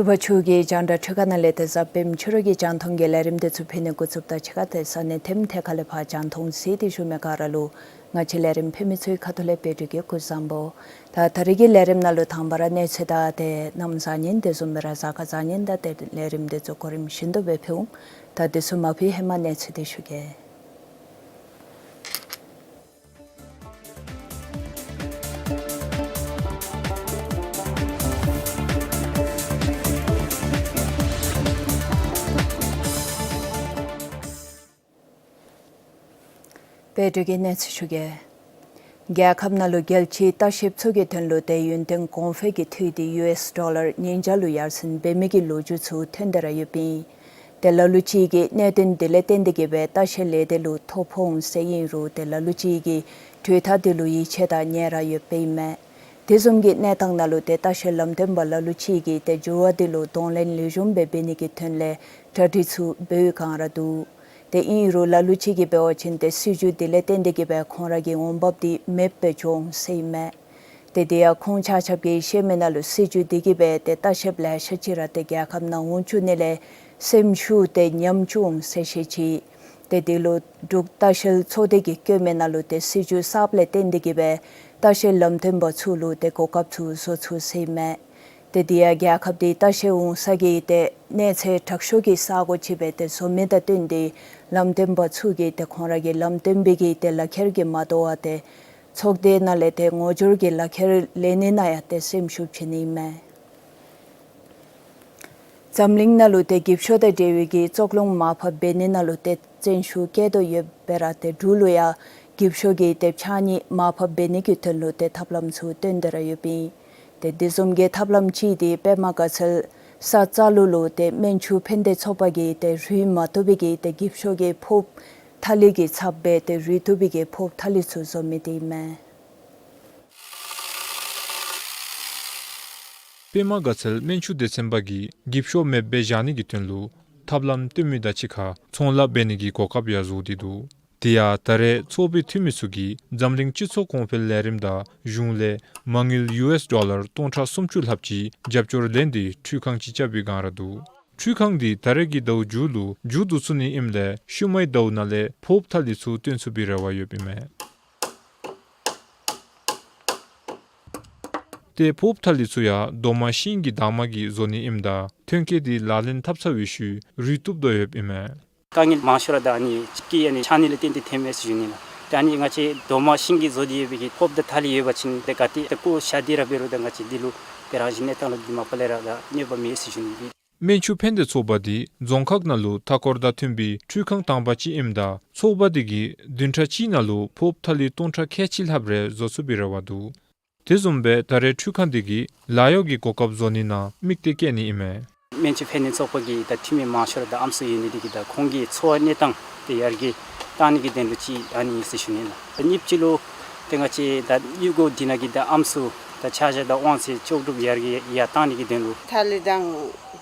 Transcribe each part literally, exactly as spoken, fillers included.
ཕྱུ་པ་ཕྱུགས་ཀྱི་རྒྱང་བསྒྲགས་འཕྲུལ་ཁང་ནང་ལས་ཏེ་གཟའ་སྤེནམ་ཕྱི་རུ་གི་རྒྱང་མཐོང་གི་ལས་རིམ་འདི་ཚུ་ཕུལ་ནི་འགོ་བཙུགསཔ་ད་ཕྱི་ཁ་ཏེ་ས་གནས་ཐེམ་ཐེ་ཁ་ལས་ཕར་རྒྱང་མཐོང་གཟིགས་ཏེ་བཞུགས་མི་ག་ར་ལུ་ང་བཅས་ལས་རིམ་ཕུལ་མི་ཚུའི་ཁ་ཐུག་ལས་འབད་བརྩོན་གྱིས་སྐུ་གཟུགས་བཟང་པོ། ད་ད་རིས་ཀྱི་ལས་རིམ་ནང་ལུ་དང་པ་ར་གནས་ཚུལ་དང་ཏེ་གནམ་བཟང་ངན་དེ་བཟུམ་སྦེ་ར་གཟའ་སྐར་བཟང་ངན་དང་ཏེ་ལས་རིམ་འདི་ཚུ་གོ་རིམ་བཞིན་དུ་སྦེ་ཕུལ་འོང་། ད་འདི་ཚུ་མ་ཕུལ་ཧེ་མ་གནས་ཚུལ་འདི་ཞུ་གེ། འབད་བརྩོན་གྱིས་གནས་ཚུལ་ཞུ་གེ། རྒྱལ་ཁབ་ནང་ལུ་རྒྱལ་སྤྱིའི་ལྟ་བཤལཔ་ཚུ་གི་དོན་ལུ་ཏེ་ཡུན་བརྟན་གོང་འཕེལ་གྱི་འཐུས་འདི་ཡུ་ཨེསི་ཌོ་ལར་ཉིས་བརྒྱ་ལུ་ཡར་སེང་འབད་མི་གི་ལོ་རྒྱུས་ཚུ་ཐོན་ཏེ་ར་ཡོདཔ་ཨིན། ཏེ་ལ་ལུ་ཅིག་གིས་གནད་དོན་འདི་ལས་བརྟེན་ཏེ་གིས་སྦེ་ལྟ་བཤལ་ལས་སྡེ་ལུ་ཐོ་ཕོག་འོང་ཟེར་ཨིན་རུང་ཏེ་ལ་ལུ་ཅིག་གིས་གྲོས་ཐག་འདི་ལུ་ཡིད་ཆེས་དང་ཉན་ར་ཡོདཔ་ཨིན་མས། དེ་བཟུམ་གྱི་གནས་སྟངས་ནང་ལུ་ཏེ་ལྟ་བཤལ་ལམ་སྟོན་པ་ལ་ལུ་ཅིག་གིས་ཏེ་འགྱུར་བ་འདི་ལུ་གདོང་ལེན་ལེགས་ཤོམ་སྦེ་འབད་ནི་གི་དོན་ལས་གྲ་སྒྲིག་ཚུ་འབད་བའི་སྒང་ར་འདུག། ཏེ་ཨིན་རུང་ལ་ལུ་ཅིག་གིས་འབད་བ་ཅིན་ཏེ་སྲིད་བྱུས་འདི་ལས་བརྟེན་ཏེ་གིས་སྦེ་ཁོང་ར་གི་འོང་འབབ་འདི་མེདཔ་སྦེ་འགྱོ་འོང་ཟེར་ཨིན་མས། ཏེ་དེ་ཡང་ཁོང་ཆ་ཁྱབ་ཀྱིས་བཤད་མི་ནང་ལུ་སྲིད་བྱུས་འདི་གིས་སྦེ་ཏེ་ལྟ་བཤལཔ་ལེ་ཤ་ཅིག་ར་ཏེ་རྒྱལ་ཁབ་ནང་འོང་བཅུག་ནི་ལས་སེམས་ཤུགས་ཏེ་ཉམས་བཅུག་འོང་ཟེར་བཤད་ཅི། ཏེ་དེ་ལུ་འབྲུག་ལྟ་བཤལ་ཚོགས་སྡེ་གིས་བཀོད་མི་ནང་ལུ་ཏེ་སྲིད་བྱུས་གསརཔ་ལས་བརྟེན་ཏེ་གིས་སྦེ་ལྟ་བཤལ་ལམ་སྟོན་པ་ཚུ་ལུ་ཏེ་གོ་སྐབས་ཚུ་བཟོ་ཚུགས་ཟེར་ཨིན་མས། ཏེ་དེ་ཡང་རྒྱལ་ཁབ་འདི་ལྟ་བཤལ་འོང་ས་གི་ཏེ་གནས་ཚད་དྲག་ཤོས་ཀྱི་ས་གོ་ཅིག་སྦེ་ཏེ་བཟོ་མི་དང་བསྟུན་ཏེ་ལམ་སྟོན་པ་ཚུ་གིས་ཏེ་ཁོང་ར་གི་ལམ་སྟོན་པའི་གི་ཏེ་ལག་ཁྱེར་གྱིས་མ་དོ་བར་ཏེ་ཚོགས་སྡེ་ནང་ལས་ཏེ་ངོ་སྦྱོར་གྱི་ལག་ཁྱེར་ལེན་ནི་ནང་ཡང་ཏེ་སེམས་ཤུགས་བྱིན་ནི་ཨིན་མས། འཛམ་གླིང་ནང་ལུ་ཏེ་འགྱིབ་ཤོག་དང་འབྲེལ་བའི་གི་བཙོག་རླུང་མར་ཕབ་འབད་ནི་ནང་ལུ་ཏེ་བཙན་ཤུགས་བསྐྱེད་དོ་ཡོདཔ་སྦེ་ར་ཏེ་འབྲུག་ལུ་ཡང་འགྱིབ་ཤོག་གི་ཏེ་ཕྱགས་སྙིགས་མར་ཕབ་འབད་ནི་གི་དོན་ལུ་ཏེ་ཐབས་ལམ་ཚུ་བཏོན་ཏེ་ར་ཡོདཔ་ཨིན། ཏེ་དེ་བཟུམ་གྱི་ཐབས་ལམ་ཅིག་འདི་པདྨ་དགའ་ཚལ་ས་རྩ་ལུ་ལུ་ཏེ་སྨན་ཆུ་ཕན་བདེ་ཚོགས་པ་གིས་ཏེ་རུལ་མ་བཏུབ་པའི་གི་ཏེ་འགྱིབ་ཤོག་གི་ཕོརཔ་ཐ་ལི་གི་ཚབ་སྦེ་ཏེ་རུལ་བཏུབ་པའི་གི་ཕོརཔ་ཐ་ལི་ཚུ་བཟོ་མི་འདི་ཨིན་མས། པདྨ་དགའ་ཚལ་སྨན་ཆུ་སྡེ་ཚན་པ་གིས་འགྱིབ་ཤོག་མེདཔ་སྦེ་བཞག་ནི་གི་དོན་ལུ་ཐབས་ལམ་བཏོན་མི་དང་གཅིག་ཁར་ཚོང་ལཱ་འབད་ནི་གི་གོ་སྐབས་ཡང་བཟོ་སྟེ་འདུག། དེ་ཡང་ད་རེས་ཚོགས་པའི་འཐུས་མི་ཚུ་གིས་འཛམ་གླིང་སྤྱི་ཚོགས་གོང་འཕེལ་ལས་རིམ་དང་གཞུང་ལས་མ་དངུལ་ཡུ་ཨེསི་ཌོ་ལར་སྟོང་ཕྲག་སུམ་ཅུ་ལྷགཔ་ཅིག་རྒྱབ་སྐྱོར་ལེན་ཏེ་འཕྲུལ་ཁང་ཅིག་རྐྱབ་པའི་སྒང་ར་འདུག། འཕྲུལ་ཁང་འདི་ད་རེས་ཀྱི་ཟླཝ་མཇུག་ལུ་མཇུག་བསྡུ་ཚུགས་ནི་ཨིནམ་ལས་ཤུལ་མའི་ཟླཝ་ནང་ལས་ཕོརཔ་ཐ་ལི་ཚུ་བཏོན་ཚུགས་པའི་རེ་བ་ཡོདཔ་ཨིན་མས། ཏེ་ཕོརཔ་ཐ་ལི་ཚུ་ཡང་རྡོག་མ་ཤིང་གི་འདབ་མ་གིས་བཟོ་ནི་ཨིནམ་ད་ཐོན་སྐྱེད་འདི་ལག་ལེན་འཐབ་ཚར་བའི་ཤུལ་རུལ་བཏུབ་དོ་ཡོདཔ་ཨིན་མས། དཀའ་ངལ་མང་ཤོས་ར་ད་ཨ་ནི་ཅིག་གི་ཨ་ནི་ཕྱགས་སྙིགས་ལས་བརྟེན་ཏེ་ཐོནམ་མས་ཟེར་ཞུ་ནི་ལགས། ད་ཨ་ནི་ང་བཅས་རྡོག་མ་ཤིང་གིས་བཟོ་སྟེ་ཡོད་པའི་གི་ཕོརཔ་དང་ཐ་ལི་ཡོད་པ་ཅིན་ཏེ་ག་ཏེ་ཏེ་བཀོ་བཞག་སྟེ་ར་འབད་རུང་ད་ང་བཅས་འདི་ལུ་ཏེ་རང་བཞིན་གནས་སྟངས་ལུ་འདི་མ་པ་ལས་ར་ད་གནོད་པ་མེད་ཟེར་ཞུ་ནི། སྨན་ཆུ་ཕན་བདེ་ཚོགས་པ་འདི་རྫོང་ཁག་ནང་ལུ་མཐའ་འཁོར་དང་མཐུན་པའི་འཕྲུལ་ཁང་དང་པ་ཅིག་ཨིནམ་ད་ཚོགས་པ་འདི་གིས་བདུན་ཕྲག་གཅིག་ནང་ལུ་ཕོརཔ་ཐ་ལི་སྟོང་ཕྲག་ཁལ་གཅིག་ལྷགཔ་རེ་བཟོ་ཚུགས་པའི་རེ་བ་འདུག། དེ་བཟུམ་སྦེ་ད་རེས་འཕྲུལ་ཁང་འདི་གིས་ལཱ་གཡོག་གི་གོ་སྐབས་བཟོ་ནི་ནང་དམིགས་གཏད་བསྐྱེད་ནི་ཨིན་མས། སྨན་ཆུ་ཕན་བདེ་ཚོགས་པ་གི་ད་འཐུས་མི་མང་ཤོས་ར་ད་ཨམ་སྲུ་ཡོད་ནི་འདི་གིས་ད་ཁོང་གི་འཚོ་བ་གནས་སྟངས་དེ་ཡར་རྒྱས་བཏང་ནི་གི་དོན་ལུ་ཅིག་ཨ་ནི་ཨིན་ཟེར་ཞུ་ནི་ལགས། ད་གཉིས་པ་ཅིག་ལུ་ཏེ་ང་བཅས་ད་གཡུས་སྒོ་འདི་ནང་གི་ད་ཨམ་སྲུ་ད་ཆ་བཞག་ད་དབང་ཚད་ལྕོགས་གྲུབ་ཡར་རྒྱས་ཡར་བཏང་ནི་གི་དོན་ལུ། ཐ་ལི་དང་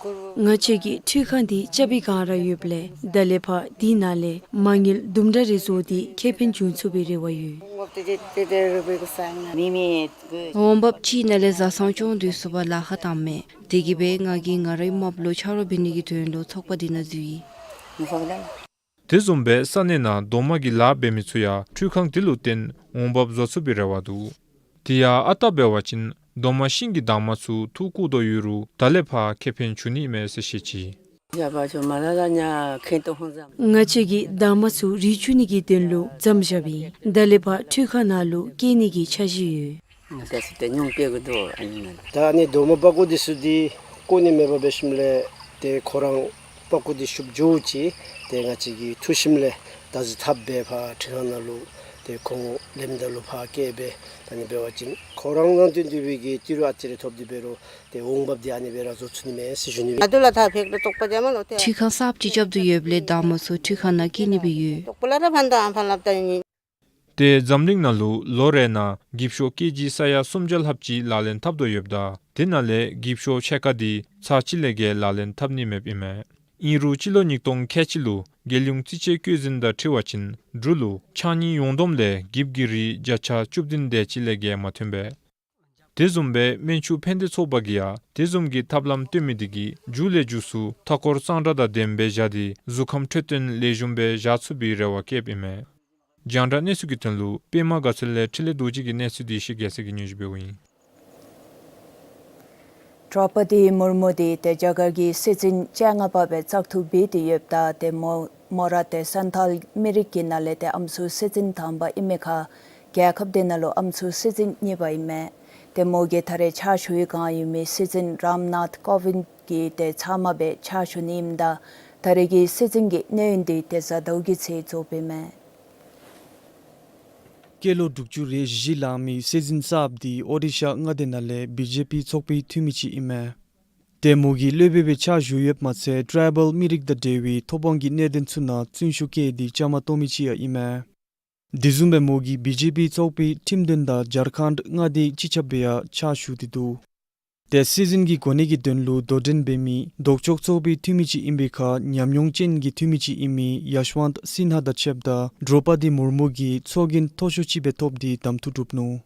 གུར། ང་བཅས་ཀྱིས་འཕྲུལ་ཁང་འདི་རྐྱབ་པའི་སྒང་ར་ཡོདཔ་ལས་ད་ལས་ཕར་འདི་ནང་ལས་མ་དངུལ་དུམ་གྲ་རེ་བཟོ་སྟེ་ཁེ་ཕན་འབྱུང་ཚུགས་པའི་རེ་བ་ཡོད། འོང་འབབ་ཅིག་ནང་ལས་བཟའ་ཚང་སྐྱོང་སྡོད་ཚུགས་པར་ལཱ་ཁག་བཏངམ་མས། དེ་གིས་སྦེ་ང་གིས་ང་རའི་རྨགཔ་ལུ་ཆ་རོགས་འབད་ནི་གི་དོན་ལུ་ཚོགས་པ་འདི་ནང་འཛུལ་ཡི། དེ་བཟུམ་སྦེ་ས་གནས་ནང་རྡོག་མ་གི་ལཱ་འབད་མི་ཚུ་ཡང་འཕྲུལ་ཁང་འདི་ལུ་བརྟེན་འོང་འབབ་བཟོ་ཚུགས་པའི་རེ་བ་འདུག། དེ་ཡང་ཨ་རྟག་འབད་བ་ཅིན་ རྡོག་མ་ཤིང་གི་འདབ་མ་ཚུ་འཐུ་བཀོ་དོ་ཡོད་རུང་ད་ལས་ཕར་ཁེ་ཕན་འབྱུང་ནི་མས་ཟེར་བཤད་ཅི། ང་བཅས་ཀྱིས་འདབ་མ་ཚུ་རིག་བཅུག་ནི་གི་དོན་ལུ་མཚམས་བཞགཔ་ཨིན། ད་ལས་ཕར་འཕྲུལ་ཁང་ནང་ལུ་སྐྱེལ་ནི་གི་འཆར་གཞི་ཡོད། ད་ཨ་ནི་རྡོག་མ་པག་ཀོ་འདི་ཚུ་འདི་བཀོ་ནི་མེདཔ་འབད་ཞིནམ་ལས་ཏེ་ཁོ་ར་པག་ཀོ་འདི་ཤུབ་འགྱོ་ཅི། ཏེ་ང་བཅས་ཀྱིས་འཐུ་ཞིནམ་ལས་ད་ཅི་འཐབ་སྦེ་ཕར་འཕྲུལ་ཁང་ནང་ལུ་ཏེ་ཁོང་ལེནམ་ད་ལུ་ཕར་སྐྱེལ་སྦེ་ད་ཨ་ནི་འབད་བ་ཅིན་ཁོ་ར་ནང་དོན་འདི་སྦེ་གི་ཏི་རུ་ཨ་ཙི་རེ་ཐོབ་སྟེ་འབད་རུང་ཏེ་འོང་འབབ་འདི་ཨ་ནི་སྦེ་ར་བཟོ་ཚུགས་ནི་མས་ཟེར་ཞུ་ནི་སྦེ། འཕྲུལ་ཁང་གསརཔ་ཅིག་རྐྱབ་དོ་ཡོདཔ་ལས་འདབ་མ་ཚུ་འཕྲུལ་ཁང་ནང་སྐྱེལ་ནི་སྦེ་ཡོད། ཏེ་འཛམ་གླིང་ནང་ལུ་ལོ་རེ་ནང་འགྱིབ་ཤོག་ཀེ་ཇི་ས་ཡ་སུམ་བརྒྱ་ལྷགཔ་ཅིག་ལག་ལེན་འཐབ་དོ་ཡོདཔ་ད་དེ་ནང་ལས་འགྱིབ་ཤོག་ཕྱེད་ཀ་འདི་ཚར་གཅིག་ལས་བརྒལ་ལག་ལེན་འཐབ་ནི་མེདཔ་ཨིན་མས། ཨིན་རུང་སྤྱི་ལོ་ཉིས་སྟོང་ཁལ་གཅིག་ལུ་རྒྱལ་ཡོངས་རྩིས་དཔྱད་བཀོད་འཛིན་དང་འཁྲིལ་བ་ཅིན་འབྲུག་ལུ་ཕྱགས་སྙིགས་ཡོངས་བསྡོམས་ལས་འགྱིབ་ཀྱི་རིགས་བརྒྱ་ཆ་བཅུ་བདུན་དེ་ཅིག་ལས་བརྒལ་མ་ཐོན་པས། དེ་བཟུམ་སྦེ་སྨན་ཆུ་ཕན་བདེ་ཚོགས་པ་གིས་ཡང་དེ་བཟུམ་གྱི་ཐབས་ལམ་སྟོན་མི་འདི་གིས་མཇུག་ལས་མཇུག་སུ་མཐའ་འཁོར་གཙང་སྦྲ་དང་ལྡནམ་སྦེ་བཞག་སྟེ་གཟུགས་ཁམས་འཕྲོད་བསྟེན་ལེགས་ཤོམ་སྦེ་བཞག་ཚུགས་པའི་རེ་བ་བསྐྱེདཔ་ཨིན་མས། རྒྱང་བསྒྲགས་གནས་ཚུལ་གྱི་དོན་ལུ་པདྨ་དགའ་ཚལ་ལས་འཕྲིན་ལས་རྡོ་རྗེ་གི་གནས་ཚུལ་འདི་གཞིགས་རྒྱལ་མཚན་གྱིས་སྙན་ཞུ་འབདཝ་ཨིན། ཌྲོ་པ་དི་མུར་མུ་འདི་ཏེ་རྒྱ་གར་གྱི་སྲིད་འཛིན་བཅོ་ལྔ་པ་སྦེ་བཙག་འཐུ་འབད་དེ་ཡོདཔ་ད་ཏེ་མོ་མོ་ར་ཏེ་སན་ཐཱལ་མི་རིགས་ཀྱི་ནང་ལས་ཏེ་ཨམ་སྲུ་སྲིད་འཛིན་དང་པ་ཨིན་མི་ཁར་རྒྱལ་ཁབ་དེ་ནང་ལུ་ཨམ་སྲུ་སྲིད་འཛིན་གཉིས་པ་ཨིན་མས། ཏེ་མོ་གིས་ད་རེས་ཕྱག་ཞུ་བའི་བསྒང་ཡོད་མི་སྲིད་འཛིན་རམ་ནཱཐ་ཀོ་བིནྡ་གི་ཏེ་ཚབ་མ་སྦེ་ཕྱག་ཞུ་ནི་ཨིནམ་ད་ད་རེས་ཀྱི་སྲིད་འཛིན་གྱི་གནས་ཡུན་འདི་ཏེ་གཟའ་ཟླཝ་གི་ཚེ་རྫོགས་པའི་མས། སྐྱེས་ལོ་དྲུག་ཅུ་རེ་བཞི་ལང་མི་སྲིད་འཛིན་གསརཔ་འདི་ཨོ་རི་ཤ་མངའ་སྡེ་ནང་ལས་བི་ཇེ་པི་ཚོགས་པའི་འཐུས་མི་ཅིག་ཨིན་མས། ཏེ་མོ་གིས་སློབ་དཔོན་སྦེ་ཕྱག་ཞུ་ཡོདཔ་མ་ཚད་ཊྲའི་བཱལ་མི་རིགས་དང་འབྲེལ་བའི་ཐོབ་དབང་གི་གནད་དོན་ཚུ་ནང་བརྩོན་ཤུགས་བསྐྱེད་དེ་བཅའ་མར་གཏོགས་མི་ཅིག་ཡང་ཨིན་མས། དེ་བཟུམ་སྦེ་མོ་གིས་བི་ཇེ་པི་ཚོགས་པའི་ཁྲིམས་དོན་དང་ཇར་ཁཱནཌ་མངའ་སྡེའི་སྤྱི་ཁྱབ་སྦེ་ཡང་ཕྱག་ཞུ་སྟེ་འདུག། ཏེ་སྲིད་འཛིན་གྱི་གོ་གནས་ཀྱི་དོན་ལུ་དོ་འགྲན་འབད་མི་ལྡོག་ཕྱོགས་ཚོགས་པའི་འཐུས་མི་ཅིག་ཨིན་པའི་ཁར་ཉམས་མྱོང་ཅན་གྱི་འཐུས་མི་ཅིག་ཨིན་མི་ཡ་ཤ་ཝནྟ་སིན་ཧ་དང་ཕྱདཔ་ད་ཌྲོ་པ་དི་མུར་མུ་གིས་ཚོགས་རྒྱན་མཐོ་ཤོས་ཅིག་སྦེ་ཐོབ་སྟེ་གདམ་འཐུ་གྲུབ་ནུག།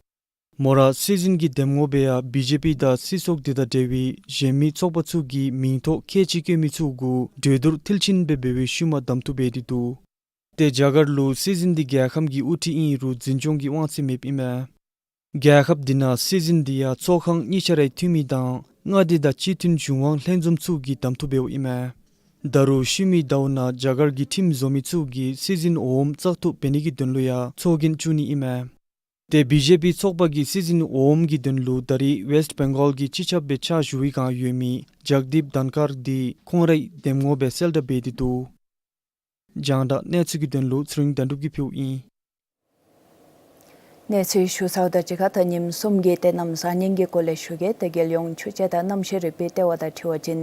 མོ་ར་སྲིད་འཛིན་གྱི་འདེམས་ངོ་སྦེ་ཡང་བི་ཇེ་པི་དང་སྲིད་ཚོགས་དེ་དང་འབྲེལ་བའི་གཞན་མི་ཚོགས་པ་ཚུ་གི་མིང་ཐོ་ཁལ་གཅིག་བཀོད་མི་ཚུ་གུ་གྲོས་བསྡུར་མཐིལ་ཕྱིན་སྦེ་འབད་བའི་ཤུལ་མ་གདམ་འཐུ་འབད་དེ་འདུག། ཏེ་རྒྱ་གར་ལུ་སྲིད་འཛིན་འདི་རྒྱལ་ཁམས་ཀྱི་དབུ་ཁྲིད་ཨིན་རུང་འཛིན་སྐྱོང་གི་དབང་ཚད་མེདཔ་ཨིན་མས། རྒྱལ་ཁབ་འདི་ནང་སྲིད་འཛིན་འདི་ཡང་ཚོགས་ཁང་གཉིས་ཆ་རའི་འཐུས་མི་དང་མངའ་སྡེ་དང་སྤྱི་མཐུན་གཞུང་དབང་ལྷན་འཛོམས་ཚུ་གིས་གདམ་འཐུ་འབདཝ་ཨིན་མས། ད་རུང་ཤུལ་མའི་ཟླཝ་ནང་རྒྱ་གར་གྱི་ཁྲིམས་བཟོ་མི་ཚུ་གིས་སྲིད་འཛིན་འོགམ་བཙག་འཐུ་འབད་ནི་གི་དོན་ལུ་ཡང་ཚོགས་རྒྱན་བཙུགས་ནི་ཨིན་མས། ཏེ་བི་ཇེ་པི་ཚོགས་པ་གིས་སྲིད་འཛིན་འོགམ་གྱི་དོན་ལུ་ད་རེས་ཝེསཊ་བེང་གཱལ་གྱི་སྤྱི་ཁྱབ་སྦེ་ཕྱག་ཞུ་བའི་བསྒང་ཡོད་མི་ཇག་དིབ་དྷན་ཁར་འདི་ཁོང་རའི་འདེམས་ངོ་སྦེ་གསལ་བསྒྲགས་འབད་དེ་འདུག། རྒྱང་བསྒྲགས་གནས་ཚུལ་གྱི་དོན་ལུ་ཚེ་རིང་དོན་གྲུབ་ཀྱིས་ཕུལཝ་ཨིན། གནས་ཚུལ་ཞུ་ཚརཝ་དང་གཅིག་ཁར་ད་ཉིནམ་གསུམ་གྱི་ཏེ་གནམ་བཟང་ངན་གྱི་སྐོར་ལས་ཞུ་གེ། ཏེ་རྒྱལ་ཡོངས་ཆུ་དཔྱད་དང་གནམ་གཤིས་རིག་པའི་ལྟེ་བ་དང་འཁྲིལ་བ་ཅིན་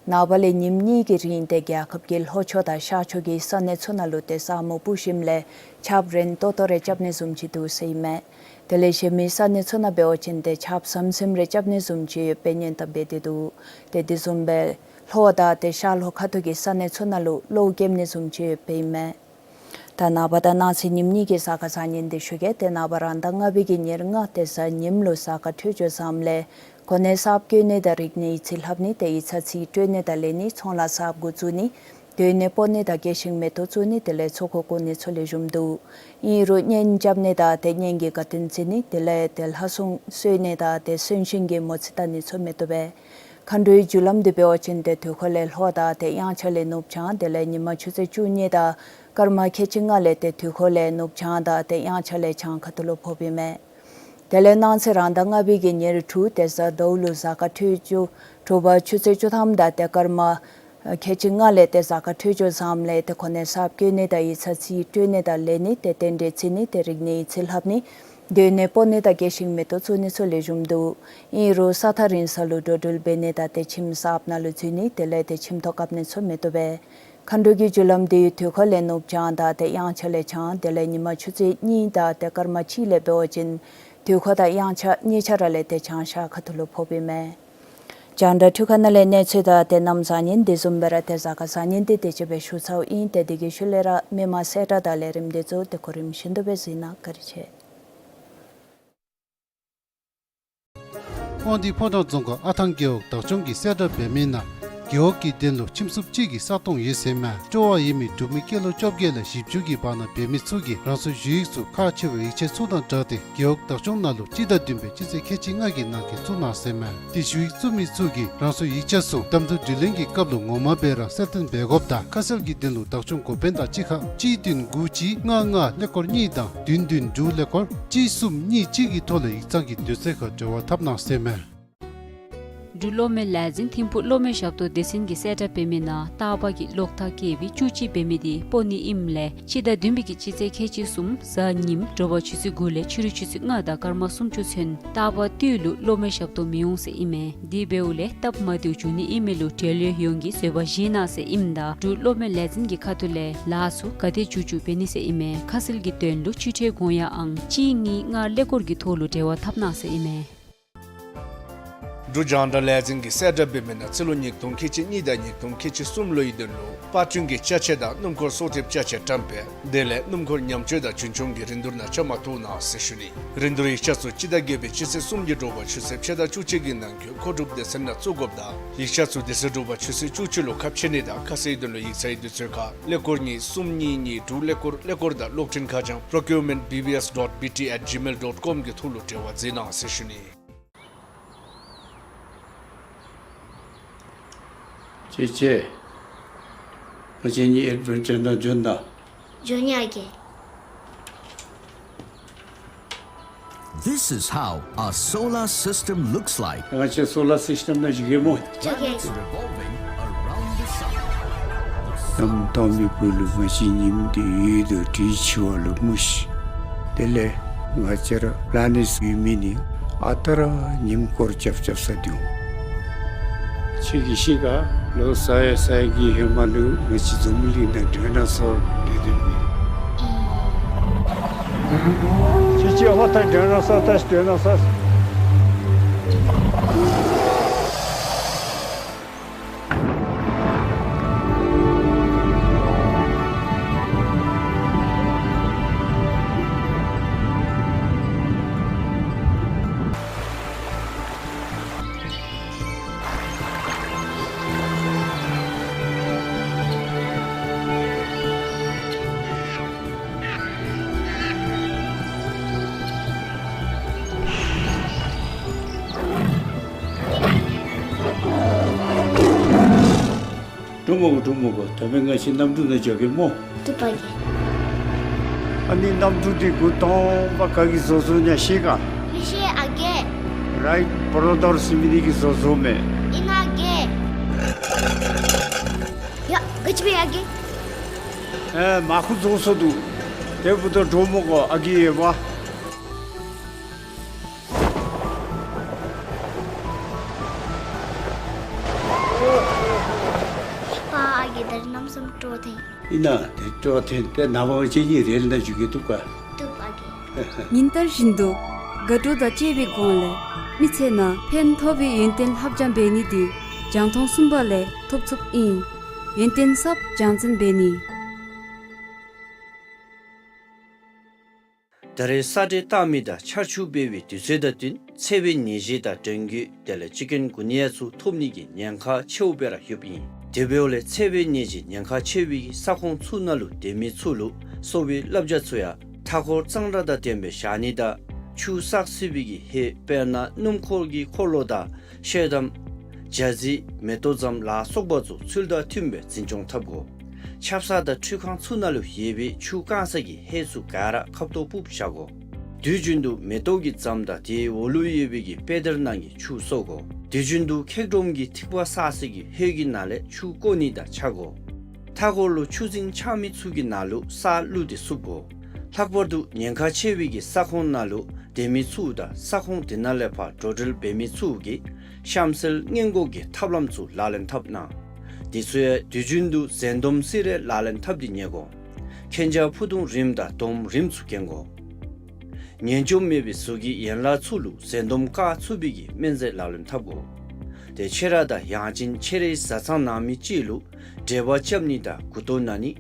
ནངས་པ་ལས་ཉིནམ་གཉིས་ཀྱི་རིང་ཏེ་རྒྱལ་ཁབ་ཀྱི་ལྷོ་ཕྱོགས་དང་ཤར་ཕྱོགས་ཀྱི་ས་གནས་ཚུ་ནང་ལུ་ཏེ་ས་སྨུག་སྤུབས་ཞིནམ་ལས་ཆརཔ་རན་ཏོག་ཏོ་རེ་རྐྱབ་ནི་བཟུམ་ཅིག་འདུག་ཟེར་ཨིན་མས། དེ་ལས་གཞན་མི་ས་གནས་ཚུ་ནང་འབད་བ་ཅིན་ཏེ་ཆརཔ་ཟམ་ཟིམ་རེ་རྐྱབ་ནི་བཟུམ་ཅིག་ཡོདཔ་སྦེ་སྙན་གཏམ་འབད་དེ་འདུག། ཏེ་དེ་བཟུམ་སྦེ་ལྷོ་དང་ཏེ་ཤར་ལྷོ་ཁ་ཐུག་གི་ས་གནས་ཚུ་ནང་ལུ་གློག་འཁྱུག་ནི་བཟུམ་ཅིག་ཡོདཔ་སྦེ་ཨིན་མས། ད་ནངས་པ་དང་གནངས་ཚེ་ཉིནམ་གཉིས་ཀྱི་གཟའ་སྐར་བཟང་ངན་འདི་ཞུ་གེ། ཏེ་ནངས་པ་རང་ཟླ་ལྔ་པའི་གི་ཉེར་ལྔ་ཏེ་གཟའ་ཉིམ་ལུ་གཟའ་སྐར་འཕྲོད་སྦྱོར་བཟངམ་ལས་གོ་གནས་གསརཔ་བསྐོ་ནི་དང་རིག་གནས་ཡིག་རྩིས་ལྷབ་ནི་ཏེ་ཡིག་ཚང་རྩིས་སྤྲོད་ནི་དང་ལེན་ནི་ཚོང་ལཱ་གསརཔ་འགོ་བཙུགས་ནི་སྡོད་གནས་སྤོ་ནི་དང་སྐྱེད་ཤིང་མེ་ཏོག་བཙུགས་ནི་དེ་ལས་ཚོགས་འཁོར་བསྐོར་ནི་ཚུ་ལེགས་ཤོམ་འདུག། ཨིན་རུང་གཉེན་རྐྱབ་ནི་དང་ཏེ་གཉེན་གྱི་དགའ་སྟོན་བརྩི་ནི་དེ་ལས་ཏེ་ལྷ་སྲུང་གསོལ་ནི་དང་ཏེ་གསོན་གཤིན་གྱི་མོ་རྩིས་བལྟ་ནི་ཚུ་མི་བཏུབ་པས། མཁའ་འགྲོའི་རྒྱུ་ལམ་འདི་འབད་བ་ཅིན་ཏེ་དུས་འཁོར་ལས་ལྷོ་དང་ཏེ་དབྱངས་འཆར་ལས་ནུབ་བྱང་དེ་ལས་ཉིན་མ་ཆུ་ཚོད་བཅུ་གཉིས་དང་སྐར་མ་ཁལ་གཅིག་ལྔ་ལས་ཏེ་དུས་འཁོར་ལས་ནུབ་བྱང་དང་ཏེ་དབྱངས་འཆར་ལས་བྱང་ཁ་ཐུག་ལུ་ཕོགཔ་ཨིན་མས། དེ་ལས་གནངས་ཚེ་རང་ཟླ་ལྔ་པའི་གི་ཉེར་དྲུག་ཏེ་གཟའ་ཟླཝ་ལུ་གཟའ་སྐར་འཕྲོད་སྦྱོར་དྲོ་པ་ཆུ་ཚོད་བཅུ་ཐམ་དང་ཏེ་སྐར་མ་ཁལ་གཅིག་ལྔ་ལས་ཏེ་གཟའ་སྐར་འཕྲོད་སྦྱོར་བཟངམ་ལས་ཏེ་གོ་གནས་གསརཔ་བསྐོ་ནི་དང་ཡིག་ཚང་རྩིས་སྤྲོད་ནི་དང་ལེན་ནི་ཏེ་རྟེན་འབྲེལ་བརྩི་ནི་ཏེ་རིག་གནས་ཡིག་རྩིས་ལྷབ་ནི་སྡོད་གནས་སྤོ་ནི་དང་སྐྱེད་ཤིང་མེ་ཏོག་བཙུགས་ནི་ཚུ་ལེགས་ཤོམ་འདུག། ཨིན་རུང་ས་ཐག་རིང་ས་ལུ་འགྲོ་འགྲུལ་འབད་ནི་དང་ཏེ་ཁྱིམ་གསརཔ་ནང་ལུ་འཛུལ་ནི་དེ་ལས་ཏེ་ཁྱིམ་ཐོག་བཀབ་ནི་ཚུ་མི་བཏུབ་པས། མཁའ་འགྲོ་གི་རྒྱུ་ལམ་འདི་དུས་འཁོར་ལས་ནུབ་བྱང་དང་ཏེ་དབྱངས་འཆར་ལས་བྱང་དེ་ལས་ཉིན་མ་ཆུ་ཚོད་གཉིས་དང་ཏེ་སྐར་མ་གཅིག་ལས་འབད་བ་ཅིན་དུས་འཁོར་དང་དབྱངས་འཆར་གཉིས་ཆ་ར་ལས་ཏེ་བྱང་ཤར་ཁ་ཐུག་ལུ་ཕོགཔ་ཨིན་མས། རྒྱང་བསྒྲགས་འཕྲུལ་ཁང་ནང་ལས་གནས་ཚུལ་དང་ཏེ་གནམ་བཟང་ངན་དེ་བཟུམ་སྦེ་ར་ཏེ་གཟའ་སྐར་བཟང་ངན་འདི་དེ་ཅིག་སྦེ་ཞུ་ཚརཝ་ཨིན། ཏེ་དེ་གི་ཤུལ་ལས་ར་མི་མང་གསལ་བསྒྲགས་དང་ལས་རིམ་འདི་ཚུ་ཏེ་གོ་རིམ་བཞིན་དུ་སྦེ་གཟིགས་གནང་། བཀའ་དྲིན་ཆེ། དབང་འདུས་ཕོ་བྲང་རྫོང་ཁག་ཨ་ཐང་རྒེད་འོག་བདག་སྐྱོང་གིས་གསལ་བསྒྲགས་འབད་མི་ནང་ རྒེད་འོག་གི་དོན་ལུ་ཁྱིམ་སྲུང་གཅིག་གི་ས་སྟོང་ཡོད་ཟེར་མས། སྤྲོ་བ་ཡོད་མི་འབྲུག་མི་སྐྱེས་ལོ་བཅོ་བརྒྱད་ལས་བཞི་བཅུ་གི་བར་ན་འབད་མི་ཚུ་གིས་རང་སོའི་ཞུ་ཡིག་ཚུ་ཁག་ཆེ་བའི་ཡིག་ཆ་ཚུ་དང་སྦྲགས་ཏེ་རྒེད་འོག་བདག་སྐྱོང་ནང་ལུ་སྤྱི་ཟླ་བདུན་པའི་སྤྱི་ཚེས་ཁལ་གཅིག་ལྔ་གི་ནང་འཁོད་བཙུགས་གནང་ཟེར་མས། དེ་ཞུ་ཡིག་བཙུགས་མི་ཚུ་གིས་རང་སོའི་ཡིག་ཆ་ཚུ་གཏམ་ཚུལ་དྲི་ལན་གྱི་སྐབས་ལུ་ངོ་མ་སྦེ་ར་གསལ་སྟོན་འབད་དགོཔ་དང་ཁ་གསལ་གྱི་དོན་ལུ་བདག་སྐྱོང་འགོ་དཔོན་དང་གཅིག་ཁར་གཅིག་བདུན་དགུ་གཅིག་ལྔ་ལྔ་ཀླད་ཀོར་གཉིས་དང་བདུན་བདུན་དྲུག་ཀླད་ཀོར་གཅིག་གསུམ་གཉིས་གཅིག་གི་ཐོག་ལས་ཡིག་ཚང་གི་དུས་ཚོད་ཁར་འབྲེལ་བ་འཐབ་གནང་ཟེར་མས། འབྲུག་གློག་མེ་ལས་འཛིན་ཐིམ་ཕུག་གློག་མེ་ཞབས་ཏོག་སྡེ་ཚན་གྱིས་གསལ་བསྒྲགས་འབད་མི་ནང་རྟག་པར་གྱི་གློག་ཐག་བཀལ་བའི་བཅུ་གཅིག་འབད་མི་དེ་སྤོ་ནི་ཨིནམ་ལས་སྤྱི་ཟླ་བདུན་པའི་གི་སྤྱི་ཚེས་ཁལ་གཅིག་གསུམ་གཟའ་ཉིམ་དྲོ་པ་ཆུ་ཚོད་དགུ་ལས་ཕྱི་རུ་ཆུ་ཚོད་ལྔ་དང་སྐར་མ་སུམ་ཅུ་ཚུན་རྟག་པར་དུས་ལུ་གློག་མེ་ཞབས་ཏོག་མི་འོང་ཟེར་ཨིན་མས། དེ་འབདཝ་ལས་སྟབས་མ་བདེཝ་འབྱུང་ནི་ཨིན་མི་ལུ་འབྲེལ་ཡོད་ཡོངས་ཀྱིས་བཟོད་པ་བཞེས་གནང་ཟེར་ཨིནམ་ད་འབྲུག་གློག་མེ་ལས་འཛིན་གྱི་ཁ་ཐུག་ལས་ལཱ་ཚུ་ག་དེ་མགྱོགས་མགྱོགས་འབད་ནི་ཟེར་ཨིན་མས། ཁ་གསལ་གྱི་དོན་ལུ་ཕྱིར་ཁྲལ་དགོངས་ཡངས་ཨང་གཅིག་གཉིས་ལྔ་ཀླད་ཀོར་གྱི་ཐོག་ལུ་འབྲེལ་བ་འཐབ་གནང་ཟེར་ཨིན་མས། འབྲུག་རྒྱང་བསྒྲགས་ལས་འཛིན་གྱིས་གསལ་བསྒྲགས་འབད་མི་ནང་རྩིས་ལོ་ཉིས་སྟོང་ཁལ་གཅིག་གཉིས་དང་ཉིས་སྟོང་ཁལ་གཅིག་གསུམ་ལོའི་དོན་ལུ་པར་སྐྲུན་གྱི་ཅ་ཆས་དང་སྣུམ་འཁོར་གསོག་ཐེབས་ཅ་ཆས་བཀྲམ་སྤེལ་དེ་ལས་སྣུམ་འཁོར་ཉམས་བཅོས་དང་རྒྱུན་སྐྱོང་གི་རིན་བསྡུར་ནང་བཅའ་མར་གཏོགས་གནང་ཟེར་ཞུ་ནི། རིན་བསྡུར་ཡིག་ཆ་ཚུ་སྤྱི་ཟླ་བརྒྱད་པའི་སྤྱི་ཚེས་གསུམ་གྱི་དྲོ་པ་ཆུ་ཚོད་ཕྱེད་དང་བཅུ་གཅིག་གི་ནང་འཁོད་མཁོ་སྒྲུབ་སྡེ་ཚན་ནང་བཙུགས་དགོཔ་དང་ཡིག་ཆ་ཚུ་དེ་ཚེ་དྲོ་པ་ཆུ་ཚོད་བཅུ་གཅིག་ལུ་ཁ་ཕྱེ་ནི་དང་ཁ་གསལ་དོན་ལུ་ཡིག་ཚང་གི་དུས་ཚོད་ཁར་ཀླད་ཀོར་གཉིས་གསུམ་གཉིས་གཉིས་དྲུག་ཀླད་ཀོར་ཀླད་ཀོར་དང་གློག་འཕྲིན་ཁ་བྱང་procurement B B S dot B T at gmail dot com གི་ཐོག་ལུ་འབྲེལ་བ་མཛད་གནང་ཟེར་ཞུ་ནི། ཁྱེད་ཁྱེད། ང་བཅས་གཉིས་ཨེཌ་ཝེན་ཅར་ནང་འབྱོན་ད། འབྱོན་ཡི་ཨ་རྒས། This is how a solar system looks like. ང་བཅས་སོ་ལར་སིསི་ཊེམ་ནང་འཛུལ་གེ་སྨོ། འཛུལ་གེ། Planets revolving around the sun. གནམ་སྟོང་པའི་སྦུག་ལུ་ང་བཅས་ཉིམ་དེ་ཡོད་དོ་དེ་འཆི་བ་ལུ་མུ་ཤི། དེ་ལས་ང་བཅས་ར་པི་ལེ་ནེཊ་ཡོད་མི་ནི་ཨ་རྟག་ར་ཉིམ་སྐོར་རྐྱབ་རྐྱབ་ས་འདུག། ཁྱེད་ཀྱིས་ཤེས་ག། ལོ་ས་ཡ་ས་ཡ་གི་ཧེ་མ་ལུ་ང་བཅས་འཛམ་བུ་གླིང་ནང་ཌའི་ནོ་སོར་སྡོད་སྡོདཔ་ཨིན། ཁྱེད་ཀྱིས་ཨ་ཕར་ལྟ་ཌའི་ནོ་སོར་ལྟ་ཤིག་ཌའི་ནོ་སོར། འགྲོ་མི་དགོ་འགྲོ་མི་དགོ། ད་འབདན་ང་བཅས་གནམ་གྲུ་ནང་འཛུལ་གེ་སྨོ། བཏུབ་པ་གི། ཨ་ནི་གནམ་གྲུ་འདི་འགོ་དང་པ་ག་གིས་བཟོ་བཟོཝ་ཨིན་ན་ཤེས་ག། མི་ཤེས་ཨ་རྒས། རའིཊ་བོརོ་དར་ཟེར་མི་འདི་གིས་བཟོ་བཟོཝ་མས། ཨིན་ན་རྒས། ཡ་ག་ཅི་འབད་ཡི་ཨ་རྒས། ཨེ་མར་ཁུ་རྫོགས་སོ་འདུག། དེ་འབདཝ་ད་འགྲོ་མི་དགོ་ཨ་རྒས་ཡོད་པ། པ་ཨ་རྒས་ད་རིས་གནམ་མེད་ས་མེད་སྤྲོ་བ་ཐོན། ཨིན་ན་དེ་སྤྲོ་བ་ཐོན་ཏེ་ནངས་པ་ང་བཅས་གཉིས་རེལ་ནང་འཛུལ་གེ། བཏུབ་ག། བཏུབ་ཨ་རྒས། ཉིན་ལྟར་བཞིན་དུ་དགའ་སྤྲོ་དང་བཅས་པའི་སྒོ་ལས་མི་ཚེ་ནང་ཕན་ཐོགས་པའི་ཡོན་ཏན་ལྷབ་སྦྱང་འབད་ནི་དེ་རྒྱང་མཐོང་གསུམ་པ་ལས་ཐོབ་ཚུགསཔ་ཨིན། ཡོན་ཏན་ཟབ་སྦྱང་འཛིན་འབད་ནི། ད་རེས་ས་འདྲེན་བཏང་མི་དང་ཆར་ཆུ་འབབ་པའི་དུས་ཚོད་དང་བསྟུན་འཚེར་བའི་ནད་གཞི་དང་གྲོང་ཁྱེར་དེ་ལས་ཅི་ཀུན་གུ་ནི་ཡ་ཚུ་ཐོབ་ནི་གི་ཉེན་ཁ་ཆེཝ་སྦེ་ར་ཡོདཔ་ཨིན། དེ་འབདཝ་ལས་འཚེར་བའི་ནད་གཞི་ཉེན་ཁ་ཆེ་བའི་ས་ཁོངས་ཚུ་ནང་ལུ་སྡོད་མི་ཚུ་ལུ་གསོ་བའི་བསླབ་བྱ་ཚུ་ཡང་མཐའ་འཁོར་གཙང་སྦྲ་དང་ལྡན་པའི་བཞག་ནི་དང་ཆུ་བསགས་སྲིད་པའི་གི་ཧེ་དཔེར་ན་སྣུམ་འཁོར་གྱི་འཁོར་ལོ་དང་ཤེལ་དམ་ཇ་རྩི་མེ་ཏོག་ཙམ་ལ་སོགས་པ་ཚུ་ཚུལ་དང་མཐུནམ་སྦེ་འཛིན་སྐྱོང་འཐབ་དགོ། ཆབ་གསང་དང་ཁྲུས་ཁང་ཚུ་ནང་ལུ་ཡོད་པའི་ཆུ་བཀང་ས་གི་ཧེ་ཚུ་ག་ར་ཁ་ཐོག་ཕུབ་བཞག་དགོ། དུས་རྒྱུན་དུ་མེ་ཏོག་གི་ཙམ་དང་དེའི་འོག་ལུ་ཡོད་པའི་གི་དཔེ་དེབ་ནང་གི་ཆུ་གསོ་དགོ། དུས་རྒྱུན་དུ་འཁྱག་སྒྲོམ་གྱི་ཐིགས་པ་བསགས་ས་གི་ཧེ་གི་ནང་ལས་ཆུ་བཀོ་ནི་དང་ཆ་དགོ། མཐའ་འཁོར་ལུ་ཆུ་རྫིང་ཆགས་མི་ཚུ་གི་ནང་ལུ་ས་བླུགས་ཏེ་བསུབ་དགོ། ལྷག་པར་དུ་ཉེན་ཁ་ཆེ་བའི་གི་ས་ཁོངས་ནང་ལུ་སྡོད་མི་ཚུ་དང་ས་ཁོངས་དེ་ནང་ལས་ཕར་འགྲོ་འགྲུལ་འབད་མི་ཚུ་གིས་གཤམ་གསལ་སྔོན་འགོག་གི་ཐབས་ལམ་ཚུ་ལག་ལེན་འཐབ་གནང་། དེ་ཚུ་ཡང་དུས་རྒྱུན་དུ་འཛེམ་སྡོམ་སེ་ར་ལག་ལེན་འཐབ་སྟེ་ཉལ་དགོ། མཁྱེན་རྒྱ་ཕུ་ཐུང་རིངམ་དང་སྡོམ་རིངམ་ཚུ་གྱོན་དགོ། ཉེན་འགྱོ་མེད་པའི་གཟུགས་ཀྱི་ཡན་ལག་ཚུ་ལུ་འཛེམ་སྡོམ་བཀག་ཚུགས་པའི་གི་སྨན་རྫས་ལག་ལེན་འཐབ་དགོ། ཏེ་ཁྱེད་ར་དང་ཡང་ཅིན་ཁྱེད་རའི་བཟའ་ཚང་ནང་མི་ཅིག་ལུ་འབྲེལ་བ་རྐྱབ་ནི་དང་མགུ་ཏོ་ན་ནི་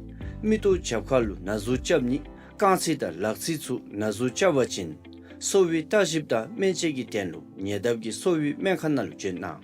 མིག་ཏོ་རྒྱབ་ཁ་ལུ་ན་ཟུག་རྐྱབ་ནི་རྐང་ཚིགས་དང་ལག་ཚིགས་ཚུ་ན་ཟུག་རྐྱབ་པ་ཅིན་གསོ་བའི་བརྟག་ཞིབ་དང་སྨན་དཔྱད་ཀྱི་དོན་ལུ་ཉེ་འདབས་ཀྱི་གསོ་བའི་སྨན་ཁང་ནང་ལུ་འབྱོན་གནང་།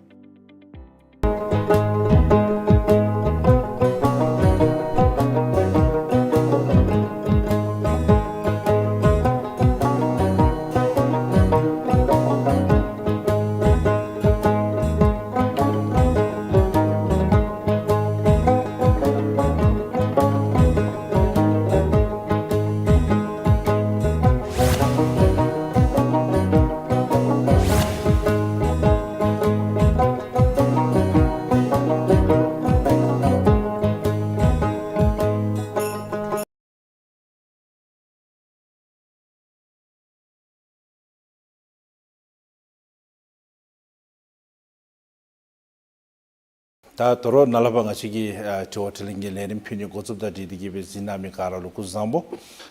ད་དོ་རུང་ནཱ་ལས་ཕར་ང་བཅས་ཀྱི་ཨ་དྲི་བ་དྲིས་ལན་གྱི་ལས་རིམ་ཕུལ་ནི་འགོ་བཙུགསཔ་དང་འཁྲིལ་ཏེ་གི་སྦེ་གཟིགས་གནང་མི་ག་ར་ལུ་སྐུ་གཟུགས་བཟང་པོ།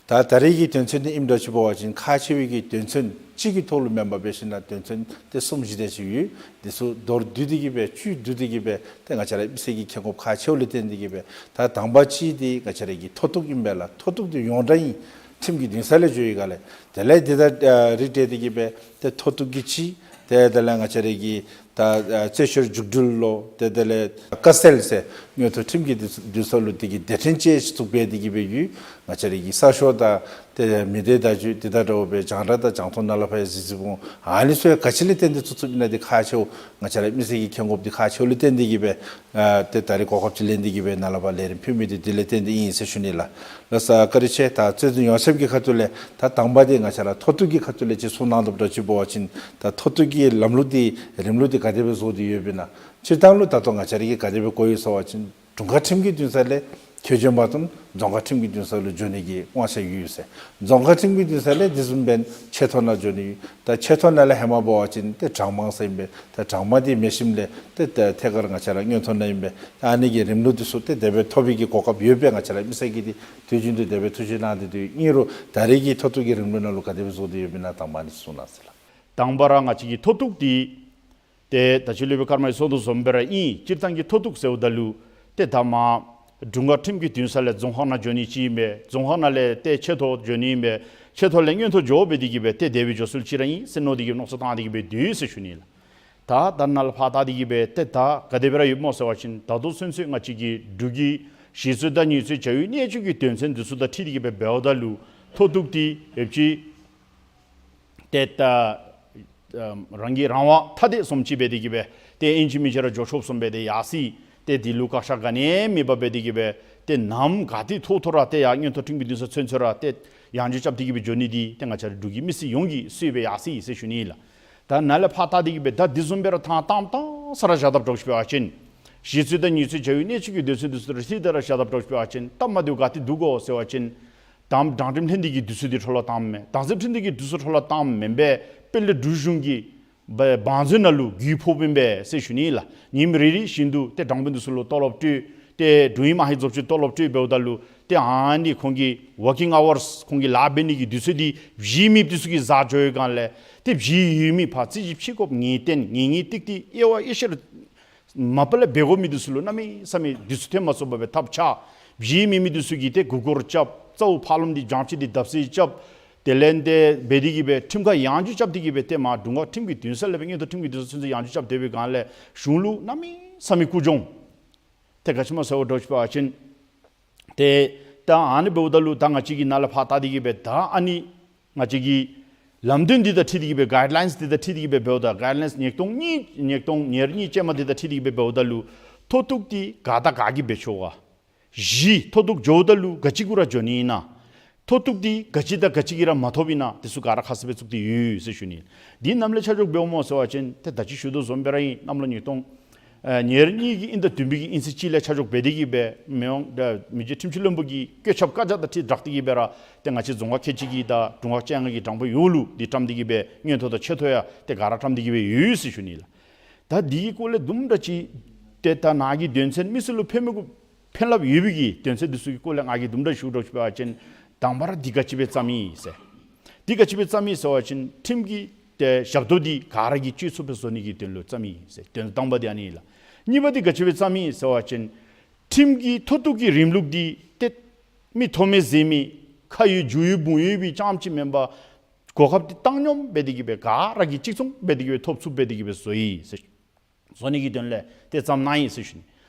ད་ད་རིས་ཀྱི་དོན་ཚན་འདི་ཨིནམ་འདྲཝ་ཅིག་འབད་བ་ཅིན་ཁག་ཆེ་བའི་གི་དོན་ཚན་ཅིག་གི་ཐོག་ལུ་མེན་པར་འབད་ཞིན་ན་དོན་ཚན་ཏེ་གསུམ་བཞི་དེ་ཅིག་ཡོད། འདི་ཚུ་མདོར་བསྡུས་ཏེ་གི་སྦེ་བཅུད་བསྡུས་ཏེ་གི་སྦེ་ཏེ་ང་བཅས་ར་མི་སེར་གྱིས་མཁྱེན་དགོཔ་ཁག་ཆེཝ་ལས་བརྟེན་ཏེ་གི་སྦེ། ད་དང་པ་ཅིག་འདི་ང་བཅས་ར་གི་མཐོ་གཏུགས་ཨིན་པས་ལགས། མཐོ་གཏུགས་འདི་ཡོངས་གྲགས་ཨིན། ཁྲིམས་ཀྱི་འདུན་ས་ལས་འགྱོ་ཡི་ག་ལས། དེ་ལས་འདི་དང་ཨ་རིགས་བསྒྲེས་ཏེ་གི་སྦེ་ཏེ་མཐོ་གཏུགས་ཀྱི་ཅིག། ཏེ་དེ་ལས་ང་བཅས་ར་གི་ད་ཨ་རྩོད་བཤེར་མཇུག་སྒྲིལ་ལོ། ཏེ་དེ་ལས་བཀའ་སེལ་ཟེར་མངོན་མཐོ་ཁྲིམས་ཀྱི་འདུན་འདུན་ས་ལུ་དེ་གི་སྡེ་ཕྲན་ཅིག་བཙུགས་སྦེ་དེ་གི་སྦེ་ཡོད། ང་བཅས་ར་གི་གསར་ཤོག་དང་ཏེ་མི་སྡེ་བརྡ་བརྒྱུད་དེ་དང་འདྲཝ་སྦེ་རྒྱང་བསྒྲགས་དང་རྒྱང་མཐོང་ནང་ལས་ཕར་ཡང་གཟིགས་གཟིགས་འོང་། ཨ་ནི་ཚུ་ཡང་ག་ཅི་ལས་བརྟེན་ཏེ་བཙུགས་བཙུགསཔ་ཨིན་ན་འདི་ཁག་ཆེཝ་ང་བཅས་ར་མི་སེར་གྱིས་མཁྱེན་དགོཔ་འདི་ཁག་ཆེཝ་ལས་བརྟེན་ཏེ་གི་སྦེ་ཨ་ཏེ་ད་རིས་གོ་སྐབས་ཅིག་ལེན་ཏེ་གི་སྦེ་ནཱ་ལས་ཕར་ལས་རིམ་ཕུལ་མི་འདི་དེ་ལས་བརྟེན་ཏེ་ཨིན་ཟེར་ཞུ་ནི་ལགས། ལགས་སོ། བཀའ་དྲིན་ཆེ། ད་རྩོད་འཛིན་ཡོངས་ཁྱབ་ཀྱི་ཁ་ཐུག་ལས་ད་དང་པ་འདི་ང་བཅས་ར་མཐོ་གཏུགས་ཀྱི་ཁ་ཐུག་ལས་ཅིག་གསུང་གནང་དོ་འདྲཝ་ཅིག་འབད་བ་ཅིན་ད་མཐོ་གཏུགས་ཀྱི་ལམ་ལུགས་འདི་རིམ་ལུགས་འདི་ག་དེ་སྦེ་བཟོ་སྟེ་ཡོདཔ་ཨིན་ན། སྤྱིར་བཏང་ལུ་ད་ལྟོ་ང་བཅས་ར་གིས་ག་དེ་སྦེ་གོ་ཡི་ཟེར་བ་ཅིན་དྲུང་ཁག་ཁྲིམས་ཀྱི་འདུན་ས་ལས་ཁྱོད་བྱོན་པ་དང་རྫོང་ཁག་ཁྲིམས་ཀྱི་འདུན་ས་ལུ་འགྱོ་ནི་གི་དབང་ཆ་ཡོད་ཟེར། རྫོང་ཁག་ཁྲིམས་ཀྱི་འདུན་ས་ལས་དེ་བཟུམ་སྦེ་ཆེ་མཐོ་ནང་འགྱོ་ནི་ཡོད། ད་ཆེ་མཐོ་ནང་ལས་ཧེ་མ་འབད་བ་ཅིན་ཏེ་གྲངས་མང་ཟེར་ཨིན་པས། ད་གྲངས་མང་འདི་མེད་ཞིནམ་ལས་ཏེ་ད་ཐད་ཀར་ང་བཅས་ར་མངོན་མཐོ་ནང་ཨིན་པས། ད་ཨ་ནི་གི་རིམ་ལུགས་འདི་ཚུ་ཏེ་དེ་སྦེ་ཐོབ་པའི་གི་གོ་སྐབས་ཡོད་པས། ང་བཅས་ར་མི་སེར་གྱིས་འདི་དུས་རྒྱུན་དུ་དེ་སྦེ་ཐུགས་བཞེད་གནང་སྟེ་འདུག། ཨིན་རུང་ད་རིས་ཀྱི་མཐོ་གཏུགས་ཀྱི་རིམ་ལུགས་ནང་ལུ་ག་དེ་སྦེ་བཟོ་སྟེ་ཡོདཔ་ཨིན་ན་དང་པ་ཨ་ནི་གསུང་གནང་ཟེར་ལགས། དང་པ་ར་ང་བཅས་ཀྱི་མཐོ་གཏུགས་འདི་ཏེ་ད་ཅི་ལས་སྦེ་ཀརྨ་གིས་གསུངས་དོ་བཟུམ་སྦེ་ར་ཨིན། སྤྱིར་བཏང་གི་མཐོ་གཏུགས་ཟེརཝ་ད་ལུ་ཏེ་ད་མར་དྲུང་ཁག་ཁྲིམས་ཀྱི་འདུན་ས་ལས་རྫོང་ཁག་ནང་འགྱོ་ནི་ཅིག་ཨིན་པས། རྫོང་ཁག་ནང་ལས་ཏེ་ཆེ་མཐོ་འགྱོ་ནི་ཨིན་པས། ཆེ་མཐོ་ལས་མངོན་མཐོ་འགྱོ་སྦེ་དེ་གི་སྦེ་ཏེ་དེ་སྦེ་འགྱོ་སྲོལ་ཅིག་ར་ཨིན་ཟེར་མནོ་སྟེ་གི་མནོ་བསམ་བཏང་སྟེ་གི་སྦེ་འདུག་ཟེར་ཞུ་ནི་ལགས། ད་ད་ནཱ་ལས་ཕར་བལྟ་སྟེ་གི་སྦེ་ཏེ་ད་ག་དེ་སྦེ་ར་ཡོདཔ་སྨོ་ཟེར་བ་ཅིན་ད་ལྟོ་ཚུན་ཚོད་ང་བཅས་ཀྱི་འབྲུག་གི་གཞི་རྩོད་དང་ཉེས་རྩོད་བྱ་བའི་གནད་སྤྱོད་ཀྱི་དོན་ཚན་འདི་ཚུ་དང་འཁྲིལ་ཏེ་གི་སྦེ་འབདཝ་ད་ལུ་མཐོ་གཏུགས་འདི་ཡོདཔ་ཅིག་ཏེ་ད་ཨ་རང་གི་རང་དབང་ཐ་དད་བཟུམ་ཅིག་སྦེ་དེ་གི་སྦེ་ཏེ་ཨིན་ཅི་མིན་ཅི་ར་འགྱོ་ཆོགཔ་བཟུམ་སྦེ་ཏེ་ཡར་སོ་ཡི། ཏེ་འདི་ལུ་བཀག་ཆ་ག་ནི་ཡང་མེད་པར་སྦེ་དེ་གི་སྦེ་ཏེ་ནམ་ག་ཏེ་ཐོག་ཐོག་ར་ཏེ་ཡར་མངོན་མཐོ་ཁྲིམས་ཀྱི་འདུན་ས་ཚུན་ཚོད་ར་ཏེ་ཡང་འགྱོ་རྐྱབ་སྟེ་གི་སྦེ་འགྱོ་ནི་འདི་ཏེ་ང་བཅས་ར་འབྲུག་གི་མི་སེར་ཡོངས་ཀྱིས་གསོལ་སྦེ་ཡར་སོ་ཡི་ཟེར་ཞུ་ནི་ལགས། ད་ནཱ་ལས་ཕར་བལྟ་སྟེ་གི་སྦེ་ད་འདི་བཟུམ་སྦེ་ར་ཐང་བཏང་བཏང་ས་ར་བཞག་དཔ་འདྲཝ་ཅིག་འབད་བ་ཅིན་གཞི་རྩོད་དང་ཉེས་རྩོད་བྱ་བའི་གནད་སྤྱོད་ཀྱི་དོན་ཚན་འདི་ཚུ་དང་འཁྲིལ་ཏེ་ར་བཞག་དཔ་འདྲཝ་ཅིག་འབད་བ་ཅིན་སྟབས་མ་བདེཝ་ག་ཏེ་འདུག་གོ་ཟེར་བ་ཅིན་དང་དྲང་ཁྲིམས་ལྷན་སྡེ་གི་དུས་ཚོད་འདི་འཕྲོ་བརླག་བཏངམ་མས། དྭངས་གསལ་ཁྲིམས་སྡེ་གི་དུས་ཚོད་འཕྲོ་བརླག་བཏངམ་མེན་པས། དཔལ་ལྡན་འབྲུག་གཞུང་གི་བ་བང་མཛོད་ནང་ལུ་རྒུད་ཕོགཔ་ཨིན་པས་ཟེར་ཞུ་ནི་ལགས། ཉིནམ་རེ་རེ་བཞིན་དུ་ཏེ་དྲང་དཔོན་འདི་ཚུ་ལུ་ལྟོ་ལོག་སྤྲོད། ཏེ་དྲུང་ཡིག་མ་ཧེ་རྫོབ་ཅིག་ལྟོ་ལོག་སྤྲོད་འབདཝ་ད་ལུ་ཏེ་ཨ་ནི་ཁོང་གི་ཝར་ཀིང་ཨ་ཝརསི་ཁོང་གི་ལཱ་འབད་ནི་གི་དུས་ཚོད་འདི་གཞི་མེདཔ་འདི་ཚུ་གི་བཟའ་འགྱོ་བའི་སྒང་ལས་ཏེ་གཞི་ཡོད་མི་ཕར་རྩོད་གཞི་ཕྱེ་དགོཔ་ངེས་གཏན་ངེས་ངེས་ཏིག་ཏིག་དབྱེ་བ་དབྱེ་ཕྱེ་ར་མ་པ་ལས་འབད་དགོ་མི་འདི་ཚུ་ལུ་གནམ་མེད་ས་མེད་དུས་ཚོད་ཐོན་མ་ཚུགས་པར་སྦེ་ཐབས་ཆག། གཞི་མེད་མི་འདི་ཚུ་གིས་ཏེ་མགུ་སྐོར་རྐྱབ། རྩ་བོ་ཕར་ལོགམ་འདི་འཇམ་ཅིག་འདི་བརྡབ་གསིག་རྐྱབ། དེ་ལས་ཏེ་འབད་དེ་གི་སྦེ་ཁྲིམས་ཁང་ཡང་འགྱོ་རྐྱབ་སྟེ་གི་སྦེ་ཏེ་མར་དྲུང་ཁག་ཁྲིམས་ཀྱི་འདུན་ས་ལས་སྦེ་མངོན་མཐོ་ཁྲིམས་ཀྱི་འདུན་ས་ཚུན་ཚོད་ཡང་འགྱོ་རྐྱབ་སྡོད་པའི་སྒང་ལས་གཞུང་ལུ་གནམ་མེད་ས་མེད་སྐུ་གྱོང་། ཏེ་ག་ཅི་སྨོ་ཟེར་བ་འདྲཝ་ཅིག་འབད་བ་ཅིན་ཏེ་ད་ཨ་ནི་འབདཝ་ད་ལུ་ད་ང་བཅས་ཀྱིས་ནཱ་ལས་ཕར་བལྟ་སྟེ་གི་སྦེ་ད་ཨ་ནི་ང་བཅས་ཀྱི་ལམ་སྟོན་འདི་དང་འཁྲིལ་ཏེ་གི་སྦེ་གའིཌ་ལའིནསི་འདི་དང་འཁྲིལ་ཏེ་གི་སྦེ་འབདཝ་ད་གའིཌ་ལའིནསི་ཉིས་སྟོང་གཉིས་ཉིས་སྟོང་ཉེར་གཉིས་ཅན་མ་འདི་དང་འཁྲིལ་ཏེ་གི་སྦེ་འབདཝ་ད་ལུ་མཐོ་གཏུགས་འདི་ག་དང་ག་གིས་འབད་ཆོག་ག། གཞི་མཐོ་གཏུགས་འགྱོཝ་ད་ལུ་ག་ཅི་གུ་ར་འགྱོ་ནི་ཨིན་ན། མཐོ་གཏུགས་འདི་ག་ཅི་དང་ག་ཅི་གིས་ར་མ་ཐོབ་ཨིན་ན་འདི་ཚུ་ག་ར་ཁ་གསལ་སྦེ་བཙུགས་ཏེ་ཡོད་ཟེར་ཞུ་ནི། འདི་ནམ་ལས་ཆ་འཇོག་འབདཝ་སྨོ་ཟེར་བ་ཅིན་ཏེ་ད་ཅི་ཞུ་དོ་བཟུམ་སྦེ་ར་ཨིན། གནམ་ལོ་ཉིས་སྟོང་ཨ་ཉེར་གཉིས་ཀྱི་དབྱིན་ཟླ་བདུན་པའི་གི་དབྱིན་ཚེས་གཅིག་ལས་ཆ་འཇོག་འབད་དེ་གི་སྦེ་མི་དབང་ད་མི་རྗེ་ཁྲིམས་ཞིབ་བློན་པོ་གི་བཀོད་ཁྱབ་བཀའ་རྒྱ་དང་འཁྲིལ་སྦྲགས་ཏེ་གི་སྦེ་ར་ཏེ་ང་བཅས་རྫོང་ཁག་ཁལ་གཅིག་གི་དང་དྲུང་ཁག་བཅོ་ལྔ་གི་དྲང་དཔོན་ཡོངས་ལུ་འདི་བཀྲམ་སྟེ་གི་སྦེ་མངོན་མཐོ་དང་ཆེ་མཐོ་ཡང་ཏེ་ག་ར་བཀྲམ་སྟེ་གི་སྦེ་ཡོད་ཟེར་ཞུ་ནི་ལགས། ད་འདི་གི་སྐོར་ལས་དུམ་གྲ་ཅིག་ཏེ་ད་ནཱ་གི་དོན་ཚན་མི་སེར་ལུ་ཕན་མི་གུ་ཕན་རླབས་ཡོད་པའི་གི་དོན་ཚན་འདི་ཚུ་གི་སྐོར་ལས་ང་གིས་དུམ་གྲ་ཞུ་འདྲཝ་ཅིག་འབད་བ་ཅིན་དང་པ་ར་འདི་ག་ཅི་སྦེ་བརྩམས་ཡི་ཟེར། འདི་ག་ཅི་སྦེ་བརྩམས་ཡི་ཟེར་བ་ཅིན་ཁྲིམས་ཀྱི་ཏེ་ཞབས་ཏོག་འདི་ག་ར་གིས་སྤྱོད་ཚུགསཔ་སྦེ་བཟོ་ནི་གི་དོན་ལུ་བརྩམས་ཡི་ཟེར། དོན་དང་པ་འདི་ཨ་ནི་ལགས། གཉིས་པ་འདི་ག་ཅི་སྦེ་བརྩམས་ཡི་ཟེར་བ་ཅིན་ཁྲིམས་ཀྱི་མཐོ་གཏུགས་ཀྱི་རིམ་ལུགས་འདི་ཏེ་མི་མཐོ་དམན་ཟེར་མི་ཁ་ཡོད་རྒྱུ་ཡོད་བུང་ཡོད་པའི་རྐྱངམ་ཅིག་མེན་པར་གོ་སྐབས་འདི་བཏང་སྙོམས་འབད་དེ་གི་སྦེ་ག་ར་གིས་གཅིག་མཚུངས་འབད་དེ་གི་སྦེ་ཐོབ་ཚུགསཔ་འབད་དེ་གི་སྦེ་བཟོ་ཡི་ཟེར། བཟོ་ནི་གི་དོན་ལས་ཏེ་བརྩམས་གནང་ཡི་ཟེར་ཞུ་ནི།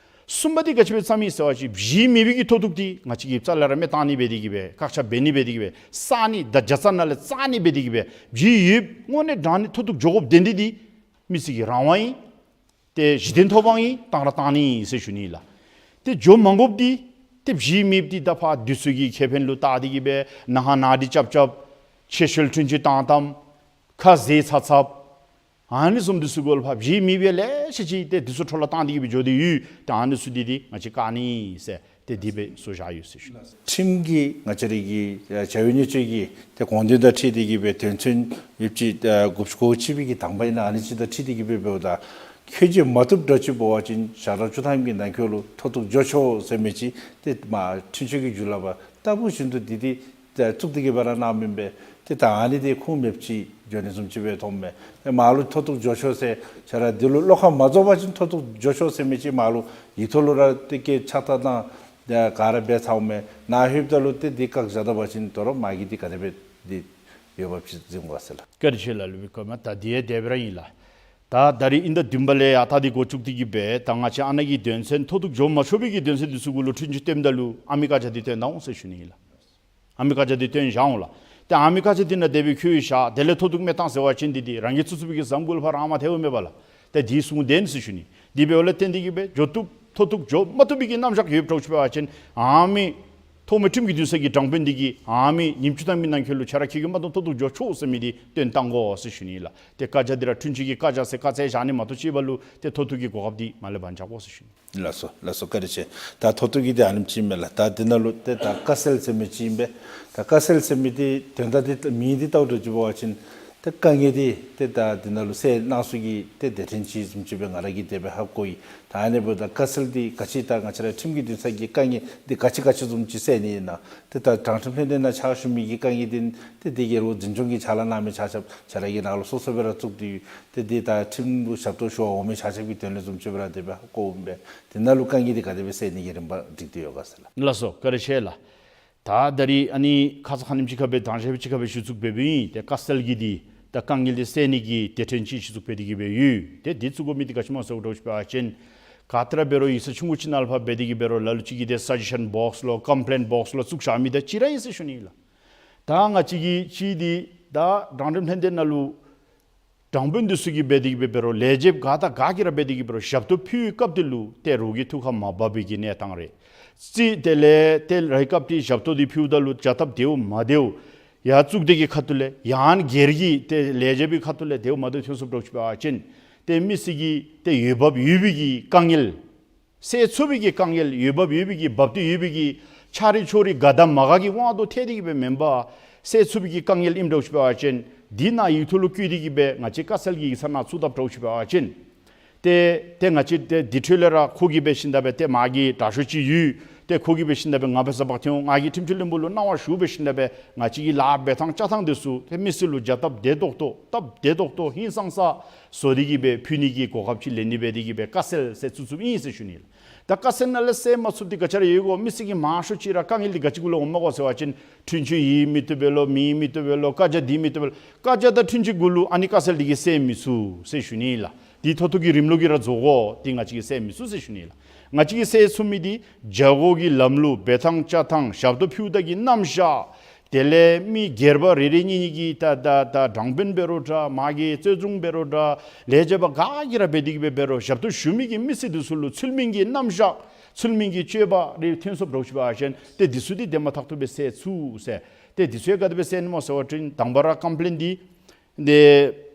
གསུམ་པ་འདི་ག་ཅི་སྦེ་བརྩམས་ཡི་ཟེར་བ་ཅིན་གཞི་མེད་པའི་གི་མཐོ་གཏུགས་འདི་ང་བཅས་ཀྱིས་རྩ་ལས་ར་མེ་བཏང་ནི་འབད་དེ་གི་སྦེ་བཀག་ཆ་འབད་ནི་འབད་དེ་གི་སྦེ་བསགས་ནི་དང་བརྒྱ་རྩ་ནང་ལས་བསགས་ནི་འབད་དེ་གི་སྦེ་གཞི་ཡོདཔ་དངོས་གནས་དྲང་གནས་མཐོ་གཏུགས་འགྱོ་དགོཔ་དོན་འདི་འདི་མི་སེར་གྱི་རང་དབང་ཨིན། ཏེ་གཞི་རྟེན་ཐོབ་དབང་ཨིན། བཏང་ར་བཏང་ནི་ཨིན་ཟེར་ཞུ་ནི་ལགས། ཏེ་འགྱོ་མ་དགོཔ་འདི་ཏེ་གཞི་མེདཔ་འདི་ད་ཕར་དུས་ཚོད་ཀྱི་ཁེ་ཕན་ལུ་བལྟ་སྟེ་གི་སྦེ་ནཱ་ཧ་ནཱ་འདི་རྐྱབ་རྐྱབ་ཆེ་ཤོས་ཁྲུན་ཆུ་བཏང་བཏངམ་ཁ་ཟས་ཚ་ཚབ། ཨ་ནི་བཟུམ་འདི་ཚུ་གུ་ལུ་ཕར་གཞི་མེད་པའི་ལེ་ཤ་ཅིག་ཏེ་འདི་ཚུ་འཕྲོ་བརླག་བཏང་སྟེ་གི་སྦེ་འགྱོ་སྟེ་ཡོད། ཏེ་ཨ་ནི་ཚུ་འདི་འདི་ང་བཅས་བཀག་ནི་ཟེར་ཏེ་དེ་སྦེ་བཟོ་བཞག་ཡོད་ཟེར་ཞུ་ནི། ཁྲིམས་ཀྱི་ང་བཅས་ར་གི་ཨ་བྱ་བའི་གནད་སྤྱོད་ཀྱི་ཏེ་དགོངས་དོན་དང་འཁྲིལ་ཏེ་གི་སྦེ་དོན་ཚན་ཡོདཔ་ཅིག་ཨ་དགུ་བཅུ་གོ་གཅིག་པའི་གི་དང་པ་ཨིན་ན་ཨ་ནི་ཅིག་དང་འཁྲིལ་ཏེ་གི་སྦེ་འབདཝ་ད་ ཁྱོད་ཀྱིས་མ་བཏུབ་འདྲཝ་ཅིག་འབད་བ་ཅིན་ཞག་གྲངས་བཅུ་ཐམ་གྱི་ནང་འཁོད་ལུ་མཐོ་གཏུགས་འགྱོ་ཆོག་ཟེར་མི་ཅིག་ཏེ་མ་འཁྲུན་ཆོད་ཀྱི་བརྒྱུད་ལམ་ལྟ་བུ་བཞིན་དུ་འདི་འདི་ཏེ་བཙུགས་ཏེ་གི་སྦེ་ར་གནངམ་ཨིན་པས། ཏེ་ད་ཨ་ནི་འདི་ཁུངས་མེདཔ་ཅིག་འགྱོ་ནི་བཟུམ་ཅིག་སྦེ་མཐོངམ་མས། ཏེ་མར་ལུ་མཐོ་གཏུགས་འགྱོ་ཆོག་ཟེར་ཁྱོད་ར་འདི་ལུ་བློ་ཁ་མ་རྫོགས་པ་ཅིན་མཐོ་གཏུགས་འགྱོ་ཆོག་ཟེར་མི་ཅིག་མར་ལུ་ཡིག་ཐོག་ལུ་ར་ཏེ་སྐད་ཆ་ད་ད་ད་ག་ར་འབད་ཚརཝ་མས། ནཱ་ལྷོདཔ་ད་ལུ་ཏེ་འདི་བཀག་བཞག་ད་པ་ཅིན་དོ་རུང་མ་གི་འདི་ག་དེ་སྦེ་འདི་འོས་འབབ་ཅིག་འཛིན་དགོ་ཟེར་ལགས། བཀའ་དྲིན་ཆེ་ལགས། ལུ་བི་ཀོ་མ་ད་འདི་ཡང་དེ་སྦེ་ར་ཨིན་ལགས། ད་ད་རིས་དབྱིན་ཟླ་བདུན་པ་ལས་ཡར་ད་འདི་འགོ་བཙུགས་ཏེ་གི་སྦེ་ད་ང་བཅས་ཨ་ནཱ་གི་དོན་ཚན་མཐོ་གཏུགས་འགྱོ་མ་ཆོག་པའི་གི་དོན་ཚན་འདི་ཚུ་གུ་ལུ་འཁྲུན་ཆོད་བཏོནམ་ད་ལུ་ཨ་མི་བཀའ་རྒྱ་འདི་བཏོན་གནང་འོང་ཟེར་ཞུ་ནི་ཨིན་ལགས། ཨ་མི་བཀའ་རྒྱ་འདི་བཏོན་བཞག་འོང་ལགས། ཏེ་ཨ་མི་བཀའ་རྒྱ་འདི་ནང་དེ་སྦེ་བཀོད་བཞག་དེ་ལས་མཐོ་གཏུགས་མི་བཏང་ཟེར་བ་ཅིན་འདི་འདི་རང་གིས་བཙུགས་བཙུགས་པའི་གི་བཟའ་འགུལ་ཕར་རང་མ་ཐལཝ་མེད་པས་ལགས། ཏེ་འདི་གསུང་དོན་ཟེར་ཞུ་ནི། འདི་འབདཝ་ལས་བརྟེན་ཏེ་གི་སྦེ་འགྱོ་བཏུབ་མཐོ་གཏུགས་འགྱོ་མ་བཏུབ་པའི་གི་རྣམ་གཞག་ཡོདཔ་འདྲཝ་ཅིག་འབད་བ་ཅིན་ཨ་མི་ཐོག་མའི་ཁྲིམས་ཀྱི་འདུན་ས་གི་དྲང་དཔོན་འདི་གིས་ཨ་མི་ཉིནམ་བཅུ་ཐམ་གྱི་ནང་འཁོད་ལུ་ཁྱོད་ར་ཁྱོད་ཀྱིས་མ་བཏུབ་མཐོ་གཏུགས་འགྱོ་ཆོག་ཟེར་མི་འདི་བཏོན་བཏང་དགོ་ཟེར་ཞུ་ནི་ལགས། ཏེ་བཀའ་རྒྱ་འདི་ར་འཁྲུན་ཆོད་ཀྱི་བཀའ་རྒྱ་ཟེར་བཀའ་སྩལ་བཞག་ནི་མ་གཏོགས་ཅིག་འབད་རུང་ཏེ་མཐོ་གཏུགས་ཀྱི་གོ་སྐབས་འདི་མ་ལས་འབག་འཇུག་དགོ་ཟེར་ཞུ་ནི། ལགས་སོ་ལགས་སོ། བཀའ་དྲིན་ཆེ། ད་མཐོ་གཏུགས་ཀྱི་འདི་ཨ་ནེམ་ཅིག་ཨིན་མས་ལགས། ད་འདི་ནང་ལུ་ཏེ་ད་བཀའ་སེལ་ཟེར་མི་ཅིག་ཨིན་པས། ད་བཀའ་སེལ་ཟེར་མི་འདི་དོན་དག་འདི་མིང་འདི་བལྟཝ་འདྲཝ་ཅིག་འབད་བ་ཅིན་ཏེ་དཀའ་ངལ་འདི་ཏེ་ད་འདི་ནང་ལུ་སེལ་གནང་ས་གི་ཏེ་སྡེ་ཕྲན་ཅིག་བཟུམ་ཅིག་སྦེ་ང་ར་གིས་དེ་སྦེ་ཧ་གོ་ཡི། ད་ཨ་ནི་འབདཝ་ད་བཀའ་སེལ་འདི་ག་ཅི་ད་ང་བཅས་ར་ཁྲིམས་ཀྱི་འདུན་ས་གི་དཀའ་ངལ་འདི་ག་ཅི་ག་ཅི་བཟུམ་ཅིག་སེལ་ནི་ཨིན་ན། ཏེ་ད་དྲང་ཁྲིམས་ལྷན་སྡེ་ནང་ཕྱག་ཞུ་མི་གི་དཀའ་ངལ་འདི་ཏེ་འདི་གི་རོགས་འཛིན་སྐྱོང་གི་ཕྱག་ལཱ་གནང་མི་ཆ་ཁྱབ་ཁྱོད་ར་གི་ནང་ལུ་སོ་སོ་སྦེ་ར་བཙུགས་ཏེ་ཡོད། ཏེ་འདི་ད་ཁྲིམས་ལུ་ཞབས་ཏོག་ཞུ་བར་འོང་མི་ཆ་ཁྱབ་ཀྱི་དོན་ལས་བཟུམ་ཅིག་སྦེ་ར་དེ་སྦེ་ཧ་གོཝ་ཨིན་པས། དེ་ནང་ལུ་དཀའ་ངལ་འདི་ག་དེ་སྦེ་སེལ་ནི་གི་རིམ་པ་སྒྲིག་སྟེ་ཡོད་ག་ཟེར་ལགས། ལགས་སོ། བཀའ་དྲིན་ཆེ་ལགས། ད་ད་རིས་ཨ་ནི་ཁ་ཙ་ཁ་ཉིནམ་ཅིག་ཁར་སྦེ་དྲང་ཞག་ཅིག་ཁར་སྦེ་ཞུ་ཚུགས་འབད་འབདཝ་ཨིན། ཏེ་བཀའ་སེལ་གྱི་འདི་ད་དཀའ་ངལ་འདི་སེལ་ནི་གི་སྡེ་ཕྲན་ཅིག་ཞུ་ཚུགས་འབད་དེ་གི་སྦེ་ཡོད། ཏེ་འདི་བཙུགས་དགོ་མི་འདི་ག་ཅི་སྨོ་ཟེརཝ་འདྲཝ་ཅིག་འབད་བ་ཅིན་ག་ཏེ་ར་འབད་རུང་ཡིག་ཚང་ཆུང་ཀུ་ཅིག་ནང་ལུ་ཕར་འབད་དེ་གི་འབད་རུང་ལ་ལུ་ཅིག་གིས་ཏེ་སཱ་ཇེ་ཤཱན་བོགས་ལོ་ཀམ་པི་ལེནཊ་བོགས་ལོ་བཙུགས་བཞག་མི་འདི་ཅིག་ར་ཨིན་ཟེར་ཞུ་ནི་ལགས། ད་ང་བཅས་ཀྱི་ཅིག་འདི་ད་དྲང་ཁྲིམས་ལྷན་སྡེ་ནང་ལུ་དྲང་དཔོན་འདི་ཚུ་གིས་འབད་དེ་གི་འབད་རུང་ལས་བྱེདཔ་ག་དང་ག་གིས་ར་འབད་དེ་གི་འབད་རུང་ཞབས་ཏོག་ཕུལ་བའི་སྐབས་འདི་ལུ་ཏེ་རོགས་ཀྱི་ཐུགས་ཁར་མ་བབས་པའི་གི་གནས་སྟངས་རེ་ཅིག། དེ་ལས་ཏེ་རོགས་ཀྱི་སྐབས་འདི་ཞབས་ཏོག་འདི་ཕུལཝ་ད་ལུ་བྱ་ཐབས་བདེཝ་མ་བདེཝ་ཡར་བཙུགས་དེ་གི་ཁ་ཐུག་ལས་ཡང་སྒེར་གྱི་ཏེ་ལས་བྱེདཔ་གི་ཁ་ཐུག་ལས་བདེཝ་མ་བདེཝ་ཐོན་སོངམ་འདྲཝ་ཅིག་འབད་བ་ཅིན་ཏེ་མི་སེར་གྱི་ཏེ་འོས་འབབ་ཡོད་པའི་གི་དཀའ་ངལ་སེལ་ཚུགས་པའི་གི་དཀའ་ངལ་འོས་འབབ་ཡོད་པའི་གི་འབབ་ཏེ་ཡོད་པའི་གི་ཆ་རེ་ཆོ་རེ་ག་དང་མ་ག་གི་དབང་དུ་ཐལ་ཏེ་གི་སྦེ་མེན་པར་སེལ་ཚུགས་པའི་གི་དཀའ་ངལ་ཨིནམ་འདྲཝ་ཅིག་འབད་བ་ཅིན་འདི་ནང་ཡིག་ཐོག་ལུ་བཀོད་དེ་གི་སྦེ་ང་བཅས་བཀའ་སེལ་གྱི་ཡིག་ཚང་ནང་བཙུགས་དཔ་འདྲཝ་ཅིག་འབད་བ་ཅིན་ཏེ་ཏེ་ང་བཅས་ཏེ་འདི་འཕྲོ་ལས་ར་ཁོ་གིས་འབད་ཞིནམ་ད་སྦེ་ཏེ་མ་གི་དྲག་ཤོས་ཅིག་ཡོད། ཏེ་ཁོ་གིས་འབད་ཞིནམ་ད་སྦེ་ང་འབད་ས་འབག་སྟེ་འོང་། ང་གིས་ཁྲིམས་སྤྱི་བློན་པོ་ལུ་གནང་བ་ཞུ་འབད་ཞིནམ་ད་སྦེ་ང་བཅས་ཀྱི་ལཱ་འབད་ཐངས་བཅའ་ཐངས་འདི་ཚུ་ཏེ་མི་སེར་ལུ་བྱ་སྟབས་བདེ་ཏོག་ཏོ་སྟབས་བདེ་ཏོག་ཏོ་ཧིང་སངས་ས་བཟོ་སྟེ་གི་སྦེ་ཕུལ་ནི་གི་གོ་སྐབས་ཅིག་ལེན་ནི་འབད་དེ་གི་སྦེ་བཀའ་སེལ་ཟེར་བཙུགས་བཙུགསཔ་ཨིན་ཟེར་ཞུ་ནི་ལགས། ད་བཀའ་སེལ་ནང་ལས་སེལ་མ་ཚུགསཔ་འདི་ག་ཅི་ར་ཡོད་གོ། མི་སེར་གྱི་མང་ཤོས་ཅིག་ར་དཀའ་ངལ་འདི་ག་ཅི་གུ་ལུ་འོངམ་གོ་ཟེར་བ་ཅིན་འཁྲུན་ཆོད་ཡོད་མི་བཏུབ་པས་ལོ། མེད་མི་བཏུབ་པས་ལོ། བཀའ་རྒྱ་འདི་མི་བཏུབ་པས་ལོ། བཀའ་རྒྱ་དང་འཁྲུན་ཆོད་གུ་ལུ་ཨ་ནི་བཀའ་སེལ་འདི་གིས་སེལ་མི་ཚུགས་ཟེར་ཞུ་ནི་ལགས། འདི་མཐོ་གཏུགས་ཀྱི་རིམ་ལུགས་ཀྱིས་ར་བཟོ་དགོ། འདི་ང་བཅས་ཀྱིས་སེལ་མི་ཚུགས་ཟེར་ཞུ་ནི་ལགས། ང་བཅས་ཀྱིས་སེལ་ཚུགས་མི་འདི་བྱ་སྒོ་གི་ལམ་ལུགས་འབད་ཐངས་བཅའ་ཐངས་ཞབས་ཏོག་ཕུལཝ་ད་གི་རྣམ་གཞག། དེ་ལས་མི་སྒེར་པ་རེ་རེ་གཉིས་གཉིས་ཀྱིས་ད་ད་ད་དྲང་དཔོན་འབད་རུང་འདྲ། མ་གི་རྩོད་སྒྲུང་འབད་རུང་འདྲ། ལས་བྱེདཔ་ག་གིས་ར་འབད་དེ་གི་སྦེ་འབད་རུང་ཞབས་ཏོག་ཞུ་མི་གི་མི་སེར་འདི་ཚུ་ལུ་ཚུལ་མིན་གྱི་རྣམ་གཞག་ཚུལ་མིན་གྱི་སྤྱོད་པ་རེ་ཐོན་སོངམ་འདྲཝ་ཅིག་འབད་བ་ཅིན་ཏེ་འདི་ཚུ་འདི་དེ་མ་ཐག་ཏུ་སྦེ་སེལ་ཚུགས་ཟེར། ཏེ་འདི་ཚུ་ཡང་ག་དེ་སྦེ་སེལ་ནི་སྨོ་ཟེར་བ་ཅིན་དང་པ་ར་ཀམ་པི་ལེནཊ་འདི་ཏེ་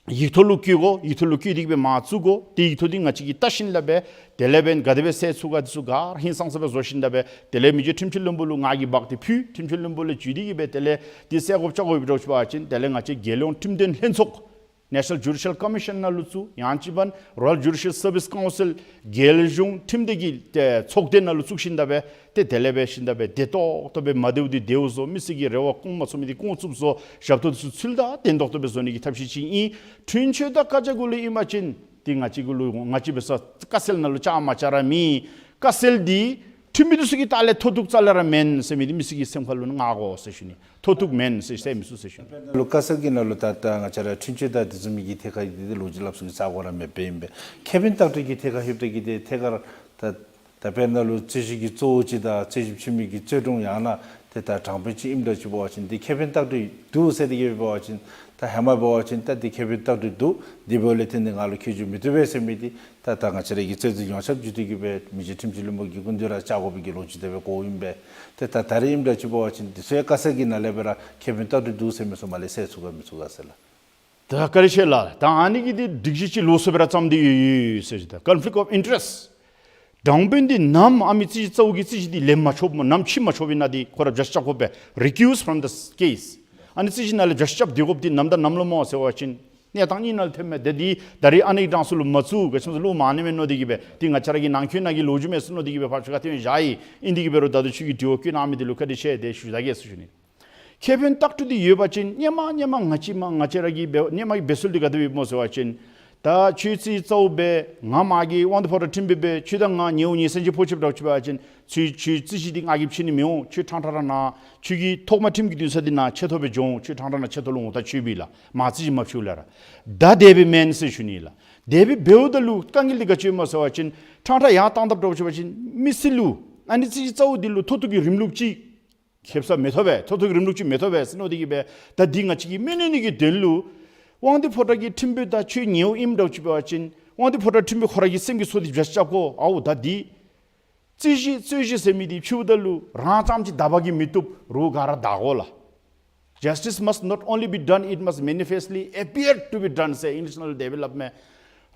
ཡིག་ཐོག་ལུ་བཀོད་དགོ། ཡིག་ཐོག་ལུ་བཀོད་དེ་གི་སྦེ་མར་བཙུགས་དགོ། ཏེ་ཡིག་ཐོག་འདི་ང་བཅས་ཀྱིས་བལྟ་ཞིནམ་ད་སྦེ་དེ་ལས་འབདན་ག་དེ་སྦེ་སེལ་ཚུགས་ག་འདི་ཚུ་ག་ར་ཧིང་སངས་ས་སྦེ་བཟོ་ཞིནམ་ད་སྦེ་དེ་ལས་མི་རྗེ་ཁྲིམས་སྤྱི་བློན་པོ་ལུ་ང་གིས་འབག་སྟེ་ཕུལ། ཁྲིམས་སྤྱི་བློན་པོ་ལས་བརྒྱུད་དེ་གི་སྦེ་དེ་ལས་འདི་སེལ་དགོཔ་བཅར་དགོཔ་འདྲཝ་ཅིག་འབད་བ་ཅིན་དེ་ལས་ང་བཅས་རྒྱལ་ཡོངས་ཁྲིམས་དོན་ལྷན་ཚོགས་National Judicial Commission ནང་ལུ་བཙུགས། ཡང་ཅིན་འབདན་Royal Judicial Service Council རྒྱལ་གཞུང་ཁྲིམས་སྡེ་གི་ཏེ་ཚོགས་སྡེ་ནང་ལུ་བཙུགས་ཞིནམ་ད་སྦེ་ཏེ་དེ་ལས་འབད་ཞིནམ་ད་སྦེ་བདེ་ཏོག་ཏོ་སྦེ་མ་བདེཝ་འདི་བདེཝ་བཟོ། མི་སེར་གྱི་རེ་བ་སྐོང་མ་ཚུགས་མི་འདི་སྐོང་ཚུགསཔ་བཟོ། ཞབས་ཏོག་འདི་ཚུ་ཚུལ་དང་ལྡན་ཏོག་ཏོ་སྦེ་བཟོ་ནི་གི་ཐབས་ཤེས་ཅིག་ཨིན། འཁྲུན་ཆོད་དང་བཀའ་རྒྱ་གུ་ལུ་ཨིན་པ་ཅིན་འདི་ང་བཅས་གུ་ལུ་ང་བཅས་འབད་ས་བཀའ་སེལ་ནང་ལུ་བཅའ་མ་བཅའ་ར་མེད། བཀའ་སེལ་འདི་འཁྲུན་མི་འདི་ཚུ་གི་ལྟག་ལས་མཐོ་གཏུགས་རྩ་ལས་ར་མེན་ཟེར་མི་འདི་མི་སེར་གྱི་སེམས་ཁ་ལུ་མངའ་དགོ་ཟེར་ཞུ་ནི། མཐོ་གཏུགས་མེན་ཟེར་སེལ་མི་ཚུགས་ཟེར་ཞུ་ནི། ལུ་བཀའ་སེལ་གྱི་ནང་ལུ་ད་ད་ང་བཅས་ར་འཁྲུན་ཆོད་དང་དེ་བཟུམ་མའི་གི་ཐད་ཁར་འདི་ལོ་རྒྱུས་སླབ་ས་གི་ས་གོ་ར་མེདཔ་ཨིན་པས། ཁེ་ཕན་བརྟག་སྤྲོད་ཀྱི་ཐད་ཁར་ལྷོདཔ་ད་གི་ཏེ་ཐད་ཀར་ད་ད་དཔེར་ན་ལུ་རྩོད་གཞི་གི་གཙོ་བོ་ཅིག་དང་རྩོད་གཞི་ཆེ་མི་གི་རྩོད་སྒྲུང་ཡང་ན་ཏེ་ད་དྲང་དཔོན་ཅིག་ཨིནམ་འདྲཝ་ཅིག་འབད་བ་ཅིན་འདི་ཁེ་ཕན་བརྟག་སྤྲོད་འདུག་ཟེར་ཏེ་གི་འབད་བ་ཅིན་ད་ཧེ་མ་འབད་བ་ཅིན་ད་འདི་ཁེ་ཕན་བརྟག་སྤྲོད་འདུག། འདི་འབདཝ་ལས་བརྟེན་ཏེ་ང་ལུ་ཁྱད་ཆོས་མི་ཐོབ་པས་ཟེར་མི་འདི་ད་ད་ང་བཅས་ར་གི་རྩོད་འཛིན་ཡོངས་ཁྱབ་བརྒྱུད་དེ་གི་སྦེ་མི་རྗེ་ཁྲིམས་སྤྱི་བློན་པོ་གི་སྐུ་མདུན་ར་བཅར་དགོ་པའི་གི་ལོ་རྒྱུས་དེ་སྦེ་གོཝ་ཨིན་པས། ཏེ་ད་ད་རེས་ཨིནམ་འདྲཝ་ཅིག་འབད་བ་ཅིན་འདི་ཚུ་ཡང་བཀའ་སེལ་གྱི་ནང་ལས་སྦེ་ར་ཁེ་ཕན་བརྟག་སྤྲོད་འདུག་ཟེར་མི་ཚུ་མར་ལས་སེལ་ཚུགས་ག་མི་ཚུགས་ག་ཟེར་ལགས། ད་བཀའ་དྲིན་ཆེ་ལགས། ད་ཨ་ནི་གི་འདི་སྒྲིག་གཞི་ཅིག་ལོགས་སུ་སྦེ་ར་བརྩམས་ཏེ་ཡོད་ཡོད་ཟེར་ཞུ་ད། Conflict of interest། དྲང་དཔོན་འདི་ནམ་ཨ་མི་རྩོད་གཞི་རྩ་བོ་གི་རྩོད་གཞི་འདི་ལེན་མ་ཆོགཔ་སྨོ། ནམ་ཕྱེ་མ་ཆོགཔ་ཨིན་ན་འདི་ཁོ་ར་བསྐྱར་བཞག་དགོ་པས། Recuse from the case། ཨ་ནི་རྩོད་གཞི་ནང་ལས་བསྐྱར་བཞག་སྡོད་དགོཔ་འདི་ནམ་དང་ནམ་ལུ་སྨོ་ཟེར་བ་ཅིན་ གནས་སྟངས་གཉིས་ནང་ལུ་ཐོནམ་མས། ཏེ་འདི་ད་རིས་ཨ་ནི་གྲངས་སུ་ལུ་མ་བཙུགས། ག་ཅི་སྨོ་ཟེར་བློ་མ་གནས་མས་མནོ་སྟེ་གིས་སྦེ་འདི་ང་བཅས་ར་གི་ནང་འཁོད་ནང་གི་ལོ་རྒྱུས་མས་ཟེར་མནོ་སྟེ་གིས་སྦེ་ཕར་ཚུར་ཁ་ཐོན་བཞག་ཡི། ཨིན་དེ་གིས་འབད་རུང་ད་ལྟོ་ཁྱོད་ཀྱིས་དྲི་བ་བཀོད་གནང་མི་འདི་ལུ་བཀའ་དྲིན་ཆེ། དེ་ཞུ་ད་གེ་ཟེར་ཞུ་ནི། ཁེ་ཕན་བརྟག་གྲུབ་འདི་ཡོད་པ་ཅིན་སྔོན་མ་སྔོན་མ་ང་བཅས་མ་ང་བཅས་ར་གི་འབད་སྔོན་མ་གི་འབད་སྲོལ་འདི་ག་དེ་སྦེ་སྨོ་ཟེར་བ་ཅིན། ད་ཁྱོད་རྩིས་རྩ་བོ་འབད། ང་མ་གི་དབང་འདུས་ཕོ་བྲང་ཁྲིམས་དཔོན་འབད། ཁྱོད་དང་ང་ཉེ་བོ་ཉེ་སེམས་ཅིག་ཕོག་ཅི་འདྲཝ་ཅིག་འབད་བ་ཅིན་ཁྱོད་ཁྱོད་རྩིས་གཞི་འདི་ང་གིས་ཕྱེ་ནི་མི་འོང་། ཁྱོད་ཕྲང་ཕྲང་ར་ནཱ་ཁྱོད་ཀྱི་ཐོག་མ་ཁྲིམས་ཀྱི་འདུན་ས་འདི་ནང་ཆེ་མཐོ་སྦེ་འགྱོ་འོང་། ཁྱོད་ཕྲང་ཕྲང་ནཱ་ཆེ་མཐོ་ལུ་འོང་། ད་ཁྱོད་འབད་ལགས། མ་རྩིས་གཞི་མ་ཕྱེ་ལགས་ར། ད་དེ་སྦེ་མེན་ཟེར་ཞུ་ནི་ལགས། དེ་སྦེ་འབདཝ་ད་ལུ་དཀའ་ངལ་འདི་ག་ཅི་སྨོ་ཟེར་བ་ཅིན་ཕྲང་ཕྲང་ཡར་བཏང་དཔ་འདྲཝ་ཅིག་འབད་བ་ཅིན་མི་སེར་ལུ་ཨ་ནི་རྩིས་གཞི་རྩ་བོ་འདི་ལུ་མཐོ་གཏུགས་ཀྱི་རིམ་ལུགས་ཅིག་ཁེབ་ས་མི་ཐོབ་པས། མཐོ་གཏུགས་ཀྱི་རིམ་ལུགས་ཅིག་མི་ཐོབ་པས་ཟེར་མནོ་སྟེ་གིས་སྦེ་ད་འདི་ང་བཅས་ཀྱིས་མི་གནོད་ནི་གི་དོན་ལུ་དབང་འདུས་ཕོ་བྲང་གི་ཁྲིམས་དཔོན་དང་ཁྱོད་ཉེ་བོ་ཨིནམ་འདྲཝ་ཅིག་འབད་བ་ཅིན་དབང་འདུས་ཕོ་བྲང་ཁྲིམས་དཔོན་ཁོ་ར་གི་སེམས་ཀྱི་ཚོར་འདི་བརྗེད་རྐྱབ་དགོ། ཨའོ་ད་འདི་རྩིས་གཞི་རྩོད་གཞི་ཟེར་མི་འདི་ཕྱེཝ་ད་ལུ་རང་རྐྱངམ་གཅིག་བདའ་བ་གིས་མི་བཏུབ། རོགས་ག་ར་བདའ་དགོ་ལགས། Justice must not only be done, it must manifestly appear to be done ཟེར་ཨིང་ལིཤ་ནང་ལུ་དེ་སྦེ་སླབ་མས།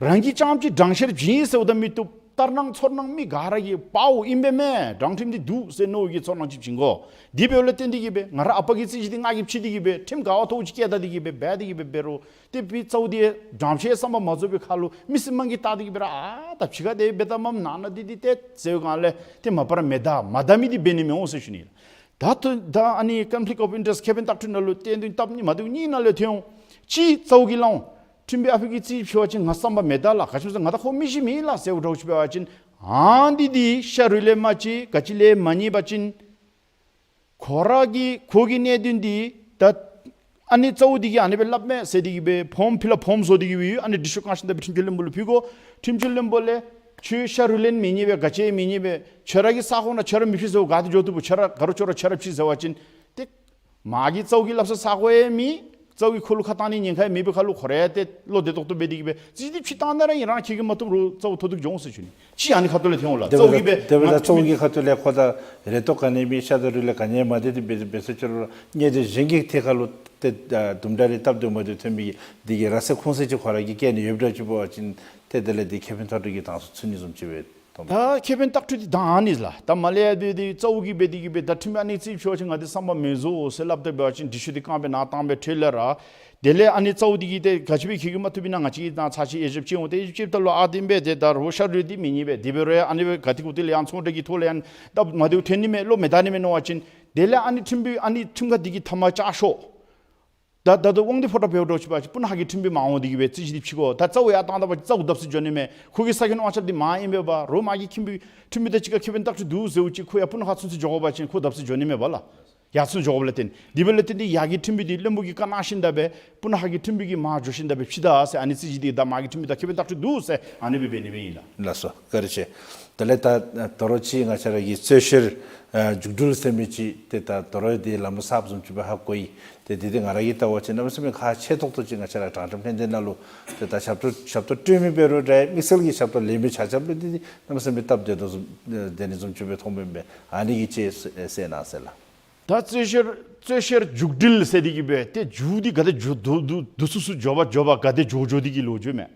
རང་གིས་རྐྱངམ་གཅིག་དྲང་ཤེར་བྱིན་ཟེརཝ་ད་མི་བཏུབ། ལྟར་སྣང་ཚོར་སྣང་མི་ག་ར་གིས་པའོ་ཨིན་པས་མས། དྲང་ཁྲིམས་འདི་འདུག་ཟེར་མནོ་བའི་གི་ཚོར་སྣང་ཅིག་བྱིན་དགོ། དེ་འབདཝ་ལས་བརྟེན་ཏེ་གིས་སྦེ་ང་ར་ཨ་པ་གི་རྩིས་གཞི་འདི་ང་གིས་ཕྱེ་སྟེ་གིས་སྦེ་ཁྲིམས་ག་བ་མཐོཝ་ཅིག་བཀལ་ད་དེ་གིས་སྦེ་འབད་དེ་གིས་སྦེ་འབད་རུང་ཏེ་དཔེ་རྩ་བོ་འདི་དྲང་ཤེར་བསམ་པ་མ་རྫོགས་པའི་ཁར་ལུ་མི་སེར་དམངས་ཀྱིས་བལྟ་སྟེ་གིས་སྦེ་ར་ཨ་ད་ཕྱི་ཁར་དེ་སྦེ་བལྟ་མས། ནང་ན་འདི་འདི་ཏེ་ཟེར་བའི་སྒང་ལས་ཏེ་མ་པ་ར་མི་བདའ། མ་བདའ་མི་འདི་འབད་ནི་མི་འོང་ཟེར་ཞུ་ནི། ད་ད་ཨ་ནི་conflict of interest ཁེ་ཕན་བརྟག་གྲུབ་ནང་ལུ་ཏེ་འདི་སྟབས་མ་བདེཝ་གཉིས་ནང་ལས་ཐོན་འོང་། གཅིག་རྩ་བོ་གིས་སླབ་འོང་། ཁྲིམས་དཔོན་ཨ་ཕི་གི་རྩིས་ཕྱེ་བ་ཅིན་ང་བསམ་པ་མི་བདའ་ལགས། ག་ཅི་སྨོ་ཟེར་ང་ད་ཁོ་མི་ཤེས་མེན་ལགས་ཟེརཝ་འདྲཝ་ཅིག་འབད་བ་ཅིན་ཨ་འདི་འདི་ཤ་རུས་ལས་མ་གཅིག་ག་ཅི་ལས་མ་རྙེད་པ་ཅིན་ཁོ་ར་གི་ཁོ་གི་གནད་དོན་འདི་ད་ཨ་ནི་རྩ་བོ་འདི་གིས་ཨ་ནི་སྦེ་སླབ་མས་ཟེར་ཏེ་གིས་སྦེ་ཕོརམ་ཕིལ་ཨཔ་ཕོརམ་བཟོ་སྟེ་གིས་སྦེ་ཡོད། ཨ་ནི་དྲི་ཤོག་བཀང་ཞིནམ་ད་སྦེ་ཁྲིམས་སྤྱི་བློན་པོ་ལུ་ཕུལ་དགོ། ཁྲིམས་སྤྱི་བློན་པོ་ལས་ཁྱོད་ཤ་རུས་ལེན་མི་རྙེད་པས། ག་ཅི་མི་རྙེད་པས། ཁྱོད་ར་གི་ས་གོ་ནང་ཁྱོད་ར་མི་ཕྱེ་ཟེརཝ་ག་ཏེ་འགྱོ་བཏུབ་པོ། ཁྱོད་ར་ག་ར་ཁྱོད་ར་ཁྱོད་ར་ཕྱེ་ཟེར་བ་ཅིན་ཏེ་མ་གི་རྩ་བོ་གིས་སླབ་ས་ས་གོ་ཡང་མེད། རྩ་བོ་གིས་ཁོ་ལུ་ཁ་བཏང་ནི་ཉེན་ཁ་ཡང་མེད་པའི་ཁར་ལུ་ཁོ་ར་ཡང་ཏེ་བློ་བདེ་ཏོག་ཏོ་སྦེ་དེ་གིས་སྦེ་རྩིས་འདི་ཕྱེ་བཏང་ན་ར་ཨིན། རང་ཁྱོད་ཀྱིས་མ་བཏུབ་རུང་རྩ་བོ་མཐོ་གཏུགས་འགྱོ་འོང་ཟེར་ཞུ་ནི། གཅིག་ཨ་ནི་ཁ་ཐུག་ལས་ཐོན་འོང་ལགས། དེ་རྩ་བོ་གིས་འབད་དེ་འབད་ད་རྩ་བོ་གི་ཁ་ཐུག་ལས་ཁོ་ད་རེ་དོགས་ག་ནི་མེད། ཤ་དང་རུས་ལས་ག་ནི་མ་བདེ་དེ་འབད་དེ་འབད་ས་ཅིག་རུང་ར་གནད་དོན་གཞན་གྱི་ཐད་ཁར་ལུ་ཏེ་ཨ་དུམ་གྲ་རེ་སྟབས་བདེཝ་མ་བདེཝ་ཐོན་མི་གི་འདི་གི་ར་སེ་ཁུངས་སེ་ཅིག་ཁོ་ར་གིས་བཀལ་ནི་ཡོདཔ་འདྲཝ་ཅིག་འབད་བ་ཅིན་ཏེ་དེ་ལས་འདི་ཁེ་ཕན་ཐོབ་འཕྲོ་གི་དང་སུ་ཚུད་ནི་བཟུམ་ཅིག་སྦེ་མཐོངམ་མས། ད་ཁེ་ཕན་བརྟག་གྲུབ་འདི་ད་ཨ་ནི་ལགས། ད་མ་ལས་ཡར་འདི་འདི་རྩ་བོ་གིས་འབད་དེ་གིས་སྦེ་ད་ཁྲིམས་ཨ་ནི་རྩིས་ཕྱེ་བ་ཅིན་ང་འདི་བསམ་པ་མི་རྫོགས་ཟེར་སླབ་སྟེ་འབད་བ་ཅིན་དྲི་ཤོག་འདི་བཀང་སྦེ་ནཱ་བཏང་སྦེ་ཁྲོལ་ལས་ར། དེ་ལས་ཨ་ནི་རྩ་བོ་འདི་གིས་ཏེ་ག་ཅི་སྦེ་ཁྱོད་ཀྱིས་མ་བཏུབ་ཨིན་ན་ང་བཅས་ཀྱིས་ད་ཚར་ཅིག་དབྱེ་ཞིབ་ཅིག་འོང་། ཏེ་དབྱེ་ཞིབ་ཅིག་འབདཝ་ད་ལུ་ཨ་འདི་འབད་དེ་ད་རོགས་ཤ་རུས་འདི་མི་རྙེད་པས། དེ་འབད་རུང་ཡང་ཨ་ནི་སྦེ་ག་ཏེ་གུ་ཏེ་ལས་ཡང་ཚོང་འབྲེལ་གྱི་ཐོག་ལས་ཡང་སྟབས་མ་བདེཝ་ཐོན་ནི་མས། བློ་མི་བདའ་ནི་མས་མནོ་བ་ཅིན་དེ་ལས་ཨ་ནི་ཁྲིམས་དཔོན་ཨ་ནི་ཁྲིམས་ཁང་འདི་གིས་མཐའ་མ་བཅག་ཤོག། ད་ད་ལྟོ་དབང་འདུས་ཕོ་བྲང་འབདཝ་འདྲཝ་ཅིག་འབད་བ་ཅིན་སྤུ་ན་ཁ་གི་ཁྲིམས་དཔོན་མར་འོང་སྟེ་གིས་སྦེ་རྩིས་གཞི་འདི་ཕྱེ་དགོ། ད་རྩ་བོ་ཡར་བཏང་ད་པ་ཅིན་རྩ་བོ་བརྡབ་གསིག་འགྱོ་ནི་མས། ཁོ་གི་ས་ཁྱོན་དབང་ཆ་འདི་མར་ཨིན་པས་པ། རོགས་མ་གི་ཁྲིམས་དཔོན་ཁྲིམས་དཔོན་དང་གཅིག་ཁར་ཁེ་ཕན་བརྟག་གྲུབ་འདུག་ཟེརཝ་ཅིག་ཁོ་ཡར་སྤུ་ན་ཁ་ཚུན་ཚོད་འགྱོ་དགོ་པ་ཅིན་ཁོ་བརྡབ་གསིག་འགྱོ་ནི་མས་པ་ལགས། ཡར་ཚུན་འགྱོ་དགོཔ་ལས་བརྟེན། དེ་འབདཝ་ལས་བརྟེན་ཏེ་ཡར་གྱི་ཁྲིམས་དཔོན་འདི་བློན་པོ་གིས་བཀའ་གནང་ཞིནམ་ད་སྦེ་སྤུ་ན་ཁ་གི་ཁྲིམས་དཔོན་གྱིས་མར་འགྱོ་ཞིནམ་ད་སྦེ་ཕྱེ་ད་ཟེར། ཨ་ནི་རྩིས་གཞི་འདི་ད་མ་གི་ཁྲིམས་དཔོན་དང་ཁེ་ཕན་བརྟག་གྲུབ་འདུག་ཟེར་ཨ་ནི་སྦེ་འབད་ནི་སྦེ་ཨིན་ལགས། ལགས་སོ། བཀའ་དྲིན་ཆེ། དེ་ལས་ད་དོ་རུང་ཅིག་ང་བཅས་ར་གི་རྩོད་བཤེར་ཨ་མཇུག་སྒྲིལ་ཟེར་མི་ཅིག་ཏེ་ད་དོ་རུང་འདི་ལམ་ལུ་གསརཔ་བཟུམ་ཅིག་སྦེ་ཧ་གོ་ཡི། ཏེ་འདི་འདི་ང་ར་གིས་བལྟ་བ་ཅིན་གནམ་མེད་ས་མེད་ཁག་ཆེ་ཏོག་ཏོ་ཅིག་ང་བཅས་ར་དྲང་ཁྲིམས་ལྷན་སྡེ་ནང་ལུ་ཏེ་ད་ཞབས་ཏོག་ཞབས་ཏོག་སྤྲོད་མི་འབད་རུང་འདྲ་དམིགས་བསལ་གྱི་ཞབས་ཏོག་ལེན་མི་ཆ་ཁྱབ་ལུ་འདི་འདི་གནམ་མེད་ས་མེད་སྟབས་བདེ་ཏོག་བཟུམ་ཨེ་བདེ་ནི་བཟུམ་ཅིག་སྦེ་མཐོངམ་མས། ཨ་ནི་གི་ཅིག་གསལ་གསལ་གནང་ཟེར་ལགས། ད་རྩོད་བཤེར་རྩོད་བཤེར་མཇུག་སྒྲིལ་ཟེར་འདི་གིས་སྦེ་ཏེ་མཇུག་འདི་ག་དེ་མཇུག་བསྡུ་བསྡུ་བསྡུ་ཚུན་ཚུན་འགྱོ་བ་འགྱོ་བ་ག་དེ་མགྱོགས་མགྱོགས་འདི་གི་ལོ་རྒྱུས་མས།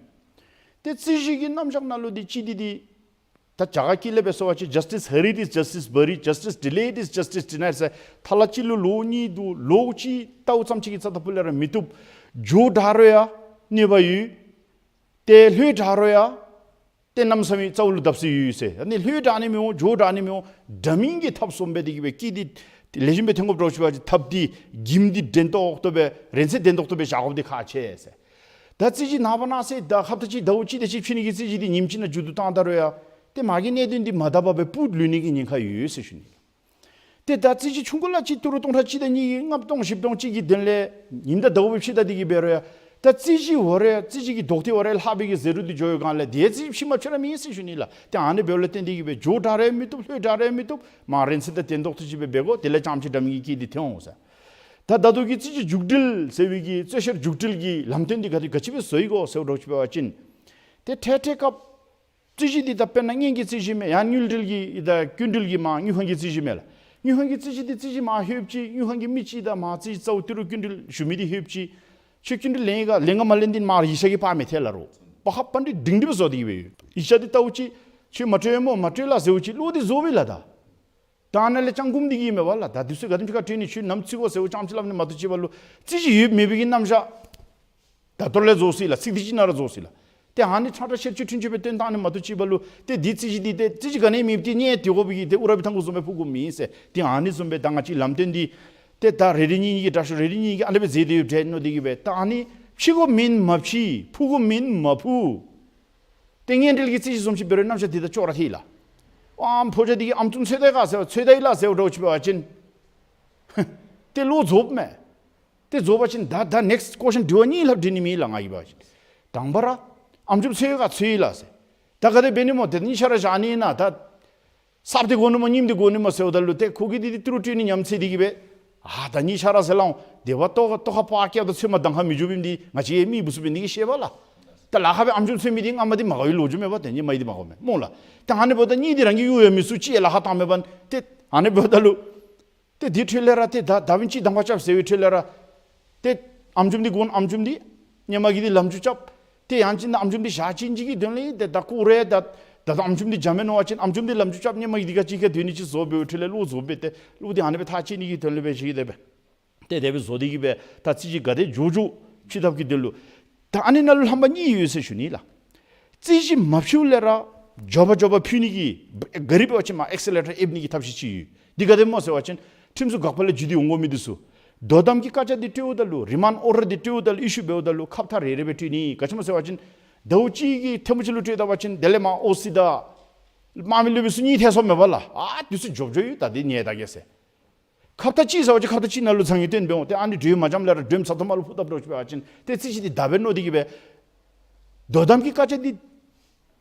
ཏེ་རྩོད་བཤེར་གྱི་རྣམ་གཞག་ནང་ལུ་འདི་ཅིག་འདི་འདི་ད་རྒྱ་གར་སྐད་ལས་འབད་སོང་བ་ཅིན་justice hurried is justice buried, justice delayed is justice denied ཟེར། ཐ་ལ་གཅིག་ལུ་ལོ་གཉིས་འདུག། ལོ་གཅིག་ལྟཝ་ཙམ་ཅིག་གི་རྩ་ལྟ་བུ་ལས་ར་མི་བཏུབ། མགྱོགས་དྲགས་རུང་ཡང་གནོད་པ་ཡོད། ཏེ་ལྷོད་དྲགས་རུང་ཡང་ཏེ་གནམ་མེད་ས་མེད་རྩ་བོ་ལུ་བརྡབ་གསིག་ཡོད་ཟེར། ཨ་ནི་ལྷོད་དྲགས་ནི་མི་འོང་། མགྱོགས་དྲགས་ནི་མི་འོང་། འདྲ་མིན་གྱི་ཐབས་བཟུམ་སྦེ་འདི་གིས་སྦེ་སྐད་འདི་ལེགས་ཤོམ་སྦེ་ཐོན་དགོཔ་འདྲཝ་ཅིག་འབད་བ་ཅིན་ཐབས་འདི་གྱིམ་འདི་འདྲན་ཏོག་ཏོ་སྦེ་རན་ཚད་འདྲན་ཏོག་ཏོ་སྦེ་བཞག་དགོཔ་འདི་ཁག་ཆེ་ཟེར། ད་རྩོད་གཞི་ནངས་པ་གནངས་ཚེ་ད་ཧབ་ཏ་གཅིག་ཟླཝ་གཅིག་དེ་ཅིག་ཕྱེ་ནི་གི་རྩོད་གཞི་འདི་ཉིནམ་གཅིག་ནང་མཇུག་བསྡུ་བཏང་ད་རུང་ཡང་ཏེ་མ་གི་གནད་དོན་འདི་མ་དག་པ་སྦེ་སྤུ་ལུས་ནི་གི་ཉེན་ཁ་ཡོད་ཟེར་ཞུ་ནི། ཏེ་ད་རྩོད་གཞི་ཆུང་ཀུ་ལ་ཅིག་ཏི་རུ་སྟོང་ཕྲག་གཅིག་དང་གཉིས་ཀྱིས་ལྔ་སྟོང་བཞི་སྟོང་ཅིག་གི་དོན་ལས་ཉིནམ་དང་ཟླཝ་སྦེ་ཕྱེ་ད་འདི་གིས་འབད་རུང་ཡང་ད་རྩོད་གཞི་འོ་རེ་རྩོད་གཞི་གི་རྡོག་ཐེ་འོ་རེ་ལྷག་པའི་གི་ཟད་འགྲོ་འདི་འགྱོ་བའི་སྒང་ལས་ཏེ་རྩོད་གཞི་ཕྱེ་མ་ཕྱེ་ར་མེད་ཟེར་ཞུ་ནི་ལགས། ཏེ་ཨ་ནི་འབདཝ་ལས་བརྟེན་འདི་གིས་སྦེ་མགྱོགས་དྲགས་ར་མི་བཏུབ། ལྷོད་དྲགས་ར་མི་བཏུབ། མ་རན་ཚད་དང་འདྲན་ཏོག་ཏོ་ཅིག་སྦེ་འབད་དགོ། དེ་ལས་རྐྱངམ་ཅིག་འདྲ་མིན་གྱི་སྐད་འདི་ཐོན་འོང་ཟེར། ད་ད་ལྟོ་གི་རྩོད་གཞི་མཇུག་སྒྲིལ་ཟེར་བའི་གི་རྩོད་བཤེར་མཇུག་སྒྲིལ་གྱི་ལམ་སྟོན་འདི་ག་དེ་ག་ཅི་སྦེ་བཟོ་ཡི་གོ་ཟེརཝ་འདྲཝ་ཅིག་འབད་བ་ཅིན་ཏེ་འཕྲལ་འཕྲལ་སྐབས་རྩོད་གཞི་འདི་ད་དཔེར་ན་སྔོན་གྱི་རྩོད་གཞི་མས། ཡང་དངུལ་འབྲེལ་གྱི་ད་སྐྱིན་འགྲུལ་གྱི་མར་དངུལ་ཁང་གི་རྩོད་གཞི་མས་ལགས། དངུལ་ཁང་གི་རྩོད་གཞི་འདི་རྩོད་གཞི་མར་ལྷོདཔ་ཅིག་དངུལ་ཁང་གི་མི་ཅིག་དང་མར་རྩོད་གཞི་རྩ་བོ་ཏི་རུ་སྐྱིན་འགྲུལ་ཞུ་མི་འདི་ལྷོདཔ་ཅིག་ཁྱོད་སྐྱིན་འགྲུལ་ལེན་ཡི་ག་ལེན་ག་མ་ལེན་འདི་མར་ཡིག་ཆ་གིས་ཕར་མི་ཐལ་ལ་རོགས། པ་ཧ་པ་འདི་སྒྲིང་སྒྲི་སྦེ་བཟོ་སྟེ་གིས་སྦེ་ཡོད། ཡིག་ཆ་འདི་བལྟཝ་ཅིག་ཁྱོད་མ་སྤྲོད་སྨོ་མ་སྤྲོད་ལགས་ཟེརཝ་ཅིག་ལོག་སྟེ་བཟོ་བས་ལགས། ད་ད་ནཱ་ལས་ཅང་སྒུམ་སྟེ་གིས་མས་པ་ལགས། ད་འདི་ཚུ་ག་དེམ་ཅིག་ཁར་སྤྲོད་ནི། ཁྱོད་ནམ་བརྩི་དགོ་ཟེརཝ་ཙམ་ཅིག་སླབ་ནི་མ་གཏོགས་ཅིག་འབད་རུང་རྩོད་གཞི་ཡོད་མེད་པའི་གི་རྣམ་གཞག་ད་ལྟོ་ལས་རྫོགས་སོ་ཡི་ལགས། ཚིག་འདི་ཅིག་ནང་ར་རྫོགས་སོ་ཡི་ལགས། ཏེ་ཨ་ནི་ཁྲ་ཁྲ་ཤེར་ཕྱིར་ཕྱིར་སྦེ་སྟོན་བཏང་ནི་མ་གཏོགས་ཅིག་འབད་ལུ་ཏེ་འདི་རྩོད་གཞི་འདི་ཏེ་རྩོད་གཞི་ག་ནི་མེདཔ་ཅིག་ནི་དེ་འགོ་བའི་གི་ཏེ་ཨུ་ར་བི་ཐང་གུ་བཟུམ་སྦེ་ཕུ་དགོཔ་མེན་ཟེར། ཏེ་ཨ་ནི་བཟུམ་སྦེ་ད་ང་བཅས་ལམ་སྟོན་འདི་ཏེ་ད་རེ་རེ་གཉིས་གཉིས་ཀྱིས་དྲག་ཤོས་རེ་རེ་གཉིས་གཉིས་ཀྱིས་ཨ་ནི་སྦེ་མཛད་དེ་ཡོདཔ་འདྲས་མནོ་སྟེ་གི་སྦེ་ད་ཨ་ནི་ཕྱི་དགོཔ་མེན་མ་ཕྱི་ཕུ་དགོཔ་མེན་མ་ཕུ། ཏེ་ངན་འབྲེལ་གྱི་རྩོད་གཞི་བཟུམ་ཅིག་འབད་རུང་རྣམ་གཞག་འདི་ད་ཅོག་ར་འཐད་ལགས། ཨམ་ཕོ་རྒྱས་འདི་གིས་ཨམ་ཅུང་འཚོལ་ད་ག་ཟེར་འཚོལ་ད་ཡི་ལགས་ཟེརཝ་འདྲཝ་ཅིག་འབད་བ་ཅིན་ཏེ་ལོག་རྫོགསཔ་མས། ཏེ་རྫོགས་པ་ཅིན་ད་ད་ནེགསི་ཀོ་ཤཱན་དྲི་བ་གཉིས་ལྷགཔ་དྲི་ནི་མེད་ལགས་ང་གིས་འབད་བ་ཅིན། དང་པ་ར་ཨམ་ཅུང་འཚོལ་ག་འཚོལ་ཡི་ལགས་ཟེར། ད་ག་དེ་འབད་ནི་སྨོ་ཏེ་གཉིས་ཆ་ར་བཞག་ནི་ཨིན་ན་ད་གསརཔ་འདི་དགོ་ནི་སྨོ་རྙིངམ་འདི་དགོ་ནི་སྨོ་ཟེརཝ་ད་ལུ་ཏེ་ཁོ་གིས་འདི་འདི་ཏི་རུ་སྤྲོད་ནི་ཉམས་ཚད་འདི་གིས་སྦེ་ཨ་ད་གཉིས་ཆ་ར་ཟེར་སླབ་འོང་། དེ་བ་ལྟོ་ཁ་ལྟོ་ཁ་པར་བཀལཝ་ད་ཚོད་མ་འདང་ཁ་མི་འགྱོ་བའི་འདི་ང་བཅས་མི་བུ་ཚུ་འབད་ནི་གིས་ཤེས་པས་ལགས། ད་ལཱ་ཁག་སྦེ་ཨམ་ཅུང་འཚོལ་མི་འདི་སྔ་མ་འདི་མ་དགའ་བའི་ལོ་རྒྱུས་མས་པ། ཏེ་ཧེ་མ་འདི་མ་དགའཝ་མས་སྨོ་ལགས། ད་ཨ་ནི་འབདཝ་ད་གཉིས་འདི་རང་གིས་གཡུག་ཡང་མི་ཚུགས་ཅིག་ཡང་ལཱ་ཁག་བཏངམ་མས་པ། ཏེ་ཨ་ནི་འབདཝ་ད་ལུ་ཏེ་དེ་འཕྲོ་ལས་ར་ཏེ་ད་ད་བིན་ཅི་དང་པ་རྐྱབ་ཟེར་བའི་འཕྲོ་ལས་ར་ཏེ་ཨམ་ཅུང་འདི་དགོ་ན་ཨམ་ཅུང་འདི་སྔོན་མ་གི་འདི་ལམ་འཇུག་རྐྱབ། ཏེ་ཡང་ཅིན་ཨམ་ཅུང་འདི་བཞག་བྱིན་ཅིག་གི་དོན་ལས་ཏེ་ད་ཁོ་ར་ད་ད་ད་ཨམ་ཅུང་འདི་འཇམ་མས་མནོ་བ་ཅིན་ཨམ་ཅུང་འདི་ལམ་འཇུག་རྐྱབ། སྔོན་མ་གི་འདི་ག་ཅི་ག་དོན་ནི་ཅིག་བཟོ་འབདཝ་འཕྲོ་ལས་ལོག་རྫོགས་སྦེ་ཏེ་ལོག་འདི་ཨ་ནི་སྦེ་ཐག་བཅད་ནི་གི་དོན་ལས་སྦེ་ཅིག་དེ་སྦེ་ཏེ་དེ་སྦེ་བཟོ་སྟེ་གི་སྦེ་ད་རྩོད་གཞི་ག་དེ་མགྱོགས་མགྱོགས་ཕྱེ་ཐབས་ཀྱི་དོན་ལུ་ད་ཨ་ནི་ནང་ལུ་རྣམ་པ་གཉིས་ཡོད་ཟེར་ཞུ་ནི་ལགས། རྩོད་གཞི་མ་ཕྱེཝ་ལས་ར་མགྱོགས་པ་མགྱོགས་པ་ཕུལ་ནི་གི་ག་ར་འབད་བ་ཅིན་མར་ཨེག་སི་ལེ་ཊར་ཨེབ་ནི་གི་ཐབས་ཤེས་ཅིག་ཡོད། འདི་ག་དེ་སྨོ་ཟེར་བ་ཅིན་ཁྲིམས་སྲུང་འགག་པ་ལས་བརྒྱུད་དེ་འོང་དགོ་མི་འདི་ཚུ་དོ་དམ་གྱི་བཀའ་རྒྱ་འདི་སྤྲོདཔ་ད་ལུ་རི་མཱནཌ་ཨོར་ཌར་འདི་སྤྲོདཔ་ད་ལུ་ཨི་ཤུ་འབདཝ་ད་ལུ་ཁ་བརྡ་རེ་རེ་སྦེ་སྤྲོད་ནི། ག་ཅི་སྨོ་ཟེར་བ་ཅིན་ཟླཝ་གཅིག་གི་ཐེངས་མ་གཅིག་ལུ་སྤྲོད་ད་བ་ཅིན་དེ་ལས་མར་ཨོ་སི་དང་དམག་མི་སློབ་དཔོན་ཚུ་གཉིས་ཐལ་སོངམ་མས་པ་ལགས། ཨ་འདི་ཚུ་མགྱོགས་མགྱོགས་ཡོད། ད་འདི་ཉན་ད་གེ་ཟེར། ཁ་བརྡ་ཅིག་ཟེར་བ་ཅིན་ཁ་བརྡ་ཅིག་ནང་ལུ་ཚང་གི་སྟོན་འབད་འོང་། ཏེ་ཨ་ནི་གྲོས་མ་འཇམ་ལས་ར་གྲོས་ཚབ་ཐོབ་མ་ལུ་ཕུ་བཏབ་འདྲཝ་ཅིག་འབད་བ་ཅིན་ཏེ་རྩོད་གཞི་འདི་ད་འབད་མནོ་སྟེ་གི་སྦེ་དོ་དམ་གྱི་བཀའ་རྒྱ་འདི་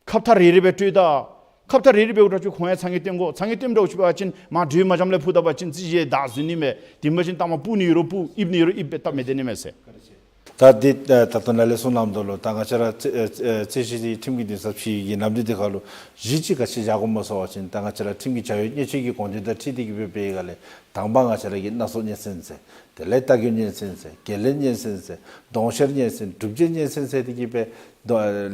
ཁ་བརྡ་རེ་རེ་སྦེ་སྤྲོད་ད། ཁ་བརྡ་རེ་རེ་འབདཝ་ད་ཅིག་ཁོང་ཡང་ཚང་གི་སྟོན་དགོ། ཚང་གི་སྟོནམ་འདྲཝ་ཅིག་འབད་བ་ཅིན་མར་གྲོས་མ་འཇམ་ལས་ཕུ་བཏབ་པ་ཅིན་རྩོད་གཞི་ད་ཟུན་ནི་མས། དེ་མ་ཅིན་ལྟ་མ་སྤུ་ནི་ཡོད་རུང་སྤུ་ཨིབ་ནི་ཡོད་རུང་ཨིབ་སྦེ་སྟབས་མི་བདེ་ནི་མས་ཟེར། ད་འདི་ད་ལྟོ་ནཱ་ལས་གསུངས་གནངམ་ད་ལུ་ད་ང་བཅས་ར་རྩོད་རྩོད་གཞི་འདི་ཁྲིམས་ཀྱི་འདུན་སར་ཕྱེ་ནི་གི་ནམ་དུས་འདི་ཁར་ལུ་གཞི་ཅིག་ག་ཅི་བཞག་དགོཔ་སྨོ་ཟེར་བ་ཅིན་ད་ང་བཅས་ར་ཁྲིམས་ཀྱི་བྱ་བའི་གནད་སྤྱོད་ཀྱི་དགོངས་དོན་དང་འཁྲིལ་ཏེ་གི་སྦེ་འབད་བའི་སྒང་ལས་དང་པ་ང་བཅས་ར་གི་སྣ་ཚོགས་སྙན་གསན་ཟེར། དེ་ལས་རྟ་རྒོད་སྙན་གསན་ཟེར། བརྒལ་ལན་སྙན་གསན་ཟེར། དོང་གཤེར་སྙན་གསན། སྒྲུབ་བྱེད་སྙན་གསན་ཟེར་ཏེ་གི་སྦེ་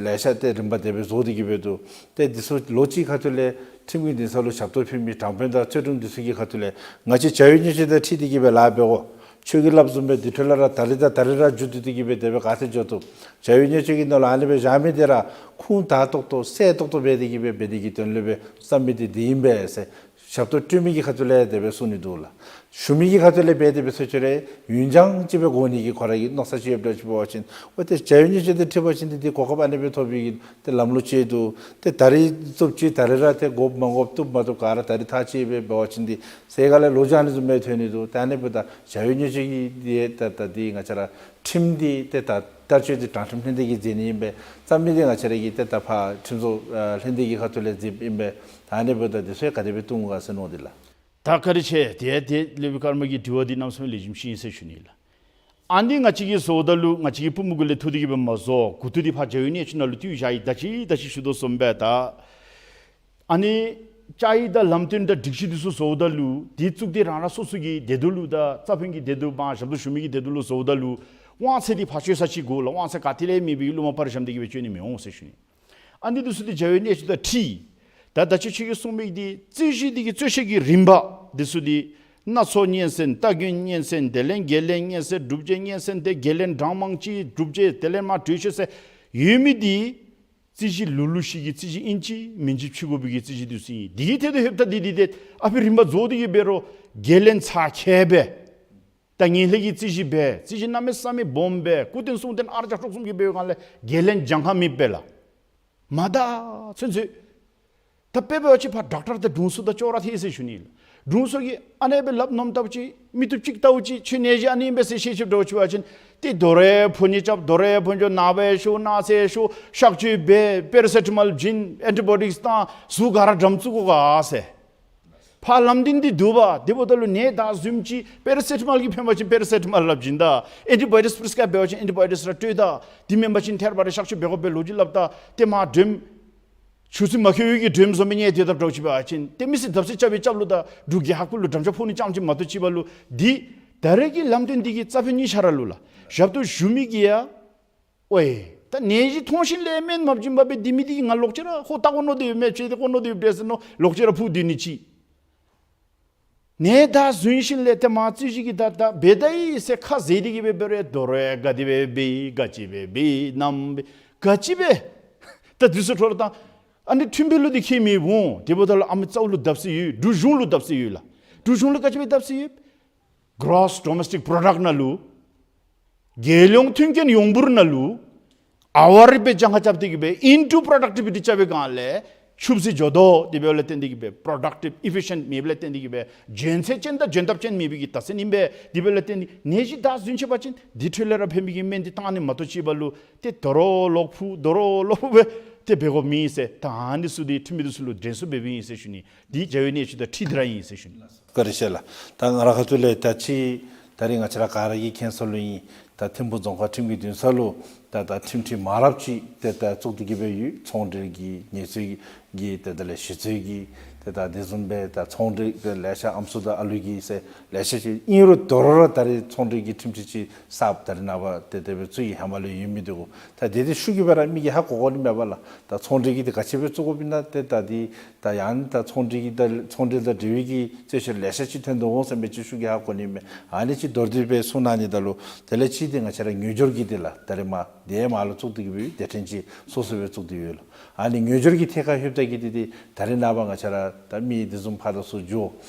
ལེ་ཤ་ཏེ་རིམ་པ་དེ་སྦེ་བཟོ་སྟེ་གི་སྦེ་འདུག། ཏེ་འདི་ཚུ་ལོ་གཅིག་ཁ་ཐུག་ལས་ཁྲིམས་ཀྱི་འདུན་ས་ལུ་ཞབས་ཏོག་ཕུལ་མི་དྲང་དཔོན་དང་རྩོད་དྲུང་འདི་ཚུ་གི་ཁ་ཐུག་ལས་ང་བཅས་བྱ་བའི་གནད་སྤྱོད་དང་འཁྲིལ་ཏེ་གི་སྦེ་ལཱ་འབད་དགོ། ཁྱོད་ཀྱིས་སླབ་བཟུམ་སྦེ་འདི་འཕྲོ་ལས་ར་ད་རིས་དང་ད་རིས་ར་མཇུག་བསྡུ་སྟེ་གི་སྦེ་དེ་སྦེ་ག་ཏེ་འགྱོ་བཏུབ། བྱ་བའི་གནད་སྤྱོད་ཀྱི་ནང་ལུ་ཨ་ནི་སྦེ་བཞག་མི་འདི་ར་ཁུངས་དག་ཏོག་ཏོ་གསལ་ཏོག་ཏོ་འབད་དེ་གི་སྦེ་འབད་ནི་གི་དོན་ལུ་སྦེ་བསམ་མི་འདི་འདི་ཨིན་པས་ཟེར། ཞབས་ཏོག་སྤྲོད་མི་གི་ཁ་ཐུག་ལས་དེ་སྦེ་གསུང་ནི་འདུག་ལགས། ཞུ་མི་གི་ཁ་ཐུག་ལས་འབད་དེ་སྦེ་སོང་ཅི་རུང་ཡུན་འགྱངས་ཅིག་སྦེ་འགོར་ནི་གི་ཁོ་ར་གི་མནོ་ས་ཅིག་ཡོདཔ་འདྲཝ་ཅིག་འབད་བ་ཅིན་འོ་ཏེ་བྱ་བའི་གནད་སྤྱོད་དང་འཁྲིལ་བ་ཅིན་ཏེ་འདི་གོ་སྐབས་ཨ་ནི་སྦེ་ཐོབ་པའི་གི་ཏེ་ལམ་ལུགས་ཅིག་འདུག། ཏེ་ད་རིས་བཙུགས་ཅི་ད་རིས་ར་ཏེ་དགོཔ་མ་དགོཔ་བཏུབ་མ་བཏུབ་ག་ར་ད་རིས་ཐག་བཅད་སྦེ་འབད་བ་ཅིན་འདི་ཟེར་ག་ལས་ལོ་རྒྱུས་ཨ་ནི་བཟུམ་སྦེ་ཐོན་ནི་འདུག། ད་ཨ་ནི་འབདཝ་ད་བྱ་བའི་གནད་སྤྱོད་ཀྱི་འདི་ད་ད་འདི་ང་བཅས་ར་ཁྲིམས་འདི་ཏེ་ད་བསྟར་སྤྱོད་འདི་དྲང་ཁྲིམས་ལྷན་སྡེ་གིས་མཛད་ནི་ཨིན་པས། རྩ་མི་འདི་ང་བཅས་ར་གི་ཏེ་ད་ཕར་ཁྲིམས་བཟོ་ཨ་ལྷན་སྡེ་གི་ཁ་ཐུག་ལས་མཛདཔ་ཨིན་པས། ད་ཨ་ནི་འབདཝ་ད་འདི་ཚུ་ག་དེ་སྦེ་བཏུབ་ག་ཟེར་མནོ་སྟེ་ལགས། ད་བཀའ་དྲིན་ཆེ། ཏེ་ཏེ་སློབ་དཔོན་ཀརྨ་གི་དྲི་བ་འདི་གནམ་མེད་ས་མེད་ལེགས་ཤོམ་ཅིག་ཨིན་ཟེར་ཞུ་ནི་ལགས། ཨ་ནི་ང་བཅས་ཀྱིས་བཟོཝ་ད་ལུ་ང་བཅས་ཀྱི་པུས་མོ་གུ་ལས་འཐུ་སྟེ་གི་སྦེ་མ་བཟོ། མགུ་ཏོ་འདི་ཕར་བྱ་བའི་གནད་སྤྱོད་ནང་ལུ་བཏུས་བཞག་ཡི། ད་ཅི་ད་ཅི་ཞུ་དོ་བཟུམ་སྦེ་ད་ཨ་ནི་བཅའ་ཡིག་དང་ལམ་སྟོན་དང་སྒྲིག་གཞི་འདི་ཚུ་བཟོཝ་ད་ལུ་འདི་བཙུགས་ཏེ་རང་རང་སོ་སོ་གི་བདེ་སྡུག་ལུ་དང་རྩ་དཔོན་གྱི་བདེ་སྡུག་མར་ཞབས་ཏོག་ཞུ་མི་གི་བདེ་སྡུག་ལུ་བཟོཝ་ད་ལུ་དབང་ཚད་འདི་ཕར་སྤྱོད་ས་ཅིག་དགོ་ལགས། དབང་ཚད་ག་ཏེ་ལས་མེད་པའི་གླུ་མ་པར་བཤམས་ཏེ་གི་སྦེ་སྤྱོད་ནི་མི་འོང་ཟེར་ཞུ་ནི། ཨ་ནི་འདི་ཚུ་འདི་བྱ་བའི་གནད་སྤྱོད་དང་འཁྲིལ། ད་ད་ཅི་ཁྱོད་ཀྱིས་གསུངས་མི་འདི་རྩོད་གཞི་འདི་གི་རྩོད་བཤེར་གྱི་རིམ་པ་འདི་ཚུ་འདི་སྣ་ཚོགས་སྙན་གསན། རྟ་རྒོད་སྙན་གསན། དེ་ལས་བརྒལ་ལན་སྙན་གསན། སྒྲུབ་བྱེད་སྙན་གསན། ཏེ་བརྒལ་ལན་གྲངས་མང་ཅིག་སྒྲུབ་བྱེད་དེ་ལས་མར་གྲོས་ཆོད་ཟེར་ཡོད་མི་འདི་རྩོད་གཞི་ལུགས་ལུགས་ཤིག་གི་རྩོད་གཞི་ཨིན་ཅི་མིན་ཅི་ཕྱེ་དགོ་པའི་གི་རྩོད་གཞི་འདི་ཚུ་ཨིན། འདི་གི་ཐད་དུ་ཧེབ་ད་འདི་འདི་ཏེ་ཨ་ཕི་རིམ་པ་རྫོགས་ཏེ་གི་འབད་རུང་བརྒལ་ལན་ཚ་ཁྱད་སྦེ་ད་ངན་ལྷད་ཀྱི་རྩོད་གཞི་སྦེ་རྩོད་གཞི་གནམ་མེད་ས་མེད་སྦོམ་སྦེ་སྐུ་རྟེན་གསུང་རྟེན་ཨ་རྒྱ་ཕྱོགས་གསུམ་གྱི་འབད་བའི་སྒང་ལས་བརྒལ་ལན་འགྱངས་ཁ་མེད་པས་ལགས། མ་ད་ཚུན་ཚོད་ད་དཔེ་འབད་བ་ཅིན་ཕར་ཌོག་ཊར་དང་དྲུང་འཚོ་དང་ཅོག་ར་འཐད་ཟེར་ཞུ་ནི་ལགས། དྲུང་འཚོ་གིས་ཨ་ནེ་སྦེ་སླབ་ནོརམ་ལྟ་བུ་ཅིག་མི་བཏུབ་ཅིག་ལྟ་བུ་ཅིག་ཁྱོད་ནད་གཞི་ཨ་ནི་ཨིན་པས་ཟེར་བཤད་བཤདཔ་འདྲཝ་ཅིག་འབད་བ་ཅིན་ཏེ་དོ་རུང་ཕོ་ཉ་རྐྱབ། དོ་རུང་ཕོ་ཉ་ནཝ་ཤོར། ན་ཚ་ཤོར། གཤག་བཅོས་འབད། པེ་ར་སེ་ཊ་མོལ་བྱིན། ཨེན་ཊི་བའི་ཡོ་ཊིཀསི་བཏང་། གཟུགས་ག་ར་འགྲམ་བཙུགས་དགོ་ག་ཟེར། ཕར་ལམ་སྟོན་འདི་འདུག་པ། དེ་འབདཝ་ད་ལུ་ནད་ད་ཟུནམ་ཅིག་པེ་ར་སེ་ཊ་མོལ་གྱིས་ཕན་པ་ཅིན་པེ་ར་སེ་ཊ་མོལ་སླབ་བྱིན་ད། ཨེན་ཊི་བའི་ཡོ་ཊིཀསི་པི་རི་སི་ཀརའིབ་འབད་བ་ཅིན་ཨེན་ཊི་བའི་ཡོ་ཊིཀསི་ར་སྤྲོད་ད། དེ་མེན་པ་ཅིན་ཐད་རི་བ་རི་གཤག་བཅོས་འབད་དགོ་པའི་ལོ་རྒྱུས་སླབ་ད། ཏེ་མར་དྲོནམ་ཆུ་ཚོད་མ་འཁོར་བའི་གི་དྲོནམ་བཟུམ་སྦེ་ཉལ་སྡོད་དཔ་འདྲཝ་ཅིག་འབད་བ་ཅིན་ཏེ་མི་སེར་བརྡབ་གསིག་རྐྱབ་པའི་རྐྱབ་ལུགས་དང་འབྲུག་རྒྱལ་ཁབ་ལུ་འགྲམ་ལྕག་ཕོག་ནི་རྐྱངམ་ཅིག་མ་གཏོགས་ཅིག་འབད་ལུ་འདི་ད་རེས་ཀྱི་ལམ་སྟོན་འདི་གིས་རྩ་ཕན་གཉིས་ཆ་ར་ལུ་ལགས། ཞབས་ཏོག་ཞུ་མི་གིས་ཡང་ཝའེ་ད་ནད་གཞི་མཐོང་ཞིནམ་ལས་སྨན་མ་བྱིན་པར་སྦེ་སྡོད་མི་འདི་གིས་ང་ལོག་ཅི་ར་ཧོ་ལྟ་དགོ་མནོ་སྡོད་ཡོད་མས། ཅིག་འདི་དགོ་མནོ་སྡོད་ཡོད་འདྲས་ཟེར་མནོ་ལོག་ཅི་ར་ཕུ་སྡོད་ནི་ཅིག། ནཱ་ད་བཟུམ་ཅིག་ལས་ཏེ་མ་རྩོད་གཞི་གི་ད་ད་འབད་ད་ཡི་ཟེར་ཁ་བཟེད་དེ་གི་སྦེ་འབད་རུང་དོ་རུང་ག་དེ་སྦེ་འབད་ག་ཅི་སྦེ་འབད་ནམ་འབད་ག་ཅི་སྦེ་ད་དུས་ཚོད་འཕྲོ་བརླག་བཏང་། ཨ་ནི་ཁྲིམས་དཔོན་ལུ་འདི་ཁྱད་མེད་འོང་། དེ་འབདཝ་ད་ལུ་ཨ་མི་རྩ་བ་ལུ་བརྡབ་གསིག་ཡོད། འབྲུག་གཞུང་ལུ་བརྡབ་གསིག་ཡོད་ལགས། འབྲུག་གཞུང་ལུ་ག་ཅི་སྦེ་བརྡབ་གསིག་ཡོད། Gross Domestic Product ནང་ལུ་རྒྱལ་ཡོངས་མཐུན་རྐྱེན་ཡོངས་འབོར་ནང་ལུ་ཨ་ཝར་སྦེ་གྱངས་ཁ་རྐྱབ་སྟེ་གི་སྦེ་into productivity རྐྱབ་པའི་སྒང་ལས་ཆུབ་སྲིད་འགྱོ་དོ། དེ་འབདཝ་ལས་བརྟེན་ཏེ་གི་སྦེ་productive efficient མེདཔ་ལས་བརྟེན་ཏེ་གི་སྦེ་འཇོན་ཚད་ཅན་དང་འཇོན་ཐབས་ཅན་མེད་པའི་གི་རྟགས་མཚན་ཨིན་པས། དེ་འབདཝ་ལས་བརྟེན་ཏེ་ནད་གཞི་ད་བཟུམ་ཅིག་འབད་བ་ཅིན་དེ་འཕྲོ་ལས་ར་ཕན་པའི་གི་སྨན་འདི་བཏང་ནི་མ་གཏོགས་ཅིག་འབདཝ་ལུ་ཏེ་དོ་རུང་ལོག་ཕུག་དོ་རུང་ལོག་ཕུག་སྦེ་ཏེ་འབད་དགོཔ་མེད་ཟེར། ད་ཨ་ནི་ཚུ་འདི་ཁྲིམས་མི་འདི་ཚུ་ལུ་དྲན་གསོ་འབདཝ་ཨིན་ཟེར་ཞུ་ནི། འདི་རྒྱལ་བའི་གནས་ཚུལ་དང་འཁྲིལ་ཏེ་ར་ཨིན་ཟེར་ཞུ་ནི། བཀའ་དྲིན་ཆེ་ལགས། ད་ང་རའི་ཁ་ཐུག་ལས་ད་ཅི་ད་རིས་ང་བཅས་ར་ག་ར་གིས་མཁྱེན་སོང་ལོ་ཨིན། ད་ཐིམ་ཕུག་རྫོང་ཁག་ཁྲིམས་ཀྱི་འདུན་ས་ལུ་ད་ད་ཁྲིམས་ཁྲིམས་མང་རབས་ཅིག་ཏེ་ད་བཙུགས་ཏེ་གི་སྦེ་ཡོད། ཚོང་འབྲེལ་གྱི་ཉེས་རྩོད་ཀྱི་ཏེ་ད་ལས་ཞི་རྩོད་ཀྱི་ཏེ་ད་དེ་བཟུམ་སྦེ་ད་ཚོང་འབྲེལ་ཏེ་ལེ་ཤ་ཨམ་སྲུ་དང་ཨ་ལུ་གི་ཟེར་ལེ་ཤ་ཅིག་ཨིན་རུང་དོ་རུང་ར་ད་རིས་ཚོང་འབྲེལ་གྱི་ཁྲིམས་ཁྲིམས་ཅིག་གསརཔ་ད་རིས་ནངས་པ་ཏེ་དེ་སྦེ་བཙུགས་ཡི། ཧེ་མ་ལུ་ཡོད་མི་འདི་གུ་ད་དེ་དེ་ཤུགས་ཀྱིས་སྦེ་ར་མི་གིས་ཧ་གོ་གོ་ནི་མས་པ་ལགས། ད་ཚོང་འབྲེལ་གྱི་ཏེ་ག་ཅི་སྦེ་བཙུགས་དགོཔ་ཨིན་ན་ཏེ་ད་འདི་ད་ཡང་ད་ཚོང་འབྲེལ་གྱི་ད་ཚོང་འབྲེལ་དང་འབྲེལ་བའི་གི་རྩོད་བཤེར་ལེ་ཤ་ཅིག་ཐོན་དོ་འོང་ཟེར་མི་ཅིག་ཤུགས་ཀྱིས་ཧ་གོ་ནི་མས། ཨ་ནི་ཅིག་མདོར་བསྡུས་སྦེ་གསུང་གནང་ནི་ད་ལུ་དེ་ལས་ཅིག་ཏེ་ང་བཅས་ར་ངོས་སྦྱོར་གྱི་ཏེ་ལགས་ད་རིས་མ་དེ་མ་ལུ་བཙུགས་ཏེ་གི་སྦེ་སྡེ་ཕྲན་ཅིག་སོ་སོ་སྦེ་བཙུགས་ཏེ་ཡོད་ལགས། ཨ་ནི་ངོས་སྦྱོར་གྱི་ཐད་ཁར་ལྷོདཔ་ད་གི་ཏེ་ཏེ་ད་རིས་ནངས་པ་ང་བཅས་ར་ད་མི་དེ་བཟུམ་ཕར་དང་ཚུར་འགྱོ་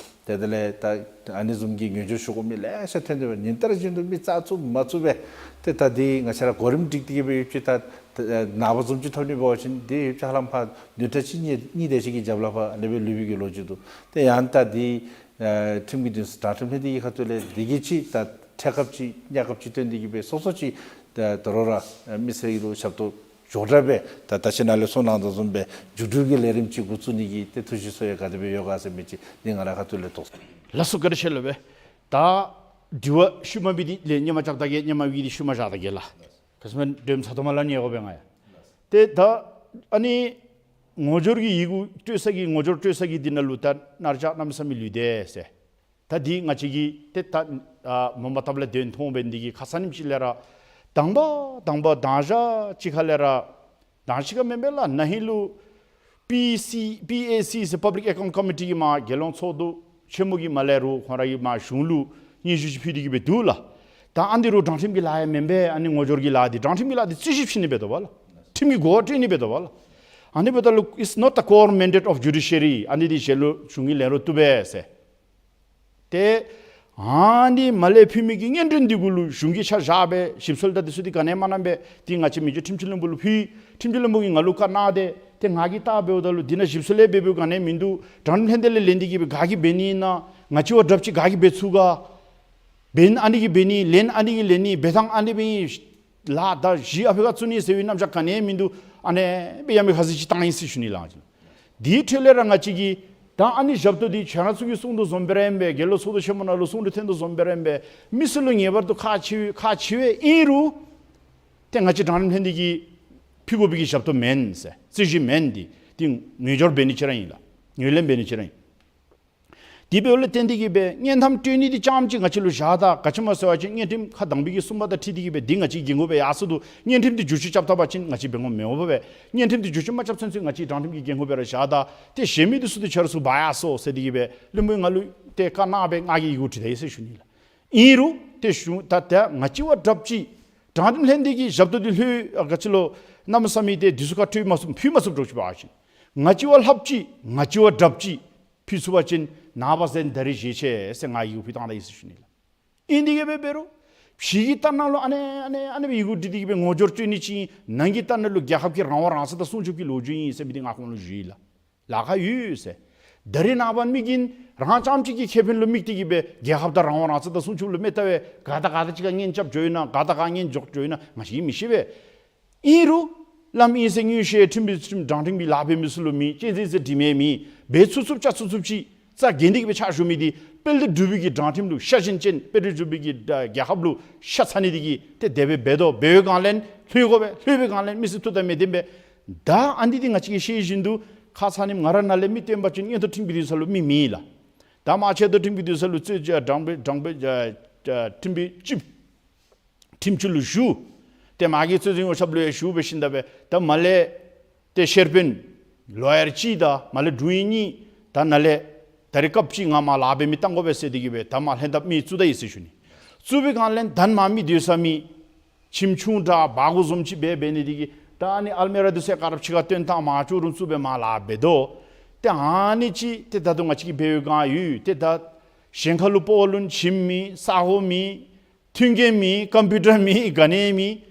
ཏེ་དེ་ལས་ད་ཨ་ནི་བཟུམ་གྱི་ངོས་སྦྱོར་ཞུ་དགོ་མི་ལེ་ཤ་ཐོན་ཏེ་སྦེ་ཉིན་ལྟར་བཞིན་དུ་མི་རྩ་ཚུགས་མ་ཚུགས་སྦེ་ཏེ་ད་འདི་ང་བཅས་ར་གོ་རིམ་སྒྲིག་སྟེ་གི་སྦེ་ཡོད་ཅི། ད་ད་ནངས་པ་བཟུམ་ཅིག་ཐོབ་ནི་འབད་བ་ཅིན་འདི་ཡོད་ཅི་ཧ་ལམ་ཕར་བདུན་ཕྲག་གཅིག་གཉིས་གཉིས་དེ་ཅིག་གི་རྒྱབ་ལས་ཕར་ཨ་ནི་སྦེ་ལུས་པའི་གི་ལོ་རྒྱུས་འདུག། ཏེ་ཡང་ད་འདི་ཨེ་ཁྲིམས་ཀྱི་འདུན་ས་དྲང་ཁྲིམས་ལྷན་སྡེ་གི་ཁ་ཐུག་ལས་འདི་གི་ཅིག་ད་ཐད་ཀར་ཅིག་ཉེན་ཁ་ཅིག་བཏོན་ཏེ་གི་སྦེ་སོ་སོ་ཅིག་ད་དོ་རུང་ར་ཨེ་མི་སེར་གྱི་ལུ་ཞབས་ཏོག་མགྱོགས་དྲགས་སྦེ་ད་ད་ཅི་ནཱ་ལས་གསུང་གནང་དོ་བཟུམ་སྦེ་མཇུག་སྒྲིལ་གྱི་ལས་རིམ་ཅིག་འགོ་བཙུགས་ནི་གི་ཏེ་ཐུགས་བཞེད་གསོལ་ཡ་ག་དེ་སྦེ་ཡོད་ག་ཟེར་མི་ཅིག་འདི་ང་རའི་ཁ་ཐུག་ལས་དོགས། ལགས་སོ། བཀའ་དྲིན་ཆེ་ལགས་སྦེ། ད་དྲི་བ་ཤུལ་མ་འབད་དེ་ལས་སྔོན་མ་རྐྱབ་ད་གེ། སྔོན་མ་འབད་དེ་ཤུལ་མ་བཞག་ད་གེ་ལགས། ཁ་ཙ་མ་འདྲེམ་ཚ་ཏོ་མ་ལ་ཉེ་གོ་སྦེ་ང་ཡ། ཏེ་ད་ཨ་ནི་ངོ་སྦྱོར་གྱི་ཡི་གུ་སྤྲོད་ས་གི་ངོ་སྦྱོར་སྤྲོད་ས་གི་འདི་ནང་ལུ་ད་ནཱ་ར་ཅིག་གནམ་མེད་ས་མེད་ལུས་ཏེ་ཟེར། ད་འདི་ང་བཅས་ཀྱིས་ཏེ་ད་ཨ་མ་འོངམ་ད་ལས་དོན་མཐོང་སྦེ་འདི་གིས་ཁ་ཙ་ཉིནམ་ཅིག་ལས་ར་དང་པ་དང་པ་དང་ཞག་ཅིག་ཁ་ལས་ར་དང་ཅིག་ཁར་མེན་པས་ལགས། ན་ཧིང་ལུ་པི་སི་པི་ཨེ་སི་ཟེར་པབ་ལིཀ་ཨེ་ཀའུནཊ་ཀོ་མི་ཊི་གི་མར་རྒྱལ་ཡོངས་ཚོགས་འདུ་ཆེན་མོ་གི་མར་ལས་རུང་ཁོང་ར་གིས་མར་གཞུང་ལུ་སྙན་ཞུ་ཅིག་ཕུལ་ཏེ་གི་སྦེ་འདུག་ལགས། ད་ཨ་ནི་རུང་དྲང་ཁྲིམས་ཀྱི་ལཱ་ཡང་མེན་པས། ཨ་ནི་ངོ་སྦྱོར་གྱི་ལཱ་འདི་དྲང་ཁྲིམས་ཀྱི་ལཱ་འདི་རྩོད་གཞི་བཤེར་ནི་འབད་དོ་བ་ལགས། ཁྲིམས་ཀྱི་གོ་བ་སྤྲོད་ནི་འབད་དོ་བ་ལགས། ཨ་ནི་འབདཝ་ད་ལུ་it's not the core mandate of judiciary. ཨ་ནི་འདི་གཞན་ལུ་གཞུང་གིས་ལེན་རུང་བཏུབ་པས་ཟེར། ཏེ་ཨ་ནི་མར་ལས་ཕུལ་མི་གི་སྙན་སྒྲོན་འདི་གུ་ལུ་གཞུང་གིས་ཆ་བཞག་སྦེ་ཞིབ་འཚོལ་དང་འདི་ཚུ་འདི་ག་ནི་ཡང་མ་གནང་པས། ཏེ་ང་བཅས་མི་རྗེ་ཁྲིམས་སྤྱི་བློན་པོ་ལུ་ཕུལ། ཁྲིམས་སྤྱི་བློན་པོ་གིས་ང་ལུ་བཀའ་གནང་སྟེ་ཏེ་ང་གིས་བལྟ་འབདཝ་ད་ལུ་འདི་ནང་ཞིབ་འཚོལ་ལས་འབད་འབདཝ་ག་ནི་ཡང་མིན་འདུག། དྲང་ཁྲིམས་ལྷན་སྡེ་ལས་ལེན་ཏེ་གི་སྦེ་ག་གིས་འབད་ནི་ཨིན་ན། ང་བཅས་བ་དྲགཔ་ཅིག་ག་གིས་འབད་ཚུགས་ག། འབད་ན་ཨ་ནི་གིས་འབད་ནི། ལེན་ཨ་ནི་གིས་ལེན་ནི། འབད་ཐངས་ཨ་ནི་སྦེ་ཨིན། ལཱ་ད་གཞི་ཨ་ཕི་ཁར་བཙུགས་ནི་ཟེར་བའི་རྣམ་གཞག་ག་ནི་ཡང་མིན་འདུག། ཨ་ནི་སྦེ་ཡ་མེད་ཁ་ཟས་ཅིག་བཏང་ཡི་ཟེར་ཞུ་ནི་ལགས། འདི་འཕྲོ་ལས་ར་ང་བཅས་ཀྱིས་ད་ཨ་ནི་ཞབས་ཏོག་འདི་ཁྱེད་ར་ཚུ་གིས་གསུང་དོ་བཟུམ་སྦེ་ར་ཨིན་པས། རྒྱལ་ཡོངས་ཚོགས་འདུ་ཆེན་མོ་ནང་ལུ་གསུང་དོ་ཐོན་དོ་བཟུམ་སྦེ་ར་ཨིན་པས། མི་སེར་ལུ་ངེས་པར་དུ་ཁག་ཆེ་ཁག་ཆེ་བས། ཨིན་རུང་ཏེ་ང་བཅས་དྲང་ཁྲིམས་ལྷན་སྡེ་གིས་ཕུལ་དགོ་པའི་གི་ཞབས་ཏོག་མེན་ཟེར། རྩོད་གཞི་མེན། འདི་འདི་ངོས་སྦྱོར་འབད་ནི་ཅིག་ར་ཨིན་ལགས། ངོས་ལེན་འབད་ནི་ཅིག་ར་ཨིན། དེ་འབདཝ་ལས་བརྟེན་ཏེ་གི་སྦེ་སྙན་ཐམ་སྤྲོད་ནི་འདི་རྐྱངམ་ཅིག་ང་བཅས་ལུ་བཞག་ད། ག་ཅི་སྨོ་ཟེར་བ་ཅིན་སྙན་ཁྲིམས་ཁག་དང་པའི་གི་གསུམ་པ་དང་འཁྲིལ་ཏེ་གི་སྦེ་འདི་ང་བཅས་ཀྱི་འགན་ཁུར་སྦེ་ཡར་སོང་འདུག། སྙན་ཁྲིམས་འདི་བསྒྱུར་བཅོས་རྐྱབ་ད་པ་ཅིན་ང་བཅས་འབད་དགོཔ་མེད་པས། སྙན་ཁྲིམས་འདི་བསྒྱུར་བཅོས་མ་རྐྱབ་ཚུན་ཚོད་ང་བཅས་དྲང་ཁྲིམས་ཀྱི་འགན་ཁུར་སྦེ་ར་བཞག་ད། ཏེ་གཞན་མི་འདི་ཚུ་འདི་ཁྱེད་ར་ཚུ་འབག་ཡར་སོང་ཟེར་ཏེ་གི་སྦེ་བློན་པོ་ང་ལུ་ཏེ་བཀའ་གནང་སྦེ་ང་གིས་ཡི་གུ་བྲིས་ད་ཡི་ཟེར་ཞུ་ནི་ལགས། ཨིན་རུང་ཏེ་གཞུང་ད་ད་ང་བཅས་བ་དྲགཔ་ཅིག་དྲང་ཁྲིམས་ལྷན་སྡེ་གི་ཞབས་ཏོག་འདི་ལྷོད་ཨ་ག་ཅི་ལོ་གནམ་མེད་ས་མེད་ཏེ་འདི་ཚུ་ཁར་སྤྲོད་མ་ཚུགས་ཕུལ་མ་ཚུགས་འགྱོ་ཅི་འབད་བ་ཅིན་ང་བཅས་བ་ལྷགཔ་ཅིག་ང་བཅས་བ་དྲགཔ་ཅིག་ཕུལ་ཚུགས་པ་ཅིན་ནངས་པ་གཟའ་ད་རིས་བཞེས་ཆེ་ཟེར་ང་ཡི་གུ་ཕུལ་བཏང་ད་ཡི་ཟེར་ཞུ་ནི་ལགས། ཨིན་ཏེ་གི་སྦེ་འབད་རུང་ཕྱི་གི་ལྟ་ནང་ལུ་ཨ་ནི་ཨ་ནི་ཨ་ནི་སྦེ་ཡི་གུ་བྲིས་ཏེ་གི་སྦེ་ངོ་སྦྱོར་སྤྲོད་ནི་ཅིག་ཨིན། ནང་གི་ལྟ་ནང་ལུ་རྒྱལ་ཁབ་ཀྱི་རང་དབང་རང་བཙན་དང་སྲུང་སྐྱོབ་ཀྱི་ལོ་རྒྱུས་ཨིན་ཟེར་མི་འདི་ང་ཁོང་ལུ་ཞུ་ཡི་ལགས། ལཱ་ཁག་ཡོད་ཟེར། ད་རིས་ནངས་པ་མི་གིས་རང་རྐྱངམ་ཅིག་གི་ཁེ་ཕན་ལུ་དམིགས་ཏེ་གི་སྦེ་རྒྱལ་ཁབ་དང་རང་དབང་རང་བཙན་དང་སྲུང་སྐྱོབ་ལུ་མི་ལྟ་བས། ག་དང་ག་དང་གཅིག་ཁར་གཉེན་རྐྱབ་འགྱོ་ཡི་ན། ག་དང་ག་གཉེན་འཇོག་འགྱོ་ཡི་ན་ང་བཅས་ཀྱིས་མི་ཤེས་པས། ཨིན་རུང་བླམ་ཨིན་ཟེར་མངོན་ཤེས་ཁྲིམས་པའི་ཁྲིམས་དྲང་ཁྲིམས་ཀྱི་ལཱ་འབད་མི་ཚུ་ལུ་མེད། གཅན་གཟན་ཟེར་དྲི་མེད་མེད། འབད་ཚུགས་ཚུགསཔ་རྐྱབ་ཚུགས་ཚུགསཔ་ཅིག་རྩ་འགེངས་ཏེ་གི་སྦེ་ཕྱག་ཞུ་མི་འདི་དཔལ་ལྡན་འབྲུག་པའི་གི་དྲང་ཁྲིམས་ལུ་ཤ་ཞེན་ཅན། དཔལ་ལྡན་འབྲུག་པའི་གི་རྒྱལ་ཁབ་ལུ་ཤ་ཚ་ནི་འདི་གིས་ཏེ་དེ་སྦེ་འབད་དོ། འབད་བའི་སྒང་ལས་ལྷོད་དགོ་པས། ལྷོད་པའི་སྒང་ལས་མི་སེར་ཐུགས་དང་མི་ལྡན་པས། ད་ཨ་ནི་འདི་ང་བཅས་ཀྱིས་ཤེས་བཞིན་དུ་ཁ་ཙ་ཉིནམ་ང་ར་ནཱ་ལས་མི་བཏོན་པ་ཅིན་མངོན་མཐོ་ཁྲིམས་ཀྱི་འདུན་ས་ལུ་མི་མེད་ལགས། ད་མ་ཆེ་མཐོ་ཁྲིམས་ཀྱི་འདུན་ས་ལུ་རྩོད་བཅར་དྲང་པའི་དྲང་པའི་ཨ་ཨ་ཁྲིམས་པའི་སྤྱི་ཁྲིམས་སྤྱི་ལུ་ཞུ། ཏེ་མ་གི་རྩོད་འཛིན་ཡོངས་ཁྱབ་ལུ་ཡང་ཞུ་འབད་ཞིནམ་ད་སྦེ་ད་མར་ལས་ཏེ་ཤེར་དཔོན་ལོ་ཡར་གཅིག་དང་མར་ལས་དྲུང་ཡིག་གཉིས་ད་ནཱ་ལས་ ད་རེས་སྐབས་ཅིག་ང་མར་ལཱ་འབད་མི་བཏང་དགོ་པས་ཟེར་ཏེ་གི་སྦེ་ད་མར་ལྷན་ཐབས་མི་བཙུགས་ད་ཡི་ཟེར་ཞུ་ནི། བཙུགས་པའི་སྒང་ལས་ད་མར་མི་སྡོད་ས་མི་ཁྱིམ་ཆུང་དྲགས་སྦ་གུ་བཟུམ་ཅིག་སྦེ་འབད་ནི་འདི་གིས་ད་ཨ་ནི་ཨལ་མི་ར་འདི་ཚུ་ག་ར་ཕྱི་ཁར་བཏོན་བཏང་མར་ཅོག་རུམ་བཙུགས་སྦེ་མར་ལཱ་འབད་དོ། ཏེ་ཨ་ནི་ཅིག་ཏེ་ད་ལྟོ་ང་བཅས་ཀྱིས་འབད་བའི་སྒང་ཡོད། ཏེ་ད་གཞན་ཁ་ལུ་སྤོ་བ་ལུ་ཁྱིམ་མེད་ས་གོ་མེད་མཐུན་རྐྱེན་མེད་ཀམ་པིའུ་ཊར་མེད་ག་ནི་མེད།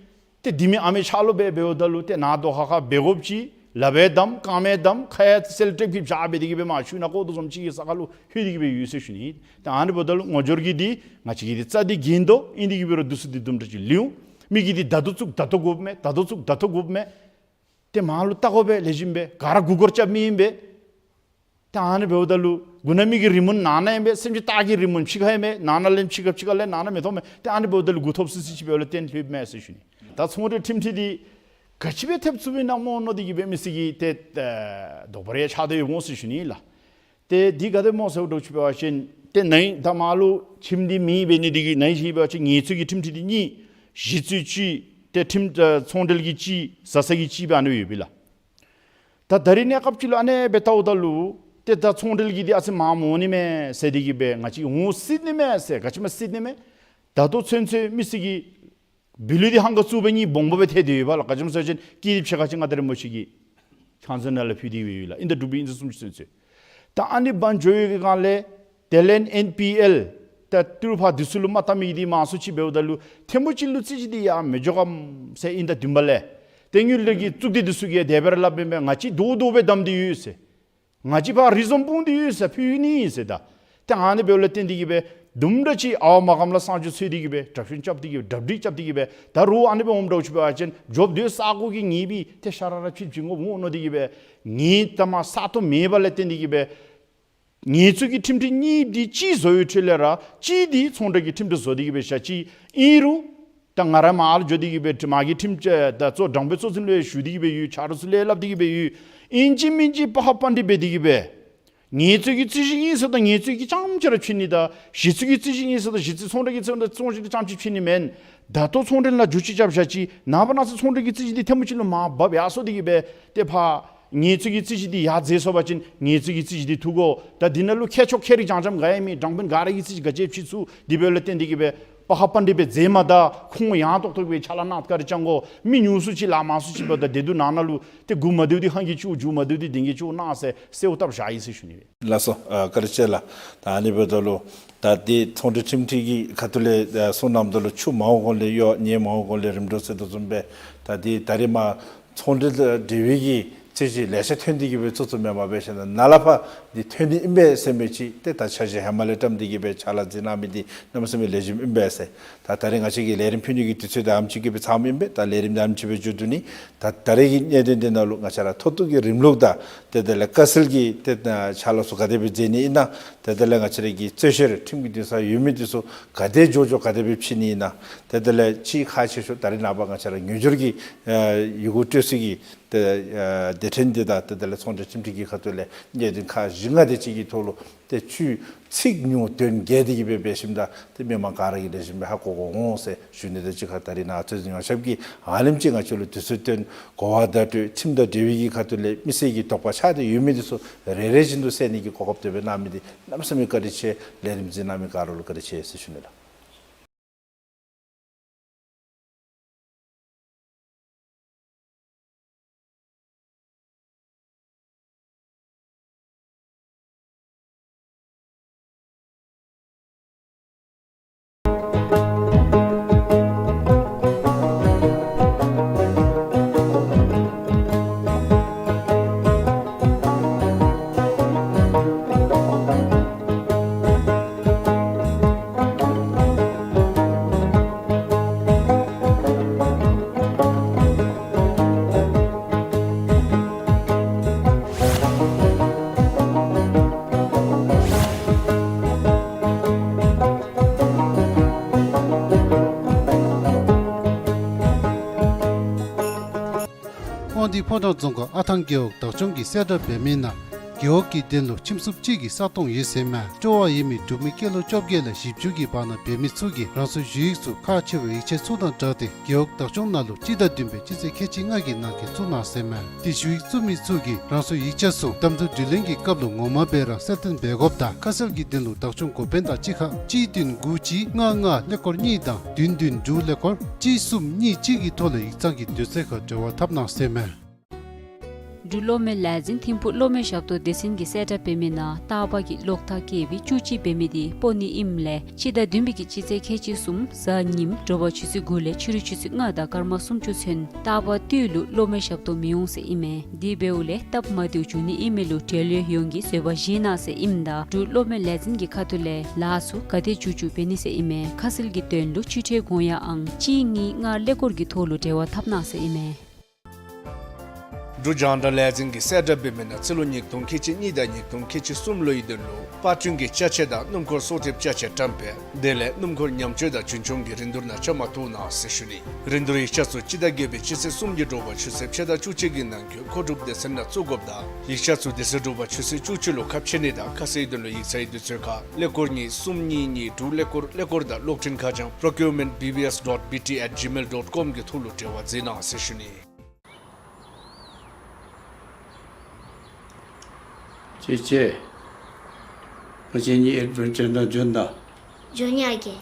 ཏེ་འདི་མི་ཨ་མི་ཆ་ལུ་སྦེ་འབདཝ་ད་ལུ་ཏེ་ནཱ་དོ་ཁ་ཁ་འབད་དགོཔ་ཅིག་ལགཔ་སྦེ་བསྡམས་རྐངམ་སྦེ་བསྡམས་ཁ་ཡང་སེལ་ཊེབ་ཀྱིས་བཞག་སྦེ་འདི་གིས་སྦེ་མར་ཤུལ་ནང་ཀོ་དོ་བཟུམ་ཅིག་གི་ས་ཁར་ལུ་ལྷོད་དེ་གིས་སྦེ་ཡོད་ཟེར་ཞུ་ནི། ཏེ་ཨ་ནི་འབདཝ་ད་ལུ་ངོ་སྦྱོར་གྱི་འདི་ང་བཅས་ཀྱིས་འདི་རྩ་འདི་འགེངས་དོ། ཨིན་དེ་གིས་འབད་རུང་དུས་ཚོད་འདི་དུམ་གྲ་ཅིག་ལུས་འོང་། མི་གིས་འདི་ད་ལྟོ་བཙུགས་ད་ལྟོ་དགོཔ་མས། ད་ལྟོ་བཙུགས་ད་ལྟོ་དགོཔ་མས། ཏེ་མར་ལུ་བལྟ་དགོ་པས། ལེགས་ཤོམ་སྦེ་ག་ར་མགུ་སྐོར་རྐྱབ་མི་ཨིན་པས། ཏེ་ཨ་ནི་འབདཝ་ད་ལུ་མགུ་ན་མི་གི་རི་མོ་ནང་ན་ཨིན་པས། སེམས་ཅན་སྟག་གི་རི་མོ་ཕྱི་ཁར་ཨིན་པས། ནང་ན་ལས་ཕྱི་ཁར་ཕྱི་ཁ་ལས་ནང་ན་མི་མཐོང་མས། ཏེ་ཨ་ནི་འབདཝ་ད་ལུ་མགུ་ཐོབ་སི་སི་ཅིག་འབདཝ་ལས་བརྟེན་ལྷོདཔ་མས་ཟེར་ཞུ་ནི། ད་ཚོང་འབྲེལ་ཁྲིམས་འཁྲིག་འདི་ག་ཅི་སྦེ་ཐེབས་ཚུགས་པའི་ནང་སྨོ་མནོ་སྟེ་གིས་སྦེ་མི་སེར་གྱིས་ཏེ་ཨེ་དོགས་པ་རེ་ཆགས་དོ་ཡོདཔ་འོང་ཟེར་ཞུ་ནི་ལགས། ཏེ་འདི་ག་དེ་སྨོ་ཟེར་བ་འདྲཝ་ཅིག་འབད་བ་ཅིན་ཏེ་ནཱ་ད་མར་ལུ་ཁྱིམ་འདི་མེདཔ་འབད་ནི་འདི་གིས་ནཱ་ཅིག་འབད་བ་ཅིན་ངལ་རྩོལ་གྱི་ཁྲིམས་འཁྲིག་འདི་གཉིས་གཞི་རྩའི་གཅིག་ཏེ་ཁྲིམས་ཨེ་ཚོང་འབྲེལ་གྱི་གཅིག་བཟའ་ཚང་གི་གཅིག་སྦེ་ཨ་ནི་ཡོདཔ་ཨིན་ལགས། ད་ད་རེས་གནས་སྐབས་ཅིག་ལུ་ཨ་ནེ་སྦེ་བལྟཝ་ད་ལུ་ཏེ་ད་ཚོང་འབྲེལ་གྱི་འདི་ཨ་ཙི་མར་འོང་ནི་མས་ཟེར་འདི་གིས་སྦེ་ང་བཅས་འོང་སྲིད་ནི་མས་ཟེར། ག་ཅི་མ་སྲིད་ནི་མས། ད་ལྟོ་ཚུན་ཚོད་མི་སེར་གྱི་བི་ལུ་འདི་ཧང་ག་བཙུགས་པའི་གཉིས་སྦོམ་སྦེ་ཐལ་ཏེ་ཡོདཔ་ལགས། ག་ཅི་སྨོ་ཟེར་བ་ཅིན་སྐྱིད་ཕྱེད་ཀ་ཅིག་ང་ད་རེས་མོ་ཤིག་གི་ཁང་ཚན་ནང་ལུ་ཕུལ་ཏེ་ཡོད་ལགས། ཨིན་ད་འབྲུག་པའི་ཨིན་ཟེར་གསུངས་ཅི་ཚུན་ཚོད། ད་ཨ་ནི་བང་འགྱོ་བའི་སྒང་ལས་དེ་ལས་ཨེན་པི་ཨེལ་ད་ཏི་རུ་ཕར་འདི་ཚུ་ལུ་མ་བལྟ་མི་འདི་མང་སུ་ཅིག་འབདཝ་ད་ལུ་ཐེངས་མོ་གཅིག་ལུ་རྩོད་གཞི་འདི་ཡར་མི་འགྱོ་གམ་ཟེར་ཨིན་ད་བདུན་པ་ལས། ཏེ་དངུལ་འབྲེལ་གྱི་གཙུག་སྡེ་འདི་ཚུ་གིས་དེ་སྦེ་ར་སླབ་ཨིན་པས། ང་བཅས་རྡོག་རྡོག་སྦེ་བསྡམས་ཏེ་ཡོད་ཟེར། ང་བཅས་ཕར་རི་བཟུམ་སྤུངས་ཏེ་ཡོད་ཟེར། ཕུལ་ནི་ཟེར་ད། ཏེ་ཨ་ནི་འབདཝ་ལས་བརྟེན་འདི་གིས་སྦེ་དུམ་གྲ་ཅིག་ཨརཝ་མ་གམ་ལ་གསང་སྤྱོད་འཚོལ་འདི་གིས་སྦེ་གྲབས་ཤིང་རྐྱབ་འདི་གིས་སྦེ་གྲབས་སྒྲིག་རྐྱབ་འདི་གིས་སྦེ་ད་རུང་ཨ་ནི་སྦེ་འོངམ་འདྲཝ་ཅིག་འབད་བ་ཅིན་འགྱོ་སྡོད་ས་གོ་གི་ངེས་པའི་ཏེ་ཤ་ར་ར་ཕྱིར་བྱིན་དགོཔ་འོང་མནོ་འདི་གིས་སྦེ་ངེས་ཏ་མ་ས་སྟོང་མེདཔ་ལས་བརྟེན་འདི་གིས་སྦེ་ངལ་རྩོལ་གྱི་ཁྲིམས་འཁྲིག་གཉིས་འདི་གཅིག་བཟོ་བའི་ཁྲོད་ལས་ར་གཅིག་འདི་ཚོང་འབྲེལ་གྱི་ཁྲིམས་འཁྲིག་བཟོ་འདི་གིས་སྦེ་བཞག་ཅི། ཨིན་རུང་ད་ང་ར་མར་འགྱོ་འདི་གིས་སྦེ་མར་གྱི་ཁྲིམས་ད་གཙོ་དྲང་དཔོན་གཙོ་འཛིན་ལུ་ཡང་ཞུ་འདི་གིས་སྦེ་ཡོད། ཆ་རོགས་ཚུ་ལུ་ཡང་སླབ་འདི་གིས་སྦེ་ཡོད། ཨིན་ཅི་མིན་ཅི་པ་ཧ་པ་འདི་འབད་འདི་གིས་སྦེ་ངལ་རྩོལ་གྱི་རྩོད་གཞི་ཨིན་ཟེར་ད་ངལ་རྩོལ་གྱི་རྐྱངམ་ཅིག་ར་ཕྱེ་ནི་དང་གཞི་རྩའི་གི་རྩོད་གཞི་ཨིན་ཟེར་ད་གཞི་རྩའི་ཚོང་འབྲེལ་གྱི་རྩོད་གཞི་རྐྱངམ་ཅིག་ཕྱེ་ནི་མེན། ད་ལྟོ་ཚོང་འབྲེལ་ནང་འགྱུར་བཅོས་རྐྱབ་བཞག་ཅི། ནངས་པ་གནངས་ཚེ་ཚོང་འབྲེལ་གྱི་རྩོད་གཞི་འདི་ཐེངས་མོ་གཅིག་ལུ་མར་འབབ་ཡར་སོང་འདི་གིས་སྦེ་ཏེ་ཕར་ངལ་རྩོལ་གྱི་རྩོད་གཞི་འདི་ཡར་འཛེགས་སོང་པ་ཅིན་ངལ་རྩོལ་གྱི་རྩོད་གཞི་འདི་འཐུ་དགོ། ད་འདི་ནང་ལུ་མཁས་མཆོག་མཁས་རིག་སྦྱང་སྦྱངམ་ག་ཡང་མེད། དྲང་དཔོན་ག་ར་གིས་རྩོད་གཞི་ག་ཅི་ཕྱེ་ཚུགས། དེ་འབདཝ་ལས་བརྟེན་འདི་གིས་སྦེ་པ་ཧ་པ་འདི་སྦེ་འཛེགས་མ་ད་ཁོང་ཡང་ཏོག་ཏོ་སྦེ་ཕྱག་ལཱ་ནང་ཁར་རྐྱབ་དགོ། མི་ཉུང་སུ་ཅིག་ལཱ་མང་སུ་ཅིག་འབདཝ་ད་དེ་དུས་ནང་ན་ལུ་ཏེ་མགུ་མ་བདེཝ་འདི་ཧང་གིས་ཆུ་འགྱོ་མ་བདེཝ་འདི་གདེང་གིས་ཆུ་གནང་ཟེར་གསོལཝ་བཏབ་བཞག་ཡི་ཟེར་ཞུ་ནི་ལགས། ལགས་སོ། ཨ་བཀའ་དྲིན་ཆེ་ལགས། ད་ཨ་ནི་འབདཝ་ད་ལུ་ད་འདི་ཚོང་འབྲེལ་ཁྲིམས་འཁྲིག་གི་ཁ་ཐུག་ལས་ཨ་གསུངས་གནངམ་ད་ལུ་ཆུ་མང་བའི་གོང་ལས་གཡོ་ཉེན་མང་བའི་གོང་ལས་རིམ་གྲོ་ཟེར་དོ་བཟུམ་སྦེ་ད་འདི་ད་རེས་མར་ཚོང་འབྲེལ་འབྲེལ་བའི་གི་རྩོད་གཞི་ལེ་ཤ་ཐོན་འདི་གིས་སྦེ་བཙུགས་བཙུགསཔ་མེན་པར་འབད་ཞིནམ་ལས་ནཱ་ལས་ཕར་འདི་ཐོན་ནི་ཨིན་པས་ཟེར་མི་ཅིག་ཏེ་ད་འཆར་གཞི་ཧེ་མ་ལས་བཀྲམ་འདི་གིས་སྦེ་ཕྱག་ལཱ་མཛད་གནང་མི་འདི་གནམ་མེད་ས་མེད་ལེགས་ཤོམ་ཨིན་པས་ཟེར། ད་ད་རེས་ང་བཅས་ཀྱི་ལས་རིམ་ཕུལ་ནི་གི་དུས་ཚོད་ད་ཨ་ནེམ་ཅིག་གིས་སྦེ་ཚངམ་ཨིན་པས། ད་ལས་རིམ་འདི་ཨ་ནེམ་ཅིག་སྦེ་མཇུག་བསྡུ་ནི། ད་ད་རེས་ཀྱི་གནད་དོན་འདི་ནང་ལུ་ང་བཅས་ར་མཐོ་གཏུགས་ཀྱི་རིམ་ལུགས་དང་ཏེ་དེ་ལས་དཀའ་སེལ་གྱི་ཏེ་ཕྱག་ལཱ་ཚུ་ག་དེ་སྦེ་མཛད་ནི་ཨིན་ན། ཏེ་དེ་ལས་ང་བཅས་ར་གི་རྩོད་བཤེར་ཁྲིམས་ཀྱི་འདུན་སར་ཡོད་མི་འདི་ཚུ་ག་དེ་མགྱོགས་མགྱོགས་ག་དེ་སྦེ་ཕྱེ་ནི་ཨིན་ན། ཏེ་དེ་ལས་ཅིག་ཁག་ཆེ་ཤོས་ད་རེས་ནངས་པ་ང་བཅས་ར་ངོ་སྦྱོར་གྱི་ཨ་ཡི་གུ་སྤྲོད་ས་གི་ཏེ་ཨ་སྡེ་ཕྲན་འདི་དང་ཏེ་དེ་ལས་ཚོང་འབྲེལ་ཁྲིམས་འཁྲིག་གི་ཁ་ཐུག་ལས་གནད་དོན་ཁག་བཞི་ལྔ་དེ་ཅིག་གི་ཐོག་ལུ་ཏེ་ཚིག་ཚིག་ཉུང་དོན་རྒྱས་འདི་གིས་སྦེ་འབད་ཞིནམ་ད་ཏེ་མི་མང་ག་ར་གིས་ལེགས་ཤོམ་སྦེ་ཧ་གོ་གོ་འོང་ཟེར་ཞུ་ནི་དང་གཅིག་ཁར་ད་རེས་ནཱ་ཚོད་འཛིན་ཡོངས་ཁྱབ་ཀྱིས་ཨ་ནེམ་ཅིག་ང་བཅས་ལུ་དུས་ཚོད་བཏོན་གོ་བ་བརྡ་སྤྲོད་ཁྲིམས་དང་འབྲེལ་བའི་གི་ཁ་ཐུག་ལས་མི་སེར་གྱི་དོགས་པ་ཆགས་ཏེ་ཡོད་མི་འདི་ཚུ་རེ་རེ་བཞིན་དུ་སེལ་ནི་གི་གོ་སྐབས་དེ་སྦེ་གནང་མི་འདི་གནམ་མེད་ས་མེད་བཀའ་དྲིན་ཆེ། ལས་རིམ་གཟིགས་གནང་མི་ག་ར་ལུ་བཀའ་དྲིན་ཆེ་ཟེར་ཞུ་ནི་ལགས། ཁོང་འདི་ཕོ་བྲང་རྫོང་ཁག་ཨ་ཐང་རྒེད་འོག་བདག་སྐྱོང་གི་གསལ་བསྒྲགས་འབད་མི་ནང་ རྒེད་འོག་གི་དོན་ལུ་ཁྱིམ་སྲུང་གཅིག་གི་ས་སྟོང་ཡོད་ཟེར་མས། སྤྲོ་བ་ཡོད་མི་འབྲུག་མི་སྐྱེས་ལོ་བཅོ་བརྒྱད་ལས་བཞི་བཅུ་གི་བར་ན་འབད་མི་ཚུ་གིས་རང་སོའི་ཞུ་ཡིག་ཚུ་ཁག་ཆེ་བའི་ཡིག་ཆ་ཚུ་དང་སྦྲགས་ཏེ་རྒེད་འོག་བདག་སྐྱོང་ནང་ལུ་སྤྱི་ཟླ་བདུན་པའི་སྤྱི་ཚེས་ཁལ་གཅིག་ལྔ་གི་ནང་འཁོད་བཙུགས་གནང་ཟེར་མས། དེ་ཞུ་ཡིག་བཙུགས་མི་ཚུ་གིས་རང་སོའི་ཡིག་ཆ་ཚུ་གཏམ་རྒྱུད་དྲི་ལན་གྱི་སྐབས་ལུ་ངོ་མ་སྦེ་ར་གསལ་སྟོན་འབད་དགོཔ་དང་ཁ་གསལ་གྱི་དོན་ལུ་བདག་སྐྱོང་འགོ་དཔོན་དང་གཅིག་ཁར་གཅིག་བདུན་དགུ་གཅིག་ལྔ་ལྔ་ཀླད་ཀོར་གཉིས་དང་བདུན་བདུན་དྲུག་ཀླད་ཀོར་གཅིག་གསུམ་གཉིས་གཅིག་གི་ཐོག་ལས་ཡིག་ཚང་གི་དུས་ཚོད་ཁར་འབྲེལ་བ་འཐབ་གནང་ཟེར་མས། འབྲུག་གློག་མེ་ལས་འཛིན་ཐིམ་ཕུག་གློག་མེ་ཞབས་ཏོག་སྡེ་ཚན་གྱིས་གསལ་བསྒྲགས་འབད་མི་ནང་རྟག་པར་གྱི་གློག་ཐག་བཀལ་བའི་བཅུ་གཅིག་འབད་མི་དེ་སྤོ་ནི་ཨིནམ་ལས་སྤྱི་ཟླ་བདུན་པའི་གི་སྤྱི་ཚེས་ཁལ་གཅིག་གསུམ་གཟའ་ཉིམ་དྲོ་པ་ཆུ་ཚོད་དགུ་ལས་ཕྱི་རུ་ཆུ་ཚོད་ལྔ་དང་སྐར་མ་སུམ་ཅུ་ཚུན་རྟག་པར་དུས་ལུ་གློག་མེ་ཞབས་ཏོག་མི་འོང་ཟེར་ཨིན་མས། དེ་འབདཝ་ལས་སྟབས་མ་བདེཝ་འབྱུང་ནི་ཨིན་མི་ལུ་འབྲེལ་ཡོད་ཡོངས་ཀྱིས་བཟོད་པ་བཞེས་གནང་ཟེར་ཨིནམ་ད་འབྲུག་གློག་མེ་ལས་འཛིན་གྱི་ཁ་ཐུག་ལས་ལཱ་ཚུ་ག་དེ་མགྱོགས་མགྱོགས་འབད་ནི་ཟེར་ཨིན་མས། ཁ་གསལ་གྱི་དོན་ལུ་ཆུ་ཁྲལ་དགོངས་ཡངས་ཨང་གཅིག་གཉིས་ལྔ་ཀླད་ཀོར་གྱི་ཐོག་ལུ་འབྲེལ་བ་འཐབ་གནང་ཟེར་ཨིན་མས། འབྲུག་རྒྱང་བསྒྲགས་ལས་འཛིན་གྱིས་གསལ་བསྒྲགས་འབད་མི་ནང་སྤྱི་ལོ་ཉིས་སྟོང་ཁལ་གཅིག་གཉིས་དང་ཉིས་སྟོང་ཁལ་གཅིག་གསུམ་ལོའི་དོན་ལུ་པར་སྐྲུན་གྱི་ཅ་ཆས་དང་སྣུམ་འཁོར་གསོག་ཐེབས་ཅ་ཆས་བཀྲམ་སྤེལ་དེ་ལས་སྣུམ་འཁོར་ཉམས་བཅོས་དང་རྒྱུན་འཁྱོངས་ཀྱི་རིན་བསྡུར་ནང་བཅའ་མར་གཏོགས་གནང་ཟེར་ཞུ་ནི། རིན་བསྡུར་ཡིག་ཆ་ཚུ་སྤྱི་ཟླ་བརྒྱད་པའི་སྤྱི་ཚེས་གསུམ་གྱི་དྲོ་པ་ཆུ་ཚོད་ཕྱེད་དང་བཅུ་གཅིག་གི་ནང་འཁོད་མཁོ་སྒྲུབ་སྡེ་ཚན་ནང་བཙུགས་དགོཔ་དང་ཡིག་ཆ་ཚུ་དེ་ཚེ་དྲོ་པ་ཆུ་ཚོད་བཅུ་གཅིག་ལུ་ཁ་ཕྱེ་ནི་དང་ཁ་གསལ་དོན་ལུ་ཡིག་ཚང་གི་དུས་ཚོད་ཁར་ཀླད་ཀོར་གཉིས་གསུམ་གཉིས་གཉིས་དྲུག་ཀླད་ཀོར་ཀླད་ཀོར་དང་གློག་འཕྲིན་ཁ་བྱང་procurement B B S dot B T at gmail dot com གི་ཐོག་ལུ་འབྲེལ་བ་མཛད་གནང་ཟེར་ཞུ་ནི། ཅེ་ཅེ། ང་བཅས་གཉིས་ཨེཌ་བེན་ཅར་ནང་འབྱོན་ད། འབྱོན་ཡི་ཨ་རྒས།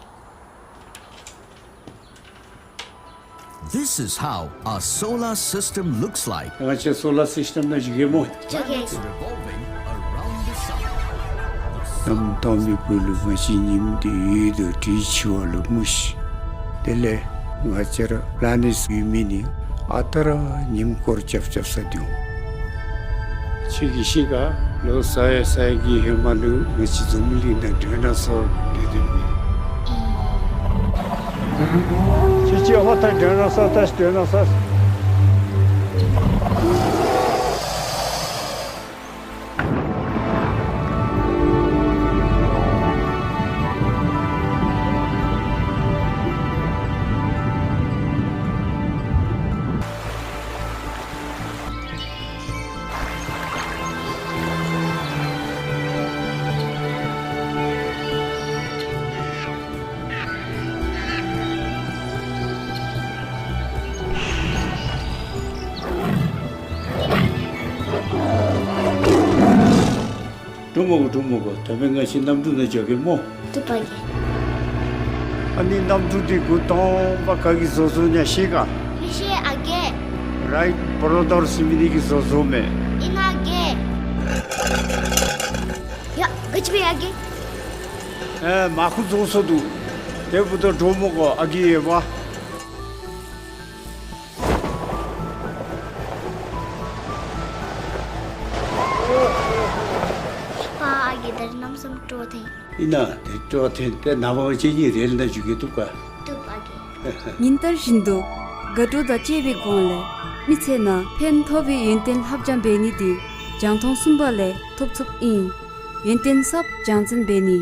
This is how a solar system looks like. ང་བཅས་སོ་ལར་སིསི་ཊེམ་ནང་འགྱོ་གེ་སྨོ། འགྱོ་གེ། Revolving around the sun. གནམ་སྟོང་པའི་སྦུག་ལུ་ང་བཅས་ཉིམ་དེ་ཡོད་དོ་དེ་འཆི་བ་ལུ་མུ་ཤི། དེ་ལས་ང་བཅས་ར་པི་ལེ་ནེཊ་ཡོད་མི་ནི་ཨ་རྟག་ར་ཉིམ་སྐོར་རྐྱབ་རྐྱབ་ས་འདུག། ཁྱོད་ཀྱིས་ཤེས་ག། ལོ་ས་ཡ་ས་ཡ་གི་ཧེ་མ་ལུ་ང་བཅས་འཛམ་བུ་གླིང་ནང་ཌའི་ནོ་སོར་སྡོད་དོ་མས། ཁྱོད་ཀྱིས་ཧོ་ད་ཌའི་ནོ་སོར་ད་ཌའི་ནོ་སོར། འགྲོ་མི་དགོ། འགྲོ་མི་དགོ། ད་འབདན་ང་བཅས་གནམ་གྲུ་ནང་འགྱོ་གེ་སྨོ། བཏུབ་པ་གི། ཨ་ནི་གནམ་གྲུ་འདི་འགོ་དང་པ་ག་གིས་བཟོ་བཟོཝ་ཨིན་ན་ཤེས་ག། མི་ཤེས་ཨ་རྒས། རའིཊ་བོརོ་དར་ཟེར་མི་འདི་གིས་བཟོ་བཟོཝ་མས། ཨིན་ན་ཨ་རྒས། ཡ་ག་ཅི་འབད་ཡི་ཨ་རྒས། ཨེ་མར་ཁུ་རྫོགས་སོ་འདུག། དེ་འབདཝ་ད་འགྲོ་མི་དགོ་ཨ་རྒས་ཡོདཔ། པ་ཨ་རྒས་ད་རིས་གནམ་མེད་ས་མེད་སྤྲོ་བ་ཐོན། ཨིན་ན་དེ་སྤྲོ་བ་ཐོན་ཏེ་ནངས་པ་ང་བཅས་གཉིས་རེལ་ནང་འགྱོ་གེ། བཏུབ་ག། བཏུབ་ཨ་རྒས། ཉིན་ལྟར་བཞིན་དུ་དགའ་སྤྲོ་དང་བཅས་པའི་སྒོ་ལས་མི་ཚེ་ནང་ཕན་ཐོགས་པའི་ཡོན་ཏན་ལྷབ་སྦྱང་འབད་ནི་འདི་རྒྱང་མཐོང་གསུམ་པ་ལས་ཐོབ་ཚུགསཔ་ཨིན། ཡོན་ཏན་ཟབ་སྦྱང་ཚན་འབད་ནི།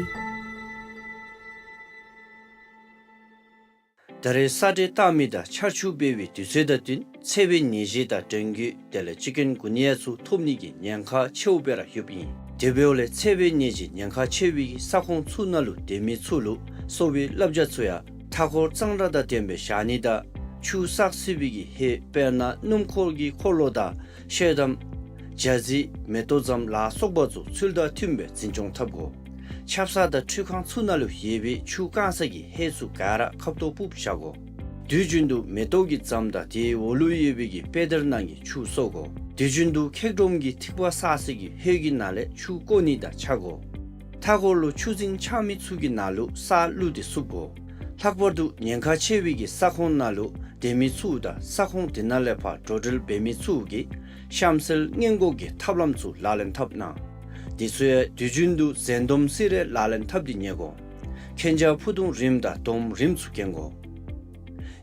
ད་རེས་ས་འདྲེན་བཏང་མི་དང་ཆར་ཆུ་འབབ་པའི་དུས་ཚོད་དང་བསྟུན་འཚེར་བའི་ནད་གཞི་དང་ཌེང་གུ་དེ་ལས་ཅིཀུན་གུ་ནི་ཡ་ཚུ་ཐོབ་ནི་གི་ཉེན་ཁ་ཆེཝ་སྦེ་ར་ཡོདཔ་ཨིན། དེ་འབདཝ་ལས་འཚེར་བའི་ནད་གཞི་ཉེན་ཁ་ཆེ་བའི་གི་ས་ཁོངས་ཚུ་ནང་ལུ་སྡོད་མི་ཚུ་ལུ་གསོ་བའི་བསླབ་བྱ་ཚུ་ཡང་མཐའ་འཁོར་གཙང་སྦྲ་དང་ལྡནམ་སྦེ་བཞག་ནི་དང་ཆུ་བསགས་སྲིད་པའི་གི་ཧེད་དཔེར་ན་སྣུམ་འཁོར་གྱི་འཁོར་ལོ་དང་ཤེལ་དམ་ཇ་རྩི་མེ་ཏོག་ཛམ་ལ་སོགས་པ་ཚུ་ཚུལ་དང་མཐུནམ་སྦེ་འཛིན་སྐྱོང་འཐབ་དགོ། ཆབ་གསང་དང་ཁྲུས་ཁང་ཚུ་ནང་ལུ་ཡོད་པའི་ཆུ་བཀང་སའི་གི་ཧེད་ཚུ་ག་ར་ཁ་ཐོག་ཕུབ་བཞག་དགོ། དུས་རྒྱུན་དུ་མེ་ཏོག་གི་ཛམ་དང་དེའི་འོག་ལུ་ཡོད་པའི་གི་པེ་ཏེར་ནང་གི་ཆུ་གསོ་དགོ། དུས་རྒྱུན་དུ་འཁྱག་སྒྲོམ་གྱི་ཐིགས་པ་བསགས་སའི་གི་ཧེད་ཀྱི་ནང་ལས་ཆུ་བཀོ་ནི་དང་ཆ་དགོ། མཐའ་འཁོར་ལུ་ཆུ་རྫིང་ཆགས་མི་ཚུ་གི་ནང་ལུ་ས་བླུགས་ཏེ་བསུབ་དགོ། ལྷག་པར་དུ་ཉེན་ཁ་ཆེ་བའི་གི་ས་ཁོངས་ནང་ལུ་སྡོད་མི་ཚུ་དང་ས་ཁོངས་དེ་ནང་ལས་ཕར་འགྲོ་འགྲུལ་འབད་མི་ཚུ་གིས་གཤམ་གསལ་སྔོན་འགོག་གི་ཐབས་ལམ་ཚུ་ལག་ལེན་འཐབ་གནང་། དེ་ཚུ་ཡང་དུས་རྒྱུན་དུ་འཛིན་སྡོམ་སི་རེ་ལག་ལེན་འཐབ་སྟེ་ཉལ་དགོ། མཁྱེན་རྒྱ་ཕུ་ཐུང་རིངམ་དང་སྡོམ་རིངམ་ཚུ་གྱོན་དགོ།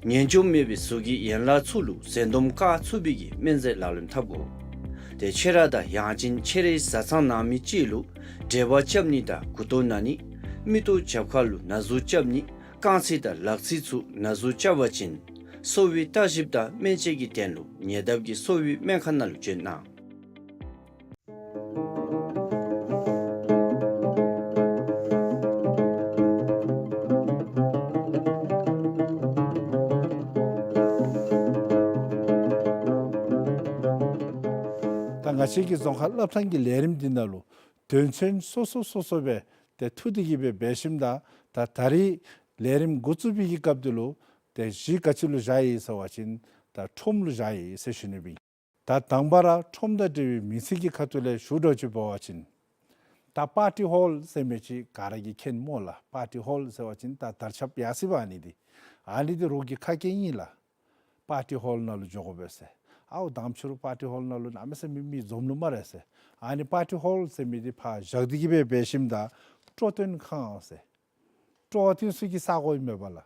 ངན་སྐྱོབ་མེད་པའི་གཟུགས་ཀྱི་ཡན་ལག་ཚུ་ལུ་འཛིན་སྡོམ་བཀག་ཚུགས་པའི་གི་སྨན་རྫས་ལག་ལེན་འཐབ་དགོ། ཏེ་ཁྱེད་ར་དང་ཡང་ཅིན་ཁྱེད་རའི་བཟའ་ཚང་ནང་མི་ཅིག་ལུ་འབྲེལ་བ་རྐྱབ་ནི་དང་མགུ་ཏོ་ན་ནི་མིག་ཏོ་རྒྱབ་ཁ་ལུ་ན་ཟུག་རྐྱབ་ནི་རྐང་ཚིགས་དང་ལག་ཚིགས་ཚུ་ན་ཟུག་རྐྱབ་པ་ཅིན་གསོ་བའི་བརྟག་ཞིབ་དང་སྨན་དཔྱད་ཀྱི་དོན་ལུ་ཉེ་འདབས་ཀྱི་གསོ་བའི་སྨན་ཁང་ནང་ལུ་འབྱོན་གནང་། ང་བཅས་ཀྱི་རྫོང་ཁ་སློབ་ཐོན་གྱི་ལས་རིམ་འདི་ནང་ལུ་དོན་ཚན་སོ་སོ་སོ་སོ་སྦེ་ཏེ་འཐུ་སྟེ་གི་སྦེ་འབད་ཞིནམ་ད་ད་ད་རིས་ལས་རིམ་འགོ་བཙུགས་པའི་གི་སྐབས་འདི་ལུ་ཏེ་གཞི་ག་ཅི་ལུ་བཞག་ཡི་ཟེར་བ་ཅིན་ད་ཁྲོམ་ལུ་བཞག་ཡི་ཟེར་ཞུ་ནི་ཨིན། ད་དང་པ་ར་ཁྲོམ་དང་འབྲེལ་བའི་མིང་ཚིག་གི་ཁ་ཐུག་ལས་ཞུ་འགྱོ་ཅི་འབད་བ་ཅིན་ད་པར་ཊི་ཧོལ་ཟེར་མི་ཅིག་ག་ར་གིས་མཁྱེན་སྨོ་ལགས། པར་ཊི་ཧོལ་ཟེར་བ་ཅིན་ད་དར་ཁྱབ་ཡར་སི་འབད་ནི་འདི་ཨ་ནི་འདི་རོགས་ཀྱི་ཁ་སྐད་ཨིན་ལགས། པར་ཊི་ཧོལ་ནང་ལུ་འགྱོ་དགོ་པས་ཟེར། ཨའོ་དང་ཕྱི་རུ་པར་ཊི་ཧོལ་ནང་ལུ་གནམ་མེད་ས་མེད་མི་འཛོམས་ནུག་སྨ་རེ་ཟེར། ཨ་ནི་པར་ཊི་ཧོལ་ཟེར་མི་འདི་ཕར་བཞག་སྟེ་གི་སྦེ་འབད་ཞིནམ་ད་སྤྲོ་སྟོན་ཁང་ཟེར། སྤྲོ་བ་སྟོན་སའི་གི་ས་གོ་ཨིན་མས་པ་ལགས།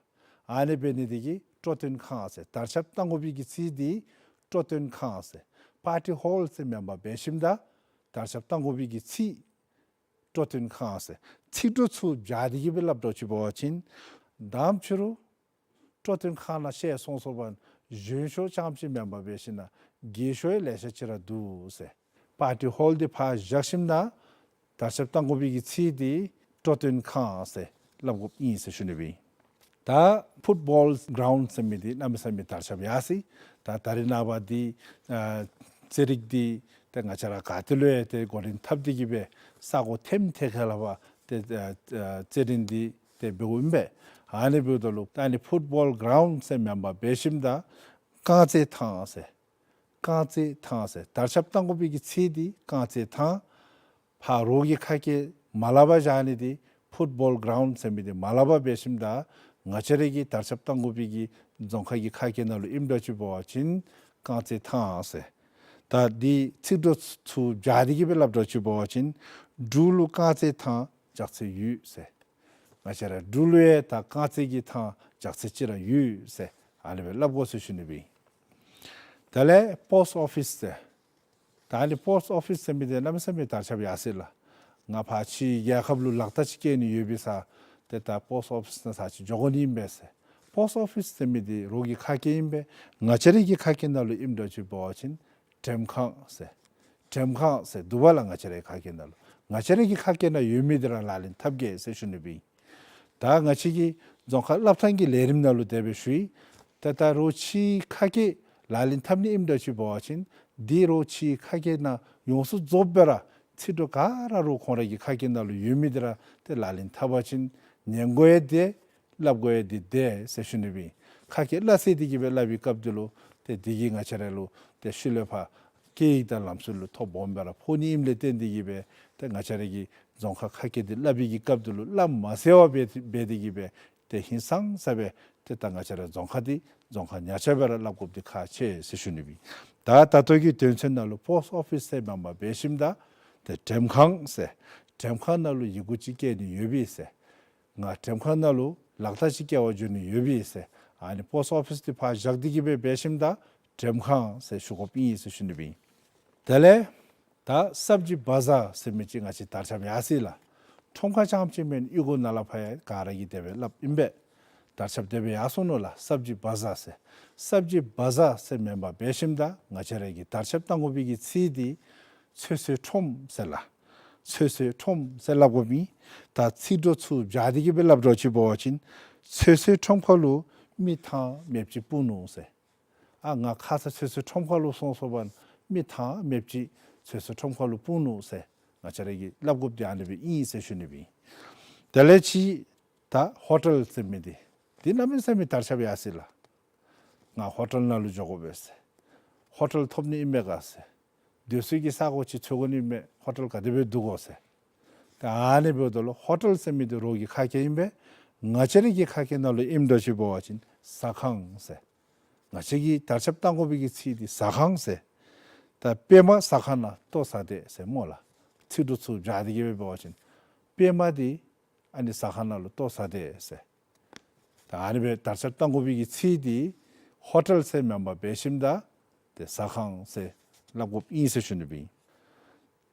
ཨ་ནི་འབད་ནི་འདི་གིས་སྤྲོ་སྟོན་ཁང་ཟེར། དར་ཁྱབ་གཏང་དགོ་པའི་གི་ཚིག་འདི་སྤྲོ་སྟོན་ཁང་ཟེར། པར་ཊི་ཧོལ་ཟེར་མེན་པར་འབད་ཞིནམ་ད་དར་ཁྱབ་གཏང་དགོ་པའི་གི་ཚིག་སྤྲོ་སྟོན་ཁང་ཟེར། ཚིག་གྲོགས་ཚུ་སྦྱར་ཏེ་གི་སྦེ་སླབ་འགྱོ་ཅི་འབད་བ་ཅིན་དང་ཕྱི་རུ་སྤྲོ་སྟོན་ཁང་ནང་ཤེས་སོང་སོང་པ་ན་གཞོན་ཤོས་རྐྱངམ་ཅིག་མེན་པར་འབད་ཞིནམ་ན་རྒས་ཤོས་ཡང་ལེ་ཤ་ཅིག་ར་འདུག་ཟེར། པར་ཊི་ཧོལ་འདི་ཕར་བཞག་ཞིནམ་ན་དར་ཁྱབ་གཏང་དགོ་པའི་གི་ཚིག་འདི་སྤྲོ་སྟོན་ཁང་ཟེར་སླབ་དགོཔ་ཨིན་ཟེར་ཞུ་ནི་ཨིན། ད་ཕུཊ་བཱོལ་གྲའུནཌ་ཟེར་མི་འདི་གནམ་མེད་ས་མེད་དར་ཁྱབ་ཡར་སི། ད་ད་རིས་ནངས་པ་འདི་ཨ་རྩེད་རིགས་འདི་ཏེ་ང་བཅས་ར་ག་ཏེ་ལུ་ཡང་ཏེ་འགོ་འདྲེན་འཐབ་སྟེ་གི་སྦེ་ས་གོ་ཐེམ་ཐེ་ཁ་ལ་བ་ཏེ་ཨ་ཨ་རྩེད་རིགས་འདི་ཏེ་འབདཝ་ཨིན་པས། ཨ་ནི་འབདཝ་ད་ལུ་ད་ཨ་ནི་ཕུཊ་བཱོལ་གྲའུནཌ་ཟེར་མེན་པར་འབད་ཞིནམ་ད་རྐང་རྩེད་ཐང་ཟེར། རྐང་རྩེད་ཐང་ཟེར། དར་ཁྱབ་གཏང་དགོ་པའི་གི་ཚིག་འདི་རྐང་རྩེད་ཐང་། ཕར་རོགས་ཀྱི་ཁ་སྐད་མ་སླབ་པར་བཞག་ནི་འདི་ཕུཊ་བཱོལ་གྲའུནཌ་ཟེར་མི་འདི་མ་སླབ་པར་འབད་ཞིནམ་ད་ང་བཅས་ར་གི་དར་ཁྱབ་གཏང་དགོ་པའི་གི་རྫོང་ཁ་གི་ཁ་སྐད་ནང་ལུ་ཨིནམ་འགྱོ་ཅི་འབད་བ་ཅིན་རྐང་རྩེད་ཐང་ཟེར། ད་འདི་ཚིག་གྲོགས་ཚུ་སྦྱར་ཏེ་གི་སྦེ་སླབ་འགྱོ་ཅི་འབད་བ་ཅིན་འབྲུག་ལུ་རྐང་རྩེད་ཐང་རྒྱགས་ཚད་ཡོད་ཟེར། ང་བཅས་ར་འབྲུག་ལུ་ཡང་ད་རྐང་རྩེད་ཀྱི་ཐང་རྒྱགས་ཚད་ཅིག་ར་ཡོད་ཟེར་ཨ་ནི་སྦེ་སླབ་དགོ་ཟེར་ཞུ་ནི་ཨིན། དེ་ལས་པོསཊ་ཨོ་ཕིསི་ཟེར། ད་ཨ་ནི་པོསཊ་ཨོ་ཕིསི་ཟེར་མི་འདི་གནམ་མེད་ས་མེད་དར་ཁྱབ་ཡར་སི་ལགས། ང་ཕར་ཕྱི་རྒྱལ་ཁབ་ལུ་ལག་རྟགས་ཅིག་བཀལ་ནི་ཡོད་པའི་ས་ཏེ་ད་པོསཊ་ཨོ་ཕིསི་ནང་ས་ཅིག་འགྱོ་དགོ་ནི་ཨིན་པས་ཟེར། པོསཊ་ཨོ་ཕིསི་ཟེར་མི་འདི་རོགས་ཀྱི་ཁ་སྐད་ཨིན་པས། ང་བཅས་ར་གི་ཁ་སྐད་ནང་ལུ་ཨིནམ་འགྱོ་ཅི་འབད་བ་ཅིན་འགྲེམས་ཁང་ཟེར། འགྲེམས་ཁང་ཟེར་འདུག་པ་ལགས། ང་བཅས་རའི་ཁ་སྐད་ནང་ལུ་ང་བཅས་ར་གི་ཁ་སྐད་ནང་ཡོད་མི་འདི་ར་ལག་ལེན་འཐབ་གེ་ཟེར་ཞུ་ནི་ཨིན། ད་ང་བཅས་ཀྱི་རྫོང་ཁ་སློབ་ཐོན་གྱི་ལས་རིམ་ནང་ལུ་དེ་སྦེ་ཞུ་ཡི། ད་ད་རོགས་ཕྱིའི་ཁ་སྐད་ལག་ལེན་འཐབ་ནི་ཨིནམ་འདྲཝ་ཅིག་འབད་བ་ཅིན་འདི་རོགས་ཕྱིའི་ཁ་སྐད་ནང་ཡོངས་སུ་རྫོགསཔ་སྦེ་ར་ཚིག་གྲོགས་ག་ར་རོགས་ཁོང་ར་གི་ཁ་སྐད་ནང་ལུ་ཡོད་མི་འདི་ར་ཏེ་ལག་ལེན་འཐབ་པ་ཅིན་ཉན་དགོ་ཡང་བདེ་སླབ་དགོ་ཡང་འདི་བདེ་ཟེར་ཞུ་ནི་ཨིན། ཁ་སྐད་སླ་བསྲེ་སྟེ་གི་སྦེ་སླབ་པའི་སྐབས་འདི་ལུ་ཏེ་འདི་གིས་ང་བཅས་ར་ལུ་ཏེ་ཤུལ་ལས་ཕར་སྐད་ཡིག་དང་ལམ་སྲོལ་ལུ་ཐོ་སྦོམ་སྦེ་ར་ཕོག་ནི་ཨིནམ་ལས་བརྟེན་ཏེ་གི་སྦེ་ཏེ་ང་བཅས་ར་གི་རྫོང་ཁ་ཁ་སྐད་འདི་སླབ་པའི་གི་སྐབས་འདི་ལུ་སླབ་མ་ཟེར་བར་འབད་འབད་དེ་གི་སྦེ་ཏེ་ཧིང་སངས་ས་སྦེ་ཏེ་ད་ང་བཅས་ར་རྫོང་ཁ་འདི་རྫོང་ཁ་ཉག་ཆ་སྦེ་ར་སླབ་དགོཔ་འདི་ཁག་ཆེ་ཟེར་ཞུ་ནི་ཨིན། ད་ད་ལྟོ་གི་དོན་ཚན་ནང་ལུ་པོསཊ་ཨོ་ཕིསི་ཟེར་མེན་པར་འབད་ཞིནམ་ད་ཏེ་འགྲེམས་ཁང་ཟེར། འགྲེམས་ཁང་ནང་ལུ་ཡི་གུ་ཅིག་བཀལ་ནི་ཡོད་པས་ཟེར། ང་འགྲེམས་ཁང་ནང་ལུ་ལག་རྟགས་ཅིག་བཀལ་བར་འགྱོ་ནི་ཡོད་པས་ཟེར། ཨ་ནི་པོསཊ་ཨོ་ཕིསི་འདི་ཕར་བཞག་སྟེ་གི་སྦེ་འབད་ཞིནམ་ད་འགྲེམས་ཁང་ཟེར་ཞུ་དགོཔ་ཨིན་ཟེར་ཞུ་ནི་ཨིན། དེ་ལས་ད་སབ་ཇི་བ་ཛར་ཟེར་མི་ཅིག་ང་བཅས་དར་ཁྱབ་ཡར་སི་ལགས། ཁྲོམ་ཁ་རྐྱངམ་ཅིག་མེན་གཡུས་སྒོ་ནང་ལས་ཕར་ཡང་ག་ར་གིས་དེ་སྦེ་སླབ་ཨིན་པས། དར་ཁྱབ་དེ་སྦེ་ཡར་སོང་ནུག་ལགས། སབ་ཇི་བ་ཛར་ཟེར། སབ་ཇི་བ་ཛར་ཟེར་མེན་པར་འབད་ཞིནམ་ད་ང་བཅས་ར་གིས་དར་ཁྱབ་གཏང་དགོ་པའི་གི་ཚིག་འདི་ཚོད་བསྲེ་ཁྲོམ་ཟེར་ལགས། ཚོད་བསྲེ་ཁྲོམ་ཟེར་སླབ་དགོཔ་ཨིན། ད་ཚིག་གྲོགས་ཚུ་སྦྱར་ཏེ་གི་སྦེ་སླབ་འགྱོ་ཅི་འབད་བ་ཅིན་ཚོད་བསྲེ་ཁྲོམ་ཁ་ལུ་མི་ཐང་མེདཔ་ཅིག་སྤུངས་ནུག་ཟེར། ཨ་ང་ཁ་ཙ་ཚོད་བསྲེ་ཁྲོམ་ཁ་ལུ་སོང་སོང་པ་ན་མི་ཐང་མེདཔ་ཅིག་ཚོད་བསྲེ་ཁྲོམ་ཁ་ལུ་སྤུངས་ནུག་ཟེར་ང་བཅས་ར་གིས་སླབ་དགོཔ་འདི་ཨ་ནི་སྦེ་ཨིན་ཟེར་ཞུ་ནི་ཨིན། དེ་ལས་ཅིག་ད་ཧོ་ཊེལ་ཟེར་མི་འདི་འདི་གནམ་མེད་ས་མེད་དར་ཁྱབ་ཡར་སི་ལགས། ང་ཧོ་ཊེལ་ནང་ལུ་འགྱོ་དགོ་པས་ཟེར། ཧོ་ཊེལ་ཐོབ་ནི་ཨིན་མས་ག་ཟེར། སྡོད་སའི་གི་ས་གོ་ཅིག་འཚོལ་དགོ་ནི་མས། ཧོ་ཊེལ་ག་དེ་སྦེ་འདུག་གོ་ཟེར། ད་ཨ་ནི་འབདཝ་ད་ལུ་ཧོ་ཊེལ་ཟེར་མི་འདི་རོགས་ཀྱི་ཁ་སྐད་ཨིན་པས། ང་བཅས་ར་གི་ཁ་སྐད་ནང་ལུ་ཨིནམ་འདྲཝ་ཅིག་འབད་བ་ཅིན་ཟ་ཁང་ཟེར། ང་བཅས་ཀྱིས་དར་ཁྱབ་གཏང་དགོ་པའི་གི་ཚིག་འདི་ཟ་ཁང་ཟེར། ད་པདྨ་ཟ་ཁང་ནང་ལྟོ་ཟ་དེས་ཟེར་སྨོ་ལགས། ཚིག་གྲོགས་ཚུ་སྦྱར་ཏེ་གི་སྦེ་འབད་བ་ཅིན་པདྨ་འདི་ཨ་ནི་ཟ་ཁང་ནང་ལུ་ལྟོ་ཟ་དེས་ཟེར། ད་ཨ་ནི་སྦེ་དར་ཁྱབ་གཏང་དགོ་པའི་གི་ཚིག་འདི་ཧོ་ཊེལ་ཟེར་མེན་པར་འབད་ཞིནམ་ད་ཏེ་ཟ་ཁང་ཟེར་སླབ་དགོཔ་ཨིན་ཟེར་ཞུ་ནི་ཨིན།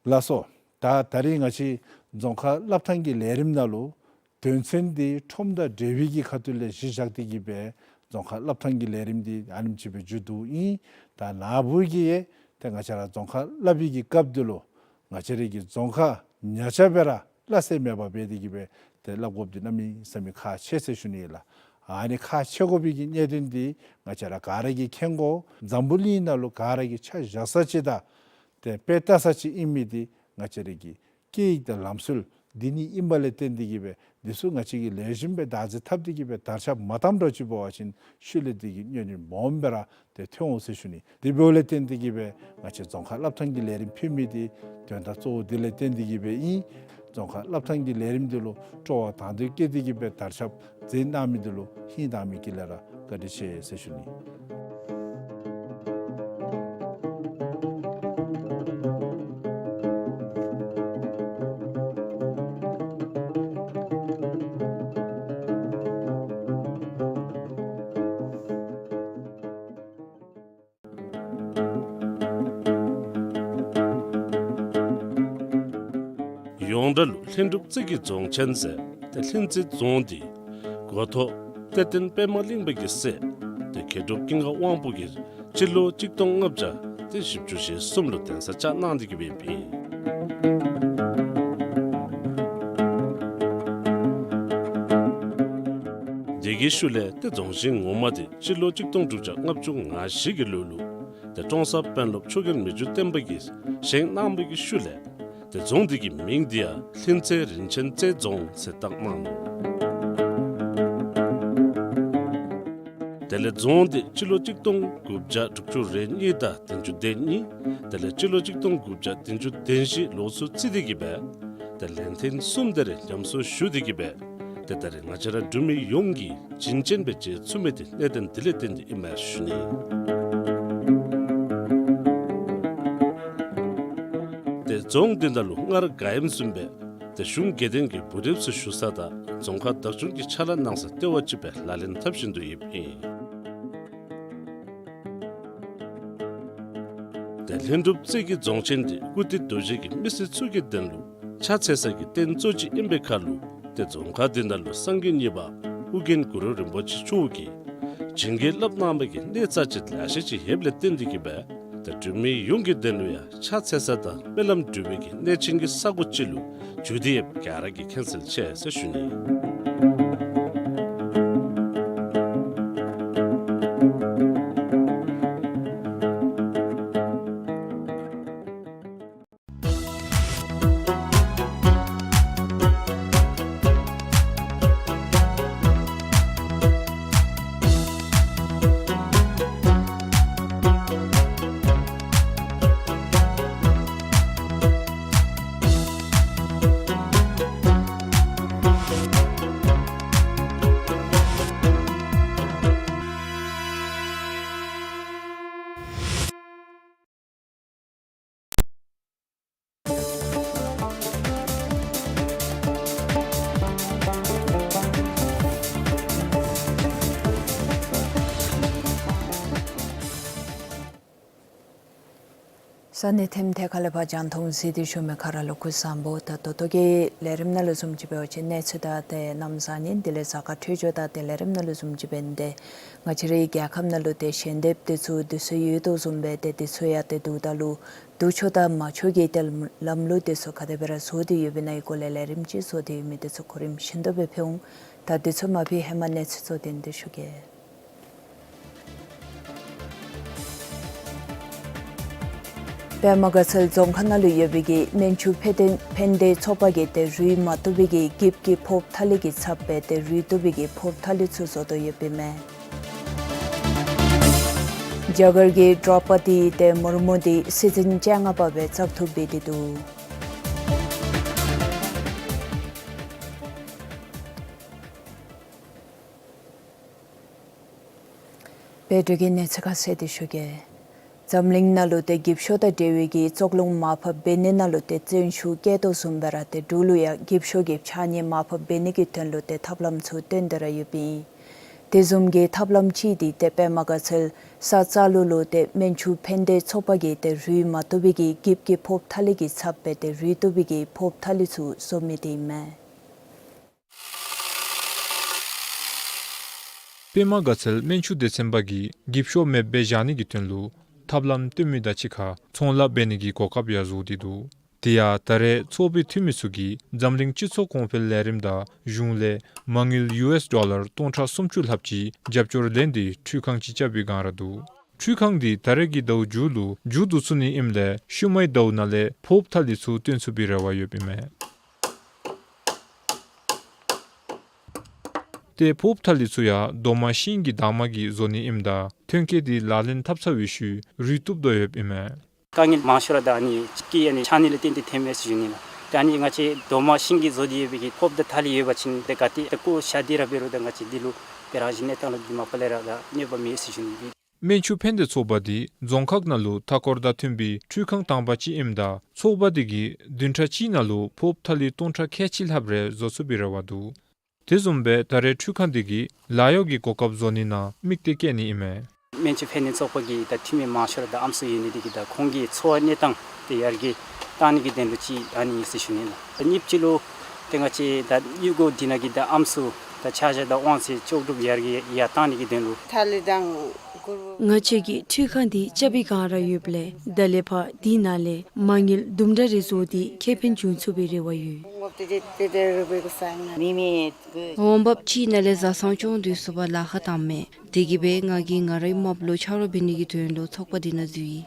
ལགས་སོ། ད་ད་རིས་ང་བཅས་རྫོང་ཁ་སློབ་ཐོན་གྱི་ལས་རིམ་ནང་ལུ་དོན་ཚན་འདི་ཁྲོམ་དང་འབྲེལ་བའི་གི་ཁ་ཐུག་ལས་གཞི་བཞག་སྟེ་གི་སྦེ་རྫོང་ཁ་སློབ་ཐོན་གྱི་ལས་རིམ་འདི་ཨ་ནེམ་ཅིག་སྦེ་མཇུག་བསྡུཝ་ཨིན། ད་ན་བུ་གིས་ཡང་ཏེ་ང་བཅས་ར་རྫོང་ཁ་སླབ་པའི་གི་སྐབས་འདི་ལུ་ང་བཅས་རའི་གི་རྫོང་ཁ་ཉག་ཆ་སྦེ་ར་སླ་བསྲེ་མེད་པར་འབད་དེ་གི་སྦེ་ཏེ་སླབ་དགོཔ་འདི་གནམ་མེད་ས་མེད་ཁག་ཆེ་ཟེར་ཞུ་ནི་ཨིན་ལགས། ཨ་ནི་ཁག་ཆེ་དགོ་པའི་གི་གནད་དོན་འདི་ང་བཅས་ར་ག་ར་གིས་མཁྱེན་དགོ། འཛམ་བུ་གླིང་ནང་ལུ་ག་ར་གིས་ཆ་བཞག་ས་ཅིག་དང་ ཏེ་དཔེ་ལྟ་ས་ཅིག་ཨིན་མི་འདི་ང་བཅས་རའི་གི་སྐད་ཡིག་དང་ལམ་སྲོལ་འདི་གཉིས་ཨིན་པ་ལས་བརྟེན་ཏེ་གིས་སྦེ་འདི་ཚུ་ང་བཅས་ཀྱིས་ལེགས་ཤོམ་སྦེ་བདག་འཛིན་འཐབ་སྟེ་གིས་སྦེ་དར་ཁྱབ་མ་བཏང་འགྱོ་ཅིག་འབད་བ་ཅིན་ཤུལ་ལས་འདི་གི་གཉེན་ཉེ་སྦོམ་སྦེ་ར་ཏེ་ཐོན་འོང་ཟེར་ཞུ་ནི། དེ་འབདཝ་ལས་བརྟེན་ཏེ་གིས་སྦེ་ང་བཅས་རྫོང་ཁ་སློབ་ཐང་གི་ལས་རིམ་ཕུལ་མི་འདི་དོན་དག་གཙོ་བོ་འདི་ལས་བརྟེན་ཏེ་གིས་སྦེ་ཨིན། རྫོང་ཁ་སློབ་ཐང་གི་ལས་རིམ་འདི་ལུ་སྤྲོ་བ་དང་འདོད་བསྐྱེད་དེ་གིས་སྦེ་དར་ཁྱབ་མཛད་གནང་མི་འདི་ལུ་ཧིང་དྭངས་མའི་དཀྱིལ་ལས་ར་བཀའ་དྲིན་ཆེ་ཟེར་ཞུ་ནི། ཡོངས་གྲགས་ལུ་ལྷུན་གྲུབ་རྩེ་གི་རྫོང་ཆེན་ཟེར་ཏེ་ལྷུན་རྩེ་རྫོང་འདི་འགོ་ཐོག་གཏེར་སྟོན་པདྨ་གླིང་པ་གི་སྲས་ཏེ་མཁས་གྲུབ་ཀུན་དགའ་དབང་པོ་གིས་སྤྱི་ལོ་གཅིག་སྟོང་ལྔ་བརྒྱ་ཏེ་བཞི་བཅུ་ཞེ་གསུམ་ལུ་གདན་ས་བཅགས་གནང་སྟེ་གིས་སྦེ་ཨིན། དེ་གི་ཤུལ་ལས་ཏེ་རྫོང་ཆེན་ངོ་མ་འདི་སྤྱི་ལོ་གཅིག་སྟོང་དྲུག་བརྒྱ་ལྔ་བཅུ་ང་བཞི་གི་ལོ་ལུ་ཏེ་ཀྲོང་གསར་དཔོན་སློབ་ཆོས་རྒྱལ་མི་འགྱུར་བརྟན་པ་གིས་བཞེངས་གནང་བའི་གི་ཤུལ་ལས་ཏེ་རྫོང་འདི་གི་མིང་འདི་ཡང་ལྷུན་རྩེ་རིན་ཆེན་རྩེ་རྫོང་ཟེར་བཏགས་གནང་ནུག། དེ་ལས་རྫོང་འདི་སྤྱི་ལོ་གཅིག་སྟོང་དགུ་བརྒྱ་དྲུག་ཅུ་རེ་གཉིས་དང་བདུན་ཅུ་དོན་གཉིས། དེ་ལས་སྤྱི་ལོ་གཅིག་སྟོང་དགུ་བརྒྱ་བདུན་ཅུ་དོན་བཞི་ལོ་ཚུ་རྩིས་ཏེ་གིས་སྦེ་ཏེ་ལན་ཐེངས་གསུམ་དེ་རེ་ཉམས་གསོ་ཞུ་སྟེ་གིས་སྦེ་ཏེ་ད་རེས་ང་བཅས་ར་འབྲུག་མི་ཡོངས་ཀྱིས་བྱིན་ཅན་སྦེ་མཇལ་ཚུགས་མི་འདི་གནད་དོན་འདི་ལས་བརྟེན་ཏེ་ཨིན་མས་ཞུ་ནི། ཏེ་རྫོང་འདི་ནང་ལུ་སྔར་ག་ཨིནམ་བཟུམ་སྦེ་ཏེ་གཞུང་དགེ་འདུན་གྱི་བུ་རིམ་ཚུ་ཞུ་ས་དང་རྫོང་ཁག་བདག་སྐྱོང་གི་ཕྱག་ལཱ་གནང་ས་ལྟེ་བ་ཅིག་སྦེ་ལག་ལེན་འཐབ་བཞིན་དུ་ཡོདཔ་ཨིན། ཏེ་ལྷུན་གྲུབ་རྩེ་གི་རྫོང་ཆེན་འདི་ཀུར་སྟོད་རྡོ་རྗེ་གི་མི་སེར་ཚུ་གི་དོན་ལུ་ཕྱག་འཚལ་ས་གི་རྟེན་གཙོ་ཅིག་ཨིན་པའི་ཁར་ལུ་ཏེ་རྫོང་ཁག་འདི་ནང་ལུ་སངས་རྒྱས་གཉིས་པ་ཨོ་རྒྱན་གུ་རུ་རིན་པོ་ཆེ་མཆོག་གིས་བྱིན་གྱིས་བརླབས་གནང་བའི་གི་གནས་རྩ་ཆེ་ལེ་ཤ་ཅིག་ཡོདཔ་ལས་བརྟེན་ཏེ་གིས་སྦེ་ཏེ་འབྲུག་མི་ཡོངས་ཀྱི་དོན་ལུ་ཡང་ཕྱག་འཚལ་ས་དང་སྨོན་ལམ་འབུལ་བའི་གི་གནས་ཆེན་གྱི་ས་གོ་ཅིག་ལུ་གྱུར་ཏེ་ཡོདཔ་ག་ར་གིས་མཁྱེན་གསལ་ཆེ་ཟེར་ཞུ་ནི། ས་གནས་ཐེམ་ཐེ་ཁ་ལས་ཕར་རྒྱང་མཐོང་གཟིགས་ཏེ་བཞུགས་མི་ག་ར་ལུ་སྐུ་གཟུགས་བཟང་པོ། ད་ད་ལྟོ་གི་ལས་རིམ་ནང་ལུ་བཟུམ་ཅིག་འབད་བ་ཅིན་གནས་ཚུལ་དང་ཏེ་གནམ་བཟང་ངན་དེ་ལས་གཟའ་སྐར་འཕྲོད་སྦྱོར་དང་ཏེ་ལས་རིམ་ནང་ལུ་བཟུམ་ཅིག་འབད་ནི་འདི་ང་བཅས་རའི་རྒྱལ་ཁབ་ནང་ལུ་ཏེ་ཞལ་འདེབས་དེ་ཚུ་དུས་ཚོད་ཡོད་དོ་བཟུམ་སྦེ་ཏེ་དུས་ཚོད་ཡང་ཏེ་དུས་ད་ལུ་འདུ་ཆོག་དང་མ་ཆོག་གི་ཏེ་ལམ་ལུགས་དེ་ཚུ་ག་དེ་སྦེ་ར་བཟོ་སྟེ་ཡོདཔ་ཨིན་ན་ཡི་སྐོར་ལས་ལས་རིམ་ཅིག་བཟོ་སྟེ་ཡོད་མི་དེ་ཚུ་གོ་རིམ་བཞིན་དུ་སྦེ་ཕུལ་འོང་། ད་དུས་ཚོད་མ་ཕུད་ཧེ་མ་གནས་ཚུལ་གཙོ་དོན་འདི་ཞུ་གེ། པདྨ་དགའ་ཚལ་རྫོང་ཁག་ནང་ལུ་ཡོད་པའི་གི་སྨན་ཆུ་ཕན་བདེ་ཕན་བདེ་ཚོགས་པ་གིས་ཏེ་རུལ་མ་བཏུབ་པའི་གི་འགྱིབ་ཀྱི་ཕོརཔ་ཐ་ལི་གི་ཚབ་སྦེ་ཏེ་རུལ་བཏུབ་པའི་གི་ཕོརཔ་ཐ་ལི་ཚུ་བཟོ་དོ་ཡོདཔ་ཨིན་མས། རྒྱ་གར་གྱི་ཌྲོ་པ་དི་ཏེ་མུར་མུ་འདི་སྲིད་འཛིན་བཅོ་ལྔ་པ་སྦེ་བཙག་འཐུ་འབད་དེ་འདུག། བོད་འབྲུག་གི་གནས་ཚུལ་ཁ་གསལ་ཏེ་ཞུ་གེ། འཛམ་གླིང་ནང་ལུ་ཏེ་འགྱིབ་ཤོག་དང་འབྲེལ་བའི་གི་ཙོག་རླུང་མར་ཕབ་འབད་ནི་ནང་ལུ་ཏེ་བརྩོན་ཤུགས་བསྐྱེད་དོ་བཟུམ་སྦེ་ར་ཏེ་འབྲུག་ལུ་ཡང་འགྱིབ་ཤོག་གི་ཕྱགས་སྙིགས་མར་ཕབ་འབད་ནི་གི་དོན་ལུ་ཏེ་ཐབས་ལམ་ཚུ་བཏོན་ཏེ་ར་ཡོདཔ་ཨིན། དེ་བཟུམ་གྱི་ཐབས་ལམ་ཅིག་འདི་ཏེ་པདྨ་དགའ་ཚལ་ས་ཙ་ལུ་ལུ་ཏེ་སྨན་ཆུ་ཕན་བདེ་ཚོགས་པ་གིས་ཏེ་རུལ་མ་བཏུབ་པའི་གི་འགྱིབ་ཀྱི་ཕོརཔ་ཐ་ལི་གི་ཚབ་སྦེ་ཏེ་རུལ་བཏུབ་པའི་གི་ཕོརཔ་ཐ་ལི་ཚུ་བཟོ་མི་འདི་ཨིན་མས། པདྨ་དགའ་ཚལ་སྨན་ཆུ་སྡེ་ཚན་པ་གིས་འགྱིབ་ཤོག་མེདཔ་སྦེ་བཞག་ནི་གི་དོན་ལུ་ཐབས་ལམ་བཏོན་མི་དང་གཅིག་ཁར་ཚོང་ལཱ་འབད་ནི་གི་གོ་སྐབས་ཡང་བཟོ་སྟེ་འདུག། དེ་ཡང་ད་རེས་ཚོགས་པའི་འཐུས་མི་ཚུ་གིས་འཛམ་གླིང་སྤྱི་ཚོགས་གོང་འཕེལ་ལས་རིམ་དང་གཞུང་ལས་མ་དངུལ་ཡུ་ཨེསི་ཌོ་ལར་སྟོང་ཕྲག་སུམ་ཅུ་ལྷགཔ་ཅིག་རྒྱབ་སྐྱོར་ལེན་ཏེ་ཁྲུས་ཁང་ཅིག་རྐྱབ་པའི་སྒང་ར་འདུག། འཕྲུལ་ཁང་འདི་ད་རེས་ཀྱི་ཟླཝ་མཇུག་ལུ་མཇུག་བསྡུ་ཚུགས་ནི་ཨིནམ་ལས་ཤུལ་མའི་ཟླཝ་ནང་ལས་ཕོརཔ་ཐ་ལི་ཚུ་བཏོན་ཚུགས་པའི་རེ་བ་ཡོདཔ་ཨིན་མས། ཏེ་ཕོརཔ་ཐ་ལི་ཚུ་ཡང་རྡོག་མ་ཤིང་གི་འདབ་མ་གིས་བཟོ་ནི་ཨིནམ་ད་ཐོན་སྐྱེད་འདི་ལག་ལེན་འཐབ་ཚར་བའི་ཤུལ་རུལ་བཏུབ་དོ་ཡོདཔ་ཨིན་མས། དཀའ་ངལ་མང་ཤོས་ར་ད་ཨ་ནི་ཅིག་གི་ཨ་ནི་ཆག་ནི་ལས་བརྟེན་ཏེ་ཐོནམ་མས་ཟེར་ཞུ་ནི་ལགས། ད་ཨ་ནི་ང་བཅས་རྡོག་མ་ཤིང་གིས་བཟོ་སྟེ་ཡོད་པའི་གི་ཕོརཔ་དང་ཐ་ལི་ཡོད་པ་ཅིན་ཏེ་ག་ཏེ་ཏེ་བཀོ་བཞག་སྟེ་ར་འབད་རུང་ད་ང་བཅས་འདི་ལུ་ཏེ་རང་བཞིན་གནས་སྟངས་ལུ་འདི་མ་པ་ལས་ར་ད་གནོདཔ་མེད་ཟེར་ཞུ་ནི། སྨན་ཆུ་ཕན་བདེ་ཚོགས་པ་འདི་རྫོང་ཁག་ནང་ལུ་མཐའ་འཁོར་དང་མཐུན་པའི་འཕྲུལ་ཁང་དང་པ་ཅིག་ཨིནམ་ད་ཚོགས་པ་འདི་གིས་བདུན་ཕྲག་གཅིག་ནང་ལུ་ཕོརཔ་ཐ་ལི་སྟོང་ཕྲག་ཁལ་གཅིག་ལྷགཔ་རེ་བཟོ་ཚུགས་པའི་རེ་བ་འདུག། དེ་བཟུམ་སྦེ་ད་རེས་འཕྲུལ་ཁང་འདི་གིས་ལཱ་གཡོག་གི་གོ་སྐབས་བཟོ་ནི་ནང་དམིགས་གཏད་བསྐྱེད་ནི་ཨིན་མས། སྨན་ཆུ་ཕན་བདེ་ཚོགས་པ་གི་ད་འཐུས་མི་མང་ཤོས་ར་ད་ཨམ་སྲུ་ཡོད་ནི་འདི་གིས་ད་ཁོང་གི་འཚོ་བ་གནས་སྟངས་འདི་ཡར་རྒྱས་བཏང་ནི་གི་དོན་ལུ་ཅིག་ཨ་ནི་ཨིན་ཟེར་ཞུ་ནི་ལགས། ད་གཉིས་པ་ཅིག་ལུ་ཏེ་ང་བཅས་ད་གཡུས་སྒོ་འདི་ནང་གི་ད་ཨམ་སྲུ་ད་ཆ་བཞག་ད་དབང་ཚད་ལྕོགས་གྲུབ་ཡར་རྒྱས་ཡར་བཏང་ནི་གི་དོན་ལུ། ཐ་ལི་དང་གུར་ང་བཅས་ཀྱི་འཕྲུལ་ཁང་འདི་རྐྱབ་པའི་བསྒང་ར་ཡོདཔ་ལས་ད་ལས་ཕར་འདི་ནང་ལས་མ་དངུལ་དུམ་གྲ་རེ་བཟོ་སྟེ་ཁེ་ཕན་འབྱུང་ཚུགས་པའི་རེ་བ་ཡོད། འོང་འབབ་ཅིག་ནང་ལས་བཟའ་ཚང་སྐྱོང་སྡོད་ཚུགས་པར་ལཱ་ཁག་བཏངམ་མས། དེ་གིས་སྦེ་ང་གིས་ང་རའི་རྨགཔ་ལུ་ཆ་རོགས་འབད་ནི་གི་དོན་ལུ་ཚོགས་པ་འདི་ནང་འཛུལ་ཡི།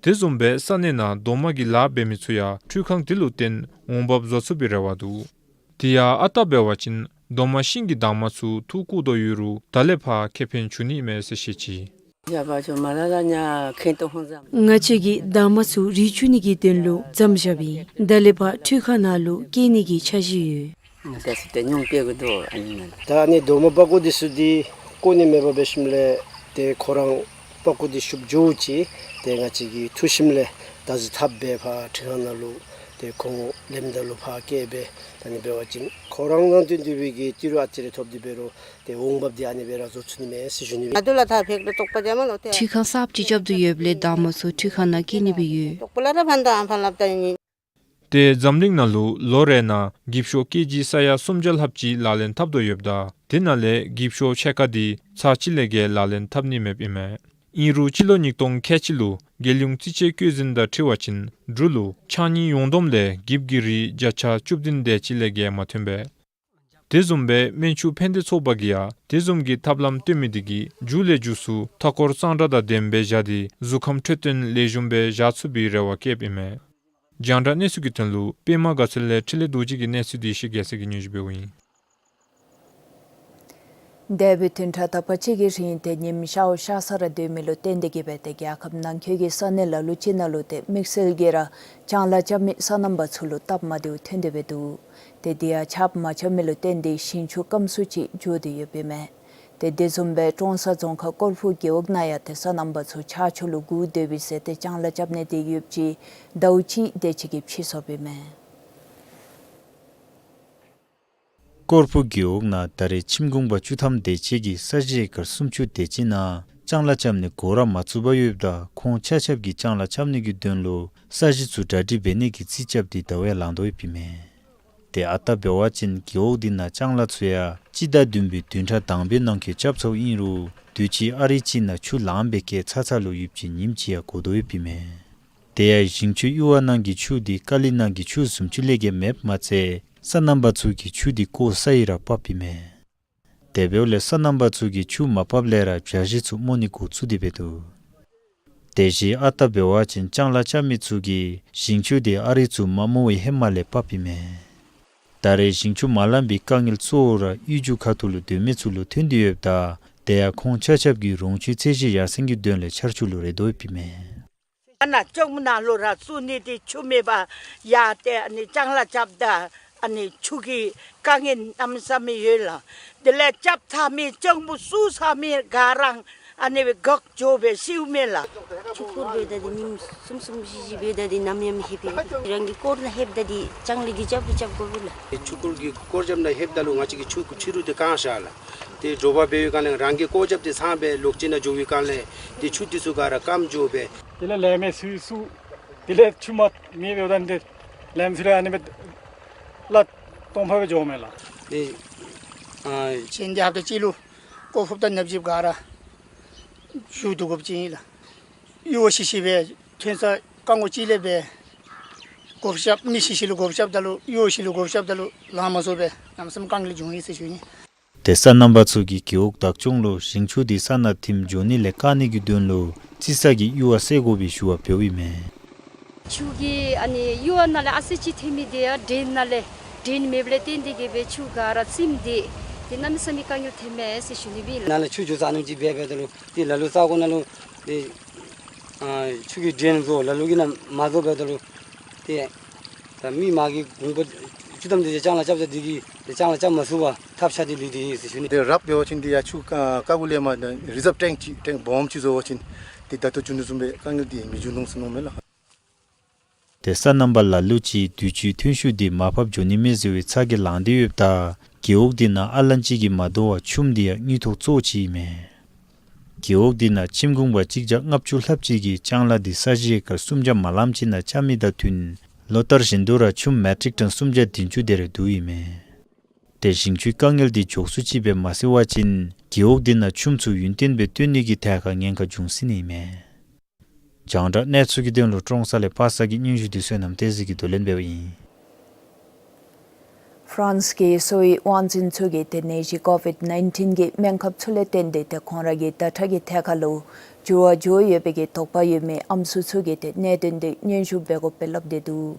དེ་བཟུམ་སྦེ་ས་གནས་ནང་རྡོག་མ་གི་ལཱ་འབད་མི་ཚུ་ཡང་འཕྲུལ་ཁང་འདི་ལུ་བརྟེན་འོང་འབབ་བཟོ་ཚུགས་པའི་རེ་བ་འདུག། དེ་ཡང་ཨ་རྟག་འབད་བ་ཅིན་རྡོག་མ་ཤིང་གི་འདབ་མ་ཚུ་འཐུ་བཀོ་དོ་ཡོད་རུང་ད་ལས་ཕར་ཁེ་ཕན་འབྱུང་ནི་མས་ཟེར་བཤད་ཅི། ང་བཅས་ཀྱིས་འདབ་མ་ཚུ་རུལ་བཅུག་ནི་གི་དོན་ལུ་མཚམས་བཞགཔ་ཨིན། ད་ལས་ཕར་འཕྲུལ་ཁང་ནང་ལུ་བསྐྱལ་ནི་གི་འཆར་གཞི་ཡོད། ད་ཨ་ནི་རྡོག་མ་པག་ཀོ་འདི་ཚུ་འདི་བཀོ་ནི་མེདཔ་འབད་ཞིནམ་ལས་ཏེ་ཁོ་ར་པག་ཀོ་འདི་ཤུབ་འགྱོ་ཅི། ཏེ་ང་བཅས་ཀྱིས་འཐུ་ཞིནམ་ལས་ད་གཟིགས་འཐབ་སྦེ་ཕར་འཕྲུལ་ཁང་ནང་ལུ་ཏེ་ཁོང་ལེནམ་ད་ལུ་ཕར་བསྐྱལ་སྦེ་ད་ཨ་ནི་འབད་བ་ཅིན་ཁོ་ར་ནང་དོན་འདུས་པའི་གི་ཏི་རུ་ཨ་ཙི་རེ་ཐོབ་སྟེ་འབད་རུང་ཏེ་འོང་འབབ་འདི་ཨ་ནི་སྦེ་ར་བཟོ་ཚུགས་ནི་མས་ཟེར་ཞུ་ནི་སྦེ། འཕྲུལ་ཁང་གསརཔ་ཅིག་རྐྱབ་སྟེ་ཡོདཔ་ལས་འདབ་མ་ཚུ་འཕྲུལ་ཁང་ནང་བསྐྱལ་ནི་སྦེ་ཡོད། ཏེ་འཛམ་གླིང་ནང་ལུ་ལོ་རེ་ནང་འགྱིབ་ཤོག་ཀེ་ཇི་ས་ཡ་སུམ་བརྒྱ་ལྷགཔ་ཅིག་ལག་ལེན་འཐབ་དོ་ཡོདཔ་ད་དེ་ནང་ལས་འགྱིབ་ཤོག་ཕྱེད་ཀ་འདི་ཚར་གཅིག་ལས་བརྒལ་ལག་ལེན་འཐབ་ནི་མེདཔ་ཨིན་མས། ཨིན་རུང་སྤྱི་ལོ་ཉིས་སྟོང་ཁལ་གཅིག་ལུ་རྒྱལ་ཡོངས་རྩིས་དཔྱད་བཀོད་འཛིན་དང་འཁྲིལ་བ་ཅིན་འབྲུག་ལུ་ཕྱགས་སྙིགས་ཡོངས་བསྡོམས་ལས་འགྱིབ་ཀྱི་རིགས་བརྒྱ་ཆ་བཅུ་བདུན་དེ་ཅིག་ལས་བརྒལ་མ་ཐོན་པས། དེ་བཟུམ་སྦེ་སྨན་ཆུ་ཕན་བདེ་ཚོགས་པ་གིས་ཡང་དེ་བཟུམ་གྱི་ཐབས་ལམ་སྟོན་མི་འདི་གིས་མཇུག་ལས་མཇུག་སུ་མཐའ་འཁོར་གཙང་སྦྲ་དང་ལྡནམ་སྦེ་བཞག་སྟེ་གཟུགས་ཁམས་འཕྲོད་བསྟེན་ལེགས་ཤོམ་སྦེ་བཞག་ཚུགས་པའི་རེ་བ་བསྐྱེདཔ་ཨིན་མས། རྒྱང་བསྒྲགས་གནས་ཚུལ་གྱི་དོན་ལུ་པདྨ་དགའ་ཚལ་ལས་འཕྲིན་ལས་རྡོ་རྗེ་གི་གནས་ཚུལ་འདི་ཞིག་རྒྱལ་མཚན་གྱིས་སྙན་ཞུ་འབདཝ་ཨིན། འདས་པའི་བདུན་ཕྲག་དག་པ་ཅིག་གི་རིང་ཏེ་ཉིམ་ཤརཝ་ཤར་ས་ར་སྡོད་མི་ལུ་བརྟེན་ཏེ་གིས་སྦེ་ཏེ་རྒྱལ་ཁབ་ནང་འཁོད་ཀྱི་ས་གནས་ལ་ལུ་ཅིག་ནང་ལུ་ཏེ་དམིགས་བསལ་གྱིས་ར་ལྕང་ལཱ་རྐྱབ་མི་སོ་ནམ་པ་ཚུ་ལུ་སྟབས་མ་བདེཝ་ཐོན་ཏེ་སྦེ་འདུག། ཏེ་དེ་ཡང་ཆརཔ་མ་རྐྱབ་མི་ལུ་བརྟེན་ཏེ་ཞིང་ཆུ་སྐམ་སུ་ཅིག་འགྱོ་སྟེ་ཡོདཔ་ཨིན་མས། ཏེ་དེ་བཟུམ་སྦེ་ཀྲོང་གསར་རྫོང་ཁག་སྐོར་ཕུ་རྒེད་འོག་ནང་ཡང་ཏེ་སོ་ནམ་པ་ཚུ་ཆར་ཆུ་ལུ་སྒུག་སྡོད་པའི་ཟེར་ཏེ་ལྕང་ལཱ་རྐྱབ་ནི་དེ་ཡོདཔ་ཅིག་ཟླཝ་གཅིག་དེ་ཅིག་གིས་ཕྱིས་སོཔ་ཨིན་མས། སྐོར་ཕུ་རྒེད་འོག་ནང་ད་རེས་ཁྱིམ་གུང་པ་བཅུ་ཐམ་དེ་ཅིག་གིས་ས་གཞི་ཨེ་ཀར་སུམ་ཅུ་དེ་ཅིག་ནང་ལྕང་ལཱ་རྐྱབ་ནི་འགོ་ར་མ་བཙུགས་པར་ཡོདཔ་ད་ཁོང་ཆ་ཁྱབ་ཀྱིས་ལྕང་ལཱ་རྐྱབ་ནི་གི་དོན་ལུ་ས་གཞི་ཚུ་གྲ་སྒྲིག་འབད་ནི་གི་རྩིས་རྐྱབ་སྟེ་ཟླཝ་ཡང་ལང་དོ་ཡོདཔ་ཨིན་མས། ཏེ་ཨ་རྟག་འབད་བ་ཅིན་རྒེད་འོག་འདི་ནང་ལྕང་ལཱ་ཚུ་ཡང་སྤྱི་ཟླ་བདུན་པའི་བདུན་ཕྲག་དང་པའི་ནང་འཁོད་རྐྱབ་ཚརཝ་ཨིན་རུང་དུས་ཅི་ཨ་རི་ཅིག་ནང་ཆུ་ལངམ་སྦེ་བསྐྱལ་ཚར་ཚརཝ་ལུ་ཡུདཔ་ཅིག་ཉིནམ་གཅིག་ཡང་འགོར་དོ་ཡོདཔ་ཨིན་མས། དེ་ཡང་ཞིང་ཆུ་གཡུར་བ་ནང་གི་ཆུ་འདི་ཀ་ལི་ནང་གི་ཆུ་བཟུམ་ཅིག་ལས་བརྒལ་མེདཔ་མ་ཚད་སོ་ནམ་པ་ཚུ་གིས་ཆུ་འདི་བཀོ་ས་ཡི་ར་ཕབ་ཨིན་མས། དེ་འབདཝ་ལས་སོ་ནམ་པ་ཚུ་གིས་ཆུ་མ་ཕབ་ལས་ར་བྱ་ཞིང་ཚུ་རྨོ་ནི་འགོ་བཙུགས་ཏེ་འབད་འདུག། དེ་བཞིན་ཨ་རྟག་འབད་བ་ཅིན་ལྕང་ལཱ་རྐྱབ་མི་ཚུ་གིས་ཞིང་ཆུ་འདི་ཨ་རི་ཚུ་མ་རྨོ་བའི་ཧེ་མ་ལས་ཕབ་ཨིན་མས། ད་རེས་ཞིང་ཆུ་མ་ལངམ་པའི་དཀའ་ངལ་གཙོ་བོ་ར་གཡུས་རྒྱུད་ཁ་ཐུག་ལུ་སྡོད་མི་ཚུ་ལུ་ཐོན་ཏེ་ཡོདཔ་ད་དེ་ཡང་ཁོང་ཆ་ཁྱབ་ཀྱིས་རོང་ཆུའི་ཚད་གཞི་ཡར་སེང་གི་དོན་ལས་ཆར་ཆུ་ལུ་རེ་དོ་ཡོདཔ་ཨིན་མས། ཨ་ནཱ་ལྕོགམ་ནང་ལུ་ར་བཙུགས་ནི་འདི་ཆུ་མེད་པར་ཡར་ཏེ་ཨ་ནི་ལྕང་ལཱ་རྐྱབ་ད་ཨ་ནི་ཆུ་གི་དཀའ་ངལ་གནམ་མེད་ས་མེད་ཡོད་ལགས། དེ་ལས་རྐྱབ་ཚར་མི་ལྕོགམ་བཙུགས་ཚར་མི་ག་ར་ཨ་ནི་སྦེ་འགག་འགྱོ་སྦེ་ཤིཝ་མས་ལགས། ཆུ་སྐོར་འབད་ད་འདི་ཉིནམ་གསུམ་གསུམ་བཞི་བཞི་འབད་ད་འདི་ནམ་ཡང་མི་ལྷོད་པས། རང་གིས་སྐོར་ནང་ལྷོདཔ་ད་འདི་ལྕང་ལཱ་འདི་རྐྱབ་རྐྱབ་དགོ་པས་ལགས། ཆུ་སྐོར་གྱི་སྐོར་རྐྱབ་ནང་ལྷོདཔ་ད་ལུ་ང་བཅས་ཀྱིས་ཆུ་ཕྱི་རུ་འདི་བཀང་བཞག་ལགས། ཏེ་དྲོ་པ་འབད་བའི་སྒང་ལས་རང་གིས་སྐོར་རྐྱབ་སྟེ་ཚང་སྦེ་ལོག་ཅིག་ནང་འགྱོ་བའི་སྒང་ལས་ཏེ་ཆུ་འདི་ཚུ་ག་ར་སྐམ་འགྱོ་སྦེ། དེ་ལས་ལས་མི་ཚུ་ཚུ་དེ་ལས་ཆུ་མ་མེད་པའི་ད་འདི་ལས་མི་ཚུ་ར་ཨ་ནི་སྦེ་ལཱ་སྟོང་ཕག་སྦེ་འགྱོཝ་མས་ལགས། ཏེ་ཨ་གཞན་འདི་ཧབ་ཏ་གཅིག་ལུ་ཀོ་ཕུབ་དང་ནབ་ཅིག་ག་ར་ཞུ་བཏུབ་དགོཔ་ཅིག་ཨིན་ལགས། གཡོ་ཤི་ཤི་སྦེ་ཐོན་ས་རྐང་གོ་གཅིག་ལས་སྦེ་བགོ་བཤའ་མི་ཤི་ཤི་ལུ་བགོ་བཤའ་ད་ལུ་གཡོ་ཤི་ལུ་བགོ་བཤའ་ད་ལུ་ལང་མ་ཚུགས་པས། གནམ་མེད་ས་མེད་དཀའ་ངལ་བྱུང་ཡི་ཟེར་ཞུ་ནི། དེ་སོ་ནམ་པ་ཚུ་གིས་རྒེད་འོག་བདག་སྐྱོང་ལུ་ཞིང་ཆུ་དེ་ས་ནང་ཐིམ་འགྱོ་ནི་ལས་བཀག་ནིའི་དོན་ལུ་རྩི་ས་གི་གཡུར་བ་བསལ་དགོ་པའི་ཞུ་བ་འབདཝ་ཨིན་མས། ཆུ་གིས་ཨ་ནི་གཡུར་བ་ནང་ལས་ཨ་ཙི་ཅིག་ཐིམ་མི་དེ་ཡང་ཌེན་ནང་ལས་ཌེན་མེདཔ་ལས་བརྟེན་ཏེ་གིས་སྦེ་ཆུ་ག་ར་ཚིམ་སྟེ་དེ་གནམ་མེད་ས་མེད་དཀའ་ངལ་ཐོན་མས་ཟེར་ཞུ་ནི་སྦེ་ཨིན་ལགས། ནང་ལས་ཆུ་འགྱོ་ས་ཨ་ནེམ་ཅིག་འབད་འབདཝ་ད་ལུ་དེ་ལ་ལུ་ས་གོ་ནང་ལུ་དེ་ཨ་ཆུ་གི་ཌེན་བཟོ་ལ་ལུ་གིས་ནང་མ་བཟོ་འབདཝ་ད་ལུ་དེ་ད་མི་མ་གི་གུང་པ་ཆུ་དམ་དེ་ཅིག་ལྕང་ལ་རྐྱབ་ས་དེ་གིས་དེ་ལྕང་ལ་རྐྱབ་མ་ཚུགས་པར་ཐབས་ཆག་སྟེ་ལུས་ཏེ་ཡོད་ཟེར་ཞུ་ནི། དེ་རབ་འབད་བ་ཅིན་དེ་ཡར་ཆུ་ཀ་ཀ་གུ་ལས་མར་རི་ཛརབ་ཊེངཀ་ཅིག་ཊེངཀ་སྦོམ་ཅིག་བཟོ་བ་ཅིན་དེ་ད་ལྟོ་བྱུང་དོ་བཟུམ་སྦེ་དཀའ་ངལ་དེ་མི་འབྱུང་ནུག་ཟེར་མནོཝ་མས་ལགས། དེ་སོ་ནམ་པ་ལ་ལུ་ཅིག་དུས་ཅི་ཐོན་ཤུགས་དེ་མར་ཕབ་འགྱོ་ནི་མས་ཟེར་བའི་ཚ་གྱང་ལང་སྟེ་ཡོདཔ་ད་རྒེད་འོག་དེ་ནང་ཨ་ལན་ཅིག་གིས་མ་དོ་བར་ཆུམ་དེ་ཡང་དངུལ་ཐོག་གཙོ་བོ་ཅིག་ཨིན་མས། རྒེད་འོག་དེ་ནང་ཁྱིམ་གུང་པ་གཅིག་བརྒྱ་ལྔ་བཅུ་ལྷགཔ་ཅིག་གིས་ལྕང་ལ་དེ་ས་གཞི་ཨེ་ཀར་སུམ་བརྒྱ་མ་ལངམ་ཅིག་ནང་རྐྱབ་མི་དང་བསྟུན་ལོ་ལྟར་བཞིན་དུ་ར་ཆུམ་མེ་ཊིག་ཊོན་སུམ་བརྒྱ་བདུན་ཅུ་དེ་རེ་བསྡུཝ་ཨིན་མས། དེ་ཞིང་ཆུའི་དཀའ་ངལ་དེ་མགྱོགས་སུ་ཅིག་སྦེ་མ་སེལ་བ་ཅིན་རྒེད་འོག་དེ་ནང་ཆུམ་ཚུ་ཡུན་བརྟན་སྦེ་བཏོན་ནིའི་ཐད་ཁར་ཉེན་ཁ་འབྱུང་སྲིད་ནི་ཨིན་མས། རྒྱང་བསྒྲགས་གནས་ཚུལ་གྱི་དོན་ལུ་ཀྲོང་གསར་ལས་པ་སངས་ཀྱི་སྙན་ཞུ་དེ་བསོད་ནམས་བསྟན་འཛིན་གྱིས་བསྡུ་ལེན་འབདཝ་ཨིན། ཧྥ་རན་སི་གི་གསོ་བའི་དབང་འཛིན་ཚུ་གིས་དེ་ནད་གཞི་ཀོ་ཝིཌ་ནའིན་ཊིན་གྱི་སྨན་ཁབ་ཚུ་ལས་བརྟེན་ཏེ་དེ་ཁོང་ར་གི་ཟླ་ཁྲག་གི་ཐད་ཁར་ལུ་འགྱུར་བ་འགྱོ་ཡོད་པའི་གི་དོགས་པ་ཡོད་མི་ཨམ་སྲུ་ཚུ་གིས་དེ་གནད་དོན་དེ་སྙན་ཞུ་འབད་དགོཔ་སྦེ་སླབ་སྟེ་འདུག།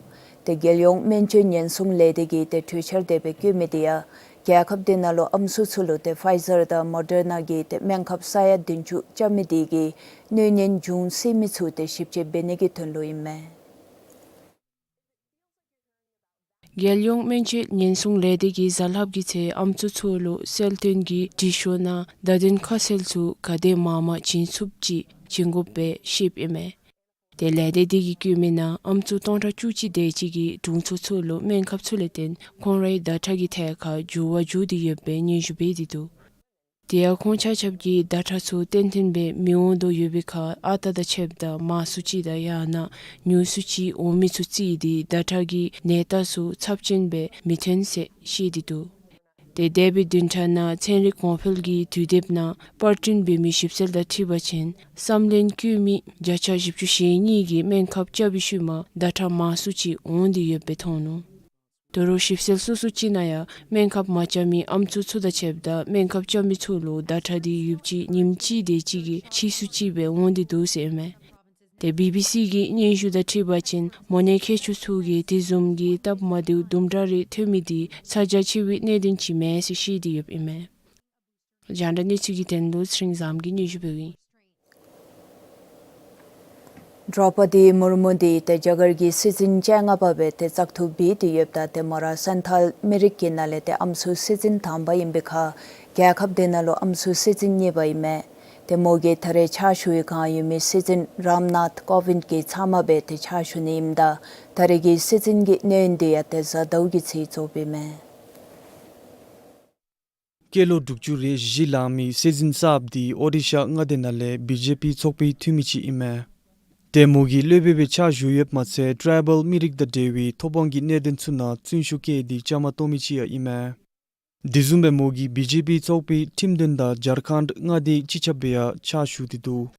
དེ་རྒྱལ་ཡོངས་སྨན་བཅོས་ཉེན་སྲུང་ལས་སྡེ་གིས་དེ་གྲོས་འཆར་དེ་སྦེ་བཀོད་མི་དེ་ཡང་རྒྱལ་ཁབ་དེ་ནང་ལུ་ཨམ་སྲུ་ཚུ་ལུ་དེ་ཕའི་ཛར་དང་མོ་ཌར་ན་གི་དེ་སྨན་ཁབ་ས་ཡ་བདུན་ཅུ་རྐྱབ་མི་དེ་གིས་གནོད་ཉེན་འབྱུང་སྲིད་མི་ཚུ་དེ་ཞིབ་དཔྱད་འབད་ནིའི་དོན་ལུ་ཨིན་མས། རྒྱལ་ཡོངས་སྨན་བཅོས་ཉེན་སྲུང་ལས་སྡེ་གིས་གཟའ་ལྷགཔ་གི་ཚེ་ཨམ་སྲུ་ཚུ་ལུ་གསལ་སྟོན་གྱི་དྲི་ཤོག་ནང་བརྡ་དོན་ཁ་གསལ་ཚུ་ག་དེ་མང་མང་བྱིན་ཚུགསཔ་ཅིག་བྱིན་དགོཔ་སྦེ་བཤདཔ་ཨིན་མས། དེ་ལས་སྡེ་དེ་གིས་བཀོད་མི་ནང་ཨམ་སྲུ་སྟོང་ཕྲག་བཅུ་གཅིག་དེ་ཅིག་གིས་དྲུང་འཚོ་ཚུ་ལུ་སྨན་ཁབ་ཚུ་ལས་བརྟེན་ཁོང་རའི་ཟླ་ཁྲག་གི་ཐད་ཁར་འགྱུར་བ་འགྱོ་སྟེ་ཡོདཔ་སྦེ་སྙན་ཞུ་འབད་དེ་འདུག། དེ་ཡང་ཁོང་ཆ་ཁྱབ་ཀྱིས་ཟླ་ཁྲག་ཚུ་ཏན་ཏན་སྦེ་མི་འོང་དོ་ཡོད་པའི་ཁར་ཨ་རྟག་དང་ཕྱདཔ་ད་མང་སུ་ཅིག་དང་ཡང་ན་ཉུང་སུ་ཅིག་འོང་མི་ཚུ་རྩིས་ཏེ་ཟླ་ཁྲག་གི་ནད་རྟགས་ཚུ་ཚབས་ཆེན་སྦེ་མི་ཐོན་ཟེར་བཤད་དེ་འདུག། དེ་འདས་པའི་བདུན་ཕྲག་ནང་ཚན་རིག་གོང་འཕེལ་གྱི་དུས་དེབ་ནང་པར་སྐྲུན་འབད་མི་ཞིབ་འཚོལ་དང་འཁྲིལ་བ་ཅིན་བསམ་ལན་བཀོད་མི་བརྒྱ་ཆ་བཞི་བཅུ་ཞེ་གཉིས་ཀྱིས་སྨན་ཁབ་རྐྱབ་པའི་ཤུལ་མ་ཟླ་ཁྲག་མང་སུ་ཅིག་འོང་སྟེ་ཡོདཔ་སྦེ་མཐོང་ནུག། དོ་རུང་ཞིབ་འཚོལ་སོ་སོ་ཅིག་ནང་ཡང་སྨན་ཁབ་མ་རྐྱབ་མི་ཨམ་སྲུ་ཚུ་དང་ཕྱདཔ་ད་སྨན་ཁབ་རྐྱབ་མི་ཚུ་ལུ་ཟླ་ཁྲག་དེ་ཡུདཔ་ཅིག་ཉིནམ་གཅིག་དེ་ཅིག་གིས་ཕྱིས་སུ་ཅིག་སྦེ་འོང་སྟེ་འདུག་ཟེར་ཨིན་མས། དེ་བི་བི་སི་གི་སྙན་ཞུ་དང་འཁྲིལ་བ་ཅིན་མོ་ནད་མཁལ་སྐྱུག་ཚུ་གིས་དེ་བཟུམ་གྱི་སྟབས་མ་བདེཝ་དུམ་གྲ་རེ་ཐོན་མི་དེ་ཚ་གྱང་ཆེ་བའི་གནད་དོན་ཅིག་མས་ཟེར་བཤད་དེ་ཡོདཔ་ཨིན་མས། རྒྱང་བསྒྲགས་གནས་ཚུལ་གྱི་དོན་ལུ་ཚེ་རིང་བཟངམོ་གིས་སྙན་ཞུ་འབདཝ་ཨིན། དྲོ་པ་དེ་མུར་མུ་དེ་ཏེ་རྒྱ་གར་གྱི་སྲིད་འཛིན་བཅོ་ལྔ་པ་སྦེ་ཏེ་བཙག་འཐུ་འབད་དེ་ཡོདཔ་ད་ཏེ་མོ་ར་སན་ཐལ་མི་རིགས་ཀྱི་ནང་ལས་ཏེ་ཨམ་སྲུ་སྲིད་འཛིན་དང་པ་ཨིན་པའི་ཁར་རྒྱལ་ཁབ་དེ་ནང་ལུ་ཨམ་སྲུ་སྲིད་འཛིན་གཉིས་པ་ཨིན་མས། ཏེ་མོ་གིས་ད་རེས་ཕྱག་ཞུ་བའི་བསྒང་ཡོད་མི་སྲིད་འཛིན་རམ་ནཱཐ་ཀོ་བིནྡ་གི་ཚབ་མ་སྦེ་ཏེ་ཕྱག་ཞུ་ནི་ཨིནམ་ད་ད་རེས་ཀྱི་སྲིད་འཛིན་གྱི་གནས་ཡུན་དེ་ཡང་ཏེ་གཟའ་ཟླཝ་གི་ཚེ་རྫོགསཔ་ཨིན་མས། སྐྱེས་ལོ་དྲུག་ཅུ་རེ་བཞི་ལང་མི་སྲིད་འཛིན་གསརཔ་དེ་ཨོ་ཌི་ཤ་མངའ་སྡེ་ནང་ལས་བི་ཇེ་པི་ཚོགས་པའི་འཐུས་མི་ཅིག་ཨིན་མས། ཏེ་མོ་གིས་སློབ་དཔོན་སྦེ་ཕྱག་ཞུ་ཡོདཔ་མ་ཚད་ཊ་རའི་བཱལ་མི་རིགས་དང་འབྲེལ་བའི་ཐོབ་དབང་གི་གནད་དོན་ཚུ་ནང་བརྩོན་ཤུགས་བསྐྱེད་དེ་བཅའ་མར་གཏོགས་མི་ཅིག་ཡང་ཨིན་མས། དེ་བཟུམ་སྦེ་མོ་གིས་བི་ཇེ་པི་ཚོགས་པའི་ཁྲིམས་དོན་དང་ཇར་ཁཱནཌ་མངའ་སྡེའི་སྤྱི་ཁྱབ་སྦེ་ཡང་ཕྱག་ཞུ་སྟེ་འདུག།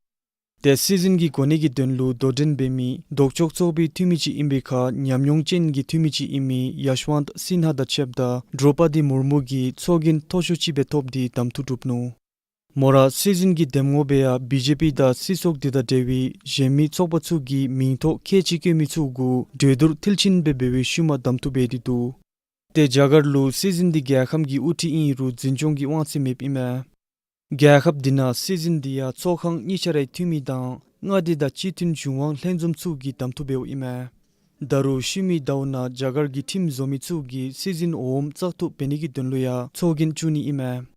ཏེ་སྲིད་འཛིན་གྱི་གོ་གནས་ཀྱི་དོན་ལུ་དོ་འགྲན་འབད་མི་ལྡོག་ཕྱོགས་ཚོགས་པའི་འཐུས་མི་ཅིག་ཨིན་པའི་ཁར་ཉམས་མྱོང་ཅན་གྱི་འཐུས་མི་ཅིག་ཨིན་མི་ཡ་ཤ་ཝནྟ་སིན་ཧ་དང་ཕྱདཔ་ད་དྲོ་པ་དེ་མུར་མུ་གིས་ཚོགས་རྒྱན་མཐོ་ཤོས་ཅིག་སྦེ་ཐོབ་སྟེ་གདམ་འཐུ་གྲུབ་ནུག། མོ་ར་སྲིད་འཛིན་གྱི་འདེམས་ངོ་སྦེ་ཡང་བི་ཇེ་པི་དང་སྲིད་ཚོགས་དེ་དང་འབྲེལ་བའི་གཞན་མི་ཚོགས་པ་ཚུ་གི་མིང་ཐོ་ཁལ་གཅིག་བཀོད་མི་ཚུ་གུ་གྲོས་བསྡུར་མཐིལ་ཕྱིན་སྦེ་འབད་བའི་ཤུལ་མ་གདམ་འཐུ་འབད་དེ་འདུག། ཏེ་རྒྱ་གར་ལུ་སྲིད་འཛིན་དེ་རྒྱལ་ཁམས་ཀྱི་དབུ་ཁྲིད་ཨིན་རུང་འཛིན་སྐྱོང་གི་དབང་ཚད་མེདཔ་ཨིན་མས། རྒྱལ་ཁབ་དེ་ནང་སྲིད་འཛིན་དེ་ཡང་ཚོགས་ཁང་གཉིས་ཆ་རའི་འཐུས་མི་དང་མངའ་སྡེ་དང་སྤྱི་མཐུན་གཞུང་དབང་ལྷན་འཛོམས་ཚུ་གིས་གདམ་འཐུ་འབདཝ་ཨིན་མས། ད་རུང་ཤུལ་མའི་ཟླཝ་ནང་རྒྱ་གར་གྱི་ཁྲིམས་བཟོ་མི་ཚུ་གིས་སྲིད་འཛིན་འོགམ་བཙག་འཐུ་འབད་ནིའི་དོན་ལུ་ཡང་ཚོགས་རྒྱན་བཙུགས་ནི་ཨིན་མས།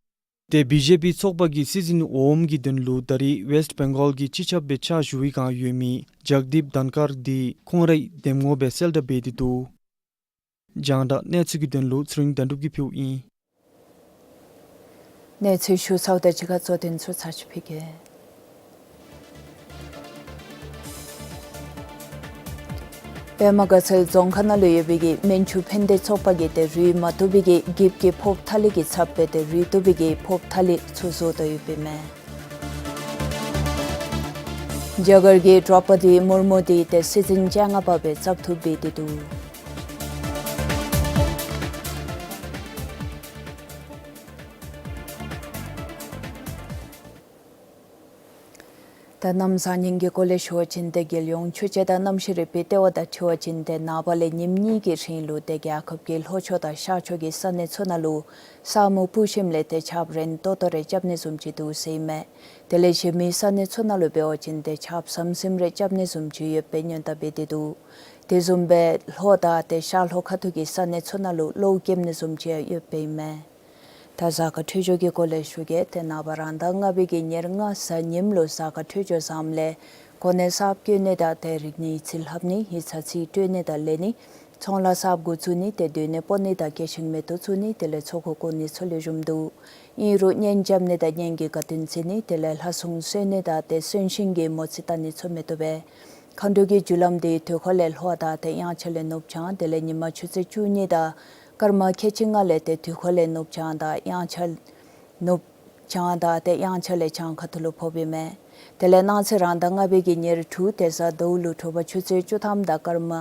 ཏེ་བི་ཇེ་པི་ཚོགས་པ་གིས་སྲིད་འཛིན་འོགམ་གྱི་དོན་ལུ་ད་རེས་ཝེསཊ་བེང་གཱལ་གྱི་སྤྱི་ཁྱབ་སྦེ་ཕྱག་ཞུ་བའི་བསྒང་ཡོད་མི་ཇག་དིཔ་དྷན་ཁར་དེ་ཁོང་རའི་འདེམས་ངོ་སྦེ་གསལ་བསྒྲགས་འབད་དེ་འདུག། རྒྱང་བསྒྲགས་གནས་ཚུལ་གྱི་དོན་ལུ་ཚེ་རིང་དོན་གྲུབ་ཀྱིས་ཕུལཝ་ཨིན། གནས་ཚུལ་ཞུ་ཚརཝ་དང་གཅིག་ཁར་གཙོ་དོན་ཚུ་ཚར་ཅིག་ཕུལ་གེ། པདྨ་དགའ་ཚལ་རྫོང་ཁག་ནང་ལུ་ཡོད་པའི་གི་སྨན་ཆུ་ཕན་བདེ་ཚོགས་པ་གིས་ཏེ་རུལ་མ་བཏུབ་པའི་གི་འགྱིབ་ཀྱི་ཕོརཔ་ཐ་ལི་གི་ཚབ་སྦེ་ཏེ་རུལ་བཏུབ་པའི་གི་ཕོརཔ་ཐ་ལི་ཚུ་བཟོ་དོ་ཡོདཔ་ཨིན་མས། རྒྱ་གར་གྱི་དྲོ་པ་དེ་མུར་མུ་དེ་ཏེ་སྲིད་འཛིན་བཅོ་ལྔ་པ་སྦེ་བཙག་འཐུ་འབད་དེ་འདུག། ད་གནམ་བཟང་ངན་གྱི་སྐོར་ལས་ཞུ་བ་ཅིན་ཏེ་རྒྱལ་ཡོངས་ཆུ་དཔྱད་དང་གནམ་གཤིས་རིག་པའི་ལྟེ་བ་དང་འཁྲིལ་བ་ཅིན་ཏེ་ནངས་པ་ལས་ཉིནམ་གཉིས་ཀྱི་རིང་ལུ་ཏེ་རྒྱལ་ཁབ་ཀྱི་ལྷོ་ཕྱོགས་དང་ཤར་ཕྱོགས་ཀྱི་ས་གནས་ཚུ་ནང་ལུ་ས་སྨུག་སྤུབས་ཞིནམ་ལས་ཏེ་ཆརཔ་རན་ཏོག་ཏོ་རེ་རྐྱབ་ནི་བཟུམ་ཅིག་འདུག་ཟེར་ཨིན་མས། དེ་ལས་གཞན་མི་ས་གནས་ཚུ་ནང་ལུ་འབད་བ་ཅིན་ཏེ་ཆརཔ་ཟམ་ཟིམ་རེ་རྐྱབ་ནི་བཟུམ་ཅིག་ཡོདཔ་སྦེ་སྔོན་བརྡ་འབད་དེ་འདུག། དེ་བཟུམ་སྦེ་ལྷོ་དང་ཏེ་ཤར་ལྷོ་ཁ་ཐུག་གི་ས་གནས་ཚུ་ནང་ལུ་གློག་ཀེམ་ནི་བཟུམ་ཅིག་ཡང་ཡོདཔ་ཨིན་མས། ད་གཟའ་སྐར་འཕྲོད་སྦྱོར་གྱི་སྐོར་ལས་ཞུ་གེ། ཏེ་ནངས་པ་རང་ཟླ་ལྔ་པའི་གི་ཉེར་ལྔ་གཟའ་ཉིམ་ལུ་གཟའ་སྐར་འཕྲོད་སྦྱོར་བཟངམ་ལས་གོ་གནས་གསརཔ་བཀོད་ནི་དང་ཏེ་རིག་གནས་ཡིག་ཚད་ལྷབ་ནི་ཡིག་ཚང་རྩིས་སྤྲོད་ནི་དང་ལེན་ནི་ཚོང་ལཱ་གསརཔ་འགོ་བཙུགས་ནི་ཏེ་སྡོད་གནས་སྤོ་ནི་དང་སྐྱེད་ཤིང་མེ་ཏོག་བཙུགས་ནི་དེ་ལས་ཚོགས་འཁོར་བསྐོར་ནི་ཚུ་ལེགས་ཤོམ་འདུག། ཨིན་རུང་གཉེན་རྐྱབ་ནི་དང་གཉེན་གྱི་དགའ་སྟོན་བརྩི་ནི་དེ་ལས་ལྷ་སྲུང་གསོལ་ནི་དང་ཏེ་གསོན་ཤིང་གི་མོ་རྩིས་བལྟ་ནི་ཚུ་མི་བཏུབ་པས། མཁའ་འགྲོ་གི་རྒྱུ་ལམ་འདི་དུས་འཁོར་ལས་ལྷོ་དང་ཏེ་དབྱངས་འཆར་ལས་ནུབ་བྱང་དེ་ལས་ཉི་མ་ཆུ་ཚོད་བཅུ་གཉིས་དང་སྐར་མ་ཁལ་གཅིག་ལྔ་ལས་ཏེ་དུས་འཁོར་ལས་ནུབ་བྱང་དང་དབྱངས་འཆར་ནུབ་བྱང་དང་ཏེ་དབྱངས་འཆར་ལས་བྱང་ཁ་ཐུག་ལུ་ཕོགཔ་ཨིན་མས། དེ་ལས་གནངས་ཚེ་རང་ཟླ་ལྔ་པའི་གི་ཉེར་དྲུག་ཏེ་གཟའ་ཟླཝ་ལུ་དྲོ་པ་ཆུ་ཚོད་བཅུ་ཐམ་དང་སྐར་མ་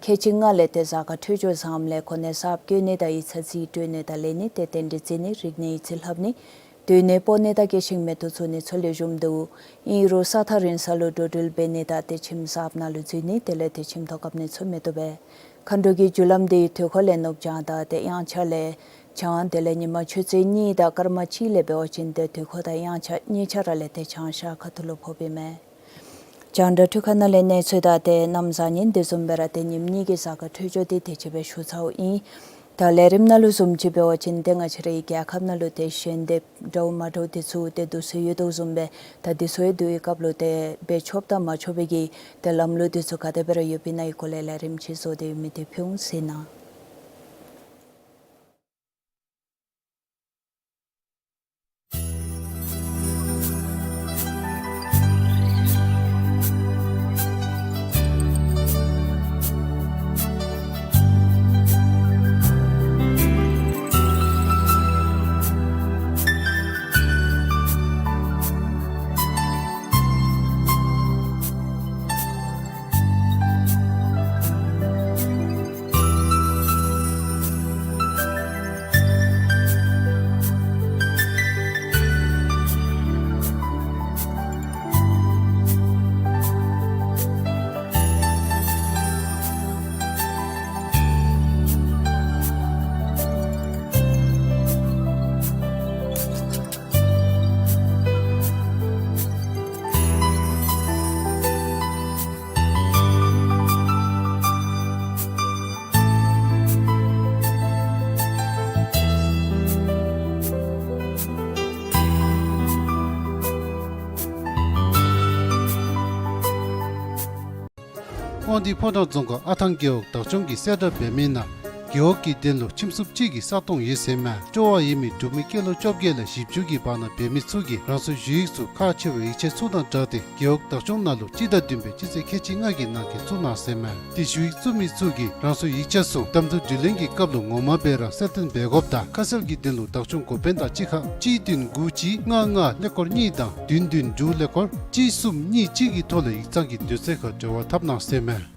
ཁལ་གཅིག་ལྔ་ལས་ཏེ་གཟའ་སྐར་འཕྲོད་སྦྱོར་བཟངམ་ལས་གོ་གནས་གསརཔ་བཀོད་ནི་དང་ཡིག་ཚང་རྩིས་སྤྲོད་ནི་དང་ལེན་ནི་ཏེ་རྟེན་འབྲེལ་བརྩི་ནི་རིག་གནས་ཡིག་ཚད་ལྷབ་ནི་སྡོད་གནས་སྤོ་ནི་དང་སྐྱེད་ཤིང་མེ་ཏོག་བཙུགས་ནི་ཚུ་ལེགས་ཤོམ་འདུག། ཨིན་རུང་ས་ཐག་རིང་ས་ལུ་འགྲོ་འགྲུལ་འབད་ནི་དང་ཏེ་ཁྱིམ་གསརཔ་ནང་ལུ་འཛུལ་ནི་དེ་ལས་ཏེ་ཁྱིམ་ཐོག་བཀབ་ནི་ཚུ་མི་བཏུབ་པས། མཁའ་འགྲོ་གི་རྒྱུ་ལམ་འདི་དུས་འཁོར་ལས་ནུབ་བྱང་དང་ཏེ་དབྱངས་འཆར་ལས་བྱང་དེ་ལས་ཉི་མ་ཆུ་ཚོད་གཉིས་དང་སྐར་མ་གཅིག་ལས་འབད་བ་ཅིན་ཏེ་དུས་འཁོར་དང་དབྱངས་འཆར་གཉིས་ཆ་ར་ལས་ཏེ་བྱང་ཤར་ཁ་ཐུག་ལུ་ཕོགཔ་ཨིན་མས། རྒྱང་བསྒྲགས་འཕྲུལ་ཁང་ནང་ལས་གནས་ཚུལ་དང་ཏེ་གནམ་བཟང་ངན་དེ་བཟུམ་སྦེ་ར་ཏེ་ཉིནམ་གཉིས་ཀྱི་གཟའ་སྐར་འཕྲོད་སྦྱོར་འདི་དེ་ཅིག་སྦེ་ཞུ་ཚརཝ་ཨིན། ད་ལས་རིམ་ནང་ལུ་བཟུམ་ཅིག་འབད་བ་ཅིན་ཏེ་ང་བཅས་རའི་རྒྱལ་ཁབ་ནང་ལུ་ཏེ་ཞལ་འདེབས་འདྲཝ་མ་འདྲཝ་དེ་ཚུ་ཏེ་བསྡུ་སྲོལ་ཡོད་དོ་བཟུམ་སྦེ་ད་དེ་ཚུ་ཡང་བསྡུ་བའི་སྐབས་ལུ་ཏེ་འབད་ཆོགཔ་དང་མ་ཆོག་པའི་གི་ཏེ་ལམ་ལུགས་དེ་ཚུ་ག་དེ་སྦེ་ར་ཡོདཔ་ཨིན་ན་ཡི་སྐོར་ལས་ལས་རིམ་ཅིག་བཟོ་སྟེ་ཡོད་མི་དེ་ཕུལ་འོང་ཟེར་ན། དབང་འདུས་ཕོ་བྲང་རྫོང་ཁག་ཨ་ཐང་རྒེད་འོག་བདག་སྐྱོང་གིས་གསལ་བསྒྲགས་འབད་མི་ནང་རྒེད་འོག་གི་དོན་ལུ་ཁྱིམ་སྲུང་གཅིག་གི་ས་སྟོང་ཡོད་ཟེར་མས། སྤྲོ་བ་ཡོད་མི་འབྲུག་མི་སྐྱེས་ལོ་བཅོ་བརྒྱད་ལས་བཞི་བཅུ་གི་བར་ན་འབད་མི་ཚུ་གིས་རང་སོའི་ཞུ་ཡིག་ཚུ་ཁག་ཆེ་བའི་ཡིག་ཆ་ཚུ་དང་སྦྲགས་ཏེ་རྒེད་འོག་བདག་སྐྱོང་ནང་ལུ་སྤྱི་ཟླ་བདུན་པའི་སྤྱི་ཚེས་ཁལ་གཅིག་ལྔ་གི་ནང་འཁོད་བཙུགས་གནང་ཟེར་མས། དེ་ཞུ་ཡིག་བཙུགས་མི་ཚུ་གིས་རང་སོའི་ཡིག་ཆ་ཚུ་གདམ་འཐུ་དྲི་ལན་གྱི་སྐབས་ལུ་ངོ་མ་སྦེ་ར་གསལ་སྟོན་འབད་དགོཔ་དང་ཁ་གསལ་གྱི་དོན་ལུ་བདག་སྐྱོང་འགོ་དཔོན་དང་གཅིག་ཁར་གཅིག་བདུན་དགུ་གཅིག་ལྔ་ལྔ་ཀླད་ཀོར་གཉིས་དང་བདུན་བདུན་དྲུག་ཀླད་ཀོར་གཅིག་གསུམ་གཉིས་གཅིག་གི་ཐོག་ལས་ཡིག་ཚང་གི་དུས་ཚོད་ཁར་འབྲེལ་བ་འཐབ་གནང་ཟེར་མས།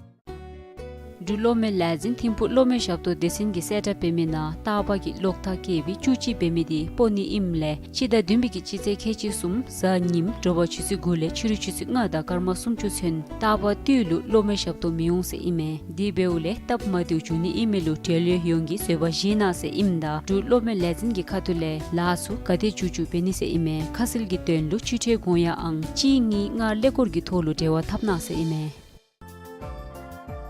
འབྲུག་གློག་མེ་ལས་འཛིན་ཐིམ་ཕུག་གློག་མེ་ཞབས་ཏོག་སྡེ་ཚན་གྱིས་གསལ་བསྒྲགས་འབད་མི་ནང་རྟག་པར་གྱི་གློག་ཐག་བཀལ་བའི་བཅུ་གཅིག་འབད་མི་དེ་སྤོ་ནི་ཨིནམ་ལས་སྤྱི་ཟླ་བདུན་པའི་གི་སྤྱི་ཚེས་ཁལ་གཅིག་གསུམ་གཟའ་ཉིམ་དྲོ་པ་ཆུ་ཚོད་དགུ་ལས་ཕྱི་རུ་ཆུ་ཚོད་ལྔ་དང་སྐར་མ་སུམ་ཅུ་ཚུན་རྟག་པར་དུས་ལུ་གློག་མེ་ཞབས་ཏོག་མི་འོང་ཟེར་ཨིན་མས། དེ་འབདཝ་ལས་སྟབས་མ་བདེཝ་འབྱུང་ནི་ཨིན་མི་ལུ་འབྲེལ་ཡོད་ཡོངས་ཀྱིས་བཟོད་པ་བཞེས་གནང་ཟེར་ཨིནམ་ད་འབྲུག་གློག་མེ་ལས་འཛིན་གྱི་ཁ་ཐུག་ལས་ལཱ་ཚུ་ག་དེ་མཇུག་མཇུག་འབད་ནི་ཟེར་ཨིན་མས། ཁ་གསལ་གྱི་དོན་ལུ་སྤྱི་ཁྲལ་དགོངས་ཡངས་ཨང་གཅིག་གཉིས་ལྔ་ཀླད་ཀོར་གྱི་ཐོག་ལུ་འབྲེལ་བ་འཐབ་གནང་ཟེར་ཨིན་མས།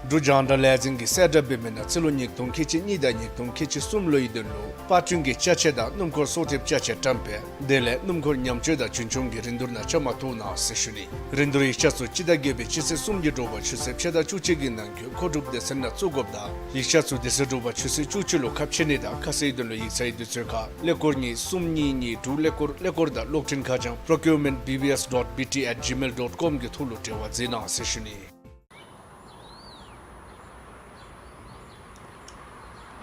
འབྲུག་རྒྱང་བསྒྲགས་ལས་འཛིན་གྱིས་གསལ་བསྒྲགས་འབད་མི་ནང་སྤྱི་ལོ་ཉིས་སྟོང་ཁལ་གཅིག་གཉིས་དང་ཉིས་སྟོང་ཁལ་གཅིག་གསུམ་ལོའི་དོན་ལུ་པར་སྐྲུན་གྱི་ཅ་ཆས་དང་སྣུམ་འཁོར་གསོག་ཐེབས་ཅ་ཆས་བཀྲམ་སྤེལ་དེ་ལས་སྣུམ་འཁོར་ཉམས་བཅོས་དང་རྒྱུན་སྐྱོང་གི་རིན་བསྡུར་ནང་བཅའ་མར་གཏོགས་གནང་ཟེར་ཞུ་ནི། རིན་བསྡུར་ཡིག་ཆ་ཚུ་སྤྱི་ཟླ་བརྒྱད་པའི་སྤྱི་ཚེས་སུམ་ཅུ་དྲོ་པ་ཆུ་ཚོད་ཕྱེད་དང་བཅུ་གཅིག་གི་ནང་འཁོད་མཁོ་སྒྲུབ་སྡེ་ཚན་ནང་བཙུགས་དགོཔ་དང་ཡིག་ཆ་ཚུ་དེ་ཚེ་དྲོ་པ་ཆུ་ཚོད་བཅུ་གཅིག་ལུ་ཁ་ཕྱེ་ནི་དང་ཁ་གསལ་དོན་ལུ་ཡིག་ཚང་གི་དུས་ཚོད་ཁར་ཀླད་ཀོར་གཉིས་གསུམ་གཉིས་གཉིས་དྲུག་ཀླད་ཀོར་ཀླད་ཀོར་དང་གློག་འཕྲིན་ཁ་བྱང་procurement B B S dot B T at gmail dot com གི་ཐོག་ལུ་འབྲེལ་བ་མཛད་གནང་ཟེར་ཞུ་ནི།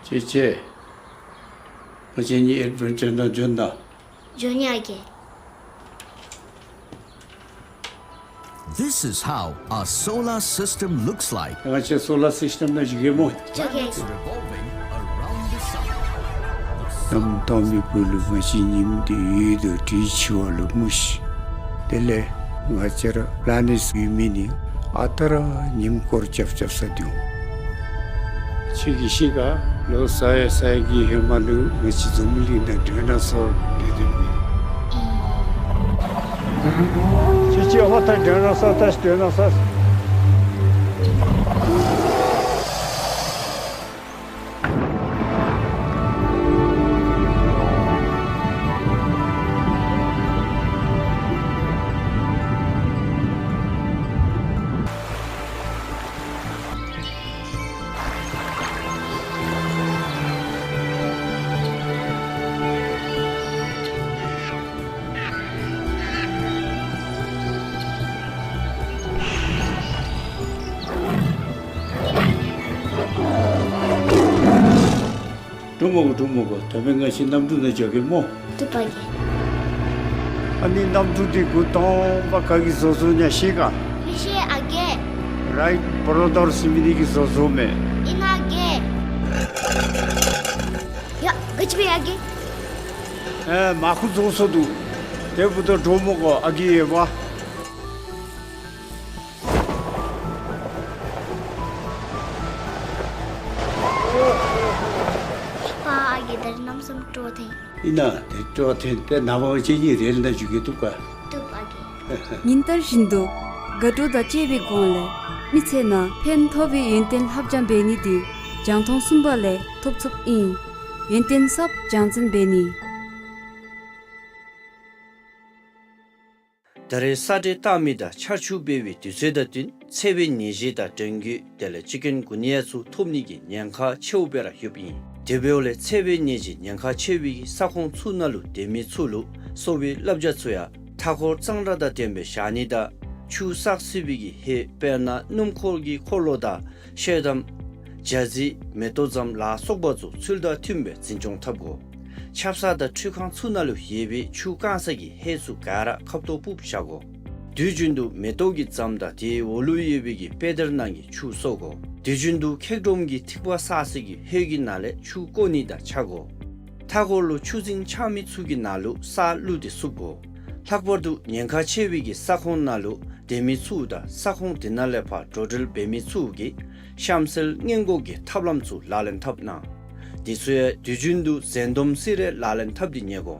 ཅེ་ཅེ། ང་བཅས་གཉིས་ཨེཌ་ཝེན་ཅར་ནང་འབྱོན་ད། འབྱོན་ཡི་ཨ་རྒས། This is how a solar system looks like. ང་བཅས་སོ་ལར་སིསི་ཊེམ་ནང་བཞུགས་གེ་སྨོ། འབྱོན་གེ། Revolving around the sun. གནམ་སྟོང་མི་བུ་ལུ་ང་བཅས་ཉིམ་འདི་ཡོད་དོ་དྲིས་ཆི་བ་ལུ་མུ་ཤི། དེ་ལས་ ང་བཅས་ར་པི་ལེ་ནེཊ་ཡོད་མི་ནི་ཨ་རྟག་ར་ཉིམ་སྐོར་རྐྱབ་རྐྱབ་ས་འདུག། ཁྱོད་ཀྱིས་ཤེས་ག། ལོ་ས་ཡ་ས་ཡ་གི་ཧེ་མ་ལུ་ང་བཅས་འཛམ་བུ་གླིང་ནང་ཌའི་ནོ་སོར་སྡོད་སྡོདཔ་ཨིན། ཅི་ཅི་ཧོ་ད་ཌའི་ནོ་སོར་ད་ཌའི་ནོ་སོར། འགྲོ་མི་དགོ། འགྲོ་མི་དགོ། ད་འབདན་ང་བཅས་གནམ་གྲུ་ནང་འགྱོ་གེ་སྨོ། བཏུབ་པ་གེ། ཨ་ནི་གནམ་གྲུ་འདི་འགོ་དང་པ་ག་གིས་བཟོ་བཟོཝ་ཨིན་ན་ཤེས་ག། མི་ཤེས་ཨ་རྒས། རའིཊ་བོརོ་ཌར་ཟེར་མི་འདི་གིས་བཟོ་བཟོཝ་མས། ཨིན་ན་ཨ་རྒས། ཡ་ག་ཅི་འབད་ཡ་གི། ཨེ་མར་ཁུ་བཟོ་སོང་འདུག། དེ་འབདཝ་ད་འགྲོ་མི་དགོ་ཨ་རྒས་ཡོདཔ། པ་ཨ་རྒས་ད་རིས་གནམ་མེད་ས་མེད་སྤྲོ་ཐོན། ཨིན་ན་དེ་སྤྲོ་ཐོན་ཏེ་ནངས་པ་ང་བཅས་གཉིས་རེལ་ནང་འཛུལ་གེ། བཏུབ་ག། བཏུབ་ཨ་རྒས། ཉིན་ལྟར་བཞིན་དུ་དགའ་སྤྲོ་དང་བཅས་པའི་སྒོ་ལས་མི་ཚེ་ནང་ཕན་ཐོགས་པའི་ཡོན་ཏན་ལྷབ་སྦྱང་འབད་ནི་འདི་རྒྱང་མཐོང་གསུམ་པ་ལས་ཐོབ་ཚུགསཔ་ཨིན། ཡོན་ཏན་གསརཔ་སྦྱང་འཛིན་འབད་ནི། ད་རེས་ས་འདྲེན་བཏང་མི་དང་ཆར་ཆུ་འབེལ་བའི་དུས་ཚོད་དང་བསྟུན་འཚེར་བའི་ནད་གཞི་དང་འབྲང་རྒྱུད་དེ་ལས་ཅི་ཀུན་གུ་ནི་ཡ་ཚུ་ཐོབ་ནི་གི་ཉེན་ཁ་ཆེཝ་སྦེ་ར་ཡོདཔ་ཨིན། དེ་འབདཝ་ལས་འཚེར་བའི་ནད་གཞི་ཉེན་ཁ་ཆེ་བའི་གི་ས་ཁོངས་ཚུ་ནང་ལུ་སྡོད་མི་ཚུ་ལུ་གསོ་བའི་བསླབ་བྱ་ཚུ་ཡང་མཐའ་འཁོར་གཙང་སྦྲ་དང་ལྡནམ་སྦེ་བཞག་ནི་དང་ཆུ་བསགས་སྲིད་པའི་གི་ཧེ་དཔེར་ན་སྣུམ་འཁོར་གྱི་འཁོར་ལོ་དང་ཤེལ་དམ་ཇ་རྩི་མེ་ཏོག་ཙམ་ལ་སོགས་པ་ཚུ་ཚུལ་དང་མཐུནམ་སྦེ་འཛིན་སྐྱོང་འཐབ་དགོ། ཆབ་གསང་དང་ཁྲུས་ཁང་ཚུ་ནང་ལུ་ཡོད་པའི་ཆུ་བཀང་ས་གི་ཧེ་ཚུ་ག་ར་ཁབ་ཏོ་སྤུབས་བཞག་དགོ། དུས་རྒྱུན་དུ་མེ་ཏོག་གི་ཙམ་དང་དེའི་འོག་ལུ་ཡོད་པའི་གི་པེ་དར་ནང་གི་ཆུ་གསོ་དགོ། དུས་རྒྱུན་དུ་འཁྱག་སྒྲོམ་གྱི་ཐིགས་པ་བསགས་ས་གི་ཧེ་གི་ནང་ལས་ཆུ་བཀོ་ནི་དང་ཆ་དགོ། མཐའ་འཁོར་ལུ་ཆུ་རྫིང་ཆགས་མི་ཚུ་གི་ནང་ལུ་ས་བླུགས་ཏེ་བསུབ་དགོ། ལྷག་པར་དུ་ཉེན་ཁ་ཆེ་བའི་གི་ས་ཁོངས་ནང་ལུ་སྡོད་མི་ཚུ་དང་ས་ཁོངས་དེ་ནང་ལས་ཕར་འགྲོ་འགྲུལ་འབད་མི་ཚུ་གིས་གཤམ་གསལ་སྔོན་འགོག་གི་ཐབས་ལམ་ཚུ་ལག་ལེན་འཐབ་གནང་། དེ་ཚུ་ཡང་དུས་རྒྱུན་དུ་འཛེམ་སྡོམ་སེ་ར་ལག་ལེན་འཐབ་སྟེ་ཉལ་དགོ།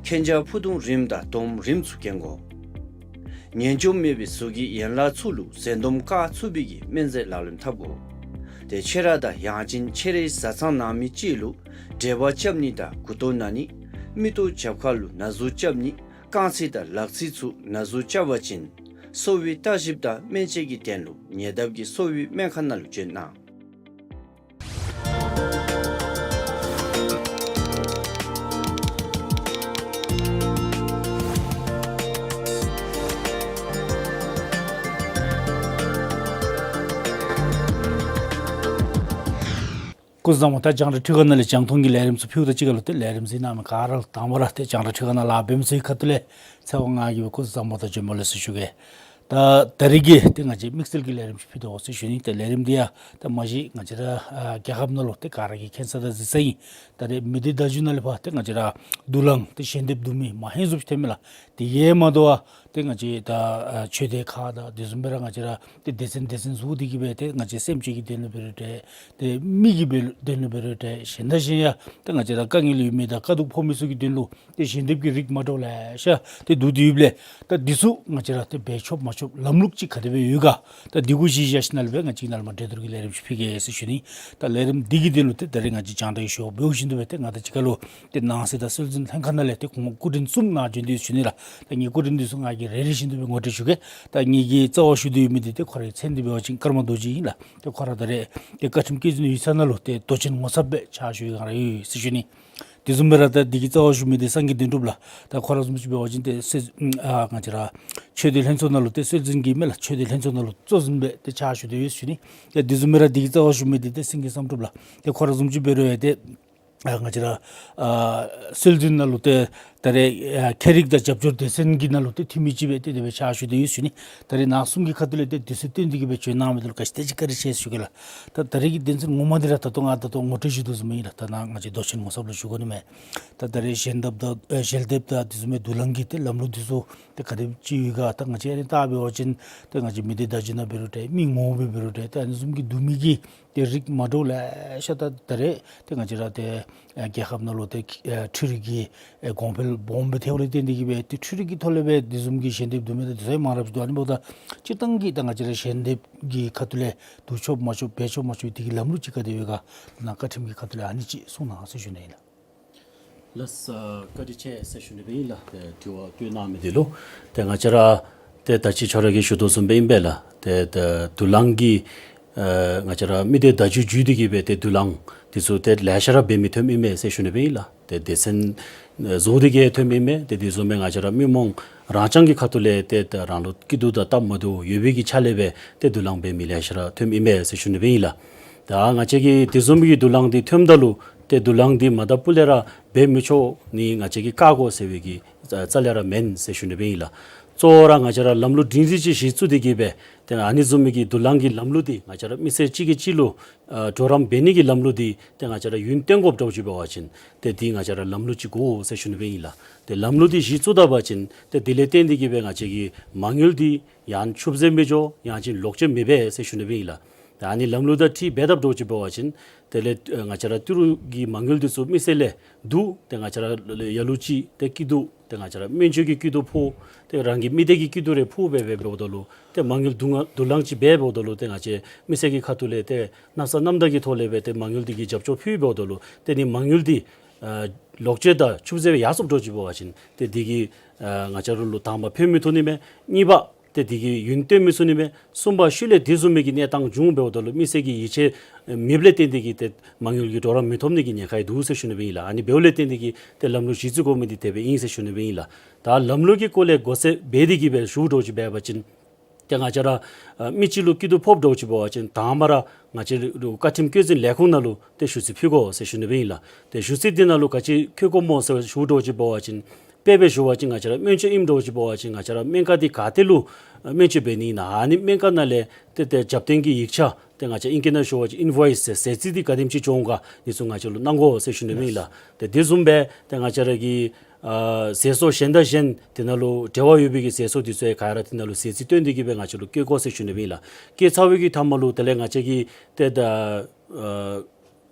གན་རྐྱལ་ཕུ་ཐུང་རིངམ་དང་དོམ་རིངམ་ཚུ་གྱོན་དགོ། ངན་སྐྱོབ་མེད་པའི་གཟུགས་ཀྱི་ཡན་ལག་ཚུ་ལུ་འཛེམ་སྡོམ་བཀག་ཚུགས་པའི་གི་སྨན་རྫས་ལག་ལེན་འཐབ་དགོ། ཏེ་ཁྱེད་ར་དང་ཡང་ཅིན་ཁྱེད་རའི་བཟའ་ཚང་ནང་མི་ཅིག་ལུ་འབྲེལ་བ་རྐྱབ་ནི་དང་མགུ་ཏོ་ན་ནི་མིག་ཏོ་རྒྱབ་ཁ་ལུ་ན་ཟུག་རྐྱབ་ནི་རྐང་ཚིགས་དང་ལག་ཚིགས་ཚུ་ན་ཟུག་རྐྱབ་པ་ཅིན་གསོ་བའི་བརྟག་ཞིབ་དང་སྨན་དཔྱད་ཀྱི་དོན་ལུ་ཉེ་འདབས་ཀྱི་གསོ་བའི་སྨན་ཁང་ནང་ལུ་བྱོན་གནང་། སྐུ་གཟུགས་བཟང་པོ། ད་རྒྱང་བསྒྲགས་འཕྲུལ་ཁང་ནང་ལས་རྒྱང་མཐོང་གི་ལས་རིམ་ཚུ་ཕུལཝ་ད་གཅིག་ཁར་ལུ་ཏེ་ལས་རིམ་གཟིགས་གནང་མི་ག་ར་ལུ་དང་པ་ར་ཏེ་རྒྱང་བསྒྲགས་འཕྲུལ་ཁང་ནང་ལཱ་འབད་མི་ཚུ་གི་ཁ་ཐུག་ལས་ཚེ་དབང་ང་གིས་སྦེ་སྐུ་གཟུགས་བཟང་པོ་དང་བྱོན་པ་ལེགས་སོ་ཞུ་གེ། ད་ད་རིས་ཀྱི་ཏེ་ང་བཅས་དམིགས་བསལ་གྱི་ལས་རིམ་ཅིག་ཕུལ་དོ་ཟེར་ཞུ་ནི། ཏེ་ལས་རིམ་འདི་ཡང་ཏེ་མ་གཞི་ང་བཅས་ར་ཨ་རྒྱལ་ཁབ་ནང་ལུ་ཏེ་ག་ར་གིས་མཁྱེན་ས་དང་གཟིགས་ས་ཨིན། ད་རེས་མི་སྡེ་བརྡ་བརྒྱུད་ནང་ལས་ཕར་ཏེ་ང་བཅས་ར་དུག་རླངས་ཏེ་ཞལ་འདེབས་བསྡུ་མི་མ་ཧེང་བཟུམ་ཅིག་ཐོན་མས་ལགས། དེ་གིས་མ་དོ་བར་ཏེ་ང་བཅས་ད་ཨ་ཆོས་སྡེ་ཁག་དང་དེ་བཟུམ་སྦེ་ར་ང་བཅས་ར་ཏེ་སྡེ་ཚན་སྡེ་ཚན་བཟུང་སྟེ་གིས་སྦེ་ཏེ་ང་བཅས་སེམས་ཅན་གྱི་དོན་ལུ་འབད་རུང་འདྲ། ཏེ་མི་གི་འབད་དོན་ལུ་འབད་རུང་འདྲ། གཞན་དང་གཞན་ཡང་ཏེ་ང་བཅས་ར་དཀའ་ངལ་ཡོད་མི་དང་དཀའ་སྡུག་ཕོག་མི་ཚུ་གི་དོན་ལུ་ཏེ་ཞལ་འདེབས་ཀྱི་རིགས་མ་འདྲཝ་ལེ་ཤ་ཏེ་བསྡུ་སྟེ་ཡོདཔ་ལས་ད་འདི་ཚུ་ང་བཅས་ར་ཏེ་འབད་ཆོགཔ་མ་ཆོགཔ་ལམ་ལུགས་ཅིག་ག་དེ་སྦེ་ཡོད་ག། ད་འདི་གུ་གཞི་བཞག་ཞིནམ་ལས་སྦེ་ང་བཅས་ནཱ་ལས་མར་འགྲན་བསྡུར་གྱི་ལས་རིམ་ཅིག་ཕུལ་གེ་ཟེར་ཞུ་ནི། ད་ལས་རིམ་འདི་གི་དོན་ལུ་ཏེ་ད་རེས་ང་བཅས་རྒྱང་བསྒྲགས་ཞུ་བ་འབདཝ་བཞིན་དུ་སྦེ་ཏེ་ང་དང་གཅིག་ཁར་ལུ་ཏེ་ནང་སྲིད་དང་སྲོལ་འཛིན་ལྷན་ཁག་ནང་ལས་ཏེ་ཁོང་སྐུ་མགྲོན་གསུམ་ནཱ་བྱོན་ཏེ་ཡོད་ཟེར་ཞུ་ནི་ལགས། ད་ངེའི་སྐུ་མགྲོན་འདི་ཚུ་ང་གིས་རེ་རེ་བཞིན་དུ་སྦེ་ངོ་སྤྲོད་ཞུ་གེ། ད་ངེ་གི་རྩ་བར་བཞུགས་ཏེ་ཡོད་མི་འདི་ཏེ་ཁོ་རའི་མཚན་འདི་འབད་བ་ཅིན་ཀརྨ་རྡོ་རྗེ་ཨིན་ལགས། ཏེ་ཁོ་ར་ད་རེས་ཏེ་བཀའ་ཁྲིམས་བཀོད་འཛིན་ཡིག་ཚང་ནང་ལུ་ཏེ་མདོ་ཆེན་ངོ་མཚར་སྦེ་ཕྱག་ཞུ་བའི་སྒང་ར་ཡོད་ཟེར་ཞུ་ནི། དེ་བཟུམ་སྦེ་ར་ད་འདི་གི་རྩ་བར་བཞུགས་མི་འདི་སངས་རྒྱས་དོན་གྲུབ་ལགས། ད་ཁོ་ར་བཟུམ་ཅིག་འབད་བ་ཅིན་ཏེ་སྲོལ་ཨ་ང་བཅས་ར་ཆོས་སྡེ་ལྷན་ཚོགས་ནང་ལུ་ཏེ་སྲོལ་འཛིན་གྱི་མས་ལགས། ཆོས་སྡེ་ལྷན་ཚོགས་ནང་ལུ་གཙོ་འཛིན་སྦེ་ཏེ་ཕྱག་ཞུ་སྟེ་ཡོད་ཟེར་ཞུ་ནི། ཏེ་དེ་བཟུམ་སྦེ་ར་འདི་གི་རྩ་བར་བཞུགས་མི་འདི་ཏེ་སེང་གེ་བསམ་གྲུབ་ལགས། ཏེ་ཁོ་ར་བཟུམ་ཅིག་འབད་རུང་ཡང་ཏེ་ཨ་ང་བཅས་ར་ཨ་སྲོལ་འཛིན་ནང་ལུ་ཏེ་ ད་རེས་ཨ་ཁྱད་རིག་དང་རྒྱབ་སྐྱོར་སྡེ་ཚན་གྱི་ནང་ལུ་ཏེ་འཐུས་མི་ཅིག་སྦེ་ཏེ་དེ་སྦེ་ཕྱག་ཞུ་སྟེ་ཡོད་ཟེར་ཞུ་ནི། ད་རེས་ནང་གསུམ་གྱི་ཁ་ཐུག་ལས་ཏེ་དུས་ཚོད་བཏོན་ཏེ་གི་སྦེ་བྱོན་གནང་མི་འདི་ལུ་ག་ཅི་དེ་ཅིག་བཀའ་དྲིན་ཆེ་ཟེར་ཞུ་གེ་ལགས། ད་ད་རེས་ཀྱི་དོན་ཚན་ངོ་མ་འདི་ར་ད་ལྟོ་ང་ད་ལྟོ་ངོ་སྤྲོད་ཞུ་དོ་བཟུམ་ཨིན་ལགས། ད་ནཱ་ང་བཅས་མདོ་ཆེན་ངོ་ཚབ་ལུ་ཞུ་དགོ་ནི་མས། ད་ད་རེས་ཞལ་འདེབས་དང་ཨེ་ཞལ་འདེབས་དང་དེ་བཟུམ་མའི་དུག་རླངས་ཀྱི་ཏེ་ལམ་ལུགས་འདི་ཚུ་ཏེ་ག་དེམ་ཅིག་ཡོད་ག། ད་ང་བཅས་ཨ་ནི་བལྟ་འབད་བ་ཅིན་ཏེ་ང་བཅས་མི་སྡེ་བརྡ་བརྒྱུད་ནང་འབད་རུང་འདྲ་མི་ངོ་མ་འབད་རུང་འདྲ་ཏེ་ཨ་ནི་བཟུམ་གྱི་འདུག་མི་གི་ཏེ་རིགས་མ་འདྲཝ་ལེ་ཤ་ད་ད་རེས་ཏེ་ང་བཅས་ར་ཏེ་ཨེ་རྒྱལ་ཁབ་ནང་ལུ་ཏེ་ཨེ་འཕྲུལ་རིག་གི་ཨེ་གོང་འཕེལ་སྦོམ་སྦེ་ཐལཝ་ལས་བརྟེན་ཏེ་གི་སྦེ་ཏེ་འཕྲུལ་རིག་གི་ཐོག་ལས་སྦེ་དེ་བཟུམ་གྱི་ཞལ་འདེབས་བསྡུ་མི་དང་དེ་ཚུ་ཡང་མང་རབས་ཅིག་འདུག། ཨ་ནི་འབདཝ་ད་སྤྱིར་བཏང་གི་ད་ང་བཅས་ར་ཞལ་འདེབས་ཀྱི་ཁ་ཐུག་ལས་བསྡུ་ཆོགཔ་མ་ཆོགཔ་འབད་ཆོགཔ་མ་ཆོགཔ་དེ་གི་ལམ་ལུགས་ཅིག་ག་དེ་ཡོད་ག། ནཱ་བཀའ་ཁྲིམས་ཀྱི་ཁ་ཐུག་ལས་ཨ་ནི་ཅིག་གསུང་གནང་ཟེར་ཞུ་ནི་ཨིན་ལགས། ལགས་སོ། བཀའ་དྲིན་ཆེ་ཟེར་ཞུ་ནི་སྦེ་ཨིན་ལགས། ཏེ་དྲི་བ་བཀོད་གནང་མི་འདི་ལུ། ཏེ་ང་བཅས་ར་ཏེ་ད་ཅི་ཁྱོད་ར་གིས་ཞུ་དོ་བཟུམ་སྦེ་ཨིན་པས་ལགས། ཏེ་ད་དུག་རླངས་ཀྱི་ཨ་ང་བཅས་ར་མི་སྡེ་བརྡ་བརྒྱུད་བརྒྱུད་དེ་གི་སྦེ་ཏེ་དུག་རླངས་འདི་ཚུ་ཏེ་ལེ་ཤ་ར་འབད་མི་ཐོནམ་ཨིན་མས་ཟེར་ཞུ་ནི་སྦེ་ཨིན་ལགས། ཏེ་སྡེ་ཚན་བཟུང་སྟེ་གི་ཐོནམ་ཨིན་མས། ཏེ་དེ་བཟུམ་སྦེ་ང་བཅས་ར་མི་རྨོངས་རང་རྐྱང་གི་ཁ་ཐུག་ལས་ཏེ་ད་རང་ལུ་སྐྱིད་སྡུག་དང་སྟབས་མ་བདེཝ་ཡོད་པའི་གི་ཆ་ལས་སྦེ་ཏེ་དུག་རླངས་འབད་མི་ལེ་ཤ་ར་ཐོནམ་ཨིན་མས་ཟེར་ཞུ་ནི་སྦེ་ཨིན་ལགས། ད་ང་བཅས་ཀྱིས་དེ་བཟུམ་གྱི་དུག་རླངས་འདི་ཐོནམ་ད་ལུ་ཏེ་དུག་རླངས་འདི་མ་དང་ཕུ་ལས་ར་འབད་མི་ཆོག་ནི་ང་བཅས་ཀྱིས་བཀག་དགོ་ཟེར་བའི་གི་རྩ་ལས་ར་མེན་ཟེར་ཞུ་ནི་སྦེ་ཨིན་ལགས། གཙོ་བོ་ར་ང་བཅས་ར་ལམ་ལུགས་སྒྲིང་སྒྲི་ཅིག་གཞི་བཙུགས་ཏེ་གི་སྦེ་ཏེ་ཨ་ནི་བཟུམ་མའི་གི་དུག་རླངས་ཀྱི་ལམ་ལུགས་འདི་ང་བཅས་ར་མི་སེར་གཅིག་གིས་གཅིག་ལུ་ཨ་གྲོགས་རམ་འབད་ནི་གི་ལམ་ལུགས་འདི་ཏེ་ང་བཅས་ར་ཡུན་བརྟན་དགོཔ་འདྲཝ་ཅིག་འབད་བ་ཅིན་ཏེ་འདི་ང་བཅས་ར་ལམ་ལུགས་ཅིག་དགོ་ཟེར་ཞུ་ནི་སྦེ་ཨིན་ལགས། ཏེ་ལམ་ལུགས་འདི་གཞི་བཙུགས་ད་པ་ཅིན་ཏེ་དེ་ལས་བརྟེན་ཏེ་གི་སྦེ་ང་བཅས་ཀྱི་མ་དངུལ་འདི་ཡང་ཆུད་ཟོས་མི་འགྱོ་ཡང་ཅིན་ལོག་སྤྱོད་མི་འབད་ཟེར་ཞུ་ནི་སྦེ་ཨིན་ལགས། ད་ཨ་ནི་ལམ་ལུགས་དང་འཁྲིལ་འབད་དཔ་འདྲཝ་ཅིག་འབད་བ་ཅིན་དེ་ལས་ཨ་ང་བཅས་ར་ཏི་རུ་གི་མ་དངུལ་འདི་ཚུ་མི་སེར་ལས་བསྡུ་སྟེ་ང་བཅས་ར་ལ་ལ་ལ་ལུ་ཅིག་ཏེ་སྐྱིད་སྡུག་ཏེ་ང་བཅས་ར་སྨན་བཅོས་ཀྱི་སྐྱིད་སྡུག་ཕོག་ཏེ་རང་གི་མི་སྡེ་གི་སྐྱིད་སྡུག་རེ་ཕོག་སྦེ་སྦེ་འབདཝ་ད་ལུ་ཏེ་མ་དངུལ་དུག་རླངས་དུག་རླངས་ཅིག་འབད་འབདཝ་ད་ལུ་ཏེ་ང་བཅས་མི་སེར་གྱི་ཁ་ཐུག་ལས་ཏེ་མནོ་བསམ་རྣམ་དག་གི་ཐོག་ལས་སྦེ་ཏེ་མ་དངུལ་འདི་གི་རྒྱབ་སྐྱོར་ཕུལ་འབདཝ་ད་ལུ་ཏེ་ནི་མ་དངུལ་འདི་ཨ་ལོག་སྤྱོད་དང་ཆུད་ཟོས་སྦེ་ཡར་སོངམ་འདྲཝ་ཅིག་འབད་བ་ཅིན་ཏེ་འདི་གིས་ཨ་ང་བཅས་ར་ལུ་དང་པ་ཕན་མི་ཐོགས་ནི་མས། གཉིས་པ་ཏེ་འདི་གིས་ཡུན་བརྟན་མི་ཚུགས་ནི་མས། གསུམ་པ་ཤུལ་ལས་དེ་བཟུམ་མའི་གི་གནས་སྟངས་འབྱུང་འབདཝ་ད་ལུ་མི་སེར་གྱིས་ཡིད་ཆེས་མེདཔ་ལས་བརྟེན་ཏེ་གི་ཏེ་མ་དངུལ་གྱི་གྲོགས་རམ་མི་ཐོབ་ནི་གི་ཉེན་ཁ་ཡང་འདུག་ཟེར་ཞུ་ནི་སྦེ་ཨིན་ལགས། ཨ་ནི་འབདཝ་ལས་བརྟེན་ཏེ་གི་ཏེ་ལམ་ལུགས་གཞི་བཙུགས་དགོ་མི་འདི་དེ་སྦེ་ཨིན་ཟེར་ཞུ་ནི་སྦེ་ཨིན་ལགས། ད་ལམ་ལུགས་ཀྱི་སྐོར་ལས་མགོ་སེར་འབད་དེ་གི་སྦེ་ཞུཝ་འདྲཝ་ཅིག་འབད་བ་ཅིན་ཏེ་ང་བཅས་ར་ཨ་མི་གཅིག་ལུ་སྐྱིད་སྡུག་ཕོགཔ་འདྲཝ་ཅིག་འབད་བ་ཅིན་དང་པ་ར་ང་བཅས་ར་བཀའ་ཁྲིམས་བཀོད་འཛིན་ལས་ཁུངས་ནང་ལུ་ཏེ་ཞུ་ཚིག་ཕུལ་དགོ་ཟེར་ཞུ་ནི་སྦེ་ཨིན་ལགས། ཏེ་ཞུ་ཚིག་འདི་ནང་ལུ་ག་ཅི་འཁོད་དགོཔ་སྨོ་ཟེར་ཞུཝ་འདྲཝ་ཅིག་འབད་བ་ཅིན་དཔེ་སྦེ་ཞུ་བ་ཅིན་ང་བཅས་ར་སྨན་བཅོས་ཨིནམ་འདྲཝ་ཅིག་འབད་བ་ཅིན་ང་བཅས་ར་སྨན་ཁང་འདི་ག་ཏེ་ལུ་སྨན་བཅོས་འབད་ནི་ཨིན་ན་ཨ་ནི་སྨན་ཁང་ནང་ལས་ཏེ་ཏེ་རྒྱབ་རྟེན་གྱི་ཡིག་ཆ་ཏེ་ང་བཅས་ཨིང་སྐད་ནང་ཞུ་བ་ཅིན་ཨིན་ཝོའིསི་ཟེར་ཟས་རྩིས་འདི་ག་དེམ་ཅིག་འགྱོ་འོང་ག་འདི་ཚུ་ང་བཅས་ལུ་གནང་དགོ་ཟེར་ཞུ་ནི་སྦེ་ཨིན་ལགས། ཏེ་དེ་བཟུམ་སྦེ་ཏེ་ང་བཅས་ར་གི་ཨ་ཟས་ཚོགས་གཞན་དང་གཞན་དེ་ནང་ལུ་འབྲེལ་བ་ཡོད་པའི་གི་ཟས་ཚོགས་འདི་ཚུ་ཡང་ག་ར་དེ་ནང་ལུ་ཟས་རྩིས་སྟོན་ཏེ་གི་སྦེ་ང་བཅས་ལུ་བཀོད་དགོ་ཟེར་ཞུ་ནི་སྦེ་ཨིན་ལགས། བཀོད་ཚར་བའི་གི་མཐའ་མ་ལུ་དེ་ལས་ང་བཅས་ཀྱི་ཏེ་ད་ཨ་ཨ་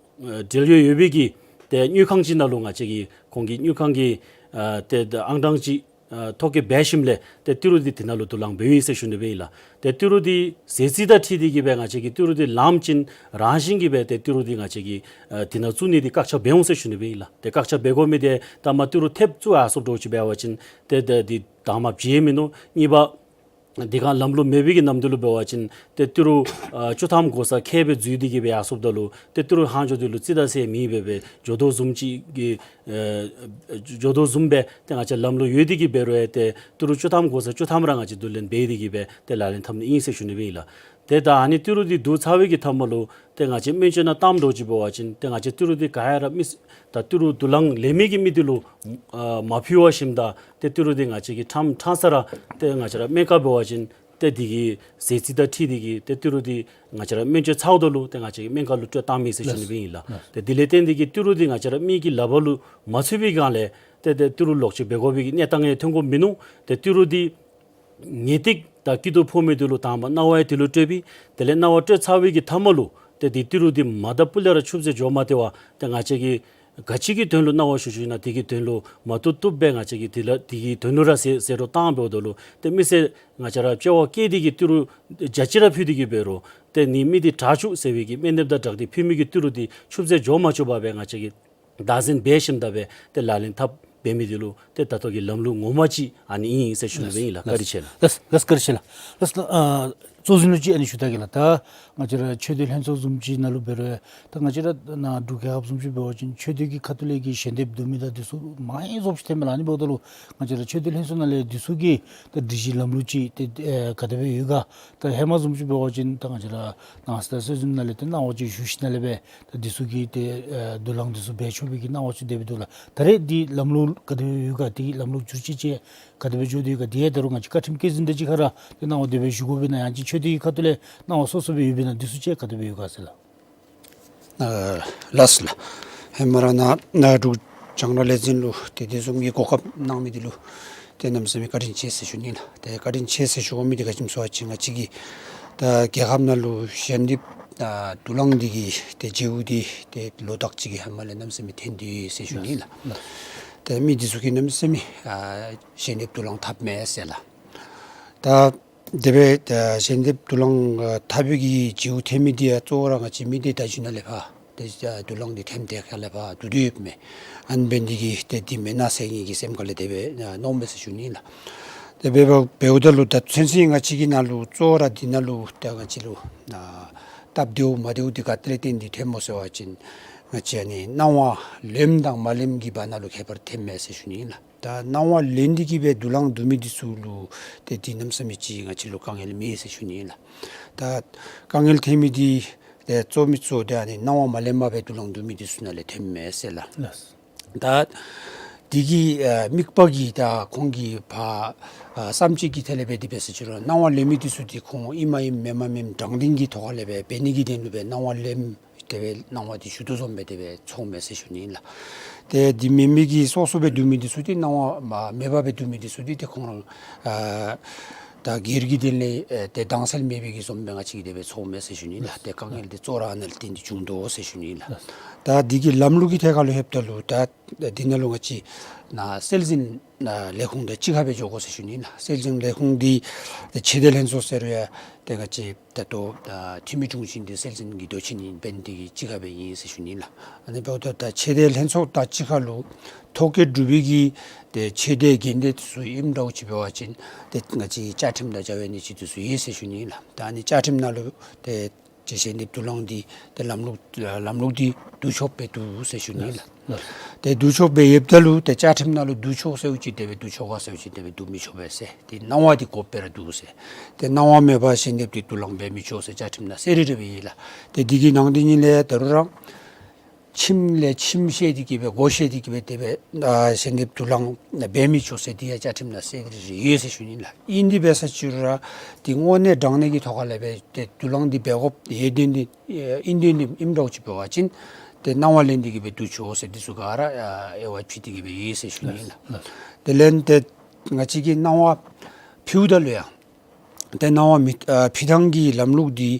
འབྲེལ་ཡོད་ཡོད་པའི་གི་ཏེ་དངུལ་ཁང་ཅིག་ནང་ལུ་ང་བཅས་ཀྱི་ཁོང་གི་དངུལ་ཁང་གི་ཨ་ཏེ་ད་ཨང་གྲངས་ཅིག་ཨ་ཐོ་བཀོད་འབད་ཞིནམ་ལས་ཏེ་ཏི་རུ་འདི་དེ་ནང་ལུ་དུག་རླངས་འབད་ཡི་ཟེར་ཞུ་ནི་སྦེ་ཨིན་ལགས། ཏེ་ཏི་རུ་འདི་ཟས་རྩིས་དང་འཁྲིལ་ཏེ་གི་སྦེ་ང་བཅས་ཀྱིས་ཏི་རུ་འདི་ལངམ་ཅིག་རང་བཞིན་གྱིས་སྦེ་ཏེ་ཏི་རུ་འདི་ང་བཅས་ཀྱིས་ཨ་དེ་ནང་བཙུགས་ནི་འདི་བཀག་ཆ་འབད་འོང་ཟེར་ཞུ་ནི་སྦེ་ཨིན་ལགས། ཏེ་བཀག་ཆ་འབད་དགོ་མི་འདི་ད་མ་ཏི་རུ་ཐེབས་བཙུགས་ཡར་སོངམ་འདྲཝ་ཅིག་འབད་བ་ཅིན་ཏེ་ཏེ་འདི་དང་པ་བརྗེད་མི་ནུག། གཉིས་པ་འདི་ག་ལམ་ལུགས་མེད་པའི་གི་ནམ་དུས་ལུ་འབད་བ་ཅིན་ཏེ་ཏི་རུ་ཨ་བཅུ་ཐམ་གོ་ས་ཁལ་སྦེ་འཛུལ་ཏེ་གི་སྦེ་ཡར་སོངམ་ད་ལུ་ཏེ་ཏི་རུ་ལྷག་འགྱོ་དེ་ལུ་རྩིས་དང་ཟེར་མེད་པར་སྦེ་འགྱོ་དོ་བཟུམ་ཅིག་གི་ཨ་འགྱོ་དོ་བཟུམ་སྦེ་ཏེ་ང་བཅས་ལམ་ལུགས་ཡོད་དེ་གི་འབད་རུང་ཡང་ཏེ་ཏི་རུ་བཅུ་ཐམ་གོ་ས་བཅུ་ཐམ་ར་ང་བཅས་བསྡུ་ལེན་འབད་དེ་གི་སྦེ་ཏེ་ལག་ལེན་འཐབ་ནི་ཨིན་ཟེར་ཞུ་ནི་སྦེ་ཨིན་ལགས། ཏེ་ད་ཨ་ནི་ཏི་རུ་འདི་བསྡུ་ཚར་བའི་གི་མཐའ་མ་ལུ་ཏེ་ང་བཅས་སྨན་བཅོས་ནང་བཏངམ་འདྲཝ་ཅིག་འབད་བ་ཅིན་ཏེ་ང་བཅས་ཏི་རུ་འདི་ག་ཡ་ར་མི་ད་ཏི་རུ་དུག་རླངས་ལེན་མི་གི་མི་འདི་ལུ་ཨ་མ་ཕུལ་བར་ཞིནམ་ད་ཏེ་ཏི་རུ་འདི་ང་བཅས་ཀྱིས་ཕྲང་ཕྲང་ས་ར་ཏེ་ང་བཅས་ར་སྨན་ཁང་འབད་བ་ཅིན་ཏེ་འདི་གི་ཟས་རྩིས་དང་འཁྲིལ་ཏེ་གི་ཏེ་ཏི་རུ་འདི་ང་བཅས་ར་སྨན་བཅོས་ཚརཝ་ད་ལུ་ཏེ་ང་བཅས་ཀྱིས་སྨན་ཁང་ལུ་སྤྲོད་བཏང་མི་ཟེར་ཞུ་ནི་སྦེ་ཨིན་ལགས། ཏེ་དེ་ལས་བརྟེན་ཏེ་གི་ཏི་རུ་འདི་ང་བཅས་ར་མི་གི་ལག་པར་ལུ་མ་ཚུད་པའི་སྒང་ལས་ཏེ་ཏེ་ཏི་རུ་ལོག་སྤྱོད་འབད་དགོ་པའི་གི་གནས་སྟངས་ཡང་ཐོན་དགོཔ་མིན་ནུག། ཏེ་ཏི་རུ་འདི་ངེས་ཏིག་དང་སྐྱིད་སྡུག་ཕོག་མི་འདི་ལུ་དང་པ་གནང་བ་ཡང་དེ་ལུ་སྤྲོད་པས། དེ་ལས་གནང་བ་སྤྲོད་ཚར་བའི་གི་མཐའ་མ་ལུ་ཏེ་འདི་ཏི་རུ་འདི་མ་དང་ཕུ་ལས་ར་ཆུད་ཟོས་འགྱོ་མ་སྟེར་བར་ཏེ་ང་བཅས་ཀྱིས་ག་ཅི་གི་དོན་ལུ་གནང་བ་ཞུ་ཞུ་ན་དེ་གི་དོན་ལུ་མ་བཏུབ་བཏུབ་སྦེ་ང་བཅས་ཀྱིས་དེ་ལ་དེ་གི་དོན་ལུ་ར་ཟད་ཟད་འགྲོ་བཏང་འབདཝ་ད་ལུ་ཏེ་མི་སེར་ང་བཅས་ར་དཔྱ་བ་བསྐྱེད་དེ་གི་ཏི་རུ་རྒྱ་ཆེ་ར་ཕུལ་ཏེ་གི་འབད་རུང་ཏེ་ནི་མི་འདི་དྲག་བཅུག་ཟེར་བའི་གི་སྨན་འདེབས་དང་སྦྲགས་ཏེ་ཕུལ་མི་གི་ཏི་རུ་འདི་ཆུད་ཟོས་འགྱོ་མ་བཅུག་པར་སྦེ་ང་བཅས་ཀྱིས་བདག་འཛིན་འབད་ཞིནམ་ད་སྦེ་ཏེ་ལག་ལེན་འཐབ་འབད་མི་འདི་ལུ་ཏེ་ད་ལྟོ་གི་ལམ་ལུགས་ངོ་མ་ཅིག་ཨ་ནི་ཨིན་ཟེར་ཞུ་ནི་སྦེ་ཨིན་ལགས། བཀའ་དྲིན་ཆེ་ལགས། ལགས་ལགས། བཀའ་དྲིན་ཆེ་ལགས། ལགས་ལགས། ཨ་ གཙོ་འཛིན་ལུ་ཅིག་ཨ་ནི་ཞུ་ད་གེ་ལགས། ད་ང་བཅས་ར་ཆོས་སྡེ་ལྷན་ཚོགས་བཟུམ་ཅིག་ནང་ལུ་འབད་རུང་ད་ང་བཅས་ར་ནཱ་འབྲུག་རྒྱལ་ཁབ་བཟུམ་ཅིག་འབད་བ་ཅིན་ཆོས་སྡེ་གི་ཁ་ཐུག་ལས་ཀྱི་ཞལ་འདེབས་བསྡུ་མི་དང་འདི་ཚུ་མང་རབས་ཅིག་ཐོནམ་མས་ལགས། ཨ་ནི་འབདཝ་ད་ལུ་ང་བཅས་ར་ཆོས་སྡེ་ལྷན་ཚོགས་ནང་ལས་འདི་ཚུ་གི་ད་སྒྲིག་གཞི་ལམ་ལུགས་ཅིག་ཏེ་ཨེ་ག་དེ་སྦེ་ཡོད་ག། ད་ཧེ་མ་བཟུམ་ཅིག་འབད་བ་ཅིན་ད་ང་བཅས་ར་ནང་སྲིད་དང་སྲོལ་འཛིན་ནང་ལས་ཏེ་གནང་བ་ཅིག་ཞུ་ཞིནམ་ལས་སྦེ་ད་འདི་ཚུ་གི་ཏེ་ཨེ་དུག་རླངས་འདི་ཚུ་འབད་ཆོག་པའི་གི་གནང་བ་ཅིག་དེ་སྦེ་འདུག་ལགས། ད་རེས་འདི་ལམ་ལུགས་ག་དེ་སྦེ་ཡོད་ག། འདི་ལམ་ལུགས་བསྒྱུར་བཅོས་ཅིག་ག་དེ་སྦེ་འགྱོ་དོ་ཡོད་ག། དེ་ཡང་ད་རུང་ང་བཅས་བཀའ་ཁྲིམས་བཀོད་འཛིན་དང་གཅིག་ཁར་ར་ཏེ་གནང་བ་དེ་སྦེ་ཞུ་དགོ་པས་ན་ཡང་ཅིན་ཆོས་སྡེ་གི་ཁ་ཐུག་ལས་གནང་བ་སོ་སོ་སྦེ་ཡོད་པས་ན་འདི་ཚུ་ཅིག་ག་དེ་སྦེ་ཡོད་ག་ཟེར་ལགས། ཨ་ལགས་སོ་ལགས། ཧེ་མ་ར་ནཱ་ནཱ་འབྲུག་རྒྱང་བསྒྲགས་ལས་འཛིན་ལུ་ཏེ་དེ་བཟུམ་གྱི་གོ་སྐབས་གནང་མི་འདི་ལུ་ཏེ་གནམ་མེད་ས་མེད་བཀའ་དྲིན་ཆེ་ཟེར་ཞུ་ནི་ལགས། ཏེ་བཀའ་དྲིན་ཆེ་ཟེར་ཞུ་དགོ་མི་འདི་ག་ཅི་སྨོ་ཟེར་བ་ཅིན་ང་བཅས་ཀྱི་ད་རྒྱལ་ཁབ་ནང་ལུ་ཞལ་འདེབས་ཨ་དུག་རླངས་འདི་གི་ཏེ་བརྗེ་པོ་འདི་ཏེ་ལོ་དག་ཅིག་གི་ཧེ་མ་ལས་གནམ་མེད་ས་མེད་ཐོན་ཏེ་ཡོད་ཟེར་ཞུ་ནི་ལགས། ལགས། ཏེ་མི་འདི་ཚུ་གིས་གནམ་མེད་ས་མེད་ཨ་ཞལ་འདེབས་དུག་རླངས་འཐབ་མས་ཟེར་ལགས། ད་དེ་སྦེ་ད་ཞལ་འདེབས་དུག་རླངས་ཨ་འཐབ་པའི་གི་བརྗེ་པོ་ཐོན་མི་འདི་ཡང་གཙོ་བོ་ར་ང་བཅས་མི་སྡེ་བརྡ་བརྒྱུད་ནང་ལས་ཕར་ཏེ་ཨ་དུག་རླངས་འདི་ཐོནམ་དེ་ཁ་ལས་ཕར་བསྡུ་སྡུད་ཡོདཔ་མས། ཨ་ནི་འབད་ནི་འདི་གིས་ཏེ་འདི་མེན་ན་ཟེར་ངེ་གི་སེམས་ཁ་ལས་དེ་སྦེ་ཨ་མནོཝ་མས་ཟེར་ཞུ་ནི་ལགས། དེ་སྦེ་འབདཝ་འབདཝ་ད་ལུ་ད་ཚུན་ཚོད་ང་བཅས་ཀྱི་ནང་ལུ་གཙོ་བོ་ར་འདི་ནང་ལུ་ད་ང་བཅས་ལུ་ཨ་སྟབས་བདེཝ་མ་བདེཝ་འདི་ག་ཏེ་ལས་བརྟེན་ཏེ་ཐོནམ་སྨོ་ཟེར་བ་ཅིན་ང་བཅས་ཨ་ནི་གནང་བ་ལེནམ་དང་མ་ལེནམ་གྱི་བར་ན་ལུ་ཁྱད་པར་ཐོནམ་མས་ཟེར་ཞུ་ནི་ལགས། ད་གནང་བ་ལེན་ཏེ་གི་སྦེ་དུག་རླངས་བསྡུ་མི་འདི་ཚུ་ལུ་ཏེ་འདི་གནམ་མེད་ས་མེད་ཅིག་ང་བཅས་ལུ་དཀའ་ངལ་མེད་ཟེར་ཞུ་ནི་ལགས། ད་དཀའ་ངལ་ཐོན་མི་འདི་ཏེ་གཙོ་མི་གཙོ་འདི་ཨ་ནི་གནང་བ་མ་ལེནམ་སྦེ་དུག་རླངས་བསྡུ་མི་འདི་ཚུ་ནང་ལས་ཐོནམ་མས་ཟེར་ལགས། ལགས། ད་འདི་གི་ཨ་དམིགས་པ་གིས་ད་ཁོང་གིས་ཕར་ཨ་བསམ་སྤྱོད་ཀྱི་ཐད་ལས་སྦེ་འདི་སྦེ་ཟེར་ཞུ་རུང་གནང་བ་ལེན་མི་འདི་ཚུ་འདི་ཁོང་ཨིནམ་ཨིནམ་མེནམ་མེནམ་དྲང་བདེན་གྱི་ཐོག་ལས་སྦེ་འབད་ནི་གི་དོན་ལུ་སྦེ་གནང་བ་ལེནམ་དེ་སྦེ་གནང་བ་འདི་ཞུ་དོ་བཟུམ་སྦེ་དེ་སྦེ་ཚོརཝ་མས་ཟེར་ཞུ་ནི་ལགས། ཏེ་འདི་མེན་མི་གི་སོ་སོ་སྦེ་བསྡུ་མི་འདི་ཚུ་འདི་གནང་བ་མ་མེད་པར་སྦེ་བསྡུ་མི་འདི་ཚུ་འདི་ཏེ་ཁོང་ར་ཨ་ད་སྒེར་གྱི་དོན་ལས་ཨེ་ཏེ་དྭངས་གསལ་མེད་པའི་གི་བཟུམ་སྦེ་ང་བཅས་ཀྱིས་དེ་སྦེ་ཚོརཝ་མས་ཟེར་ཞུ་ནི་ལགས། ཏེ་དཀའ་ངལ་འདི་གཙོ་བོ་ར་ཨ་ནཱ་ལས་བརྟེན་ཏེ་བྱུང་དོ་ཟེར་ཞུ་ནི་ལགས། ད་འདི་གི་ལམ་ལུགས་ཀྱི་ཐད་ཁར་ལུ་ལྷོདཔ་ད་ལུ་ད་འདི་ནང་ལུ་ང་བཅས་ནཱ་སྲོལ་འཛིན་ཨ་ལས་ཁུངས་དང་གཅིག་ཁར་སྦེ་འགྱོ་དགོ་ཟེར་ཞུ་ནི་ལགས། སྲོལ་འཛིན་ལས་ཁུངས་འདི་ཏེ་ཆོས་སྡེ་ལྷན་ཚོགས་ཟེར་རུང་ཡང་ཏེ་ང་བཅས་ད་ལྟོ་ཨ་འཐུས་མི་དྲུང་ཆེ་འདི་སྲོལ་འཛིན་གྱི་མདོ་ཆེན་ཨིན། འབད་ནི་འདི་གིས་གཅིག་ཁར་སྦེ་ཨིན་ཟེར་ཞུ་ནི་ལགས། ཨ་ནི་འབདཝ་ད་ད་ཆོས་སྡེ་ལྷན་ཚོགས་དང་གཅིག་ཁར་ལུ་ཐོ་བཀོད་གྲུབ་པའི་གི་ཏེ་ཆོས་སྡེ་དགོན་སྡེ་ཚུ་ཨིནམ་འདྲཝ་ཅིག་འབད་བ་ཅིན་ཏེ་ང་བཅས་བཅའ་ཁྲིམས་དང་བཅའ་བའི་གནས་ཚུལ་འདི་ཚུ་ཡོད་ཟེར་ཞུ་ནི་ལགས། ད་ཨ་ནི་བཅའ་ཁྲིམས་ནང་ལུ་ཏེ་ཏེ་ཞལ་འདེབས་དུག་རླངས་འདི་ཏེ་ལམ་ལུགས་ལམ་ལུགས་འདི་བསྡུ་ཆོགཔ་སྦེ་འདུག་ཟེར་ཞུ་ནི་ལགས། ལགས། ཏེ་བསྡུ་ཆོགཔ་སྦེ་ཡོདཔ་ད་ལུ་ཏེ་བཅའ་ཁྲིམས་ནང་ལུ་བསྡུ་ཆོག་ཟེརཝ་ཅིག་དེ་སྦེ་བསྡུ་ཆོག་ག་ཟེརཝ་ཅིག་དེ་སྦེ་བསྡུ་མི་ཆོག་པས་ཟེར། ཏེ་གནང་བ་འདི་དགོཔ་སྦེ་ར་འདུག་ཟེར། ཏེ་གནང་བ་མེད་པར་ཞལ་འདེབས་འདི་དུག་རླངས་འབད་མི་ཆོག་ཟེར་བཅའ་ཁྲིམས་ནང་གསལ་རི་རི་སྦེ་ཡོད་ལགས། ཏེ་འདི་གི་ནང་དོན་ཉིད་ལས་ད་རུང་ར་ཁྱིམ་ལས་ཁྱིམ་བཤལ་ཏེ་གི་སྦེ་སྒོ་བཤལ་ཏེ་གི་སྦེ་དེ་སྦེ་ཨ་ཞལ་འདེབས་དུག་རླངས་འབད་མི་ཆོག་ཟེར་འདི་ཡང་བཅའ་ཁྲིམས་ནང་གསལ་རི་རི་ཡོད་ཟེར་ཞུ་ནི་ལགས། ཨིན་དེ་འབད་ས་ཅིག་རུང་ར་འདི་དངོས་གནས་དྲང་གནས་ཀྱི་ཐོག་ཁ་ལས་སྦེ་ཏེ་དུག་རླངས་འདི་འབད་དགོཔ་ཡོད་དོན་འདི་ཨིན་དོན་འདི་ཨིནམ་འདྲཝ་ཅིག་འབད་བ་ཅིན་ཏེ་གནང་བ་ལེན་ཏེ་གི་སྦེ་བསྡུ་ཆོག་ཟེར་འདི་ཚུ་ག་ར་ཨ་དབྱེ་བ་ཕྱེ་སྟེ་གི་སྦེ་ཡོད་ཟེར་ཞུ་ནི་ལགས། ལགས། དེ་ལས་ཏེ་ང་བཅས་ཀྱིས་གནང་བ་ཕུལཝ་ད་ལུ་ཡང་ཏེ་གནང་བ་མི་ཨ་ཕུལ་ཐངས་ཀྱི་ལམ་ལུགས་འདི་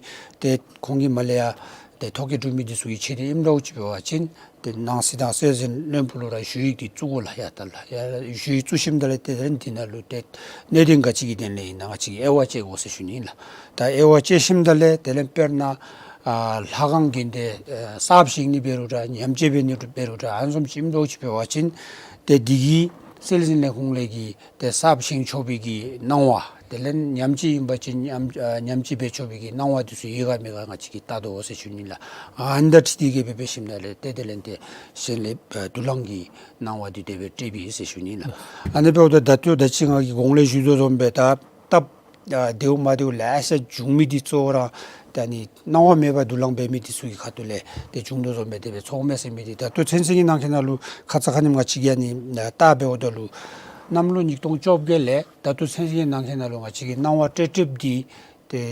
ཏེ་ཁོང་གིས་མར་ལས་ཡར་ཏེ་ཐོ་བཀོད་གྲུབ་མི་འདི་ཚུ་གི་ཆོས་སྡེ་ཨིནམ་འདྲཝ་ཅིག་འབད་བ་ཅིན་ཏེ་ནང་སྲིད་དང་སྲོལ་འཛིན་བློན་པོ་ལུ་ར་ཞུ་ཡིག་འདི་བཙུགས་དགོ་ལགས། ཡར་ད་ལགས་ཡར་ཞུ་ཡིག་བཙུགས་ཞིནམ་ད་ལས་ཏེ་དེ་ལས་འདི་ནང་ལུ་ཏེ་གནད་དོན་ག་ཅི་གི་དོན་ལས་ཨིན་ན་ང་བཅས་ཀྱིས་དབྱེ་བ་དཔྱད་དགོ་ཟེར་ཞུ་ནི་ལགས། ད་དབྱེ་བ་དཔྱད་ཞིནམ་ད་ལས་དེ་ལས་དཔེར་ན་ཨ་ལྷ་ཁང་དགོན་སྡེ་ཨ་གསརཔ་བཞེངས་ནི་འབད་རུང་འདྲ་ཉམས་བཅོས་འབད་ནི་འབད་རུང་འདྲ་ཨ་ནི་བཟུམ་ཅིག་ཨིནམ་འདྲཝ་ཅིག་འབད་བ་ཅིན་ཏེ་འདི་གི་སྲོལ་འཛིན་ལས་ཁུངས་ལས་ཀྱི་ཏེ་གསརཔ་བཞེངས་ཆོག་པའི་གི་གནང་བ་དེ་ལས་ཉམས་བཅོས་ཨིན་པ་ཅིན་ཉམས་ཨ་ཉམས་བཅོས་འབད་ཆོག་པའི་གི་གནང་བ་འདི་ཚུ་ཡོད་ག་མེད་ག་ང་བཅས་ཀྱིས་བལྟ་དོ་ཟེར་ཞུ་ནི་ལགས། ཨ་ནི་དང་འཁྲིལ་ཏེ་གི་སྦེ་འབད་ཞིནམ་ད་ལས་ཏེ་དེ་ལས་ཏེ་ཞལ་འདེབས་ཨ་དུག་རླངས་ཀྱི་གནང་བ་འདི་དེ་སྦེ་སྤྲོདཔ་ཨིན་ཟེར་ཞུ་ནི་ལགས། ཨ་ནི་འབདཝ་ད་ད་ལྟོ་ད་ཅི་ང་གིས་གོང་ལས་ཞུ་དོ་བཟུམ་སྦེ་ད་སྟབས་ཨ་བདེཝ་མ་བདེཝ་ལེ་ཤ་བྱུང་མི་འདི་གཙོ་བོ་ར་ད་ཨ་ནི་གནང་བ་མེད་པར་དུག་རླངས་འབད་མི་འདི་ཚུ་གི་ཁ་ཐུག་ལས་ཏེ་བྱུང་དོ་བཟུམ་སྦེ་དེ་སྦེ་ཚོརཝ་མས་ཟེར་མི་འདི་ད་ལྟོ་ཚུན་ཚོད་ཀྱི་ནང་འཁོད་ནང་ལུ་ཁ་ཙ་ཁ་ཉིནམ་ང་བཅས་ཀྱིས་ཨ་ནི་ཨ་བལྟ་འབདཝ་ད་ལུ་གནམ་ལོ་ཉིས་སྟོང་བཅོ་བརྒྱད་ལས་ད་ལྟོ་ཚུན་ཚོད་ཀྱི་ནང་འཁོད་ནང་ལུ་ང་བཅས་ཀྱིས་གནང་བ་སྤྲོད་སྤྲོདཔ་འདི་ཏེ་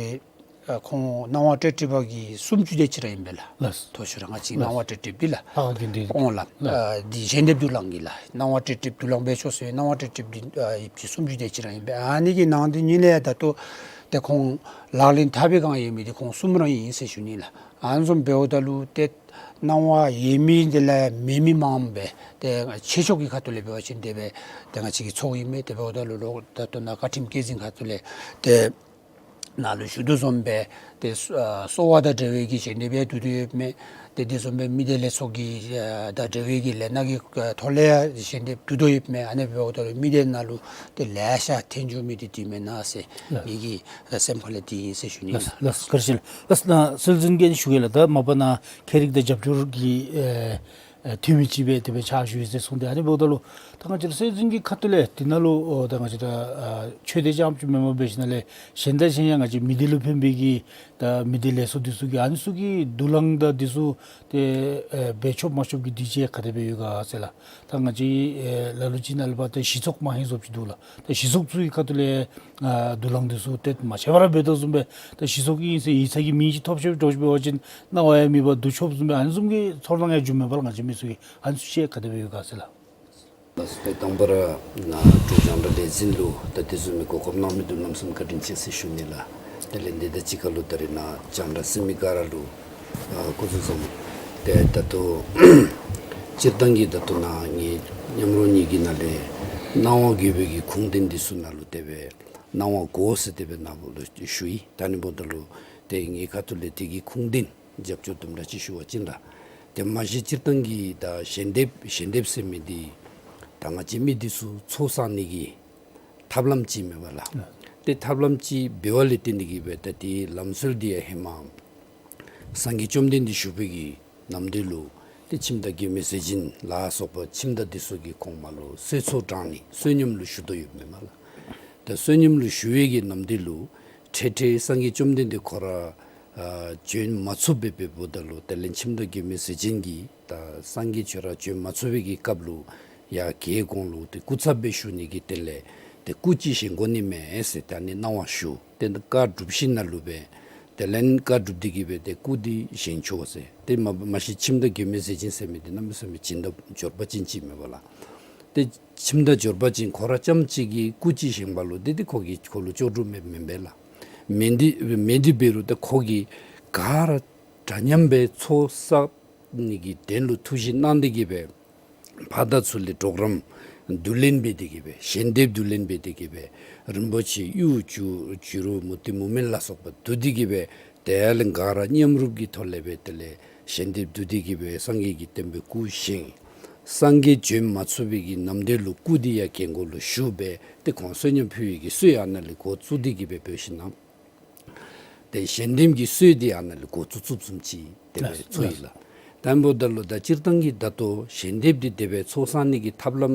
ཨ་ཁོང་གནང་བ་སྤྲོད་སྤྲོད་པ་གི་སུམ་ཅུ་དེ་ཅིག་ར་ཨིན་པས་ལགས། ལགས། མཐོ་ཤོས་ར་ང་བཅས་ཀྱིས་གནང་བ་སྤྲོད་སྤྲོདཔ་འདི་ལགས། ལྷ་ཁང་དགོན་སྡེ་འདི། ཨོང་ལགས། ལགས། ཨ་འདི་ཞལ་འདེབས་དུག་རླངས་ཀྱི་ལགས། གནང་བ་སྤྲོད་སྤྲོདཔ་དུག་རླངས་འབད་ཆོག་ཟེར་གནང་བ་སྤྲོད་སྤྲོདཔ་འདི་ཨ་ཡིབ་ཀྱི་སུམ་ཅུ་དེ་ཅིག་ར་ཨིན་པས། ཨ་ནི་གི་ནང་དོན་ཉིད་ལས་ད་ལྟོ་ཏེ་ཁོང་ལག་ལེན་འཐབ་པའི་སྒང་ཡོད་མི་འདི་ཁོང་གསུམ་ར་ཨིན་ཟེར་ཞུ་ནི་ལགས། ཨ་ནི་བཟུམ་འབདཝ་ད་ལུ་ཏེ་གནང་བ་ཡོད་མི་འདི་ལས་མེད་མི་མངམ་སྦེ་ཏེ་ཆོས་ཕྱོགས་ཀྱི་ཁ་ཐུག་ལས་འབད་བ་ཅིན་དེ་སྦེ་ཏེ་ང་བཅས་ཀྱིས་ཚོརཝ་ཨིན་མས། དེ་འབདཝ་ད་ལུ་ལོག་ད་ལྟོ་ནཱ་བཀའ་ཁྲིམས་བཀོད་འཛིན་ཁ་ཐུག་ལས་ཏེ་ནཱ་ལུ་ཞུ་དོ་བཟུམ་སྦེ་ཏེ་གསོ་བ་དང་འབྲེལ་བའི་གི་ཞལ་འདེབས་ཡང་བསྡུ་སྡུདཔ་ཨིན་མས། ཏེ་དེ་བཟུམ་སྦེ་མི་སྡེ་ལས་ཚོགས་ཀྱི་ཨ་དང་འབྲེལ་བའི་གི་ལས་སྣ་གི་ཨ་ཐོག་ལས་ཡང་ཞལ་འདེབས་བསྡུ་དོ་ཡོདཔ་མས། ཨ་ནི་འབདཝ་ད་ལུ་མི་སྡེ་ནང་ལུ་ཏེ་ལེ་ཤ་ཐོན་འགྱོ་མི་འདི་འདི་མེན་ན་ཟེར་ལགས། ངེ་གི་ཨ་སེམས་ཁ་ལས་འདི་ཨིན་ཟེར་ཞུ་ནི་ལགས། ལགས་ལགས། བཀའ་དྲིན་ཆེ་ལགས། ལགས་ན་སྲོལ་འཛིན་གྱིས་ཞུ་གེ་ལགས། ད་མ་པ་ནཱ་ཁྱད་རིག་དང་རྒྱབ་སྐྱོར་གྱི་ཨེ་ཨེ་འཐུས་མི་ཅིག་སྦེ་དེ་སྦེ་ཕྱག་ཞུ་ཡི་ཟེར་གསུངས་ཏེ། ཨ་ནི་འབདཝ་ད་ལུ་ད་ང་བཅས་ར་སྲོལ་འཛིན་གྱི་ཁ་ཐུག་ལས་འདི་ནང་ལུ་ཨོ་ད་ང་བཅས་ར་ཨ་ཆོས་སྡེ་རྐྱངམ་ཅིག་མེན་པར་འབད་ཞིནམ་ལས་གཞན་དང་གཞན་ཡང་ང་བཅས་མི་སྡེ་ལུ་ཕན་པའི་གི་ད་མི་སྡེ་ལས་ཚོགས་འདི་ཚུ་གི་ཨ་ནི་ཚུ་གི་དུ་བླངས་དང་འདི་ཚུ་ཏེ་ཨེ་འབད་ཆོགཔ་མ་ཆོགཔ་གི་དུས་ཚོད་ག་དེ་སྦེ་ཡོད་ག་ཟེར་ལགས། ད་ང་བཅས་ཨེ་ལ་ལུ་ཅིག་ནང་ལུ་འབད་ད་གཞི་ཚོགས་མ་ཧེང་བཟོཝ་ཅིག་འདུག་ལགས། ད་གཞི་ཚོགས་ཚུ་གི་ཁ་ཐུག་ལས་ཨ་དུ་བླངས་འདི་ཚུ་ཏེ་མ་ཤེས་པར་འབད་དོ་བཟུམ་སྦེ་ད་གཞི་ཚོགས་ཨིན་ཟེར་ཡིག་ཚང་གི་མིང་ཅིག་ཐོབ་ཤོར་འགྱོ་ཞིནམ་འབད་བ་ཅིན་གནང་བ་ཡང་མེད་པར་བསྡུ་ཆོགཔ་བཟུམ་སྦེ་ཨ་ནི་བཟུམ་གྱི་ཚོར་སྣང་ཡང་འགྱོཝ་མས་པ་ལགས། ང་བཅས་མི་ཚུ་གི་ཨ་ནི་ཚུ་ཤེས་ག་དེ་སྦེ་ཡོད་ག་ཟེར་ལགས། ལགས་སོ། ཏེ་དང་པ་ར་ནཱ་འབྲུག་རྒྱང་བསྒྲགས་ལས་འཛིན་ལུ་ད་དེ་བཟུམ་མའི་གོ་སྐབས་གནང་མི་འདི་ལམ་སེང་བཀའ་དྲིན་ཆེ་ཟེར་ཞུ་ནི་ལགས། དེ་ལས་འདི་དང་གཅིག་ཁར་ལུ་ད་རེས་ནཱ་རྒྱང་བསྒྲགས་གསན་མི་ག་ར་ལུ་ཨ་སྐུ་གཟུགས་བཟང་། ཏེ་ད་ལྟོ་སྤྱིར་བཏང་གི་ད་ལྟོ་ནཱ་ངེ་མཉམ་རོགས་གཉིས་ཀྱི་ནང་ལས་གནང་བ་དགོ་པའི་གི་ཁུངས་ལྡན་འདི་ཚུ་ནང་ལུ་དེ་སྦེ་གནང་བ་དགོ་ཟེར་དེ་སྦེ་ནཱ་ལུ་ཞུ་ཡི། ད་ཨ་ནི་འབདཝ་ད་ལུ་ཏེ་ངེ་གི་ཁ་ཐུག་ལས་དེ་གི་ཁུངས་ལྡན་རྒྱབ་སྐྱོར་དུམ་གྲ་ཅིག་ཞུ་བ་ཅིན་ལགས། ཏེ་མ་གཞི་སྤྱིར་བཏང་གི་ད་ཞལ་འདེབས་ཞལ་འདེབས་ཟེར་མི་འདི་ད་ང་བཅས་མི་འདི་ཚུ་ཚོགས་བསག་ནི་གི་ཐབས་ལམ་ཅིག་མས་པ་ལགས། ལགས། ཏེ་ཐབས་ལམ་ཅིག་འབདཝ་ལས་བརྟེན་ཏེ་གིས་སྦེ་ད་དེའི་ལམ་སྲོལ་འདི་ཡང་ཧེ་མ་སངས་རྒྱས་བཅོམ་ལྡན་འདས་བཞུགས་པའི་གི་ནམ་དུས་ལུ་ཏེ་ཁྱིམ་བདག་མགོན་མེད་ཟས་སྦྱིན་ལ་སོགས་པ་ཁྱིམ་བདག་འདི་ཚུ་གི་གོང་མ་ལུ་གསོལ་ཚོགས་དྲང་ནི་བསོད་སྙོམས་ལུ་ཞུ་དོ་ཡོདཔ་མས་པ་ལགས། ད་བསོད་སྙོམས་ལུ་ཞུ་བའི་གི་ནམ་དུས་ལུ་འཕྲལ་འཕྲལ་སངས་རྒྱས་བཅོམ་ལྡན་འདས་ཁོ་ར་ཨ་བྱོན་མ་ཚུགས་པར་འབདཝ་ད་ལུ་དེ་ལས་ཁྱིམ་བདག་མགོན་མེད་ཟས་སྦྱིན་གྱིས་ད་སངས་རྒྱས་ཁྱོད་ར་བྱོན་མ་ཚུགས་པའི་གི་སྐབས་ལུ་ཡར་གྱལ་གོང་ལུ་ཏེ་སྐུ་ཚབ་སྦེ་ཞུ་ནི་གི་དོན་ལས་ཏེ་སྐུ་ཅིག་བཞེངས་དགོ་ནི་མས་ཟེར་ད་ཨ་ནི་གནང་བ་ཞུ། ཏེ་ད་བཀའ་སྒྲུབ་ཞིནམ་ལས་སྦེ་དེ་ལས་བཀའ་སྒྲུབ་སྟེ་གིས་སྦེ་ཏེ་སྐུ་འདི་བཞེངས་ཆོག་ཟེར། ཏེ་མ་མ་གཞི་ཁྱིམ་བདག་མགོན་མེད་ཟས་སྦྱིན་ཟེར་མི་འདི་གནམ་མེད་ས་མེད་སྦྱིན་བདག་འབྱོར་པ་ཅན་ཅིག་མས་པ་ལགས། ཏེ་ཁྱིམ་བདག་འབྱོར་པ་ཅན་ཁོ་ར་རྐྱངམ་ཅིག་གིས་སྐུ་ཅིག་བཞེངས་པ་ལུ་ཏེ་ཏེ་ཁོ་གིས་ཁོ་ལུ་ལྕོགས་གྲུབ་མེདཔ་མེན་པས་ལགས། མེན་ཏེ་མེན་ཏེ་འབད་རུང་ཏེ་ཁོ་གིས་ག་ར་འདྲ་མཉམ་སྦེ་ཚོགས་བསག་ནི་གི་དོན་ལུ་ཐུགས་བཞེད་གནང་སྟེ་གིས་སྦེ་ཕར་དང་ཚུར་ལས་གྲོགས་རམ་བསྡུ་ལེན་འབད་དེ་གིས་སྦེ་ཞལ་འདེབས་བསྡུ་ལེན་འབད་དེ་གིས་སྦེ་རིན་པོ་ཆེ་གཡུ་བྱུ་བྱུ་རུ་མུ་ཏིག་མུ་མེན་ལ་སོགས་པ་བསྡུ་སྟེ་གིས་སྦེ་དེ་ལས་ག་ར་མཉམ་རུབ་ཀྱི་ཐོག་ལས་སྦེ་དེ་ལས་ཞལ་འདེབས་བསྡུ་སྟེ་གིས་སྦེ་སངས་རྒྱས་ཀྱི་བསྟན་པའི་སྐུ་བཞེངས། སངས་རྒྱས་བྱོན་མ་ཚུགས་པའི་གི་ནམ་དུས་ལུ་སྐུ་འདི་ཡར་གྱལ་གོང་ལུ་བཞུགས་སྦེ་ཏེ་ཁོང་བསོད་སྙོམས་ཕུལ་བའི་གི་སྲོལ་ཨ་ནཱ་ལས་འགོ་བཙུགས་ཏེ་གིས་སྦེ་འབད་ཞིནམ་ལས་ཏེ་ཞལ་འདེབས་ཀྱི་སྲོལ་འདི་ཨ་ནཱ་ལས་འགོ་བཙུགས་བཙུགསཔ་བཟུམ་ཅིག་དེ་སྦེ་ལགས་ཚོར་ཡི་ལགས། ལགས། དེ་འབདཝ་ད་ལུ་ད་སྤྱིར་བཏང་གི་ད་ལྟོ་ཞལ་འདེབས་འདི་དེ་སྦེ་ཚོགས་བསག་ནི་གི་ཐབས་ལམ་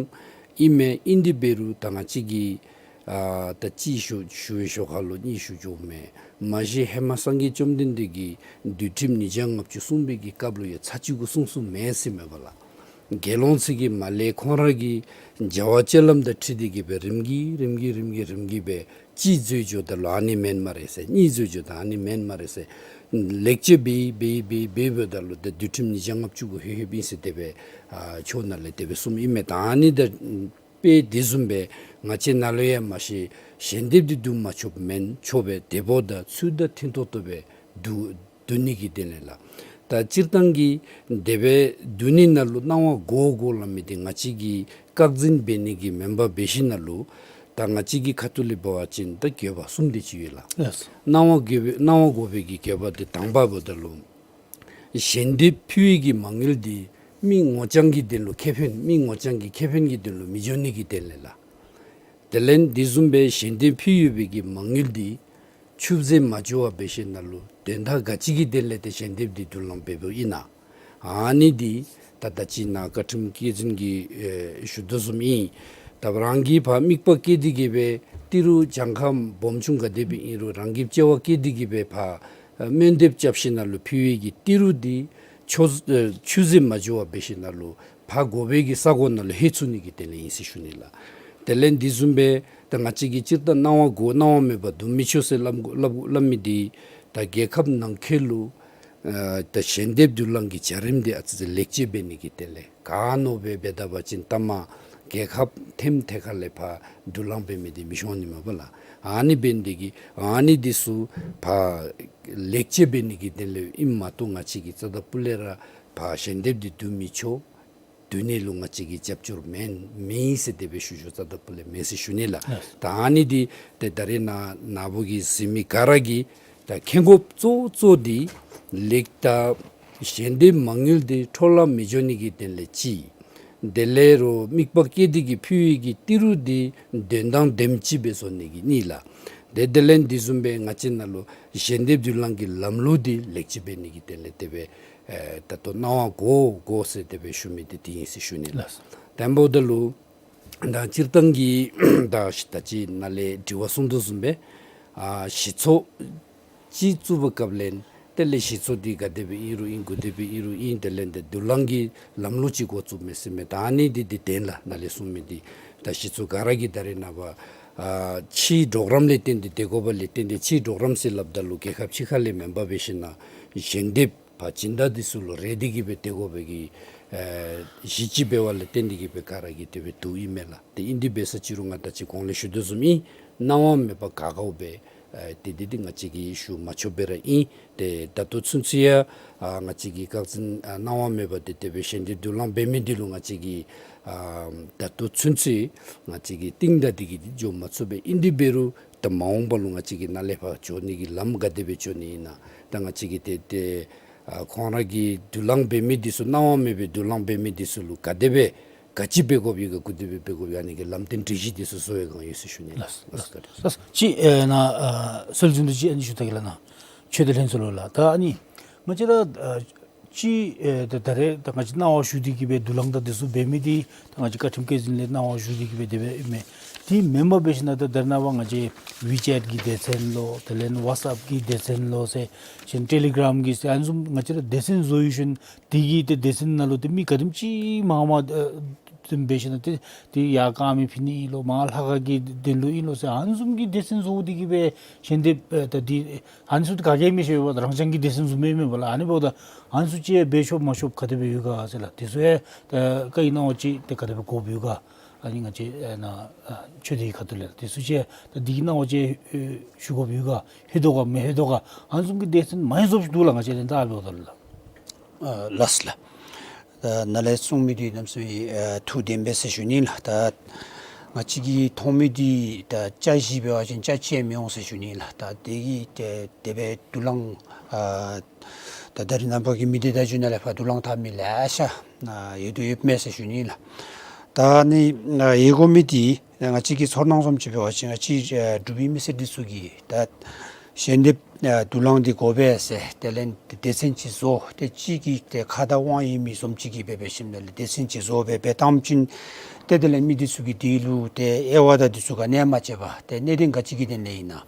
ཨིན་མས། ཨིན་ཏེ་འབད་རུང་ད་ང་བཅས་ཀྱིས་ཨ་ད་གཅིག་ཞུ་ཞུ་བའི་ཤུལ་ཁ་ལུ་གཉིས་ཞུ་འགྱོཝ་མས། མ་གཞི་ཧེ་མ་སངས་རྒྱས་བཅོམ་ལྡན་འདས་ཀྱིས་འདུལ་ཁྲིམས་ཉིས་བརྒྱ་ལྔ་བཅུ་གསུངས་པའི་གི་སྐབས་ལུ་ཡང་ཚར་གཅིག་གུ་གསུངས་གསུངསམ་མེན་ཟེར་མས་པ་ལགས། དགེ་སློང་ཚུ་གིས་མར་ལས་ཁོང་ར་གི་བྱ་བ་སྤྱོད་ལམ་དང་འཁྲིལ་ཏེ་གིས་སྦེ་རིམ་གྱིས་རིམ་གྱིས་རིམ་གྱིས་རིམ་གྱིས་སྦེ་གཅིག་འཛོལ་འགྱོཝ་ད་ལུ་ཨ་ནི་མེན་སྨ་རེ་ཟེར། གཉིས་འཛོལ་འགྱོཝ་ད་ཨ་ནི་མེན་སྨ་རེ་ཟེར། ལེགས་བཅོས་འབད་འབད་འབད་འབདཝ་ད་ལུ་ཏེ་འདུལ་ཁྲིམས་ཉིས་བརྒྱ་ལྔ་བཅུ་གུ་ལྷོད་ལྷོདཔ་ཨིན་ཟེར་དེ་སྦེ་ཨ་ཆོས་ནང་ལས་དེ་སྦེ་གསུངམ་ཨིན་མས། ད་ཨ་ནི་དང་དཔེ་དེ་བཟུམ་སྦེ་ང་བཅས་ནང་ལུ་ཡང་མ་གཞི་ཞལ་འདེབས་འདི་བསྡུ་མ་ཆོགཔ་མེན། ཆོག་པས། དེ་འབདཝ་ད་ཚུལ་དང་མཐུན་ཏོག་ཏོ་སྦེ་བསྡུ་བསྡུ་ནི་གི་དོན་ལས་ལགས། ད་སྤྱིར་བཏང་གི་དེ་སྦེ་བསྡུ་ནི་ནང་ལུ་གནང་བ་དགོ་དགོ་སླབ་མི་འདི་ང་བཅས་ཀྱིས་བཀག་འཛིན་འབད་ནི་གི་མེན་པར་འབད་ཞིནམ་ལས་ད་ང་བཅས་ཀྱི་ཁ་ཐུག་ལས་འབད་བ་ཅིན་ད་དགོས་པ་གསུམ་དེ་ཅིག་ཡོད་ལགས། ལགས། གནང་བ་དགོ་པའི་གནང་བ་དགོ་པའི་གི་དགོས་པ་འདི་དང་པ་འབདཝ་ད་ལུ་ཞལ་འདེབས་ཕུལ་བའི་གི་མ་དངུལ་འདི་མི་ངོ་རྐྱང་གི་དོན་ལུ་ཁེ་ཕན་མི་ངོ་རྐྱང་གི་ཁེ་ཕན་གྱི་དོན་ལུ་མི་འགྱོ་ནི་གི་དོན་ལས་ལགས། དེ་ལས་དེ་བཟུམ་སྦེ་ཞལ་འདེབས་ཕུལ་ཡོད་པའི་གི་མ་དངུལ་འདི་ཆུད་ཟོས་མ་འགྱོ་བར་འབད་ཞིནམ་ལས་དོན་དག་ག་ཅི་གི་དོན་ལས་ཏེ་ཞལ་འདེབས་འདི་བསྡུ་ལེན་འབདཝ་ཨིན་ན། ཨ་ནི་འདི་ད་ད་ཅི་ནཱ་བཀའ་ཁྲིམས་བཀའ་འཛིན་གྱིས་ཨེ་ཞུ་དོ་བཟུམ་ཨིན། ད་རང་གིས་ཕར་དམིགས་པ་བསྐྱེད་དེ་གིས་སྦེ་ཏི་རུ་གྱངས་ཁ་སྦོམ་ཆུང་ག་དེ་སྦེ་ཨིན་རུང་རང་གིས་བརྩེ་བ་བསྐྱེད་དེ་གིས་སྦེ་ཕར་ཨེ་སྨོན་འདེབས་རྐྱབ་ཞིནམ་ལས་ཕུལ་བའི་གི་ཏི་རུ་འདི་ཆུད་ཨེ་ཆུད་ཟོས་མ་འགྱོ་བར་འབད་ཞིནམ་ལས་ཕར་དགོ་པའི་གི་ས་གོ་ནང་ལུ་ལྷོད་ཚུགས་ནི་གི་དོན་ལས་ཨིན་ཟེར་ཞུ་ནི་ལགས། དེ་ལས་དེ་བཟུམ་སྦེ་ད་ང་བཅས་ཀྱིས་སྤྱིར་བཏང་གནང་བ་དགོ་གནང་བ་མེད་པར་བསྡུ་མི་ཆོག་ཟེར་སླབ་སླབ་སླབ་མི་འདི་ད་རྒྱལ་ཁབ་ནང་འཁོད་ལུ་ཨ་ད་ཞལ་འདེབས་བསྡུ་ལེན་གྱི་བྱ་རིམ་འདི་ཨ་ཙི་ཙི་ལེགས་བཅོས་འབད་ནི་གི་དོན་ལས། ག་མནོ་སྦེ་འབད་ད་པ་ཅིན་ལྟ་མ་རྒྱལ་ཁབ་ཐེམ་ཐེ་ཁ་ལས་ཕར་བསྡུ་ལེན་འབད་མི་འདི་མི་ཤོང་ནི་མས་པ་ལགས། ཨ་ནི་འབད་ནི་འདི་གིས་ཨ་ནི་འདི་ཚུ་ཕར་ལེགས་བཅོས་འབད་ནི་གི་དོན་ལས་ཨིནམ་མ་གཏོགས་ང་བཅས་ཀྱིས་རྩ་དང་སྤུ་ལས་ར་ཕར་ཞལ་འདེབས་འདི་བསྡུ་མི་ཆོག། བསྡུ་ནི་ལུ་ང་བཅས་ཀྱིས་རྒྱབ་སྐྱོར་མེན་མེན་ཟེར་དེ་སྦེ་ཞུ་ཞུཝ་རྩ་དང་སྤུ་ལས་མེན་ཟེར་ཞུ་ནི་ལགས། ལགས། ད་ཨ་ནི་འདི་ཏེ་ད་རེས་ནཱ་ནཱ་བུ་གིས་གཟིགས་མི་ག་ར་གིས་ད་མཁྱེན་དགོཔ་གཙོ་གཙོ་འདི་ལེགས་ད་ ཞལ་འདེབས་མ་དངུལ་འདི་འཕྲོ་བརླག་མི་འགྱོ་ནི་གི་དོན་ལས་གཅིག། དེ་ལས་རོགས་དམིགས་པ་བསྐྱེད་དེ་གི་ཕུལ་བའི་གི་ཏི་རུ་འདི་དོན་དང་དེམ་ཅིག་སྦེ་བཟོ་ནི་གི་གཉིས་ལགས། དེ་དེ་ལས་འདི་བཟུམ་སྦེ་ང་བཅས་ནང་ལུ་ཞལ་འདེབས་དུག་རླངས་ཀྱི་ལམ་ལུགས་འདི་ལེགས་བཅོས་འབད་ནི་གི་དོན་ལས་དེ་སྦེ་ཨེ་ད་ལྟོ་གནང་བ་དགོ་དགོ་ཟེར་དེ་སྦེ་ཞུ་མི་འདི་དེ་ཨིན་ཟེར་ཞུ་ནི་ལགས། དེ་འབདཝ་ད་ལུ་ད་སྤྱིར་བཏང་གི་ད་ད་ཅི་ནཱ་ལས་དྲི་བ་གསུངས་དོ་བཟུམ་སྦེ་ཨ་གཞི་ཚོགས་ཅིག་བཙུགས་པའི་སྐབས་ལས་དེ་ལས་གཞི་ཚོགས་འདི་ག་དེ་སྦེ་ཨིན་རུང་ཨིན་ག་དེ་སྦེ་ཨིན་རུང་ཨིན། དེ་ལས་དེ་དུག་རླངས་ཀྱི་ལམ་ལུགས་ཅིག་འགོ་བཙུགས་མི་ཟེར་མི་ད་ཨ་ནི་འདི་འདི་བདེན་ལགས། ནཱ་ལས་གསུངས་མི་འདི་ད་གཞི་ཚོགས་ག་ར་གིས་ད་རེས་ནངས་པ་ཨ་ཕྱིའི་གྲོགས་རམ་ལས་བརྟེན་ཏེ་སྡོད་དགོ་པ་ལས་བརྟེན་ཏེ་ཕྱིའི་གྲོགས་རམ་ཟེར་སླབ་ད་ལུ་རྒྱལ་ཁབ་ཕྱི་ཁ་ལས་མེན་པར་འབད་ཞིན་ན་ཞལ་འདེབས་ཕར་སྦྱིན་བདག་འདི་ཚུ་ལུ་རེ་སྟེ་གི་སྦེ་སྡོད་དགོ་པའི་གི་ཨེ་གཞི་ཅིག་འབད་བ་ལས་བརྟེན་ཏེ་གི་སྦེ་ག་ར་གིས་དེ་སྦེ་འདུག་ཨིན་མས་ལགས། དེ་ཨིན་དེ་འབད་ས་ཅིག་རུང་ང་ད་ཅི་གོང་ལས་ཞུ་དོ་བཟུམ་ཨིན། གནང་བ་མེད་པར་ག་གའོ་སྦེ་ཨེ་དེ་དེ་དེ་ང་བཅས་ཀྱིས་ཞུ་མ་ཆོགཔ་སྦེ་ར་ཨིན། དེ་ད་ལྟོ་ཚུན་ཚོད་ཡང་ཨ་ང་བཅས་ཀྱིས་བཀག་འཛིན་ཨ་གནང་བ་མེད་པར་དེ་དེ་སྦེ་ཞལ་འདེབས་དུག་རླངས་འབད་མི་འདི་ལུ་ང་བཅས་ཀྱིས་ཨ་ད་ལྟོ་ཚུན་ཚོད་ང་བཅས་ཀྱིས་གཏིང་བདའ་སྟེ་གི་འགྱོ་མ་ཚུགས་པས། ཨིན་དེ་འབད་རུང་ད་མ་འོངས་པ་ལུ་ང་བཅས་ཀྱིས་ནཱ་ལས་ཕར་འགྱོ་ནི་གི་ལམ་ག་དེ་སྦེ་འགྱོ་ནི་ཨིན་ན། ད་ང་བཅས་ཀྱིས་དེ་དེ་ཨ་ཁོང་ར་གིས་དུག་རླངས་འབད་མི་འདི་ཚུ་གནང་བ་མེད་པའི་དུག་རླངས་འབད་མི་འདི་ཚུ་ལུ་ག་དེ་སྦེ་ག་ཅི་འབད་དགོཔ་ཡོད་ག་ག་དེ་སྦེ་འབད་དགོཔ་ཡོད་ག་ཨ་ནི་གི་ལམ་སྟོན་སྒྲིག་གཞི་འདི་ཚུ་བཟོ་བའི་སྒང་ཡོད་ཟེར་ཞུ་ནི་ལགས། ལགས་ལགས། ཅིག་ཨེ་ནཱ་ཨ་སྲོལ་འཛིན་དུ་ཅིག་ཨ་ནི་ཞུ་ད་གེ་ལགས་ནཱ། ཆོས་སྡེ་ལྷན་ཚོགས་ལུ་ལགས། ད་ཨ་ནི་ང་བཅས་ར་ཨ་ཅིག་ཨེ་ད་ད་རེས་ད་ང་བཅས་གནང་བ་ཞུ་སྟེ་གི་སྦེ་དུག་རླངས་དང་དེ་ཚུ་འབད་མི་འདི་ད་ང་བཅས་བཀའ་ཁྲིམས་བཀོད་འཛིན་ལས་གནང་བ་ཞུ་སྟེ་གི་སྦེ་དེ་སྦེ་ཨིན་མས། དེ་མེན་པར་འབད་ཞིན་ན་ད་ད་རེས་ནངས་པ་ང་བཅས་ཝི་ཅེཊ་གི་སྡེ་ཚན་ལོ་དེ་ལས་ཝཊས་ཨེཔ་གི་སྡེ་ཚན་ལོ་ཟེར་ཞིན་ཊེ་ལི་གརམ་གི་ཟེར་ཨ་ནི་བཟུམ་ང་བཅས་ར་སྡེ་ཚན་བཟོ་ཡི་ཞིན་དེ་གི་དེ་སྡེ་ཚན་ནང་ལུ་དེ་མི་ག་དེམ་ཅིག་མང་མང་ཨེ་འབད་ཞིན་ན་དེ་དེ་ཡར་དཀར་མེ་ཕུལ་ནི་ཨིན་ལོ་མར་ལྷ་ཁང་གི་དོན་ལུ་ཨིན་ལོ་ཟེར་ཨ་ནི་བཟུམ་གྱི་སྡེ་ཚན་བཟོ་སྟེ་གི་སྦེ་ཞལ་འདེབས་ཨེ་ད་དེ་ཨ་ནི་ཚུ་དེ་ག་གིས་མི་ཤེས་པར་རང་རྐྱང་གི་སྡེ་ཚན་བཟོ་མི་མེན་པ་ལགས། ཨ་ནི་འབདཝ་ད་ཨ་ནི་ཚུ་ཅིག་འབད་ཆོག་མ་ཆོག་ག་དེ་སྦེ་ཡོད་ག་ཟེར་ལགས། དེ་ཚུ་ཡང་ཨེ་བཀའ་ཡི་གནང་བ་ཅིག་དེ་ག་དེ་སྦེ་དགོཔ་ཡོད་ག། ཨ་ནི་ང་བཅས་ཨེ་ནཱ་ཨ་ཆོས་སྡེ་གི་ཁ་ཐུག་ལས་དེ་ཚུ་ཅིག་ད་འདི་གི་གནང་བ་ཅིག་ཨེ་ཞུ་དགོཔ་ཡོད་ག། ལྷོད་དོ་ག་མི་ལྷོད་དོ་ག། ཨ་ནི་བཟུམ་གྱི་སྡེ་ཚན་མང་ཤོས་ཅིག་འདུག་ལགས། ང་བཅས་ལྷན་ཚོགས་འབདཝ་ད་ལུ་ལགས། ཨ་ལགས་ལགས། ད་ནཱ་ལས་གསུང་མི་འདི་གནམ་མེད་ས་མེད་ཨ་ཐུགས་བདེན་པས་ཟེར་ཞུ་ནི་ལགས། ད་ང་བཅས་ཀྱིས་མཐོང་མི་འདི་ད་ཆ་བཞི་འབད་བ་ཅིན་ཆ་གཅིག་ཡང་མི་འོང་ཟེར་ཞུ་ནི་ལགས། ད་དེ་གིས་དེ་དེ་སྦེ་དུག་རླངས་ཨ་ད་ད་རེས་ནངས་པ་གི་མི་སྡེ་བརྡ་བརྒྱུད་ནང་ལས་ཕར་དུག་རླངས་འཐབ་མི་ལེ་ཤ་ཨ་ཡོད་དོ་ཡོདཔ་མས་ཟེར་ཞུ་ནི་ལགས། ད་ཨ་ནི་ཨ་ཡོད་དགོ་མི་འདི་ང་བཅས་ཀྱི་ཚོར་སྣང་བཟུམ་ཅིག་འབད་བ་ཅིན་ང་བཅས་ཨ་འབྲུག་པའི་མི་སེར་འདི་ཚུ་གིས་ད་ཞལ་འདེབས་ཨ་དུག་རླངས་འདི་དགོ་པས་ཟེར་དེ་ལས་སྡེ་ཚན་ཅིག་བཟོ་སྟེ་གཅིག་གིས་དེ་ཁ་དང་དབང་ཡོད་མི་བཟུམ་ཅིག་གིས་འབད་འབད་ཞིནམ་ལས་སྡེ་ཚན་ཅིག་བཟོ་སྦེ་འབད་བཏངམ་ཅིག་ཏེ་དེ་ལས་མི་འདི་ཚུ་གིས་འདི་ལུ་ཏེ་དབྱེ་བ་དང་འདི་ཚུ་ག་ནི་ཡང་མ་ཕྱེ་བར་ཏེ་གནད་དོན་ག་ཅི་གི་དོན་ལས་ཨིན་ན་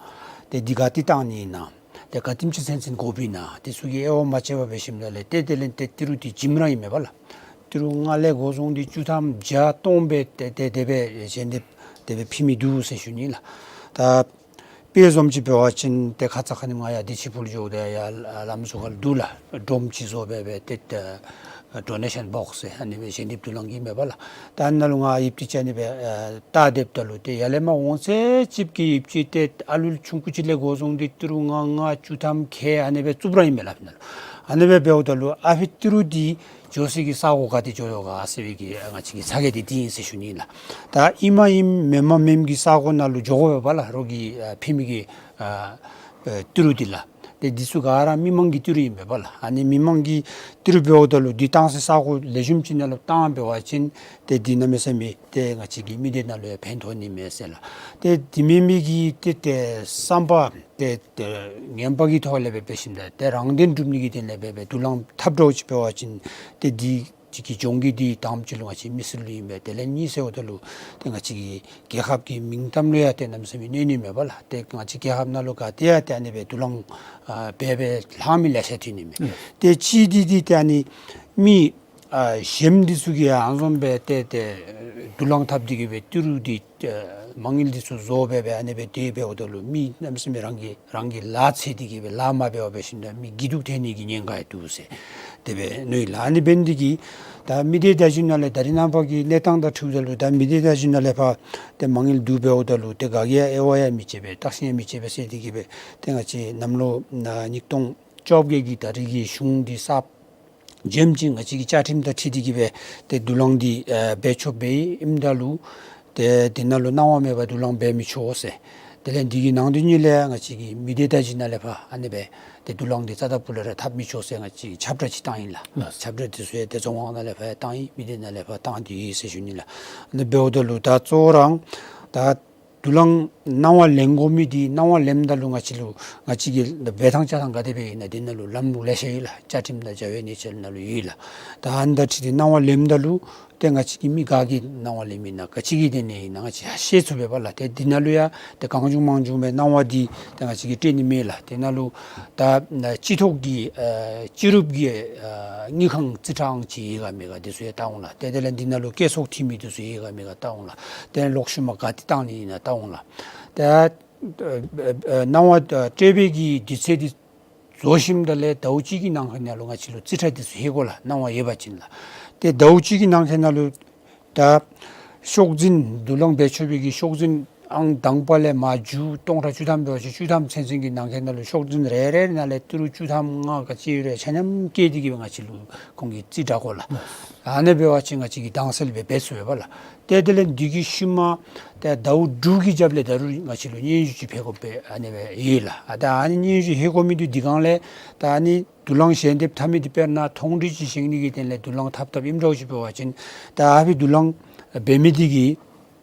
ཏེ་འདི་ག་ཏེ་བཏང་ནི་ཨིན་ན་ཏེ་ག་དེམ་ཅིག་ཚན་ཚན་དགོཔ་ཨིན་ན་འདི་ཚུ་གི་དབྱེ་བ་མ་ཕྱེ་བར་འབད་ཞིནམ་ལས་ཏེ་དེ་ལས་ཏེ་ཏི་རུ་འདི་ལྗིད་རང་ཨིན་མས་པ་ལགས། ཏི་རུ་ལྔ་ལས་འགོ་བཟུང་སྟེ་བཅུ་ཐམ་བརྒྱ་སྟོང་སྦེ་ཏེ་ཏེ་དེ་སྦེ་ཞལ་འདེབས་དེ་སྦེ་ཕུལ་མི་འདུག་ཟེར་ཞུ་ནི་ལགས། ད་དཔེ་བཟུམ་ཅིག་འབད་བ་ཅིན་ཏེ་ཁ་ཙ་ཁ་ཉིནམ་ང་ཡར་བདེ་ཆེན་ཕུག་ལུ་འགྱོཝ་ད་ཡར་ལམ་ཟུར་ཁར་འདུག་ལགས། སྒྲོམ་ཅིག་བཟོ་སྦེ་སྦེ་ཏེ་ཨ་ཌོ་ནེ་ཤཱན་བོགསི་ཟེར་ཨ་ནི་སྦེ་ཞལ་འདེབས་དུག་རླངས་ཀྱི་མས་པ་ལགས། ད་ཨ་ནཱ་ལུ་ང་ཡིབ་ཅིག་ཨ་ནི་སྦེ་ཨ་བལྟ་སྡོདཔ་ད་ལུ་ཏེ་ཡར་ལས་མར་འོང་ཚད་ཅིག་གི་ཡིབ་ཅིག་ཏེ་ཨ་ལུ་ཆུང་ཀུ་ཅིག་ལས་འགོ་བཟུང་སྟེ་ཏི་རུ་ལྔ་ལྔ་བཅུ་ཐམ་ཁལ་ཨ་ནི་སྦེ་བཙུགས་ར་ཨིན་མས་ལགས། ཨ་ནི་སྦེ་འབདཝ་ད་ལུ་ཨ་ཕི་ཏི་རུ་འདི་འགྱོ་སའི་གི་ས་གོ་ག་ཏེ་འགྱོ་དོ་ག་ཟེར་བའི་གི་ང་བཅས་ཀྱི་ཚ་གྱང་འདི་འདི་ཨིན་ཟེར་ཞུ་ནི་ལགས། ད་ཨིནམ་ཨིནམ་མེནམ་མེནམ་གི་ས་གོ་ནང་ལུ་འགྱོ་དགོ་པས་པ་ལགས། རོགས་ཀྱིས་ཨ་ཕུལ་མི་གི་ཨ་ཨེ་ཏི་རུ་འདི་ལགས། ཏེ་འདི་ཚུ་ག་ར་མི་མང་གི་ཏི་རུ་ཨིན་པས་པ་ལགས། ཨ་ནི་མི་མང་གི་ཏི་རུ་འབདཝ་ད་ལུ་འདི་བཏང་སའི་ས་གོ་ལེགས་ཤོམ་ཅིག་ནང་ལུ་བཏང་འབད་བ་ཅིན་ཏེ་འདི་གནམ་མེད་ས་མེད་ཏེ་ང་བཅས་ཀྱི་མི་སྡེ་ནང་ལུ་ཡང་ཕན་ཐོགས་ནི་མས་ཟེར་ལགས། ཏེ་འདི་མེན་མི་གི་ཏེ་ཏེ་བསམ་པ་ཏེ་ཏེ་ངན་པ་གི་ཐོག་ལས་སྦེ་འབད་ཞིནམ་ད་ཏེ་རང་དོན་སྒྲུབ་ནི་གི་དོན་ལས་སྦེ་སྦེ་དུག་རླངས་འཐབ་འདྲཝ་ཅིག་འབད་བ་ཅིན་ཏེ་འདི་ཅིག་གི་གྱོང་གུད་འདི་དང་པ་ཅིག་ལུ་ང་བཅས་མི་སེར་ལུ་ཨིན་པས། དེ་ལས་གཉིས་ཟེརཝ་ད་ལུ་ཏེ་ང་བཅས་ཀྱི་རྒྱལ་ཁབ་ཀྱི་མིང་གཏམ་ལུ་ཡང་ཏེ་གནམ་མེད་ས་མེད་གནོད་ནི་མས་པ་ལགས། ཏེ་ང་བཅས་རྒྱལ་ཁབ་ནང་ལུ་ག་ཏེ་ཡང་ཏེ་ཨ་ནི་སྦེ་དུག་རླངས་ཨ་འབད་འབད་ལྷག་མི་ལེ་ཤ་ཐོན་ནི་མས། ཨུམ་ཏེ་གཅིག་འདི་འདི་ཏེ་ཨ་ནི་མི་ཨ་གཞན་འདི་ཚུ་གིས་ཨ་ནི་བཟུམ་སྦེ་ཏེ་ཏེ་དུག་རླངས་འཐབ་སྟེ་གི་སྦེ་ཏི་རུ་འདི་ཨ་མ་དངུལ་འདི་ཚུ་བཟོ་སྦེ་སྦེ་ཨ་ནི་སྦེ་ཏེ་འབདཝ་ད་ལུ་མི་གནམ་མེད་ས་མེད་རང་གི་རང་གི་ལཱ་འཚོལ་ཏེ་གི་སྦེ་ལཱ་མ་འབད་བར་འབད་ཞིནམ་ད་མི་སྐྱིད་སྡུག་ཐོན་ནི་གི་ཉེན་ཁ་ཡང་འདུག་ཟེར་དེ་སྦེ་མནོ་ཡི་ལགས། ཨ་ནི་འབད་ནི་འདི་གིས་ད་མི་སྡེ་བརྡ་བརྒྱུད་ནང་ལས་ད་རེས་ནངས་པ་གི་གནས་སྟངས་དང་འཁྲིལཝ་ད་ལུ་ད་མི་སྡེ་བརྡ་བརྒྱུད་ནང་ལས་ཕར་ཏེ་མ་དངུལ་བསྡུ་འབདཝ་ད་ལུ་ཏེ་ག་གིས་ཡང་དབྱེ་བ་ཡང་མི་ཕྱེ་བར་བརྟག་ཞིབ་ཡང་མི་ཕྱེ་བར་ཟེར་ཏེ་གི་སྦེ་ཏེ་ང་བཅས་གནམ་ལོ་ཨ་ཉིས་སྟོང་བཅོ་བརྒྱད་ཀྱི་ད་རེས་ཀྱི་གཞུང་འདི་གསརཔ་འགྱོཝ་ཅིག་ང་བཅས་ཀྱི་བཅའ་ཁྲིམས་དང་འཁྲིལ་ཏེ་གི་སྦེ་ཏེ་དུག་རླངས་འདི་ཨ་འབད་ཆོགཔ་སྦེ་ཨིནམ་ད་ལུ་ཏེ་འདི་ནང་ལུ་གནང་བ་མེད་པར་དུག་རླངས་འབད་མི་ཆོག་ཟེར། དེ་ལས་འདི་གི་ནང་དོན་ཉིད་ལས་ང་བཅས་ཀྱི་མི་སྡེ་བརྡ་བརྒྱུད་ནང་ལས་ཕར་ཨ་ནི་སྦེ་ཏེ་དུག་རླངས་འདི་རྩ་དང་པོ་ལས་ར་འཐབ་མི་ཆོག་ཟེར་ང་བཅས་ཀྱིས་ཁྱབ་བསྒྲགས་ཅིག་བཏང་ཡི་ལགས། ལགས། ཁྱབ་བསྒྲགས་འདི་ཚུ་ཡང་ཏེ་རྫོང་ཁག་ནང་ལས་ཕར་ཡང་བཏང་ཡི། མི་སྡེ་ནང་ལས་ཕར་བཏང་སྟེ་ཡོད་ཟེར་ཞུ་ནི་ལགས། ཨ་ནི་འབདཝ་ད་ལུ་ད་གཙོ་བོ་ར་ད་དུག་རླངས་གནང་བ་ལེན་དགོ་མི་འདི་གནང་བ་ལེནམ་ད་ལུ་ང་བཅས་ལུ་ང་བཅས་ཀྱི་འབད་ཐངས་བཅའ་ཐངས་ག་དེ་སྦེ་ཨིན་ན་འདི་ནང་ལུ་ལམ་ལུགས་ལེ་ཤ་ཡོད་ལགས། བཅའ་ཁྲིམས་དང་བྱ་བའི་གནས་ཚད་ནང་ལུ་ཡོད་ལགས། ད་ཨ་ནི་དང་འཁྲིལ་ཏེ་གནང་བ་ལེནམ་ད་ལུ་ཏེ་ང་བཅས་ཀྱིས་མི་ག་གི་གནང་བ་ལེནམ་ཨིན་ན་ག་ཅི་གི་དོན་ལས་ཨིན་ན་ང་བཅས་ཧ་ཤེས་ཚུགས་པས་པ་ལགས། ཏེ་འདི་ནང་ལུ་ཡང་ཏེ་གང་བྱུང་མང་བྱུང་སྦེ་གནང་བ་འདི་ཏེ་ང་བཅས་ཀྱིས་སྤྲོད་ནི་མེད་ལགས། དེ་ནང་ལུ་ད་སྤྱི་ཐོག་གི་ཨ་སྤྱི་རུབ་ཀྱི་ཨ་དངུལ་ཁང་རྩིས་ཁྲའང་ཅིག་ཡོད་ག་མེད་ག་འདི་ཚུ་ཡང་བལྟ་འོང་ལགས། ཏེ་དེ་ལས་འདི་ནང་ལུ་སྐྱེད་གསོག་འཐུས་མི་འདི་ཚུ་ཡོད་ག་མེད་ག་བལྟ་འོང་ལགས། དེ་ལས་ལོག་ཤུལ་མ་ག་ཏེ་བཏང་ནི་ཨིན་ན་བལྟ་འོང་ལགས། ཏེ་ཨ་གནང་བ་ཨ་སྤྲོད་པའི་གི་དུས་ཚོད་འདི་རྫོགས་ཞིནམ་ད་ལས་ཟླཝ་གཅིག་གི་ནང་འཁོད་ནང་ལུ་ང་བཅས་ལུ་རྩིས་ཁྲ་འདི་ཚུ་ལྷོད་དགོ་ལགས། གནང་བ་ཡོད་པ་ཅིན་ལགས། ཏེ་ཟླཝ་གཅིག་གི་ནང་འཁོད་ནང་ལུ་ད་ཤོག་འཛིན་དུག་རླངས་འབད་ཆོག་པའི་གི་ཤོག་འཛིན་ཨང་དང་པ་ལས་མར་མཇུག་སྟོང་ཕྲག་བཅུ་ཐམ་འབད་བ་ཅིན་བཅུ་ཐམ་ཚུན་ཚོད་ཀྱི་ནང་འཁོད་ནང་ལུ་ཤོག་འཛིན་རེ་རེ་ནང་ལས་ཏི་རུ་བཅུ་ཐམ་ལྔ་ག་ཅི་ཡོད་རུང་ཆ་མཉམ་བཀལ་ཏེ་གི་སྦེ་ང་བཅས་ལུ་ཁོང་གིས་རྩིས་དྲག་དགོ་ལགས། ཨ་ནི་འབད་བ་ཅིན་ང་བཅས་ཀྱིས་དྭངས་གསལ་སྦེ་འབད་ཚུགས་པས་པ་ལགས། ཏེ་དེ་ལས་འདི་གི་ཤུལ་མ་ཏེ་ཟླཝ་དྲུག་གི་རྒྱབ་ལས་ད་རུང་ང་བཅས་ལུ་སྙན་ཞུ་ཅིག་ཕུལ་དགོཔ་སྦེ་ཨ་ནི་སྦེ་ཡོད་ལགས། ཨ་ད་ཨ་ནི་སྙན་ཞུ་ལྷོད་དགོ་མི་འདི་འདི་སྒང་ལས་ད་ཨ་ནི་དུག་རླངས་ཞལ་འདེབས་འཐབ་མི་འདི་དཔེར་ན་མཐོང་གྲོལ་ཅིག་བཞེངས་ནི་གི་དོན་ལས་དུག་རླངས་འཐབ་འཐབཔ་ཨིནམ་འདྲཝ་ཅིག་འབད་བ་ཅིན་ད་ཨ་ཕི་དུག་རླངས་འབད་མི་འདི་གིས་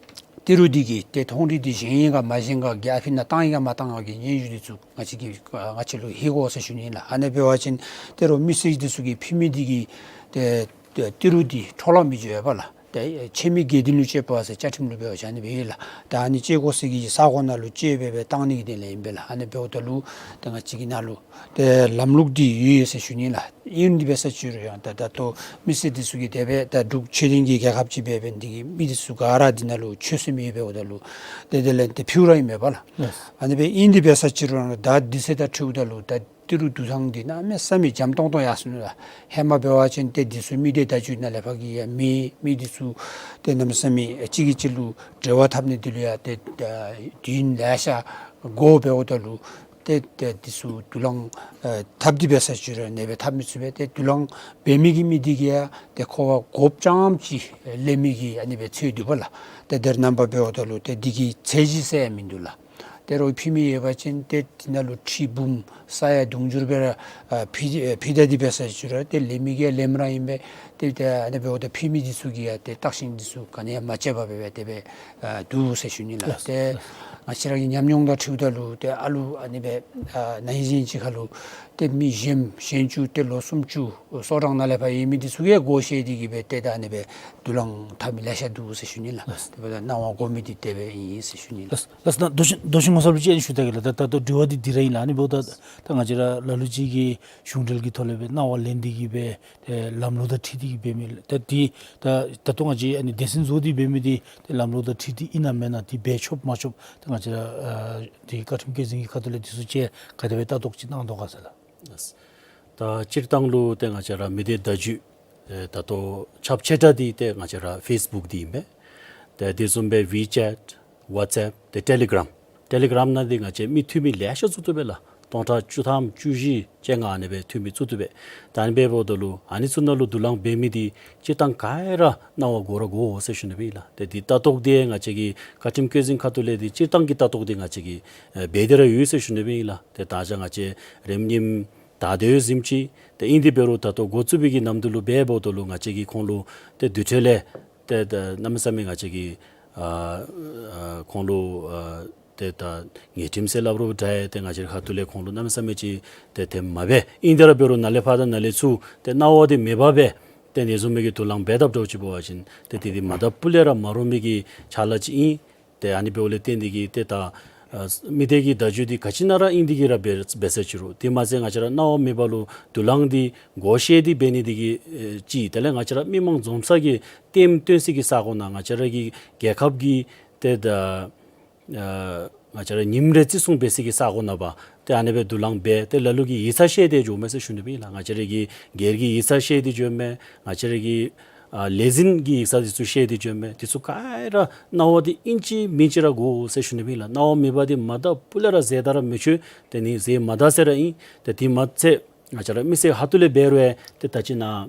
ཏི་རུ་འདི་གིས་ཏེ་མཐོང་གྲོལ་འདི་བཞེངས་ཡི་ག་མ་བཞེངས་ག་གི་ཨ་ཕི་ནང་བཏང་ཡི་ག་མ་བཏང་ག་གི་སྙན་ཞུ་འདི་ཚུ་ང་བཅས་ཀྱིས་ང་བཅས་ལུ་ལྷོད་དགོ་ཟེར་ཞུ་ནི་ལགས། ཨ་ནི་འབད་བ་ཅིན་ཏེ་རོགས་མི་སེར་འདི་ཚུ་གིས་ཕུལ་མི་འདི་གིས་ཏེ་ཏི་རུ་འདི་འཕྲོ་བརླག་མི་འགྱོ་བས་པ་ལགས། ཏེ་ཕྱེ་མི་དགེ་འདུན་ལུ་སྤྱོད་པ་ཟེར་བཅའ་ཁྲིམས་ལུ་འབད་བ་ཅིན་ཨ་ནི་སྦེ་ཡོད་ལགས། ད་ཨ་ནི་སྤྱོད་དགོ་ས་གི་ས་གོ་ནང་ལུ་སྤྱོད་སྦེ་སྦེ་བཏང་ནི་གི་དོན་ལས་ཨིན་པས་ལགས། ཨ་ནི་འབདཝ་ད་ལུ་ཏེ་ང་བཅས་ཀྱི་ནང་ལུ་ཏེ་ལམ་ལུགས་འདི་ཡོད་ཡོད་ཟེར་ཞུ་ནི་ལགས། ཨིན་འདི་འབད་ས་ཅིག་རུང་ཡང་ད་ད་ལྟོ་མི་སེར་འདི་ཚུ་གིས་དེ་སྦེ་ད་འབྲུག་ཆོས་ལྡན་གྱི་རྒྱལ་ཁབ་ཅིག་འབད་འབད་ནི་འདི་གིས་མི་འདི་ཚུ་ག་ར་འདི་ནང་ལུ་ཆོས་སེམས་ཡོདཔ་འབདཝ་ད་ལུ་ཏེ་དེ་ལས་ཏེ་ཕུལ་ར་ཨིན་མས་པ་ལགས། ལགས། ཨ་ནི་སྦེ་ཨིན་འདི་འབད་ས་ཅིག་རུང་ད་དུས་ཚོད་དང་འཁྲིལཝ་ད་ལུ་ད་ཏི་རུ་འདུ་ཐངས་འདི་གནམ་མེད་ས་མེད་འཇམ་ཏོང་ཏོ་ཡར་སོ་ནུག་ལགས། ཧེ་མ་འབད་བ་ཅིན་ཏེ་འདི་ཚུ་མི་སྡེ་བརྡ་བརྒྱུད་ནང་ལས་ཕར་གི་ཡང་མེད། མི་འདི་ཚུ་ཏེ་གནམ་མེད་ས་མེད་གཅིག་གིས་གཅིག་ལུ་འབྲེལ་བ་འཐབ་ནི་འདི་ལུ་ཡང་ཏེ་ཨ་དུས་ཡུན་ལེ་ཤ་འགོར་འབདཝ་ད་ལུ་ཏེ་ཏེ་འདི་ཚུ་དུག་རླངས་ཨ་འཐབ་སྟེ་འབད་ས་ཅིག་རུང་ཨ་ནི་སྦེ་འཐབ་མི་ཚུགས་པས། ཏེ་དུག་རླངས་འབད་མི་གི་མི་འདི་གིས་ཡང་ཏེ་ཁོ་བ་དགོཔ་ཙམ་ཅིག་ལེན་མི་གི་ཨ་ནི་སྦེ་ཚུད་འདུག་པ་ལགས། ཏེ་དེ་རྣམ་པ་འབདཝ་ད་ལུ་ཏེ་འདི་གི་ཚད་གཞི་ཟེར་ཡང་མིན་འདུག་ལགས། ཏེ་རོགས་ཕུལ་མི་ཡོད་པ་ཅིན་ཏེ་འདི་ནང་ལུ་ཁྲི་འབུམ་ས་ཡ་དུང་ཕྱུར་སྦེ་ར་ཨ་ཕུལ་ཨ་ཕུལ་ད་འདི་འབད་ས་ཅིག་རུང་ཏེ་ལེན་མི་གིས་ཡང་ལེནམ་ར་ཨིན་པས། ཏེ་ཏེ་ཨ་ནི་འབདཝ་ད་ཕུལ་མི་འདི་ཚུ་གིས་ཡང་ཏེ་བརྟག་ཞིབ་འདི་ཚུ་ག་ནི་ཡང་མ་བྱས་པར་སྦེ་སྦེ་དེ་སྦེ་ཨ་འདུག་ཟེར་ཞུ་ནི་ལགས། ལགས། ཏེ་ང་བཅས་ར་གི་ཉམས་མྱོང་དང་འཁྲིལཝ་ད་ལུ་ཏེ་ཨ་ལུ་ཨ་ནི་སྦེ་ཨ་ན་ཧིང་གཞེས་ནིང་ཅིག་ཁར་ལུ་ཏེ་མི་གཞོནམ་གཞོན་བཅུ་ཏེ་ལོ་སུམ་ཅུ་སོ་གྲངས་ནང་ལས་ཕར་ཡོད་མི་འདི་ཚུ་གིས་སྒོ་ཕྱེ་སྟེ་གི་སྦེ་ཏེ་ད་ཨ་ནི་སྦེ་དུག་རླངས་འཐབ་མི་ལེ་ཤ་འདུག་ཟེར་ཞུ་ནི་ལགས། ལགས། དེ་འབདཝ་ད་གནང་བ་དགོ་མི་འདི་དེ་སྦེ་ཨིན་ཟེར་ཞུ་ནི་ལགས། ལགས། ལགས། ད་མདོ་ཆེན་མདོ་ཆེན་ངོ་མཚར་ལུ་ཅིག་ཨ་ནི་ཞུ་ད་གེ་ལགས། ད་ད་ལྟོ་དྲི་བ་འདི་འདི་ར་ཨིན་ལགས། ཨ་ནི་འབདཝ་ད་ད་ང་བཅས་ར་ལ་ལུ་ཅིག་གིས་གཞུང་འབྲེལ་གྱི་ཐོག་ལས་སྦེ་གནང་བ་ལེན་ཏེ་གི་སྦེ་ཏེ་ལམ་ལུགས་དང་འཁྲིལ་ཏེ་གི་འབད་མི་ལགས། ད་འདི་ད་ད་ལྟོ་ང་བཅས་ཨ་ནི་སྡེ་ཚན་བཟོ་སྟེ་འབད་མི་འདི་ཏེ་ལམ་ལུགས་དང་འཁྲིལ་ཏེ་ཨིན་ན་མེན་ན་འདི་འབད་ཆོག་མ་ཆོག་ད་ང་བཅས་ར་ཨ་འདི་བཀའ་ཁྲིམས་བཀོད་འཛིན་གྱི་ཁ་ཐུག་ལས་འདི་ཚུ་ཅིག་ག་དེ་སྦེ་ལྟ་རྟོག་ཅིག་གནང་དོ་ག་ཟེར་ལགས། ད་སྤྱིར་བཏང་ལུ་ཏེ་ང་བཅས་ར་མི་སྡེ་བརྡ་བརྒྱུད་ཨེ་ད་ལྟོ་ཁྱབ་ཆེ་དྲགས་འདི་ཏེ་ང་བཅས་ར་ཕེསི་བུཀ་འདི་ཨིན་པས། ཏེ་དེ་བཟུམ་སྦེ་ཝི་ཅེཊ་ཝཊས་ཨེཔ་ཏེ་ཊེ་ལི་གྲམ། ཊེ་ལི་གྲམ་ནང་འདི་ང་བཅས་མི་འཐུས་མི་ལེ་ཤ་བཙུགས་བཏུབ་པས་ལགས། སྟོང་ཕྲག་བཅུ་ཐམ་བཅུ་བཞི་བཅོ་ལྔ་ཨ་ནི་སྦེ་འཐུས་མི་བཙུགས་བཏུབ་པས། ད་ཨ་ནི་སྦེ་འབདཝ་ད་ལུ་ཨ་ནི་ཚུ་ནང་ལུ་དུག་རླངས་འབད་མི་འདི་སྤྱིར་བཏང་ག་ར་གནང་བ་དགོ་ར་དགོ་ཟེར་ཞུ་ནི་སྦེ་ཨིན་ལགས། ཏེ་འདི་ལྟ་རྟོག་འདི་ང་བཅས་ཀྱི་བཀའ་ཁྲིམས་བཀོད་འཛིན་ཁ་ཐུག་ལས་འདི་སྤྱིར་བཏང་གི་ལྟ་རྟོག་འདི་ང་བཅས་ཀྱིས་ཨེ་འབད་དེ་ར་ཡོད་ཟེར་ཞུ་ནི་སྦེ་ཨིན་ལགས། ཏེ་ད་ཅི་ང་བཅས་རིམ་གཉིསམ་ད་དེ་བཟུམ་ཅིག་ཏེ་ཨིན་འདི་འབད་རུང་ད་ལྟོ་འགོ་བཙུགས་པའི་གི་ནམ་དུས་ལུ་འབད་འབདཝ་ད་ལུ་ང་བཅས་ཀྱིས་ཁོང་ལུ་ཏེ་དེ་འཕྲོ་ལས་ཏེ་ད་གནམ་མེད་ས་མེད་ང་བཅས་ཀྱིས་ཨ་ཨ་ཁོང་ལུ་ཨ་ཏེ་ད་ཉེས་ཁྲིམས་ཟེར་སླབ་རུང་འདྲ་ཏེ་ང་བཅས་ཁ་ཐུག་ལས་ཁོང་ལུ་གནམ་མེད་ས་མེད་ཅིག་ཏེ་དེ་མ་འབད། ཨིན་དེ་ར་འབད་རུང་ནཱ་ལས་ཕར་དང་ནཱ་ལས་ཚུར་ཏེ་གནང་བ་འདི་མེད་པར་སྦེ་ཏེ་ཨ་ནི་བཟུམ་མའི་གི་དུག་རླངས་འབད་དཔ་འདྲཝ་ཅིག་འབད་བ་ཅིན་ཏེ་དེ་འདི་མ་ད་སྤུ་ལས་ར་མ་རུང་མི་གི་ཕྱག་ལཱ་ཅིག་ཨིན། ཏེ་ཨ་ནི་འབདཝ་ལས་བརྟེན་ཏེ་གི་ཏེ་ད་ཨ་མི་སྡེ་གི་བརྡ་བརྒྱུད་འདི་ག་ཅི་ནང་ར་ཨིན་ཏེ་གི་ར་འབད་འབད་ས་ཅིག་རུང་དེ་མ་ཚད་ང་བཅས་ར་གནང་བ་མེད་པ་ལུ་དུག་རླངས་འདི་སྒོ་ཕྱེ་སྟེ་འབད་ནི་འདི་གིས་ཨེ་ཅིག་དེ་ལས་ང་བཅས་ར་མི་མང་འཛོམས་ས་གི་ལྟདམོ་སྟོན་ས་གི་ས་གོ་ནང་ང་བཅས་ར་གི་རྒྱལ་ཁབ་ཀྱི་ཏེ་ད་ཨ་ང་བཅས་ར་ཉིནམ་རེ་བརྩི་སྲུང་འབད་ས་གི་ས་གོ་ནང་འབད་ཏེ་ཨ་ནི་སྦེ་དུག་རླངས་འབད་ཏེ་ལ་ལུ་གིས་ཡིག་ཚང་བཤལ་ཏེ་འགྱོཝ་མས་ཟེར་ཞུ་ནི་སྦེ་ཨིན་ལགས། ང་བཅས་ར་གི་སྒེར་གྱི་ཡིག་ཚང་བཤལ་ཏེ་འགྱོཝ་མས། ང་བཅས་ར་གི་ཨ་ལས་འཛིན་གྱི་ཡིག་ཚང་འདི་ཚུ་བཤལ་ཏེ་འགྱོཝ་མས། འདི་ཚུ་ག་ར་གནང་བ་འདི་ཨིན་ཅི་མིན་ཅི་ར་དགོ་ཟེར་ཞུ་ནི་སྦེ་ཨིན་ལགས། གནང་བ་མེད་པ་འདི་མ་ད་སྤུ་ལས་ར་ཟེར་ད་ར་མི་ཆོག། ཏེ་ཨ་ནི་ཟེར་མ་ད་ཟེར་ར་ཨིན། ཏེ་དེ་མ་ཚད་ང་བཅས་ར་མི་སེར་ཁ་ཐུག་ལས་འབད་རུང་ཏེ་ད་ཅི་ནཱ་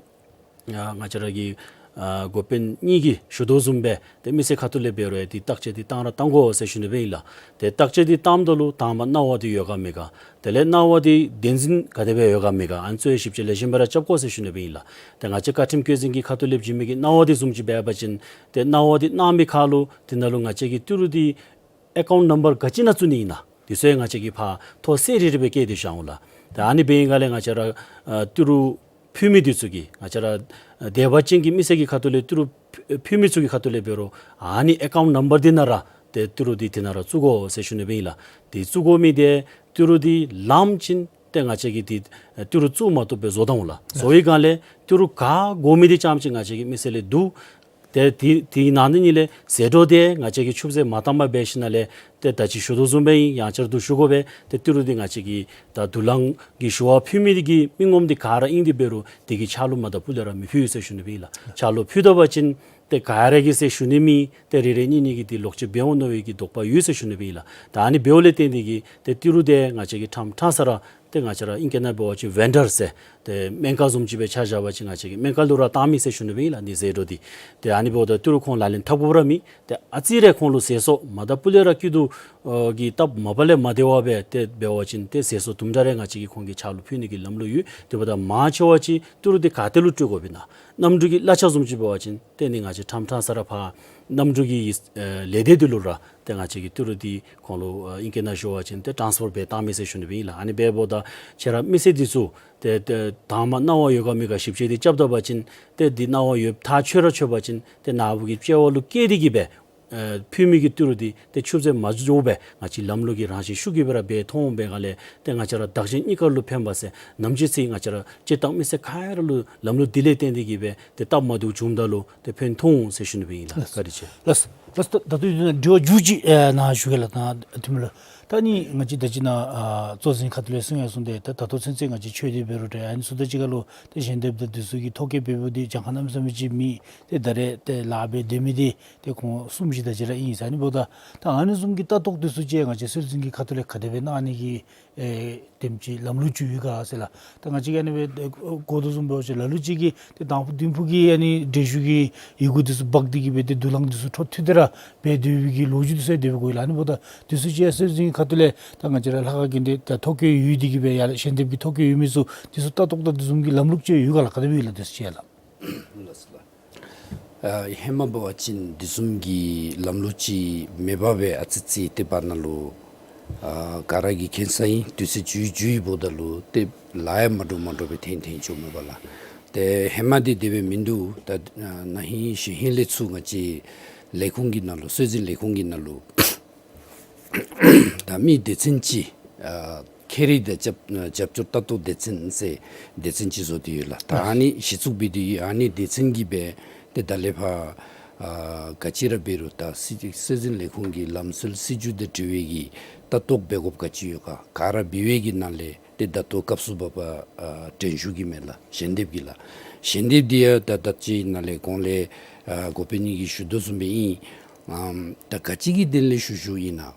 ཨ་ང་བཅས་ར་གི་ ཨ་འགོ་དཔོན་གཉིས་ཀྱིས་ཞུ་དོ་བཟུམ་སྦེ་ཏེ་མི་སེར་ཁ་ཐུག་ལས་འབད་རུང་ཡང་འདི་བརྟག་དཔྱད་འདི་བཏང་ར་བཏང་དགོ་ཟེར་ཞུ་ནི་སྦེ་ཨིན་ལགས། ཏེ་བརྟག་དཔྱད་འདི་བཏངམ་ད་ལུ་དང་པ་གནང་བ་འདི་ཡོད་ག་མེད་ག། དེ་ལས་གནང་བ་འདི་བདེན་འཛིན་ག་དེ་སྦེ་ཡོད་ག་མེད་ག། ཨ་ནི་ཚུ་ཡང་ཞིབ་དཔྱད་ལེགས་ཤོམ་སྦེ་ར་རྐྱབ་དགོ་ཟེར་ཞུ་ནི་སྦེ་ཨིན་ལགས། ཏེ་ང་བཅས་བཀའ་ཁྲིམས་བཀོད་འཛིན་གྱི་ཁ་ཐུག་ལས་བྱིན་མི་གི་གནང་བ་འདི་བཟུམ་ཅིག་འབད་བ་ཅིན་ཏེ་གནང་བ་འདི་གནང་མི་ཁར་ལུ་དེ་ནང་ལུ་ང་བཅས་ཀྱི་ཏི་རུ་འདི་ཨེ་ཀའུནཊ་ནམ་བར་ག་ཅི་ནང་བཙུགས་ནི་ཨིན་ན་འདི་ཚུ་ཡང་ང་བཅས་ཀྱིས་ཕར་ཐོ་གསལ་རི་རི་སྦེ་བཀོད་དེ་བཞག་འོང་ལགས། ཏེ་ཨ་ནི་འབད་བའི་སྒང་ལས་ང་བཅས་ར་ཨ་ཏི་རུ་ཕུལ་མི་འདི་ཚུ་གིས་ང་བཅས་ར་ཨ་དད་པ་ཅན་གྱི་མི་སེར་གྱི་ཁ་ཐུག་ལས་ཏི་རུ་ཕུལ་མི་ཚུ་གི་ཁ་ཐུག་ལས་འབད་རུང་ཨ་ནི་ཨེ་ཀའུནཊ་ནམ་བར་འདི་ནང་ར་ཏེ་ཏི་རུ་འདི་དེ་ནང་ར་བཙུགས་དགོ་ཟེར་ཞུ་ནི་སྦེ་ཨིན་ལགས། ཏེ་བཙུགས་དགོ་མི་འདི་ཏི་རུ་འདི་ལངམ་ཅིན་ཏེ་ང་བཅས་ཀྱིས་འདི་ཏི་རུ་བཙུགས་མ་བཏུབ་སྦེ་བཟོ་ད་འོང་ལགས། བཟོ་བའི་སྒང་ལས་ཏི་རུ་ག་དགོ་མི་འདི་རྐྱངམ་ཅིག་ང་བཅས་ཀྱིས་མི་སེར་ལས་བསྡུ། ཏེ་དེ་དེའི་ནང་ན་ནི་ལས་ཟད་འགྲོ་འདི་ང་བཅས་ཀྱིས་ཆུད་ཟོས་མ་བཏང་པར་འབད་ཞིནམ་ལས་ཏེ་ད་ཅི་ཞུ་དོ་བཟུམ་སྦེ་ཨིན། ཡང་བསྐྱར་དུ་ཞུ་དགོ་པས། ཏེ་ཏི་རུ་འདི་ང་བཅས་ཀྱིས་ད་དུག་རླངས་ཀྱི་ཞུ་བ་ཕུལ་མི་འདི་གི་མི་ངོམ་འདི་ག་ར་ཨིན་ཏེ་འབད་རུང་དེ་གི་ཆ་ལུ་མ་ད་པུ་ལས་ར་མི་ཕུལ་ཟེར་ཞུ་ནི་སྦེ་ཨིན་ལགས། ཆ་ལུ་ཕུལ་ད་པ་ཅིན་ཏེ་ག་ར་གིས་ཟེར་ཞུ་ནི་མེད། ཏེ་རེ་རེ་གཉིས་གཉིས་ཀྱིས་འདི་ལོག་སྤྱོད་འབད་འོང་མནོ་བའི་གི་དོགས་པ་ཡོད་ཟེར་ཞུ་ནི་སྦེ་ཨིན་ལགས། ད་ཨ་ནི་འབདཝ་ལས་བརྟེན་ཏེ་གིས་ཏེ་ཏི་རུ་འདི་ང་བཅས་ཀྱིས་ཕྲང་ཕྲང་ས་ར་ཏེ་ང་བཅས་ར་ཨིང་སྐད་ནང་འབད་བ་ཅིན་ཝེན་ཌར་ཟེར་ཏེ་སྨན་ཁང་བཟུམ་ཅིག་སྦེ་ཆ་བཞག་པ་ཅིན་ང་བཅས་ཀྱིས་སྨན་ཁང་ལུ་ར་བཏང་མི་ཟེར་ཞུ་ནི་སྦེ་ཨིན་ལགས། འདི་ཟད་འགྲོ་འདི་ཏེ་ཨ་ནི་འབདཝ་ད་ཏི་རུ་ཁོང་ལག་ལེན་འཐབ་དགོཔ་ར་མེད། ཏེ་ཨ་ཙི་རེ་ཁོང་ལུ་ཟད་སོང་མ་ད་པུ་ལས་ར་སྐྱིད་སྡུག་ཨ་གི་སྟབས་མ་པ་ལས་མ་བདེ་བ་སྦེ་ཏེ་འབད་བ་ཅིན་ཏེ་ཟད་སོང་དུམ་གྲ་རེ་ང་བཅས་ཀྱིས་ཁོང་གི་ཆ་ལུ་ཕུལ་ནི་གི་ལམ་ལུགས་ཡོད། དེ་འབདཝ་ད་མང་ཆེ་བ་ཅིག་ཏི་རུ་འདི་ག་ཏེ་ལུ་སྤྲོད་དགོཔ་ཨིན་ན། གནམ་གྲུ་གི་གླ་ཆ་བཟུམ་ཅིག་འབད་བ་ཅིན་ཏེ་ནི་ང་བཅས་ཕྲང་ཕྲང་ས་ར་ཕར་གནམ་གྲུ་གི་ཨེ་ལས་སྡེ་འདི་ལུ་ར་ཏེ་ང་བཅས་ཀྱིས་ཏི་རུ་འདི་ཁོང་ལུ་ཨ་ཨིང་སྐད་ནང་ཞུ་བ་ཅིན་ཏེ་ཊཱནསི་ཕར་འབད་བཏང་མི་ཟེར་ཞུ་ནི་སྦེ་ཨིན་ལགས། ཨ་ནི་འབདཝ་ད་ཁྱེད་ར་མི་སེར་འདི་ཚུ་ཏེ་ཏེ་དང་པ་གནང་བ་ཡོད་ག་མེད་ག་ཞིབ་དཔྱད་འདི་རྐྱབ་ད་པ་ཅིན་ཏེ་འདི་གནང་བ་ཡོདཔ་ཐག་ཆོད་ར་ཆོད་པ་ཅིན་ཏེ་ནཱ་བུ་གི་དཔྱལ་བ་ལུ་བཀལ་ཏེ་གིས་སྦེ་ཨེ་ཕུལ་མི་གི་ཏི་རུ་འདི་ཏེ་ཆུད་ཟོས་མ་འགྱོ་བར་ང་བཅས་ལམ་ལུགས་ཀྱི་རང་བཞིན་ཤུགས་ཀྱིས་སྦེ་ར་འབད་ཐོན་འོང་པའི་སྒང་ལས་ཏེ་ང་བཅས་ར་བདག་གཞན་གཉིས་ཀ་ལུ་ཕན་པ་ཟེར་ནམ་ཅིག་ཚེ་ང་བཅས་ར་སྤྱིར་བཏང་མི་སེར་ག་ར་ལུ་ལམ་ལུགས་འདི་ལས་བརྟེན་ཏེ་གིས་སྦེ་ཏེ་སྟབས་མ་བདེཝ་བྱུངམ་ད་ལུ་ཏེ་ཕན་ཐོགས་འོང་ཟེར་ཞུ་ནི་སྦེ་ཨིན་ལགས། བཀའ་དྲིན་ཆེ། ལགས་ལགས། ད་ད་ལྟོ་ཡོད་ན་དྲི་བ་མཇུག་ཅིག་ཨེ་ནཱ་ཞུ་གེ་ལགས། ད་དེ་མ་ལུ་ད་ནི་ང་བཅས་ད་ཅི་ནཱ་ཨ་གཙོ་འཛིན་ཁ་ཐུག་ལས་གསུང་ཡང་གསུངས་ཏེ་ད་ད་ལྟོ་ཚུན་ཚོད་ང་བཅས་ཆོས་སྡེ་འབད་རུང་འདྲ་ཨ་ནི་ཚུ་དང་གཅིག་ཁར་ལུ་ཏེ་ཞལ་འདེབས་དང་འདི་ཚུ་གི་ཐོ་བཀོད་འབད་འབདཝ་འདི་གྱངས་ཁ་གནམ་མེད་ས་མེད་ཅིག་མེད། ཏེ་ད་རེས་ཏེ་ལཱ་འབད་སྡོད་མི་འདི་ཏེ་ཁོང་གསུམ་བཞི་དེ་ཅིག་ར་ཨིན་ཟེར། ཨ་ནི་འབདཝ་ད་ད་ཨ་ནི་བཟུམ་གྱི་ལྟ་རྟོག་འདི་ཚུ་ཅིག་ང་བཅས་སྲོལ་འཛིན་གྱི་ཁ་ཐུག་ལས་ག་དེ་སྦེ་གནང་ནི་གི་ཨེ་དེམ་ཅིག་ལམ་ལུགས་ཅིག་ཡོད་ག་ཟེར་ལགས། ད་ང་བཅས་ཀྱིས་ཨ་ནི་སྦེ་ཨེ་གོ་དོ་བཟུམ་འབད་བ་ཅིན་ལ་ལུ་ཅིག་གིས་ཏེ་དང་ཕུ་བདུན་ཕུ་གི་ཨ་ནི་འདྲེན་ཞུ་གི་ཡི་གུ་འདི་ཚུ་འབག་སྟེ་གིས་སྦེ་ཏེ་དུག་རླངས་འདི་ཚུ་འཕྲོ་མཐུད་དེ་ར་འབད་སྡོད་པའི་གི་ལོ་རྒྱུས་འདི་ཚུ་ཡང་དེ་སྦེ་གོ་ཡི་ལགས། ཨ་ནི་འབདཝ་ད་འདི་ཚུ་ཅིག་སྲོལ་འཛིན་གྱི་ཁ་ཐུག་ལས་ད་ང་བཅས་ར་ལྷ་ཁང་གི་འདི་ད་ཐོ་བཀོད་ཡོད་དེ་གིས་སྦེ་ཡར་ལས་ཞལ་འདེབས་ཀྱི་ཐོ་བཀོད་ཡོད་མི་ཚུ་འདི་ཚུ་ལྟ་རྟོག་དང་འདི་བཟུམ་གྱི་ལམ་ལུགས་ཅིག་ཡོད་ག་ལགས། ག་དེ་སྦེ་ཡོད་ལགས། འདི་ཚུ་ཅིག་ཡང་ལགས། ལགས་སོ་ལགས། ཨ་ཧེ་མ་འབད་བ་ཅིན་འདི་བཟུམ་གྱི་ལམ་ལུགས་ཅིག་མེད་པར་སྦེ་ཨ་ཙི་ཙི་ཏེ་བར་ན་ལུ་ཨ་ག་ར་གིས་མཁྱེན་ས་ཨིན། དུས་ཚོད་འགྱོ་འགྱོཝ་ད་ལུ་ཏེ་ལཱ་ཡང་མ་འདྲཝ་མ་འདྲཝ་སྦེ་འཐོན་འཐོན་འགྱོཝ་མས་པ་ལགས། ཏེ་ཧེ་མ་འདི་དེ་སྦེ་མིན་འདུག། ད་ཨ་ན་ཧིང་གཞེས་ཧིང་ལས་ཚུར་ང་བཅས་ལས་ཁུངས་ཀྱི་ནང་ལུ་སྲོལ་འཛིན་ལས་ཁུངས་ཀྱི་ནང་ལུ་ད་མི་སྡེ་ཚན་ཅིག་ཨ་ཁེ་རིག་དང་རྒྱབ་རྒྱབ་སྐྱོར་ལྟ་རྟོག་སྡེ་ཚན་ཟེར་སྡེ་ཚན་ཅིག་བཟོ་སྟེ་ཡོད་ལགས། ད་ཨ་ནི་གཞི་བཙུགས་འབད་དེ་ཡོད། ཨ་ནི་སྡེ་ཚན་གྱིས་སྦེ་ཏེ་ད་ལས་ཕར་ཨ་ག་ཅི་ར་འབད་རུང་ད་སྲིད་སྲོལ་འཛིན་ལས་ཁུངས་ཀྱི་ལམ་སྲོལ་སྲིད་བྱུས་དང་འབྲེལ་བའི་གི་ལྟ་རྟོག་འབད་དགོཔ་ག་ཅི་ཡོད་ག་ག་ར་འབད་བའི་གི་ནང་ལས་ཏེ་ད་ལྟོ་སྐབས་སུ་བབ་པ་ཨ་འདྲེན་ཞུ་གི་མས་ལགས། ཞལ་འདེབས་ཀྱི་ལགས། ཞལ་འདེབས་འདི་ཡང་ད་ད་ཅི་ནཱ་ལས་གོང་ལས་ཨ་འགོ་དཔོན་གཉིས་ཀྱིས་ཞུ་དོ་བཟུམ་སྦེ་ཨིན། ཨམ་ད་ག་ཅི་གི་དོན་ལས་ཞུ་ཞུཝ་ཨིན་ན།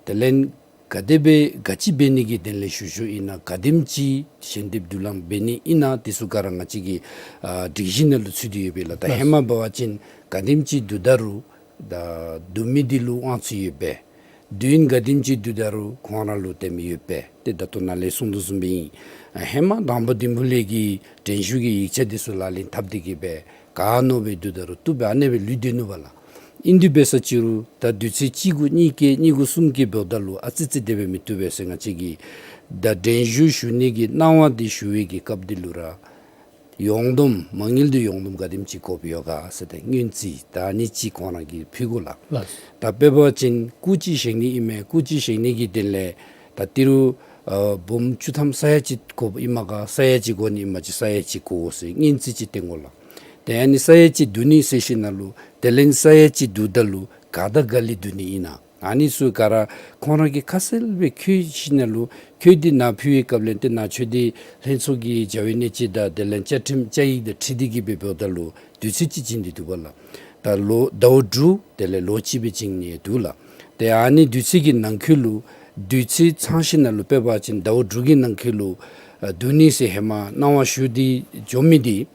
དེ་ལས་ག་དེ་སྦེ་ག་ཅི་འབད་ནི་གི་དོན་ལས་ཞུ་ཞུཝ་ཨིན་ན། ག་དེམ་ཅིག་ཞལ་འདེབས་དུག་རླངས་འབད་ནི་ཨིན་ན་དེ་ཚུ་ག་ར་ང་བཅས་ཀྱི་ཨ་སྒྲིག་གཞི་ནང་ལུ་ཚུད་དེ་ཡོད་པས་ལགས། ད་ལགས། ཧེ་མ་འབད་བ་ཅིན་ག་དེམ་ཅིག་བསྡུ་ད་རུང་ད་བསྡུ་མི་འདི་ལུ་དབང་ཚད་ཡོད་པས། དུས་ཡུན་ག་དེམ་ཅིག་བསྡུ་ད་རུང་ཁོང་ར་ལུ་དེམ་ཡོད་པས། ཏེ་ད་ལྟོ་ནཱ་ལས་གསུངས་དོ་བཟུམ་སྦེ་ཨིན། ཨ་ཧེ་མ་དང་པ་བདུན་ཕུ་ལས་ཀྱི་འདྲེན་ཞུ་གི་ཡིག་ཆ་འདི་ཚུ་ལག་ལེན་འཐབ་སྟེ་གིས་སྦེ་ག་མནོ་སྦེ་བསྡུ་ད་རུང་བཏུབ་པས། ཨ་ནེ་སྦེ་ལུས་སྡོད་ནུག་པ་ལགས། ཨིན་དེ་འབད་ས་ཅི་རུང་ད་དུས་ཚོད་གཅིག་གུ་གཉིས་བཀལ་གཉིས་གུ་གསུམ་བཀལ་འབདཝ་ད་ལུ་ཨ་ཙི་ཙི་དེ་སྦེ་མི་བཏུབ་པས་ཟེར་ང་བཅས་ཀྱིས་ད་འདྲེན་ཞུ་ཞུ་ནི་གི་གནང་བ་འདི་ཞུ་བའི་གི་སྐབས་འདི་ལུ་ར་ཡོངས་བསྡོམས་མ་དངུལ་འདི་ཡོངས་བསྡོམས་ག་དེམ་ཅིག་དགོཔ་ཡོད་ག་ཟེར་ཏེ་སྔོན་རྩིས་ད་ཨ་ནི་ཅིག་ཁོང་ར་གིས་ཕུལ་དགོ་ལགས། ལགས། ད་དཔེ་འབད་བ་ཅིན་སྐུ་ཅིག་བཞེངས་ནི་ཨིན་མས། སྐུ་ཅིག་བཞེངས་ནི་གི་དོན་ལས་ད་ཏི་རུ་ཨ་འབུམ་བཅུ་ཐམ་ས་ཡ་གཅིག་དགོཔ་ཨིན་མས་ག་ས་ཡ་གཅིག་དགོ་ནི་ཨིན་མས་ཅི་ས་ཡ་གཅིག་དགོ་ཟེར་སྔོན་རྩིས་ཅིག་བཏོན་དགོ་ལགས། ཏེ་ཨ་ནི་ས་ཡ་གཅིག་བསྡུ་ནི་ཟེར་ཞིནམ་ལས་དེ་ལས་ས་ཡ་གཅིག་བསྡུཝ་ད་ལུ་ག་དང་ག་ལས་བསྡུ་ནི་ཨིན་ན། ཨ་ནི་ཚུ་ག་ར་ཁོང་ར་གིས་ཁ་གསལ་སྦེ་འཁོད་ཞིནམ་ལས་འཁོད་དེ་ནཱ་ཕུལ་བའི་སྐབས་ལས་ཏེ་ནཱ་ཆོས་སྡེ་ལྷན་ཚོགས་ཀྱི་བྱ་བའི་གནས་སྤྱི་དང་དེ་ལས་བཅའ་ཁྲིམས་བཅའ་ཡིག་དང་འཁྲིལ་ཏེ་གིས་སྦེ་འབདཝ་ད་ལུ་དུས་ཚོད་ཅིག་བྱིན་ཏེ་འདུག་པ་ལགས། ད་ལོ་ཟླཝ་དྲུག་དེ་ལས་ལོ་གཅིག་སྦེ་བྱིན་ནི་འདུག་ལགས། ཏེ་ཨ་ནི་དུས་ཚོད་ཀྱི་ནང་འཁོད་ལུ་དུས་ཚོད་ཚང་ཞིནམ་ལས་དཔེ་འབད་བ་ཅིན་ཟླཝ་དྲུག་གི་ནང་འཁོད་ལུ་ཨ་བསྡུ་ནི་ཟེར་ཧེ་མ་གནང་བ་ཞུ་སྟེ་འགྱོ་མི་འདི་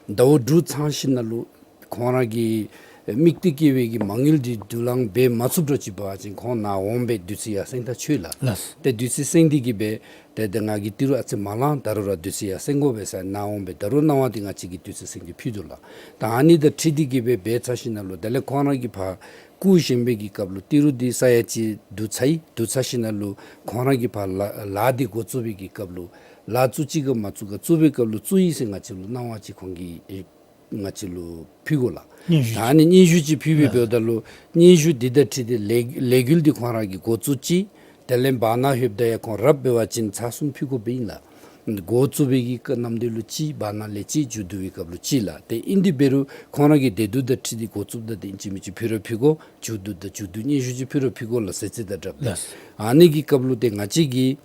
ཟླཝ་དྲུག་ཚང་ཞིནམ་ལུ་ཁོང་ར་གི་དམིགས་གཏད་བསྐྱེད་པའི་གི་མ་དངུལ་འདི་བསྡུ་ལེན་འབད་མ་ཚུགསཔ་འདྲཝ་ཅིག་འབད་བ་ཅིན་ཁོང་ནཱ་འོང་སྦེ་དུས་ཚོད་ཡར་སེང་ད་ཆོག་ལགས། ལགས། ཏེ་དུས་ཚོད་སེང་སྟེ་གི་སྦེ་ཏེ་ཏེ་ང་གིས་ཏི་རུ་ཨ་ཙི་མ་ལང་། ད་རུང་ར་དུས་ཚོད་ཡར་སེང་དགོ་པས་ཟེར་ནཱ་འོང་སྦེ་ད་རུང་གནང་བ་འདི་ང་བཅས་ཀྱིས་དུས་ཚོད་སེང་སྟེ་ཕུལ་དོ་ལགས། ད་ཨ་ནི་དང་འཁྲིལ་ཏེ་གི་སྦེ་འབད་ཚར་ཞིནམ་ལུ་དེ་ལས་ཁོང་ར་གིས་ཕར་བསྐུ་བཞེངས་པའི་གི་སྐབས་ལུ་ཏི་རུ་འདི་ས་ཡ་གཅིག་བསྡུ་ཚར་ཡི། བསྡུ་ཚར་ཞིནམ་ལུ་ཁོང་ར་གིས་ཕར་ལཱ་ལཱ་འདི་འགོ་བཙུགས་པའི་གི་སྐབས་ལུ་ལཱ་བཙུགས་ཅི་ག་མ་བཙུགས་ག། བཙུགས་པའི་སྐབས་ལུ་བཙུགས་ཡི་ཟེར་ང་བཅས་ལུ་གནང་བ་ཅིག་ཁོང་གིས་ང་བཅས་ལུ་ཕུལ་དགོ་ལགས། སྙན་ཞུ། ད་ཨ་ནི་སྙན་ཞུ་ཅིག་ཕུལ་སྦེ་ལགས། འབདཝ་ད་ལུ་སྙན་ཞུ་འདི་དང་འཁྲིལ་ཏེ་ལས་ལས་འགུལ་འདི་ཁོང་ར་གིས་འགོ་བཙུགས་ཅི། དེ་ལས་བར་ན་ལྷོདཔ་ད་ཡང་ཁོང་རབ་འབད་བ་ཅིན་ཚར་གསུམ་ཕུལ་དགོཔ་ཨིན་ལགས། འགོ་བཙུགས་པའི་གི་གནམ་དུས་ལུ་གཅིག། བར་ན་ལས་གཅིག། མཇུག་བསྡུ་བའི་སྐབས་ལུ་གཅིག་ལགས། ཏེ་ཨིན་དེ་འབད་རུང་ཁོང་ར་གི་བདེ་སྡུག་དང་འཁྲིལ་ཏེ་འགོ་བཙུགསཔ་ད་ཏེ་ཨིན་ཅི་མིན་ཅི་ཕུལ་ར་ཕུལ་དགོ། མཇུག་བསྡུ་དང་མཇུག་བསྡུ་སྙན་ཞུ་ཅིག་ཕུལ་ར་ཕུལ་དགོ་ལགས། ཟས་རྩིས་དང་སྦྲགས་ཏེ། ལགས། ཨ་ནི་གི་སྐབས་ལུ་ཏེ་ང་བཅས་ཀྱིས་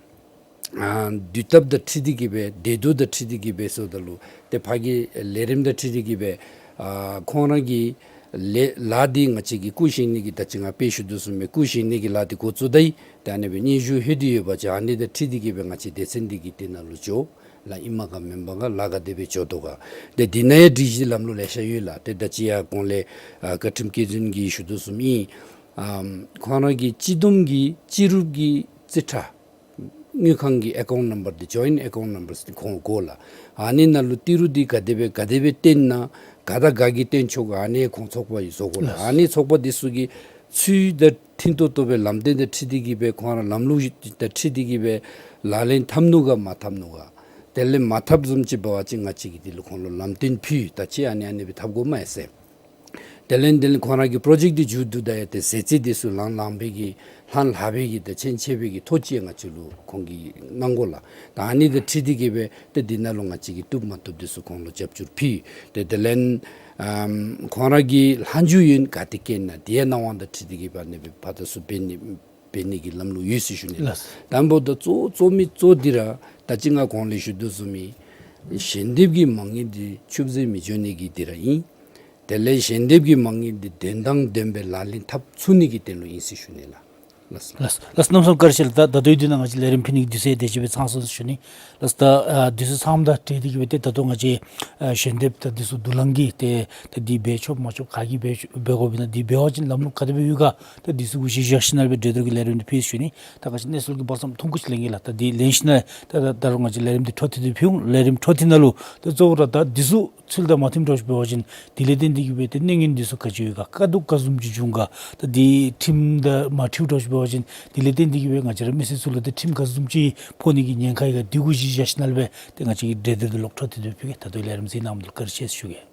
ཨ་དུས་སྟབས་དང་འཁྲིལ་ཏེ་གི་སྦེ་བདེ་སྡུག་དང་འཁྲིལ་ཏེ་གི་སྦེ་ཟེརཝ་ད་ལུ་ཏེ་ཕར་གྱི་ལས་རིམ་དང་འཁྲིལ་ཏེ་གི་སྦེ་ཨ་ཁོང་ར་གི་ལས་ལཱ་འདི་ང་བཅས་ཀྱིས་བསྐུ་བཞེངས་ནི་གི་ད་ཅི་ང་དཔེ་ཞུ་དོ་བཟུམ་སྦེ་བསྐུ་བཞེངས་ནི་གི་ལཱ་འདི་འགོ་བཙུགས་ད་ཡི། ཏེ་ཨ་ནི་སྦེ་སྙན་ཞུ་ལྷོད་དེ་ཡོད་པ་ཅིན་ཨ་ནི་དང་འཁྲིལ་ཏེ་གི་སྦེ་ང་བཅས་སྡེ་ཚན་འདི་གིས་དེ་ནང་ལུ་འགྱོ་ལགས། ཨིནམ་ག་མེནམ་ག་ལཱ་ག་དེ་སྦེ་འགྱོ་དོ་ག། ཏེ་འདི་ནང་ཡང་སྒྲིག་གཞི་ལམ་ལུགས་ལེ་ཤ་ཡོད་ལགས། ཏེ་ད་ཅི་ཡར་གོང་ལས་ཨ་བཀའ་ཁྲིམས་བཀའ་བརྒྱུད་གིས་ཞུ་དོ་བཟུམ་ཨིན། ཨམ་ཁོང་ར་གི་སྤྱི་བསྡོམས་ཀྱི་སྤྱི་རུབ་ཀྱི་རྩིས་ཁྲ་དངུལ་ཁང་གི་ཨེ་ཀའུནཊ་ནམ་བར་འདི་ཇོའིནཊ་ཨེ་ཀའུནཊ་ནམ་བར་འདི་ཁོང་དགོ་ལགས། ཨ་ནི་ནང་ལུ་ཏི་རུ་འདི་ག་དེ་སྦེ་ག་དེ་སྦེ་བཏོན་ན་ག་དང་ག་གིས་བཏོན་ཆོག་ག། ཨ་ནི་ཁོང་ཚོགས་པ་གིས་བཟོ་དགོ་ལགས། ཨ་ནི་ཚོགས་པ་འདི་ཚུ་གིས་ཚུལ་དང་མཐུན་ཏོག་ཏོ་སྦེ་ལམ་སྟོན་དང་འཁྲིལ་ཏེ་གི་སྦེ་ཁོང་ར་ལམ་ལུགས་དང་འཁྲིལ་ཏེ་གི་སྦེ་ལག་ལེན་འཐབ་ནུག་ག་མ་འཐབ་ནུག་ག། དེ་ལས་མ་འཐབ་བཟུམ་ཅིག་འབད་བ་ཅིན་ང་བཅས་ཀྱིས་འདི་ལུ་ཁོང་ལུ་ལམ་སྟོན་ཕུལ། ད་ཅི་ཨ་ནི་ཨ་ནི་སྦེ་འཐབ་དགོ་མས་ཟེར། དེ་ལས་དེ་ལས་ཁོང་ར་གི་པྲོ་ཇེཀཊ་འདི་མཇུག་བསྡུ་ད་ཡང་ཏེ་ཟས་རྩིས་འདི་ཚུ་ལང་ལང་པའི་གི་ལྷང་ལྷང་པའི་གི་ཏེ་ཆེན་ཆེ་བའི་གི་ཐོ་ཅིག་ང་བཅས་ལུ་ཁོང་གིས་གནང་དགོ་ལགས། ད་ཨ་ནི་དང་འཁྲིལ་ཏེ་གི་སྦེ་ཏེ་འདི་ནང་ལུ་ང་བཅས་ཀྱིས་བཏུབ་མ་བཏུབ་འདི་ཚུ་ཁོང་ལུ་རྒྱབ་སྐྱོར་ཕུལ། ཏེ་དེ་ལས་ཨམ་ཁོང་ར་གི་ལྷག་མཇུག་ཡོན་ག་ཏེ་བཀལ་ན་དེ་ཡང་གནང་བ་དང་འཁྲིལ་ཏེ་གི་སྦེ་ཨ་ནི་སྦེ་ཕར་དང་ཚུར་འབད་ནི་འབད་ནི་གི་ལམ་ལུགས་ཡོད་ཟེར་ཞུ་ནི་ལགས། ལགས། དང་པོ་དང་གཙོ་གཙོ་མི་གཙོ་འདི་ར་ད་ཅི་ང་གོང་ལས་ཞུ་དོ་བཟུམ་ཨིན། ཞལ་འདེབས་ཀྱི་མ་དངུལ་འདི་ཆུད་ཟོས་མི་འགྱོ་ནི་གི་འདི་ར་ཨིན། དེ་ལས་ཞལ་འདེབས་ཀྱི་མ་དངུལ་འདི་དོན་དང་ལྡནམ་སྦེ་ལག་ལེན་འཐབ་ཚུགས་ནི་གི་དོན་ལུ་ཨིན་ཟེར་ཞུ་ནི་ལགས། ལགས། ལགས། ལགས། གནམ་མེད་ས་མེད་བཀའ་དྲིན་ཆེ་ལགས། ད་ད་ལྟོའི་དུས་ནང་ང་བཅས་ལས་རིམ་ཕུལ་ནི་གི་དུས་ཚོད་དེ་ཅིག་སྦེ་ཚང་སོང་ཟེར་ཞུ་ནི། ལགས། ད་ཨ་དུས་ཚོད་ཚངམ་དང་འཁྲིལ་ཏེ་གི་སྦེ་ཏེ་ད་ལྟོ་ང་བཅས་ཨ་ཞལ་འདེབས་ད་འདི་ཚུ་བསྡུ་ལེན་གྱི་ཏེ་ད་འདི་འབད་ཆོག་མ་ཆོག་ག་གིས་འབད་ཆོག་འབད་དགོཔ་ཨིན་ན་འདི་འབད་བ་ཅིན་ལམ་ལུགས་ག་དེ་སྦེ་ཡོད་ག། ད་འདི་ཚུ་གུ་གཞི་བཞག་ཞིནམ་ལས་སྦེ་འབྲེལ་གཏོགས་ཀྱི་ལས་རིམ་འདི་ཕུལ་ཞུ་ནི། ད་ག་ཅི་གནས་ཚུལ་གྱི་འབག་ཚུགསཔ་ཐུང་ཀུ་ཅིག་ལེན་གེ་ལགས། ད་འདི་ལེན་ཞིནམ་ལས་ད་ད་ད་རུང་ང་བཅས་ལས་རིམ་འདི་འཕྲོ་མཐུད་དེ་ཕུལ་འོང་། ལས་རིམ་འཕྲོ་མཐུད་ནང་ལུ་ད་གཙོ་བོ་ར་ད་འདི་ཚུ་ཚུལ་དང་མ་མཐུནམ་འདྲཝ་ཅིག་འབད་བ་ཅིན་དེ་ལས་བརྟེན་ཏེ་གི་སྦེ་ཏེ་གནོད་ཉེན་འདི་ཚུ་ག་ཅི་ཡོད་ག། དཀའ་སྡུག་ག་བཟུམ་ཅིག་འབྱུང་ག། ད་འདི་ཁྲིམས་དང་མ་འཁྲིལཝ་འདྲཝ་ཅིག་འབད་བ་ཅིན་དེ་ལས་བརྟེན་ཏེ་གི་སྦེ་ང་བཅས་ར་མི་སེར་ཚུ་ལུ་ཏེ་ཁྲིམས་ག་བཟུམ་ཅིག་ཕོག་ནི་གི་ཉེན་ཁ་ཡོད་ག། འདི་གུ་གཞི་བཞག་ཞིནམ་ལས་སྦེ་ཏེ་ང་བཅས་ཀྱིས་འབྲེལ་གཏོགས་འདི་ལོག་འཕྲོ་མཐུད་དེ་ཕུལ་གེ། ད་ལྟོ་ལས་རིམ་གཟིགས་གནང་མི་ལུ་བཀའ་དྲིན་ཆེ་ཟེར་ཞུ་གེ།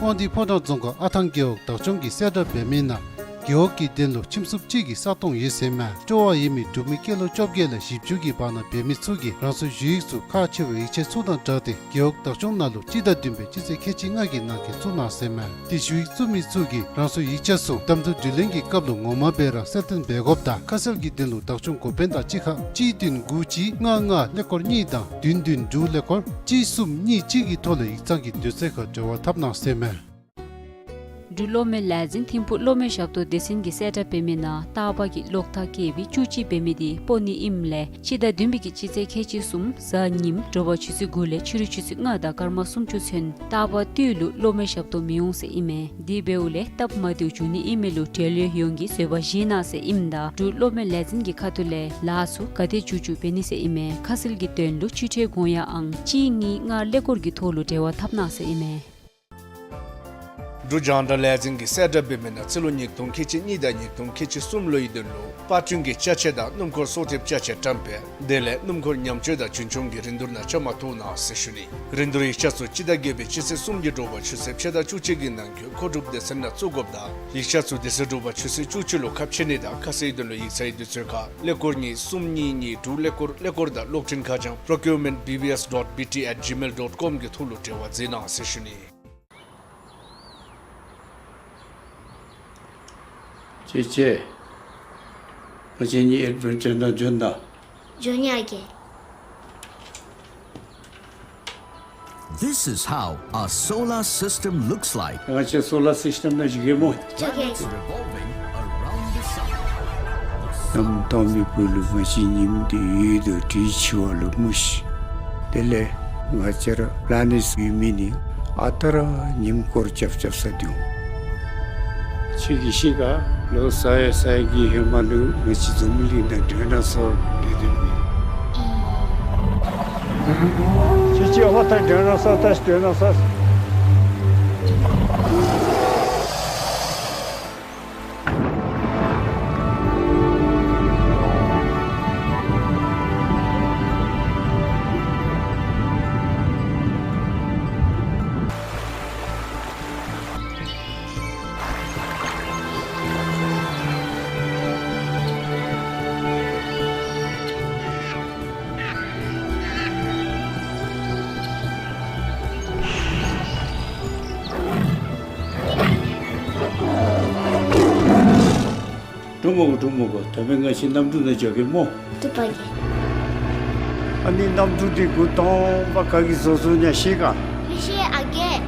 དབང་འདུས་ཕོ་བྲང་རྫོང་ཁག་ཨ་ཐང་རྒེད་འོག་བདག་སྐྱོང་གིས་གསལ་བསྒྲགས་འབད་མི་ནང་རྒེད་འོག་གི་དོན་ལུ་ཁྱིམ་སྲུང་གཅིག་གི་ས་སྟོང་ཡོད་ཟེར་མས། སྤྲོ་བ་ཡོད་མི་འབྲུག་མི་སྐྱེས་ལོ་བཅོ་བརྒྱད་ལས་བཞི་བཅུ་གི་བར་ན་འབད་མི་ཚུ་གིས་རང་སོའི་ཞུ་ཡིག་ཚུ་ཁག་ཆེ་བའི་ཡིག་ཆ་ཚུ་དང་སྦྲགས་ཏེ་རྒེད་འོག་བདག་སྐྱོང་ནང་ལུ་སྤྱི་ཟླ་བདུན་པའི་སྤྱི་ཚེས་ཁལ་གཅིག་ལྔ་གི་ནང་འཁོད་བཙུགས་གནང་ཟེར་མས། ཏེ་ཞུ་ཡིག་བཙུགས་མི་ཚུ་གིས་རང་སོའི་ཡིག་ཆ་ཚུ་གདམ་འཐུ་དྲི་ལན་གྱི་སྐབས་ལུ་ངོ་མ་སྦེ་ར་གསལ་སྟོན་འབད་དགོཔ་དང་ཁ་གསལ་གྱི་དོན་ལུ་བདག་སྐྱོང་འགོ་དཔོན་དང་གཅིག་ཁར་གཅིག་བདུན་དགུ་གཅིག་ལྔ་ལྔ་ཀླད་ཀོར་གཉིས་དང་བདུན་བདུན་དྲུག་ཀླད་ཀོར་གཅིག་གསུམ་གཉིས་གཅིག་གི་ཐོག་ལས་ཡིག་ཚང་གི་དུས་ཚོད་ཁར་འབྲེལ་བ་འཐབ་གནང་ཟེར་མས། འབྲུག་གློག་མེ་ལས་འཛིན་ཐིམ་ཕུག་གློག་མེ་ཞབས་ཏོག་སྡེ་ཚན་གྱིས་གསལ་བསྒྲགས་འབད་མི་ནང་རྟག་པར་གྱི་གློག་ཐག་བཀལ་བའི་བཅུ་གཅིག་འབད་མི་འདི་སྤོ་ནི་ཨིནམ་ལས་སྤྱི་ཟླ་བདུན་པའི་གི་སྤྱི་ཚེས་ཁལ་གཅིག་གསུམ་གཟའ་ཉིམ་དྲོ་པ་ཆུ་ཚོད་དགུ་ལས་ཕྱི་རུ་ཆུ་ཚོད་ལྔ་དང་སྐར་མ་སུམ་ཅུ་ཚུན་རྟག་པར་དུས་ལུ་གློག་མེ་ཞབས་ཏོག་མི་འོང་ཟེར་ཨིན་མས། དེ་འབདཝ་ལས་སྟབས་མ་བདེཝ་འབྱུང་ནི་ཨིན་མས་ལུ་འབྲེལ་ཡོད་ཡོངས་ཀྱིས་བཟོད་པ་བཞེས་གནང་ཟེར་ཨིནམ་ད་འབྲུག་གློག་མེ་ལས་འཛིན་གྱི་ཁ་ཐུག་ལས་ལཱ་ཚུ་ག་དེ་མཇུག་མཇུག་འབད་ནི་ཟེར་ཨིན་མས། ཁ་གསལ་གྱི་དོན་ལུ་སྤྱི་ཁྲལ་དགོངས་ཡངས་ཨང་གཅིག་གཉིས་ལྔ་ཀླད་ཀོར་གྱི་ཐོག་ལུ་འབྲེལ་བ་འཐབ་གནང་ཟེར་ཨིན་མས། འབྲུག་རྒྱང་བསྒྲགས་ལས་འཛིན་གྱིས་གསལ་བསྒྲགས་འབད་མི་ནང་རྩིས་ལོ་ཉིས་སྟོང་ཁལ་གཅིག་གཉིས་དང་ཉིས་སྟོང་ཁལ་གཅིག་གསུམ་ལོའི་དོན་ལུ་པར་སྐྲུན་གྱི་ཅ་ཆས་དང་སྣུམ་འཁོར་གསོག་ཐེབས་ཅ་ཆས་བཀྲམ་སྤེལ་དེ་ལས་སྣུམ་འཁོར་ཉམས་བཅོས་དང་རྒྱུན་སྐྱོང་གི་རིན་བསྡུར་ནང་བཅའ་མར་གཏོགས་གནང་ཟེར་ཞུ་ནི། རིན་བསྡུར་ཡིག་ཆ་ཚུ་སྤྱི་ཟླ་བརྒྱད་པའི་སྤྱི་ཚེས་གསུམ་གྱི་དྲོ་པ་ཆུ་ཚོད་ཕྱེད་དང་བཅུ་གཅིག་གི་ནང་འཁོད་མཁོ་སྒྲུབ་སྡེ་ཚན་ནང་བཙུགས་དགོཔ་དང་ཡིག་ཆ་ཚུ་དེ་ཚེ་དྲོ་པ་ཆུ་ཚོད་བཅུ་གཅིག་ལུ་ཁ་ཕྱེ་ནི་དང་ཁ་གསལ་དོན་ལུ་ཡིག་ཚང་གི་དུས་ཚོད་ཁར་ཀླད་ཀོར་གཉིས་གསུམ་གཉིས་གཉིས་དྲུག་ཀླད་ཀོར་ཀླད་ཀོར་དང་གློག་འཕྲིན་ཁ་བྱང་procurement B B S dot B T at gmail dot com གི་ཐོག་ལུ་འབྲེལ་བ་མཛད་གནང་ཟེར་ཞུ་ནི། ཅེ་ཅེ། ང་བཅས་གཉིས་ཨེཌ་ཝེན་ཅར་ནང་འབྱོན་ད། འབྱོན་ཡ་གི། This is how our solar system looks like. ང་བཅས་སོ་ལར་སིསི་ཊམ་ནང་བཞུགས་གེ་སྨོ། Planets revolving around the sun. གནམ་སྟོང་མི་བུ་ལུ་ང་བཅས་ཉིམ་འདི་ཡོད་དོ་དྲིས་ཆི་བ་ལུ་སྨོ་ཤིག། དེ་ལས་ང་བཅས་ར་པི་ལེ་ནེཊ་ཡོད་མི་ནི་ཨ་རྟག་ར་ཉིམ་སྐོར་རྐྱབ་རྐྱབ་ས་འདུག། ཁྱོད་ཀྱིས་ཤེས་ག། ལོ་ས་ཡ་ས་ཡ་གི་ཧེ་མ་ལུ་ང་བཅས་འཛམ་བུ་གླིང་ནང་ཌའི་ནོ་སོར་སྡོད་སྡོདཔ་ཨིན། ཁྱོད་ཀྱིས་ཨ་ཕར་ད་ཌའི་ནོ་སོར་ད་ཌའི་ནོ་སོར། འགྲོ་མི་དགོ། འགྲོ་མི་དགོ། ད་འབདན་ང་བཅས་གནམ་གྲུ་ནང་འགྱོ་གེ་སྨོ། བཏུབ་པ་གེ། ཨ་ནི་གནམ་གྲུ་འདི་འགོ་དང་པ་ག་གིས་བཟོ་བཟོཝ་ཨིན་ན་ཤེས་ག། མི་ཤེས་ཨ་རྒས།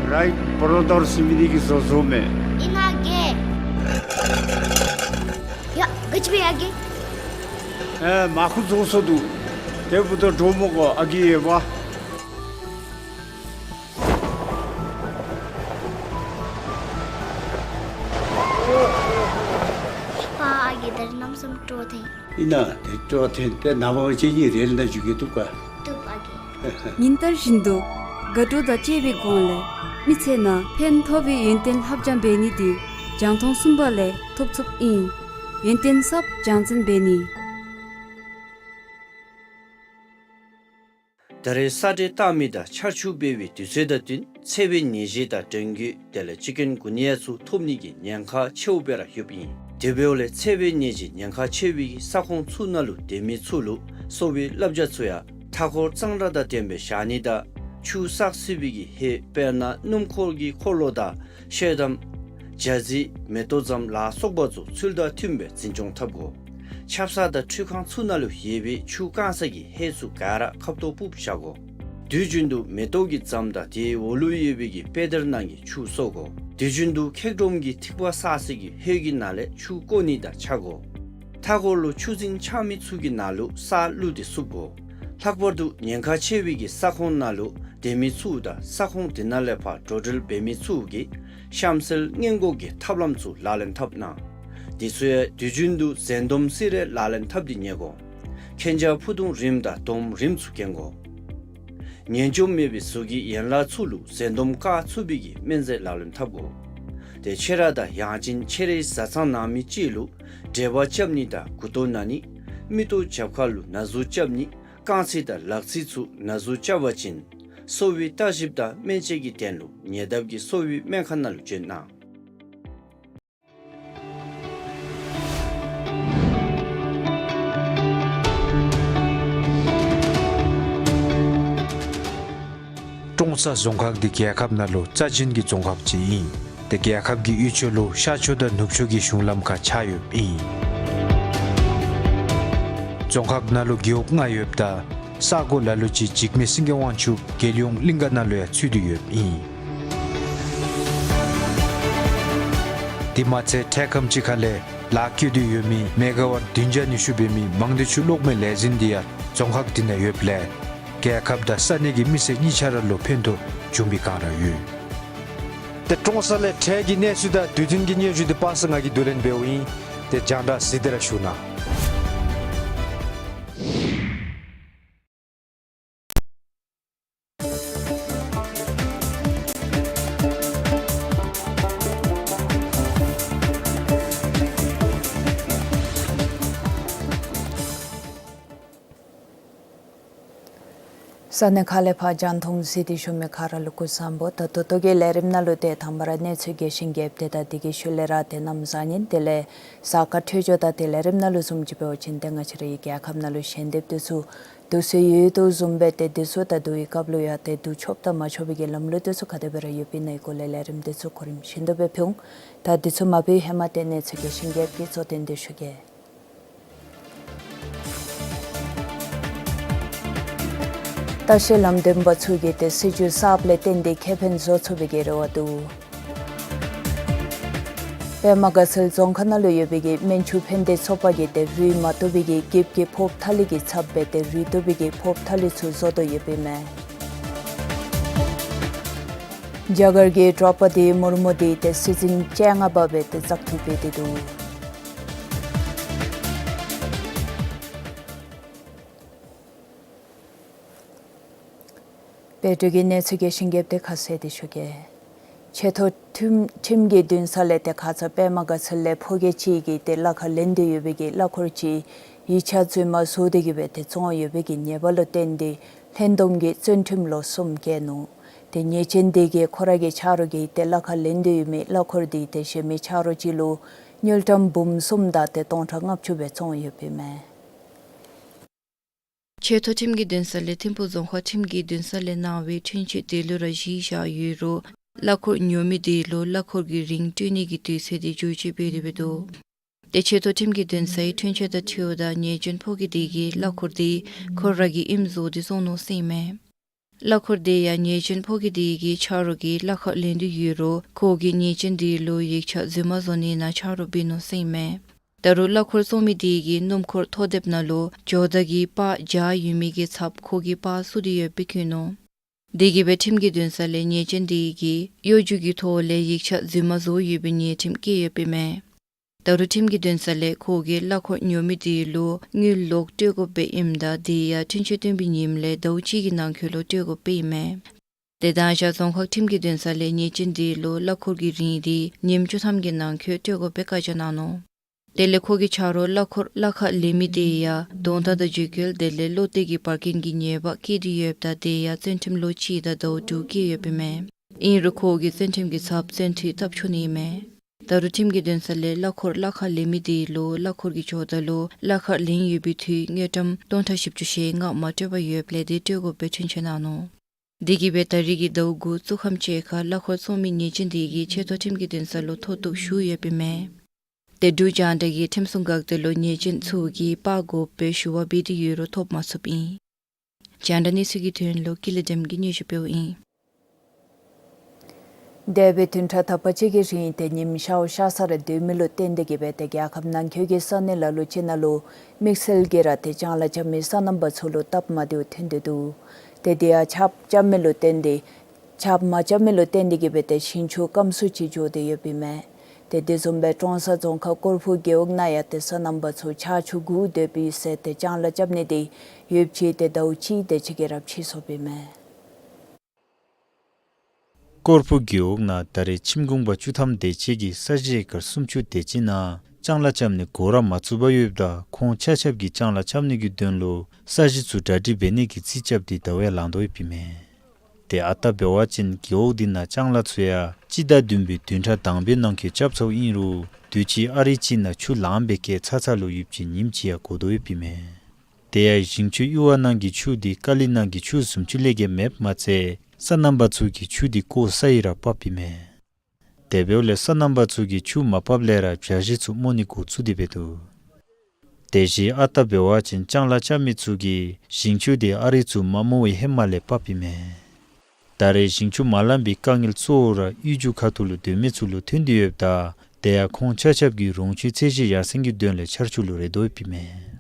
རའིཊ་བོརོ་དོར་ཟེར་མི་འདི་གིས་བཟོ་བཟོཝ་མས། ཨིན་ན་ཨ་རྒས། ཡ་ག་ཅི་འབད་ཡ་ཨ་རྒས། ཨེ་མར་ཁུ་རྫོགས་སོ་འདུག། དེ་འབདཝ་ད་འགྲོ་མི་དགོ། ཨ་རྒས་ཡོད་པ། པ་ཨ་རྒས་ད་རིས་གནམ་མེད་ས་མེད་སྤྲོ་ཐོན། ཨིན་ན་དེ་སྤྲོ་ཐོན་ཏེ་ནངས་པ་ང་བཅས་གཉིས་རེལ་ནང་འགྱོ་གེ། བཏུབ་ག། བཏུབ་ཨ་རྒས། ཉིན་ལྟར་བཞིན་དུ་དགའ་སྤྲོ་དང་བཅས་པའི་སྒོ་ལས་མི་ཚེ་ནང་ཕན་ཐོགས་པའི་ཡོན་ཏན་ལྷབ་སྦྱང་འབད་ནི་འདི་རྒྱང་མཐོང་གསུམ་པ་ལས་ཐོབ་ཚུགསཔ་ཨིན། ཡོན་ཏན་གསརཔ་སྦྱང་བརྩོན་འབད་ནི། ད་རེས་ས་འདྲེན་བཏང་མི་དང་ཆར་ཆུ་འབབ་པའི་དུས་ཚོད་དང་བསྟུན་ཚ་བའི་ནད་གཞི་དང་ཌེང་གུ་དེ་ལས་ཅིཀ་ཀུན་གུ་ནི་ཡ་ཚུ་ཐོབ་ནི་གི་ཉེན་ཁ་ཆེཝ་སྦེ་ར་ཡོདཔ་ཨིན། དེ་འབདཝ་ལས་ཚ་བའི་ནད་གཞི་ཉེན་ཁ་ཆེ་བའི་གི་ས་ཁོངས་ཚུ་ནང་ལུ་སྡོད་མི་ཚུ་ལུ་གསོ་བའི་བསླབ་བྱ་ཚུ་ཡང་མཐའ་འཁོར་གཙང་སྦྲ་དང་ལྡནམ་སྦེ་བཞག་ནི་དང་ཆུ་བསགས་སྲིད་པའི་གི་ཧེད་དཔེར་ན་སྣུམ་འཁོར་གྱི་འཁོར་ལོ་དང་ཤེལ་དམ་རྒྱ་རྫི་མེ་ཏོག་ཛམ་ལ་སོགས་པ་ཚུ་ཚུལ་དང་མཐུནམ་སྦེ་འཛིན་སྐྱོང་འཐབ་དགོ། ཆབ་གསང་དང་འཕྲུལ་ཁང་ཚུ་ནང་ལུ་ཡོད་པའི་ཆུ་བཀང་ས་གི་ཧེད་ཚུ་ག་ར་ཁ་ཐོག་ཕུབ་བཞག་དགོ། དུས་རྒྱུན་དུ་མེ་ཏོག་གི་ཛམ་དང་དེའི་འོག་ལུ་ཡོད་པའི་གི་པེ་དར་ནང་གི་ཆུ་གསོ་དགོ། དུས་རྒྱུན་དུ་འཁྱག་སྒྲོམ་གྱི་ཐིགས་པ་བསགས་ས་གི་ཧེད་ཀྱི་ནང་ལས་ཆུ་བཀོ་ནི་དང་ཆ་དགོ། མཐའ་འཁོར་ལུ་ཆུ་རྫིང་ཆགས་མི་ཚུ་གི་ནང་ལུ་ས་བླུགས་ཏེ་བསུབ་དགོ། ལྷག་པར་དུ་ཉེན་ཁ་ཆེ་བའི་གི་ས་ཁོངས་ནང་ལུ་སྡོད་མི་ཚུ་དང་ས་ཁོངས་དེ་ནང་ལས་ཕར་འགྲོ་འགྲུལ་འབད་མི་ཚུ་གིས་གཤམ་གསལ་སྔོན་འགོག་གི་ཐབས་ལམ་ཚུ་ལག་ལེན་འཐབ་གནང་། དེ་ཚུ་ཡང་དུས་རྒྱུན་དུ་འཛིན་སྡོམ་སི་རེ་ལག་ལེན་འཐབ་སྟེ་ཉལ་དགོ། གན་རྐྱལ་ཕུ་ཐུང་རིངམ་དང་དོམ་རིངམ་ཚུ་གྱོན་དགོ། ངན་འཇོམས་མེད་པའི་གཟུགས་ཀྱི་ཡན་ལག་ཚུ་ལུ་འཛིན་སྡོམ་བཀག་ཚུགས་པའི་གི་སྨན་རྫས་ལག་ལེན་འཐབ་དགོ། ཏེ་ཁྱོད་ར་དང་ཡང་ཅིན་ཁྱོད་རའི་བཟའ་ཚང་ནང་མི་ཅིག་ལུ་འབྲེལ་བ་རྐྱབ་ནི་དང་མགུ་ཏོ་ན་ནི་མིག་ཏོ་རྒྱབ་ཁ་ལུ་ན་ཟུག་རྐྱབ་ནི་རྐང་ཚིགས་དང་ལག་ཚིགས་ཚུ་ན་ཟུག་རྐྱབ་པ་ཅིན་གསོ་བའི་བརྟག་ཞིབ་དང་སྨན་དཔྱད་ཀྱི་དོན་ལུ་ཉེ་འདབས་ཀྱི་གསོ་བའི་སྨན་ཁང་ནང་ལུ་བྱོན་གནང་། ཀྲོང་གསར་རྫོང་ཁག་འདི་རྒྱལ་ཁབ་ནང་ལུ་རྩ་ཅན་གྱི་རྫོང་ཁག་ཅིག་ཨིན། ཏེ་རྒྱལ་ཁབ་ཀྱི་དབུས་ཕྱོགས་ལུ་ཤར་ཕྱོགས་དང་ནུབ་ཕྱོགས་ཀྱི་གཞུང་ལམ་ཁར་ཆགས་ཡོདཔ་ཨིན། རྫོང་ཁག་ནང་ལུ་རྒེད་འོག་ལྔ་ཡོདཔ་ད་ས་གོ་ལ་ལུ་ཅིག་འཇིགས་མེད་སེང་གེ་དབང་ཕྱུག་རྒྱལ་ཡོངས་གླིང་ག་ནང་ལུ་ཡང་ཚུད་དེ་ཡོདཔ་ཨིན། དེ་མ་ཚད་འཕྲལ་ཁམས་ཅིག་ཁ་ལས་ལཱ་བཀོད་དེ་ཡོད་མི་མེ་ག་ཝཊ་བདུན་བརྒྱ་ཉི་ཤུ་འབད་མི་མང་སྡེ་ཆུ་གློག་མེ་ལས་འཛིན་འདི་ཡང་རྫོང་ཁག་འདི་ནང་ཡོདཔ་ལས་རྒྱལ་ཁབ་དང་ས་གནས་ཀྱི་མི་སེར་གཉིས་ཆ་ར་ལུ་ཕན་ཐོགས་བྱུང་བའི་བསྒང་ར་ཡོད། ཏེ་ཀྲོང་གསར་ལས་འཕྲལ་གྱི་གནས་ཚུལ་དང་དུས་མཐུན་གྱི་སྙན་ཞུ་འདི་པ་སངས་ང་གིས་བསྡུ་ལེན་འབདཝ་ཨིན། ཏེ་རྒྱང་བསྒྲགས་གཟིགས་ཏེ་ར་བཞུགས་གནང་། ས་གནས་ཁག་ལས་ཕར་རྒྱང་མཐོང་གཟིགས་ཏེ་བཞུགས་མི་ག་ར་ལུ་སྐུ་གཟུགས་བཟང་པོ། ད་ད་ལྟོ་གི་ལས་རིམ་ནང་ལུ་ཏེ་དང་པ་ར་གནས་ཚུལ་རྒྱས་ཤིང་རྒྱསཔ་དེ་དང་དེ་གི་ཤུལ་ལས་ར་ཏེ་གནམ་བཟང་ངན་དེ་ལས་གཟའ་སྐར་འཕྲོད་སྦྱོར་དང་ཏེ་ལས་རིམ་ནང་ལུ་བཟུམ་ཅིག་འབད་བ་ཅིན་ཏེ་ང་བཅས་རའི་རྒྱལ་ཁབ་ནང་ལུ་ཞལ་འདེབས་དེ་ཚུ་བསྡུ་སྲོལ་ཡོད་དོ་བཟུམ་སྦེ་ཏེ་དེ་ཚུ་ད་བསྡུ་བའི་སྐབས་ལུ་ཡང་ཏེ་བསྡུ་ཆོགཔ་དང་མ་ཆོག་པའི་གི་ལམ་ལུགས་དེ་ཚུ་ག་དེ་སྦེ་ར་ཡོདཔ་ཨིན་ན་གི་སྐོར་ལས་ལས་རིམ་དེ་ཚུ་གོ་རིམ་བཞིན་དུ་སྦེ་ཕུལ་འོང་། ད་དེ་ཚུ་མ་ཕུལ་བའི་ཧེ་མ་ཏེ་གནས་ཚུལ་རྒྱས་ཤིང་རྒྱསཔ་གི་གཙོ་དོན་དེ་ཞུ་གེ། ལྟ་བཤལ་ལམ་སྟོན་པ་ཚུ་གིས་ཏེ་སྲིད་བྱུས་གསརཔ་ལས་བརྟེན་ཏེ་ཁེ་ཕན་བཟོ་ཚུགས་པའི་གི་རེ་བ་འདུག། པདྨ་དགའ་ཚལ་རྫོང་ཁག་ནང་ལུ་ཡོད་པའི་གི་སྨན་ཆུ་ཕན་བདེ་ཚོགས་པ་གིས་ཏེ་རུལ་མ་བཏུབ་པའི་གི་འགྱིབ་ཀྱི་ཕོརཔ་ཐ་ལི་གི་ཚབ་སྦེ་ཏེ་རུལ་བཏུབ་པའི་གི་ཕོརཔ་ཐ་ལི་ཚུ་བཟོ་དོ་ཡོདཔ་ཨིན་མས། རྒྱ་གར་གྱི་ཌྲོ་པ་དི་མུར་མུ་འདི་ཏེ་སྲིད་འཛིན་བཅོ་ལྔ་པ་སྦེ་ཏེ་བཙག་འཐུ་འབད་དེ་འདུག། བོད་ཀྱི་གནས་ཚུལ་གྱི་ཞིང་ཁྱབ་དེ་ཁ་གསལ་ཏེ་ཞུ་གེ། ཆེ་མཐོ་ཁྲིམས་ཁྲིམས་ཀྱི་འདུན་ས་ལས་ཏེ་ཁ་ཙ་པདྨ་དགའ་ཚལ་ལས་ཕོ་སྐྱེས་ཅིག་གིས་ཏེ་གླ་ཁར་ལེན་ཏེ་ཡོད་པའི་གི་གླ་འཁོར་ཅིག་ཡིག་ཆ་རྫུན་མ་བཟོ་སྟེ་གི་སྦེ་ཏེ་བཙོང་ཡོད་པའི་གི་ཉེས་པ་ལུ་བརྟེན་ཏེ་ལྷན་འཛོམས་ཀྱིས་བཙོན་ཁྲིམས་ལོ་གསུམ་བཀལ་ནུག། ཏེ་ཉེས་ཅན་དེ་གིས་ཁོ་ར་གི་ཆ་རོགས་ཀྱིས་ཏེ་གླ་ཁར་ལེན་ཏེ་ཡོད་མི་གླ་འཁོར་དེ་ཏེ་གཞན་མི་ཆ་རོགས་ཅིག་ལུ་དངུལ་ཀྲམ་འབུམ་གསུམ་དང་ཏེ་སྟོང་ཕྲག་ལྔ་བཅུ་སྦེ་བཙོང་ཡོདཔ་ཨིན་མས། ཆེ་མཐོ་ཁྲིམས་ཀྱི་འདུན་ས་ལས་ཐིམ་ཕུག་རྫོང་ཁག་ཁྲིམས་ཀྱི་འདུན་ས་ལས་གནང་བའི་འཁྲུན་ཆོད་དེ་ལུ་ར་གཞི་བཞག་ཡོད་རུང་གླ་འཁོར་ཉོ་མི་དེ་ལུ་གླ་འཁོར་གྱི་རིན་སྤྲོད་ནི་གི་དུས་ཚོད་དེ་འགྱུར་བཅོས་འབད་དེ་འབད་དོ། ཏེ་ཆེ་མཐོ་ཁྲིམས་ཀྱི་འདུན་སའི་འཁྲུན་ཆོད་དང་འཁྲིལཝ་ད་ཉེས་ཅན་ཕོ་སྐྱེས་དེ་གིས་གླ་འཁོར་དེ་ཁོ་ར་གིས་ཨིནམ་བཟོ་སྟེ་བཙོང་ནུག་ཟེར་ཨིན་མས། གླ་འཁོར་དེ་ཡང་ཉེས་ཅན་ཕོ་སྐྱེས་དེ་གི་ཆ་རོགས་ཀྱིས་གླ་ཁར་ལེན་ཏེ་ཡོད་རུང་ཁོ་གིས་ཉེས་ཅན་དེ་ལུ་ཡིག་ཆ་རྫུན་མ་བཟོ་ནི་ནང་ཆ་རོགས་འབད་ནུག་ཟེར་ཨིན་མས། ད་རུང་གླ་འཁོར་བཙོང་མི་དེ་གིས་སྣུམ་འཁོར་ཐོ་དེབ་ནང་ལུ་ཇོ་བདག་གི་པར་སྦྱར་ཡོད་མི་གི་ཚབ་ཁོ་གིས་པར་བཙུགས་ཏེ་ཡོདཔ་སྦེ་བཀོད་ནུག། དེ་གིས་སྦེ་ཁྲིམས་ཀྱི་འདུན་ས་ལས་ཉེས་ཅན་དེ་གིས་གཡོ་སྒྱུ་གི་ཐོག་ལས་ཡིག་ཆ་རྫུན་མ་བཟོ་ཡོད་པའི་ཉེས་ཁྲིམས་བཀལ་ཡོདཔ་ཨིན་མས། ད་རུང་ཁྲིམས་ཀྱི་འདུན་ས་ལས་ཁོ་གིས་གླ་འཁོར་ཉོ་མི་དེ་ལུ་དངུལ་ལོག་སྤྲོད་དགོཔ་སྦེ་ཨིནམ་ད་དེ་ཡང་འཁྲུན་ཆོད་བཏོན་པའི་ཉིནམ་ལས་ཟླཝ་གཅིག་གི་ནང་འཁོད་ལུ་སྤྲོད་དགོཔ་སྦེ་ཨིན་མས། ཏེ་ད་ཞག་རྫོང་ཁག་ཁྲིམས་ཀྱི་འདུན་ས་ལས་ཉེས་ཅན་དེ་ལུ་གླ་འཁོར་གྱི་རིན་དེ་ཉིནམ་བཅུ་ཐམ་གྱི་ནང་འཁོད་སྤྲོད་དགོཔ་སྦེ་བཀའ་རྒྱ་གནང་ནུག། དེ་ལས་ཁོ་གི་ཆ་རོགས་གླ་འཁོར་གླ་ཁར་ལེན་མི་དེ་ཡང་གདོང་བརྡ་དང་འཇུག་སྐུལ་དེ་ལས་བློ་གཏད་ཀྱི་བར་རྐྱེན་གྱི་ཉེས་པ་བཀལ་ཏེ་ཡོདཔ་ད་དེ་ཡང་བཙོན་ཁྲིམས་ལོ་གཅིག་དང་ཟླཝ་དྲུག་བཀལ་ཡོདཔ་ཨིན་མས། ཨིན་རུང་ཁོ་གིས་བཙོན་ཁྲིམས་ཀྱི་ཚབ་བཙོན་འཐུས་བཏབ་ཆོག་ནི་ཨིན་མས། ད་རུང་ཁྲིམས་ཀྱི་འདུན་ས་ལས་གླ་འཁོར་གླ་ཁར་ལེན་མི་དེ་ལུ་གླ་འཁོར་གྱི་ཇོ་བདག་ལུ་གླ་ཁར་ལེན་ཡོད་པའི་དུས་དངུལ་ཀྲམ་སྟོང་ཕྲག་བཞི་བཅུ་ཞེ་ལྔ་མ་སྤྲོད་པར་ཡོདཔ་ལས་དེ་སྤྲོད་དགོཔ་སྦེ་འཁྲུན་ཆོད་གནང་ནུག། དེ་གིས་སྦེ་ད་རིས་ཀྱི་ཟླཝ་དགུ་གཙུག་ཁམས་བཅས་ཁར་གླ་འཁོར་བཙོང་མི་ཉེས་ཅན་དེ་གིས་ཆེ་མཐོ་ཁྲིམས་ཀྱི་འདུན་ས་ལུ་མཐོ་གཏུགས་ཞུ་ཡོདཔ་ཨིན་མས། ཏེ་འབྲུག་རྒྱང་བསྒྲགས་ཀྱིས་ཁྲིམས་སྲུང་འགག་སྡེ་ལུ་ཉེས་ཅན་ཚུ་གིས་པར་དགོཔ་སྦེ་ཞུ་བ་འབད་དེ་ཡོད་རུང་ཐོབ་མ་ཚུགསཔ་ཨིན། རྒྱང་བསྒྲགས་གནས་ཚུལ་གྱི་དོན་ལུ་ཀུན་ལེགས་སྒྲོལམ་གྱིས་སྙན་ཞུ་ཕུལཝ་ཨིན། འདས་པའི་བདུན་ཕྲག་དག་པ་ཅིག་གི་རིང་ཏེ་ཉིམ་ཤརཝ་ཤར་ས་ར་སྡོད་མི་ལུ་བརྟེན་ཏེ་གི་སྦེ་ཏེ་རྒྱལ་ཁབ་ནང་འཁོད་ཀྱི་ས་གནས་ལ་ལུ་ཅིག་ནང་ལུ་དམིགས་བསལ་གྱིས་ར་ཏེ་ལྕང་ལཱ་རྐྱབ་མི་སོ་ནམ་པ་ཚུ་ལུ་སྟབས་མ་བདེཝ་ཐོན་ཏེ་འདུག། ཏེ་དེ་ཡང་ཆརཔ་རྐྱབ་མི་ལུ་བརྟེན་ཏེ་ཆརཔ་མ་རྐྱབ་མི་ལུ་བརྟེན་ཏེ་གི་སྦེ་ཏེ་ཞིང་ཆུ་སྐམ་སུ་ཅིག་འགྱོ་སྟེ་ཡོདཔ་ཨིན་མས། ཏེ་དེ་བཟུམ་སྦེ་ཀྲོང་གསར་རྫོང་ཁག་ཀོར་ཕུ་རྒེད་འོག་ནང་ཡང་ཏེ་སོ་ནམ་པ་ཚུ་ཆར་ཆུ་གུ་སྡོདཔ་ཡོད་ཟེར་ཏེ་ལྕང་ལཱ་རྐྱབ་ནི་དེ་ཡོདཔ་ཅིག་ཏེ་ཟླཝ་གཅིག་དེ་ཅིག་གི་ར་ཕྱིས་སོཔ་ཨིན་མས། ཀོར་ཕུ་རྒེད་འོག་ནང་ད་རེས་ཁྱིམ་གུང་པ་བཅུ་ཐམ་དེ་ཅིག་གིས་ས་གཞི་ཨེ་ཀར་སུམ་ཅུ་དེ་ཅིག་ནང་ལྕང་ལཱ་རྐྱབ་ནི་འགོ་ར་མ་བཙུགས་པར་ཡོདཔ་ད་ཁོང་ཆ་ཁྱབ་ཀྱིས་ལྕང་ལཱ་རྐྱབ་ནི་གི་དོན་ལུ་ས་གཞི་ཚུ་གྲ་སྒྲིག་འབད་ནི་གི་རྩིས་རྐྱབ་སྟེ་ཟླཝ་ཡང་ལང་དོ་ཡོདཔ་ཨིན་མས། ཏེ་ཨ་རྟག་འབད་བ་ཅིན་རྒེད་འོག་དེ་ནང་ལྕང་ལཱ་ཚུ་ཡང་སྤྱི་ཟླ་བདུན་པའི་བདུན་ཕྲག་དང་པའི་ནང་འཁོད་རྐྱབ་ཚརཝ་ཨིན་རུང་དུས་ཅི་ཨ་རི་ཅིག་ནང་ཆུ་ལངམ་སྦེ་བསྐྱལ་ཚར་ཚརཝ་ལུ་ཡོདཔ་ཅིག་ཉིནམ་གཅིག་ཡང་འགོར་དོ་ཡོདཔ་ཨིན་མས། དེ་ཡང་ཞིང་ཆུ་གཡུར་བ་ནང་གི་ཆུ་དེ་ཀ་ལི་ནང་གི་ཆུ་བཟུམ་ཅིག་ལས་བརྒལ་མེདཔ་མ་ཚད་སོ་ནམ་པ་ཚུ་གིས་ཆུ་དེ་ཀོ་ས་ཡི་ར་ཕབ་ཨིན་མས། དེ་འབདཝ་ལས་སོ་ནམ་པ་ཚུ་གིས་ཆུ་མ་ཕབ་ལས་ར་བྱ་ཞིང་ཚུ་རྨོ་ནི་འགོ་བཙུགས་ཏེ་འབད་དོ། དེ་བཞིན་ཨ་རྟག་འབད་བ་ཅིན་ལྕང་ལཱ་རྐྱབ་མི་ཚུ་གིས་ཞིང་ཆུ་དེ་ཨ་རི་ཚུ་མ་རྨོ་བའི་ཧེ་མ་ལས་ཕབ་ཨིན་མས། ད་རེས་ཞིང་ཆུ་མ་ལངམ་པའི་དཀའ་ངལ་གཙོ་བོ་ར་གཡུས་རྒྱུད་ཁ་ཐུག་ལུ་སྡོད་མི་ཚུ་ལུ་ཐོན་ཏེ་ཡོདཔ་ད་དེ་ཡང་ཁོང་ཆ་ཁྱབ་ཀྱིས་རོང་ཆུའི་ཚད་གཞི་ཡར་སེང་གི་དོན་ལས་ཆར་ཆུ་ལུ་རེ་དོ་ཡོདཔ་ཨིན་མས།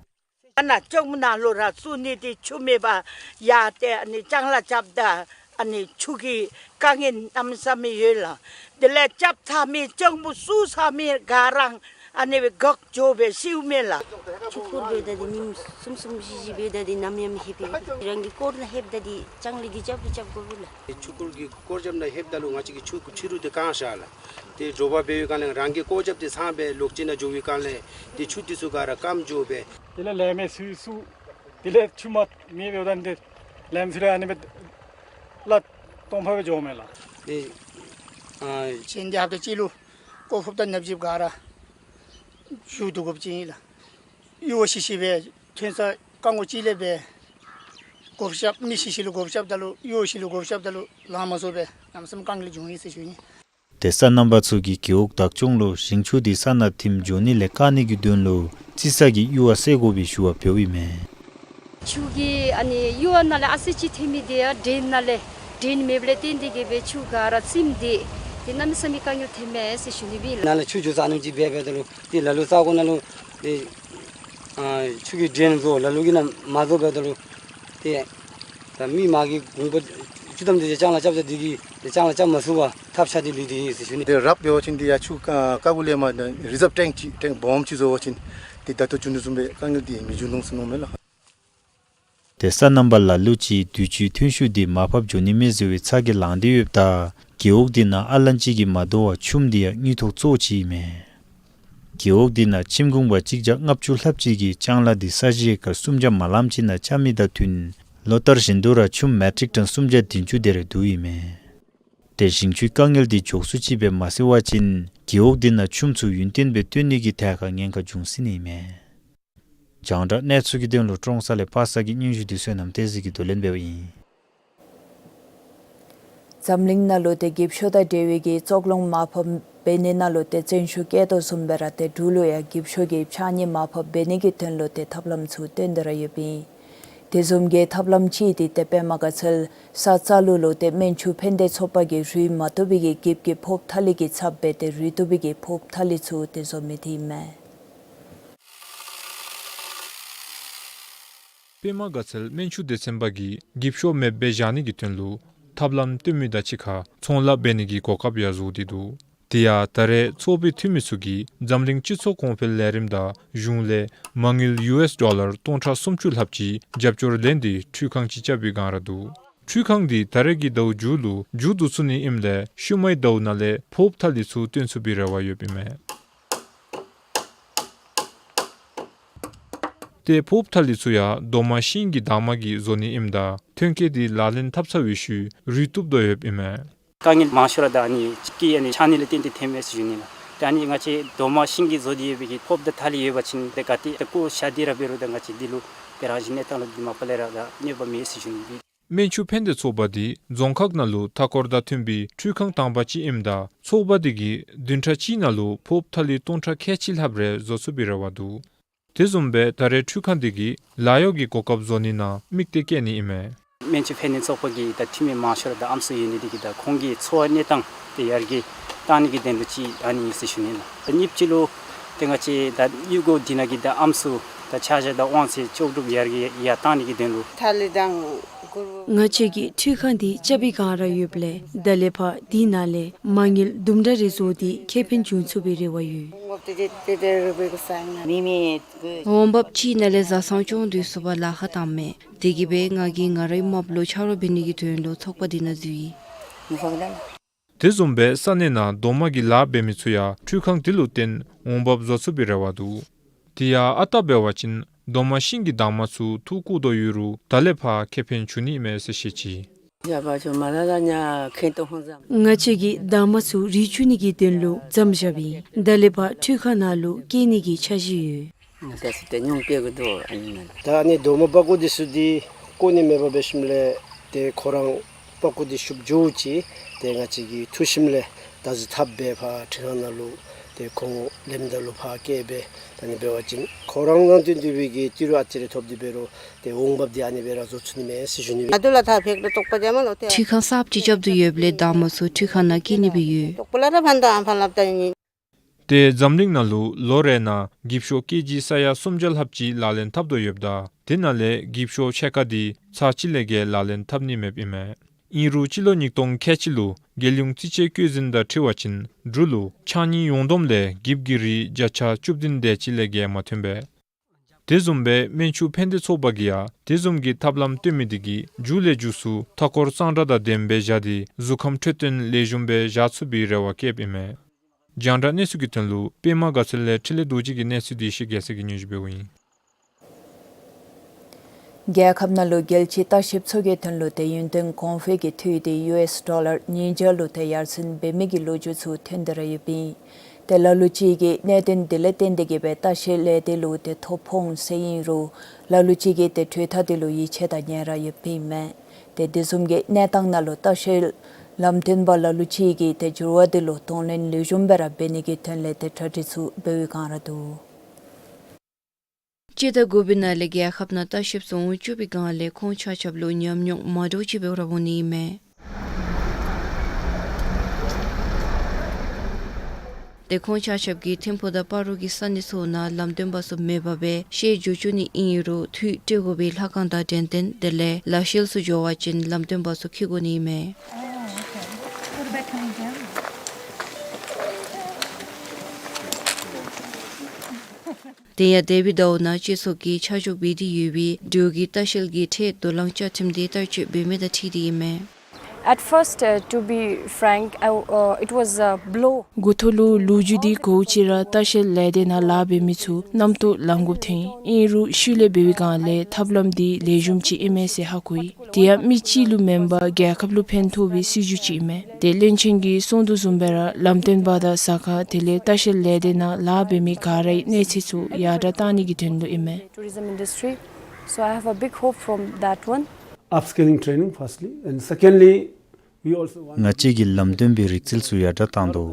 ཨ་ནཱ་ལྕོགམ་ནང་ལུ་ར་བཙུགས་ནི་དེ་ཆུ་མེད་པར་ཡར་ཏེ་ཨ་ནི་ལྕང་ལཱ་རྐྱབ་ད་ཨ་ནི་ཆུ་གི་དཀའ་ངལ་གནམ་མེད་ས་མེད་ཡོད་ལགས། དེ་ལས་རྐྱབ་ཚར་མི་ལྕོགམ་བཙུགས་ཚར་མི་ག་ར་ཨ་ནི་སྦེ་འགག་འགྱོ་སྦེ་ཤིཝ་མས་ལགས། ཆུ་སྐོར་འབད་ད་དེ་ཉིནམ་གསུམ་གསུམ་བཞི་བཞི་འབད་ད་དེ་ནམ་ཡང་མི་ལྷོད་པས། རང་གི་སྐོར་ནང་ལྷོདཔ་ད་དེ་ལྕང་ལཱ་འདི་རྐྱབ་རྐྱབ་དགོ་པས་ལགས། ཆུ་སྐོར་གྱི་སྐོར་རྐྱབ་ནང་ལྷོདཔ་ད་ལུ་ང་བཅས་ཀྱི་ཆུ་ཕྱི་རུ་དེ་བཀང་བཞག་ལགས། དེ་དྲོ་པ་འབད་བའི་སྒང་ལས་རང་གི་སྐོར་རྐྱབ་དེ་ཚང་སྦེ་ལོག་ཅིག་ནང་འགྱོ་བའི་སྒང་ལས་དེ་ཆུ་དེ་ཚུ་ག་ར་སྐམ་འགྱོ་སྦེ། དེ་ལས་ལམ་མེད་ཚུ་ཚུ་དེ་ལས་ཆུ་མ་མེད་པའི་ད་དེ་ལམ་ཚུ་ར་ཨ་ནི་སྦེ་ལ་སྟོང་ཕག་སྦེ་འགྱོཝ་མས་ལགས། ཨེ་ཨ་ཅིན་དེ་ཧབ་ཏ་ཅིག་ལུ་ཀོ་ཕུབ་དང་ནབ་ཅིག་ག་ར་ཞུ་བཏུབ་དགོཔ་ཅིག་ཨིན་ལགས། གཡུར་བ་ཤི་ཤི་སྦེ་ཐོན་ས་རྐང་མགོ་ཅིག་ལས་སྦེ་སྒོ་ཕྱག་མི་ཤི་ཤི་ལུ་སྒོ་ཕྱགཔ་ད་ལུ་གཡུར་བ་ཤི་ལུ་སྒོ་ཕྱགཔ་ད་ལུ་ལང་མ་ཚུགས་པས། གནམ་མེད་ས་མེད་དཀའ་ངལ་བྱུང་ཡི་ཟེར་ཞུ་ནི། ཏེ་སོ་ནམ་པ་ཚུ་གིས་རྒེད་འོག་བདག་སྐྱོང་ལུ་ཞིང་ཆུ་དེ་ས་ནང་ཐིམ་འགྱོ་ནི་ལས་བཀག་ནི་གི་དོན་ལུ་རྩི་ས་གི་གཡུར་བ་བསལ་དགོ་པའི་ཞུ་བ་འབདཝ་ཨིན་མས། ཆུ་གི་ཨ་ནི་གཡུར་བ་ནང་ལས་ཨ་ཙི་ཅིག་ཐོན་མི་དེ་ཡང་ཌྲེན་ནང་ལས་ཌྲེན་མེདཔ་ལས་བརྟེན་ཏེ་གིས་སྦེ་ཆུ་ག་ར་ཚིམ་སྟེ་དེ་གནམ་མེད་ས་མེད་དཀའ་ངལ་ཐོན་མས་ཟེར་ཞུ་ནི་སྦེ་ཨིན་ལགས། ནང་ལས་ཆུ་འགྱོ་ས་ཨ་ནེམ་ཅིག་འབད་འབདཝ་ད་ལུ་ཏེ་ལ་ལུ་ས་གོ་ནང་ལུ་ཏེ་ཨ་ཆུ་གི་ཌྲེན་བཟོ་ལ་ལུ་གིས་ནང་མ་བཟོ་འབདཝ་ད་ལུ་ཏེ་ད་མི་མ་གི་གུང་པ་ཆུ་དམ་དེ་ཅིག་ལྕང་ལཱ་རྐྱབ་ས་དེ་གིས་ཏེ་ལྕང་ལཱ་རྐྱབ་མ་ཚུགས་པར་ཐབས་ཆག་སྟེ་ལུས་ཏེ་ཡོད་ཟེར་ཞུ་ནི། ཏེ་རབ་འབད་བ་ཅིན་ཏེ་ཡར་ཆུ་ཀ་ཀ་གུ་ལས་མར་རི་ཛརབ་ཊེངཀ་ཅིག་ཊེངཀ་སྦོམ་ཅིག་བཟོ་བ་ཅིན་ཏེ་ད་ལྟོ་བྱུང་དོ་བཟུམ་སྦེ་དཀའ་ངལ་འདི་མི་འབྱུང་ནི་འོང་ཟེར་མནོཝ་མས་ལགས། ཏེ་སོ་ནམ་པ་ལ་ལུ་ཅིག་དུས་ཅི་ཐོན་ཤུགས་འདི་མར་ཕབ་འགྱོ་ནི་མས་ཟེར་བའི་ཚ་གྱང་ལངས་ཏེ་ཡོདཔ་ད་རྒེད་འོག་འདི་ནང་ཨ་ལན་ཅི་གིས་མ་དོ་བར་ཆུམ་འདི་ཡང་དངུལ་ཐོག་གཙོ་བོ་ཅིག་ཨིན་མས། རྒེད་འོག་འདི་ནང་ཁྱིམ་གུང་པ་གཅིག་བརྒྱ་ལྔ་བཅུ་ལྷགཔ་ཅིག་གིས་ལྕང་ལཱ་འདི་ས་གཞི་ཨེ་ཀར་སུམ་བརྒྱ་མ་ལངམ་ཅིག་ནང་རྐྱབ་མི་དང་བསྟུན་ལོ་ལྟར་བཞིན་དུ་ར་ཆུམ་མེ་ཊིག་ཊོན་སུམ་བརྒྱ་བདུན་ཅུ་དེ་རེ་བསྡུཝ་ཨིན་མས། ཏེ་ཞིང་ཆུའི་དཀའ་ངལ་འདི་མགྱོགས་སུ་ཅིག་སྦེ་མ་སེལ་བ་ཅིན་རྒེད་འོག་འདི་ནང་ཆུམ་ཚུ་ཡུན་བརྟན་སྦེ་བཏོན་ནི་གི་ཐད་ཁར་ཉེན་ཁ་འབྱུང་སྲིད་ནི་ཨིན་མས། རྒྱང་བསྒྲགས་གནས་ཚུལ་གྱི་དོན་ལུ་ཀྲོང་གསར་ལས་པ་སངས་ཀྱི་སྙན་ཞུ་འདི་བསོད་ནམས་བསྟན་འཛིན་གྱིས་བསྡུ་ལེན་འབདཝ་ཨིན། འཛམ་གླིང་ནང་ལུ་ཏེ་འགྱིབ་ཤོག་དང་འབྲེལ་བའི་གི་བཙོག་རླུང་མར་ཕབ་འབད་ནི་ནང་ལུ་ཏེ་བཙན་ཤུགས་བསྐྱེད་དོ་བཟུམ་སྦེ་ར་ཏེ་འབྲུག་ལུ་ཡང་འགྱིབ་ཤོག་གི་ཕྱགས་སྙིགས་མར་ཕབ་འབད་ནི་གི་དོན་ལུ་ཏེ་ཐབས་ལམ་ཚུ་བཏོན་ཏེ་ར་ཡོདཔ་ཨིན། དེ་བཟུམ་གྱི་ཐབས་ལམ་ཅིག་འདི་ཏེ་པདྨ་དགའ་ཚལ་ས་རྩ་ལུ་ལུ་ཏེ་སྨན་ཆུ་ཕན་བདེ་ཚོགས་པ་གིས་རུལ་མ་བཏུབ་པའི་གི་འགྱིབ་ཀྱི་ཕོརཔ་ཐ་ལི་གི་ཚབ་འབད་དེ་རུལ་བཏུབ་པའི་གི་ཕོརཔ་ཐ་ལི་ཚུ་ཏེ་བཟོ་མི་འདི་ཨིན་མས། པདྨ་དགའ་ཚལ་སྨན་ཆུ་སྡེ་ཚན་པ་གིས་འགྱིབ་ཤོག་མེདཔ་སྦེ་བཞག་ནི་གི་དོན་ལུ་ཐབས་ལམ་བཏོན་མི་དང་གཅིག་ཁར་ཚོང་ལཱ་འབད་ནི་གི་གོ་སྐབས་ཡང་བཟོ་སྟེ་འདུག། དེ་ཡང་ད་རེས་ཚོགས་པའི་འཐུས་མི་ཚུ་གིས་འཛམ་གླིང་སྤྱི་ཚོགས་གོང་འཕེལ་ལས་རིམ་དང་གཞུང་ལས་མ་དངུལ་ཡུ་ཨེསི་ཌོ་ལར་སྟོང་ཕྲག་སུམ་ཅུ་ལྷགཔ་ཅིག་རྒྱབ་སྐྱོར་ལེན་ཏེ་འཕྲུལ་ཁང་ཅིག་རྐྱབ་པའི་བསྒང་ར་འདུག། འཕྲུལ་ཁང་འདི་ད་རེས་ཀྱི་ཟླཝ་མཇུག་ལུ་མཇུག་བསྡུ་ཚུགས་ནི་ཨིནམ་ལས་ཤུལ་མའི་ཟླཝ་ནང་ལས་ཕོརཔ་ཐ་ལི་ཚུ་བཏོན་ཚུགས་པའི་རེ་བ་ཡོདཔ་ཨིན་མས། ཏེ་ཕོརཔ་ཐ་ལི་ཚུ་ཡང་རྡོག་མ་ཤིང་གི་འདབ་མ་གིས་བཟོ་ནི་ཨིནམ་ད་ཐོན་སྐྱེད་འདི་ལག་ལེན་འཐབ་ཚར་བའི་ཤུལ་རུལ་བཏུབ་དོ་ཡོདཔ་ཨིན་མས། དཀའ་ངལ་མང་ཤོས་ར་ད་ཨ་ནི་ཅིག་གི་ཨ་ནི་ཆག་ནི་ལས་བརྟེན་ཏེ་ཐོནམ་མས་ཟེར་ཞུ་ནི་ལགས། ཏེ་ཨ་ནི་ང་བཅས་རྡོག་མ་ཤིང་གིས་བཟོ་སྟེ་ཡོད་པའི་གི་ཕོརཔ་དང་ཐ་ལི་ཡོད་པ་ཅིན་ཏེ་ག་ཏེ་ཏེ་བཀོ་བཞག་སྟེ་ར་འབད་རུང་ད་ང་བཅས་འདི་ལུ་ཏེ་རང་བཞིན་གནས་སྟངས་ལུ་འདི་མ་པ་ལས་ར་ད་གནོད་པ་མེད་ཟེར་ཞུ་ནི་ཨིན། སྨན་ཆུ་ཕན་བདེ་ཚོགས་པ་འདི་རྫོང་ཁག་ནང་ལུ་མཐའ་འཁོར་དང་མཐུན་པའི་འཕྲུལ་ཁང་དང་པ་ཅིག་ཨིནམ་ད་ཚོགས་པ་འདི་གིས་བདུན་ཕྲག་གཅིག་ནང་ལུ་ཕོརཔ་ཐ་ལི་སྟོང་ཕྲག་ཁལ་གཅིག་ལྷགཔ་རེ་བཟོ་ཚུགས་པའི་རེ་བ་འདུག། དེ་བཟུམ་སྦེ་ད་རེས་འཕྲུལ་ཁང་འདི་གིས་ལཱ་གཡོག་གི་གོ་སྐབས་བཟོ་ནི་ནང་དམིགས་གཏད་བསྐྱེད་ནི་ཨིན་མས། སྨན་ཆུ་ཕན་བདེ་ཚོགས་པ་གི་ད་འཐུས་མི་མང་ཤོས་ར་ད་ཨམ་སྲུ་ཡོད་ནི་འདི་གིས་ད་ཁོང་གི་འཚོ་བ་གནས་སྟངས་འདི་ཡར་རྒྱས་བཏང་ནི་གི་དོན་ལུ་ཅིག་ཨ་ནི་ཨིན་ཟེར་ཞུ་ནི་ལགས། ད་གཉིས་པ་ཅིག་ལུ་ཏེ་ང་བཅས་ད་གཡུས་སྒོ་འདི་ནང་གི་ད་ཨམ་སྲུ་ད་ཆ་བཞག་ད་དབང་ཚད་ལྕོགས་གྲུབ་ཡར་རྒྱས་ཡར་བཏང་ནི་གི་དོན་ལུ། ཐ་ལི་དང་གུར་ང་བཅས་ཀྱིས་འཕྲུལ་ཁང་འདི་རྐྱབ་པའི་བསྒང་ར་ཡོདཔ་ལས་ད་ལས་ཕར་འདི་ནང་ལས་མ་དངུལ་དུམ་གྲ་རེ་བཟོ་སྟེ་ཁེ་ཕན་འབྱུང་ཚུགས་པའི་རེ་བ་ཡོད། འོང་འབབ་ཅིག་ནང་ལས་བཟའ་ཚང་སྐྱོང་སྡོད་ཚུགས་པར་ལཱ་ཁག་བཏངམ་མས། དེ་གིས་སྦེ་ང་གིས་ང་རའི་རྨགཔ་ལུ་ཆ་རོགས་འབད་ནི་གི་དོན་ལུ་ཚོགས་པ་འདི་ནང་འཛུལ་ཡི། དེ་བཟུམ་སྦེ་ས་གནས་ནང་རྡོག་མ་གི་ལཱ་འབད་མི་ཚུ་ཡང་འཕྲུལ་ཁང་འདི་ལུ་བརྟེན་འོང་འབབ་བཟོ་ཚུགས་པའི་རེ་བ་འདུག། དེ་ཡང་ཨ་རྟག་འབད་བ་ཅིན་རྡོག་མ་ཤིང་གི་འདབ་མ་ཚུ་འཐུ་བཀོ་དོ་ཡོད་རུང་ད་ལས་ཕར་ཁེ་ཕན་འབྱུང་ནི་མས་ཟེར་བཤད་ཅི། ང་བཅས་ཀྱིས་འདབ་མ་ཚུ་རུལ་བཅུག་ནི་གི་དོན་ལུ་མཚམས་བཞག་སྦེ་ད་ལས་ཕར་འཕྲུལ་ཁང་ནང་ལུ་བསྐྱལ་ནི་གི་འཆར་གཞི་ཡོད། ད་ཨ་ནི་རྡོག་མ་པགས་ཀོ་འདི་ཚུ་འདི་བཀོ་ནི་མེད་པར་འབད་ཞིནམ་ལས་ཏེ་ཁོ་ར་པགས་ཀོ་འདི་ཤུབས་འགྱོ་ཅི། ཏེ་ང་བཅས་ཀྱིས་འཐུ་ཞིནམ་ལས་ད་གཟིགས་འཐབ་སྦེ་ཕར་འཕྲུལ་ཁང་ནང་ལུ་ཏེ་ཁོང་ལེནམ་ད་ལུ་ཕར་བསྐྱལ་སྦེ་ད་ཨ་ནི་འབད་བ་ཅིན་ཁོ་ར་ནང་དོན་འདི་སྦེ་གི་ཏི་རུ་ཨ་ཙི་རེ་ཐོབ་སྟེ་འབད་རུང་ཏེ་འོང་འབབ་འདི་ཨ་ནི་སྦེ་ར་བཟོ་ཚུགས་ནི་མས་ཟེར་ཞུ་ནི་ཨིན། འཕྲུལ་ཁང་གསརཔ་ཅིག་རྐྱབ་དོ་ཡོདཔ་ལས་འདབ་མ་ཚུ་འཕྲུལ་ཁང་ནང་བསྐྱལ་ནི་སྦེ་ཡོད། ཏེ་འཛམ་གླིང་ནང་ལུ་ལོ་རེ་ནང་འགྱིབ་ཤོག་ཀེ་ཇི་ས་ཡ་སུམ་བརྒྱ་ལྷགཔ་ཅིག་ལག་ལེན་འཐབ་དོ་ཡོདཔ་ད་དེ་ནང་ལས་འགྱིབ་ཤོག་ཕྱེད་ཀ་འདི་ཚར་གཅིག་ལས་བརྒལ་ལག་ལེན་འཐབ་ནི་མེདཔ་ཨིན་མས། ཨིན་རུང་སྤྱི་ལོ་ཉིས་སྟོང་ཁལ་གཅིག་ལུ་རྒྱལ་ཡོངས་རྩིས་དཔྱད་བཀོད་འཛིན་དང་འཁྲིལ་བ་ཅིན་འབྲུག་ལུ་ཕྱགས་སྙིགས་ཡོངས་བསྡོམས་ལས་འགྱིབ་ཀྱི་རིགས་བརྒྱ་ཆ་བཅུ་བདུན་དེ་ཅིག་ལས་བརྒལ་མ་ཐོན་པས། དེ་བཟུམ་སྦེ་སྨན་ཆུ་ཕན་བདེ་ཚོགས་པ་གིས་ཡང་དེ་བཟུམ་གྱི་ཐབས་ལམ་བཏོན་མི་འདི་གིས་མཇུག་ལས་མཇུག་སུ་མཐའ་འཁོར་གཙང་སྦྲ་དང་ལྡནམ་སྦེ་བཞག་སྟེ་གཟུགས་ཁམས་འཕྲོད་བསྟེན་ལེགས་ཤོམ་སྦེ་བཞག་ཚུགས་པའི་རེ་བ་བསྐྱེདཔ་ཨིན་མས། རྒྱང་བསྒྲགས་གནས་ཚུལ་གྱི་དོན་ལུ་པདྨ་དགའ་ཚལ་ལས་འཕྲིན་ལས་རྡོ་རྗེ་གི་གནས་ཚུལ་འདི་ཡེ་ཤེས་རྒྱལ་མཚན་གྱིས་སྙན་ཞུ་འབདཝ་ཨིན། རྒྱལ་ཁབ་ནང་ལུ་རྒྱལ་སྤྱིའི་ལྟ་བཤལཔ་ཚུ་གི་དོན་ལུ་ཏེ་ཡུན་བརྟན་གོང་འཕེལ་གྱི་འཐུས་འདི་ཡུ་ཨེསི་ཌོ་ལར་ཉིས་བརྒྱ་ལུ་ཏེ་ཡར་སེང་འབད་མི་གི་ལོ་རྒྱུས་ཚུ་ཐོན་ཏེ་ར་ཡོདཔ་ཨིན། ཏེ་ལ་ལུ་ཅིག་གིས་གནད་དོན་འདི་ལས་བརྟེན་ཏེ་གིས་སྦེ་ལྟ་བཤལ་ལས་སྡེ་ལུ་ཏེ་ཐོ་ཕོག་ཟེར་ཨིན་རུང་ལ་ལུ་ཅིག་གིས་ཏེ་གྲོས་ཐག་འདི་ལུ་ཡིད་ཆེས་དང་ཉེ་ར་ཡོདཔ་ཨིན་མས། ཏེ་དེ་བཟུམ་གྱི་གནས་སྟངས་ནང་ལུ་ལྟ་བཤལ་ལམ་སྟོན་པ་ལ་ལུ་ཅིག་གིས་ཏེ་འགྱུར་བ་འདི་ལུ་གདོང་ལེན་ལེགས་ཤོམ་སྦེ་ར་འབད་ནི་གི་དོན་ལས་ཏེ་གྲ་སྒྲིག་ཚུ་འབད་བའི་བསྒང་ར་འདུག། སྤྱི་ཟླ་དགུ་པའི་ནང་ལས་རྒྱལ་ཁབ་ནང་ལྟ་བཤལཔ་ཚུ་འོང་བཅུག་པའི་སྒང་ལས་ཁོང་ཆ་ཁྱབ་ལུ་ཉམས་མྱོང་མ་འདྲཝ་ཅིག་སྦེ་ར་འོང་ནི་ཨིན་མས། ཏེ་ཁོང་ཆ་ཁྱབ་ཀྱིས་ཐིམ་ཕུག་དང་སྤ་རོ་གི་ས་གནས་ཚུ་ནང་ལམ་སྟོན་པ་ཚུ་མེད་པར་སྦེ་ཤེས་འགྱོ་བཅུག་ནི་ཨིན་རུང་འཐུས་སྤྲོད་དགོ་པའི་ལྷ་ཁང་དང་འགྲེམས་སྟོན་དེ་ལས་ལག་ཤེས་ཚུ་འགྱོ་བ་ཅིན་ལམ་སྟོན་པ་ཚུ་འཁྱིད་དགོ་ནི་ཨིན་མས། དེ་ཡང་འདས་པའི་ཟླཝ་ནང་སྤྱི་ཚོགས་ཀྱིས་ཆ་འཇོག་འབད་དེ་ཡོད་པའི་འབྲུག་གི་ལྟ་བཤལ་གྱི་ཁྲལ་དོ་ལང་བཅའ་ཁྲིམས་དེ་བསྟར་སྤྱོད་འབད་མི་དང་འཁྲིལ་ཏེ་ཨིན་མས། At first, uh, to be frank, I, uh, it was a blow. འགོ་ཐོག་ལུ་ལོ་རྒྱུས་འདི་གོཝ་ཅིག་ར་ལྟ་བཤལ་ལས་སྡེ་ནང་ལཱ་འབད་མི་ཚུ་རྣམ་རྟོག་ལང་དགོཔ་ཐོན། ཨིན་རུང་ཤུལ་ལས་འབད་བའི་སྒང་ལས་ཐབས་ལམ་འདི་ལེགས་ཤོམ་ཅིག་ཨིན་མས་ཟེར་ཧ་གོ་ཡི། དེ་ཡང་མི་གཅིག་ལུ་མེན་པར་རྒྱལ་ཁབ་ལུ་ཕན་ཐོགས་པའི་སྲིད་བྱུས་ཅིག་ཨིན་མས། ཏེ་བློན་ཆེན་གྱིས་གསུང་དོ་བཟུམ་སྦེ་ར་ལམ་སྟོན་པ་དང་ཟ་ཁང་དེ་ལས་ལྟ་བཤལ་ལས་སྡེ་ནང་ལཱ་འབད་མི་ག་རའི་གནས་ཚད་ཚུ་ཡར་དྲགས་གཏང་ནི་གི་དོན་ལུ་ཨིན་མས། Tourism industry. So I have a big hope from that one. Upskilling training, firstly, and secondly, we also want ང་བཅས་ཀྱིས་ལམ་སྟོན་པའི་རིག་རྩལ་ཚུ་ཡར་དྲགས་གཏང་དོ།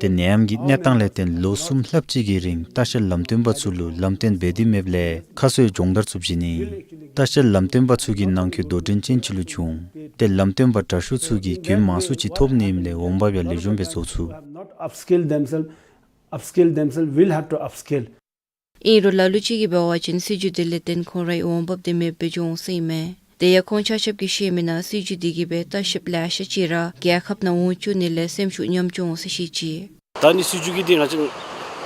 ཏེ་ནད་ཡམས་ཀྱི་གནས་སྟངས་ལས་བརྟེན་ལོ་གསུམ་ལྷགཔ་ཅིག་གི་རིང་ལྟ་བཤལ་ལམ་སྟོན་པ་ཚུ་ལུ་ལམ་སྟོན་འབད་དེ་མེདཔ་ལས་ཁ་གསོའི་སྦྱོང་བརྡར་ཚུ་བྱིན་ནི། ལྟ་བཤལ་ལམ་སྟོན་པ་ཚུ་གི་ནང་འཁོད་འདོད་འདུན་ཅན་ཅིག་ལུ་བྱུང་། ཏེ་ལམ་སྟོན་པ་དྲག་ཤོས་ཚུ་གིས་གྱོང་མང་སུ་ཅིག་ཐོབ་ནི་ཨིནམ་ལས་འོང་འབབ་ཡང་ལེགས་ཤོམ་སྦེ་བཟོ་ཚུགས། Not upskill themselves, upskill themselves, will have to upskill. ཨིན་རུང་ལ་ལུ་ཅིག་གིས་འབད་བ་ཅིན་སྲིད་བྱུས་དེ་ལས་བརྟེན་ཁོང་རའི་འོང་འབབ་དེ་མེདཔ་སྦེ་འགྱོ་འོང་ཟེར་ཨིན་མས། དེ་ཡང་ཁོང་ཆ་ཁྱབ་ཀྱིས་བཤད་མི་ནང་སྲིད་བྱུས་དེ་གིས་སྦེ་ལྟ་བཤལཔ་ལེ་ཤ་ཅིག་ར་རྒྱལ་ཁབ་ནང་འོང་བཅུག་ནི་ལས་སེམས་ཤུགས་ཉམས་བཅུག་འོང་ཟེར་བཤད་ཅི། ད་ནི་སྲིད་བྱུས་ཀྱི་འདི་ང་བཅས་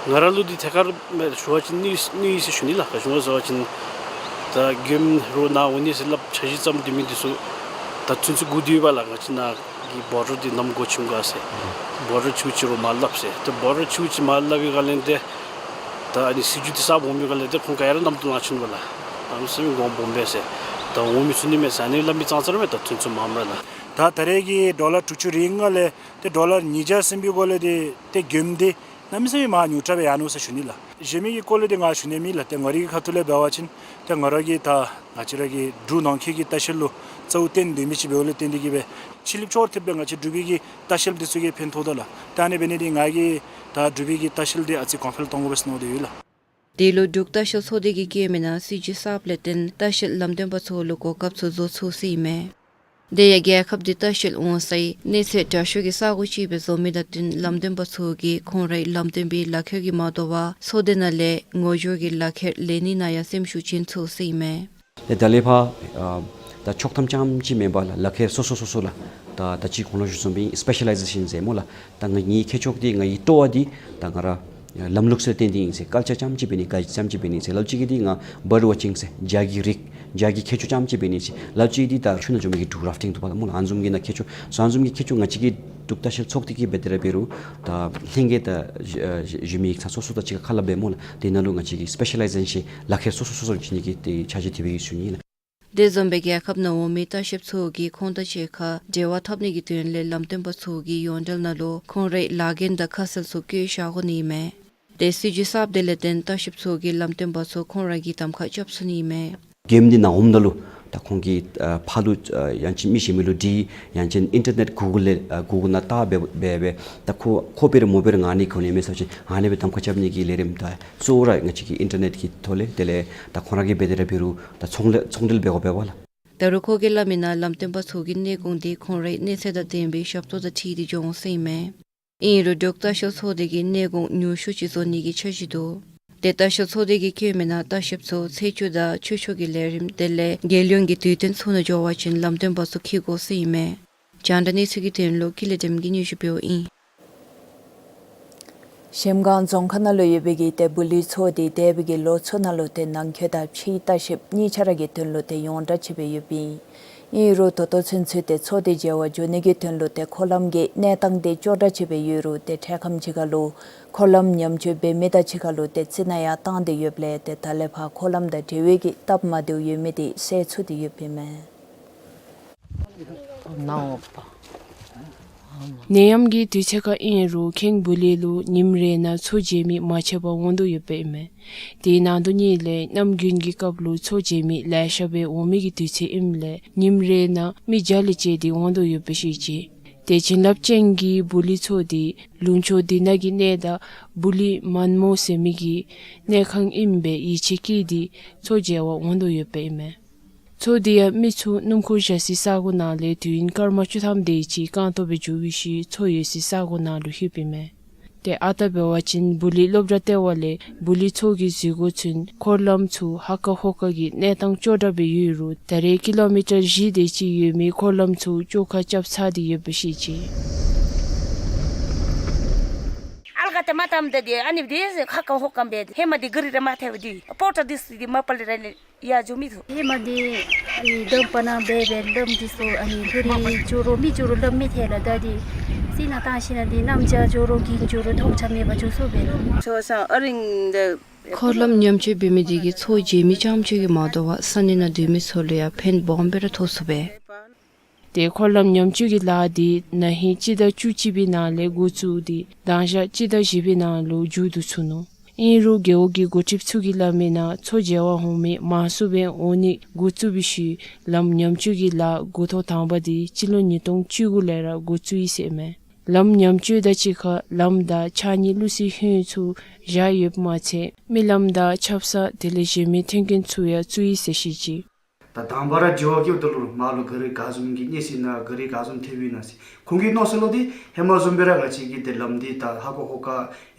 ང་ར་ལུ་འདི་ཐད་ཀར་སྦེ་ཞུ་བ་ཅིན་གནོད་གནོད་ཡི་ཟེར་ཞུ་ནི་ལགས། ག་ཅི་སྨོ་ཟེར་བ་ཅིན་ད་གྱོང་རོགས་ནང་འོང་ནི་ཟེར་སླབ་འཆར་གཞི་བརྩམས་སྡོད་མི་འདི་ཚུ་ད་ཚུན་ཚོད་སྒུག་སྡོད་ཡོདཔ་ལགས། ང་བཅས་ནང་གི་བོ་ཌར་འདི་གནམ་སྒོ་ཕྱེ་དགོ་ཟེར། བོ་ཌར་ཕྱེ་ཅི་རུང་མ་སླབ་ཟེར། ད་བོ་ཌར་ཕྱེ་ཅི་མ་སླབ་པའི་སྒང་ལས་ཏེ་ད་ཨ་ནི་སྲིད་བྱུས་འདི་གསརཔ་འོང་མི་སྒང་ལས་ཏེ་ཁོང་ག་ཡ་ར་རྣམ་རྟོག་ལང་ཆི་ནུག་ལགས། ད་མི་སེམས་མགུ་སྦོམ་སྦེ་ཟེར། ད་འོང་མི་ཚུགས་ནི་མས་ཟེར་ཨ་ནི་སླབ་མི་ཙང་ཙ་ར་མས། ད་ཚུན་ཚོད་མངམ་ར་ལགས། ད་ད་རེས་ཀྱི་ཌོ་ལར་དྲུག་ཅུ་རེ་ལྔ་ལས་ཏེ་ཌོ་ལར་ཉིས་བརྒྱ་ཟིན་པའི་སྒང་ལས་ཏེ་ཏེ་གྱོང་འདི་གནམ་མེད་ས་མེད་མར་ཉུང་དྲགས་སྦེ་ཡར་ནུག་ཟེར་ཞུ་ནི་ལགས། གཞན་མི་གི་སྐོར་ལས་ཏེ་ང་ཞུ་ནི་མེད་ལགས། ཏེ་ང་རའི་གི་ཁ་ཐུག་ལས་འབད་བ་ཅིན་ཏེ་ང་ར་གིས་ད་ང་བཅས་ར་གི་འབྲུག་ནང་འཁོད་ཀྱི་ལྟ་བཤལ་ལུ་རྩ་བོ་བརྟེན་སྡོད་མི་ཅིག་འབདཝ་ལས་བརྟེན་ཏེ་གིས་སྦེ་ཕྱི་གླིངཔ་ཕྱོགས་ཐེབས་སྦེ་ང་བཅས་འབྲུག་པའི་གི་ལྟ་བཤལཔ་འདི་ཚུ་གིས་ཕན་ཐོགས་དོ་ལགས། ཏེ་ཨ་ནི་འབད་ནི་འདི་ང་གིས་ད་འབྲུག་པའི་གི་ལྟ་བཤལ་འདི་ཨ་ཙི་གོང་འཕེལ་གཏང་དགོ་པས་ཟེར་མནོ་སྟེ་ཡོད་ལགས། དེ་ལུ་འབྲུག་ལྟ་བཤལ་ཚོགས་སྡེ་གིས་བཀོད་མི་ནང་སྲིད་བྱུས་གསརཔ་ལས་བརྟེན་ལྟ་བཤལ་ལམ་སྟོན་པ་ཚུ་ལུ་གོ་སྐབས་ཚུ་བཟོ་ཚུགས་ཟེར་ཨིན་མས། དེ་ཡང་རྒྱལ་ཁབ་འདི་ལྟ་བཤལ་འོང་སའི་གནས་ཚད་དྲག་ཤོས་ཀྱི་ས་གོ་ཅིག་སྦེ་བཟོ་མི་དང་བསྟུན་ལམ་སྟོན་པ་ཚུ་གིས་ཁོང་རའི་ལམ་སྟོན་པའི་ལག་ཁྱེར་གྱིས་མ་དོ་བར་ཚོགས་སྡེ་ནང་ལས་ངོ་སྦྱོར་གྱི་ལག་ཁྱེར་ལེན་ནི་ནང་ཡང་སེམས་ཤུགས་བྱིན་ཚུགས་ཟེར་ཨིན་མས། ཏེ་ད་ལས་ཕར་ཨ་ད་ཆོག་ཐམ་རྐྱངམ་ཅིག་མེན་པར་ལགས་ལག་ཁྱེར་སོ་སོ་སོ་སོ་ལགས། ད་ད་ཅི་གོང་ལུ་ཞུ་བཟུམ་སྦེ་སི་པེ་ཤ་ལའི་ཟེ་ཤཱན་ཟེར་སྨོ་ལགས། ད་ང་ངེའི་ཁྱད་ཆོས་འདི་ངེའི་སྤྲོ་བ་འདི་ད་ང་ར་ལམ་ལུགས་ཚུ་ལུ་བརྟེན་ཏེ་ཨིན་ཟེར། ཀལ་ཅར་རྐྱངམ་ཅིག་འབད་ནི་ག་ཅི་རྐྱངམ་ཅིག་འབད་ནི་ཟེར། ལ་ལུ་ཅིག་གིས་འདི་ང་བརཌ་ཝོ་ཅིང་ཟེར་བྱ་གི་རིགས་བྱ་གི་ཁྱད་ཆོས་རྐྱངམ་ཅིག་འབད་ནི་ཟེར། ལ་ལུ་ཅིག་གིས་འདི་ད་ཆུ་ནང་འགྱོ་མི་གི་ཌུག་རཱཕ་ཊིང་འདུག་པ་ལགས་སྨོ་ལགས། ཨ་ནི་བཟུམ་གྱི་ནང་ཁྱད་ཆོས་སོ་ཨ་ནི་བཟུམ་གྱི་ཁྱད་ཆོས་ང་བཅས་ཀྱི་འབྲུག་ལྟ་བཤལ་ཚོགས་སྡེ་གིས་འབད་དེ་ར་འབད་རུང་ད་ལྷན་རྒྱས་ད་ཨ་ཞུ་མི་ཡིག་ཚང་སོ་སོ་དང་གཅིག་ཁར་ཁ་སླབ་སྦེ་སྨོ་ལགས། དེ་ནང་ལུ་ང་བཅས་ཀྱིས་སི་པེ་ཤ་ལའི་ཟེ་ཤཱན་ལག་ཁྱེར་སོ་སོ་སོ་སོ་བྱིན་ནི་གི་ཏེ་འཆར་གཞི་དེ་སྦེ་ཡོད་ཟེར་ཞུ་ནི་ལགས། དེ་བཟུམ་སྦེ་རྒྱལ་ཁབ་ནང་འོང་མི་ལྟ་བཤལཔ་ཚུ་གིས་ཁོང་དང་གཅིག་ཁར་འབྲེལ་བ་འཐབ་ནི་གི་དོན་ལས་ལམ་སྟོན་པ་ཚུ་གི་ཡོངས་འབྲེལ་ནང་ལུ་ཁོང་རའི་ལཱ་འགན་དང་ཁ་གསལ་ཚུ་བཀོད་བཞག་དགོ་ནི་ཨིན་མས། ཏེ་སྲིད་བྱུས་གསརཔ་དེ་ལས་བརྟེན་ལྟ་བཤལཔ་ཚུ་གིས་ལམ་སྟོན་པ་ཚུ་ཁོང་ར་གིས་གདམ་ཁ་རྐྱབ་ཚུགས་ནི་ཨིན་མས། གྱོང་འདི་ནཱ་འོངམ་ད་ལུ་ད་ཁོང་གིས་ཨ་ཕར་ལུ་ཨ་ཡང་ཅིན་མི་གཞན་མི་ལུ་དྲི་ཡང་ཅིན་ཨིན་ཊར་ནེཊ་གུ་གཱལ་ལས་ཨ་གུ་གཱལ་ནང་བལྟ་སྦེ་སྦེ་སྦེ་ད་ཁོ་ཁོ་འབད་རུང་མོ་འབད་རུང་ཨ་ནི་གོ་ནི་མས་ཟེར་བ་ཅིན་ཨ་ནི་སྦེ་གདམ་ཁ་རྐྱབ་ནི་གི་ལས་རིམ་ད་གཙོ་བོ་ར་ང་བཅས་ཀྱིས་ཨིན་ཊར་ནེཊ་ཀྱི་ཐོག་ལས་དེ་ལས་ད་ཁོང་ར་གིས་འབད་དེ་ར་འབད་རུང་ད་ཚོང་ལས་ཚོང་འབྲེལ་འབད་དགོ་པས་ལགས། ད་རུང་ཁོ་གིས་སླབ་མི་ནང་ལམ་སྟོན་པ་ཚུ་གི་གནས་གོང་འདི་ཁོང་རའི་གནས་ཚད་དང་ལྡན་པའི་ཞབས་ཏོག་དང་འཁྲིལ་ཏེ་འགྱོ་འོང་ཟེར་ཨིན་མས། ཨིན་རུང་འབྲུག་ལྟ་བཤལ་ཚོགས་སྡེ་གིས་གནས་གོང་ཉུང་ཤོས་ཅིག་བཟོ་ནི་གི་འཆར་གཞི་འདུག། ཏེ་ལྟ་བཤལ་ཚོགས་སྡེ་གིས་བཀོད་མི་ནང་ལྟ་བཤལཔ་ཚུ་ཚེས་བཅུ་དང་ཆོས་ཕྱོགས་ཀྱི་ལས་རིམ་དེ་ལས་རྒྱལ་ཡོངས་ཀྱི་དུས་སྟོན་ཚུ་ནང་འགྱོ་བ་ཅིན་ལམ་སྟོན་པ་ཚུ་འཁྱིད་དགོ་ཟེར་ཨིན་མས། རྒྱང་བསྒྲགས་གནས་ཚུལ་གྱི་དོན་ལུ་ཀུན་ལེགས་སྒྲོལམ་གིས་སྙན་ཞུ་འབདཝ་ཨིན། གཞལམ་སྒང་རྫོང་ཁག་ནང་ལུ་ཡོད་པའི་གི་ཏེ་འབུ་ལུས་ཚོགས་འདི་འདས་པའི་གི་ལོ་ཚུ་ནང་ལུ་ཏེ་ནང་འཁོད་དང་ཕྱིའི་ལྟ་བཤལཔ་གཉིས་ཆ་ར་གི་དོན་ལུ་ཏེ་ཡོངས་བསྒྲགས་ཅིག་སྦེ་ཡོདཔ་ཨིན། ཨིན་རུང་ད་ལྟོ་ཚུན་ཚོད་ཏེ་ཚོགས་སྡེ་མཇལ་བར་འགྱོ་ནི་གི་དོན་ལུ་ཏེ་འཁོར་ལམ་གྱི་གནས་སྟངས་འདི་ཅོག་འཐདཔ་ཅིག་སྦེ་ཡོད་རུང་ཏེ་འཕྲལ་ཁམས་ཅིག་ཁར་ལུ་འཁོར་ལམ་ཉམས་བཅོས་འབད་མི་དང་གཅིག་ཁར་ལུ་ཏེ་རྩི་ནག་ཡང་བཏང་སྟེ་ཡོདཔ་ལས་ཏེ་ད་ལས་ཕར་འཁོར་ལམ་དང་འབྲེལ་བའི་གི་སྟབས་མ་བདེཝ་ཡོད་མི་འདི་སེལ་ཚུགས་ཏེ་ཡོདཔ་ཨིན་མས། ནད་ཡམས་ཀྱི་དུས་ཚོད་ཁར་ཨིན་རུང་ཁེངས་འབུ་ལུས་ལུ་ཉིནམ་རེ་ནང་ཚོགས་མཇལ་མི་མ་ཆད་པར་འོང་དོ་ཡོདཔ་ཨིན་མས། དེའི་ནང་དོ་ནི་ལས་གནམ་དགུན་གྱི་སྐབས་ལུ་ཚོགས་མཇལ་མི་ལེ་ཤ་སྦེ་འོང་མི་གི་དུས་ཚོད་ཨིནམ་ལས་ཉིནམ་རེ་ནང་མི་བརྒྱ་ལས་བཅད་དེ་འོང་དོ་ཡོདཔ་སྦེ་བཤད་ཅི། ཏེ་བྱིན་རླབས་ཅན་གྱི་བུ་ལི་མཚོ་འདི་ལུང་ཕྱོགས་འདི་ནང་གི་གནས་བདག་བུ་ལི་མན་མོ་ཟེར་མི་གི་གནས་ཁང་ཨིནམ་སྦེ་ཡིད་ཆེས་བསྐྱེད་དེ་མཚོ་མཇལ་བར་འོང་དོ་ཡོདཔ་ཨིན་མས། མཚོ་འདི་ཡང་མི་ཚུ་སྣུམ་འཁོར་བཞག་སའི་ས་གོ་ནང་ལས་དུས་ཡུན་སྐར་མ་བཅུ་ཐམ་དེ་ཅིག་རྐང་ཐང་སྦེ་འགྱོ་བའི་ཤུལ་མཚོ་ཡོད་སའི་ས་གོ་ནང་ལུ་ལྷོདཔ་ཨིན་མས། ཏེ་ཨ་རྟག་འབད་བ་ཅིན་བུ་ལི་སློབ་གྲྭ་ལྟེ་བ་ལས་བུ་ལི་མཚོ་གི་འཛུལ་སྒོ་ཚུན་འཁོར་ལམ་ཚུ་ཧ་ཀ་ཧོ་ཀ་གི་གནས་སྟངས་ཅོག་འཐདཔ་སྦེ་ཡོད་རུང་ད་རེས་ཀི་ལོ་མི་ཊར་བཞི་དེ་ཅིག་ཡོད་མི་འཁོར་ལམ་ཚུ་བཅོ་ཁ་རྐྱབ་ཚར་ཏེ་ཡོདཔ་སྦེ་བཤད་ཅི། ཨལ་ག་ཏེ་མ་བཏངམ་ད་འདི་ཨ་ནི་འདི་ཧ་ཀ་ཧོ་ཀ་འབད་ཧེ་མ་འདི་ག་རི་ར་མ་ཐལ་བ་འདི་པོ་ཊ་འདི་སི་འདི་མ་པ་ལས་ར་ནི་ཡར་འགྱོ་མི་ཚུགས། ཧེ་མ་འདི་ཨ་ནི་འདམ་པ་ནང་སྦེ་སྦེ་ལམ་འདི་ཚུ་ཨ་ནི་ག་རི་འགྱོ་རུང་མི་འགྱོ་རུང་ལམ་མི་ཐལ་ལགས། ད་འདི་སི་ན་བཏང་ཞིན་ན་འདི་གནམ་ལྕགས་འགྱོ་རུང་གིང་འགྱོ་རུང་མཐོང་ཆ་མེད་པར་འགྱོ་ཚུགསཔ་སྦེ་ལགས། འཁོར་ལམ་ཉམས་བཅོས་འབད་མི་འདི་གིས་མཚོ་མཇལ་མི་རྐྱངམ་ཅིག་གིས་མ་དོ་བར་ས་གནས་ནང་སྡོད་མི་ཚུ་ལུ་ཡང་ཕན་སྦོམ་སྦེ་ར་ཐོགས་ཚུགས་པས། ཏེ་འཁོར་ལམ་ཉམས་བཅོས་ཀྱི་ལཱ་འདི་ན་ཧིང་སྤྱི་ཟླ་བཅུ་གཅིག་པའི་ནང་ལས་འགོ་བཙུགས་ཏེ་མདང་ཞག་སྤྱི་ཟླ་བཞི་པའི་ནང་ལུ་མཇུག་བསྡུ་ཚུགས་ནུག། ཨིན་རུང་རྒེད་འོག་གི་འགོ་ཁྲིདཔ་ཚུ་གིས་སླབ་མི་ནང་མཚོ་མཇལ་བར་འོང་མི་མང་སུ་སྦེ་འོང་ནི་འགོ་བཙུགས་པའི་ཤུལ་ལམ་ཉམས་བཅོས་ཀྱི་ལཱ་འགོ་ཐོག་དང་པ་འདི་སྤྱི་ལོ་ཉིས་སྟོང་བཅུ་དགུ་ལས་ར་འགོ་བཙུགས་ཡི་ཟེར་མས། ལམ་ཉམས་བཅོས་དང་གཅིག་ཁར་ལམ་དང་ཕྱགས་སྙིགས་བླུག་སའི་ཧོད་ཚུ་བཞག་ཡོདཔ་མ་ཚད་མི་ལམ་དང་ཆབ་གསང་དེ་ལས་གཞན་མི་མཐུན་རྐྱེན་ཚུ་ཡང་བཙུགས་ཡི་ཟེར་བཤད་ཅི། ད་དང་པ་ར་འགྱོ་བ་སྐྱེཝ་ད་ལུ་མར་ལུ་ག་རི་ག་བཟུམ་གྱི་གནས་ཚུལ་ནང་ག་རི་ག་བཟུམ་ཐལ་བའི་ནང་ཟེར་ཁོང་གི་མནོ་ས་ལུ་འདི་ཧེ་མ་བཟུམ་སྦེ་ར་ང་བཅས་ཀྱི་ཏེ་ལམ་འདི་ད་ཧ་ཀ་ཧོ་ཀ་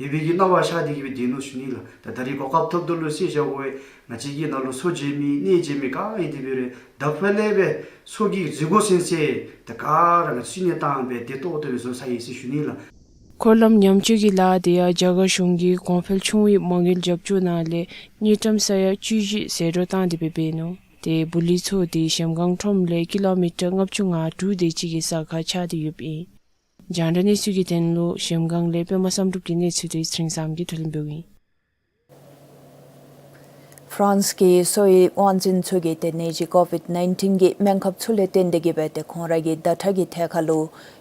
ཡོད་པའི་གི་སྣང་བ་ཤར་ཏེ་གི་སྦེ་སྡོད་ནུག་ཞུ་ནི་ལགས། ད་ད་རིས་གོ་སྐབས་ཐོབ་ད་ལུ་ཟེར་བཞག་དགོ་པས། ང་བཅས་ཀྱིས་ནཱ་ལུ་མཚོ་མཇལ་མི་གནས་མཇལ་མི་ག་ཨིན་ཏེ་འབད་རུང་དག་པ་ལས་སྦེ་མཚོ་གི་འཛུལ་སྒོ་ཚུན་ཚོད་ད་ག་ར་ང་བཅས་ཀྱིས་གནས་སྟངས་སྦེ་བདེ་ཏོག་ཏོ་སྦེ་བཟོ་ཚར་ཡི་ཟེར་ཞུ་ནི་ལགས། འཁོར་ལམ་ཉམས་བཅོས་ཀྱི་ལཱ་འདི་ཡང་རྒྱ་གར་གཞུང་གིས་གོང་འཕེལ་ཆུང་བའི་མ་དངུལ་རྒྱབ་སྐྱོར་ནང་ལས་དངུལ་ཀྲམ་ས་ཡ་བཅུ་བཞི་ཟད་འགྲོ་བཏང་སྟེ་སྦེ་འབད་ནུག། ཏེ་བུ་ལི་མཚོ་འདི་གཞལམ་སྒང་ཁྲོམ་ལས་ཀི་ལོ་མི་ཊར་ལྔ་བཅུ་ང་དྲུག་དེ་ཅིག་གི་ས་ཁར་ཆགས་ཏེ་ཡོདཔ་ཨིན། རྒྱང་བསྒྲགས་གནས་ཚུལ་གྱི་དོན་ལུ་གཞལམ་སྒང་ལས་པདྨ་བསམ་གྲུབ་ཀྱི་གནས་ཚུལ་དེ་ཚེ་རིང་བཟངམོ་གིས་བསྡུ་ལེན་འབདཝ་ཨིན། ཧྥ་རན་སི་གི་གསོ་བའི་དབང་འཛིན་ཚུ་གིས་ཏེ་ནད་གཞི་ཀོ་ཝིཌ་ནའིན་ཊིན་གྱི་སྨན་ཁབ་ཚུ་ལས་བརྟེན་ཏེ་གི་སྦེ་ཏེ་ཁོང་ར་གི་ཟླ་ཁྲག་གི་ཐད་ཁར་ལུ་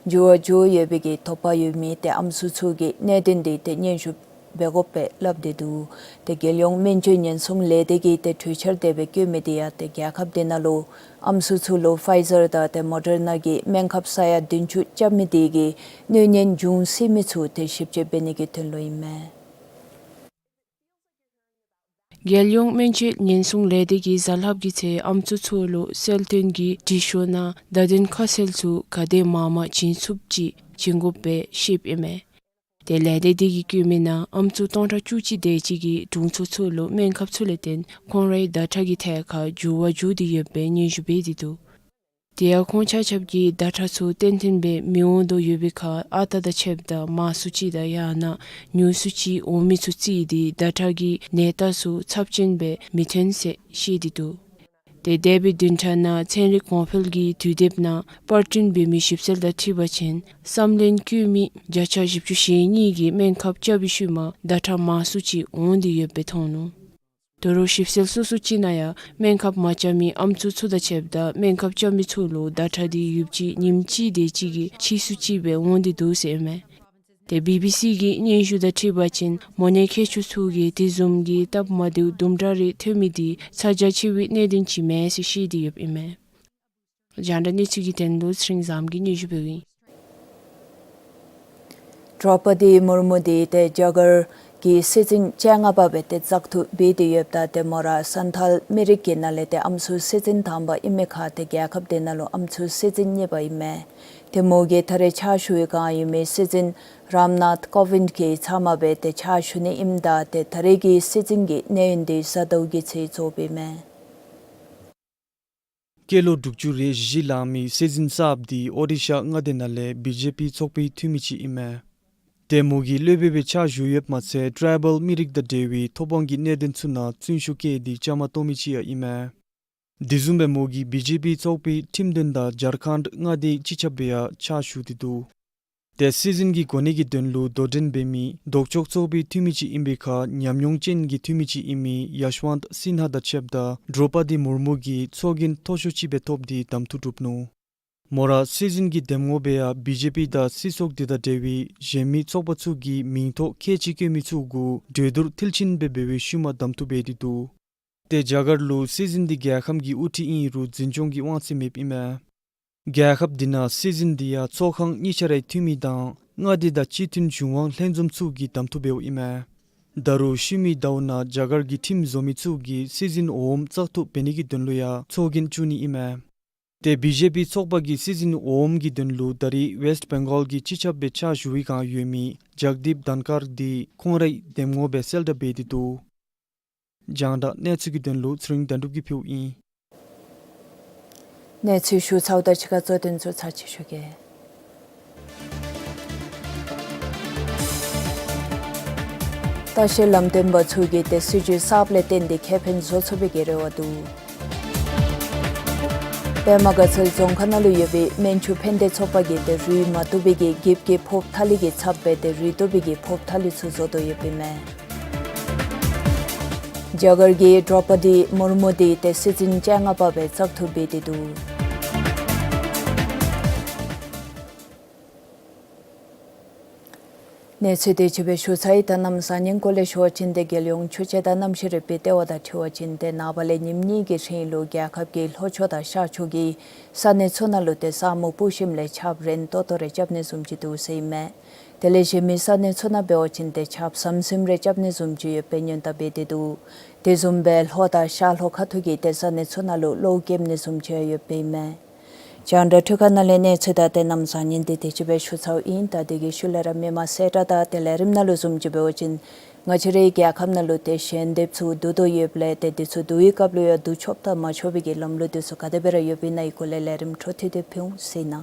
འགྱུར་བ་འགྱོ་ཡོད་པའི་གི་དོགས་པ་ཡོད་མི་ཏེ་ཨམ་སྲུ་ཚུ་གི་གནད་དོན་འདི་ཏེ་སྙན་ཞུ་འབད་དགོ་པས་སླབ་སྟེ་འདུག། ཏེ་རྒྱལ་ཡོངས་སྨན་བཅོས་ཉེན་སྲུང་ལས་སྡེ་གིས་ཏེ་གྲོས་འཆར་དེ་སྦེ་བཀོད་མི་འདི་ཡང་ཏེ་རྒྱལ་ཁབ་དེ་ནང་ལུ་ཨམ་སྲུ་ཚུ་ལུ་ཕའི་ཛར་དང་ཏེ་མོ་ཌར་ན་གི་སྨན་ཁབ་ས་ཡ་བདུན་ཅུ་རྐྱབ་མི་དེ་གིས་གནོད་ཉེན་འབྱུང་སྲིད་མི་ཚུ་ཏེ་ཞིབ་དཔྱད་འབད་ནི་གི་དོན་ལུ་ཨིན་མས། རྒྱལ་ཡོངས་སྨན་བཅོས་ཉེན་སྲུང་ལས་སྡེ་གིས་གཟའ་ལྷགཔ་གི་ཚེ་ཨམ་སྲུ་ཚུ་ལུ་གསལ་སྟོན་གྱི་དྲི་ཤོག་ནང་བརྡ་དོན་ཁ་གསལ་ཚུ་ག་དེ་མང་མང་བྱིན་ཚུགསཔ་ཅིག་བྱིན་དགོཔ་སྦེ་བཤདཔ་ཨིན་མས། ཏེ་ལས་སྡེ་འདི་གིས་བཀོད་མི་ནང་ཨམ་སྲུ་སྟོང་ཕྲག་བཅུ་གཅིག་དེ་ཅིག་གིས་དྲུང་འཚོ་ཚུ་ལུ་སྨན་ཁབ་ཚུ་ལས་བརྟེན་ཁོང་རའི་ཟླ་ཁྲག་གི་ཐད་ཁར་འགྱུར་བ་འགྱོ་སྟེ་ཡོདཔ་སྦེ་སྙན་ཞུ་འབད་དེ་འདུག། དེ་ཡང་ཁོང་ཆ་ཁྱབ་ཀྱིས་ཟླ་ཁྲག་ཚུ་ཏན་ཏན་སྦེ་མི་འོང་དོ་ཡོད་པའི་ཁར་ཨ་རྟག་དང་ཕྱདཔ་ད་མང་སུ་ཅིག་དང་ཡང་ན་ཉུང་སུ་ཅིག་འོང་མི་ཚུ་རྩིས་ཏེ་ཟླ་ཁྲག་གི་ནད་རྟགས་ཚུ་ཚབས་ཆེན་སྦེ་མི་ཐོན་ཟེར་བཤད་དེ་འདུག། ཏེ་འདས་པའི་བདུན་ཕྲག་ནང་ཚན་རིག་གོང་འཕེལ་གྱི་དུས་དེབ་ནང་པར་སྐྲུན་འབད་མི་ཞིབ་འཚོལ་དང་འཁྲིལ་བ་ཅིན་བསམ་ལན་བཀོད་མི་བརྒྱ་ཆ་བཞི་བཅུ་ཞེ་གཉིས་ཀྱིས་སྨན་ཁབ་རྐྱབ་པའི་ཤུལ་མ་ཟླ་ཁྲག་མང་སུ་ཅིག་འོང་སྟེ་ཡོདཔ་སྦེ་མཐོང་ནུག། དོ་རུང་ཞིབ་འཚོལ་སོ་སོ་ཅིག་ནང་ཡང་སྨན་ཁབ་མ་རྐྱབ་མི་ཨམ་སྲུ་ཚུ་དང་ཕྱདཔ་ད་སྨན་ཁབ་རྐྱབ་མི་ཚུ་ལུ་ཟླ་ཁྲག་འདི་ཡོདཔ་ཅིག་ཉིནམ་གཅིག་དེ་ཅིག་གིས་ཕྱིས་སུ་ཅིག་སྦེ་འོང་སྟེ་འདུག་ཟེར་ཨིན་མས། ཏེ་བི་བི་སི་གི་སྙན་ཞུ་དང་འཁྲིལ་བ་ཅིན་མོ་ནད་མཁས་མཆོག་ཚུ་གིས་དེ་བཟུམ་གྱི་སྟབས་མ་བདེཝ་དུམ་གྲ་རེ་ཐོན་མི་འདི་ཚ་གྱང་ཆེ་བའི་གནད་དོན་ཅིག་མེན་ཟེར་བཤད་དེ་ཡོདཔ་ཨིན་མས། རྒྱང་བསྒྲགས་གནས་ཚུལ་གྱི་དོན་ལུ་ཚེ་རིང་བཟངམོ་གིས་སྙན་ཞུ་འབདཝ་ཨིན། ཌྲོ་པ་དི་མུར་མུ་འདི་ཏེ་རྒྱ་གར་གྱི་སྲིད་འཛིན་བཅོ་ལྔ་པ་སྦེ་ཏེ་བཙག་འཐུ་འབད་དེ་ཡོདཔ་ད་ཏེ་མོ་ར་སན་ཐཱལ་མི་རིགས་ཀྱི་ནང་ལས་ཏེ་ཨམ་སྲུ་སྲིད་འཛིན་དང་པ་ཨིན་མི་ཁར་ཏེ་རྒྱལ་ཁབ་དེ་ནང་ལུ་ཨམ་སྲུ་སྲིད་འཛིན་གཉིས་པ་ཨིན་མས། ཏེ་མོ་གིས་ད་རེས་ཕྱག་ཞུ་བའི་བསྒང་ཨིན་མི་སྲིད་འཛིན་རམ་ནཱཐ་ཀོ་ཝིནཌ་གི་ཚབ་མ་སྦེ་ཏེ་ཕྱག་ཞུ་ནི་ཨིནམ་ད་ཏེ་ད་རེས་ཀྱི་སྲིད་འཛིན་གྱི་གནས་ཡུན་འདི་གཟའ་ཟླཝ་གི་ཚེ་རྫོགསཔ་ཨིན་མས། སྐྱེས་ལོ་དྲུག་ཅུ་རེ་བཞི་ལང་མི་སྲིད་འཛིན་གསརཔ་འདི་ཨོ་རི་ཤ་མངའ་སྡེ་ནང་ལས་བི་ཇེ་པི་ཚོགས་པའི་འཐུས་མི་ཅིག་ཨིན་མས། ཏེ་མོ་གིས་སློབ་དཔོན་སྦེ་ཕྱག་ཞུ་ཡོདཔ་མ་ཚད་ཊ་རའི་བཱལ་མི་རིགས་དང་འབྲེལ་བའི་ཐོབ་དབང་གི་གནད་དོན་ཚུ་ནང་བརྩོན་ཤུགས་བསྐྱེད་དེ་བཅའ་མར་གཏོགས་མི་ཅིག་ཡང་ཨིན་མས། དེ་བཟུམ་སྦེ་མོ་གིས་བི་ཇེ་པི་ཚོགས་པའི་ཁྲིམས་དོན་དང་ཇར་ཁཱནཌ་མངའ་སྡེའི་སྤྱི་ཁྱབ་སྦེ་ཡང་ཕྱག་ཞུ་སྟེ་འདུག། ཏེ་སྲིད་འཛིན་གྱི་གོ་གནས་ཀྱི་དོན་ལུ་དོ་འགྲན་འབད་མི་ལྡོག་ཕྱོགས་ཚོགས་པའི་འཐུས་མི་ཅིག་ཨིན་པའི་ཁར་ཉམས་མྱོང་ཅན་གྱི་འཐུས་མི་ཅིག་ཨིན་མི་ཡཤ་ཝནྟ་སིན་ཧ་དང་ཕྱདཔ་ད་ཌྲོ་པ་དི་མུར་མུ་གིས་ཚོགས་རྒྱན་མཐོ་ཤོས་ཅིག་སྦེ་ཐོབ་སྟེ་གདམ་འཐུ་གྲུབ་ནུག། མོ་ར་སྲིད་འཛིན་གྱི་འདེམས་ངོ་སྦེ་ཡང་བི་ཇེ་པི་དང་སྲིད་ཚོགས་དེ་དང་འབྲེལ་བའི་གཞན་མི་ཚོགས་པ་ཚུ་གིས་མིང་ཐོ་ཁལ་གཅིག་བཀོད་མི་ཚུ་གུ་གྲོས་བསྡུར་མཐིལ་ཕྱིན་སྦེ་འབད་བའི་ཤུལ་མ་གདམ་འཐུ་འབད་དེ་འདུག། ཏེ་རྒྱ་གར་ལུ་སྲིད་འཛིན་འདི་རྒྱལ་ཁམས་ཀྱི་དབུ་ཁྲིད་ཨིན་རུང་འཛིན་སྐྱོང་གི་དབང་ཚད་མེདཔ་ཨིན་མས། རྒྱལ་ཁབ་འདི་ནང་སྲིད་འཛིན་འདི་ཡང་ཚོགས་ཁང་གཉིས་ཆ་རའི་འཐུས་མི་དང་མངའ་སྡེ་དང་སྤྱི་མཐུན་གཞུང་དབང་ལྷན་འཛོམས་ཚུ་གིས་གདམ་འཐུ་འབདཝ་ཨིན་མས། ད་རུང་ཤུལ་མའི་ཟླཝ་ནང་རྒྱ་གར་གྱི་ཁྲིམས་བཟོ་མི་ཚུ་གིས་སྲིད་འཛིན་འོགམ་བཙག་འཐུ་འབད་ནི་གི་དོན་ལུ་ཡང་ཚོགས་རྒྱན་བཙུགས་ནི་ཨིན་མས། ཏེ་བི་ཇེ་པི་ཚོགས་པ་གིས་སྲིད་འཛིན་འོགམ་གྱི་དོན་ལུ་ད་རིས་ཝེསཊ་བེང་གཱལ་གྱི་སྤྱི་ཁྱབ་སྦེ་ཕྱག་ཞུ་བའི་བསྒང་ཡོད་མི་ཇག་དིབ་དཱན་ཀར་འདི་ཁོང་རའི་འདེམས་ངོ་སྦེ་གསལ་བསྒྲགས་འབད་དེ་འདུག། རྒྱང་བསྒྲགས་གནས་ཚུལ་གྱི་དོན་ལུ་ཚེ་རིང་དོན་གྲུབ་ཀྱིས་ཕུལཝ་ཨིན། གནས་ཚུལ་ཞུ་ཚརཝ་ད་ཕྱི་ཁ་གཙོ་དོན་ཚུ་ཚར་གཅིག་ཞུ་གེ། ལྟ་བཤལ་ལམ་སྟོན་པ་ཚུ་གིས་ཏེ་སྲིད་བྱུས་གསརཔ་ལས་བརྟེན་ཏེ་ཁེ་ཕན་བཟོ་ཚུགས་པའི་གི་རེ་བ་འདུག། པདྨ་དགའ་ཚལ་རྫོང་ཁག་ནང་ལུ་ཡོད་པའི་སྨན་ཆུ་ཕན་བདེ་ཚོགས་པ་གིས་ཏེ་རུལ་མ་བཏུབ་པའི་གི་འགྱིབ་ཀྱི་ཕོརཔ་ཐ་ལི་གི་ཚབ་སྦེ་ཏེ་རུལ་བཏུབ་པའི་གི་ཕོརཔ་ཐ་ལི་ཚུ་བཟོ་དོ་ཡོདཔ་ཨིན་མས། རྒྱ་གར་གྱི་ཌྲོ་པ་དི་མུར་མུ་འདི་ཏེ་སྲིད་འཛིན་བཅོ་ལྔ་པ་སྦེ་བཙག་འཐུ་འབད་དེ་འདུག། གནས་ཚུལ་དེ་ཅིག་སྦེ་ཞུ་ཚར་ཡི། ད་གནམ་བཟང་ངན་སྐོར་ལས་ཞུ་བ་ཅིན་ཏེ་རྒྱལ་ཡོངས་ཆུ་སྤྱི་དང་གནམ་གཤིས་རིག་པའི་ལྟེ་བ་དང་འཁྲིལ་བ་ཅིན་ཏེ་ནངས་པ་ལས་ཉིནམ་གཉིས་ཀྱི་རིང་ལུ་རྒྱལ་ཁབ་ཀྱི་ལྷོ་ཕྱོགས་དང་ཤར་ཕྱོགས་ཀྱི་ས་གནས་ཚུ་ནང་ལུ་ཏེ་ས་སྨུག་སྤུབས་ཞིནམ་ལས་ཆརཔ་རན་ཏོག་ཏོ་རེ་རྐྱབ་ནི་བཟུམ་ཅིག་འདུག་ཟེར་ཨིན་མས། དེ་ལས་གཞན་མི་ས་གནས་ཚུ་ནང་འབད་བ་ཅིན་ཏེ་ཆརཔ་ཟམ་ཟིམ་རེ་རྐྱབ་ནི་བཟུམ་ཅིག་ཡོདཔ་སྦེ་སྔོན་བརྡ་འབད་དེ་འདུག། དེ་བཟུམ་སྦེ་ལྷོ་དང་ཤར་ལྷོ་ཁ་ཐུག་གི་ཏེ་ས་གནས་ཚུ་ནང་ལུ་གློག་འགེམ་ནི་བཟུམ་ཅིག་ཡོདཔ་ཨིན་མས། རྒྱང་བསྒྲགས་འཕྲུལ་ཁང་ནང་ལས་གནས་ཚུལ་དང་ཏེ་གནམ་བཟང་ངན་འདི་དེ་ཅིག་སྦེ་ཞུ་ཚརཝ་ཨིན། ད་དེ་གི་ཤུལ་ལས་ར་མི་མང་གསལ་བསྒྲགས་དང་དེ་ལས་རིམ་ནང་ལུ་བཟུམ་ཅིག་འབད་བ་ཅིན་ང་བཅས་རའི་རྒྱལ་ཁབ་ནང་ལུ་ཏེ་ཞལ་འདེབས་ཚུ་བསྡུ་དོ་ཡོདཔ་ལས་ཏེ་དེ་ཚུ་བསྡུ་བའི་སྐབས་ལུ་ཡང་བསྡུ་ཆོགཔ་དང་མ་ཆོག་པའི་གི་ལམ་ལུགས་དེ་ཚུ་ག་དེ་སྦེ་ར་ཡོདཔ་ཨིན་ན་ཨི་སྐོར་ལས་ལས་རིམ་འཕྲོ་མཐུད་དེ་ཕུལ་འོང་ཟེར་ཨིན།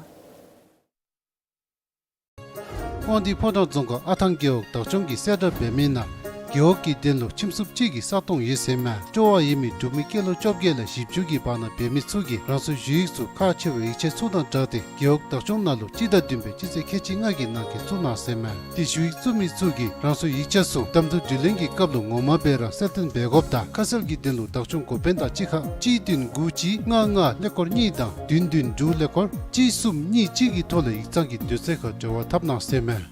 དབང་འདུས་ཕོ་བྲང་རྫོང་ཁག་ཨ་ཐང་རྒེད་འོག་བདག་སྐྱོང་གིས་གསལ་བསྒྲགས་འབད་མི་ནང་རྒེད་འོག་གི་དོན་ལུ་ཁྱིམ་སྲུབ་གཅིག་གི་ས་སྟོང་ཡོད་ཟེར་མས། སྤྲོ་བ་ཡོད་མི་འབྲུག་མི་སྐྱེས་ལོ་བཅོ་བརྒྱད་ལས་བཞི་བཅུ་གི་བར་ན་འབད་མི་ཚུ་གིས་རང་སོའི་ཞུ་ཡིག་ཚུ་ཁག་ཆེ་བའི་ཡིག་ཆ་ཚུ་དང་སྦྲགས་ཏེ་རྒེད་འོག་བདག་སྐྱོང་ནང་ལུ་སྤྱི་ཟླ་བདུན་པའི་སྤྱི་ཚེས་ཁལ་གཅིག་ལྔ་གི་ནང་འཁོད་བཙུགས་གནང་ཟེར་མས། ཏེ་ཞུ་ཡིག་བཙུགས་མི་ཚུ་གིས་རང་སོའི་ཡིག་ཆ་ཚུ་གདམ་འཐུ་དྲི་ལན་གྱི་སྐབས་ལུ་ངོ་མ་སྦེ་ར་གསལ་སྟོན་འབད་དགོཔ་དང་ཁ་གསལ་གྱི་དོན་ལུ་བདག་སྐྱོང་འགོ་དཔོན་དང་གཅིག་ཁར་གཅིག་བདུན་དགུ་གཅིག་ལྔ་ལྔ་ཀླད་ཀོར་གཉིས་དང་བདུན་བདུན་དྲུག་ཀླད་ཀོར་གཅིག་གསུམ་གཉིས་གཅིག་གི་ཐོག་ལས་ཡིག་ཚང་གི་དུས་ཚོད་ཁར་འབྲེལ་བ་འཐབ་གནང་ཟེར་མས།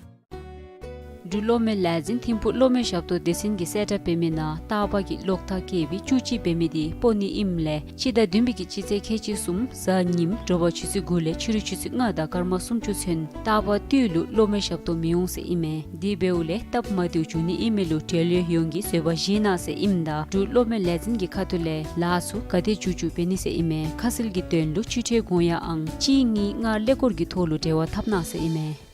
འབྲུག་གློག་མེ་ལས་འཛིན་ཐིམ་ཕུག་གློག་མེ་ཞབས་ཏོག་སྡེ་ཚན་གྱིས་གསལ་བསྒྲགས་འབད་མི་ནང་རྟག་པར་གྱི་གློག་ཐག་བཀལ་བའི་བཅུ་གཅིག་འབད་མི་དེ་སྤོ་ནི་ཨིནམ་ལས་སྤྱི་ཟླ་བདུན་པའི་གི་སྤྱི་ཚེས་ཁལ་གཅིག་གསུམ་གཟའ་ཉིམ་དྲོ་པ་ཆུ་ཚོད་དགུ་ལས་ཕྱི་རུ་ཆུ་ཚོད་ལྔ་དང་སྐར་མ་སུམ་ཅུ་ཚུན་རྟག་པར་དུས་ལུ་གློག་མེ་ཞབས་ཏོག་མི་འོང་ཟེར་ཨིན་མས། དེ་འབདཝ་ལས་སྟབས་མ་བདེཝ་འབྱུང་ནི་ཨིན་མས་ལུ་འབྲེལ་ཡོད་ཡོངས་ཀྱིས་བཟོད་པ་བཞེས་གནང་ཟེར་ཨིནམ་ད་འབྲུག་གློག་མེ་ལས་འཛིན་གྱི་ཁ་ཐུག་ལས་ལཱ་ཚུ་ག་དེ་མཇུག་མཇུག་འབད་ནི་ཟེར་ཨིན་མས། ཁ་གསལ་གྱི་དོན་ལུ་སྤྱི་ཁྲལ་དགོངས་ཡངས་ཨང་གཅིག་གཉིས་ལྔ་ཀླད་ཀོར་གྱི་ཐོག་ལུ་འབྲེལ་བ་འཐབ་གནང་ཟེར་ཨིན་མས།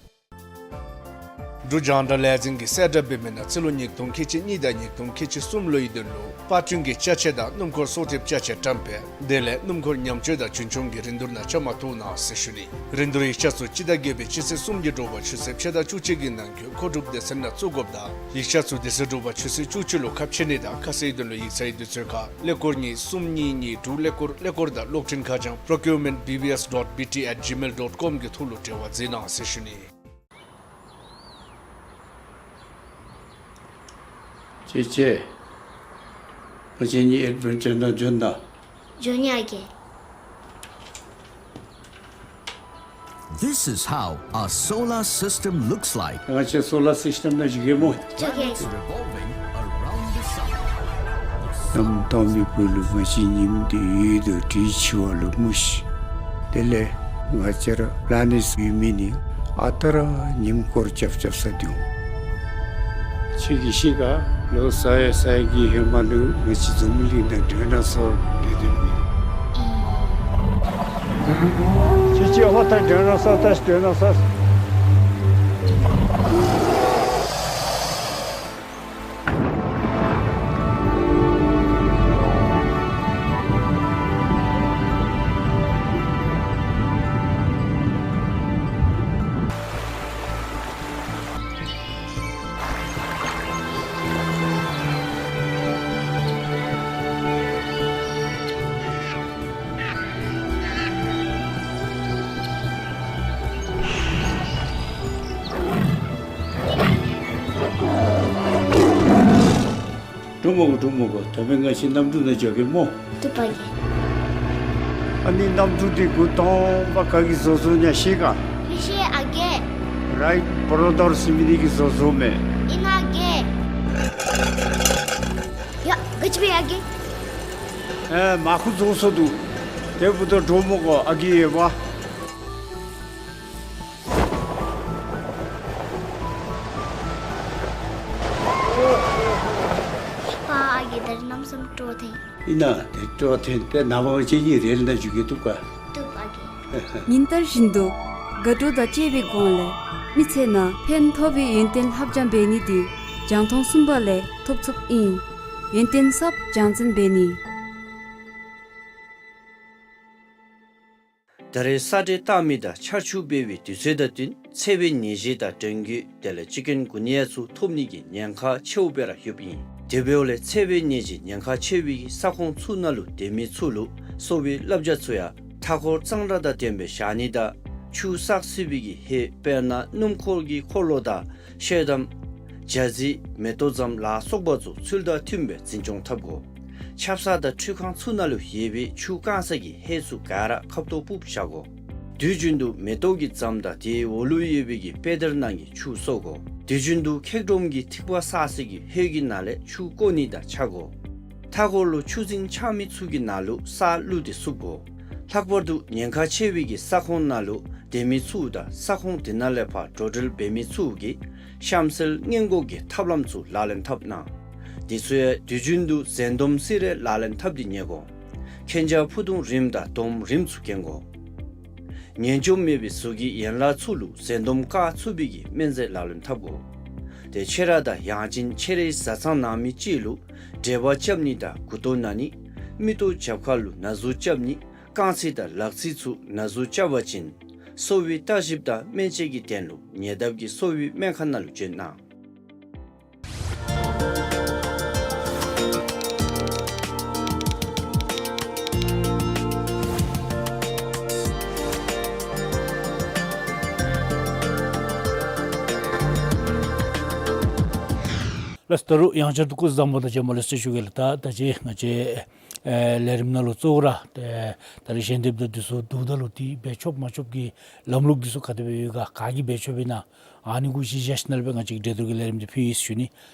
འབྲུག་རྒྱང་བསྒྲགས་ལས་འཛིན་གྱིས་གསལ་བསྒྲགས་འབད་མི་ནང་རྩིས་ལོ་ཉིས་སྟོང་ཁལ་གཅིག་གཉིས་དང་ཉིས་སྟོང་ཁལ་གཅིག་གསུམ་ལོའི་དོན་ལུ་པར་སྐྲུན་གྱི་ཅ་ཆས་དང་སྣུམ་འཁོར་གསོག་ཐེབས་ཅ་ཆས་བཀྲམ་སྤེལ་དེ་ལས་སྣུམ་འཁོར་ཉམས་བཅོས་དང་རྒྱུན་འཁྱོངས་ཀྱི་རིན་བསྡུར་ནང་བཅའ་མར་གཏོགས་གནང་ཟེར་ཞུ་ནི། རིན་བསྡུར་ཡིག་ཆ་ཚུ་སྤྱི་ཟླ་བརྒྱད་པའི་སྤྱི་ཚེས་སུམ་གྱི་དྲོ་པ་ཆུ་ཚོད་ཕྱེད་དང་བཅུ་གཅིག་གི་ནང་འཁོད་མཁོ་སྒྲུབ་སྡེ་ཚན་ནང་བཙུགས་དགོཔ་དང་ཡིག་ཆ་ཚུ་དེ་ཚེ་དྲོ་པ་ཆུ་ཚོད་བཅུ་གཅིག་ལུ་ཁ་ཕྱེ་ནི་དང་ཁ་གསལ་དོན་ལུ་ཡིག་ཚང་གི་དུས་ཚོད་ཁར་ཀླད་ཀོར་གཉིས་གསུམ་གཉིས་གཉིས་དྲུག་ཀླད་ཀོར་ཀླད་ཀོར་དང་གློག་འཕྲིན་ཁ་བྱང་procurement B B S dot B T at gmail dot com གི་ཐོག་ལུ་འབྲེལ་བ་མཛད་གནང་ཟེར་ཞུ་ནི། ཅེ་ཅེ། ང་བཅས་གཉིས་ཨེཌ་བེན་ཅར་ནང་འབྱོན་ད། འབྱོན་ཡི་ཨ་རྒས། This is how a solar system looks like. ང་བཅས་སོ་ལར་སིསི་ཊེམ་ནང་བཞུགས་གེ་སྨོ། ཨ་རྒས། Planets revolving around the sun. གནམ་དྭངས་མའི་སྦུག་ལུ་ང་བཅས་ཉིམ་འདི་ཡོད་དོ་དྲིས་འཆི་བ་ལུ་སྨོ་ཤིག། དེ་ལས་ང་བཅས་ར་པི་ལེ་ནེཊསི་ཡོད་མི་ནི་ཨ་རྟག་ར་ཉིམ་སྐོར་རྐྱབ་རྐྱབ་ས་འདུག། ཁྱོད་ཀྱིས་ཤེས་ག། ལོ་ས་ཡ་ས་ཡ་གི་ཧེ་མ་ལུ་ང་བཅས་འཛམ་བུ་གླིང་ནང་ཌའི་ནོ་སོར་སྡོད་སྡོདཔ་ཨིན། ཁྱོད་ཀྱིས་ཧོ་ད་ཌའི་ནོ་སོར་ད་ཌའི་ནོ་སོར། འགྲོ་མི་གོ། འགྲོ་མི་གོ། ད་འབདན་ང་བཅས་གནམ་གྲུ་ནང་འགྱོ་གེ་སྨོ། བཏུབ་པ་རྒས། ཨ་ནི་གནམ་གྲུ་འདི་འགོ་དང་པ་ག་གིས་བཟོ་བཟོཝ་ཨིན་ན་ཤེས་ག། མི་ཤེས་ཨ་རྒས། རའིཊ་བོརོ་དར་ཟེར་མི་འདི་གིས་བཟོ་བཟོཝ་མས། ཨིན་ན་ཨ་རྒས། ཡ་ག་ཅི་སྦེ་ཨ་རྒས། ཨེ་མར་ཁུ་རྫོགས་སོ་འདུག། དེ་འབདཝ་ད་འགྲོ་མི་གོ་ཨ་རྒས་ཡོདཔ། ཡི་དར་རྣམ་གསུམ་སྤྲོ་ཐེངས། ཨིན་ན་དེ་སྤྲོ་ཐེངས་ཏེ་ནངས་པ་གཅིག་གཉིས་རེ་ལ་འཇུ་གེ་བཏུབ་ག། བཏུབ་ཨ་གེ། ཉིན་ལྟར་བཞིན་དུ་དགའ་སྤྲོ་དང་བཅས་པའི་སྒོ་ལས་མི་ཚེ་ནང་ཕན་ཐོགས་པའི་ཡོན་ཏན་ལྷབ་སྦྱང་འབད་ནི་དེ་རྒྱང་མཐོང་གསུམ་པ་ལས་ཐོབ་ཚུགསཔ་ཨིན། ཡོན་ཏན་ཟབ་སྦྱང་བརྩོན་འབད་ནི། ད་རེས་ས་འདྲེན་བཏང་མི་དང་ཆར་ཆུ་འབེལ་བའི་དུས་ཚོད་དང་བསྟུན་འཚེར་བའི་ནད་གཞི་དང་འབྲང་རྒྱུད་དེ་ལས་ཅི་ཀུན་གུ་ནི་ཡ་ཚུ་ཐོབ་ནི་གི་ཉེན་ཁ་ཆེཝ་སྦེ་ར་ཡོདཔ་ཨིན། དེ་འབདཝ་ལས་འཚེར་བའི་ནད་གཞི་ཉེན་ཁ་ཆེ་བའི་གི་ས་ཁོངས་ཚུ་ནང་ལུ་སྡོད་མི་ཚུ་ལུ་གསོ་བའི་བསླབ་བྱ་ཚུ་ཡང་མཐའ་འཁོར་གཙང་སྦྲ་དང་ལྡནམ་སྦེ་བཞག་ནི་དང་ཆུ་བསགས་སྲིད་པའི་གི་ཧེ་དཔེར་ན་སྣུམ་འཁོར་གྱི་འཁོར་ལོ་དང་ཤེལ་དམ་ཇ་རྩི་མེ་ཏོག་ཛམ་ལ་སོགས་པ་ཚུ་ཚུལ་དང་མཐུནམ་སྦེ་འཛིན་སྐྱོང་འཐབ་དགོ། ཆབ་གསང་དང་ཁྲུས་ཁང་ཚུ་ནང་ལུ་ཡོད་པའི་ཆུ་བཀང་ས་གི་ཧེ་ཚུ་ག་ར་ཁབ་ཏོ་སྦུབ་བཞག་དགོ། དུས་རྒྱུན་དུ་མེ་ཏོག་གི་ཛམ་དང་དེའི་འོག་ལུ་ཡོད་པའི་གི་པེ་དར་ནང་གི་ཆུ་གསོ་དགོ། དུས་རྒྱུན་དུ་ཁེག་སྒྲོམ་གྱི་ཐིགས་པ་བསགས་ས་གི་ཧེ་གི་ནང་ལས་ཆུ་བཀོ་ནི་དང་ཆ་དགོ། མཐའ་འཁོར་ལུ་ཆུ་རྫིང་ཆགས་མི་ཚུ་གི་ནང་ལུ་ས་བླུགས་ཏེ་བསུབ་དགོ། ལྷག་པར་དུ་ཉེན་ཁ་ཆེ་བའི་གི་ས་ཁོངས་ནང་ལུ་སྡོད་མི་ཚུ་དང་ས་ཁོངས་དེ་ནང་ལས་ཕར་འགྲོ་འགྲུལ་འབད་མི་ཚུ་གིས་གཤམ་གསལ་སྔོན་འགོག་གི་ཐབས་ལམ་ཚུ་ལག་ལེན་འཐབ་གནང་། དེ་ཚུ་ཡང་དུས་རྒྱུན་དུ་འཛེམ་སྡོམ་སེ་ར་ལག་ལེན་འཐབ་སྟེ་ཉལ་དགོ། མཁྱེན་རྒྱ་ཕུ་ཐུང་རིངམ་དང་སྡོམ་རིངམ་ཚུ་གྱོན་དགོ། ངན་སྐྱུགས་མེད་པའི་གཟུགས་ཀྱི་ཡན་ལག་ཚུ་ལུ་འཛེམ་སྡོམ་བཀག་ཚུགས་པའི་གི་སྨན་རྫས་ལག་ལེན་འཐབ་དགོ། ཏེ་ཁྱོད་ར་དང་ཡང་ཅིན་ཁྱོད་རའི་བཟའ་ཚང་ནང་མི་ཅིག་ལུ་འབྲེལ་བ་རྐྱབ་ནི་དང་མགུ་ཏོ་ན་ནི། མིག་ཏོ་རྒྱབ་ཁ་ལུ་ན་ཟུག་རྐྱབ་ནི། རྐང་ཚིགས་དང་ལག་ཚིགས་ཚུ་ན་ཟུག་རྐྱབ་པ་ཅིན་གསོ་བའི་བརྟག་ཞིབ་དང་སྨན་དཔྱད་ཀྱི་དོན་ལུ་ཉེ་འདབས་ཀྱི་གསོ་བའི་སྨན་ཁང་ནང་ལུ་བྱོན་གནང་། ལགས་སོ། ད་རུང་ཡང་བསྐྱར་དུ་སྐུ་གཟུགས་བཟང་པོ་དང་བཅས་པ་ལེགས་སོ་ཞུ་གེ་ལགས། ད་ད་ཅི་ང་བཅས་ཨེ་ལས་རིམ་ནང་ལུ་གཙོ་བོ་ར་ཏེ་ད་རེས་ཞལ་འདེབས་དང་འདི་ཚུ་བསྡུཝ་ད་ལུ་ཏེ་འབད་ཆོག་མ་ཆོག་གི་ལམ་ལུགས་འདི་ཚུ་ག་དེ་སྦེ་ཡོད་ག་ག་གིས་འབད་ཆོགཔ་ཨིན་ན། ཨ་ནི་གུ་གཞི་བཞག་ཞིནམ་ལས་སྦེ་ང་བཅས་ཀྱིས་འགྲན་བསྡུར་གྱི་ལས་རིམ་འདི་ཕུལ་ཡི་ཟེར་ཞུ་ནི།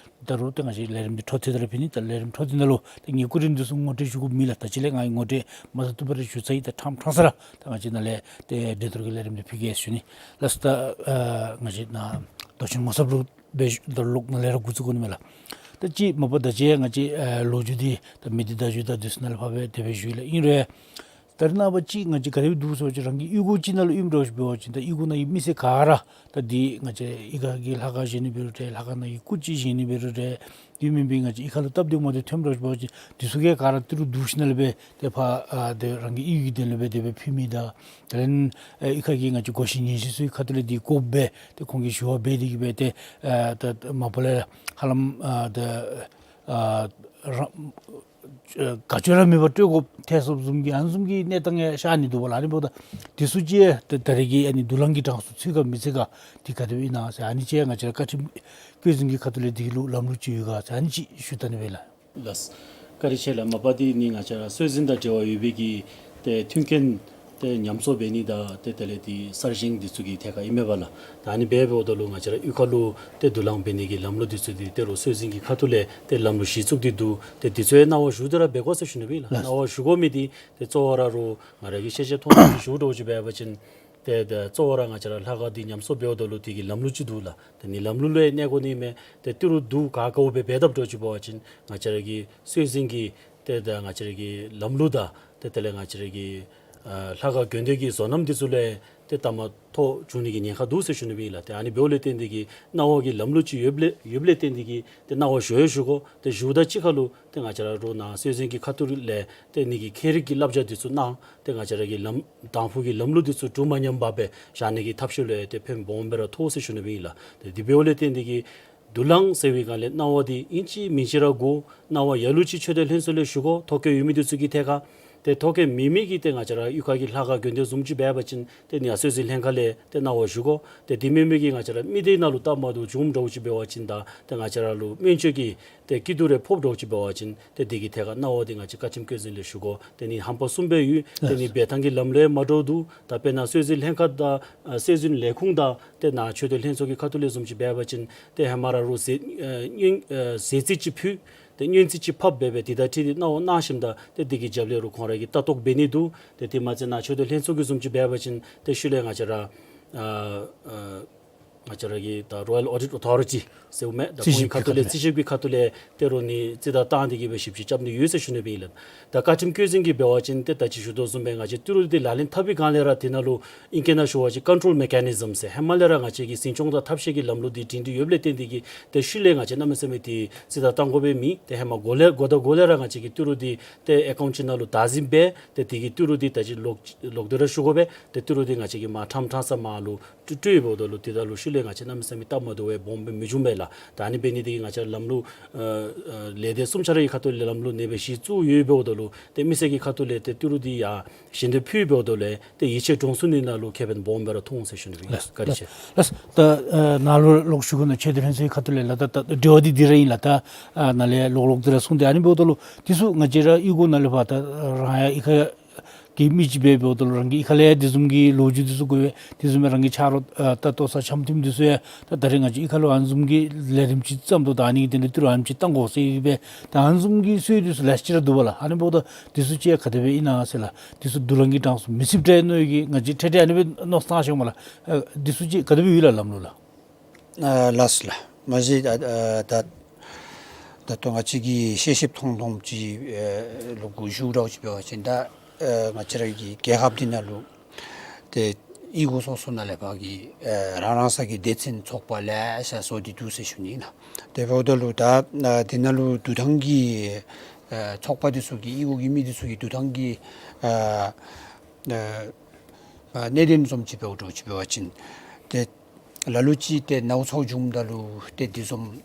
ད་རུང་ཏེ་ང་བཅས་ལས་རིམ་འདི་འཕྲོ་མཐུད་དེ་ར་ཕུལ་ནི། ད་ལས་རིམ་འཕྲོ་མཐུད་ནང་ལུ་ཏེ་ངེའི་སྐུ་མགྲོན་འདི་ཚུ་ངོ་སྤྲོད་ཞུ་དགོཔ་མེད་ལགས། ད་ཅི་ལས་ང་ངོ་སྤྲོད་མ་ཚུགས་ཐུབ་པར་ཞུ་ཚར་ཡི། ད་ཕྲང་ཕྲང་ས་ར་ད་ང་བཅས་ནཱ་ལས་ཏེ་འགྲན་བསྡུར་གྱི་ལས་རིམ་འདི་ཕུལ་གེ་ཟེར་ཞུ་ནི། ལགས་སོ། ད་ཨ་ང་བཅས་ནཱ་མདོ་ཆེན་ངོ་ཚབ་ལུ་འབད་ད་ལོག་ནཱ་ལས་ར་འགོ་བཙུགས་དགོ་ནི་མས་ལགས། ད་ཅི་མ་པ་ད་ཅི་ང་བཅས་ཨ་ལོ་རྒྱུས་འདི་ད་མི་སྡེ་བརྡ་བརྒྱུད་དང་འདི་ཚུ་ནང་ལས་ཕར་སྦེ་དེ་སྦེ་ཞུ་ཡི་ལགས། ཨིན་རུང་ད་རེས་ནངས་པ་ཅིག་ང་བཅས་ག་དེ་སྦེ་འདུག་ཟེར་བ་ཅིན་རང་གི་གཡུས་སྒོ་ཅིག་ནང་ལུ་ཨིནམ་འདྲཝ་ཅིག་འབད་བ་ཅིན་ད་གཡུས་སྒོ་ནང་གི་མི་སེར་ག་ར་ད་འདི་ང་བཅས་གཡུས་ཁ་གི་ལྷ་ཁང་བཞེངས་ནི་འབད་རུང་འདྲ། ལྷ་ཁང་ནང་གི་སྐུ་ཅིག་བཞེངས་ནི་འབད་རུང་འདྲ། དེ་མེན་པའི་ང་བཅས་གཡུས་ཁ་ལུ་སྟབས་བདེ་མ་བདེ་ཐོནམ་འདྲཝ་ཅིག་འབད་བ་ཅིན་འདི་ཚུ་ག་ག་ར་ཏི་རུ་བསྡུ་ཞིནམ་ལས་སྦེ་ཏེ་ཕར་ཨ་ཏེ་རང་གི་གཡུས་ཀྱི་དོན་ལུ་སྦེ་དེ་སྦེ་ཕུལ་མི་དང་དེ་ལས་ཨེ་གཡུས་ཁ་གི་ང་བཅས་གོ་ཤེས་ཉན་ཤེས་ཚུ་གི་ཁ་ཐུག་ལས་འདི་དགོཔ་སྦེ་ཏེ་ཁོང་གིས་ཞུ་བ་འབད་དེ་གིས་སྦེ་ཏེ་ཨ་ད་མ་པ་ལས་ཧ་ལམ་ཨ་ད་ཨ་རང་ཨ་དགའ་སྐྱོ་ར་མེད་པར་སྤྲོད་དགོཔ་ཐལ་སོངམ་བཟུམ་གྱི་ཨ་ནི་བཟུམ་གྱི་གནས་སྟངས་ཡང་ཤར་ནི་འདུག་པ་ལགས། ཨ་ནི་འབདཝ་ད་འདི་ཚུ་ཅིག་ད་ད་རེས་ཀྱི་ཨ་ནི་དུག་རླངས་ཀྱི་གྲངས་སུ་ཚུད་ག་མི་ཚུད་ག་འདི་ག་དེ་སྦེ་ཨིན་ན་ཟེར་ཨ་ནི་ཅིག་ང་བཅས་ར་བཀའ་ཁྲིམས་བཀོད་འཛིན་གྱི་ཁ་ཐུག་ལས་འདི་གི་ལུ་ལམ་ལུགས་ཅིག་ཡོད་ག་ཟེར་ཨ་ནི་ཅིག་ཞུ་ད་ནི་སྦེ་ལགས། ལགས། བཀའ་དྲིན་ཆེ་ལགས། མ་པ་འདི་ནི་ང་བཅས་ར་སྲོལ་འཛིན་དང་འབྲེལ་བ་ཡོད་པའི་གི་ཏེ་མཐུན་རྐྱེན་ཏེ་ཉམས་གསོ་འབད་ནི་དང་ཏེ་དེ་ལས་ཏེ་གསར་བཞེངས་འདི་ཚུ་གི་ཐད་ཁར་ཨིན་མས་པ་ལགས། ད་ཨ་ནི་འབད་འབདཝ་ད་ལུ་ང་བཅས་ར་གཡུས་ཁ་ལུ་ཏེ་དུག་རླངས་འབད་ནི་གི་ལམ་ལུགས་འདི་ཚུ་འདི་ཏེ་རུང་སྲོལ་འཛིན་གྱི་ཁ་ཐུག་ལས་ཏེ་ལམ་ལུགས་གཞི་བཙུགས་ཏེ་འདུག། ཏེ་འདི་ཚུ་ཡང་གནང་བ་ཞུ་སྟེ་ར་འབད་དགོ་ཟེར་ཞུ་ནི་སྦེ་ལགས། གནང་བ་ཞུ་དགོ་མི་འདི་ཏེ་གཙོ་བོ་ར་རུང་ང་ར་གི་ཤེས་བྱ་མཐོང་ཚུལ་ཞུ་འདྲཝ་ཅིག་འབད་བ་ཅིན་ཏེ་ད་གཙོ་བོ་ར་ང་བཅས་ར་ལྷ་ཁང་འདི་ཉམས་གསོ་འབདཝ་ད་ལུ་དེ་གི་ལམ་ལུགས་ཅིག་འདུག་ལགས། ཏེ་ནི་ལམ་ལུགས་ལུ་གནས་དགོ་ནི་མས། ཏེ་ཏི་རུ་དུག་ག་ག་འབད་འབད་དཔ་འདྲཝ་ཅིག་འབད་བ་ཅིན་ང་བཅས་ར་གི་སྲོལ་འཛིན་གྱི་ཏེ་ད་ང་བཅས་ར་གི་ལམ་ལུགས་དང་ཏེ་དེ་ལས་ང་བཅས་ར་གི་ཨ་ལྷ་ཁང་དགོན་སྡེ་གི་བཟོ་རྣམ་འདི་ཚུ་ལུ་ཏེ་ལྟ་མ་ཐོག་འགྱོ་ནི་གི་ཉེན་ཁ་འདུག་ཟེར་ཞུ་ནི་སྦེ་ལགས། ཏེ་ཨ་ནི་འབདཝ་ལས་བརྟེན་ཏེ་གིས་གནང་བ་གི་ལམ་ལུགས་ཅིག་ཡོདཔ་ལས་ཡོདཔ་ལས་བརྟེན་ཏེ་གིས་ཏེ་གནང་བ་ཞུ་ཡང་ཞུ་དགོ། ཏེ་ཞུཝ་ད་གཅིག་ཁར་ལུ་ཏེ་ང་བཅས་ར་རུང་ནཱ་སྲོལ་འཛིན་གྱི་ཁ་ཐུག་ལས་ཏེ་ནི་གི་ཁྱད་རིག་གི་བསླབ་བྱ་འདི་ཚུ་གནང་། ཏེ་ང་བཅས་ར་གི་ལམ་དང་ཕུ་གི་ལམ་ལུགས་འདི་ཚུ་འགྱུར་མ་ཉམས་པར་སྦེ་བཞག་ནི་གི་ཐབས་ཤེས་ལུ་ཡང་ཏེ་ཕན་སྦོམ་སྦེ་ར་ཐོགས་ཟེར་ཞུ་ནི་སྦེ་ལགས། ཏེ་དེ་འབདཝ་ལས་བརྟེན་ཏེ་གིས་དུག་རླངས་ཟེར་བའི་སྒང་ལས་གནང་བ་འདི་ཨིན་ཅི་མིན་ཅི་ར་དགོ། གནང་བ་ལ་ལུ་ཅིག་མཆོད་རྟེན་ལྷན་ཚོགས་ལས་ཞུ་དགོ། ཐོ་བཀོད་ཡོད་མི་འདི་ཚུ་གི་ཐད་ཁར། ཏེ་ཐོ་བཀོད་མེད་མི་གིས་ཏེ་ང་བཅས་ར་གཡུས་ཁ་གི་ལྷ་ཁང་དགོན་སྡེ་བཟུམ་ཅིག་འབད་བ་ཅིན་ཏེ་ནི་ཡང་སྲོལ་འཛིན་ལྷན་ཁག་ལས་ཏེ་གནང་བ་ཞུ་དགོ། ཏེ་དེ་མེན་མི་གིས་ང་བཅས་ར་མི་སྡེ་ནང་ལུ་སྟབས་མ་བདེཝ་བྱུངམ་འདྲཝ་ཅིག་འབད་བ་ཅིན་དང་ཏེ་ང་བཅས་ར་ལུ་སྨན་བཅོས་ཀྱི་ཏེ་སྐྱིད་སྡུག་རེ་ཕོགཔ་འདྲཝ་ཅིག་འབད་བ་ཅིན་ཏེ་དེ་གི་ཐད་ཁར་གནང་བ་འདི་ང་བཅས་བཀའ་ཁྲིམས་བཀོད་འཛིན་ལས་ཞུ་དགོ། ཏེ་ནི་ཧམ་པ་གསུམ་སྦེ་ཡོད། ཏེ་ནི་འབད་ཐངས་ཀྱི་ལམ་ལུགས་མ་འདྲཝ་འདུག། ད་དཔེར་ན་སྲོལ་འཛིན་ལྷན་ཁག་དང་ཨ་སྲོལ་འཛིན་ལས་ཁུངས་དང་ཏེ་ནཱ་མཆོད་རྟེན་ལྷན་ཚོགས་ཀྱི་ཁ་ཐུག་ལས་བཟུམ་ཅིག་འབད་བ་ཅིན་ཏེ་ཧེ་མ་ར་རུང་ཟས་ཨ་སྙན་ཨ་ཟས་རྩིས་ཅིག་ཕུལ། ཏེ་སྙན་རྩིས་ཅིག་ཕབ་སྦེ་སྦེ་དེ་དང་འཁྲིལ་ཏེ་གནང་བ་གནང་ཞིནམ་ད་ཏེ་དེ་གི་རྒྱབ་ལས་རུང་ཁོང་ར་གིས་ལྟ་རྟོག་འབད་ནི་འདུག། ཏེ་དེ་མ་ཚད་ནཱ་མཆོད་རྟེན་ལྷན་ཚོགས་ཀྱིས་བཟུམ་ཅིག་འབད་བ་ཅིན་ཏེ་ཤུལ་ལས་ང་བཅས་ར་ཨ་ཨ་ ང་བཅས་ར་གི་ད་Royal Audit Authority ཟེར་མི་ད་རྩིས་ཞིབ་ཀྱི་ཁ་ཐུག་ལས་རྩིས་ཞིབ་ཀྱི་ཁ་ཐུག་ལས་ཏེ་རོགས་ནི་རྩིས་བདའ་བཏང་སྟེ་གི་སྦེ་ཞིབ་དཔྱད་རྐྱབ་ནི་ཡོད་ཟེར་ཞུ་ནི་སྦེ་ཨིན་ལགས། ད་བཀའ་ཁྲིམས་བཀོད་འཛིན་གྱིས་འབད་བ་ཅིན་ཏེ་ད་ཅི་ཞུ་དོ་བཟུམ་སྦེ་ང་བཅས་ཏི་རུ་འདི་ལག་ལེན་འཐབ་པའི་སྒང་ལས་ར་དེ་ནང་ལུ་ཨིང་སྐད་ནང་ཞུ་བ་ཅིན་control mechanism ཟེར་ཧེ་མ་ལས་ར་ང་བཅས་ཀྱི་འཛིན་སྐྱོང་དང་ཐབས་ཤེས་ཀྱི་ལམ་ལུགས་འདི་སྒྲིང་སྒྲི་ཡོདཔ་ལས་བརྟེན་ཏེ་གི་ཏེ་ཤུལ་ལས་ང་བཅས་གནམ་མེད་ས་མེད་ཏེ་རྩིས་བདའ་བཏང་དགོ་པའི་མེད། ཏེ་ཧེ་མ་འགོ་ལས་འགོ་དང་འགོ་ལས་ར་ང་བཅས་ཀྱི་ཏི་རུ་འདི་ཏེ་ཨེ་ཀའུནཊ་ཅིག་ནང་ལུ་བདག་འཛིན་འབད་ཏེ་དེ་གི་ཏི་རུ་འདི་ད་ཅི་ལོག་ལོག་སྟེ་ར་ཞུ་དགོ་པས། ཏེ་ཏི་རུ་འདི་ང་བཅས་ཀྱིས་མར་ཕྲང་ཕྲང་ས་མར་ལུ་སྤྲོད་སྤྲོད་འབདཝ་ད་ལུ་དེ་ད་ལུ་ཤུལ་ལས་ང་བཅས་གནམ་མེད་ས་མེད་སྟབས་མ་བདེཝ་སྦོམ་སྦེ་མི་འབྱུང་པས་ལགས། ད་ཨ་ནི་འབད་ནི་དེ་གིས་ང་བཅས་ལམ་ལུགས་ཨ་ཨ་ལས་སྡེ་གསུམ་ཆ་ར་གི་ཁ་ཐུག་ལས་ལམ་ལུགས་ཨ་ནི་སྦེ་གཞི་བཙུགས་ཡོདཔ་འབདཝ་ད་ལུ་ཏེ་མི་སེར་གྱི་ཁ་ཐུག་ལས་ཏེ་ཏི་རུ་འདི་ཡར་ཞལ་འདེབས་ཕུལ་འབདཝ་ད་ལུ་ཏེ་ཡིད་ཆེས་འདྲོངས་ཚུགས་ནི་ནང་ལུ་ཁེ་ཕན་སྦོམ་སྦེ་ར་མཐོང་འོང་ཟེར་ཞུ་ནི་ཨིན་ལགས། བཀའ་དྲིན་ཆེ། ལགས། ད་ཨ་ནཱ་ལུ་ལོག་ཞུ་དགོ་ནི་ཆེད་དུ་ཕན་ཚུན་གྱི་ཁ་ཐུག་ལས་ལགས། ད་ད་འབྲེལ་བ་འདི་འདི་ར་ཨིན་ལགས། ད་ཨ་ནཱ་ལས་ལོག་ལོག་འདི་ར་གསུངས་ཏེ་ཨ་ནི་འབདཝ་ད་ལུ་འདི་ཚུ་ང་བཅས་ར་གཡུས་སྒོ་ནང་ལས་ཕར་ད་རང་ཡང་གཡུས་ཁ་གི་མི་ཅིག་འབད་འབདཝ་ད་ལུ་རང་གི་གཡུས་ཁ་ལས་ཡང་དེ་བཟུམ་གྱི་ལོ་རྒྱུས་འདི་ཚུ་དགོ་པས། དེ་བཟུམ་སྦེ་རང་གི་ཆ་རོགས་ཨ་ད་ལྟོ་ཚང་འཆམ་མཐུན་འདི་ཚུ་ཡང་ད་ད་རེས་ང་བཅས་གཡུས་ཁ་ལུ་ཨ་ནི་བཟུམ་གྱི་ལས་རིམ་ཅིག་བརྩམ་དོ། ད་ཨ་ནི་གི་དོན་ལུ་ཏི་རུ་ཨ་ནེམ་ཅིག་བཏང་དགོ་ཟེར་སྦེ་ད་ཨ་ནི་བཟུམ་གྱི་སྲོལ་འདི་ཚུ་ལེ་ཤ་ཅིག་ར་འདུག་པ་ལགས། ཨ་ནི་འབདཝ་ད་འདི་ཚུ་ཅིག་ག་དེ་སྦེ་ཨིན་ན་ཟེར་ལགས། འདི་ཚུ་དུ་ལང་གི་གྲངས་སུ་མི་ཚུདཔ་འདྲས་མནོ་ཡི་གི་ང་བཅས་འཕྲལ་འཕྲལ་ཨ་ནི་སྦེ་མནོ་བསམ་བཏང་ཤོག་མས་ལགས། ཨ་འདི་ཚུ་ཅིག་ག་དེ་སྦེ་ཡོད་ལགས་ལམ་ལུགས་ལགས། ཨ་ལགས་སོ་ལགས། མ་གཞི་ཨ་ཨ་ད་ད་ལྟོ་ང་བཅས་ཀྱིས་ཤེས་ཤེསཔ་མཐོང་མཐོངམ་ཅིག་ཨ་ལུ་གུ་ཞུ་ར་ཅིག་འབད་བ་ཅིན་ད་ཨ་ང་བཅས་ར་གི་རྒྱལ་ཁབ་འདི་ནང་ལུ་ཏེ་གཡུས་སྒོ་སོ་སོ་ནང་ལས་ཕར་གྱི་ཨ་རང་རང་ས་གི་སྡེ་ཚན་ཚོགས་པ་ལེ་ཤ་བཟོ་སྟེ་འདུག་ཟེར་ཞུ་ནི་ཨིན་ལགས། དེ་འབདཝ་ད་ལུ་ད་ཨ་འདི་ནང་ལུ་འདུ་ཐང་གི་ཨ་ཚོགས་པ་འདི་ཚུ་གི་གཡུས་སྒོ་གི་མི་འདི་ཚུ་གི་འདུ་ཐང་གི་ཨ་ཨ་གནད་དོན་བཟུམ་ཅིག་འབདཝ་འདྲཝ་ཅིག་འབད་བ་ཅིན་ཏེ་ལ་ལུ་ཅིག་ཏེ་ནཝ་ཚཝ་བྱུངམ་ད་ལུ་ཏེ་འདི་བཟུམ་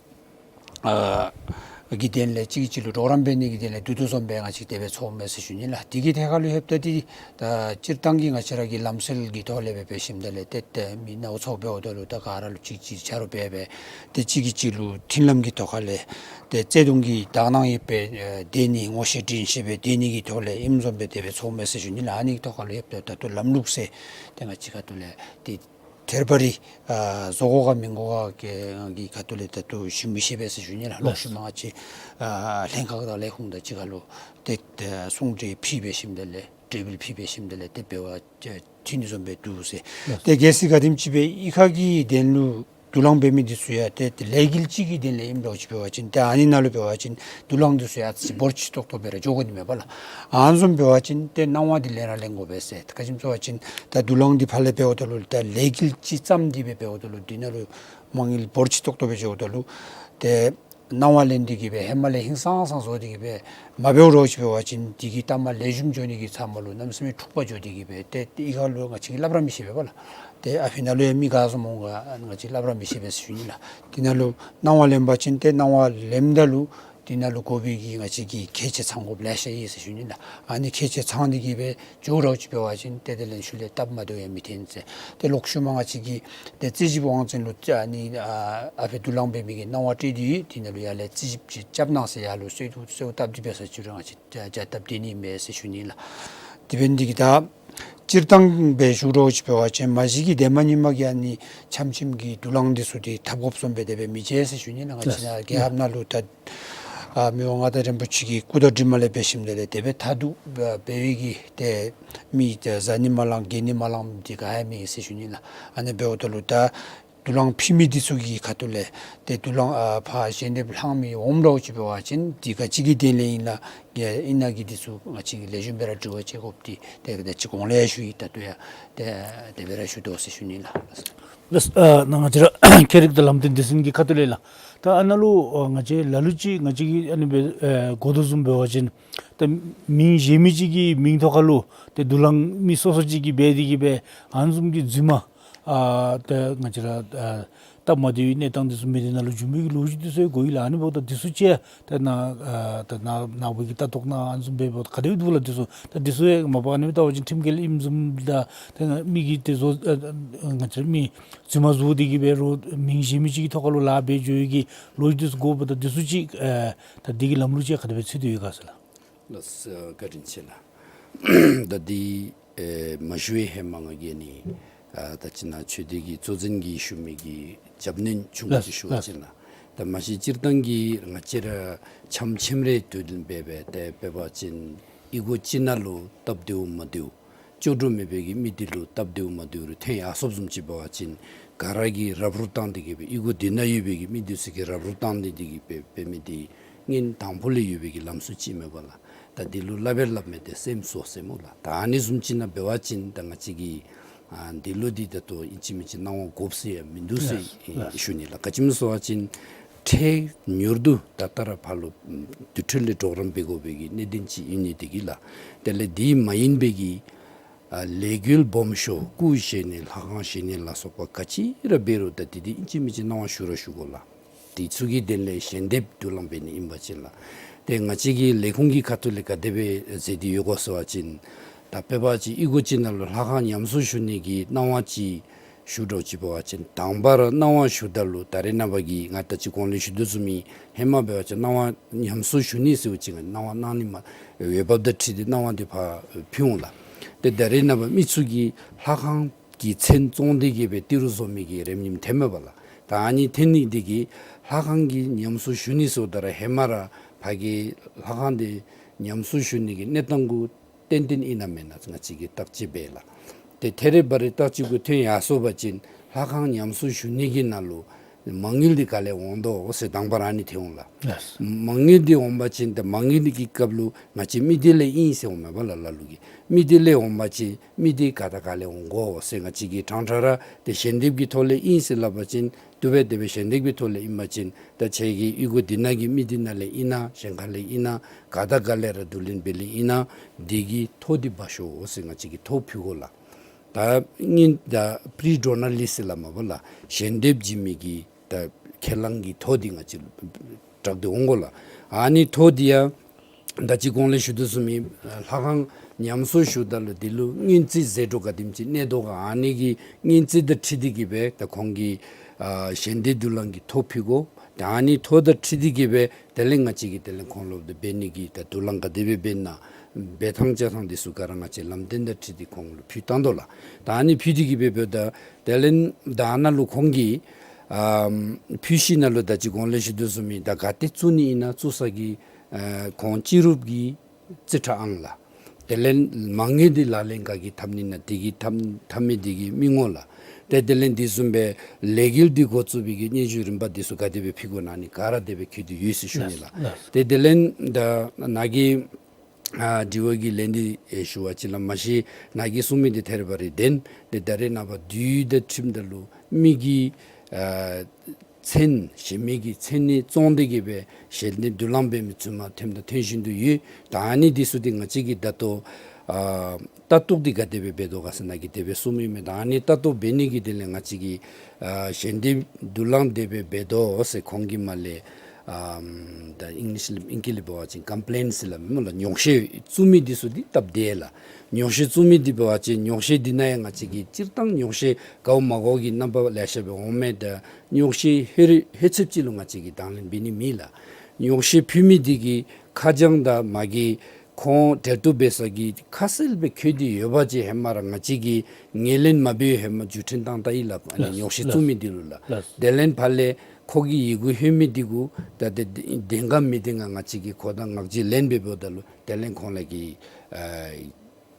ཨ་གི་དོན་ལས་གཅིག་གིས་གཅིག་ལུ་གྲོགས་རམ་འབད་ནི་གི་དོན་ལས་འདུ་འདུ་བཟུམ་སྦེ་ང་བཅས་དེ་སྦེ་ཚོརཝ་མས་ཟེར་ཞུ་ནི་ལགས། དེ་གི་ཐད་ཁར་ལུ་ལྷོདཔ་ད་ཏེ་ད་སྤྱིར་བཏང་གི་ང་བཅས་ར་གི་ལམ་སྲོལ་གྱི་ཐོག་ལས་སྦེ་འབད་ཞིནམ་ད་ལས་ཏེ་ཏེ་མི་ནཝ་ཚཝ་འབདཝ་ད་ལུ་ད་ག་ར་ལུ་གཅིག་གཅིག་ཆ་རོགས་འབད་སྦེ་ཏེ་གཅིག་གིས་གཅིག་ལུ་མཐུན་ལམ་གྱི་ཐོག་ཁ་ལས་ཏེ་བརྩེ་གདུང་གི་དག་སྣང་ཡོད་པའི་ཨེ་སྡོད་ནི་ངོ་ཤེས་དྲིན་ཤེས་སྦེ་སྡོད་ནི་གི་ཐོག་ལས་ཨིནམ་བཟུམ་སྦེ་དེ་སྦེ་ཚོརཝ་མས་ཟེར་ཞུ་ནི་ལགས། ཨ་ནི་གི་ཐོག་ཁ་ལུ་ལྷོདཔ་ད་ད་ལྟོ་ལམ་ལུགས་ཟེར་ཏེ་ང་བཅས་ཁ་ཐུག་ལས་ཏེ་ཐད་རི་བ་རི་ཨ་བཟོ་དགོ་ག་མི་དགོ་ག་གི་ཁ་ཐུག་ལས་ད་ལྟོ་ཞུ་མི་ཤེས་པས་ཟེར་ཞུ་ནི་ལགས། ལོག་ཤུལ་མ་ང་བཅས་ཨ་ལྷན་ཁག་དང་ལས་ཁུངས་དང་གཅིག་ཁར་ལུ་ཏེ་ཏེ་གསུང་གྲོས་ཕུལ་སྦེ་ཞིནམ་ད་ལས་གྲོས་འབུལ་ཕུལ་སྦེ་ཞིནམ་ད་ལས་ཏེ་འབད་བ་ཅིན་ཐོན་ནི་བཟུམ་སྦེ་འདུག་ཟེར། ཏེ་གལ་སྲིད་ག་དེམ་ཅིག་སྦེ་གཡུས་ཁ་གི་དོན་ལུ་དུ་ལང་འབད་མི་འདི་ཚུ་ཡང་ཏེ་ཏེ་ལས་འགུལ་ཅིག་གི་དོན་ལས་ཨིནམ་འདྲཝ་ཅིག་འབད་བ་ཅིན་ཏེ་ཨ་ནི་ནང་ལུ་འབད་བ་ཅིན་དུ་ལང་འདི་ཚུ་ཡང་ཨ་ཙི་འབོར་ཆེ་ཏོག་ཏོ་སྦེ་ར་འགྱོ་དགོ་ནི་མས་པ་ལགས། ཨ་ནི་བཟུམ་འབད་བ་ཅིན་ཏེ་གནང་བ་འདི་ལེན་ར་ལེན་དགོ་པས་ཟེར། ག་ཅི་སྨོ་ཟེར་བ་ཅིན་ད་དུ་ལང་འདི་ཕར་ལས་འབདཝ་ད་ལུ་ད་ལས་འགུལ་ཅིག་བརྩམས་ཏེ་སྦེ་འབདཝ་ད་ལུ་འདི་ནང་ལུ་མ་དངུལ་འབོར་ཆེ་ཏོག་ཏོ་སྦེ་འགྱོཝ་ད་ལུ་ཏེ་གནང་བ་ལེན་ཏེ་གི་སྦེ་ཧེ་མ་ལས་ཧིང་སངས་ས་བཟོ་སྟེ་གི་སྦེ་མ་འབདཝ་འདྲཝ་ཅིག་འབད་བ་ཅིན་དེ་གི་ལྟག་མ་ལེགས་ཤོམ་འགྱོ་ནི་གི་ཚབ་མ་ལུ་གནམ་མེད་ས་མེད་འཁྲུག་པ་འགྱོ་སྟེ་གི་སྦེ་ཏེ་གཡུས་ཁ་ལུ་ང་བཅས་ཀྱིས་སླབ་ར་མི་ཤེས་པས་པ་ལགས། ཏེ་ཨ་ཕི་ནང་ལུ་ཡང་མི་ག་བཟུམ་འོང་ག་ང་བཅས་སླབ་ར་མི་ཤེས་པས་ཟེར་ཞུ་ནི་ལགས། དེ་ནང་ལུ་གནང་བ་ལེན་པ་ཅིན་ཏེ་གནང་བ་ལེནམ་ད་ལུ་དེ་ནང་ལུ་དགོ་པའི་གི་ང་བཅས་ཀྱི་ཁྱད་ཆོས་ཚང་དགོཔ་ལེ་ཤ་ཡོད་ཟེར་ཞུ་ནི་ལགས། ཨ་ནི་ཁྱད་ཆོས་ཚང་སྟེ་གི་སྦེ་འགྱོ་འདྲཝ་ཅིག་འབད་བ་ཅིན་ཏེ་དེ་ལས་ཤུལ་ལས་སྟབས་མ་བདེཝ་ཡང་མི་ཐོན་ཟེར། ཏེ་ལོག་ཤུལ་མ་ང་བཅས་ཀྱིས་ཏེ་རྩིས་ཞིབ་དབང་འཛིན་ལུ་ཨ་ནི་ཨ་ཨ་ཕི་དུ་ལང་འབད་མི་གི་གནང་བ་སྤྲོད་དེ་ཡོད། དེ་ནང་ལུ་ཡར་ལས་རྩིས་ཞིབ་ཅིག་རྐྱབ་གནང་ཟེར་ཡར་ལུ་གསོལ་འདེབས་གསོལཝ་བཏབ་སྟེ་འབད་ས་ཅིག་ར་ང་བཅས་ཏེ་ཡར་བཏབ་སྟེ་ནི་མས་ཟེར་ཞུ་ནི་ལགས། དེ་འབད་ནི་དེ་གིས་ད་སྤྱིར་བཏང་སྦེ་ཞུ་འདྲཝ་ཅིག་འབད་བ་ཅིན་མ་གཞི་གི་ཏེ་མ་ཉིནམ་གི་ཨ་ནི་འཆམ་འཆམ་གྱི་དུ་ལང་འདི་ཚུ་ཏེ་འཐབ་དགོཔ་བཟུམ་སྦེ་དེ་སྦེ་མི་མཇལ་ཟེར་ཞུ་ནི་ལགས། ང་བཅས་ནཱ་རྒྱལ་ཁབ་ནང་ལུ་ད་ཨ་མི་དབང་མངའ་བདག་རིན་པོ་ཆེ་གི་སྐུ་དྲིན་ལས་འབད་ཞིནམ་ད་ལས་དེ་སྦེ་ད་འདུག་འབད་བའི་གི་ཏེ་མི་ཏེ་བཟའ་ནི་མ་ལང་གྱོན་ནི་མ་ལང་འདི་ག་ཡང་མེད་ཟེར་ཞུ་ནི་ལགས། ཨ་ནི་འབདཝ་ད་ལུ་ད་དུ་ལང་ཕུལ་མི་འདི་ཚུ་གི་ཁ་ཐུག་ལས་ཏེ་དུ་ལང་ཨ་ཕར་ཞལ་འདེབས་ལྷང་མི་འོངམ་འདྲཝ་ཅིག་འབད་བ་ཅིན་འདི་ག་ཅི་གི་དོན་ལས་ཨིན་ན་ཨིན་ན་གི་འདི་ཚུ་ང་བཅས་ཀྱིས་ལེགས་ཤོམ་སྦེ་ར་དྲི་བ་དཔྱད་དགོཔ་འདི་ཏེ་ད་ཅི་གོང་ལས་ཞུ་ཡི། ད་ལྟོ་ཡང་ཏེ་དེ་སྦེ་ར་ཞུ་དོ་ཟེར་ཞུ་ནི་ལགས། ལགས། ཨ་ནཱ་ང་བཅས་ར་ཁྱད་རིག་དང་ལམ་སྟོན་སྡེ་ཚན་གྱི་ཁ་ཐུག་ལས་ལགས། ད་ཨ་ནཱ་ལུ་ཨ་ང་བཅས་ལ་ལུ་ཅིག་ང་བཅས་ཀྱིས་ཨ་ནི་སྦེ་ཨེ་གོ་དོ་བཟུམ་འབད་བ་ཅིན་ད་མིང་གཞན་མི་ཅིག་གི་མིང་ཐོག་ཁར་ལུ་ཏེ་དུ་ལང་མི་སོ་སོ་ཅིག་གིས་འབད་དེ་གི་སྦེ་ཨ་ནི་བཟུམ་གྱི་རྫུན་མ་ཨ་ད་ང་བཅས་ར་ཨ་སྟབས་མ་བདེ་བའི་གནས་སྟངས་འདི་ཚུ་མི་སྡེ་ནང་ལུ་འབྱུང་མི་གི་ལོ་རྒྱུས་འདི་ཚུ་ཡང་གོ་ཡི་ལགས། ཨ་ནི་འབདཝ་ད་འདི་ཚུ་ཅིག་ད་ནཱ་ཨ་ད་ནཱ་ནཱ་བུ་གི་ལྟ་རྟོག་ནང་ཨ་ནི་བཟུམ་འབད་འབདཝ་ད་ག་དེ་སྦེ་འདུག་ལགས། འདི་ཚུ་ད་འདི་ཚུ་ཡང་མ་པ་ཨ་ནི་སྦེ་བལྟ་བ་ཅིན་ཁྲིམས་འགལ་ཨིནམ་བཟུམ་དང་ད་མི་གིས་ཏེ་བཟོ་ཨ་ང་བཅས་ར་མི་རྫུན་མ་བཟོ་སྟེ་གི་འབད་རུང་མིང་གཞན་མི་ཅིག་གི་ཐོག་ཁར་ལུ་ལཱ་འབད་འགྱོ་ཡི་གི་ལོ་རྒྱུས་འདི་ཚུ་གོཝ་ད་འདི་ཚུ་ཅིག་ཨ་ད་འདི་གི་ལམ་ལུགས་ཅིག་ག་དེ་སྦེ་ཚུད་དེ་ཡོད་ག་ཟེར་ལགས། ལགས་སོ། བཀའ་དྲིན་ཆེ་ལགས། ད་འདི་ཨེ་མ་ཞུ་བའི་ཧེ་མ་ང་གིས་ནི་ཨ་ད་ཅི་ནཱ་ཆོས་སྡེ་གི་གཙོ་འཛིན་གྱིས་ཞུ་མི་གི་རྒྱབ་སྣོན་ཆུང་ཀུ་ཅིག་ཞུ་བ་ཅིན་ལགས། ད་མ་གཞི་སྤྱིར་བཏང་གི་ང་བཅས་ར་འཆམ་འཆམ་རེ་དོ་འགྲན་འབད་འབད་དེ་འབད་བ་ཅིན་གཡུས་སྒོ་ཅིག་ནང་ལུ་སྟབས་བདེཝ་མ་བདེཝ་ལྕོགས་གྲུབ་མེད་པའི་གི་མི་འདི་ལུ་སྟབས་བདེཝ་མ་བདེཝ་རེ་ཐོན་ཡར་སོཔ་བཟུམ་ཅིག་འབད་བ་ཅིན་ག་ ག་ར་གིས་རབ་རུབ་བཏང་སྟེ་གི་སྦེ་གཡུས་སྒོ་དེ་ནང་ཡོད་པའི་གི་མི་འདི་ཚུ་གིས་རབ་རུབ་བཏང་སྟེ་འདི་གིས་སྦེ་འབད་མི་འདི་སྔོན་དང་ཕུ་ལས་ཡོད་པའི་གི་ལམ་སྲོལ་ཅིག་མས་པ་ལགས། ད་འདི་ལུ་སླབ་པས་སླབ་མས་ཏེ་སེམས་གསོ་ཟེར་སྨོ་ལགས། ད་ཨ་ནི་བཟུམ་ཅིག་ནང་འབད་བ་ཅིན་ད་ང་བཅས་ཀྱིས་ཨ་འདི་ལུ་འདི་ད་ལྟོ་ཨིན་ཅི་མིན་ཅི་གནང་བ་དགོཔ་ཟེར་ཡང་མིན་འདུག་ཟེར་ལགས། ཨེ་ལགས། ཞུ་ནི་ལགས། ག་ཅི་སྨོ་ཟེར་བ་ཅིན་འཕྲལ་མྱུར་དུ་ད་ལྟ་ར་ཕར་ལུ་དུར་ཁྲོད་ལས་གྲོགས་རམ་འབད་དགོ་པའི་གི་གནད་དོན་ཅིག་ཨིན་ནི་འདི་གིས་ལགས། དེ་ལས་འདི་མ་ཡིན་པའི་གི་ཨ་ལས་འགུལ་སྦོམ་ཤོས་སྐུ་བཞེངས་ནི་ལྷ་ཁང་བཞེངས་ནི་ལ་སོགས་པ་ག་ཅི་ར་འབད་རུང་ད་འདི་འདི་ཨིན་ཅི་མིན་ཅི་གནང་བ་ཞུ་ར་ཞུ་དགོ་ལགས། དེ་ཚུ་གི་དོན་ལས་ཞལ་འདེབས་དུག་རླངས་འབད་ནི་ཨིན་པ་ཅིན་ལགས། ཏེ་ང་བཅས་ཀྱི་ལས་ཁུངས་ཀྱི་ཁ་ཐུག་ལས་ག་དེ་སྦེ་མཛད་དེ་ཡོད་གོ་ཟེར་བ་ཅིན་ད་དཔེ་འབད་བ་ཅིན་གཡུས་སྒོ་ཅིག་ནང་ལུ་ལྷ་ཁང་ཉམས་གསོ་ཞུ་ནི་གི་གནང་བ་ཅིག་ཞུ་འགྱོ་ཅི་འབད་བ་ཅིན་དང་པ་ར་གནང་བ་ཞུཝ་ད་ལུ་ད་རེས་ནངས་པ་གི་ང་ད་ཅི་གོང་ལས་ཞུ་དོ་བཟུམ་སྦེ་ཧེ་མ་འབད་བ་ཅིན་གནང་བ་ཉམས་གསོ་ཞུ་ནི་ཟེར་བ་ཅིན་གནང་བ་གནང་ནི་མ་འོས་འབབ་དང་འཁྲིལ་ཏེ་གནང་བ་འདི་ཕར་ཕུལ་འོང་ལགས། ཏེ་ད་རེས་ནངས་པ་མི་ཚུ་གིས་ལྷ་ཁང་གི་མཚན་བཙོང་སྟེ་གི་སྦེ་ཏི་རུ་བཟོ་མི་གི་རེ་ཉིམ་ཐོནམ་མས་པ་ལགས། ད་ཨ་ནི་ཐོན་ནི་འདི་གིས་ལྷ་ཁང་གི་ཉམས་གསོ་ཞུ་ནི་ཟེརཝ་ད་ར་ཧེ་མ་ར་ཕར་གྱི་ལྷ་ཁང་འདི་ཉམས་གསོ་ཞུ་ནི་གི་གནས་སྟངས་གུ་ཏན་ཏན་ཨིན་ན་མེན་ན་ང་བཅས་ཀྱིས་བརྟག་དཔྱད་འབད་ལགས། ཏེ་ཐད་རི་བ་རི་བརྟག་དཔྱད་གུ་ཐོན་ཡར་སོང་པ་ཅིན་ལྷ་ཁང་ཉམས་གསོ་ཞུ་ནི་གི་ནང་ལུ་མ་དངུལ་འདི་ག་ལས་འོང་དོ་ཟེར་དང་པ་ར་ཨ་ནི་ཐོན་འོང་ལགས། ལགས། མ་དངུལ་འདི་འོང་པ་ཅིན་ཏེ་མ་དངུལ་འདི་གི་སྐབས་ལུ་ང་བཅས་མི་སྡེ་ལས་ཨིན་ཟེར་འོང་མས་པ་ལགས། ལ་ལུ་གིས་མི་སྡེ་ལས་འོང་པ་ཅིན་མི་སྡེ་ག་དང་ག་ལས་འོང་དགོ་ཟེར་ང་བཅས་ཀྱིས་ཕྲང་ཕྲང་ར་ཏེ་ཞལ་འདེབས་ཀྱི་ཐོག་ལས་ཨིན་ཟེར་སླབ་པ་ཅིན་དེ་སྦེ་དེ་སྦེ་ཞལ་འདེབས་ཀྱི་ཐོག་ལས་ཨིན་པ་ཅིན་ད་ཁྱེད་ཀྱི་གཡུས་སྒོ་འདི་ནང་གི་མི་སྡེ་ནང་ལས་ཨིན་ན་གཞན་ཁ་ལས་ཨིན་ན་ག་དང་ག་ལས་ར་བསྡུ་ལེན་འབད་ལེ་ཨིན་ན་འདི་གི་ཐོ་འདི་འབག་ཤོག་ཟེར་ང་བཅས་ཀྱིས་ཐོ་ཕུལ་དགོ་ལགས། ད་ཨིན་ད་པི་རི་ཌོ་ནར་ལིསཊ་ཟེར་སླབ་མས་པ་ལགས། ཞལ་འདེབས་བྱིན་མི་གི་ད་ཁས་བླངས་ཀྱི་ཐོ་འདི་ང་བཅས་ལུ་བསྒྲགས་ཏེ་འོང་དགོ་ལགས། ཨ་ནི་ཐོ་འདི་ཡང་ད་ཅི་གོང་ལས་ཞུ་དོ་བཟུམ་སྦེ་ལྷ་ཁང་ཉམས་གསོ་ཞུཝ་ད་ལུ་འདི་ལུ་སྔོན་རྩིས་ཟད་འགྲོ་ག་དེམ་ཅིག་གནས་དོ་ག་ཨ་ནི་གི་སྔོན་རྩིས་དང་འཁྲིལ་ཏེ་གི་སྦེ་ད་ཁོང་གི་ཨ་ཞལ་འདེབས་དུག་རླངས་ཀྱི་ཐོ་ཕུལ་དགོ། ད་ཨ་ནི་ཐོ་དང་འཁྲིལ་ཏེ་གི་སྦེ་དེ་ལས་ང་བཅས་ཀྱིས་དེ་ལས་ཁོང་ལུ་འབད་ནི་གི་ད་དུག་རླངས་ག་དེ་སྦེ་འབད་ན་འབད་ཐངས་བཅའ་ཐངས་འདི་ཚུ་ག་ར་ང་བཅས་ལམ་སྟོན་དང་འཁྲིལ་ཏེ་ཁོང་ལུ་ཕུལ་བཏང་དོ་ལགས། ད་ཨ་ནི་ཕུལ་ཏེ་གི་སྦེ་འབདཝ་ད་དེ་ལས་ད་ཨ་ནཱ་ལུ་ཁོང་གིས་ཨམ་ཕུལ་ཞིནམ་ལས་ད་ཅི་གོང་ལས་ཞུ་དོ་བཟུམ་སྦེ་ད་ག་ཏེ་བཙུགས་ནི་ཨིན་ན་བཙུགས་ས་གི་ཨ་ཁོང་སྤྱི་རུབ་ཀྱི་རྩིས་ཁྲ་ཨང་ལགས། དེ་ལས་མ་དངུལ་འདི་ལག་ལེན་ག་གིས་འཐབ་ནི་ཨིན་ན་དེ་གིས་འཐབ་འཐབ་མི་དེ་གི་མི་ངོ་ལགས། ཏེ་དེ་ལས་འདི་བཟུམ་སྦེ་ལས་འགུལ་འདི་འགོ་བཙུགས་པའི་གི་སྙན་ཞུ་རིམ་པ་འདི་ཚུ་ག་དེ་སྦེ་ཕུལ་དགོ་ན་ཨ་ནི་ག་ར་དེ་སྦེ་བཀོད་དེ་ཡོད་ཟེར་ཞུ་ནི་ལགས། ལགས། ཏེ་དེ་ལས་ད་ནཱ་གི་ཨ་དྲི་བ་གི་ལན་འདི་ཨེ་ཞུ་བ་ཅིན་ལགས། མ་གཞི་ནཱ་གིས་གསུངས་མི་འདི་ཐད་རི་བ་རི་བདེན། ཏེ་ད་རེས་ནངས་པ་དུས་དང་འཁྲིལཝ་ད་ལུ་མི་གི་ཨ་མཚན་གཞན་མི་གི་མཚན་ནི་བཙོང་སྟེ་གི་སྦེ་ཞལ་འདེབས་དུག་རླངས་འབད་མི་ཚུ་མར་ཐོནམ་དང་ཐོན་བཞིན་དུ་ཡོད། ད་ཨ་ནི་འདི་ཚུ་འདི་ང་བཅས་ཀྱིས་ད་ལྟོ་ཨ་ལྟ་རྟོག་འདི་ག་དེ་སྦེ་འབད་དོ་ག་ཟེར་ནཱ་གིས་དེ་སྦེ་གསུངས་མི་མས། ད་ཨ་ནི་ལྟ་རྟོག་འབད་ནི་གི་དེ་ལས་ང་བཅས་ཀྱིས་ཨ་ཞལ་འདེབས་དུག་རླངས་དེ་སྦེ་འབད་དོ་ཟེར་ཁོང་གི་མར་ལས་ཨམ་ད་ཨིང་ལིཤ་ལས་ཨིང་སྐད་ལས་འབད་བ་ཅིན་ཀམ་པི་ལེནཊ་ཟེར་སླབ་མས་སྨོ་ལགས། ཉོགས་བཤད་བཙུགས་མི་འདི་ཚུ་འདི་སྟབས་བདེ་ལགས། ཉོགས་བཤད་བཙུགས་མི་འདི་འབད་བ་ཅིན་ཉོགས་བཤད་འདི་ནང་ཡང་ང་བཅས་ཀྱིས་སྤྱིར་བཏང་ཉོགས་བཤད་དགའཝ་མ་དགའཝ་གི་རྣམ་པ་ལེ་ཤ་སྦེ་འོང་མས། ད་ཉོགས་བཤད་ཧེ་རི་ཧེ་ཚེབ་ཅིག་ལུ་ང་བཅས་ཀྱིས་དང་ལེན་འབད་ནི་མེད་ལགས། ཉོགས་བཤད་ཕུལ་མི་འདི་གི་ཁ་བྱང་དང་མ་གི་ཁོང་འབྲེལ་གཏུག་འབད་ས་གི་ཁ་གསལ་སྦེ་བཀོད་དེ་ཡོད་པ་ཅིན་ཧེ་མ་ར་ང་བཅས་ཀྱིས་ངོས་ལེན་མ་འབད་ཧེ་མ་བརྒྱུད་འཕྲིན་བཏང་ད་ཡི་ལགས། ཨ་ནི་ལགས། ཉོགས་བཤད་ལགས། བཙུགས་མི་འདི་ལུ་ལགས། ལགས། དེ་ལས་ཕར་ལས་ཁོ་གིས་ཡི་གུ་ལྷོད་མི་འདི་གུ་ད་དེ་བདེན་ག་མི་བདེན་ག་ང་བཅས་ཀྱིས་ཁོ་དང་ངག་བརྗོད་ལེན་འབདཝ་ད་ལུ་དེ་ལས་ཁོང་ལས་ཀྱི་ཨ་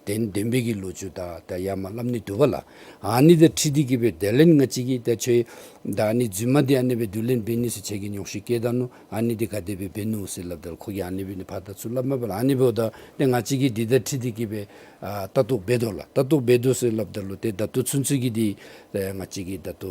བདེན་བདེན་པའི་གི་ལོ་རྒྱུས་ད་ད་ཡར་མར་སླབ་ནི་འདུག་པ་ལགས། ཨ་ནི་དང་འཁྲིལ་ཏེ་གི་སྦེ་དེ་ལས་ང་བཅས་ཀྱིས་ད་ཁྱོད་ད་ཨ་ནི་རྫུན་མ་འདི་ཨ་ནི་སྦེ་བསྡུ་ལེན་འབད་ནི་ཟེར་ཁྱོད་ཀྱིས་ཉོགས་བཤད་བཀོད་ད་ནུག། ཨ་ནི་འདི་ག་དེ་སྦེ་འབད་ནུག་ཟེར་སླབ་ད་ལུ་ཁོ་གིས་ཨ་ནི་སྦེ་ནི་ཕར་ད་ཚུར་སླབ་མས་པ་ལགས། ཨ་ནི་འབདཝ་ད་ཏེ་ང་བཅས་ཀྱིས་འདི་དང་འཁྲིལ་ཏེ་གི་སྦེ་ཨ་ལྟ་རྟོག་འབད་དོ་ལགས། ལྟ་རྟོག་འབད་དོ་ཟེར་སླབ་ད་ལུ་ཏེ་ད་ལྟོ་ཚུན་ཚོད་ཀྱི་འདི་ཨེ་ང་བཅས་ཀྱིས་ད་ལྟོ་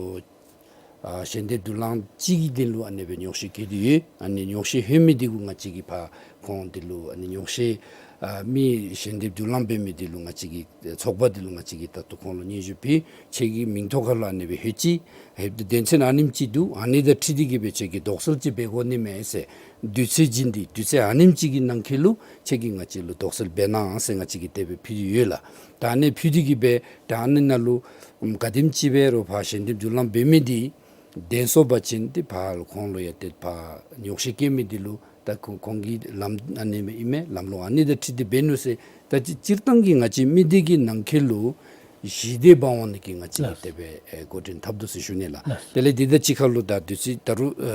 ཨ་ཞལ་འདེབས་དུག་རླངས་གཅིག་གི་དོན་ལུ་ཨ་ནི་སྦེ་ཉོགས་བཤད་བཀོད་དེ་ཡོད། ཨ་ནི་ཉོགས་བཤད་ལྷོད་མི་འདི་གུ་ང་བཅས་ཀྱིས་ཕར་ཁོང་འདི་ལུ་ཨ་ནི་ཉོགས་བཤད་ཨ་མི་ཞལ་འདེབས་དུག་རླངས་འབད་མི་འདི་ལུ་ང་བཅས་ཀྱིས་ཚོགས་པ་འདི་ལུ་ང་བཅས་ཀྱིས་ད་ལྟོ་ཁོང་ལུ་སྙན་ཞུ་ཕུལ། ཁྱོད་ཀྱི་མིང་ཐོ་ཁ་ལུ་ཨ་ནི་སྦེ་ལྷོད་ཅི། ལྷོདཔ་ད་དོན་ཚན་ཨ་ནེམ་ཅིག་འདུག། ཨ་ནི་དང་འཁྲིལ་ཏེ་གི་སྦེ་ཁྱོད་ཀྱིས་དོགས་སེལ་ཅིག་འབད་དགོ་ནི་མས་ཟེར། དུས་ཚོད་བྱིན་ཏེ་དུས་ཚོད་ཨ་ནེམ་ཅིག་གི་ནང་འཁོད་ལུ་ཁྱོད་ཀྱིས་ང་བཅས་ལུ་དོགས་སེལ་འབད་གནང་ཟེར་ང་བཅས་ཀྱིས་དེ་སྦེ་ཕུལ་ཏེ་ཡོད་ལགས། ད་ཨ་ནི་ཕུལ་ཏེ་གི་སྦེ་ད་ཨ་ནི་ནང་ལུ་ག་དེམ་ཅིག་འབད་རུང་ཕར་ཞལ་འདེབས་དུག་རླངས་འབད་མི་འདི་བདེན་སོང་པ་ཅིན་ཏེ་ཕར་ཁོང་ལུ་ཡང་ཏེ་ཕར་ཉོགས་བཤད་བཀོད་མི་འདི་ལུ་ད་ཁོང་ཁོང་གི་ལམ་ཨ་ནི་སྦེ་ཨིན་མས། ལམ་ལུགས་ཨ་ནི་དང་འཁྲིལ་ཏེ་འབད་ནུག་ཟེར། ད་སྤྱིར་སྤྱིར་བཏང་གི་ང་བཅས་མི་སྡེ་གི་ནང་འཁོད་ལུ་ཞི་བདེ་འབད་འོང་ནི་གི་ང་བཅས་ཀྱིས་ལགས། དེ་སྦེ་ཨེ་འགོ་འདྲེན་འཐབ་དོ་ཟེར་ཞུ་ནི་ལགས། ལགས། དེ་ལས་འདི་དང་གཅིག་ཁར་ལུ་ད་དུས་ཚོད་ད་རུང་ཨ་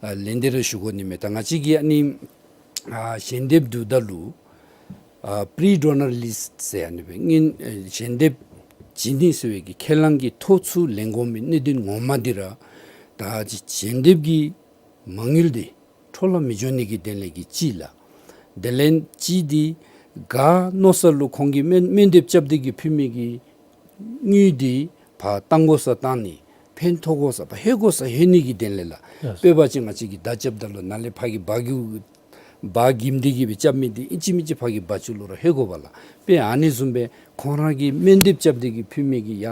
ཨ་ལན་འདི་རེ་ཞུ་དགོ་ནི་མས། ད་ང་བཅས་ཀྱིས་ཨ་ནི་ཨ་ཞལ་འདེབས་བསྡུཝ་ད་ལུ་ཨ་པི་རི་ཌོ་ནར་ལིསཊ་ཟེར་ཨ་ནི་སྦེ་སྔོན་ཨེ་ཞལ་འདེབས་ བྱིན་ནི་ཟེར་བའི་གི་ཁས་བླངས་ཀྱི་ཐོག་ཚུ་ལེན་དགོ་མི་གནད་དོན་ངོ་མ་འདི་ར་ད་ཅི་ཞལ་འདེབས་ཀྱི་མ་དངུལ་འདི་འཕྲོ་བརླག་མི་འགྱོ་ནི་གི་དོན་ལས་ཀྱི་གཅིག་ལགས། དེ་ལས་གཅིག་འདི་ག་མནོ་ས་ལུ་ཁོང་གིས་སྨོན་སྨོན་འདེབས་རྐྱབ་སྟེ་གི་ཕུལ་མི་གི་དངུལ་འདི་ཕར་བཏང་དགོ་སར་བཏང་ནི་ཕན་ཐོགས་དགོ་སར་ཕར་ལྷོད་དགོ་སར་ལྷོད་ནི་གི་དོན་ལས་ལགས། ལགས། དཔེ་འབད་བ་ཅིན་ང་བཅས་ཀྱིས་བརྡ་རྐྱབ་ད་ལུ་ནཱ་ལས་ཕར་གྱི་འབག་རྒྱུ་འབག་འགྱིམ་སྟེ་གི་སྦེ་རྐྱབ་མི་འདི་ཨིན་ཅི་མིན་ཅི་ཕར་གྱི་འབག་ཅུང་ལུ་ར་ལྷོད་དགོ་པས་ལགས། དཔེ་ཨ་ནི་བཟུམ་སྦེ་ཁོང་ར་གིས་སྨོན་འདེབས་རྐྱབ་སྟེ་གི་ཕུལ་མི་གི་ཡ་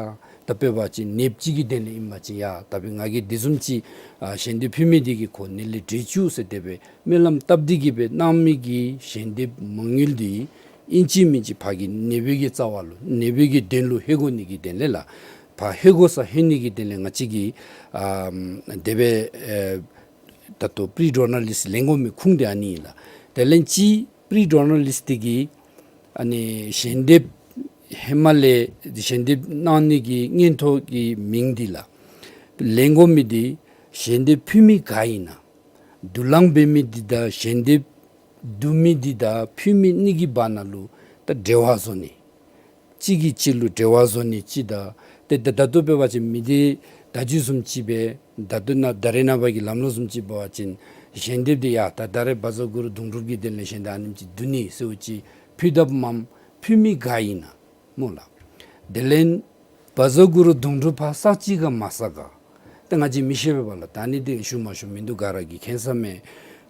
ད་དཔེ་འབད་བ་ཅིན་ནདཔ་ཅིག་གི་དོན་ལས་ཨིན་པ་ཅིན་ཡ་ད་དཔེ་ང་གིས་འདི་བཟུམ་ཅིག་ཨ་ཞལ་འདེབས་ཕུལ་མི་འདི་གིས་ཁོ་ནད་ལས་བྲེག་བཅུག་ཟེར་དེ་སྦེ་སྨོན་ལམ་བཏབ་སྟེ་གི་སྦེ་གནང་མི་གི་ཞལ་འདེབས་མ་དངུལ་འདི་ཨིན་ཅི་མིན་ཅི་ཕར་གྱི་ནདཔ་གི་རྩ་བ་ལུ་ནདཔ་གི་དོན་ལུ་ལྷོད་དགོ་ནི་གི་དོན་ལས་ལགས། ཕར་ལྷོད་དགོ་སར་ལྷོད་ནི་གི་དོན་ལས་ང་བཅས་ཀྱིས་ཨ་དེ་སྦེ་ཨེ་ད་ལྟོ་པི་རི་ཌོ་ནར་ལིསཊ་ལེན་དགོ་མི་ཁུངས་འདི་ཨ་ནི་ཨིན་ལགས། དེ་ལས་གཅིག་པི་རི་ཌོ་ནར་ལིསཊ་འདི་གིས་ཨ་ནི་ཞལ་འདེབས་ཧེ་མ་ལས་ཞལ་འདེབས་གནང་ནི་གི་མངོན་མཐོ་གི་མིང་འདི་ལགས། ལེན་དགོ་མི་འདི་ཞལ་འདེབས་ཕུལ་མི་ག་ཨིན་ན། བསྡུ་ལེན་འབད་མི་འདི་དང་ཞལ་འདེབས་བསྡུ་མི་འདི་དང་ཕུལ་མི་གཉིས་ཀྱི་བར་ན་ལུ་ད་འབྲེལ་བ་བཟོ་ནི། གཅིག་གིས་གཅིག་ལུ་འབྲེལ་བ་བཟོ་ནི་གཅིག་དང་ཏེ་ད་ད་ལྟོ་འབད་བ་ཅིན་མི་སྡེ་ད་ཅི་བཟུམ་ཅིག་སྦེ་ད་ལྟོ་ནཱ་ད་རེས་ནངས་པ་གི་ལམ་ལུགས་བཟུམ་ཅིག་འབད་བ་ཅིན་ཞལ་འདེབས་འདི་ཡ་ད་ད་རེས་བཛྲ་གུ་རུ་དུང་སྒྲུབ་ཀྱི་དོན་ལས་ཞལ་འདེབས་ཨ་ནེམ་ཅིག་བསྡུ་ནི་ཟེརཝ་ཅིག་ཕུལ་དཔ་མམ་ཕུལ་མི་ག་ཨིན་ན་སྨོ་ལགས། དེ་ལས་བཛྲ་གུ་རུ་དུང་སྒྲུབ་ཕར་བསགས་ཅི་ག་མ་བསགས་ག་ཏེ་ང་བཅས་མི་ཤེས་པས་ལགས། ད་ཨ་ནི་འདི་ཞུ་མ་ཞུ་མིན་འདུག། ག་ར་གིས་མཁྱེན་ས་མས།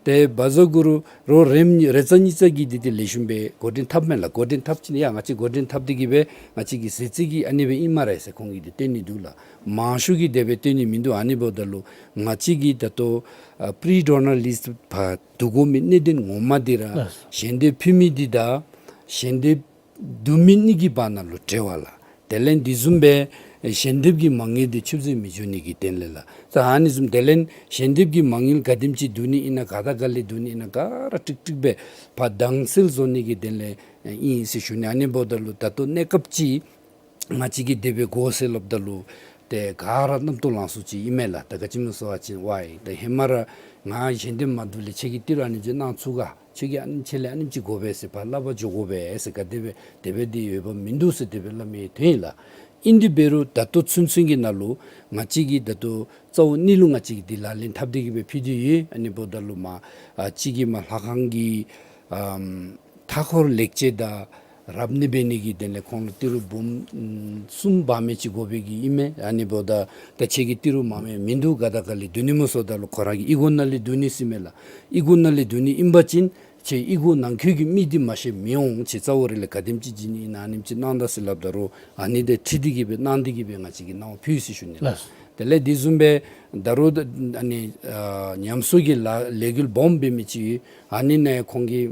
ཏེ་བཛྲ་གུ་རུ་རོགས་རེམ་རེ་ཙ་གཉིས་ཙ་གིས་འདི་འདི་ལེགས་ཤོམ་སྦེ་འགོ་འདྲེན་འཐབ་མས་ལགས། འགོ་འདྲེན་འཐབ་ཅི་ནི་ཡ་ང་བཅས་འགོ་འདྲེན་འཐབ་སྟེ་གི་སྦེ་ང་བཅས་ཀྱི་ཟེར་ཅི་གི་ཨ་ནི་སྦེ་ཨིན་སྨ་རེ་ཟེར་ཁོང་གིས་འདི་སྟོན་ནི་འདུག་ལགས། མང་ཤོས་ཀྱིས་དེ་སྦེ་སྟོན་ནི་མིན་འདུག། ཨ་ནི་འབདཝ་ད་ལུ་ང་བཅས་ཀྱིས་ད་ལྟོ་ཨ་པི་རི་ཌོ་ནར་ལིསཊ་ཕར་བསྡུ་དགོ་མི་གནད་དོན་ངོ་མ་འདི་ར་ལགས། ཞལ་འདེབས་ཕུལ་མི་འདི་དང་ཞལ་འདེབས་བསྡུ་མི་གཉིས་ཀྱི་བར་ན་ལུ་འབྲེལ་བ་ལགས། དེ་ལས་འདི་བཟུམ་སྦེ་ཞལ་འདེབས་ཀྱི་མ་དངུལ་འདི་ཆུད་ཟོས་མི་འགྱོ་ནི་གི་དོན་ལས་ལགས། ད་ཨ་ནི་བཟུམ་དེ་ལས་ཞལ་འདེབས་ཀྱི་མ་དངུལ་ག་དེམ་ཅིག་བསྡུ་ནི་ཨིན་ན་ག་དང་ག་ལས་བསྡུ་ནི་ཨིན་ན་ག་ར་ཀྲིག་ཀྲིག་སྦེ་ཕར་དྭངས་གསལ་བཟོ་ནི་གི་དོན་ལས་ཨིན་ཟེར་ཞུ་ནི། ཨ་ནི་འབདཝ་ད་ལུ་ད་ལྟོ་གནས་སྐབས་ཅིག་ང་བཅས་ཀྱིས་དེ་སྦེ་དགོ་ཟེར་སླབ་ད་ལུ་ཏེ་ག་ར་རྣམ་རྟོག་ལང་སོང་ཅི་ཨིན་མས་ལགས། ད་ག་ཅི་སྨོ་ཟེར་བ་ཅིན་ཝའི་ད་ཧེ་མ་ར་ང་ཞལ་འདེབས་མ་བསྡུ་ལས་ཁྱོད་ཀྱིས་ཏི་རུ་ཨ་ནེམ་ཅིག་གནང་ཚུགས་ག། ཁྱོད་ཀྱིས་ཨ་ནེམ་ཅིག་ལས་ཨ་ནེམ་ཅིག་དགོ་པས་ཟེར་ཕར་སླབ་པར་འགྱོ་དགོ་པས་ཟེར་ག་དེ་སྦེ་དེ་སྦེ་འདི་འོས་འབབ་མིན་འདུག་ཟེར་དེ་སྦེ་སླབ་མི་དོན་ཨིན་ལགས། ཨིན་དེ་འབད་རུང་ད་ལྟོ་ཚུན་ཚོད་ཀྱི་ནང་ལུ་ང་བཅས་ཀྱིས་ད་ལྟོ་རྩ་བོ་གཉིས་ལུ་ང་བཅས་ཀྱིས་འདི་ལག་ལེན་འཐབ་སྟེ་གི་སྦེ་ཕུལ་ཏེ་ཡོད། ཨ་ནི་འབདཝ་ད་ལུ་མ་ཨ་གཅིག་གིས་མ་ལྷ་ཁང་གི་ཨམ་མཐའ་འཁོར་ལེགས་བཅོས་དང་རབ་གནས་འབད་ནི་གི་དོན་ལས་ཁོང་ལུ་ཏི་རུ་འབུམ་ཨམ་གསུམ་འབག་མི་ཅིག་དགོ་པའི་གི་ཨིན་མས། ཨ་ནི་འབདཝ་ད་ད་ཁྱོད་ཀྱིས་ཏི་རུ་མངམ་མེད་མིན་འདུག། ག་དང་ག་ལས་བསྡུ་ནི་སྨོ་ཟེརཝ་ད་ལུ་ཁོ་ར་གིས་གཡུས་སྒོ་ནང་ལས་བསྡུ་ནི་ཟེར་མས་ལགས། གཡུས་སྒོ་ནང་ལས་བསྡུ་ནི་ཨིན་པ་ཅིན་ཁྱོད་གཡུས་སྒོ་ནང་འཁོད་ཀྱི་མི་འདི་མ་ཤེས་མི་འོང་། ཁྱོད་རྩ་བོ་རེ་ལས་ག་དེམ་ཅིག་བྱིན་ནི་ཨིན་ན་ཨ་ནེམ་ཅིག་གནང་ད་ཟེར་སླབ་ད་རུང་ཨ་ནི་འདི་ཁྲིད་དེ་གི་སྦེ་གནང་སྟེ་གི་སྦེ་ང་བཅས་ཀྱིས་གནང་བ་ཕུལ་ཟེར་ཞུ་ནི་ལགས། ལགས། དེ་ལས་འདི་བཟུམ་སྦེ་ད་རུང་ཨ་ནི་ཨ་ཉམས་གསོ་གི་ལཱ་ལས་འགུལ་སྦོམ་འབད་མི་ཅིག་ཨ་ནི་ནང་ཁོང་གིས་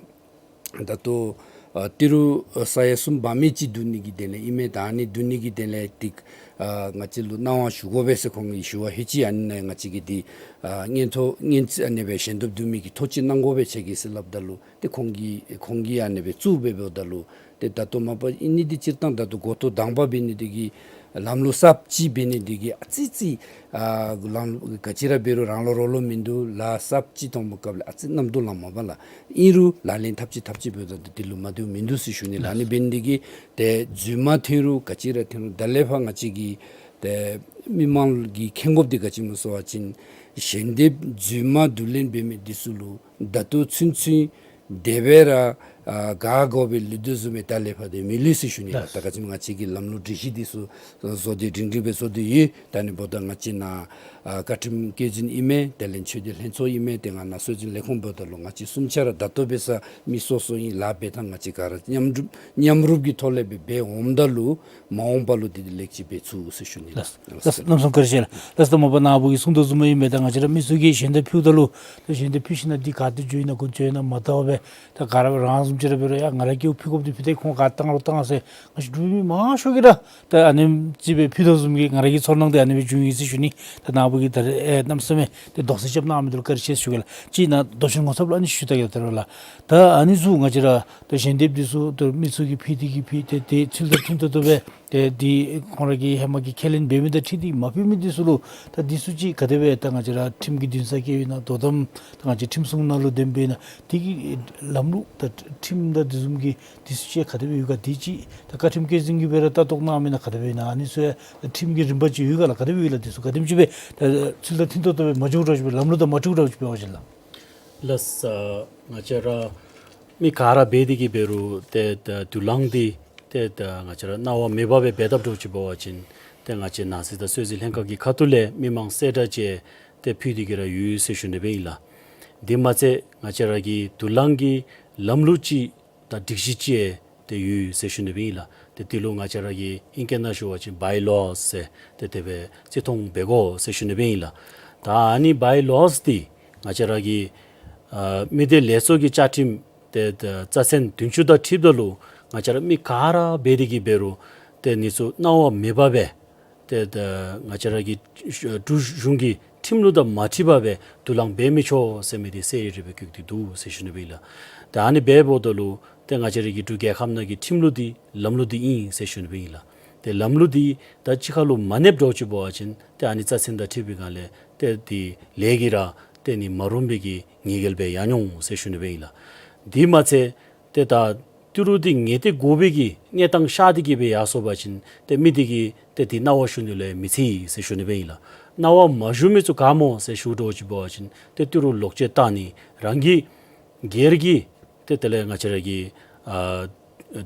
ད་ལྟོ་ཨ་ཏི་རུ་ཨ་ས་ཡ་གསུམ་འབག་མི་ཅིག་བསྡུ་ནི་གི་དོན་ལས་ཨིན་མས། ད་ཨ་ནི་བསྡུ་ནི་གི་དོན་ལས་ཏེ་ཨ་ང་བཅས་ལུ་གནང་བ་ཞུ་དགོ་པས་ཟེར་ཁོང་གིས་ཞུ་བ་ལྷོད་ཅི། ཨ་ནི་ནང་ང་བཅས་ཀྱིས་འདི་ཨ་མངོན་མཐོ་མངོན་ཨ་ནི་སྦེ་ཞལ་འདེབས་བསྡུ་མི་གི་ཐོ་ཅིག་གནང་དགོ་པས་ཁྱོད་ཀྱིས་ཟེར་སླབ་ད་ལུ་ཏེ་ཁོང་གིས་ཁོང་གིས་ཨ་ནི་སྦེ་བཙུགས་སྦེ་འབདཝ་ད་ལུ་ཏེ་ད་ལྟོ་མ་པ་ཨིན་ནི་འདི་སྤྱིར་བཏང་ད་ལྟོ་འགོ་ཐོག་དང་པ་འབད་ནི་འདི་གིས་ལམ་ལུགས་གསརཔ་ཅིག་འབད་ནི་འདི་གིས་ཨ་ཙི་ཙི་ཨ་ལམ་ལུགས་ག་ཅི་ར་འབད་རུང་རང་ལུ་རོགས་ལུ་མིན་འདུག། ལཱ་གསརཔ་ཅིག་མཐོང་པའི་སྐབས་ལས་ཨ་ཙི་རྣམ་རྟོག་ལངམ་མས་པ་ལགས། ཨིན་རུང་ལག་ལེན་འཐབ་ཅི་འཐབ་ཅི་འབདཝ་ད་འདི་ལུ་མ་བསྡུ་མིན་འདུག་ཟེར་ཞུ་ནི་ལགས། ཨ་ནི་འབད་ནི་འདི་གིས་ཏེ་རྫུན་མ་ཐོན་རུང་ག་ཅི་ར་ཐོན་རུང་ད་ལས་ཕར་ང་བཅས་ཀྱིས་ཏེ་མི་མང་གིས་མཁྱེན་དགོཔ་འདི་ག་ཅི་སྨོ་ཟེར་བ་ཅིན་ཞལ་འདེབས་རྫུན་མ་བསྡུ་ལེན་འབད་མི་འདི་ཚུ་ལུ་ད་ལྟོ་ཚུན་ཚོད་དེ་སྦེ་ར་ཨ་ག་དགོ་པའི་ལུགས་སྲོལ་བཟུམ་སྦེ་ད་ལས་ཕར་འདི་མི་ལུས་ཟེར་ཞུ་ནི་ལགས། ལགས། ད་ག་ཅི་སྨོ་ང་བཅས་ཀྱིས་ལམ་ལུགས་སྒྲིག་གཞི་འདི་ཚུ་བཟོ་སྟེ་སྒྲིང་སྒྲིང་སྦེ་བཟོ་སྟེ་ཡོད། ད་ཨ་ནི་འབདཝ་ད་ང་བཅས་ནཱ་ཨ་བཀའ་ཁྲིམས་བཀོད་འཛིན་ཨིན་མས། དེ་ལས་ཆོས་སྡེ་ལྷན་ཚོགས་ཨིན་མས། ཏེ་ང་ནཱ་སྲོལ་འཛིན་ལས་ཁུངས་འབདཝ་ད་ལུ་ང་བཅས་གསུམ་ཆ་ར་ད་ལྟོ་འབད་ས་མི་སོ་སོ་ཨིན། ལཱ་འབད་ཐངས་ང་བཅས་ག་ར་མཉམ་རུབ་མཉམ་རུབ་ཀྱི་ཐོག་ལས་སྦེ་འབད་འོངམ་ད་ལུ་མ་འོངས་པ་ལུ་འདི་འདི་ལེགས་ཅིག་འབད་ཚུགས་ཟེར་ཞུ་ནི་ལགས། ལགས། ལགས། གནམ་མེད་ས་མེད་བཀའ་དྲིན་ཆེ་ལགས། ལགས། ད་མ་པ་ནཱ་བུ་གིས་གསུང་དོ་བཟུམ་ཨིན་པས། ད་ང་བཅས་ར་མི་ཚུ་གིས་ཞལ་འདེབས་ཕུལཝ་ད་ལུ་ད་ཞལ་འདེབས་ཕུལ་ཞིན་ན་འདི་ག་ཏེ་འགྱོ་ཡི་ན་ག་ཏེ་འགྱོ་ཡི་ན་མ་བལྟ་བར་སྦེ་ད་ག་ར་རང་བཟུམ་ཅིག་ར་འབད་རུང་ཡ་ང་ར་གིས་ཕུལ་དགོཔ་འདི་ཕུལ་ཏེ་ཁོང་ག་བཏང་རུང་བཏང་ཟེར་ང་བཅས་འབྲུག་མི་མང་ཤོས་ཀྱིས་ར་ད་ཨ་ནེམ་ཅིག་སྦེ་ཕུལ་དོ་བཟུམ་གྱི་ང་ར་གི་ཚོར་སྣང་འདི་ཨ་ནི་སྦེ་བྱུང་ཡི་ཟེར་ཞུ་ནི། ད་ནཱ་བུ་གིས་ད་རེས་ཨེ་གནམ་མེད་ས་མེད་ཏེ་དོགས་སེལ་རྐྱབ་གནང་མི་འདི་ལུ་བཀའ་དྲིན་ཆེ་ཟེར་ཞུ་གེ་ལགས། ཅིག་ནཱ་མདོ་ཆེན་ངོ་ཚབ་ལུ་ཨ་ནི་ཞུ་ད་གེ་ལགས། ད་རེས་ལགས། ད་ཨ་ནི་ཚུ་ང་བཅས་ར་ད་ཞལ་འདེབས་འདི་ཚུ་ད་མི་ཚུ་གིས་ཕུལ་ཏེ་གི་ཕུལ་ཏེ་ཏེ་ཚུལ་དང་མཐུན་ཏོག་ཏོ་སྦེ་ ཏེ་འདི་ཁོང་ར་གིས་ཧེ་མ་གི་ཁས་ལེན་འབད་མི་དང་འཁྲིལ་ཏེ་མ་ཕུལ་མི་འདི་ཚུ་ལུ་ད་འདི་ཚུ་ཅིག་ག་དེ་སྦེ་ད་ང་བཅས་ར་ཁྲིམས་ཀྱི་འདུན་ས་བཀལཝ་ཨིན་ན། དོ་དམ་ད་ང་བཅས་ཁྲིམས་སྲུང་ནང་ལུ་འདེམས་པས་ན་འདི་གི་ལམ་ལུགས་ད་ཁྲིམས་དང་དེ་བཟུམ་གྱི་འདི་ཚུ་ཅིག་ག་དེ་སྦེ་ཡོད་ག། འདི་ཅིག་ད་བཀའ་ཁྲིམས་བཀོད་འཛིན་གྱིས་སྦེ་ར་ལྟ་རྟོག་གནངམ་ཨིན་ན། ག་དེ་སྦེ་ཨིན་ན། ཨ་ནི་ཚུ་ཡང་ཁྲིམས་ཀྱི་རིམ་པ་ཅིག་ཡོད་ག་ལགས། ག་དེ་སྦེ་ཡོད་ལགས། འདི་ཚུ་ག་དེམ་ཅིག་སྦེ་ད་ཚུལ་དང་མཐུན་ཏོག་ཏོ་སྦེ་མ་འགྱོཝ་འདྲཝ་ཅིག་སྦེ་ལམ་ལུགས་དང་མ་འཁྲིལཝ་འདྲཝ་ཅིག་སྦེ་འབད་བ་ཅིན་ལགས། ལགས་སོ། ང་བཅས་ར་མི་ག་ར་འབད་དེ་གིས་འབད་རུང་ཏེ་ད་དུག་རླངས་འདི་ཏེ་ད་ང་བཅས་ར་གནང་བ་མེད་པར་སྦེ་འབད་དཔ་འདྲཝ་ཅིག་འབད་བ་ཅིན་ཏེ་ང་བཅས་ནང་སྲིད་དང་སྲོལ་འཛིན་ལྷན་ཁག་གི་ཁ་ཐུག་ལས་མི་མང་གསལ་བསྒྲགས་ཅིག་ཏེ་ཕུལ་ཏེ་གིས་ར་ཡོད་ཟེར་ཞུ་ནི་སྦེ་ཨིན་ལགས། དེ་མ་ཚད་ང་བཅས་ར་གི་དུག་རླངས་ཀྱི་ལམ་ལུགས་ཅིག་དང་སྒྲིག་གཞི་ཅིག་ཏེ་ཡོད་ཟེར་ཞུ་ནི་སྦེ་ཨིན་ལགས། ཏེ་འདི་ལུ་ང་བཅས་ར་གི་ཨིང་སྐད་ནང་ཞུ་བ་ཅིན་བའི་ལོ་ཟེར་ཏེ་དེ་སྦེ་བརྩི་མཐོང་འབད་དགོ་ཟེར་ཞུ་ནི་སྦེ་ཨིན་ལགས། ད་ཨ་ནི་བའི་ལོ་འདི་ང་བཅས་ར་གི་ཨ་མི་སྡེ་ལས་ཚོགས་ཀྱི་བཅའ་ཁྲིམས་ཏེ་ད་རྩ་ཚན་བདུན་ཅུ་དང་འཁྲིལཝ་ད་ལུ་ང་བཅས་ར་མི་ག་ར་འབད་དེ་གིས་འབད་རུང་ཏེ་འདི་ཚུ་གནང་བ་མེད་པར་སྦེ་ཏེ་ད་ང་བཅས་ར་གི་འབྲུག་གཞུང་གི་ཁྲིམས་ལུགས་དང་མ་འཁྲིལ་བར་སྦེ་དུག་རླངས་འབད་མི་ཆོག་ཟེར་མི་འདི་གསལ་རི་རི་སྦེ་བཀོད་དེ་འདུག་ཟེར་ཞུ་ནི་སྦེ་ཨིན་ལགས། ཏེ་ཨ་ནི་འབདཝ་ད་ལུ་ཏེ་ང་བཅས་ར་གི་འབྲུག་རྒྱལ་ཁབ་ནང་གི་ཁྲིམས་ལུགས་འདི་ལམ་ལུགས་འདི་ཨིན་ཟེར་ཞུ་ནི་སྦེ་ཨིན་ལགས། ཏེ་ལམ་ལུགས་འདི་ད་གཅིག་ཁར་ལུ་མ་གནསཔ་འདྲཝ་ཅིག་འབད་བ་ཅིན་ཏེ་ཨ་ནི་རྩ་ཚན་དང་འཁྲིལ་བའི་སྒང་ལས་ཏེ་འདི་ལས་ཀྱིས་ར་ཏེ་ནི་མ་རུང་བའི་གི་ཉེས་འགེལ་སྦེ་ཡར་འོང་ཟེར་ཞུ་ནི་སྦེ་ཨིན་ལགས། དེ་མ་ཚད་ཏེ་ད་ཏི་རུ་འདི་ངེས་ཏིག་དགོ་པའི་གི་གནས་སྟངས་ཤར་ཏེ་གིས་སྦེ་ཡར་སོང་པ་ཅིན་ཏེ་མི་འདི་གིས་ཏེ་འདི་གནང་བ་ཞུ་ནི་ལུ་མི་འཚེར་ཟེར་ཞུ་ནི་སྦེ་ཨིན་ལགས། གནང་བ་མ་ཞུ་མི་ཚུ་ག་སྨོ་ཟེར་ཞུ་འདྲཝ་ཅིག་འབད་བ་ཅིན་ཏེ་ཏི་རུ་ལོག་སྤྱོད་བཏང་ནི་རང་གི་སྒེར་གྱི་ཏེ་དེ་ལས་ང་བཅས་ར་གི་ཨ་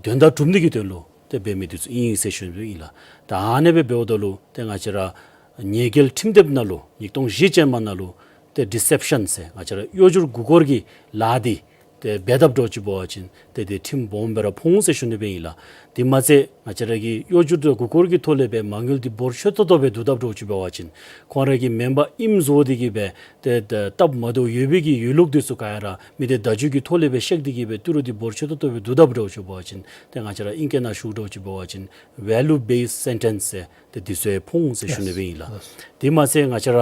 དོན་དག་སྒྲུབ་ནི་གི་དོན་ལུ་ཏེ་འབད་མི་འདི་ཚུ་ཨིན་ཟེར་ཞུ་ནི་སྦེ་ཨིན་ལགས། ད་ཨ་ནི་སྦེ་འབདཝ་ད་ལུ་ཏེ་ང་བཅས་ར་ཉེས་འགེལ་ཁྲིམས་དེབ་ནང་ལུ་ཉིས་སྟོང་བཞི་ཅན་མ་ནང་ལུ་ཏེ་ཌི་སེབ་ཤཱན་ཟེར་ང་བཅས་ར་གཡོ་སྒྱུར་མགུ་སྐོར་གྱི་ལཱ་འདི་ཏེ་འབད་དཔ་འདྲཝ་ཅིག་འབད་བ་ཅིན་ཏེ་འདི་ཁྲིམས་སྦོམ་སྦེ་ར་ཕོག་འོང་ཟེར་ཞུ་ནི་སྦེ་ཨིན་ལགས། དེ་མ་ཚད་ང་བཅས་ར་གི་གཡོ་སྒྱུར་དང་མགུ་སྐོར་གྱི་ཐོག་ལས་སྦེ་མ་དངུལ་འདི་འབོར་ཆེ་ཏོག་ཏོ་སྦེ་བསྡུ་དཔ་འདྲཝ་ཅིག་འབད་བ་ཅིན་ཁོང་ར་གི་མེན་པར་ཨིནམ་བཟོ་སྟེ་གིས་སྦེ་ཏེ་ད་སྟབས་མ་བདེཝ་ཡོད་པའི་གི་ཡོད་ལུགས་འདི་ཚུ་ག་ར་མི་སྡེ་བརྡ་བརྒྱུད་ཀྱི་ཐོག་ལས་སྦེ་བཤིག་སྟེ་གིས་སྦེ་ཏི་རུ་འདི་འབོར་ཆེ་ཏོག་ཏོ་སྦེ་བསྡུ་དཔ་འདྲཝ་ཅིག་འབད་བ་ཅིན་ཏེ་ང་བཅས་ར་ཨིང་སྐད་ནང་ཞུ་འདྲཝ་ཅིག་འབད་བ་ཅིན་ཝེ་ལུ་བེསཌ་སེན་ཊེནསི་ཟེར་ཏེ་འདི་ཚུ་ཡང་ཕོག་འོང་ཟེར་ཞུ་ནི་སྦེ་ཨིན་ལགས། དེ་མ་ཚད་ང་བཅས་ར་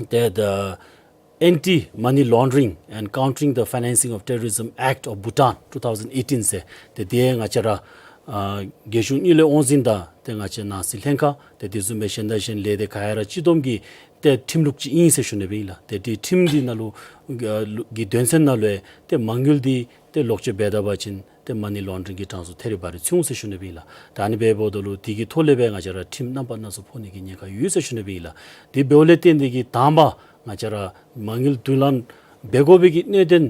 ཏེ་ད་Anti Money Laundering and Countering the Financing of Terrorism Act of Bhutan two thousand eighteen ཟེར་ཏེ་འདི་ཡང་ང་བཅས་ར་ཨ་རྒྱལ་གཞུང་གཉིས་ལས་དབང་འཛིན་དང་ཏེ་ང་བཅས་ནང་སྲིད་ལྷན་ཁག་ཏེ་དེ་བཟུམ་སྦེ་གཞན་དང་གཞན་ལས་སྡེ་ག་ར་གཅིག་བསྡོམས་ཀྱི་ཏེ་ཁྲིམས་ལུགས་ཅིག་ཨིན་ཟེར་ཞུ་ནི་སྦེ་ཨིན་ལགས། ཏེ་འདི་ཁྲིམས་འདི་ནང་ལུ་གི་དོན་ཚན་ནང་ལུ་ཡང་ཏེ་མ་དངུལ་འདི་ཏེ་ལོག་སྤྱོད་འབད་ད་པ་ཅིན་ཏེ་མ་ནི་ལོན་ཌ་རིང་གི་གྲངས་སུ་ཐེ་རི་བ་རི་ཚུད་འོང་ཟེར་ཞུ་ནི་སྦེ་ཨིན་ལགས། ད་ཨ་ནི་འབདཝ་ད་ལུ་འདི་གི་ཐོག་ལས་སྦེ་ང་བཅས་ར་ཁྲིམས་རྣམ་པ་སྣ་ཚོགས་ཕོག་ནི་གི་ཉེན་ཁ་ཡོད་ཟེར་ཞུ་ནི་སྦེ་ཨིན་ལགས། དེ་འབདཝ་ལས་བརྟེན་ཏེ་གིས་དང་པ་ང་བཅས་ར་མ་དངུལ་དུག་རླངས་འབད་དགོ་པའི་གི་གནད་དོན་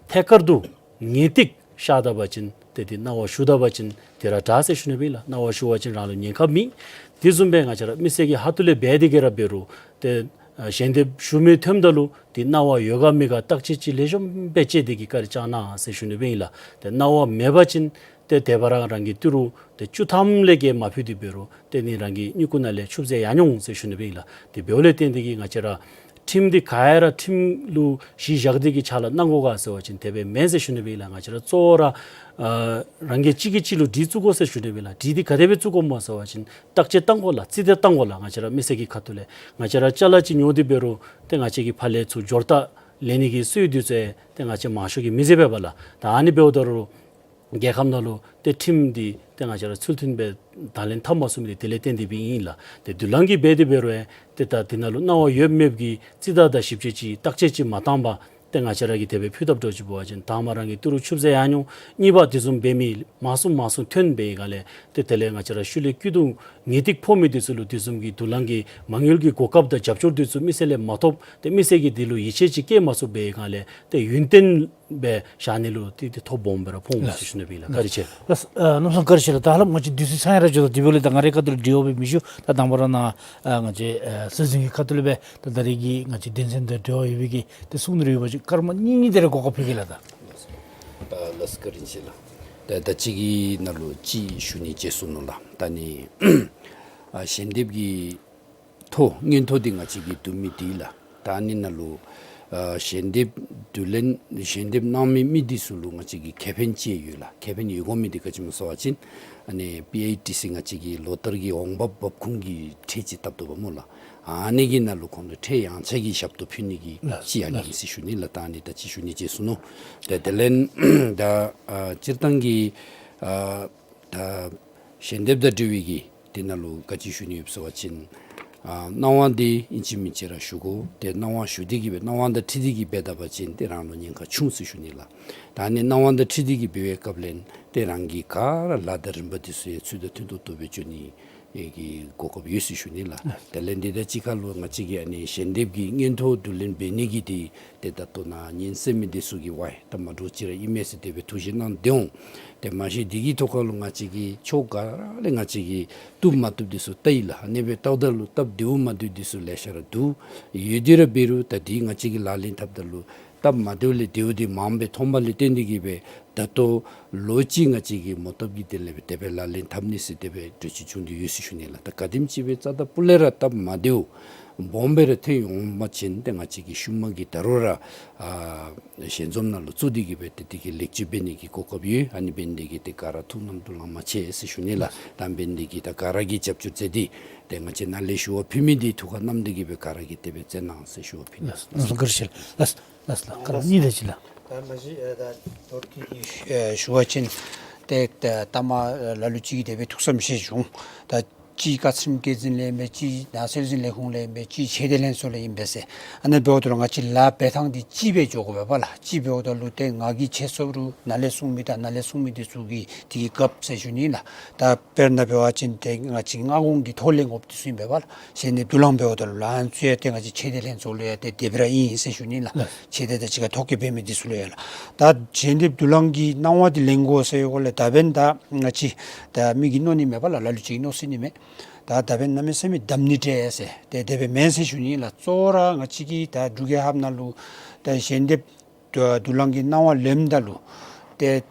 ཐད་ཀར་དུ་ངེས་ཏིག་ཤར་ད་པ་ཅིན་ཏེ་འདི་གནང་བ་ཞུ་ད་པ་ཅིན་དེ་ར་དྲག་ཟེར་ཞུ་ནི་སྦེ་ཨིན་ལགས། གནང་བ་ཞུ་བ་ཅིན་རང་ལུ་ཉེན་ཁ་མེད། དེ་བཟུམ་སྦེ་ང་བཅས་ར་མི་སེར་གྱི་ཁ་ཐུག་ལས་འབད་དེ་གིས་ར་འབད་རུང་ཏེ་ཨ་ཞལ་འདེབས་ཞུ་མི་ཐོནམ་ད་ལུ་འདི་གནང་བ་ཡོད་ག་མེད་ག་བརྟག་དཔྱད་ཅིག་ལེགས་ཤོམ་སྦེ་དཔྱད་དེ་གིས་བཀའ་དྲིན་བསྐྱང་གནང་ཟེར་ཞུ་ནི་སྦེ་ཨིན་ལགས། ཏེ་གནང་བ་མེད་པ་ཅིན་ཏེ་དེ་སྦེ་ར་རང་གི་ཏི་རུ་ཏེ་བཅུ་ཐམ་ལས་བརྒལ་མ་ཕུལ་ཏེ་འབད་རུང་ཏེ་ནི་རང་གི་སྨྱུ་གུ་ནང་ལས་ཆུད་ཟོས་ཡར་འོང་ཟེར་ཞུ་ནི་སྦེ་ཨིན་ལགས། དེ་འབདཝ་ལས་བརྟེན་ཏེ་གིས་ང་བཅས་ར་ཁྲིམས་འདི་ག་ཡ་ར་ཁྲིམས་ལུ་གཞི་བཞག་སྟེ་གིས་ཕྱག་ལཱ་གནང་དགོ་ག་ཟེར་བ་ཅིན་དེ་སྦེ་མེན་ཟེར་ཞུ་ནི་སྦེ་ཨིན་ལགས། ང་བཅས་ར་གཙོ་བོ་ར་ཨ་རང་གིས་གཅིག་གིས་གཅིག་ལུ་གྲི་བཙུགས་དགོ་ཟེར་ཞུ་ནི་སྦེ་ཨིན་ལགས། གྲི་འདི་ག་དེ་སྦེ་བཙུགས་དགོཔ་སྨོ་ཟེར་བ་ཅིན་བརྟག་དཔྱད་གཏང་དགོ་ལགས། རྩིས་འདེབས་གཏང་དགོ་ལགས། ང་བཅས་ར་མི་སེར་གྱི་ཁ་ཐུག་ལས་ང་བཅས་ར་ཅ་ལ་ཅིག་ཉོ་སྟེ་འབད་རུང་ཏེ་ང་བཅས་ཀྱི་ཕར་ལས་ཚུར་སྦྱོར་རྟགས་ལེན་ནི་གི་སྲོལ་འདི་ཚུ་ཡང་ཏེ་ང་བཅས་མང་ཤོས་ཀྱིས་མི་མཛད་པས་པ་ལགས། ད་ཨ་ནི་འབདཝ་ད་རུང་རྒྱལ་ཁབ་ནང་ལུ་ཏེ་ཁྲིམས་འདི་ཏེ་ང་བཅས་ར་ཚུལ་མཐུན་སྦེ་དང་ལེན་འཐབ་མ་ཚུགས་མི་འདི་དེ་ལས་བརྟེན་ཏེ་སྦེ་ཨིན་ལགས། ཏེ་དུག་རླངས་ཀྱི་འབད་དེ་འབད་རུང་ཡང་ཏེ་ད་འདི་ནང་ལུ་གནང་བ་ཡོད་མེད་ཀྱི་རྩིས་རྟགས་དང་ཞིབ་དཔྱད་ཅིག་བརྟག་དཔྱད་ཅིག་མ་བཏང་པར་ཏེ་ང་བཅས་ར་གིས་དེ་སྦེ་ཕུལ་ད་འདྲཝ་ཅིག་འབད་བ་ཅིན་དང་པ་རང་གི་ཏི་རུ་ཆུད་ཟོས་ཡར་འོང་། གཉིས་པ་དེ་བཟུམ་འབད་མི་མང་སུ་མང་སུ་ཐོན་པའི་སྒང་ལས་ཏེ་དེ་ལས་ང་བཅས་ར་ཤུལ་ལས་སྐྱིད་སྡུག་ངེས་ཏིག་ཕོག་མི་འདི་ཚུ་ལུ་དེ་བཟུམ་གྱི་དུག་རླངས་ཀྱི་མ་དངུལ་གྱི་གོ་སྐབས་དང་རྒྱབ་སྐྱོར་འདི་ཚུ་མི་སེར་ལས་མ་ཐོབ། ཏེ་མི་སེར་གྱིས་འདི་ལུ་ཡིད་ཆེས་ཅིག་བསྐྱེད་མ་ཚུགས་པའི་སྒང་ལས་ཏེ་ཡུན་བརྟན་སྦེ་བཞག་ནི་ལུ་ཏེ་ཏེ་ཐོ་སྦོམ་སྦེ་ར་ཕོག་འོང་ཟེར་ཞུ་ནི་སྦེ་ཨིན་ལགས། བཀའ་དྲིན་ཆེ། ལགས་སོ། ཨ་གནམ་མེད་ས་མེད་བཀའ་དྲིན་ཆེ་ལགས། ད་ཧ་ལམ་ང་བཅས་དུས་ཚོད་ཚང་ཡར་འགྱོ་དོ། དེ་འབདཝ་ལས་ད་ང་རའི་ཁ་ཐུག་ལས་དྲི་བ་སྦེ་མི་ཞུ། ད་དང་པ་ར་ནཱ་ཨ་ང་བཅས་ཨ་སྲིད་འཛིན་གྱི་ཁ་ཐུག་ལས་སྦེ་ད་ད་རེས་ཀྱི་ང་བཅས་དོན་ཚན་དང་འབྲེལ་བ་ཡོད་པའི་གི་ཏེ་གསུང་ནི་རེ་ཡོད་པ་ཅིན་སྐར་མ་གཉིས་གཉིས་དེ་རེ་གོ་སྐབས་ཕུལ་གེ་ལགས། ད་ལགས་སོ། བཀའ་དྲིན་ཆེ་ལགས། ད་ད་ཅི་གི་ནང་ལུ་ཅིག་ཞུ་ནི་བརྗེད་སོ་ནུག་ལགས། ད་ནི་ཨ་ཞལ་འདེབས་ཀྱི་ཐོ་མངོན་ཐོ་འདི་ང་བཅས་ཀྱིས་བསྡུ་མི་འདི་ལགས། ད་ཨ་ནི་ནང་ལུ་ཨ་ཞལ་འདེབས་བསྡུ་ལེན་ཞལ་འདེབས་གནང་མི་མི་འདི་ཚུ་ལུ་ང་བཅས་ཀྱི་ཁེ་ཕན་ཅིག་ཡོད་ལགས། ཁེ་ཕན་ཡོད་དགོ་མི་འདི་ག་ཅི་སྨོ་ཟེར་བ་ཅིན་ཨ་ནི་པི་ཨའི་ཊི་སི་ང་བཅས་ཀྱི་ལོ་ལྟར་གྱི་འོང་འབབ་འབབ་ཁུངས་ཀྱི་ཁྲལ་ཅིག་བཏབ་དོ་བ་སྨོ་ལགས། ཨ་ནི་གི་ནང་ལུ་ཁོང་ལུ་ཁྲལ་ཡངས་ཆག་གི་ཞབས་ཏོག་ཕུལ་ནི་གི་ལགས་ཅིག་ཨ་ནི་ལགས་ཨིན་ཟེར་ཞུ་ནི་ལགས། ད་ཨ་ནི་ད་ཅི་ཞུ་ནི་བརྗེད་སོ་ནུག། ད་དེ་ལས་ད་ཨ་སྤྱིར་བཏང་གི་ཨ་ད་ ཞལ་འདེབས་དང་འབྲེལ་བའི་གི་དེ་ནང་ལུ་ག་ཅི་ཞུ་ནི་ཡོད་ཟེར་བ་ཅིན་ཨ་གནང་བ་འདི་ཨིན་ཅི་མིན་ཅི་ར་ཞུ་དགོ། ཏེ་གནང་བ་ཞུ་སྟེ་གི་སྦེ་གནང་བ་དང་འཁྲིལ་ཏེ་གི་འབད་ད་པ་ཅིན་ཏེ་རང་ལུ་ཉེན་ཁ་ཆུང་ཟེར་ཞུ་ནི་ལགས། ད་ཨ་ནི་གནང་བ་དང་འཁྲིལ་ཏེ་གི་འབད་བའི་སྐབས་ལས་ཏེ་རང་གི་ག་ར་ལཱ་དང་རིམ་པ་འདི་ཚུ་ཡང་ཚུལ་དང་མཐུན་ཏོག་ཏོ་སྦེ་འགྱོ་ནི་ཨེ་གི་གོ་སྐབས་ཡོད་ཟེར་ཞུ་ནི་ལགས། དེ་ལས་འདི་དང་གཅིག་ཁར་ལུ་ང་བཅས་ཀྱིས་ཨ་ནི་ཞལ་འདེབས་ཀྱི་སྙན་ཐོ་བསྡུ་ལེན་འབད་ནི་གི་འདི་ཏེ་ད་ལྟོ་ནཱ་ཉན་གསན་མི་འདི་ཚུ་གིས་ཝའི་ད་མ་འདྲཝ་ཅིག་ར་ཨིན་མས་ཟེར་དེ་སྦེ་ཐུགས་བཞེད་གནང་སྟེ་འོང་། ཏེ་མ་གཞི་འདི་གི་ཐོག་ཁར་ལུ་ང་བཅས་ཀྱིས་ཕྱོགས་ག་ར་ལས་ང་བཅས་ཀྱིས་བཏུབ་མ་བཏུབ་འདི་ཚུ་བལྟ་ཡི་ལགས། ཨ་ནི་སྦེ་བལྟཝ་ད་ལུ་སྟབས་བདེཝ་མ་བདེཝ་འདི་ཚུ་ལེ་ཤ་ར་འདུག། ཡོད་དེ་ར་འབད་རུང་ད་འདི་ང་བཅས་ཀྱིས་ལག་ལེན་འཐབ་ད་ལུ་སྟབས་མ་བདེཝ་ལས་བདེཝ་འདི་མངམ་སྦེ་མཐོངམ་ལས་བརྟེན་ཏེ་གི་སྦེ་ད་ལྟོ་ལོ་གཅིག་ང་བཅས་ཀྱིས་མོ་བཏབ་ཀྱི་དེ་ལས་སྦེ་དེ་སྦེ་ལག་ལེན་འཐབ་ནི་ཟེར་དེ་སྦེ་གྲོས་ཆོད་བྱུང་སྟེ་ཡོད་ཟེར་ཞུ་ནི་ལགས། ད་ག་དེམ་ཅིག་སྦེ་རྩ་དང་སྤུ་ལས་ར་སྟབས་མ་བདེཝ་སྦོམ་སྦེ་ར་ཐོན་འོང་པ་ཅིན་ཏེ་ང་བཅས་ཀྱིས་ཤུལ་མ་གི་ད་རུང་ར་ཨ་ཞལ་འཛོམས་ནང་ལུ་བཙུགས་ཏེ་གི་སྦེ་ཏེ་དེ་གི་ལེགས་བཅོས་འབད་ནི་གི་གོ་སྐབས་ཡོད། ཨ་ནི་འབད་ནི་དེ་གིས་ཏེ་ག་ར་ཐུགས་རྣམ་དུ་ལང་མ་ཆེ་ཟེར་ཞུ་ནི་ལགས། ད་འབད་ནི་དེ་གིས་ད་ག་ར་གིས་རྒྱབ་སྐྱོར་མཛད་དེ་ཏེ་ང་བཅས་ནཱ་ལས་ཞུ་བ་ཕུལ་མི་འདི་ཐུགས་ཁར་བསྣམས་ཏེ་གི་སྦེ་ག་ར་གིས་དེ་སྦེ་མཛད་གནང་ཟེར་ཞུ་བ་ཕུལ་ནི། ལགས་སོ། ལགས་སོ། བཀའ་དྲིན་ཆེ་ལགས། ལགས་སོ། ལགས་སོ་ལགས། བཀའ་དྲིན་ཆེ་ལགས། ད་མ་གཞི་ཨེ་ད་མདོར་བསྡུས་ཀྱི་ཨེ་ཞུ་བ་ཅིན་ཏེ་ད་ལྟ་མ་ལ་ལུ་ཅིག་གིས་དེ་སྦེ་ཐུགས་བསམ་བཞེས་བྱུང་། ད་ཅིག་བཀའ་ཁྲིམས་བཀོད་འཛིན་ལས་མེད། ཅིག་ནང་སྲོལ་འཛིན་ལས་ཁུངས་ལས་མེད། ཅིག་ཆོས་སྡེ་ལྷན་ཚོགས་ལས་ཨིན་པས་ཟེར། ཨ་ནི་འབདཝ་ད་ལུ་ང་བཅས་ལཱ་འབད་ཐངས་འདི་གཅིག་སྦེ་འགྱོ་དགོ་པས་ལགས། གཅིག་འབདཝ་ད་ལུ་ཏེ་ང་གིས་ཆེ་སོང་རུང་ནཱ་ལས་གསུང་མི་དང་ནཱ་ལས་གསུང་མི་འདི་ཚུ་གིས་དེ་གི་རྒཔོ་ཟེར་ཞུ་ནི་ལགས། ད་དཔེར་ན་འབད་བ་ཅིན་ཏེ་ང་བཅས་སྔ་དགོང་གི་ཐོག་ལས་འགོཔ་འདི་ཚུ་ཨིན་པས་ལགས། ཞལ་འདེབས་བསྡུ་ལེན་འབདཝ་ད་ལུ་ལཱ་ཚུ་ཡང་ཏེ་ང་བཅས་ཆོས་སྡེ་ལྷན་ཚོགས་ལུ་ཡང་ཏེ་དེ་སྦེ་ར་ཨིན་ཟེར་ཞུ་ནི་ལགས། ལགས། ཆོས་སྡེ་དང་གཅིག་ཁར་ཐོ་བཀོད་འབད་མི་འདི་ཚུ་ལུ་ཡང་ལགས། ད་ཞལ་འདེབས་བསྡུ་ལེན་གྱི་གནང་བ་འདི་ལེན་དགོ་ཟེར་ཡོད་གོ་ལས་ད་འབདན་ད་ང་བཅས་ད་མི་གིས་མནོ་ནི་མེད་པས་ལགས། ལ་ལུ་ཅིག་གིས་མནོ་སྲིད་ནི་མས། ད་ད་འབདན་གནམ་མེད་ས་མེད་དམ་ནི་འདྲས་ཟེར་ཏེ་དེ་སྦེ་མེན་ཟེར་ཞུ་ནི་ལགས། གཙོ་བོ་ར་ང་བཅས་ཀྱིས་ད་འབྲུག་རྒྱལ་ཁབ་ནང་ལུ་ད་ཞལ་འདེབས་བསྡུ་ལེན་གྱི་གནང་བ་ལེནམ་ད་ལུ་ཏེ་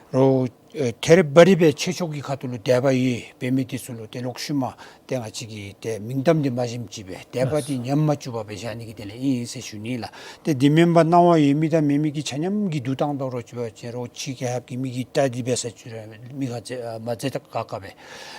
རོགས་ཨེ་ཐེ་རེ་བ་རེ་སྦེ་ཆོས་ཕྱོགས་ཀྱི་ཁ་ཐུག་ལུ་དད་པ་ཡོད་པའི་མི་འདི་ཚུ་ལུ་ཏེ་ལོག་ཤུལ་མ་ཏེ་ང་བཅས་ཀྱིས་ཏེ་མིང་གཏམ་འདི་མ་བཞིན་ཅིག་སྦེ་དད་པ་འདི་ཉམས་མ་བཅུག་པར་སྦེ་བཞག་ནི་གི་དོན་ལས་ཨིན་ཟེར་ཞུ་ནི་ལགས། ཏེ་འདི་མེན་པར་གནང་བ་ཡོད་མི་དང་མེད་མི་གི་ཆ་མཉམ་གྱིས་བསྡུ་བཏང་དོ་རུང་ཅིག་སྦེ་ཅིག་རོགས་ཕྱི་རྒྱལ་ཁབ་ཀྱི་མི་གིས་བལྟ་སྟེ་འབད་ས་ཅིག་ར་མི་ཁ་མཛེས་མ་མཛེས་ད་ཁག་ཁ་སྦེ་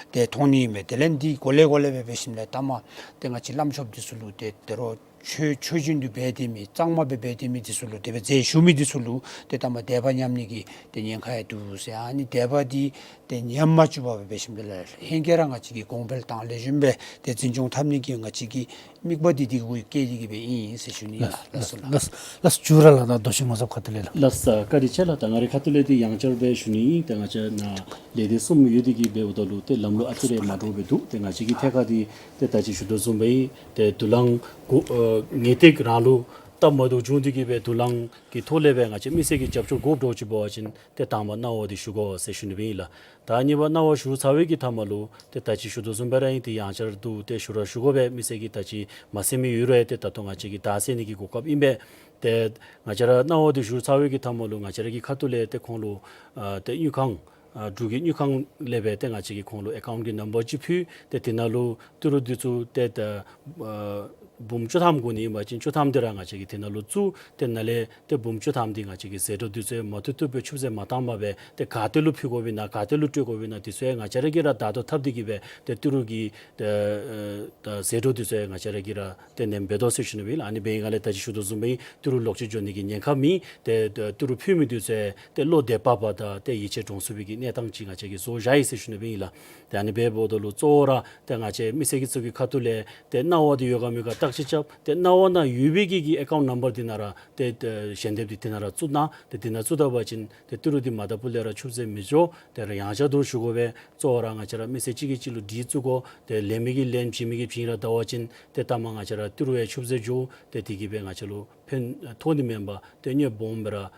ཏེ་མཐོང་ནི་ཨིན་མས། དེ་ལས་འདི་གོ་ལེ་གོ་ལེ་སྦེ་འབད་ཞིནམ་ལས་ལྟ་མ་ཏེ་ང་བཅས་བླམ་ཆོསཔ་འདི་ཚུ་ལུ་ཏེ་ཏེ་རོགས་ཆོས་ཆོས་བཞིན་དུ་འབད་དེ་མི་གཙང་མ་སྦེ་འབད་དེ་མི་འདི་ཚུ་ལུ་དེ་སྦེ་མཛད་ཞུ་མི་འདི་ཚུ་ལུ་ཏེ་ལྟ་མ་དད་པ་ཉམས་ནི་གི་ཏེ་ཉེན་ཁ་ཡང་འདུག་ཟེར། ཨ་ནི་དད་པ་འདི་ཏེ་ཉམས་མ་བཅུག་པར་སྦེ་འབད་ཞིནམ་ལས་ལྷན་རྒྱས་ར་ང་བཅས་ཀྱིས་གོང་འཕེལ་དང་ལེགས་ཤོམ་སྦེ་ཏེ་འཛིན་སྐྱོང་འཐབ་ནི་གི་ང་བཅས་ཀྱི་དམིགས་པ་འདི་འདི་གུ་བསྐྱེད་དེ་གི་སྦེ་ཨིན་ཟེར་ཞུ་ནི་ལགས། ལགས་སོ་ལགས། ལགས་སོ་ལགས་སོ། ཇུ་ར་ལགས། ད་མདོ་ཆེན་ངོ་ཚབ་ཁ་ཐུག་ལས་ལགས། ལགས་སོ། བཀའ་དྲིན་ཆེ་ལགས། ད་ང་རའི་ཁ་ཐུག་ལས་འདི་ཡང་བསྐྱར་སྦེ་ཞུ་ནི་ཨིན། ཏེ་ང་བཅས་ནཱ་ལས་སྡེ་གསུམ་ཡོད་དེ་གི་འབདཝ་ད་ལུ་ཏེ་ལམ་ལུགས་ཨ་ཙི་རེ་མ་འདྲཝ་སྦེ་འདུག། ཏེ་ང་བཅས་ཀྱི་ཐད་ཁར་འདི་ཏེ་ད་ཅི་ཞུ་དོ་བཟུམ་སྦེ་ཨིན། ཏེ་བསྡུ་ལེན་གུ་ཨ་ངེས་ཏིག་རང་ལུགས་སྟབས་མ་བདེཝ་བྱུང་སྟེ་གི་སྦེ་བསྡུ་ལེན་གྱི་ཐོག་ལས་སྦེ་ང་བཅས་མི་སེར་གྱི་རྒྱབ་སྐྱོར་དགོཔ་འདྲཝ་ཅིག་འབད་བ་ཅིན་ཏེ་དང་པ་གནང་བ་འདི་ཞུ་དགོ་ཟེར་ཞུ་ནི་སྦེ་ཨིན་ལགས། ད་གཉིས་པ་གནང་བ་ཞུ་ཚར་བའི་གི་མཐའ་མ་ལུ་ཏེ་ད་ཅི་ཞུ་དོ་བཟུམ་སྦེ་ར་ཨིན། ཏེ་ཡང་བསྐྱར་དུ་ཏེ་ཞུ་ར་ཞུ་དགོ་པས། མི་སེར་གྱིས་ད་ཅི་མ་གསན་མི་ཡོད་རུང་ཏེ་ད་ལྟོ་ང་བཅས་ཀྱིས་ད་གསན་ནི་གི་གོ་སྐབས་ཨིན་པས། ཏེ་ང་བཅས་ར་གནང་བ་འདི་ཞུ་ཚར་བའི་གི་མཐའ་མ་ལུ་ང་བཅས་ར་གི་ཁ་ཐུག་ལས་ཏེ་ཁོང་ལུ་ཨ་ཏེ་དངུལ་ཁང་ཨ་འབྲུག་གི་དངུལ་ཁང་ལས་སྦེ་ཏེ་ང་བཅས་ཀྱིས་ཁོང་ལུ་ཨེ་ཀའུནཊ་གི་ནམ་བར་ཅིག་ཕུལ། ཏེ་དེ་ནང་ལུ་ཏི་རུ་འདི་ཚུ་ཏེ་ད་ཨ་འབུམ་བཅུ་ཐམ་དགོ་ནི་ཨིན་པ་ཅིན་བཅུ་ཐམ་འདི་ར་ང་བཅས་ཀྱིས་དེ་ནང་ལུ་བཙུགས། ཏེ་ནཱ་ལས་ཏེ་འབུམ་བཅུ་ཐམ་འདི་ང་བཅས་ཀྱིས་ཟད་འགྲོ་འདི་ཚུ་མ་ཐུབ་ཐུབ་སྦེ་ཆུད་ཟད་མ་བཏང་པར་སྦེ་ཏེ་ག་ཏེ་ལུ་ཕུལ་དགོ་པས་ན་ག་ཏེ་ལུ་སྤྲོད་དགོ་པས་ན་འདི་ཚུ་ཡང་ང་བཅས་ར་གིས་ར་བརྡ་དོ་འཐབ་སྟེ་གི་སྦེ་ཏེ་ཏི་རུ་གི་ཏེ་ཨེ་ད་ཟད་འགྲོ་འདི་ཚུ་ཡང་ང་བཅས་ར་གིས་ར་ཏེ་ནེམ་འབད་དོ་ཟེར་ཞུ་ནི་སྦེ་ཨིན་ལགས། ཨ་ནི་འབད་བའི་སྒང་ལས་ད་ཅི་ཞུ་དོ་བཟུམ་སྦེ་ཏི་རུ་ལོག་ཅི་འགྱོ་ནི་གི་ཉེན་ཁ་མེད། ཏེ་ཏི་རུ་ཕུལ་མི་འདི་ཚུ་ཡང་ཏེ་བློ་བདེ་བག་ཕེབས་དང་ཏེ་ཡིད་ཆེས་འདྲོངས་ཚུགས་པའི་གི་གནས་སྟངས་ཅིག་ང་བཅས་ཀྱིས་བཟོ་བཞག་ཡི་ཟེར་ཞུ་ནི་སྦེ་ཨིན་ལགས། ཏེ་ཨ་ནི་འབདཝ་ད་ལུ་གཙོ་བོ་ར་ཏེ་ང་བཅས་མི་སེར་གྱི་ཚུ་གི་ཁ་ཐུག་ལས་ཏེ་གནང་བ་འདི་ཡོད་ག་མེད་ག་བརྟག་དཔྱད་རྐྱབ། ཏེ་གནང་བ་ནང་ཡོད་པའི་གི་གི་ཨེ་ཀའུནཊ་ནམ་བར་འདི་ནང་ར་ཏེ་ཏེ་ཞལ་འདེབས་འདི་དེ་ནང་ར་བཙུགས་གནང་། ཏེ་དེ་ནང་བཙུགས་ད་པ་ཅིན་ཏེ་ཏི་རུ་འདི་མ་ད་པུ་ལས་ར་ཆུད་ཟད་མི་འགྱོ། ཏེ་ར་ཡང་བསྐྱར་དུ་ཞུ་དགོ་པས། གཙོ་བོ་ར་ང་བཅས་ར་མི་སེར་གཅིག་གིས་གཅིག་ལུ་སྒྲིག་བཙུགས་དགོ། ཏེ་ལེན་མི་གིས་ལེན་བྱིན་མི་གིས་བྱིན་ར་ད་པ་ཅིན་ཏེ་ལྟ་མ་ང་བཅས་ར་ཏི་རུ་ཡང་ཆུད་ཟད་འགྱོ། ཏེ་དེ་གིས་སྦེ་ང་བཅས་ལུ་ཕན་ཐོགས་ནི་མེན་པར་ཏེ་གནོདཔ་སྦོམ་སྦེ་ར་ཨ་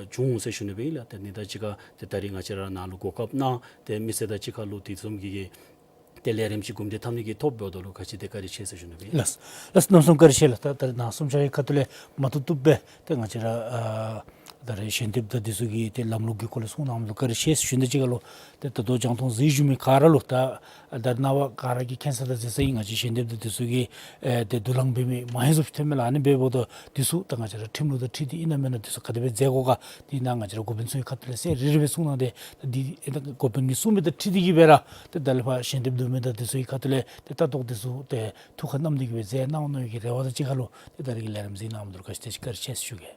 འབྱུང་ཟེར་ཞུ་ནི་སྦེ་ཨིན་ལགས། ཏེ་ཨ་ནི་དང་གཅིག་ཁར་ཏེ་ད་རིས་ང་བཅས་ར་ནཱ་ལུ་གོ་སྐབས་གནང་སྟེ་མི་སེར་དང་གཅིག་ཁར་ལུ་དེ་བཟུམ་གྱི་གི་ཏེ་ལས་རིམ་ཅིག་གོམས་འདྲིས་འཐབ་ནི་གི་ཐོབ་འབདཝ་ད་ལུ་ག་ཅི་དེ་བཀའ་དྲིན་ཆེ་ཟེར་ཞུ་ནི་སྦེ་ཨིན་ལགས། ལགས་སོ། གནམ་མེད་ས་མེད་བཀའ་དྲིན་ཆེ་ལགས། ད་ད་རིས་ནཱ་གསུམ་ཆ་རའི་ཁ་ཐུག་ལས་མ་བཏུབ་བཏུབ་སྦེ་ཏེ་ང་བཅས་ར་ཨ་ད་རིས་ཞལ་འདེབས་དང་འདི་ཚུ་གི་ཏེ་ལམ་ལུགས་ཀྱི་སྐོར་ལས་གསུང་གནངམ་ལུ་བཀའ་དྲིན་ཆེ་ཟེར་ཞུ་ནི་དང་གཅིག་ཁར་ལུ་ཏེ་ད་ལྟོ་རྒྱང་མཐོང་གཟིགས་བཞུགས་མི་ག་ར་ལུ་ད་ད་རེས་ནངས་པ་ག་ར་གིས་མཁྱེན་ས་དང་མཛད་ས་ཨིན། ང་བཅས་ཞལ་འདེབས་དང་འདི་ཚུ་གི་ཨེ་ཏེ་བསྡུ་ལེན་འབད་མི་མང་ཧེང་སུ་ཐོན་མས་ལགས། ཨ་ནི་འབདཝ་ད་འདི་ཚུ་ད་ང་བཅས་ར་ཁྲིམས་ལུགས་དང་འཁྲིལ་ཏེ་ཨིན་ན་མེན་ན་འདི་ཚུ་ག་དེ་སྦེ་མཛད་དགོ་ག་འདི་ནཱ་ང་བཅས་ར་འགོ་དཔོན་ཚུ་གི་ཁ་ཐུག་ལས་གསལ་རི་རི་སྦེ་གསུང་གནང་སྟེ་ད་འདི་ཨེ་ད་འགོ་དཔོན་གྱིས་གསུངས་མི་དང་འཁྲིལ་ཏེ་གི་སྦེ་ར་ཏེ་ད་ལས་ཕར་ཞལ་འདེབས་བསྡུ་མི་དང་འདི་ཚུ་གི་ཁ་ཐུག་ལས་ཏེ་ལྟ་རྟོག་འདི་ཚུ་ཏེ་ཐུགས་ཁར་བསྣམས་ཏེ་གི་སྦེ་མཛད་གནང་གནང་ནི་གི་རེ་བ་དང་གཅིག་ཁར་ལུ་ཏེ་ད་རིས་ཀྱི་ལས་རིམ་གཟིགས་གནངམ་ལུ་ག་ཅི་དེ་ཅིག་བཀའ་དྲིན་ཆེ་ཟེར་ཞུ་གེ།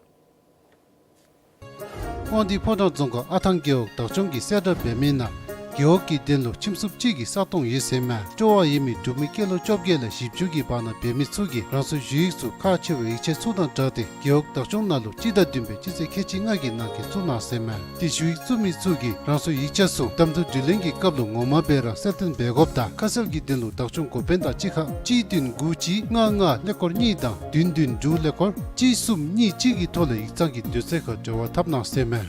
དབང་འདུས་ཕོ་བྲང་རྫོང་ཁག་ཨ་ཐང་རྒེད་འོག་བདག་སྐྱོང་གིས་གསལ་བསྒྲགས་འབད་མི་ནང་ རྒེད་འོག་གི་དོན་ལུ་ཁྱིམ་སྲུབས་གཅིག་གི་ས་སྟོང་ཡོད་ཟེར་མས། སྤྲོ་བ་ཡོད་མི་འབྲུག་མི་སྐྱེས་ལོ་བཅོ་བརྒྱད་ལས་བཞི་བཅུ་གི་བར་ན་འབད་མི་ཚུ་གིས་རང་སོའི་ཞུ་ཡིག་ཚུ་ཁག་ཆེ་བའི་ཡིག་ཆ་ཚུ་དང་སྦྲགས་ཏེ་རྒེད་འོག་བདག་སྐྱོང་ནང་ལུ་སྤྱི་ཟླ་བདུན་པའི་སྤྱི་ཚེས་ཁལ་གཅིག་ལྔ་གི་ནང་འཁོད་བཙུགས་གནང་ཟེར་མས། དེ་ཞུ་ཡིག་བཙུགས་མི་ཚུ་གིས་རང་སོའི་ཡིག་ཆ་ཚུ་གདམ་འཐུ་དྲི་ལན་གྱི་སྐབས་ལུ་ངོ་མ་སྦེ་ར་གསལ་སྟོན་འབད་དགོཔ་དང་ཁ་གསལ་གྱི་དོན་ལུ་བདག་སྐྱོང་འགོ་དཔོན་དང་གཅིག་ཁར་གཅིག་བདུན་དགུ་གཅིག་ལྔ་ལྔ་ཀླད་ཀོར་གཉིས་དང་བདུན་བདུན་དྲུག་ཀླད་ཀོར་གཅིག་གསུམ་གཉིས་གཅིག་གི་ཐོག་ལས་ཡིག་ཚང་གི་དུས་ཚོད་ཁར་འབྲེལ་བ་འཐབ་གནང་ཟེར་མས།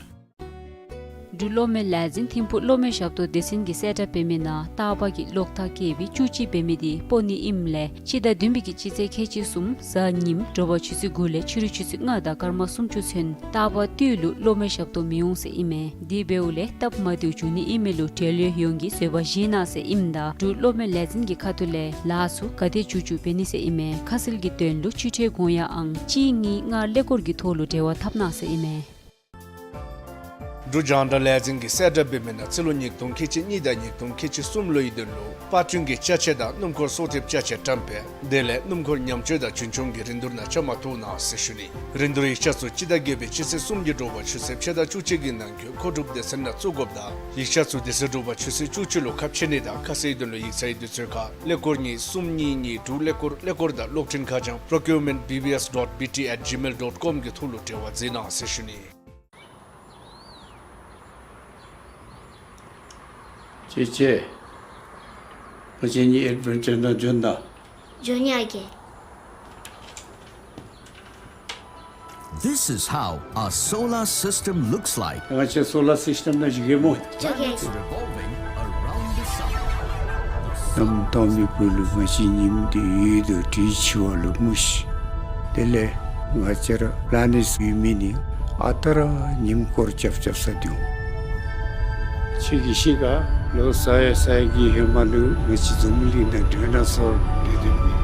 འབྲུག་གློག་མེ་ལས་འཛིན་ཐིམ་ཕུག་གློག་མེ་ཞབས་ཏོག་སྡེ་ཚན་གྱིས་གསལ་བསྒྲགས་འབད་མི་ནང་རྟག་པར་གྱི་གློག་ཐག་བཀལ་བའི་བཅུ་གཅིག་འབད་མི་དེ་སྤོ་ནི་ཨིནམ་ལས་སྤྱི་ཟླ་བདུན་པའི་གི་སྤྱི་ཚེས་ཁལ་གཅིག་གསུམ་གཟའ་ཉིམ་དྲོ་པ་ཆུ་ཚོད་དགུ་ལས་ཕྱི་རུ་ཆུ་ཚོད་ལྔ་དང་སྐར་མ་སུམ་ཅུ་ཚུན་རྟག་པར་དུས་ལུ་གློག་མེ་ཞབས་ཏོག་མི་འོང་ཟེར་ཨིན་མས། དེ་འབདཝ་ལས་སྟབས་མ་བདེཝ་འབྱུང་ནི་ཨིན་མི་ལུ་འབྲེལ་ཡོད་ཡོངས་ཀྱིས་བཟོད་པ་བཞེས་གནང་ཟེར་ཨིནམ་ད་འབྲུག་གློག་མེ་ལས་འཛིན་གྱི་ཁ་ཐུག་ལས་ལཱ་ཚུ་ག་དེ་མགྱོགས་མགྱོགས་འབད་ནི་ཟེར་ཨིན་མས། ཁ་གསལ་གྱི་དོན་ལུ་ཕྱིར་ཕྲད་དགོངས་ཡངས་ཨང་གཅིག་གཉིས་ལྔ་ཀླད་ཀོར་གྱི་ཐོག་ལུ་འབྲེལ་བ་འཐབ་གནང་ཟེར་ཨིན་མས། འབྲུག་རྒྱང་བསྒྲགས་ལས་འཛིན་གྱིས་གསལ་བསྒྲགས་འབད་མི་ནང་སྤྱི་ལོ་ཉིས་སྟོང་ཁལ་གཅིག་གཉིས་དང་ཉིས་སྟོང་ཁལ་གཅིག་གསུམ་ལོའི་དོན་ལུ་པར་སྐྲུན་གྱི་ཅ་ཆས་དང་སྣུམ་འཁོར་གསོག་ཐེབས་ཅ་ཆས་བཀྲམ་སྤེལ་དེ་ལས་སྣུམ་འཁོར་ཉམས་བཅོས་དང་རྒྱུན་སྐྱོང་གི་རིན་བསྡུར་ནང་བཅའ་མར་གཏོགས་གནང་ཟེར་ཞུ་ནི། རིན་བསྡུར་ཡིག་ཆ་ཚུ་སྤྱི་ཟླ་བརྒྱད་པའི་སྤྱི་ཚེས་གསུམ་གྱི་དྲོ་པ་ཆུ་ཚོད་ཕྱེད་དང་བཅུ་གཅིག་གི་ནང་འཁོད་མཁོ་སྒྲུབ་སྡེ་ཚན་ནང་བཙུགས་དགོཔ་དང་ཡིག་ཆ་ཚུ་དེ་ཚེ་དྲོ་པ་ཆུ་ཚོད་བཅུ་གཅིག་ལུ་ཁ་ཕྱེ་ནི་དང་ཁ་གསལ་དོན་ལུ་ཡིག་ཚང་གི་དུས་ཚོད་ཁར་ཀླད་ཀོར་གཉིས་གསུམ་གཉིས་གཉིས་དྲུག་ཀླད་ཀོར་ཀླད་ཀོར་དང་གློག་འཕྲིན་ཁ་བྱང་procurement B B S dot B T at gmail dot com གི་ཐོག་ལུ་འབྲེལ་བ་མཛད་གནང་ཟེར་ཞུ་ནི། ཅེ་ཅེ། ང་བཅས་གཉིས་ཨེཌ་བེན་ཅར་ནང་འབྱོན་ད། འབྱོན་ཡི་ཨ་རྒས། This is how a solar system looks like. ང་བཅས་སོ་ལར་སིསི་ཊེམ་ནང་བཞུགས་གེ་སྨོ། འབྱོན་ཡི་ཨ་རྒས། Revolving around the sun. གནམ་དྭངས་མའི་སྦུག་ལུ་ང་བཅས་ཉིམ་དེ་ཡོད་དོ་དེ་འཆི་བ་ལུ་མུ་ཤི། དེ་ལས་ང་བཅས་ར་པི་ལེ་ནེཊ་ཡོད་མི་ནི་ཨ་རྟག་ར་ཉིམ་སྐོར་རྐྱབ་རྐྱབ་ས་འདུག། ཁྱོད་ཀྱིས་ཤེས་ག། ལོ་ས་ཡ་ས་ཡ་གི་ཧེ་མ་ལུ་ང་བཅས་འཛམ་བུ་གླིང་ནང་ཌའི་ནོ་སོར་སྡོད་སྡོདཔ་ཨིན།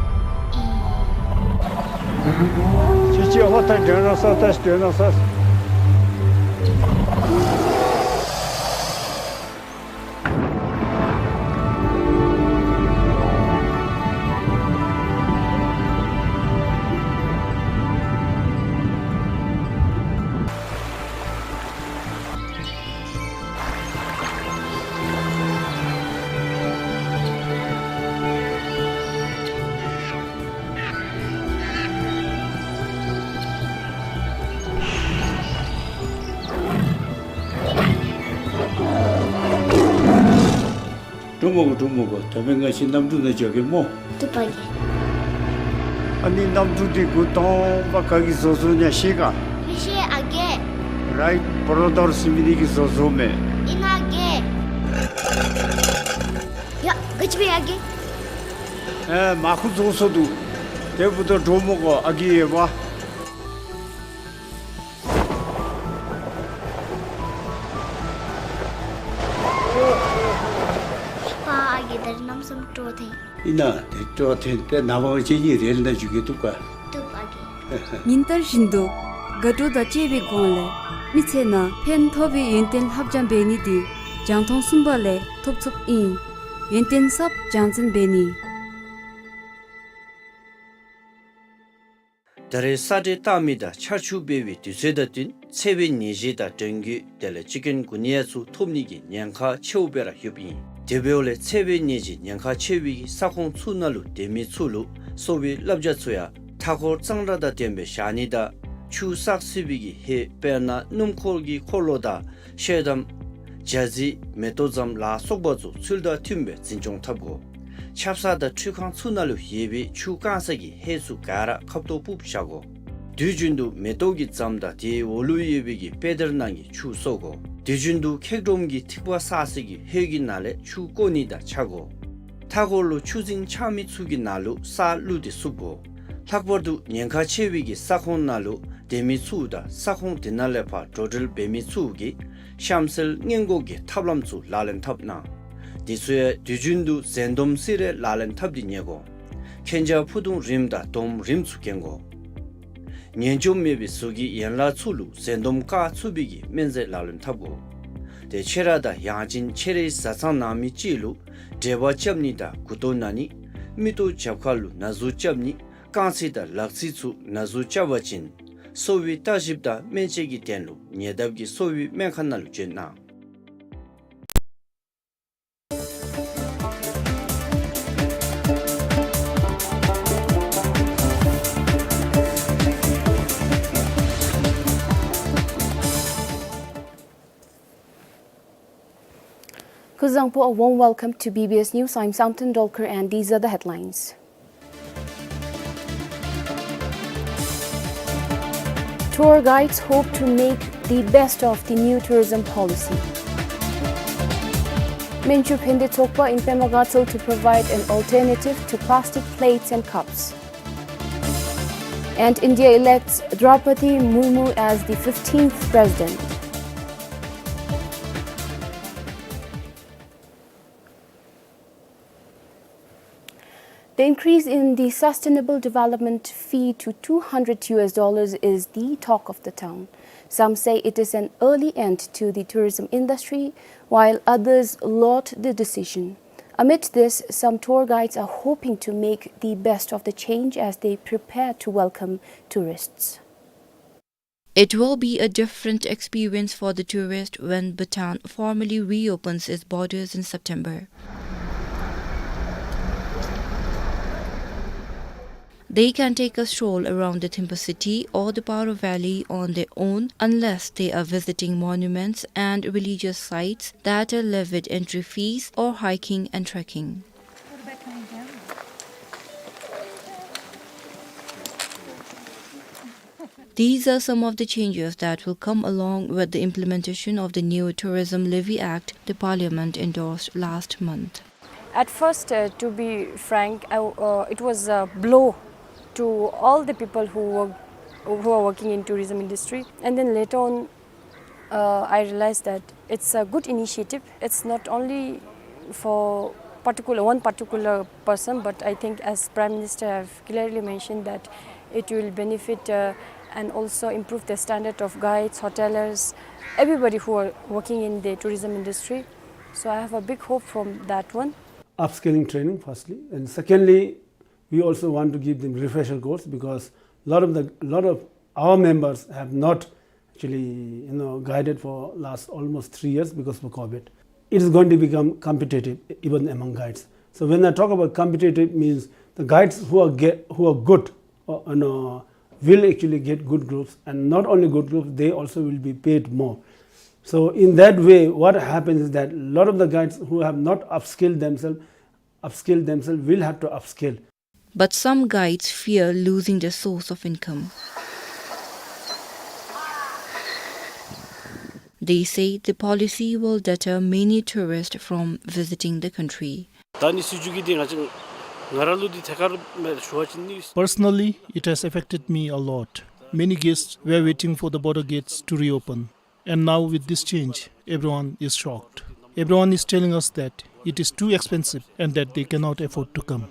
ཁྱོད་ཀྱིས་ཧོ་ད་ཌའི་ནོ་སོར་ད་ཌའི་ནོ་སོར། འགྲོ་མི་གུ་འགྲོ་མི་གུ་ད་འབདན་ང་བཅས་གནམ་གྲུ་ནང་འགྱོ་གེ་སྨོ། བཏུབ་པ་གེ། ཨ་ནི་གནམ་གྲུ་འདི་འགོ་དང་པ་ག་གིས་བཟོ་བཟོཝ་ཨིན་ན་ཤེས་ག། མི་ཤེས་ཨ་རྒས། རའིཊ་བོརོ་དར་ཟེར་མི་འདི་གིས་བཟོ་བཟོཝ་མས། ཨིན་ན་ཨ་རྒས། ཡ་ག་ཅི་འབད་ཡི་ཨ་རྒས། ཨེ་མར་ཁུ་རྫོགས་སོ་འདུག། དེ་འབདཝ་ད་འགྲོ་མི་གུ་ཨ་རྒས་ཡོད་པ། པ་ཨ་རྒས་ད་རིས་གནམ་མེད་ས་མེད་སྤྲོ་ཐོན། ཨིན་ན་དེ་སྤྲོ་ཐོན་ཏེ་ནངས་པ་ང་བཅས་གཉིས་རེལ་ནང་འགྱོ་གེ། བཏུབ་ག། བཏུབ་ཨ་རྒས། ཉིན་ལྟར་བཞིན་དུ་དགའ་སྤྲོ་དང་བཅས་པའི་སྒོ་ལས་མི་ཚེ་ནང་ཕན་ཐོགས་པའི་ཡོན་ཏན་ལྷབ་སྦྱང་འབད་ནི་འདི་རྒྱང་མཐོང་གསུམ་པ་ལས་ཐོབ་ཚུགསཔ་ཨིན། ཡོན་ཏན་ཟབ་སྦྱང་ཚན་འབད་ནི། ད་རེས་ས་འདྲེན་བཏང་མི་དང་ཆར་ཆུ་འབབ་པའི་དུས་ཚོད་དང་བསྟུན་འཚེར་བའི་ནད་གཞི་དང་ཌེང་གུ་དེ་ལས་ཅིཀ་ཀུན་གུ་ནི་ཡ་ཚུ་ཐོབ་ནི་གི་ཉེན་ཁ་ཆེཝ་སྦེ་ར་ཡོདཔ་ཨིན། དེ་འབདཝ་ལས་འཚེར་བའི་ནད་གཞི་ཉེན་ཁ་ཆེ་བའི་ས་ཁོངས་ཚུ་ནང་ལུ་སྡོད་མི་ཚུ་ལུ་གསོ་བའི་བསླབ་བྱ་ཚུ་ཡང་མཐའ་འཁོར་གཙང་སྦྲ་དང་ལྡནམ་སྦེ་བཞག་ནི་དང་ཆུ་བསགས་སྲིད་པའི་གི་ཧེད་དཔེར་ན་སྣུམ་འཁོར་གྱི་འཁོར་ལོ་དང་ཤེལ་དམ་ཇ་རྩི་མེ་ཏོག་ཛམ་ལ་སོགས་པ་ཚུ་ཚུལ་དང་མཐུནམ་སྦེ་འཛིན་སྐྱོང་འཐབ་དགོ། ཆབ་གསང་དང་ཁྲུས་ཁང་ཚུ་ནང་ལུ་ཡོད་པའི་ཆུ་བཀང་སའི་གི་ཧེད་ཚུ་ག་ར་ཁ་ཐོག་ཕུབ་བཞག་དགོ། དུས་རྒྱུན་དུ་མེ་ཏོག་གི་ཛམ་དང་དེའི་འོག་ལུ་ཡོད་པའི་གི་པེ་ཏེར་ནང་གི་ཆུ་གསོ་དགོ། དུས་རྒྱུན་དུ་འཁྱག་སྒྲོམ་གྱི་ཐིགས་པ་བསགས་སའི་གི་ཧེད་ཀྱི་ནང་ལས་ཆུ་བཀོ་ནི་དང་ཆ་དགོ། མཐའ་འཁོར་ལུ་ཆུ་རྫིང་ཆགས་མི་ཚུ་གི་ནང་ལུ་ས་བླུགས་ཏེ་བསུབ་དགོ། ལྷག་པར་དུ་ཉེན་ཁ་ཆེ་བའི་གི་ས་ཁོངས་ནང་ལུ་སྡོད་མི་ཚུ་དང་ས་ཁོངས་དེ་ནང་ལས་ཕར་འགྲོ་འགྲུལ་འབད་མི་ཚུ་གིས་གཤམ་གསལ་སྔོན་འགོག་གི་ཐབས་ལམ་ཚུ་ལག་ལེན་འཐབ་གནང་། དེ་ཚུ་ཡང་དུས་རྒྱུན་དུ་འཛེམ་སྡོམ་སི་རེ་ལག་ལེན་འཐབ་སྟེ་ཉལ་དགོ། མཁྱེན་རྒྱ་ཕུ་ཐུང་རིངམ་དང་སྡོམ་རིངམ་ཚུ་གྱོན་དགོ། ཉེན་འགྱོ་མེད་པའི་གཟུགས་ཀྱི་ཡན་ལག་ཚུ་ལུ་འཛེམ་སྡོམ་བཀག་ཚུགས་པའི་གི་སྨན་རྫས་ལག་ལེན་འཐབ་དགོ། ཏེ་ཁྱེད་ར་དང་ཡང་ཅིན་ཁྱེད་རའི་བཟའ་ཚང་ནང་མི་ཅིག་ལུ་འབྲེལ་བ་རྐྱབ་ནི་དང་མགུ་ཏོ་ན་ནི་མིག་ཏོ་རྒྱབ་ཁ་ལུ་ན་ཟུག་རྐྱབ་ནི་རྐང་ཚིགས་དང་ལག་ཚིགས་ཚུ་ན་ཟུག་རྐྱབ་པ་ཅིན་གསོ་བའི་བརྟག་ཞིབ་དང་སྨན་དཔྱད་ཀྱི་དོན་ལུ་ཉེ་འདབས་ཀྱི་གསོ་བའི་སྨན་ཁང་ནང་ལུ་འབྱོན་གནང་། Kuzuzangpo, a warm welcome to B B S News. I'm Samten Dolkar and these are the headlines. Tour guides hope to make the best of the new tourism policy. Manju Phende Tokpa in Pema Gatshel to provide an alternative to plastic plates and cups. And India elects Draupadi Murmu as the fifteenth president. The increase in the Sustainable Development Fee to two hundred U S dollars is the talk of the town. Some say it is an early end to the tourism industry, while others laud the decision. Amid this, some tour guides are hoping to make the best of the change as they prepare to welcome tourists. It will be a different experience for the tourist when Bhutan formally reopens its borders in September. They can take a stroll around the Thimphu city or the Paro Valley on their own, unless they are visiting monuments and religious sites that are levied entry fees or hiking and trekking. These are some of the changes that will come along with the implementation of the new Tourism Levy Act the Parliament endorsed last month. At first, uh, to be frank, I, uh, it was a blow to all the people who work, who are working in tourism industry. And then later on, uh, I realized that it's a good initiative. It's not only for particular, one particular person, but I think, as Prime Minister have clearly mentioned, that it will benefit, uh, and also improve the standard of guides, hotelers, everybody who are working in the tourism industry. So I have a big hope from that one. Upskilling training, firstly, and secondly, we also want to give them refresher course, because lot of the, lot of our members have not actually, you know, guided for last almost three years because of COVID. It is going to become competitive even among guides. So when I talk about competitive, means the guides who are get, who are good, uh, you know, will actually get good groups, and not only good groups, they also will be paid more. So in that way, what happens is that lot of the guides who have not upskilled themselves, upskilled themselves will have to upskill. But some guides fear losing their source of income. They say the policy will deter many tourists from visiting the country. ད་ནི་སྲིད་བྱུས་ཀྱི་འདི་ང་ཅག་ང་ར་ལུ་འདི་ཐད་ཀར་མེད་ཞུ་བ་ཅིན་ནི། Personally, it has affected me a lot. Many guests were waiting for the border gates to reopen. And now with this change, everyone is shocked. Everyone is telling us that it is too expensive and that they cannot afford to come.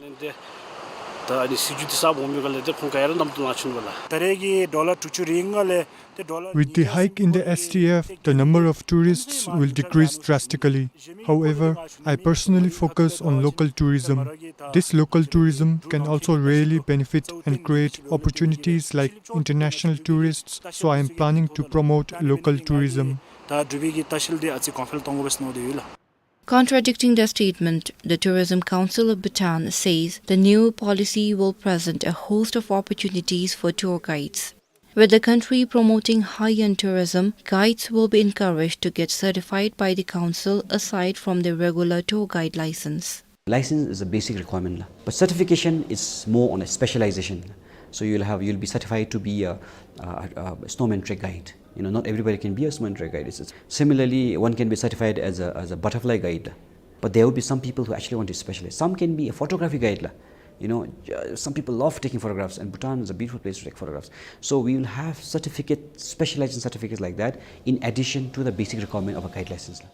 ད་ནི་སྲིད་བྱུས་འདི་གསརཔ་འོང་མི་ག་ལས་ཏེ་ཁོང་ག་ཡ་ར་ནམ་དུ་ལང་ཆུན་བ་ལ། ད་རེས་ཀྱི་ཌོ་ལར་དྲུག་ཅུ་རེ་ལྔ་ལས་ཏེ་ཌོ་ལར། With the hike in the S T F, the number of tourists will decrease drastically. However, I personally focus on local tourism. This local tourism can also really benefit and create opportunities like international tourists, so I am planning to promote local tourism. ད་འབྲུག་པའི་གི་ལྟ་བཤལ་འདི་ཨ་ཙི་གོང་འཕེལ་གཏོང་དགོ་པས་མནོ་སྟེ་ཡོད་ལགས། Contradicting the statement, the Tourism Council of Bhutan says the new policy will present a host of opportunities for tour guides. With the country promoting high-end tourism, guides will be encouraged to get certified by the council aside from their regular tour guide license. License is a basic requirement, la. But certification is more on a specialization, la. So you'll have, you'll be certified to be a, a, a, a snowman trek guide. You know, not everybody can be a snowman trek guide. It's, it's, similarly, one can be certified as a, as a butterfly guide, la. But there will be some people who actually want to specialize. Some can be a photography guide, la. You know, uh, some people love taking photographs, and Bhutan is a beautiful place to take photographs. So we will have certificate, specialization certificates like that, in addition to the basic requirement of a guide license, la.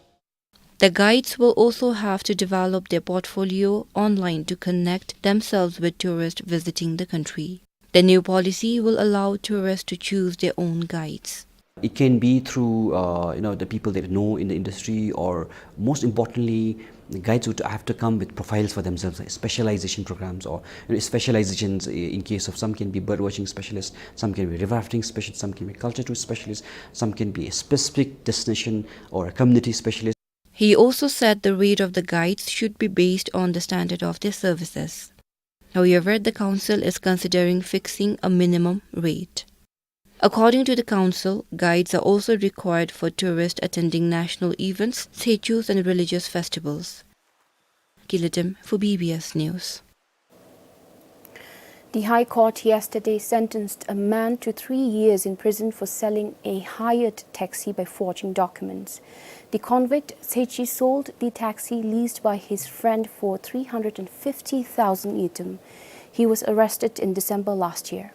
The guides will also have to develop their portfolio online to connect themselves with tourists visiting the country. The new policy will allow tourists to choose their own guides. It can be through, uh, you know, the people they know in the industry, or most importantly, the guides would have to come with profiles for themselves, like specialization programs, or, you know, specializations. I-, in case of some can be bird watching specialists, some can be river rafting specialists, some can be culture tour specialists, some can be a specific destination or a community specialist. He also said the rate of the guides should be based on the standard of their services. However, the council is considering fixing a minimum rate. According to the council, guides are also required for tourists attending national events, tsechus and religious festivals. Kilatem for B B S News. The High Court yesterday sentenced a man to three years in prison for selling a hired taxi by forging documents. The convict said she sold the taxi leased by his friend for three hundred and fifty thousand ngultrum. He was arrested in December last year.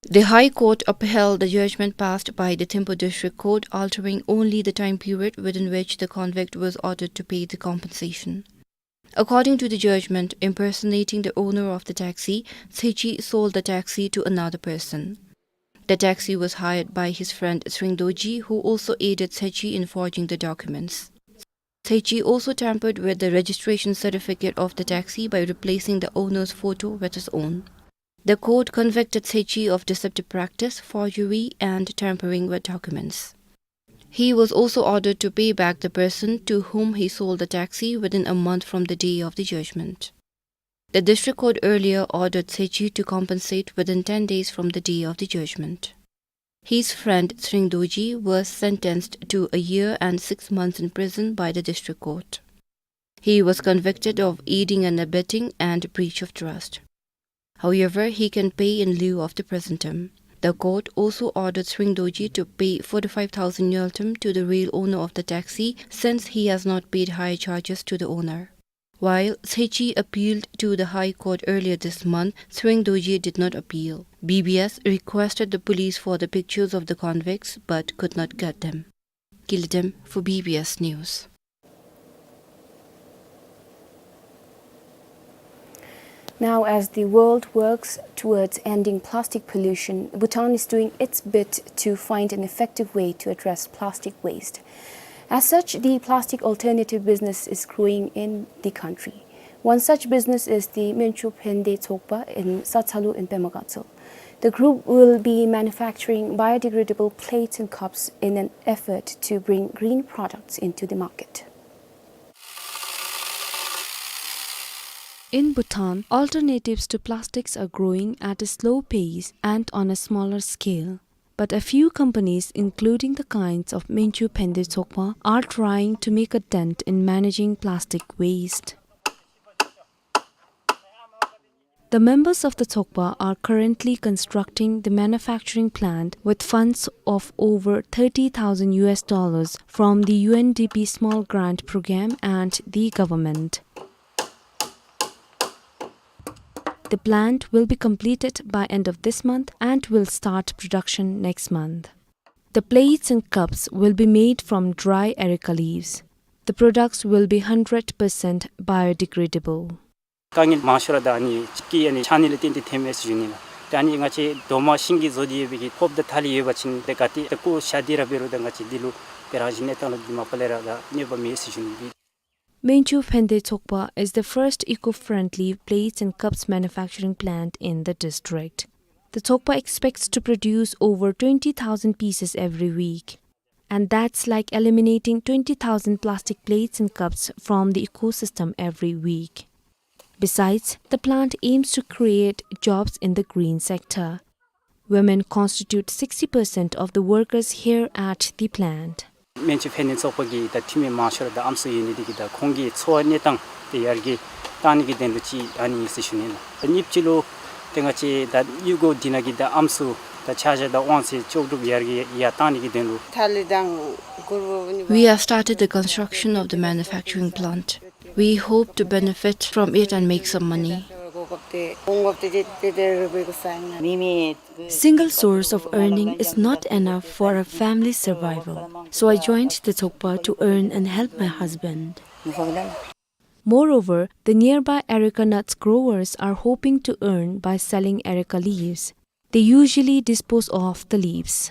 The High Court upheld the judgment passed by the Thimphu District Court, altering only the time period within which the convict was ordered to pay the compensation. According to the judgment, impersonating the owner of the taxi, Tsechi sold the taxi to another person. The taxi was hired by his friend Tsering Dorji, who also aided Tsechi in forging the documents. Tsechi also tampered with the registration certificate of the taxi by replacing the owner's photo with his own. The court convicted Tsechi of deceptive practice, forgery, and tampering with documents. He was also ordered to pay back the person to whom he sold the taxi within a month from the day of the judgment. The district court earlier ordered Tsechi to compensate within ten days from the day of the judgment. His friend Tsering Dorji was sentenced to a year and six months in prison by the district court. He was convicted of aiding and abetting and breach of trust. However, he can pay in lieu of the prison term. The court also ordered Tsering Dorji to pay forty-five thousand ngultrum to the real owner of the taxi, since he has not paid hire charges to the owner. While Tsechi appealed to the High Court earlier this month, Tsering Dorji did not appeal. B B S requested the police for the pictures of the convicts but could not get them. Kilatem for B B S News. Now, as the world works towards ending plastic pollution, Bhutan is doing its bit to find an effective way to address plastic waste. As such, the plastic alternative business is growing in the country. One such business is the Menchu Phende Tsokpa in Satsalu in Pema Gatshel. The group will be manufacturing biodegradable plates and cups in an effort to bring green products into the market. In Bhutan, alternatives to plastics are growing at a slow pace and on a smaller scale. But a few companies, including the kinds of Menchu Phende Tsokpa, are trying to make a dent in managing plastic waste. The members of the Tsokpa are currently constructing the manufacturing plant with funds of over thirty thousand U S dollars from the U N D P Small Grant Program and the government. The plant will be completed by end of this month and will start production next month. The plates and cups will be made from dry areca leaves. The products will be hundred percent biodegradable. དཀའ་ངལ་མང་ཤོས་ར་ད་ཨ་ནི་ཅིག་གི་ཨ་ནི་ཆ་གནས་ལས་བརྟེན་ཏེ་ཐོནམ་མས་ཟེར་ཞུ་ནི་ལགས། ད་ཨ་ནི་ང་བཅས་རྡོག་མ་ཤིང་གིས་བཟོ་སྟེ་ཡོད་པའི་གི་ཕོརཔ་དང་ཐ་ལི་ཡོད་པ་ཅིན་ཏེ་ག་ཏེ་ཏེ་ཁོ་ཤ་དེ་ར་འབད་རུང་ད་ང་བཅས་འདི་ལུ་དཔེ་རང་བཞིན་གནས་སྟངས་ལུ་འདི་མ་པ་ལས་ར་ད་གནོད་པ་མེད་ཟེར་ཞུ་ནི་ལགས། Menchu Phende Tsokpa is the first eco-friendly plates and cups manufacturing plant in the district. The Tsokpa expects to produce over twenty thousand pieces every week. And that's like eliminating twenty thousand plastic plates and cups from the ecosystem every week. Besides, the plant aims to create jobs in the green sector. Women constitute sixty percent of the workers here at the plant. Menchu Phende་ཚོགས་པ་གི་ད་འཐུས་མི་མང་ཤོས་ར་ད་ཨམ་སྲུ་ཡོད་ནི་འདི་གིས་ད་ཁོང་གི་འཚོ་བ་གནས་སྟངས་དེ་ཡར་རྒྱས་བཏང་ནི་གི་དོན་ལུ་ཅིག་ཨ་ནི་ཨིན་ཟེར་ཞུ་ནི་ལགས། ད་གཉིས་པ་ཅིག་ལུ་ཏེ་ང་བཅས་ད་གཡུས་སྒོ་འདི་ནང་གི་ད་ཨམ་སྲུ་ད་ཆ་བཞག་དང་དབང་ཚད་ལྕོགས་གྲུབ་ཡར་རྒྱས་ཡར་བཏང་ནི་གི་དོན་ལུ། We have started the construction of the manufacturing plant. We hope to benefit from it and make some money. Single source of earning is not enough for a family survival, so I joined the Tsokpa to earn and help my husband. Moreover, the nearby areca nuts growers are hoping to earn by selling areca leaves. They usually dispose of the leaves.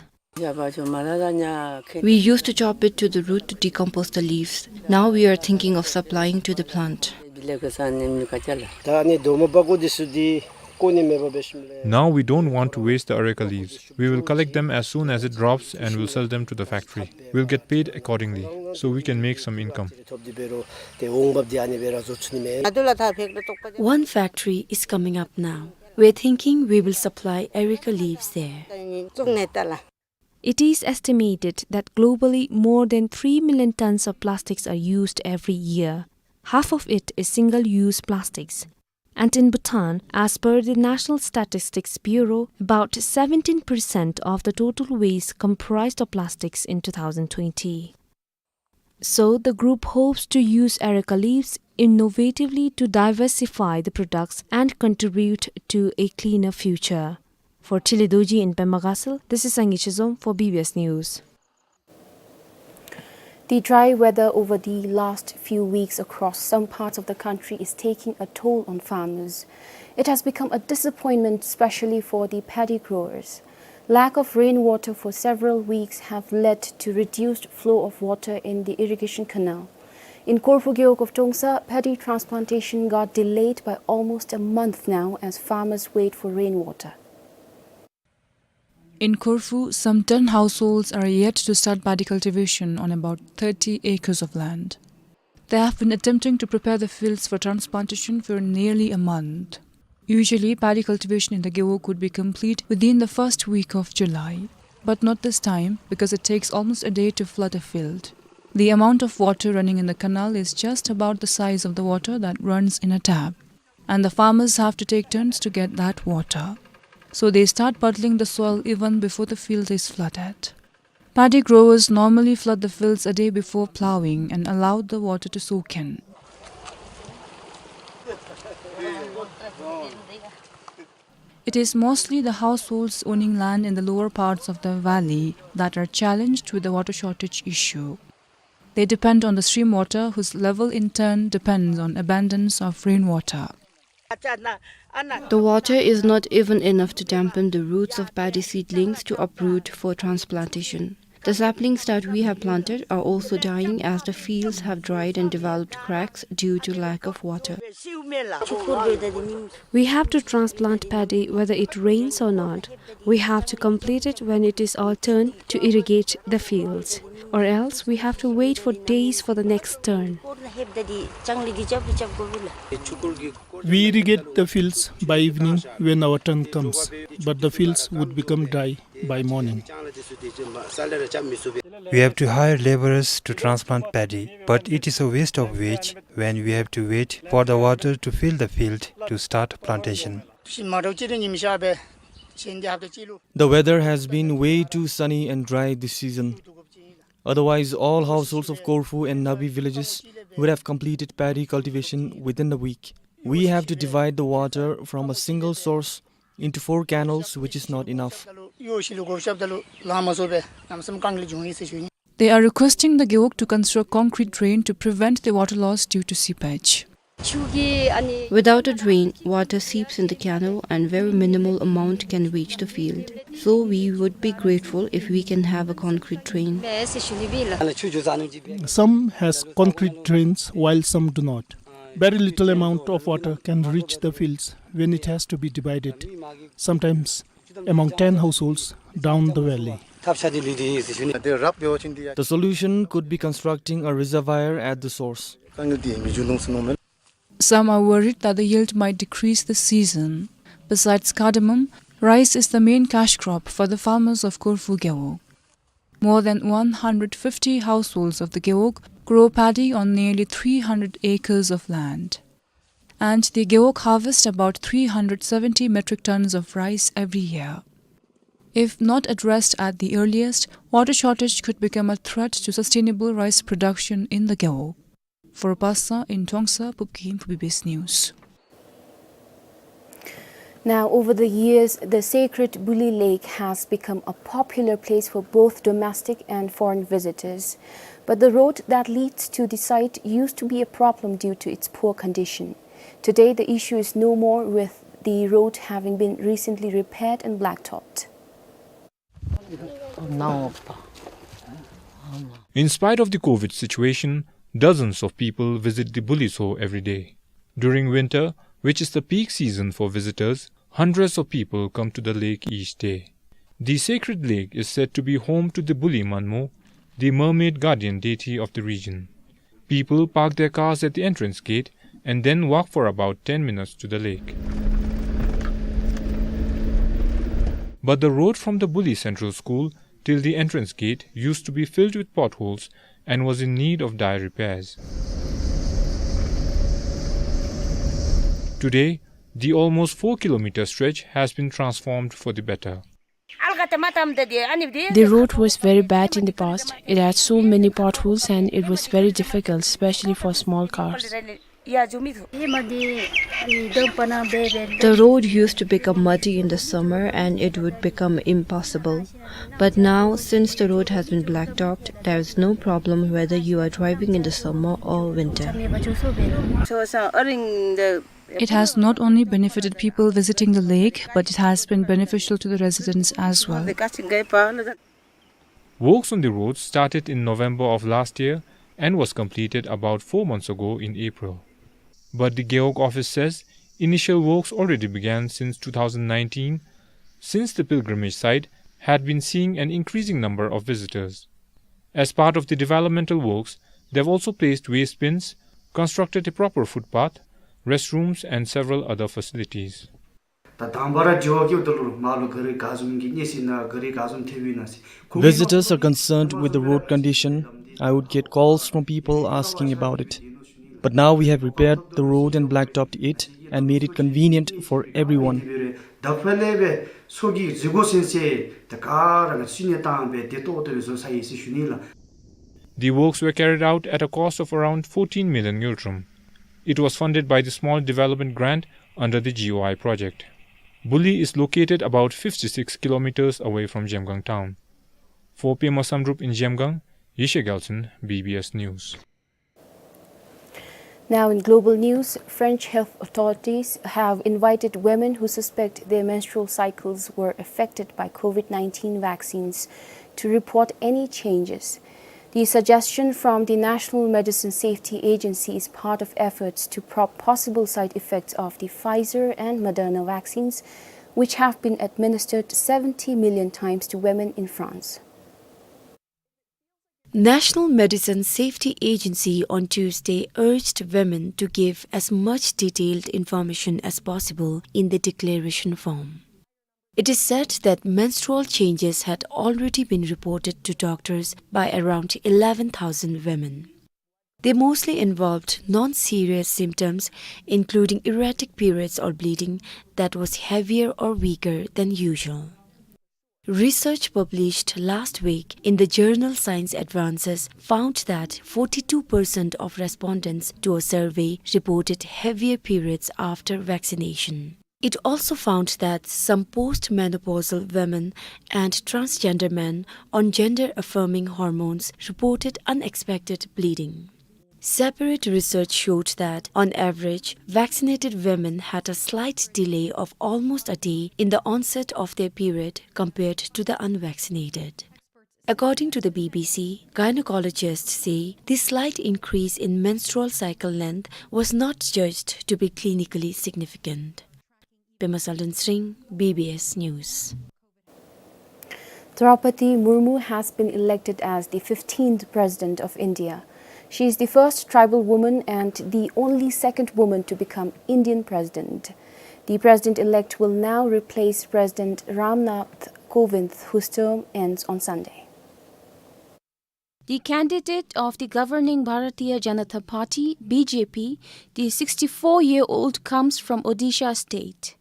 We used to chop it to the root to decompose the leaves. Now we are thinking of supplying to the plant. Now we don't want to waste the areca leaves. We will collect them as soon as it drops and will sell them to the factory. We'll get paid accordingly, so we can make some income. One factory is coming up now. We're thinking we will supply areca leaves there. It is estimated that globally more than three million tons of plastics are used every year. Half of it is single-use plastics. And in Bhutan, as per the National Statistics Bureau, about seventeen percent of the total waste comprised of plastics in two thousand twenty. So, the group hopes to use areca leaves innovatively to diversify the products and contribute to a cleaner future. For Tshilidorji in Pema Gatshel, this is Sangay Chizom for B B S News. The dry weather over the last few weeks across some parts of the country is taking a toll on farmers. It has become a disappointment, especially for the paddy growers. Lack of rainwater for several weeks have led to reduced flow of water in the irrigation canal. In Korfu Gewog of Trongsa, paddy transplantation got delayed by almost a month now as farmers wait for rainwater. In Korfu, some ten households are yet to start paddy cultivation on about thirty acres of land. They have been attempting to prepare the fields for transplantation for nearly a month. Usually, paddy cultivation in the Gewog would be complete within the first week of July, but not this time because it takes almost a day to flood a field. The amount of water running in the canal is just about the size of the water that runs in a tap, and the farmers have to take turns to get that water. So they start puddling the soil even before the field is flooded. Paddy growers normally flood the fields a day before ploughing and allow the water to soak in. It is mostly the households owning land in the lower parts of the valley that are challenged with the water shortage issue. They depend on the stream water, whose level in turn depends on abundance of rainwater. The water is not even enough to dampen the roots of paddy seedlings to uproot for transplantation. The saplings that we have planted are also dying as the fields have dried and developed cracks due to lack of water. We have to transplant paddy whether it rains or not. We have to complete it when it is our turn to irrigate the fields, or else we have to wait for days for the next turn. We irrigate the fields by evening when our turn comes, but the fields would become dry by morning. We have to hire laborers to transplant paddy, but it is a waste of wage when we have to wait for the water to fill the field to start plantation. The weather has been way too sunny and dry this season. Otherwise, all households of Korfu and Nabi villages would have completed paddy cultivation within a week. We have to divide the water from a single source into four canals, which is not enough. They are requesting the Gewog to construct concrete drain to prevent the water loss due to seepage. Without a drain, water seeps in the canal and very minimal amount can reach the field. So we would be grateful if we can have a concrete drain. Some has concrete drains while some do not. Very little amount of water can reach the fields when it has to be divided, sometimes among ten households down the valley. The solution could be constructing a reservoir at the source. Some are worried that the yield might decrease this season. Besides cardamom, rice is the main cash crop for the farmers of Korfu Gewog. More than one hundred fifty households of the Gewog grow paddy on nearly three hundred acres of land. And the Gewog harvest about three hundred seventy metric tons of rice every year. If not addressed at the earliest, water shortage could become a threat to sustainable rice production in the Gewog. For Pasa in Trongsa, Pupkim for B B S News. Now, over the years, the sacred Buli Lake has become a popular place for both domestic and foreign visitors. But the road that leads to the site used to be a problem due to its poor condition. Today, the issue is no more, with the road having been recently repaired and blacktopped. In spite of the COVID situation, dozens of people visit the Buli Tso every day. During winter, which is the peak season for visitors, hundreds of people come to the lake each day. The sacred lake is said to be home to the Buli Manmo, the mermaid guardian deity of the region. People park their cars at the entrance gate and then walk for about ten minutes to the lake. But the road from the Buli Central School till the entrance gate used to be filled with potholes and was in need of dire repairs. Today, the almost four kilometer stretch has been transformed for the better. The road was very bad in the past. It had so many potholes and it was very difficult, especially for small cars. The road used to become muddy in the summer and it would become impassable. But now, since the road has been blacktopped, there is no problem whether you are driving in the summer or winter. It has not only benefited people visiting the lake, but it has been beneficial to the residents as well. Works on the road started in November of last year and was completed about four months ago in April. But the Gewog office says initial works already began since two thousand nineteen, since the pilgrimage site had been seeing an increasing number of visitors. As part of the developmental works, they've also placed waste bins, constructed a proper footpath, restrooms, and several other facilities. ད་དང་པ་ར་འགྱོ་བ་སྐྱོ་དོ་ལུ་མ་ལུ་ག་རེ་ག་བཟུམ་གྱི་གནས་ཚུལ་ན་ག་རེ་ག་བཟུམ་ཐེབས་ཡོད་ན་ཟེར། Visitors are concerned with the road condition. I would get calls from people asking about it. But now we have repaired the road and blacktopped it and made it convenient for everyone. ད་ཕར་ལས་སྦེ་སོ་གི་འཛུལ་དགོ་ཟེར་ཟེར་ད་ག་ར་ག་སུ་ནི་བཏང་སྦེ་བདེ་ཏོག་ཏོ་སྦེ་བཟོ་ཚར་ཡི་ཟེར་ཞུ་ནི་ལགས། The works were carried out at a cost of around fourteen million ngultrum. It was funded by the Small Development Grant under the G O I project. Buli is located about fifty-six kilometers away from Zhemgang town. For Pema Samdrup in Zhemgang, Yeshe Gyaltsen, B B S News. Now in global news, French health authorities have invited women who suspect their menstrual cycles were affected by COVID nineteen vaccines to report any changes. The suggestion from the National Medicine Safety Agency is part of efforts to probe possible side effects of the Pfizer and Moderna vaccines, which have been administered seventy million times to women in France. National Medicine Safety Agency on Tuesday urged women to give as much detailed information as possible in the declaration form. It is said that menstrual changes had already been reported to doctors by around eleven thousand women. They mostly involved non-serious symptoms, including erratic periods or bleeding that was heavier or weaker than usual. Research published last week in the journal Science Advances found that forty-two percent of respondents to a survey reported heavier periods after vaccination. It also found that some postmenopausal women and transgender men on gender-affirming hormones reported unexpected bleeding. Separate research showed that, on average, vaccinated women had a slight delay of almost a day in the onset of their period compared to the unvaccinated. According to the B B C, gynecologists say this slight increase in menstrual cycle length was not judged to be clinically significant. Pema Tshering, B B S News. Draupadi Murmu has been elected as the fifteenth President of India. She is the first tribal woman and the only second woman to become Indian President. The President-elect will now replace President Ram Nath Kovind, whose term ends on Sunday. The candidate of the governing Bharatiya Janata Party, B J P, the sixty-four-year-old comes from Odisha state.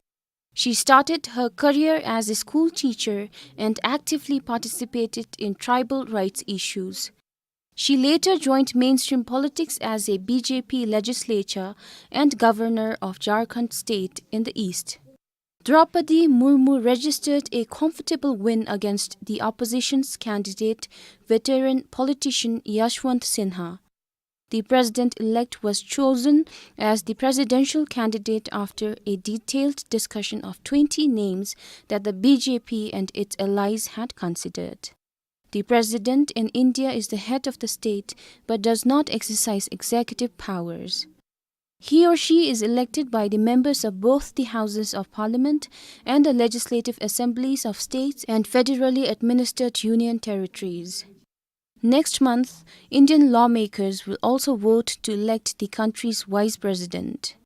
She started her career as a school teacher and actively participated in tribal rights issues. She later joined mainstream politics as a B J P legislator and governor of Jharkhand state in the east. Draupadi Murmu registered a comfortable win against the opposition's candidate, veteran politician Yashwant Sinha. The president-elect was chosen as the presidential candidate after a detailed discussion of twenty names that the B J P and its allies had considered. The president in India is the head of the state but does not exercise executive powers. He or she is elected by the members of both the houses of parliament and the legislative assemblies of states and federally administered union territories. Next month, Indian lawmakers will also vote to elect the country's vice president.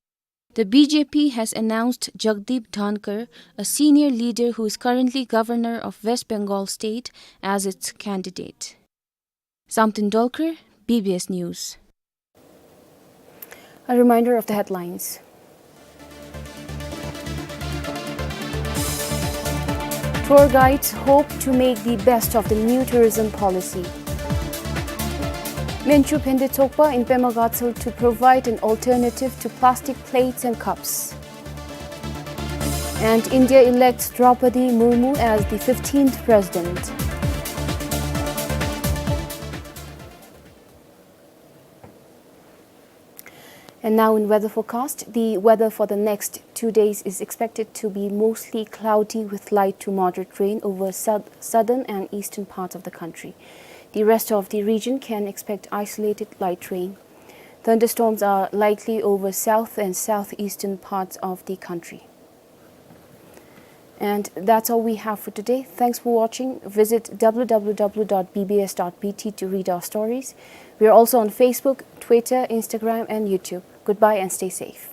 The B J P has announced Jagdeep Dhankhar, a senior leader who is currently governor of West Bengal state, as its candidate. Samten Dolkar, B B S News. A reminder of the headlines. Tour guides hope to make the best of the new tourism policy. Menchu Phende Tsokpa in Pema Gatshel to provide an alternative to plastic plates and cups. And India elects Draupadi Murmu as the fifteenth president. And now in weather forecast, the weather for the next two days is expected to be mostly cloudy with light to moderate rain over sou-, southern and eastern parts of the country. The rest of the region can expect isolated light rain. Thunderstorms are likely over south and southeastern parts of the country. And that's all we have for today. Thanks for watching. Visit W W W dot B B S dot B T to read our stories. We are also on Facebook, Twitter, Instagram, and YouTube. Goodbye and stay safe.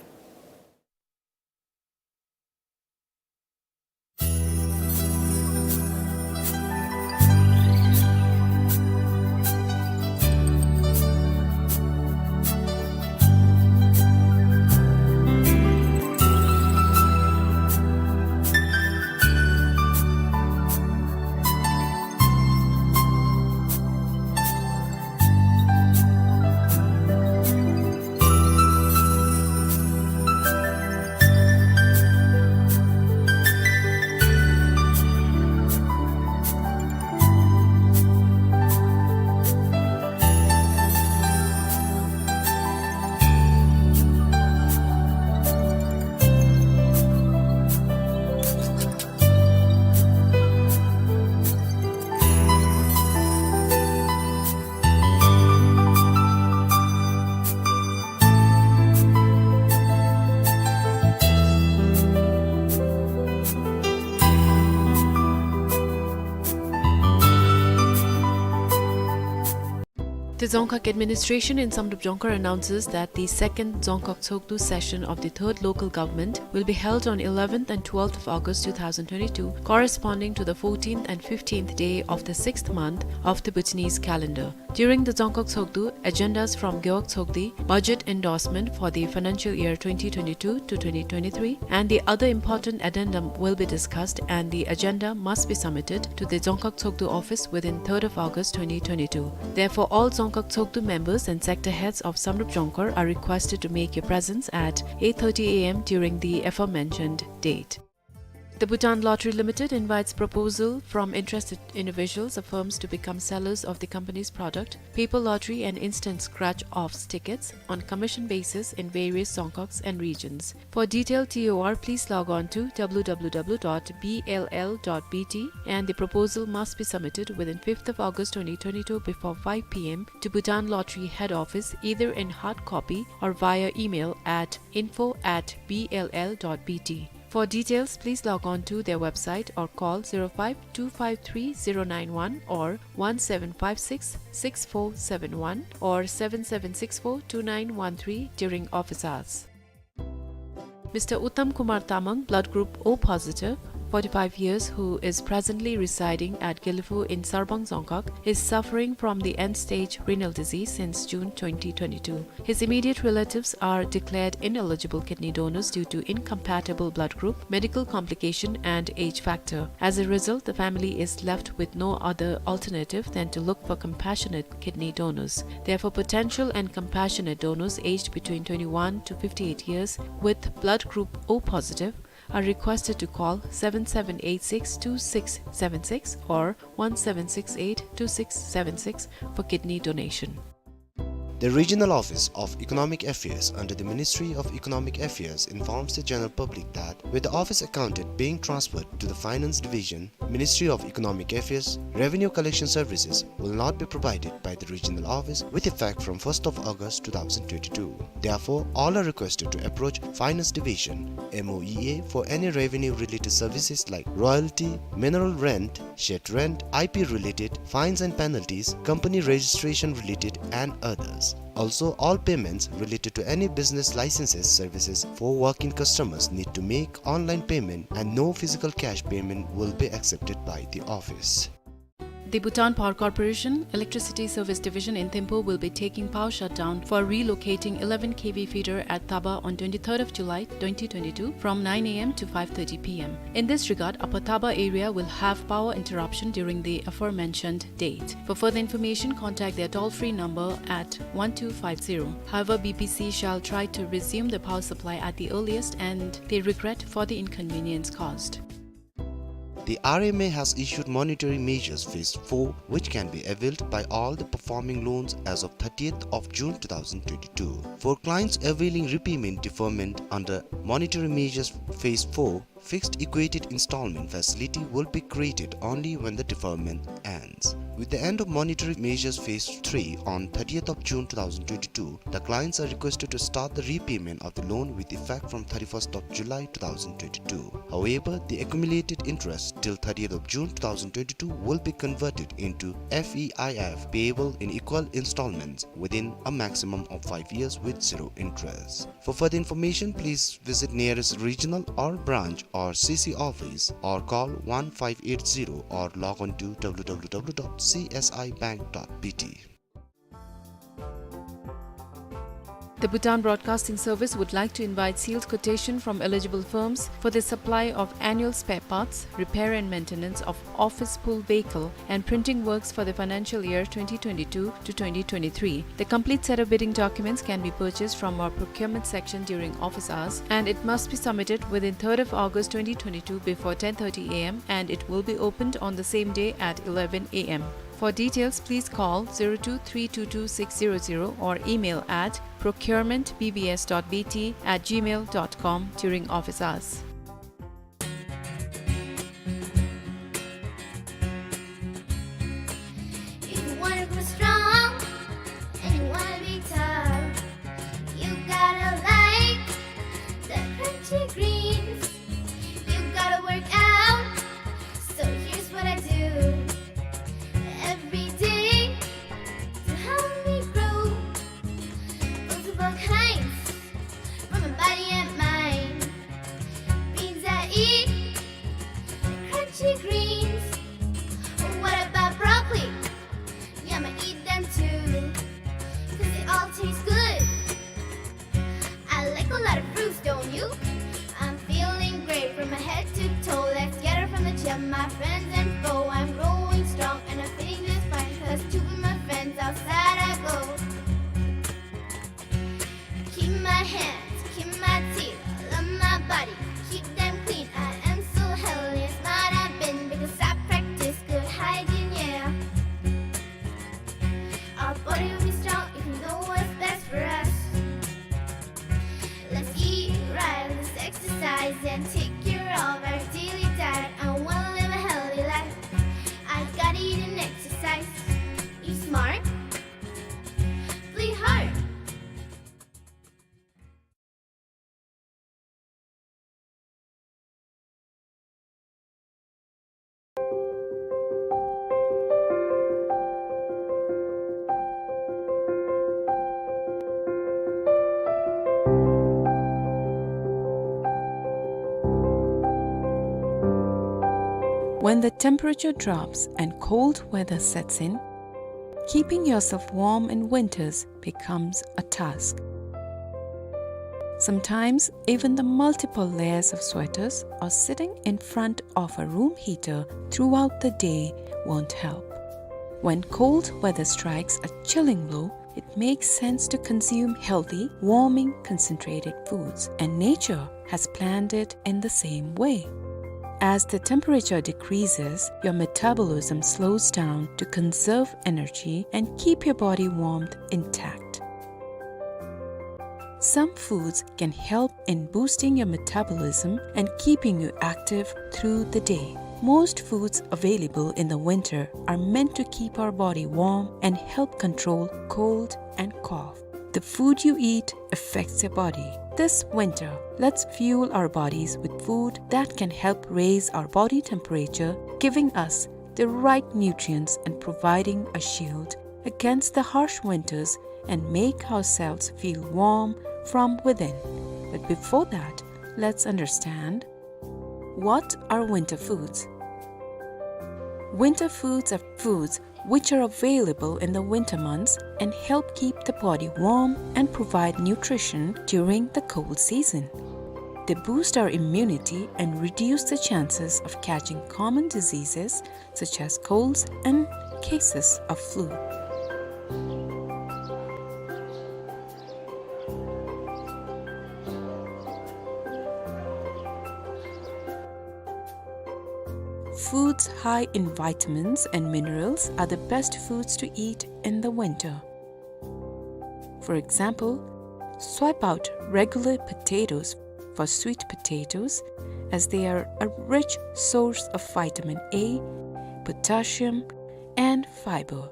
The Dzongkhag administration in Samdrup Jongkhar announces that the second Dzongkhag Tshogdu session of the third local government will be held on eleventh and twelfth of August two thousand twenty-two, corresponding to the fourteenth and fifteenth day of the sixth month of the Bhutanese calendar. During the Dzongkhag Tshogdu, agendas from Gewog Tshogdi, budget endorsement for the financial year twenty twenty-two to twenty twenty-three, and the other important addendum will be discussed, and the agenda must be submitted to the Dzongkhag Tshogdu office within third of August twenty twenty-two. Therefore, all Dzongkhag Tshogdu members and sector heads of Samdrup Jongkhar are requested to make your presence at eight thirty A M during the aforementioned date. The Bhutan Lottery Limited invites proposal from interested individuals or firms to become sellers of the company's product, paper lottery and instant scratch-offs tickets, on commission basis in various Dzongkhags and regions. For detailed T O R, please log on to W W W dot B L L dot B T, and the proposal must be submitted within fifth of August twenty twenty-two before five P M to Bhutan Lottery Head Office, either in hard copy or via email at info at B L L dot B T. For details, please log on to their website or call zero five two five three zero nine one or one seven five six six four seven one or seven seven six four two nine one three during office hours. Mister Uttam Kumar Tamang, blood group O positive, forty-five years, who is presently residing at Gelephu in Sarbang Dzongkhag, is suffering from the end-stage renal disease since June twenty twenty-two. His immediate relatives are declared ineligible kidney donors due to incompatible blood group, medical complication, and age factor. As a result, the family is left with no other alternative than to look for compassionate kidney donors. Therefore, potential and compassionate donors aged between twenty-one to fifty-eight years with blood group O positive are requested to call seven seven eight six two six seven six or one seven six eight two six seven six for kidney donation. The Regional Office of Economic Affairs under the Ministry of Economic Affairs informs the general public that, with the office accountant being transferred to the Finance Division, Ministry of Economic Affairs, revenue collection services will not be provided by the regional office with effect from first of August two thousand twenty-two. Therefore, all are requested to approach Finance Division, M O E A, for any revenue-related services like royalty, mineral rent, shed rent, I P related, fines and penalties, company registration related, and others. Also, all payments related to any business licenses services for walk-in customers need to make online payment and no physical cash payment will be accepted by the office. The Bhutan Power Corporation Electricity Service Division in Thimphu will be taking power shutdown for relocating eleven K V feeder at Taba on twenty-third of July twenty twenty-two from nine A M to five thirty P M. In this regard, Upper Taba area will have power interruption during the aforementioned date. For further information, contact their toll-free number at one two five zero. However, B P C shall try to resume the power supply at the earliest, and they regret for the inconvenience caused. The R M A has issued Monetary Measures Phase four, which can be availed by all the performing loans as of thirtieth of June two thousand twenty-two. For clients availing repayment deferment under Monetary Measures Phase four, fixed equated installment facility will be created only when the deferment ends. With the end of Monetary Measures Phase three on thirtieth of June two thousand twenty-two, the clients are requested to start the repayment of the loan with effect from thirty-first of July two thousand twenty-two. However, the accumulated interest till thirtieth of June two thousand twenty-two will be converted into F E I F payable in equal installments within a maximum of five years with zero interest. For further information, please visit nearest regional or branch or C C office or call one five eight zero or log on to W W W dot C S I bank dot B T. The Bhutan Broadcasting Service would like to invite sealed quotation from eligible firms for the supply of annual spare parts, repair and maintenance of office pool vehicle, and printing works for the financial year twenty twenty-two to twenty twenty-three. The complete set of bidding documents can be purchased from our procurement section during office hours, and it must be submitted within third of August twenty twenty-two before ten thirty A M, and it will be opened on the same day at eleven A M. For details, please call zero two three two two six zero zero or email at procurement B B S dot B T at gmail dot com during office hours. If you wanna grow strong and you wanna be tough, you gotta like the crunchy greens. You gotta work out, so here's what I do every day to help me grow. Multiple kinds for my body and mind. Beans I eat, crunchy greens. What about broccoli? Yeah, I'ma eat them too, 'cause they all taste good. I like a lot of fruits, don't you? I'm feeling great from my head to toe. Let's gather from the gym, my friends and foe. I'm growing strong and I'm fitting just fine, 'cause to be my friends outside I go. Keep my hands, keep my teeth, love my body, keep them clean. I am so healthy and smart I've been, because I practice good hygiene, yeah. Our body will be strong if we know what's best for us. Let's eat right, let's exercise and take care of our daily diet. I wanna live a healthy life. I gotta eat and exercise. Eat smart, play hard. When the temperature drops and cold weather sets in, keeping yourself warm in winters becomes a task. Sometimes, even the multiple layers of sweaters or sitting in front of a room heater throughout the day won't help. When cold weather strikes a chilling blow, it makes sense to consume healthy, warming, concentrated foods, and nature has planned it in the same way. As the temperature decreases, your metabolism slows down to conserve energy and keep your body warmth intact. Some foods can help in boosting your metabolism and keeping you active through the day. Most foods available in the winter are meant to keep our body warm and help control cold and cough. The food you eat affects your body. This winter, let's fuel our bodies with food that can help raise our body temperature, giving us the right nutrients and providing a shield against the harsh winters and make ourselves feel warm from within. But before that, let's understand, what are winter foods? Winter foods are foods which are available in the winter months and help keep the body warm and provide nutrition during the cold season. They boost our immunity and reduce the chances of catching common diseases such as colds and cases of flu. Foods high in vitamins and minerals are the best foods to eat in the winter. For example, swap out regular potatoes for sweet potatoes, as they are a rich source of vitamin A, potassium, and fiber.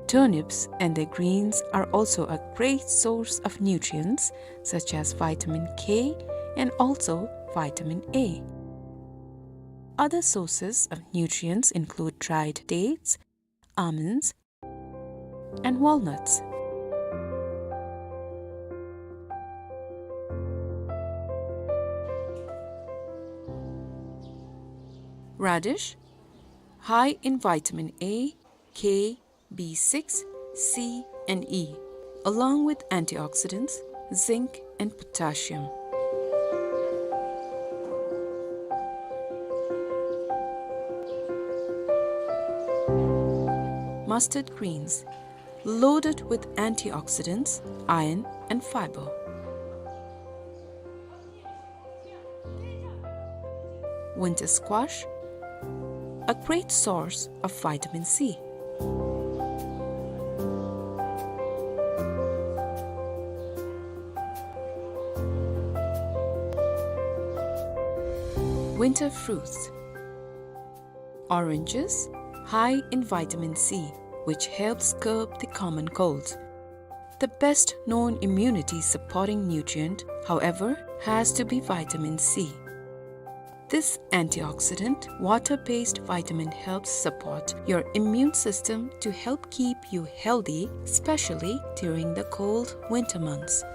Turnips and their greens are also a great source of nutrients such as vitamin K and also vitamin A. Other sources of nutrients include dried dates, almonds, and walnuts. Radish, high in vitamin A, K, B six, C, and E, along with antioxidants, zinc, and potassium. Mustard greens, loaded with antioxidants, iron, and fiber. Winter squash, a great source of vitamin C. Winter fruits. Oranges, high in vitamin C, which helps curb the common colds. The best known immunity supporting nutrient, however, has to be vitamin C. This antioxidant, water-based vitamin helps support your immune system to help keep you healthy, especially during the cold winter months.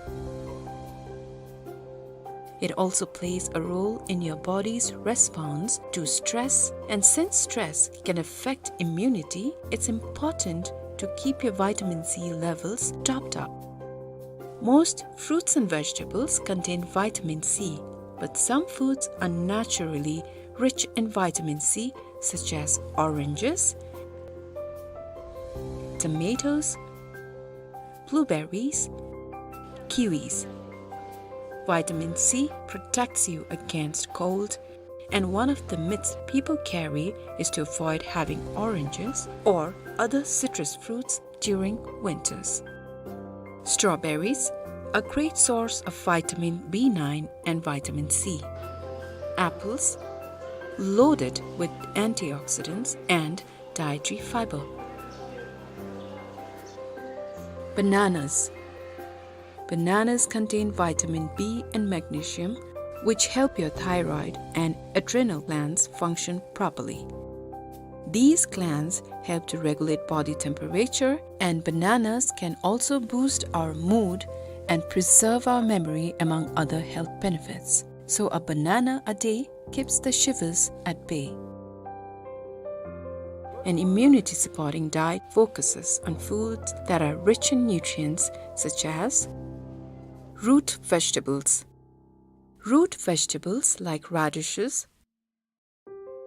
It also plays a role in your body's response to stress, and since stress can affect immunity, it's important to keep your vitamin C levels topped up. Most fruits and vegetables contain vitamin C, but some foods are naturally rich in vitamin C, such as oranges, tomatoes, blueberries, kiwis. Vitamin C protects you against cold, and one of the myths people carry is to avoid having oranges or other citrus fruits during winters. Strawberries, a great source of vitamin B nine and vitamin C. Apples, loaded with antioxidants and dietary fiber. Bananas. Bananas contain vitamin B and magnesium, which help your thyroid and adrenal glands function properly. These glands help to regulate body temperature, and bananas can also boost our mood and preserve our memory, among other health benefits. So a banana a day keeps the shivers at bay. An immunity-supporting diet focuses on foods that are rich in nutrients such as root vegetables. Root vegetables like radishes,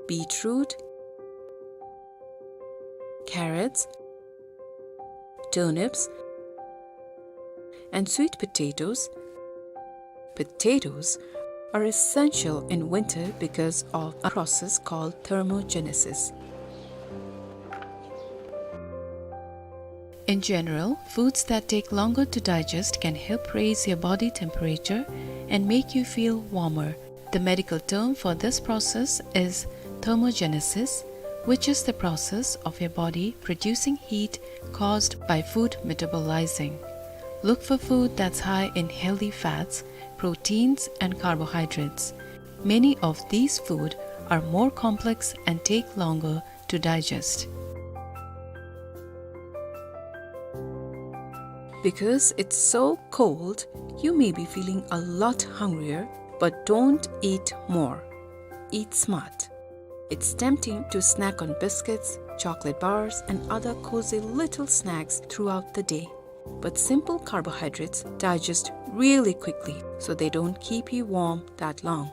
beetroot, carrots, turnips, and sweet potatoes. Potatoes are essential in winter because of a process called thermogenesis. In general, foods that take longer to digest can help raise your body temperature and make you feel warmer. The medical term for this process is thermogenesis, which is the process of your body producing heat caused by food metabolizing. Look for food that's high in healthy fats, proteins, and carbohydrates. Many of these food are more complex and take longer to digest. Because it's so cold, you may be feeling a lot hungrier, but don't eat more. Eat smart. It's tempting to snack on biscuits, chocolate bars, and other cozy little snacks throughout the day. But simple carbohydrates digest really quickly, so they don't keep you warm that long.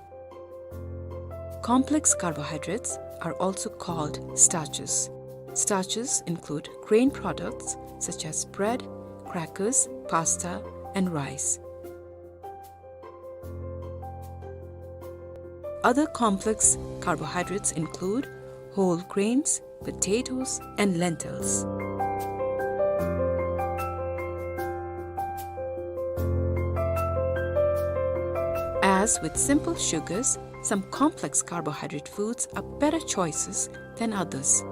Complex carbohydrates are also called starches. Starches include grain products such as bread, crackers, pasta, and rice. Other complex carbohydrates include whole grains, potatoes, and lentils. As with simple sugars, some complex carbohydrate foods are better choices than others.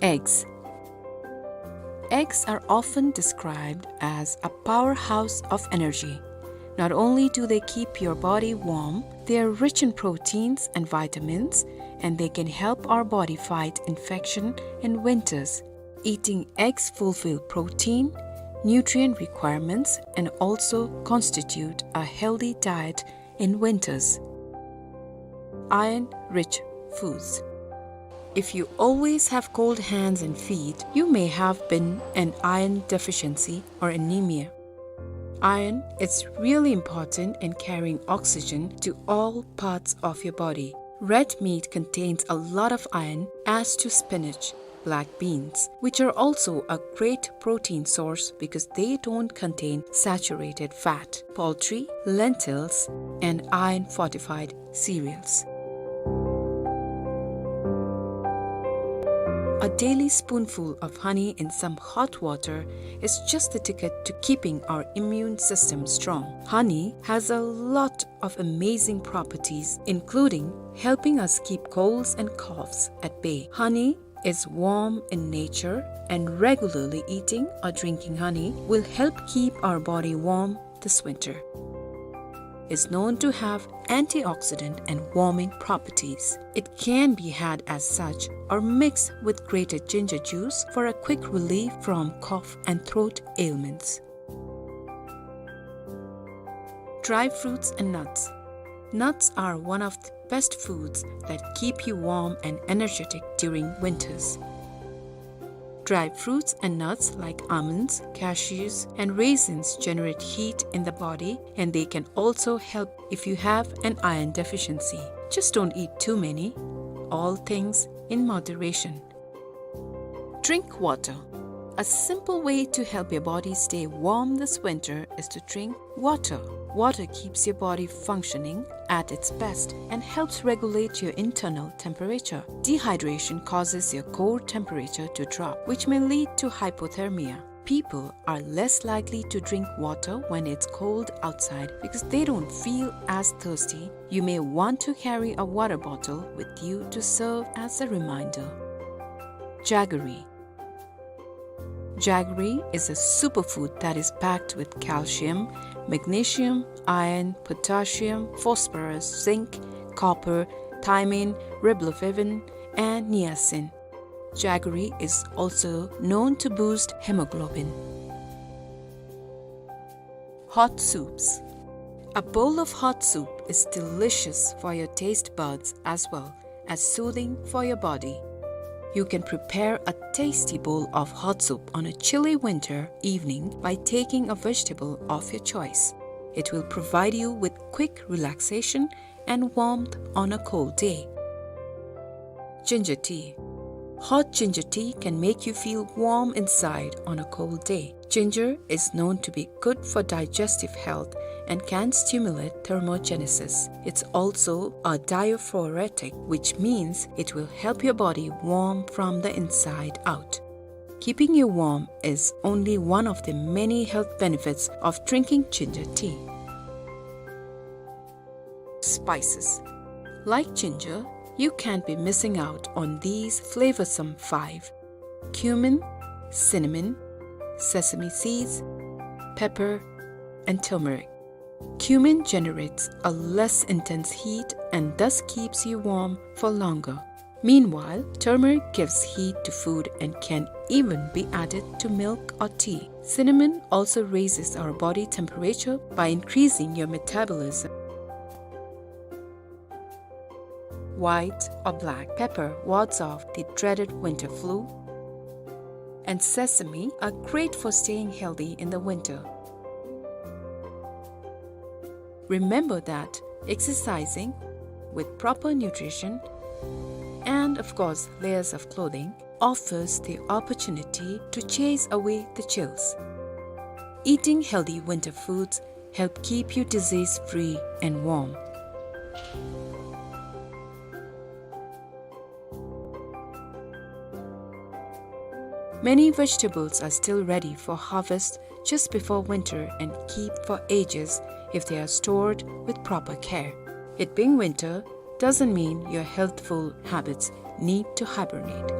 Eggs. Eggs are often described as a powerhouse of energy. Not only do they keep your body warm, they are rich in proteins and vitamins, and they can help our body fight infection in winters. Eating eggs fulfill protein, nutrient requirements, and also constitute a healthy diet in winters. Iron-rich foods. If you always have cold hands and feet, you may have been an iron deficiency or anemia. Iron is really important in carrying oxygen to all parts of your body. Red meat contains a lot of iron, as do spinach, black beans, which are also a great protein source because they don't contain saturated fat, poultry, lentils, and iron-fortified cereals. A daily spoonful of honey in some hot water is just the ticket to keeping our immune system strong. Honey has a lot of amazing properties, including helping us keep colds and coughs at bay. Honey is warm in nature, and regularly eating or drinking honey will help keep our body warm this winter. Is known to have antioxidant and warming properties. It can be had as such or mixed with grated ginger juice for a quick relief from cough and throat ailments. Dry fruits and nuts. Nuts are one of the best foods that keep you warm and energetic during winters. Dry fruits and nuts like almonds, cashews, and raisins generate heat in the body, and they can also help if you have an iron deficiency. Just don't eat too many. All things in moderation. Drink water. A simple way to help your body stay warm this winter is to drink water. Water keeps your body functioning at its best and helps regulate your internal temperature. Dehydration causes your core temperature to drop, which may lead to hypothermia. People are less likely to drink water when it's cold outside because they don't feel as thirsty. You may want to carry a water bottle with you to serve as a reminder. Jaggery. Jaggery is a superfood that is packed with calcium, magnesium, iron, potassium, phosphorus, zinc, copper, thiamine, riboflavin, and niacin. Jaggery is also known to boost hemoglobin. Hot soups. A bowl of hot soup is delicious for your taste buds as well as soothing for your body. You can prepare a tasty bowl of hot soup on a chilly winter evening by taking a vegetable of your choice. It will provide you with quick relaxation and warmth on a cold day. Ginger tea. Hot ginger tea can make you feel warm inside on a cold day. Ginger is known to be good for digestive health and can stimulate thermogenesis. It's also a diaphoretic, which means it will help your body warm from the inside out. Keeping you warm is only one of the many health benefits of drinking ginger tea. Spices. Like ginger, you can't be missing out on these flavorsome five: cumin, cinnamon, sesame seeds, pepper, and turmeric. Cumin generates a less intense heat and thus keeps you warm for longer. Meanwhile, turmeric gives heat to food and can even be added to milk or tea. Cinnamon also raises our body temperature by increasing your metabolism. White or black pepper wards off the dreaded winter flu. And sesame are great for staying healthy in the winter. Remember that exercising with proper nutrition and, of course, layers of clothing offers the opportunity to chase away the chills. Eating healthy winter foods help keep you disease-free and warm. Many vegetables are still ready for harvest just before winter and keep for ages if they are stored with proper care. It being winter doesn't mean your healthful habits need to hibernate.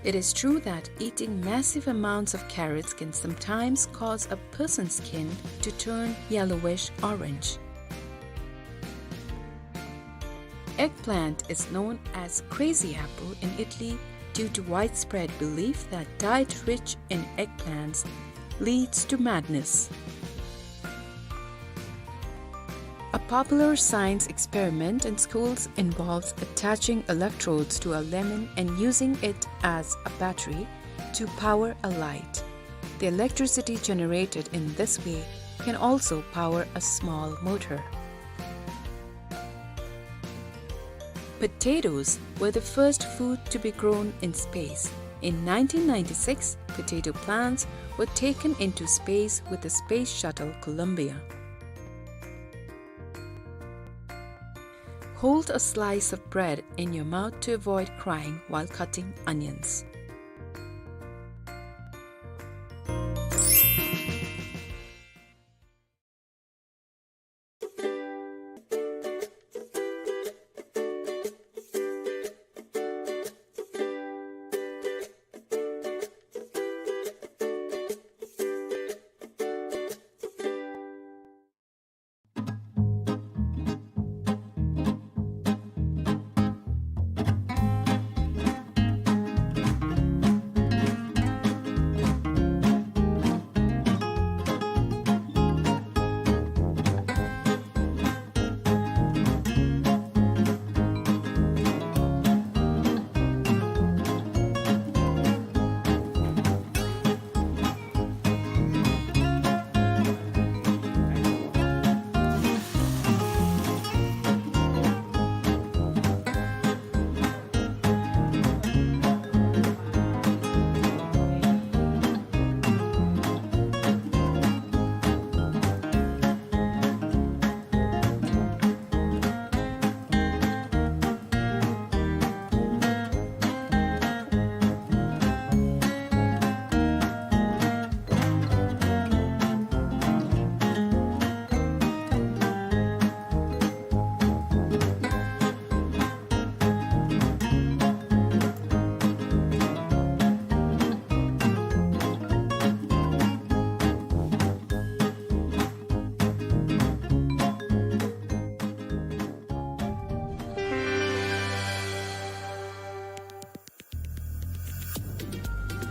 It is true that eating massive amounts of carrots can sometimes cause a person's skin to turn yellowish orange. Eggplant is known as crazy apple in Italy due to widespread belief that diet rich in eggplants leads to madness. A popular science experiment in schools involves attaching electrodes to a lemon and using it as a battery to power a light. The electricity generated in this way can also power a small motor. Potatoes were the first food to be grown in space. In nineteen ninety-six, potato plants were taken into space with the space shuttle Columbia. Hold a slice of bread in your mouth to avoid crying while cutting onions.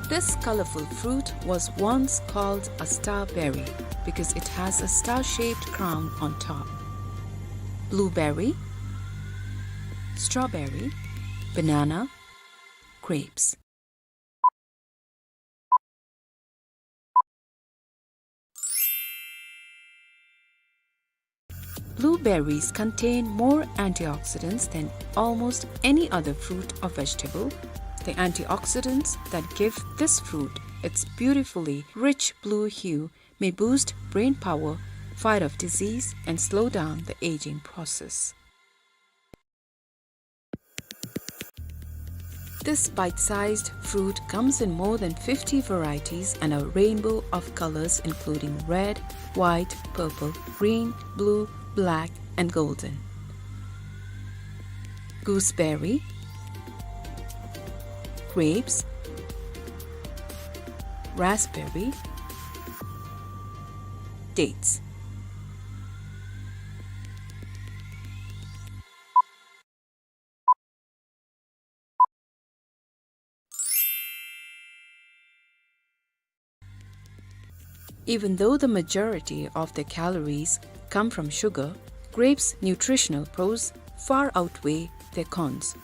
This colorful fruit was once called a starberry because it has a star-shaped crown on top. Blueberry, strawberry, banana, grapes. Blueberries contain more antioxidants than almost any other fruit or vegetable. The antioxidants that give this fruit its beautifully rich blue hue may boost brain power, fight off disease, and slow down the aging process. This bite-sized fruit comes in more than fifty varieties and a rainbow of colors, including red, white, purple, green, blue, black, and golden. Gooseberry, grapes, raspberry, dates. Even though the majority of their calories come from sugar, grapes' nutritional pros far outweigh their cons.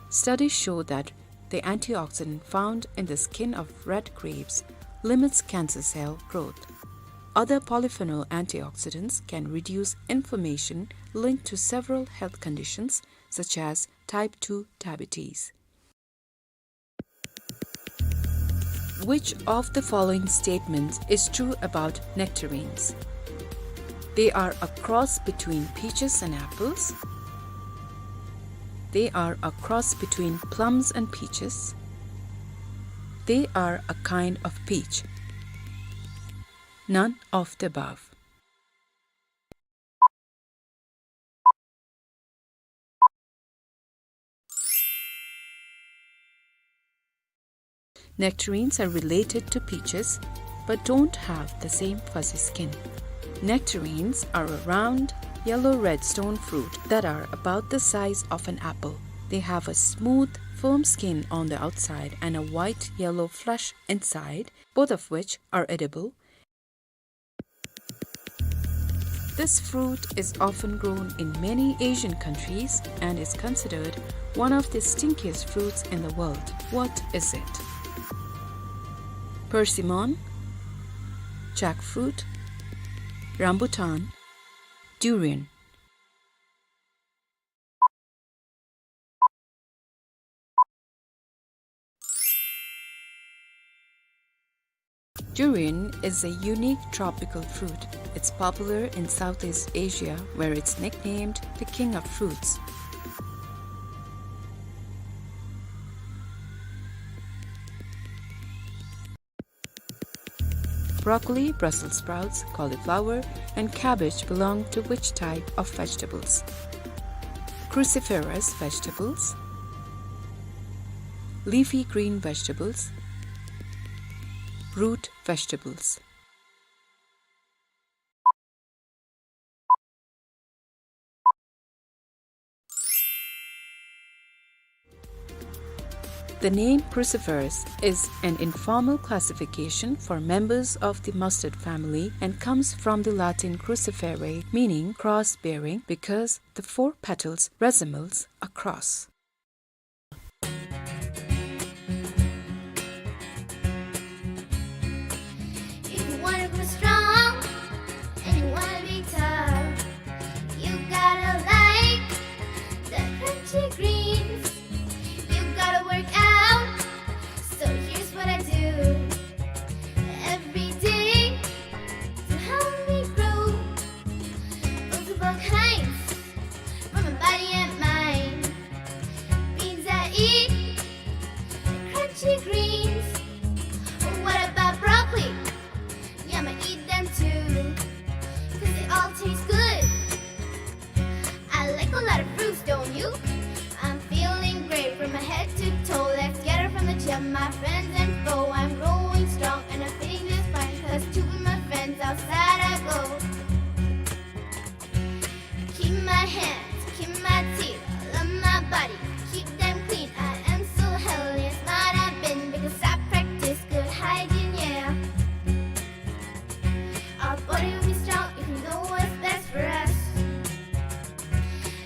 Studies show that the antioxidant found in the skin of red grapes limits cancer cell growth. Other polyphenol antioxidants can reduce inflammation linked to several health conditions, such as type two diabetes. Which of the following statements is true about nectarines? They are a cross between peaches and apples. They are a cross between plums and peaches. They are a kind of peach. None of the above. Nectarines are related to peaches, but don't have the same fuzzy skin. Nectarines are a round, yellow-red stone fruit that are about the size of an apple. They have a smooth, firm skin on the outside and a white-yellow flesh inside, both of which are edible. This fruit is often grown in many Asian countries and is considered one of the stinkiest fruits in the world. What is it? Persimmon, jackfruit, rambutan, durian. Durian is a unique tropical fruit. It's popular in Southeast Asia, where it's nicknamed the king of fruits. Broccoli, Brussels sprouts, cauliflower, and cabbage belong to which type of vegetables? Cruciferous vegetables, leafy green vegetables, root vegetables. The name cruciferous is an informal classification for members of the mustard family and comes from the Latin crucifere, meaning cross-bearing, because the four petals resembles a cross. If you wanna grow strong and you wanna be tough, you gotta like the crunchy greens. You gotta work out, so here's what I do every day to help me grow. Multiple kinds for my body and mind. Beans I eat, crunchy greens. What about broccoli? Yeah, I'ma eat them too, 'cause they all taste good. I like a lot of fruits, don't you? I'm feeling great from my head to toe. Let's get it from the gym, my friends and foe. I'm growing strong and I'm feeling just fine, 'cause to be my friends outside I go. Keep my hands, keep my teeth, love my body, keep them clean. I am so healthy and smart I've been, because I practice good hygiene, yeah. Our body will be strong if we know what's best for us.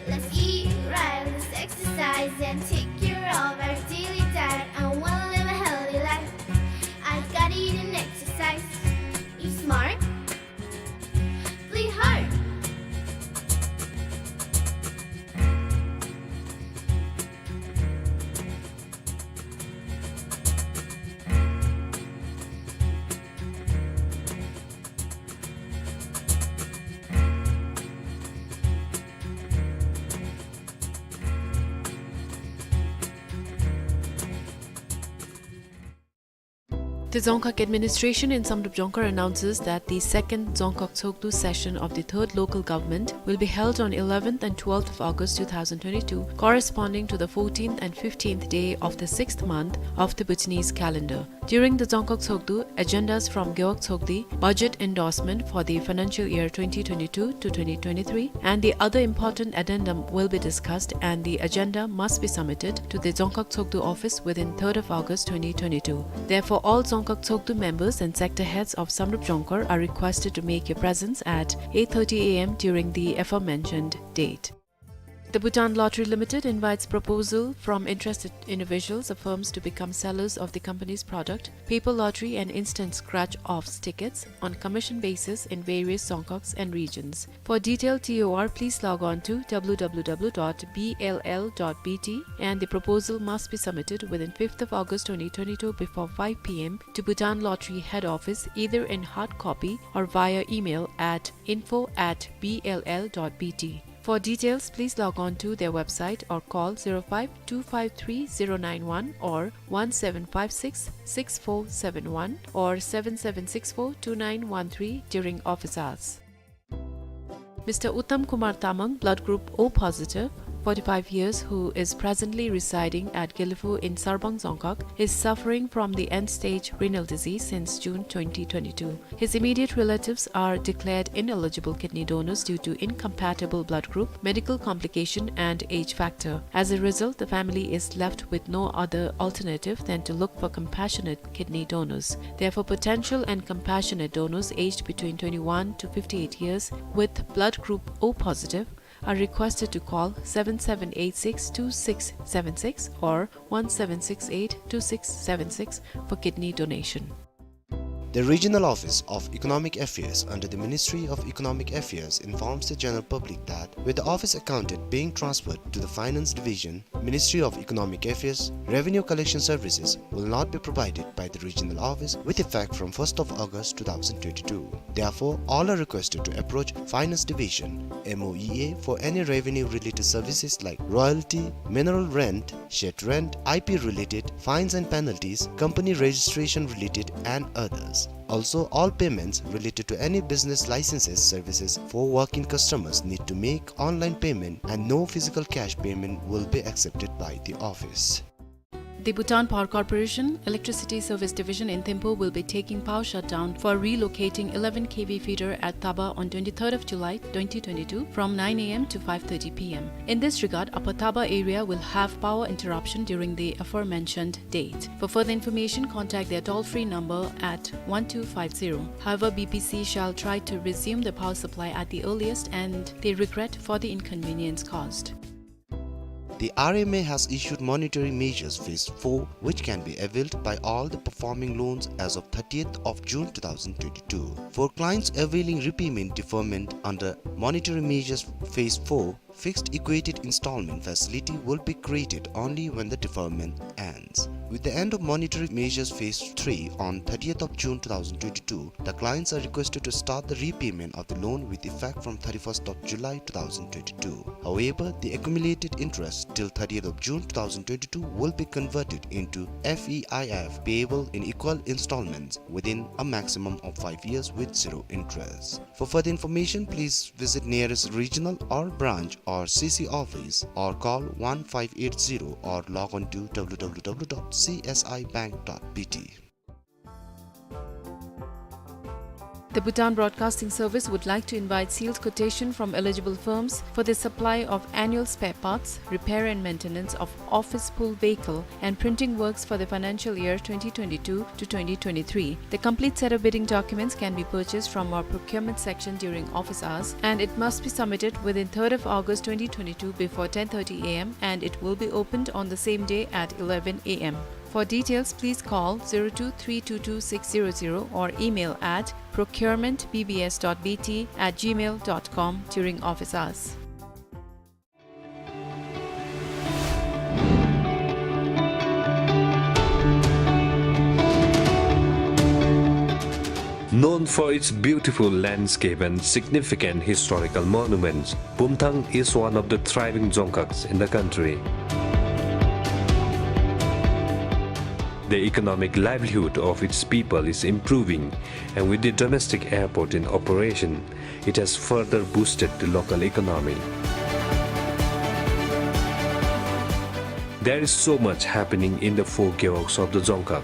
Let's eat right, let's exercise and take care of our daily diet. I wanna live a healthy life. The Dzongkhag administration in Samdrup Jongkhar announces that the second Dzongkhag Tshogdu session of the third local government will be held on eleventh and twelfth of August two thousand twenty-two, corresponding to the fourteenth and fifteenth day of the sixth month of the Bhutanese calendar. During the Dzongkhag Tshogdu, agendas from Gewog Tshogdi, budget endorsement for the financial year twenty twenty-two to twenty twenty-three, and the other important addendum will be discussed, and the agenda must be submitted to the Dzongkhag Tshogdu office within third of August twenty twenty-two. Therefore, all Dzongkhag Tshogdu members and sector heads of Samdrup Jongkhar are requested to make your presence at eight thirty A M during the aforementioned date. The Bhutan Lottery Limited invites proposal from interested individuals or firms to become sellers of the company's product, paper lottery and instant scratch-offs tickets, on commission basis in various Dzongkhags and regions. For detailed T O R, please log on to W W W dot B L L dot B T, and the proposal must be submitted within fifth of August twenty twenty-two before five P M to Bhutan Lottery Head Office, either in hard copy or via email at info at B L L dot B T. For details, please log on to their website or call zero five two five three zero nine one or one seven five six six four seven one or seven seven six four two nine one three during office hours. Mister Uttam Kumar Tamang, blood group O positive, forty-five years, who is presently residing at Gelephu in Sarbang Dzongkhag, is suffering from the end-stage renal disease since June twenty twenty-two. His immediate relatives are declared ineligible kidney donors due to incompatible blood group, medical complication, and age factor. As a result, the family is left with no other alternative than to look for compassionate kidney donors. Therefore, potential and compassionate donors aged between twenty-one to fifty-eight years with blood group O positive are requested to call seven seven eight six two six seven six or one seven six eight two six seven six for kidney donation. The Regional Office of Economic Affairs under the Ministry of Economic Affairs informs the general public that, with the office accountant being transferred to the Finance Division, Ministry of Economic Affairs, revenue collection services will not be provided by the regional office with effect from first of August two thousand twenty-two. Therefore, all are requested to approach Finance Division, M O E A, for any revenue-related services like royalty, mineral rent, shed rent, I P related, fines and penalties, company registration related, and others. Also, all payments related to any business licenses services for walk-in customers need to make online payment, and no physical cash payment will be accepted by the office. The Bhutan Power Corporation Electricity Service Division in Thimphu will be taking power shutdown for relocating eleven K V feeder at Taba on twenty-third of July twenty twenty-two from nine A M to five thirty P M. In this regard, Upper Taba area will have power interruption during the aforementioned date. For further information, contact their toll-free number at one two five zero. However, B P C shall try to resume the power supply at the earliest, and they regret for the inconvenience caused. The R M A has issued monetary measures phase four, which can be availed by all the performing loans as of thirtieth of June two thousand twenty-two. For clients availing repayment deferment under monetary measures phase four, fixed equated installment facility will be created only when the deferment ends. With the end of monetary measures phase three on thirtieth of June two thousand twenty-two, the clients are requested to start the repayment of the loan with effect from thirty-first of July two thousand twenty-two. However, the accumulated interest till thirtieth of June two thousand twenty-two will be converted into F E I F payable in equal installments within a maximum of five years with zero interest. For further information, please visit nearest regional or branch or C C office or call one five eight zero or log on to W W W dot C S I bank dot B T. The Bhutan Broadcasting Service would like to invite sealed quotation from eligible firms for the supply of annual spare parts, repair and maintenance of office pool vehicle, and printing works for the financial year twenty twenty-two to twenty twenty-three. The complete set of bidding documents can be purchased from our procurement section during office hours, and it must be submitted within third of August twenty twenty-two before ten thirty A M, and it will be opened on the same day at eleven A M. For details, please call zero two three two two six zero zero or email at procurement B B S dot B T at gmail dot com during office hours. Known for its beautiful landscape and significant historical monuments, Bumthang is one of the thriving dzongkhags in the country. The economic livelihood of its people is improving, and with the domestic airport in operation, it has further boosted the local economy. There is so much happening in the four gewogs of the Dzongkhag.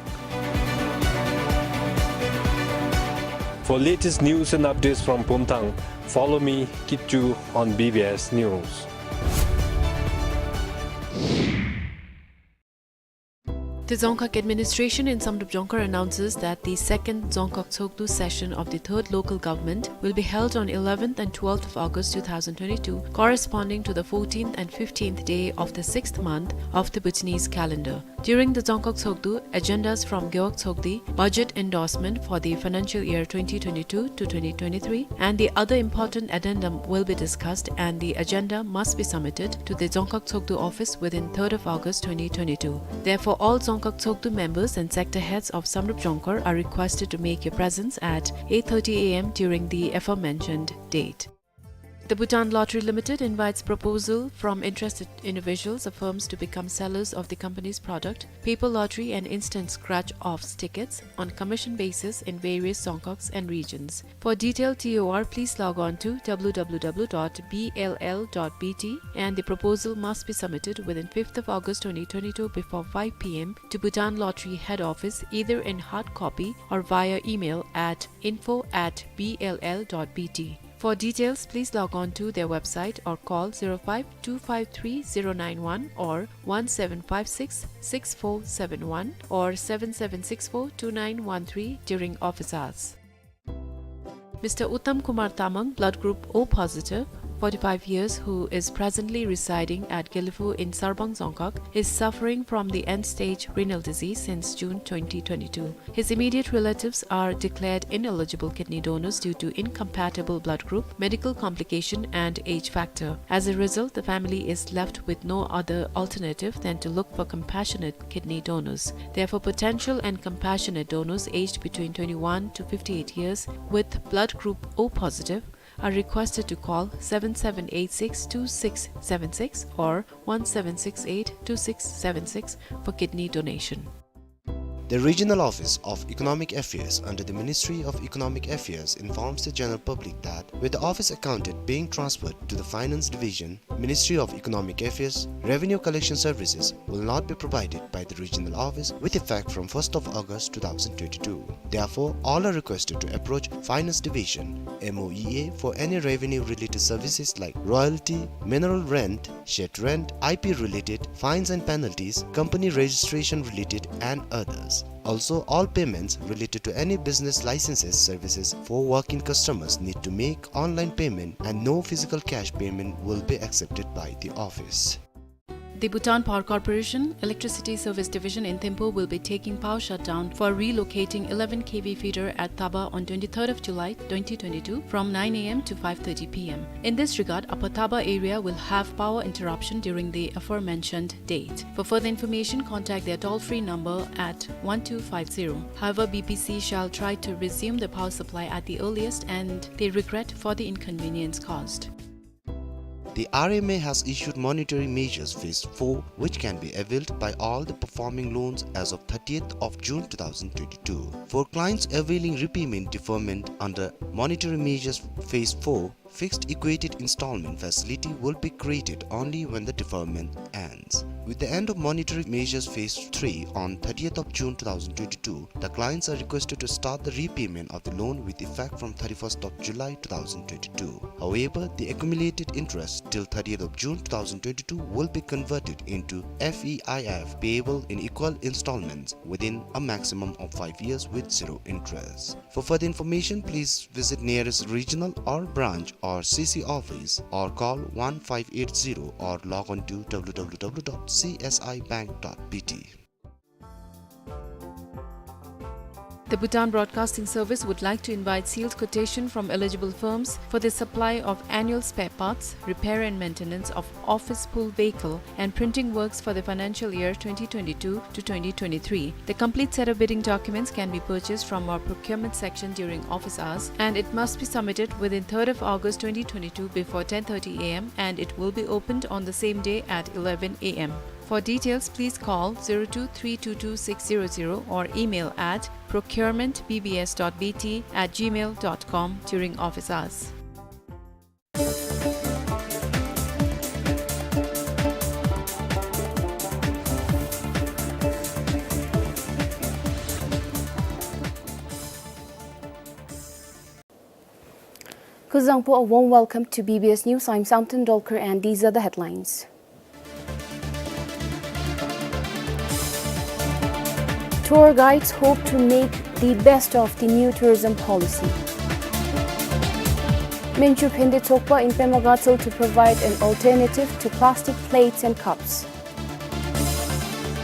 For latest news and updates from Pumthang, follow me, Kitchu, on B B S News. The Dzongkhag administration in Samdrup Jongkhar announces that the second Dzongkhag Tshogdu session of the third local government will be held on eleventh and twelfth of August two thousand twenty-two, corresponding to the fourteenth and fifteenth day of the sixth month of the Bhutanese calendar. During the Dzongkhag Tshogdu, agendas from Gewog Tshogdi, budget endorsement for the financial year twenty twenty-two to twenty twenty-three, and the other important addendum will be discussed, and the agenda must be submitted to the Dzongkhag Tshogdu office within third of August twenty twenty-two. Therefore, all Dzongkhag Tshogdu members and sector heads of Samdrup Jongkhar are requested to make your presence at eight thirty A M during the aforementioned date. The Bhutan Lottery Limited invites proposal from interested individuals or firms to become sellers of the company's product, paper lottery and instant scratch-offs tickets, on commission basis in various Dzongkhags and regions. For detailed T O R, please log on to W W W dot B L L dot B T, and the proposal must be submitted within fifth of August twenty twenty-two before five P M to Bhutan Lottery Head Office, either in hard copy or via email at info at B L L dot B T. For details, please log on to their website or call zero five two five three zero nine one or one seven five six six four seven one or seven seven six four two nine one three during office hours. Mister Uttam Kumar Tamang, blood group O positive, forty-five years, who is presently residing at Gelephu in Sarbang Dzongkhag, is suffering from the end-stage renal disease since June twenty twenty-two. His immediate relatives are declared ineligible kidney donors due to incompatible blood group, medical complication, and age factor. As a result, the family is left with no other alternative than to look for compassionate kidney donors. Therefore, potential and compassionate donors aged between twenty-one to fifty-eight years with blood group O positive are requested to call seven seven eight six two six seven six or one seven six eight two six seven six for kidney donation. The Regional Office of Economic Affairs under the Ministry of Economic Affairs informs the general public that, with the office accountant being transferred to the Finance Division, Ministry of Economic Affairs, revenue collection services will not be provided by the regional office with effect from first of August two thousand twenty-two. Therefore, all are requested to approach Finance Division, M O E A, for any revenue-related services like royalty, mineral rent, shed rent, I P related, fines and penalties, company registration related, and others. Also, all payments related to any business licenses services for walk-in customers need to make online payment, and no physical cash payment will be accepted by the office. The Bhutan Power Corporation Electricity Service Division in Thimphu will be taking power shutdown for relocating eleven K V feeder at Taba on twenty-third of July twenty twenty-two from nine A M to five thirty P M. In this regard, Upper Taba area will have power interruption during the aforementioned date. For further information, contact their toll-free number at one two five zero. However, B P C shall try to resume the power supply at the earliest, and they regret for the inconvenience caused. The R M A has issued Monitoring Measures Phase four, which can be availed by all the performing loans as of thirtieth of June two thousand twenty-two. For clients availing repayment deferment under Monitoring Measures Phase four, fixed equated installment facility will be created only when the deferment ends. With the end of Monitoring Measures Phase three on thirtieth of June two thousand twenty-two, the clients are requested to start the repayment of the loan with effect from thirty-first of July two thousand twenty-two. However, the accumulated interest till thirtieth of June two thousand twenty-two will be converted into F E I F payable in equal installments within a maximum of five years with zero interest. For further information, please visit nearest regional or branch or C C office or call one five eight zero or log on to W W W dot C S I bank dot B T. The Bhutan Broadcasting Service would like to invite sealed quotation from eligible firms for the supply of annual spare parts, repair and maintenance of office pool vehicle, and printing works for the financial year twenty twenty-two to twenty twenty-three. The complete set of bidding documents can be purchased from our procurement section during office hours, and it must be submitted within third of August twenty twenty-two before ten thirty A M, and it will be opened on the same day at eleven A M. For details, please call zero two three two two six zero zero or email at procurement B B S dot B T at gmail dot com during office hours. Kuzuzangpo, a warm welcome to B B S News. I'm Samten Dolkar and these are the headlines. Tour guides hope to make the best of the new tourism policy. Minchu Phende Tokpa in Pema Gatshel to provide an alternative to plastic plates and cups.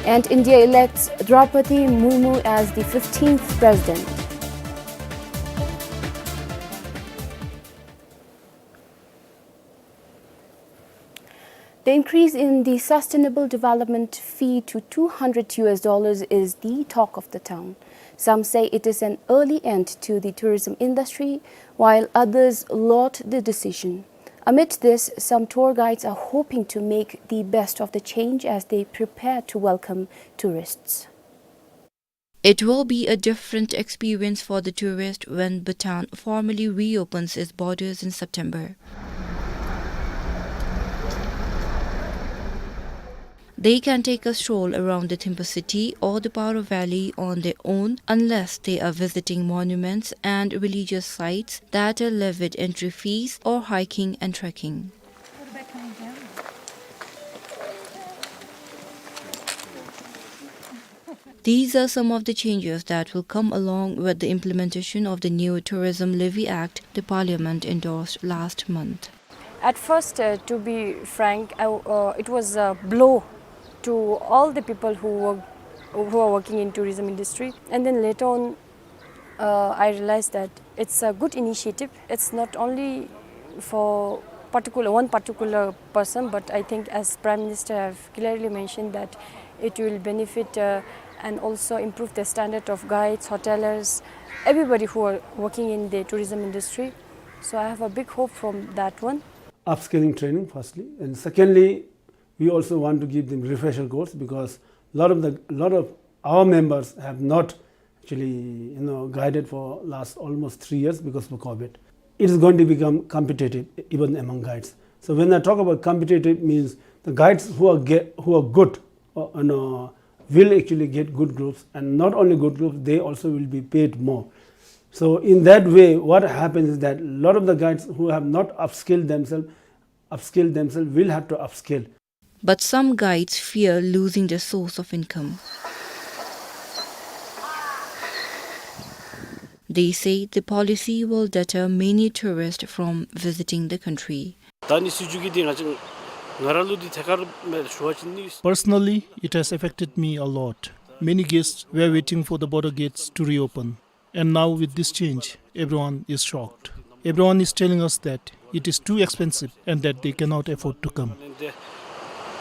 And India elects Draupadi Murmu as the fifteenth president. The increase in the sustainable development fee to two hundred U S dollars is the talk of the town. Some say it is an early end to the tourism industry, while others laud the decision. Amid this, some tour guides are hoping to make the best of the change as they prepare to welcome tourists. It will be a different experience for the tourist when Bhutan formally reopens its borders in September. They can take a stroll around the Thimphu city or the Paro Valley on their own, unless they are visiting monuments and religious sites that are levied entry fees or hiking and trekking. These are some of the changes that will come along with the implementation of the new Tourism Levy Act the Parliament endorsed last month. At first, uh, to be frank, I, uh, it was a blow to all the people who work, who are working in tourism industry. And then later on, uh, I realized that it's a good initiative. It's not only for particular, one particular person, but I think, as Prime Minister have clearly mentioned, that it will benefit, uh, and also improve the standard of guides, hotelers, everybody who are working in the tourism industry. So I have a big hope from that one. Upskilling training, firstly, and secondly, we also want to give them refresher course, because lot of the, lot of our members have not actually, you know, guided for last almost three years because of COVID. It is going to become competitive even among guides. So when I talk about competitive, means the guides who are ge-, who are good, uh, you know, will actually get good groups, and not only good groups, they also will be paid more. So in that way, what happens is that a lot of the guides who have not upskilled themselves, upskilled themselves will have to upskill. But some guides fear losing their source of income. They say the policy will deter many tourists from visiting the country. ད་ནི་སྲིད་བྱུས་ཀྱི་འདི་ང་ཅིག་ང་ར་ལུ་འདི་ཐད་ཀར་མེད་ཞུ་བ་ཅིན་ནི། Personally, it has affected me a lot. Many guests were waiting for the border gates to reopen. And now with this change, everyone is shocked. Everyone is telling us that it is too expensive and that they cannot afford to come.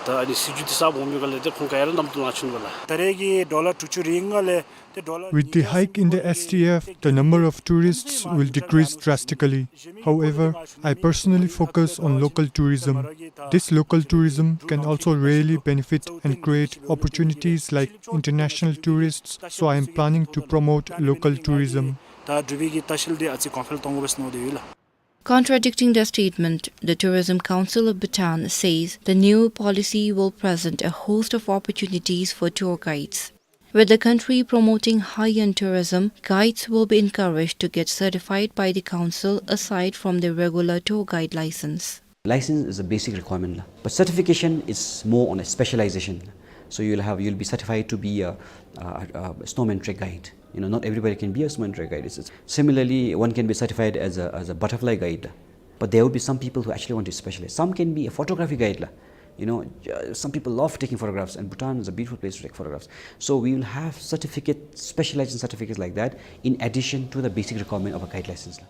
ད་ཨ་ནི་སྲིད་བྱུས་འདི་གསརཔ་འོང་མི་ག་ལས་ཏེ་ཁོང་ག་ཡ་ར་ནམ་དུ་ལང་ཆུན་བ་ལ། ད་རེས་ཀྱི་ཌོ་ལར་དྲུག་ཅུ་རེ་ལྔ་ལས་ཏེ་ཌོ་ལར། With the hike in the S T F, the number of tourists will decrease drastically. However, I personally focus on local tourism. This local tourism can also really benefit and create opportunities like international tourists, so I am planning to promote local tourism. ད་འབྲུག་པའི་གི་ལྟ་བཤལ་འདི་ཨ་ཙི་གོང་འཕེལ་གཏོང་དགོ་པས་མནོ་སྟེ་ཡོད་ལགས། Contradicting the statement, the Tourism Council of Bhutan says the new policy will present a host of opportunities for tour guides. With the country promoting high-end tourism, guides will be encouraged to get certified by the council aside from their regular tour guide license. License is a basic requirement, la, but certification is more on a specialization. So you'll have, you'll be certified to be a, a, a snowman trek guide. You know, not everybody can be a snowman trek guide. It's, it's, similarly, one can be certified as a, as a butterfly guide, la, but there will be some people who actually want to specialize. Some can be a photography guide, la. You know, uh, some people love taking photographs, and Bhutan is a beautiful place to take photographs. So we will have certificate, specialization certificates like that, in addition to the basic requirement of a guide license, la.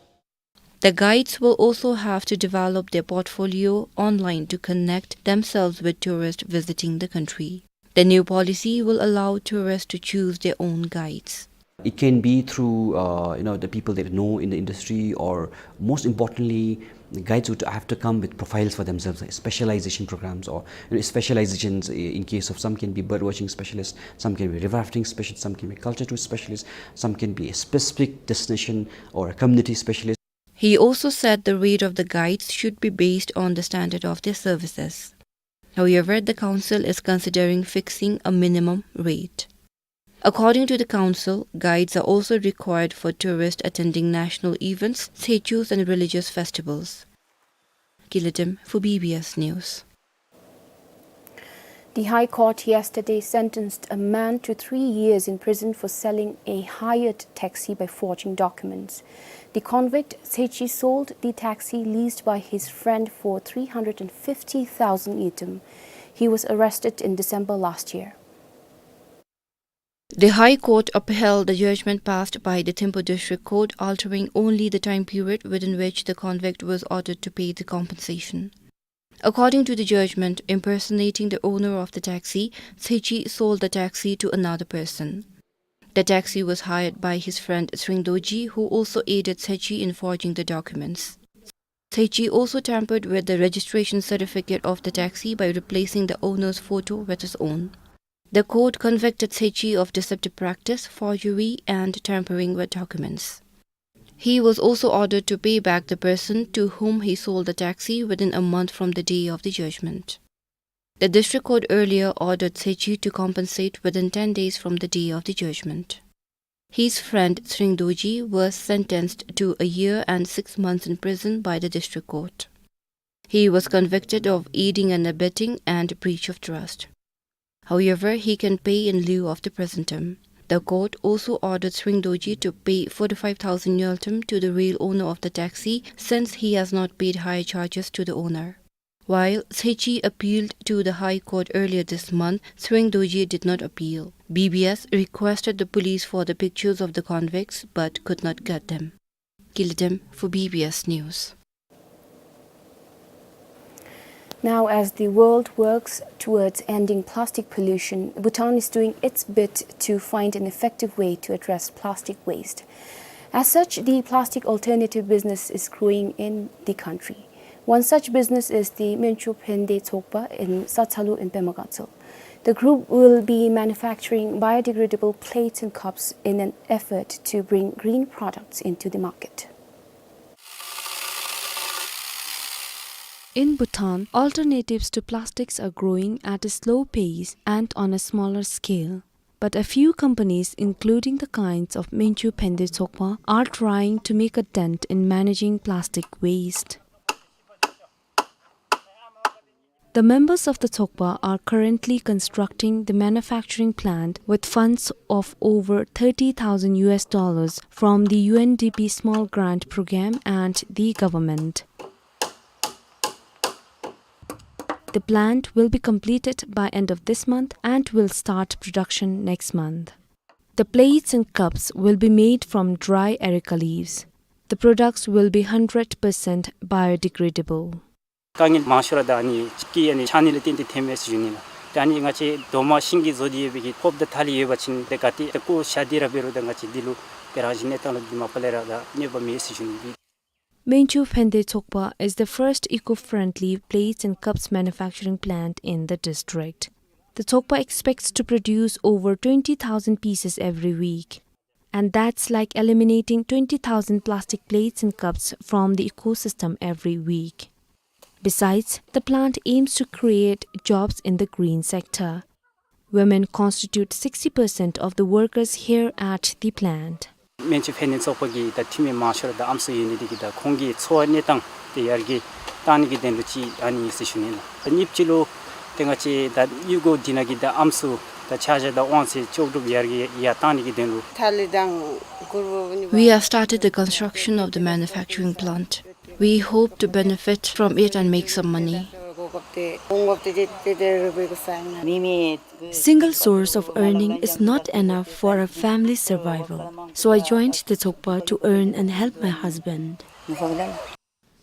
The guides will also have to develop their portfolio online to connect themselves with tourists visiting the country. The new policy will allow tourists to choose their own guides. It can be through, uh, you know, the people they know in the industry, or most importantly, The guides would have to come with profiles for themselves, like specialization programs or, you know, specializations. I-, in case of, some can be bird watching specialists, some can be river rafting specialists, some can be culture tour specialists, some can be a specific destination or a community specialist. He also said the rate of the guides should be based on the standard of their services. However, the council is considering fixing a minimum rate. According to the council, guides are also required for tourists attending national events, tsechus and religious festivals. Gilidem for B B S News. The High Court yesterday sentenced a man to three years in prison for selling a hired taxi by forging documents. The convict said he sold the taxi leased by his friend for three hundred and fifty thousand ngultrum. He was arrested in December last year. The High Court upheld the judgment passed by the Thimphu District Court, altering only the time period within which the convict was ordered to pay the compensation. According to the judgment, impersonating the owner of the taxi, Tsechi sold the taxi to another person. The taxi was hired by his friend Tsering Dorji, who also aided Tsechi in forging the documents. Tsechi also tampered with the registration certificate of the taxi by replacing the owner's photo with his own. The court convicted Tsechi of deceptive practice, forgery, and tampering with documents. He was also ordered to pay back the person to whom he sold the taxi within a month from the day of the judgment. The district court earlier ordered Tsechi to compensate within ten days from the day of the judgment. His friend Tsering Dorji was sentenced to a year and six months in prison by the district court. He was convicted of aiding and abetting and breach of trust. However, he can pay in lieu of the prison term. The court also ordered Tsering Dorji to pay forty-five thousand ngultrum to the real owner of the taxi, since he has not paid hire charges to the owner. While Tsechi appealed to the High Court earlier this month, Tsering Dorji did not appeal. B B S requested the police for the pictures of the convicts but could not get them. Gilidem for B B S News. Now, as the world works towards ending plastic pollution, Bhutan is doing its bit to find an effective way to address plastic waste. As such, the plastic alternative business is growing in the country. One such business is the Menchu Phende Tsokpa in Satsalu in Pema Gatshel. The group will be manufacturing biodegradable plates and cups in an effort to bring green products into the market. In Bhutan, alternatives to plastics are growing at a slow pace and on a smaller scale. But a few companies, including the kinds of Menchu Phende Tsokpa, are trying to make a dent in managing plastic waste. The members of the Tsokpa are currently constructing the manufacturing plant with funds of over thirty thousand U S dollars from the U N D P Small Grant Program and the government. The plant will be completed by end of this month and will start production next month. The plates and cups will be made from dry areca leaves. The products will be hundred percent biodegradable. དཀའ་ངལ་མང་ཤོས་ར་ད་ཨ་ནི་ཅིག་གི་ཨ་ནི་ཆ་ནི་ལས་བརྟེན་ཏེ་ཐོནམ་མས་ཟེར་ཞུ་ནི་ལགས། ད་ཨ་ནི་ང་བཅས་རྡོག་མ་ཤིང་གིས་བཟོ་སྟེ་ཡོད་པའི་གི་ཕོརཔ་དང་ཐ་ལི་ཡོད་པ་ཅིན་ཏེ་ག་ཏེ་ཏེ་ཀོ་ཤ་འདི་ར་འབད་རུང་ད་ང་བཅས་འདི་ལུ་ཏེ་རང་བཞིན་གནས་སྟངས་ལུ་འདི་མ་པ་ལས་ར་ད་གནོད་པ་མེད་ཟེར་ཞུ་ནི་ལགས། Menchu Phende Tsokpa is the first eco-friendly plates and cups manufacturing plant in the district. The Tsokpa expects to produce over twenty thousand pieces every week. And that's like eliminating twenty thousand plastic plates and cups from the ecosystem every week. Besides, the plant aims to create jobs in the green sector. Women constitute sixty percent of the workers here at the plant. མེན་ཅུ་ཕན་ནི་ཚོགས་པ་གི་ད་འཐུས་མི་མང་ཤོས་ར་ད་ཨམ་སྲུ་ཡོད་ནི་འདི་གིས་ད་ཁོང་གི་འཚོ་བ་གནས་སྟངས་དེ་ཡར་རྒྱས་གཏང་ནི་གི་དོན་ལུ་ཅིག་ཨ་ནི་ཨིན་ཟེར་ཞུ་ནི་ལགས། ད་གཉིས་པ་ཅིག་ལུ་ཏེ་ང་བཅས་ད་གཡུས་སྒོ་འདི་ནང་གི་ད་ཨམ་སྲུ་ད་ཆ་བཞག་ད་དབང་ཚད་ལྕོགས་གྲུབ་ཡར་རྒྱས་ཡར་གཏང་ནི་གི་དོན་ལུ། We have started the construction of the manufacturing plant. We hope to benefit from it and make some money. Single source of earning is not enough for a family survival, so I joined the Tsokpa to earn and help my husband.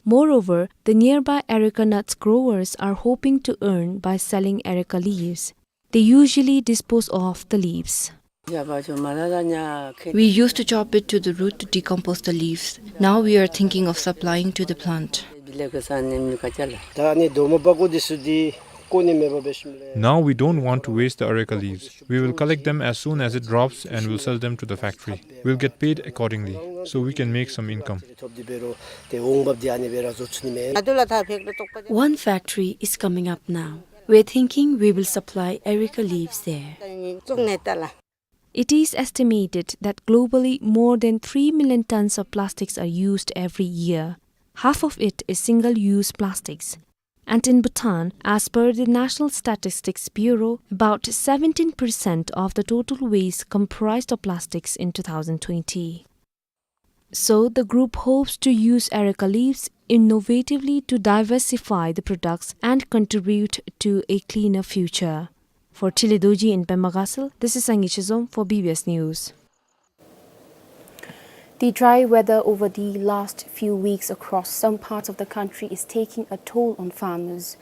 Moreover, the nearby areca nuts growers are hoping to earn by selling areca leaves. They usually dispose of the leaves. We used to chop it to the root to decompose the leaves. Now we are thinking of supplying to the plant. ད་ཨ་ནི་རྡོག་མ་པག་ཀོ་འདི་ཚུ་འདི་བཀོ་ནི་མེད་པར་འབད་ཞིནམ་ལས། Now we don't want to waste the areca leaves. We will collect them as soon as it drops and will sell them to the factory. We'll get paid accordingly, so we can make some income. One factory is coming up now. We're thinking we will supply areca leaves there. It is estimated that globally more than three million tons of plastics are used every year. Half of it is single-use plastics. And in Bhutan, as per the National Statistics Bureau, about seventeen percent of the total waste comprised of plastics in two thousand twenty. So, the group hopes to use areca leaves innovatively to diversify the products and contribute to a cleaner future. For Chile Dorji in Pema Gatshel, this is Sangay Chizom for B B S News. The dry weather over the last few weeks across some parts of the country is taking a toll on farmers.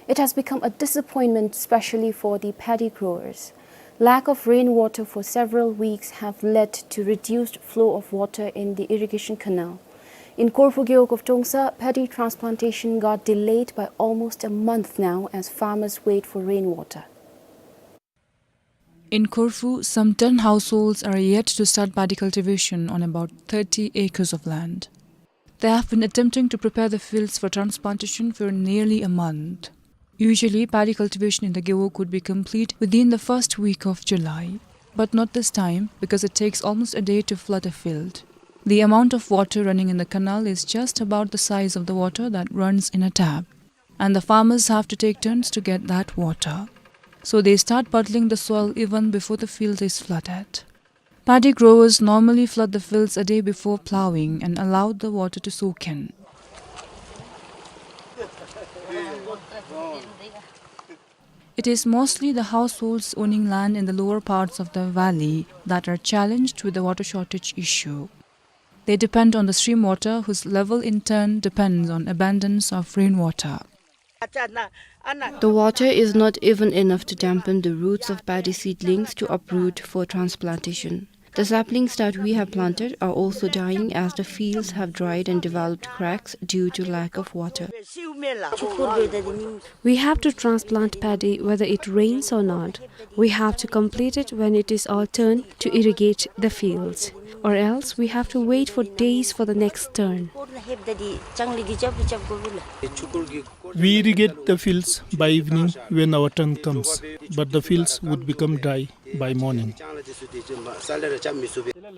It has become a disappointment, especially for the paddy growers. Lack of rainwater for several weeks have led to reduced flow of water in the irrigation canal. In Korfu Gewog of Tongsa, paddy transplantation got delayed by almost a month now as farmers wait for rainwater. In Korfu, some ten households are yet to start paddy cultivation on about thirty acres of land. They have been attempting to prepare the fields for transplantation for nearly a month. Usually, paddy cultivation in the Gewog would be complete within the first week of July, but not this time because it takes almost a day to flood a field. The amount of water running in the canal is just about the size of the water that runs in a tap, and the farmers have to take turns to get that water. So they start puddling the soil even before the field is flooded. Paddy growers normally flood the fields a day before ploughing and allow the water to soak in. It is mostly the households owning land in the lower parts of the valley that are challenged with the water shortage issue. They depend on the stream water, whose level in turn depends on abundance of rainwater. The water is not even enough to dampen the roots of paddy seedlings to uproot for transplantation. The saplings that we have planted are also dying as the fields have dried and developed cracks due to lack of water. We have to transplant paddy whether it rains or not. We have to complete it when it is our turn to irrigate the fields, or else we have to wait for days for the next turn. We irrigate the fields by evening when our turn comes, but the fields would become dry by morning.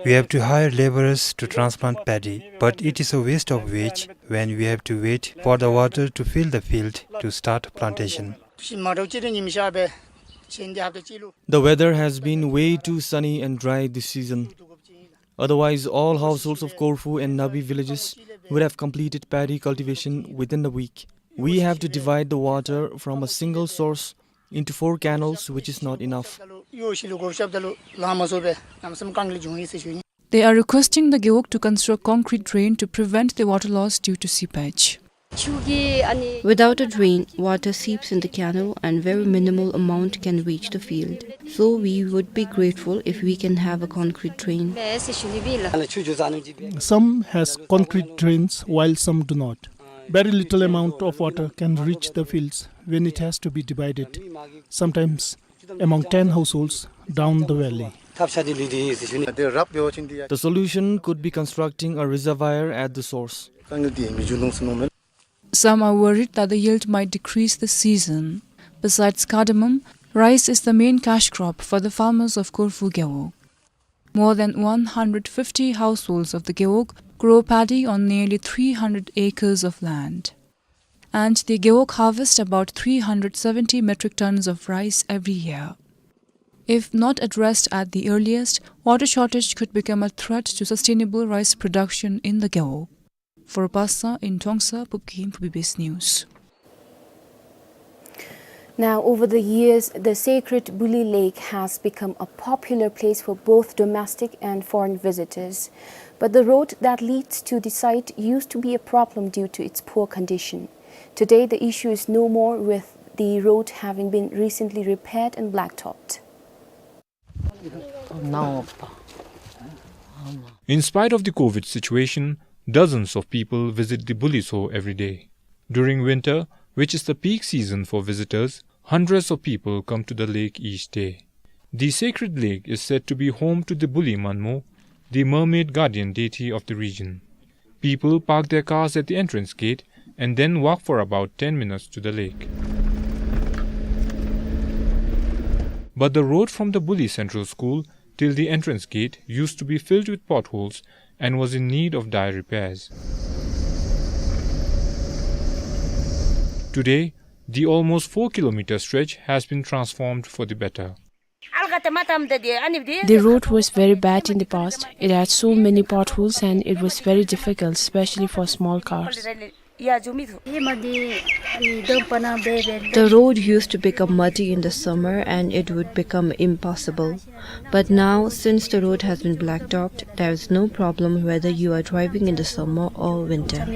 We have to hire laborers to transplant paddy, but it is a waste of wage when we have to wait for the water to fill the field to start plantation. The weather has been way too sunny and dry this season. Otherwise, all households of Korfu and Nabi villages would have completed paddy cultivation within a week. We have to divide the water from a single source into four canals, which is not enough. They are requesting the Gewog to construct concrete drain to prevent the water loss due to seepage. Without a drain, water seeps in the canal and very minimal amount can reach the field. So we would be grateful if we can have a concrete drain. Some has concrete drains while some do not. Very little amount of water can reach the fields when it has to be divided, sometimes among ten households down the valley. The solution could be constructing a reservoir at the source. Some are worried that the yield might decrease this season. Besides cardamom, rice is the main cash crop for the farmers of Korfu Gewog. More than one hundred fifty households of the Gewog grow paddy on nearly three hundred acres of land. And the Gewog harvest about three hundred seventy metric tons of rice every year. If not addressed at the earliest, water shortage could become a threat to sustainable rice production in the Gewog. For Basa in Tongsa, Pupkim for B B S News. Now, over the years, the sacred Buli Lake has become a popular place for both domestic and foreign visitors. But the road that leads to the site used to be a problem due to its poor condition. Today, the issue is no more, with the road having been recently repaired and blacktopped. In spite of the COVID situation, dozens of people visit the Buli Tso every day. During winter, which is the peak season for visitors, hundreds of people come to the lake each day. The sacred lake is said to be home to the Buli Manmo, the mermaid guardian deity of the region. People park their cars at the entrance gate and then walk for about ten minutes to the lake. But the road from the Buli Central School till the entrance gate used to be filled with potholes and was in need of dire repairs. Today, the almost four kilometer stretch has been transformed for the better. The road was very bad in the past. It had so many potholes and it was very difficult, especially for small cars. The road used to become muddy in the summer and it would become impassable. But now, since the road has been blacktopped, there is no problem whether you are driving in the summer or winter.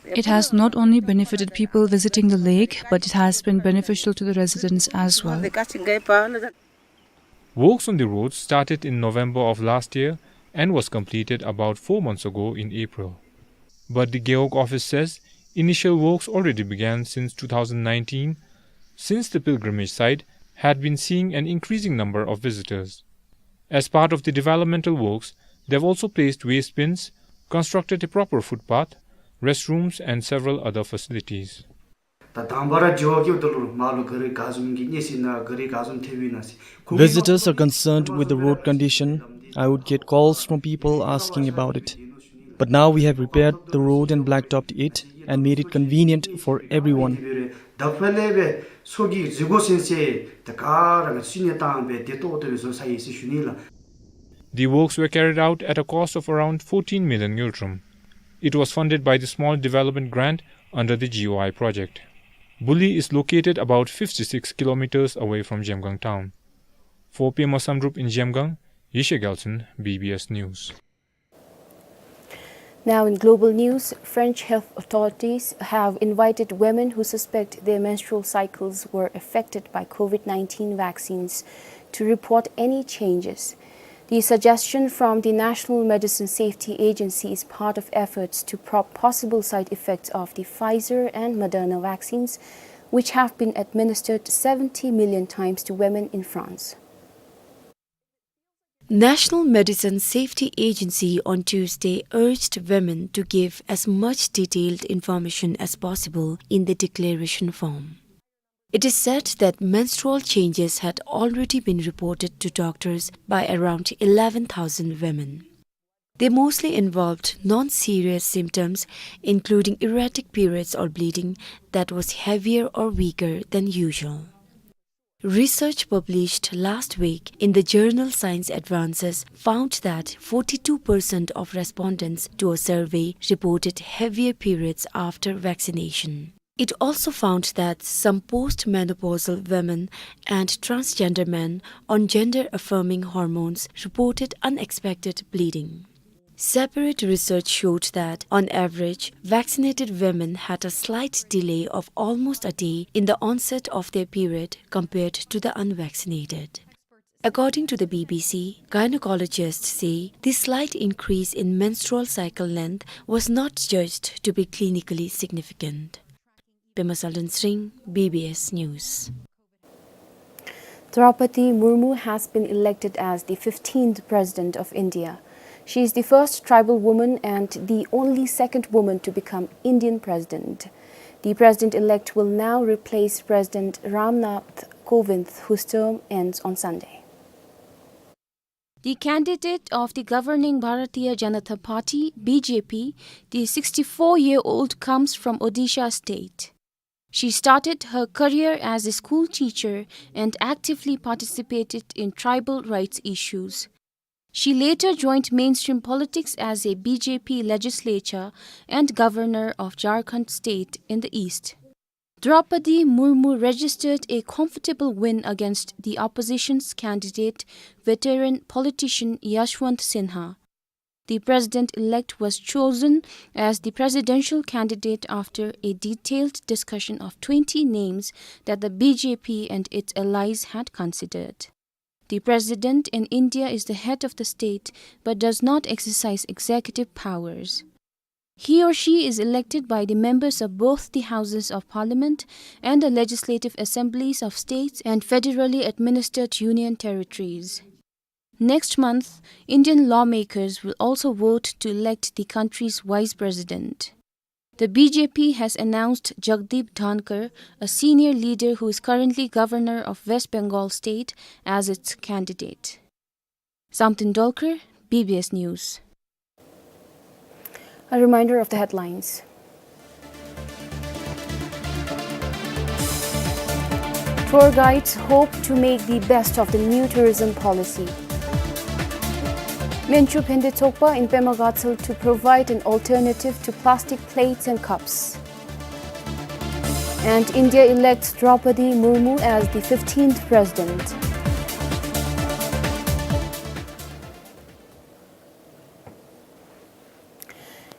It has not only benefited people visiting the lake, but it has been beneficial to the residents as well. Works on the road started in November of last year and was completed about four months ago in April. But the Gewog office says initial works already began since two thousand nineteen, since the pilgrimage site had been seeing an increasing number of visitors. As part of the developmental works, they've also placed waste bins, constructed a proper footpath, restrooms, and several other facilities. ད་དང་པ་ར་འགྱོ་བ་སྐྱོ་ད་ལུ་མ་ལུ་ག་རི་ག་བཟུམ་གྱི་གནས་ཟིན་ན་ག་རི་ག་བཟུམ་ཐེབས་ཡོད་ན་ཟེར། Visitors are concerned with the road condition. I would get calls from people asking about it. But now we have repaired the road and blacktopped it and made it convenient for everyone. ད་ཕར་ལས་སྦེ་སོ་གི་རི་གོ་སེན་སེ་ད་ག་ར་ག་སུ་ནི་བཏང་སྦེ་བདེ་ཏོག་ཏོ་སྦེ་བཟོ་ས་ཡི་ཟེར་ཞུ་ནི་ལགས། The works were carried out at a cost of around fourteen million ngultrum. It was funded by the Small Development Grant under the G O I project. Buli is located about fifty-six kilometers away from Zhemgang town. For Pema Samdrup in Zhemgang, Yeshe Gyaltsen, B B S News. Now in global news, French health authorities have invited women who suspect their menstrual cycles were affected by COVID nineteen vaccines to report any changes. The suggestion from the National Medicine Safety Agency is part of efforts to probe possible side effects of the Pfizer and Moderna vaccines, which have been administered seventy million times to women in France. National Medicine Safety Agency on Tuesday urged women to give as much detailed information as possible in the declaration form. It is said that menstrual changes had already been reported to doctors by around eleven thousand women. They mostly involved non-serious symptoms, including erratic periods or bleeding that was heavier or weaker than usual. Research published last week in the journal Science Advances found that forty-two percent of respondents to a survey reported heavier periods after vaccination. It also found that some postmenopausal women and transgender men on gender-affirming hormones reported unexpected bleeding. Separate research showed that, on average, vaccinated women had a slight delay of almost a day in the onset of their period compared to the unvaccinated. According to the B B C, gynecologists say this slight increase in menstrual cycle length was not judged to be clinically significant. Pema Tshering, B B S News. Droupadi Murmu has been elected as the fifteenth President of India. She is the first tribal woman and the only second woman to become Indian President. The President-elect will now replace President Ram Nath Kovind, whose term ends on Sunday. The candidate of the governing Bharatiya Janata Party, B J P, the sixty-four-year-old comes from Odisha state. She started her career as a school teacher and actively participated in tribal rights issues. She later joined mainstream politics as a B J P legislator and governor of Jharkhand state in the east. Droupadi Murmu registered a comfortable win against the opposition's candidate, veteran politician Yashwant Sinha. The president-elect was chosen as the presidential candidate after a detailed discussion of twenty names that the B J P and its allies had considered. The president in India is the head of the state but does not exercise executive powers. He or she is elected by the members of both the Houses of Parliament and the legislative assemblies of states and federally administered union territories. Next month, Indian lawmakers will also vote to elect the country's vice president. The B J P has announced Jagdeep Dhankhar, a senior leader who is currently governor of West Bengal state, as its candidate. Samten Dolkar, B B S News. A reminder of the headlines. Tour guides hope to make the best of the new tourism policy. Myinju Phende Tsokpa in Pema Gatshel to provide an alternative to plastic plates and cups. And India elects Draupadi Murmu as the fifteenth president.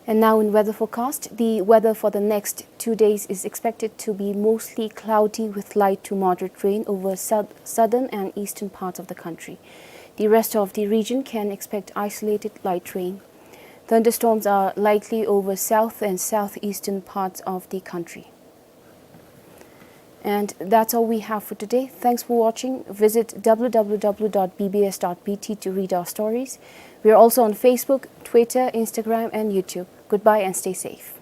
And now in weather forecast, the weather for the next two days is expected to be mostly cloudy with light to moderate rain over sou-, southern and eastern parts of the country. The rest of the region can expect isolated light rain. Thunderstorms are likely over south and southeastern parts of the country. And that's all we have for today. Thanks for watching. Visit w w w dot b b s dot b t to read our stories. We are also on Facebook, Twitter, Instagram, and YouTube. Goodbye and stay safe.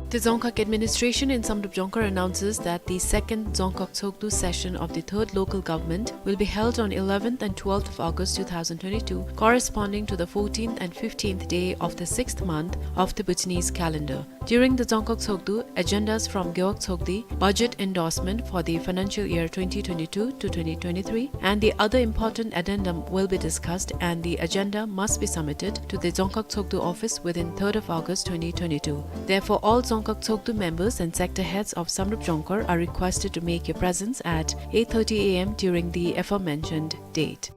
The Dzongkhag administration in Samdrup Jongkhar announces that the second Dzongkhag Tshogdu session of the third local government will be held on eleventh and twelfth of August two thousand twenty-two, corresponding to the fourteenth and fifteenth day of the sixth month of the Bhutanese calendar. During the Dzongkhag Tshogdu, agendas from Gewog Tshogdi, budget endorsement for the financial year twenty twenty-two to twenty twenty-three, and the other important addendum will be discussed, and the agenda must be submitted to the Dzongkhag Tshogdu office within third of August twenty twenty-two. Therefore, all Dzongkhag Tshogdu members and sector heads of Samdrup Jongkhar are requested to make your presence at eight thirty a m during the aforementioned date.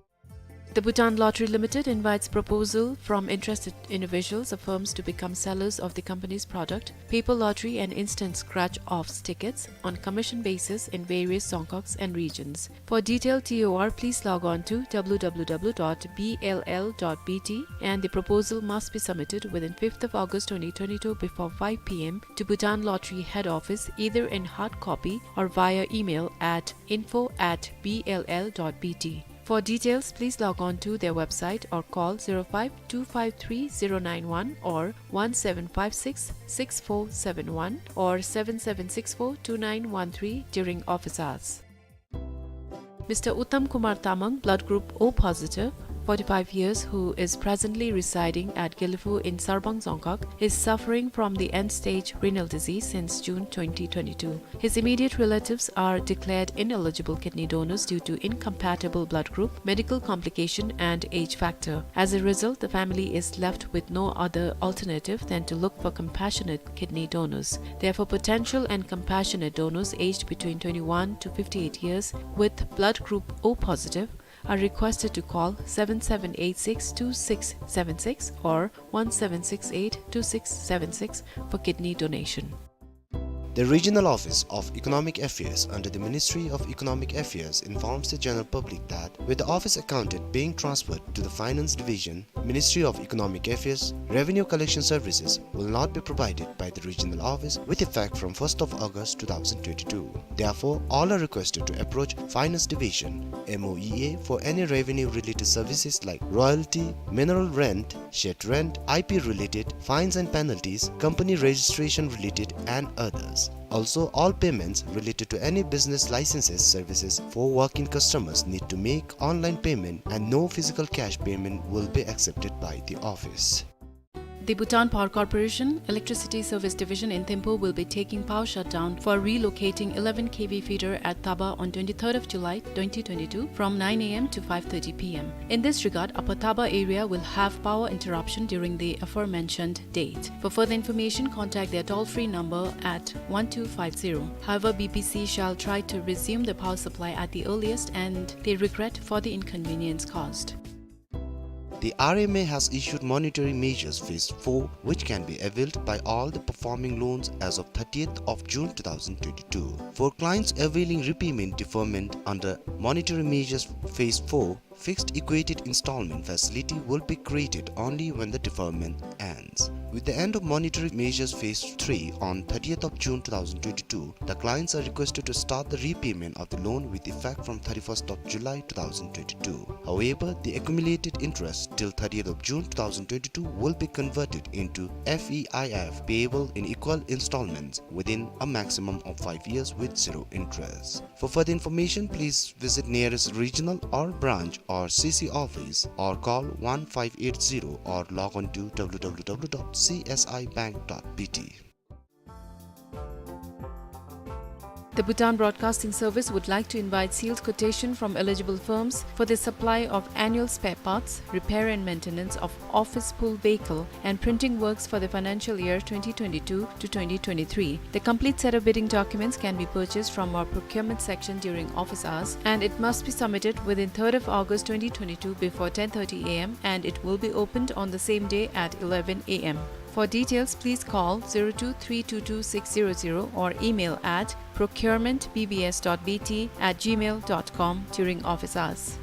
The Bhutan Lottery Limited invites proposal from interested individuals or firms to become sellers of the company's product, paper lottery and instant scratch-offs tickets, on commission basis in various Dzongkhags and regions. For detailed T O R, please log on to w w w dot b l l dot b t, and the proposal must be submitted within fifth of August twenty twenty-two before five p m to Bhutan Lottery Head Office, either in hard copy or via email at info at b l l dot b t. For details, please log on to their website or call zero five two five three zero nine one or one seven five six six four seven one or seven seven six four two nine one three during office hours. Mister Uttam Kumar Tamang, blood group O positive, forty-five years, who is presently residing at Gelephu in Sarbang Dzongkhag, is suffering from the end-stage renal disease since June twenty twenty-two. His immediate relatives are declared ineligible kidney donors due to incompatible blood group, medical complication, and age factor. As a result, the family is left with no other alternative than to look for compassionate kidney donors. Therefore, potential and compassionate donors aged between twenty-one to fifty-eight years with blood group O positive are requested to call seven seven eight six two six seven six or one seven six eight two six seven six for kidney donation. The Regional Office of Economic Affairs under the Ministry of Economic Affairs informs the general public that, with the office accountant being transferred to the Finance Division, Ministry of Economic Affairs, revenue collection services will not be provided by the regional office with effect from first of August two thousand twenty-two. Therefore, all are requested to approach Finance Division, M O E A, for any revenue-related services like royalty, mineral rent, shed rent, I P-related, fines and penalties, company registration-related, and others. Also, all payments related to any business licenses services for walk-in customers need to make online payment, and no physical cash payment will be accepted by the office. The Bhutan Power Corporation Electricity Service Division in Thimphu will be taking power shutdown for relocating eleven K V feeder at Taba on twenty-third of July twenty twenty-two from nine A M to five thirty P M. In this regard, Upper Taba area will have power interruption during the aforementioned date. For further information, contact their toll-free number at one two five zero. However, B P C shall try to resume the power supply at the earliest, and they regret for the inconvenience caused. The R M A has issued Monetary Measures Phase four, which can be availed by all the performing loans as of thirtieth of June two thousand twenty-two. For clients availing repayment deferment under Monetary Measures Phase four, fixed equated installment facility will be created only when the deferment ends. With the end of Monetary Measures Phase three on thirtieth of June two thousand twenty-two, the clients are requested to start the repayment of the loan with effect from thirty-first of July two thousand twenty-two. However, the accumulated interest till thirtieth of June two thousand twenty-two will be converted into F E I F payable in equal installments within a maximum of five years with zero interest. For further information, please visit nearest regional or branch or C C office or call one five eight zero or log on to W W W dot C S I bank dot B T. The Bhutan Broadcasting Service would like to invite sealed quotation from eligible firms for the supply of annual spare parts, repair and maintenance of office pool vehicle, and printing works for the financial year twenty twenty-two to twenty twenty-three. The complete set of bidding documents can be purchased from our procurement section during office hours, and it must be submitted within third of August twenty twenty-two before ten thirty A M, and it will be opened on the same day at eleven A M. For details, please call zero two three two two six zero zero or email at procurement B B S dot B T at gmail dot com during office hours.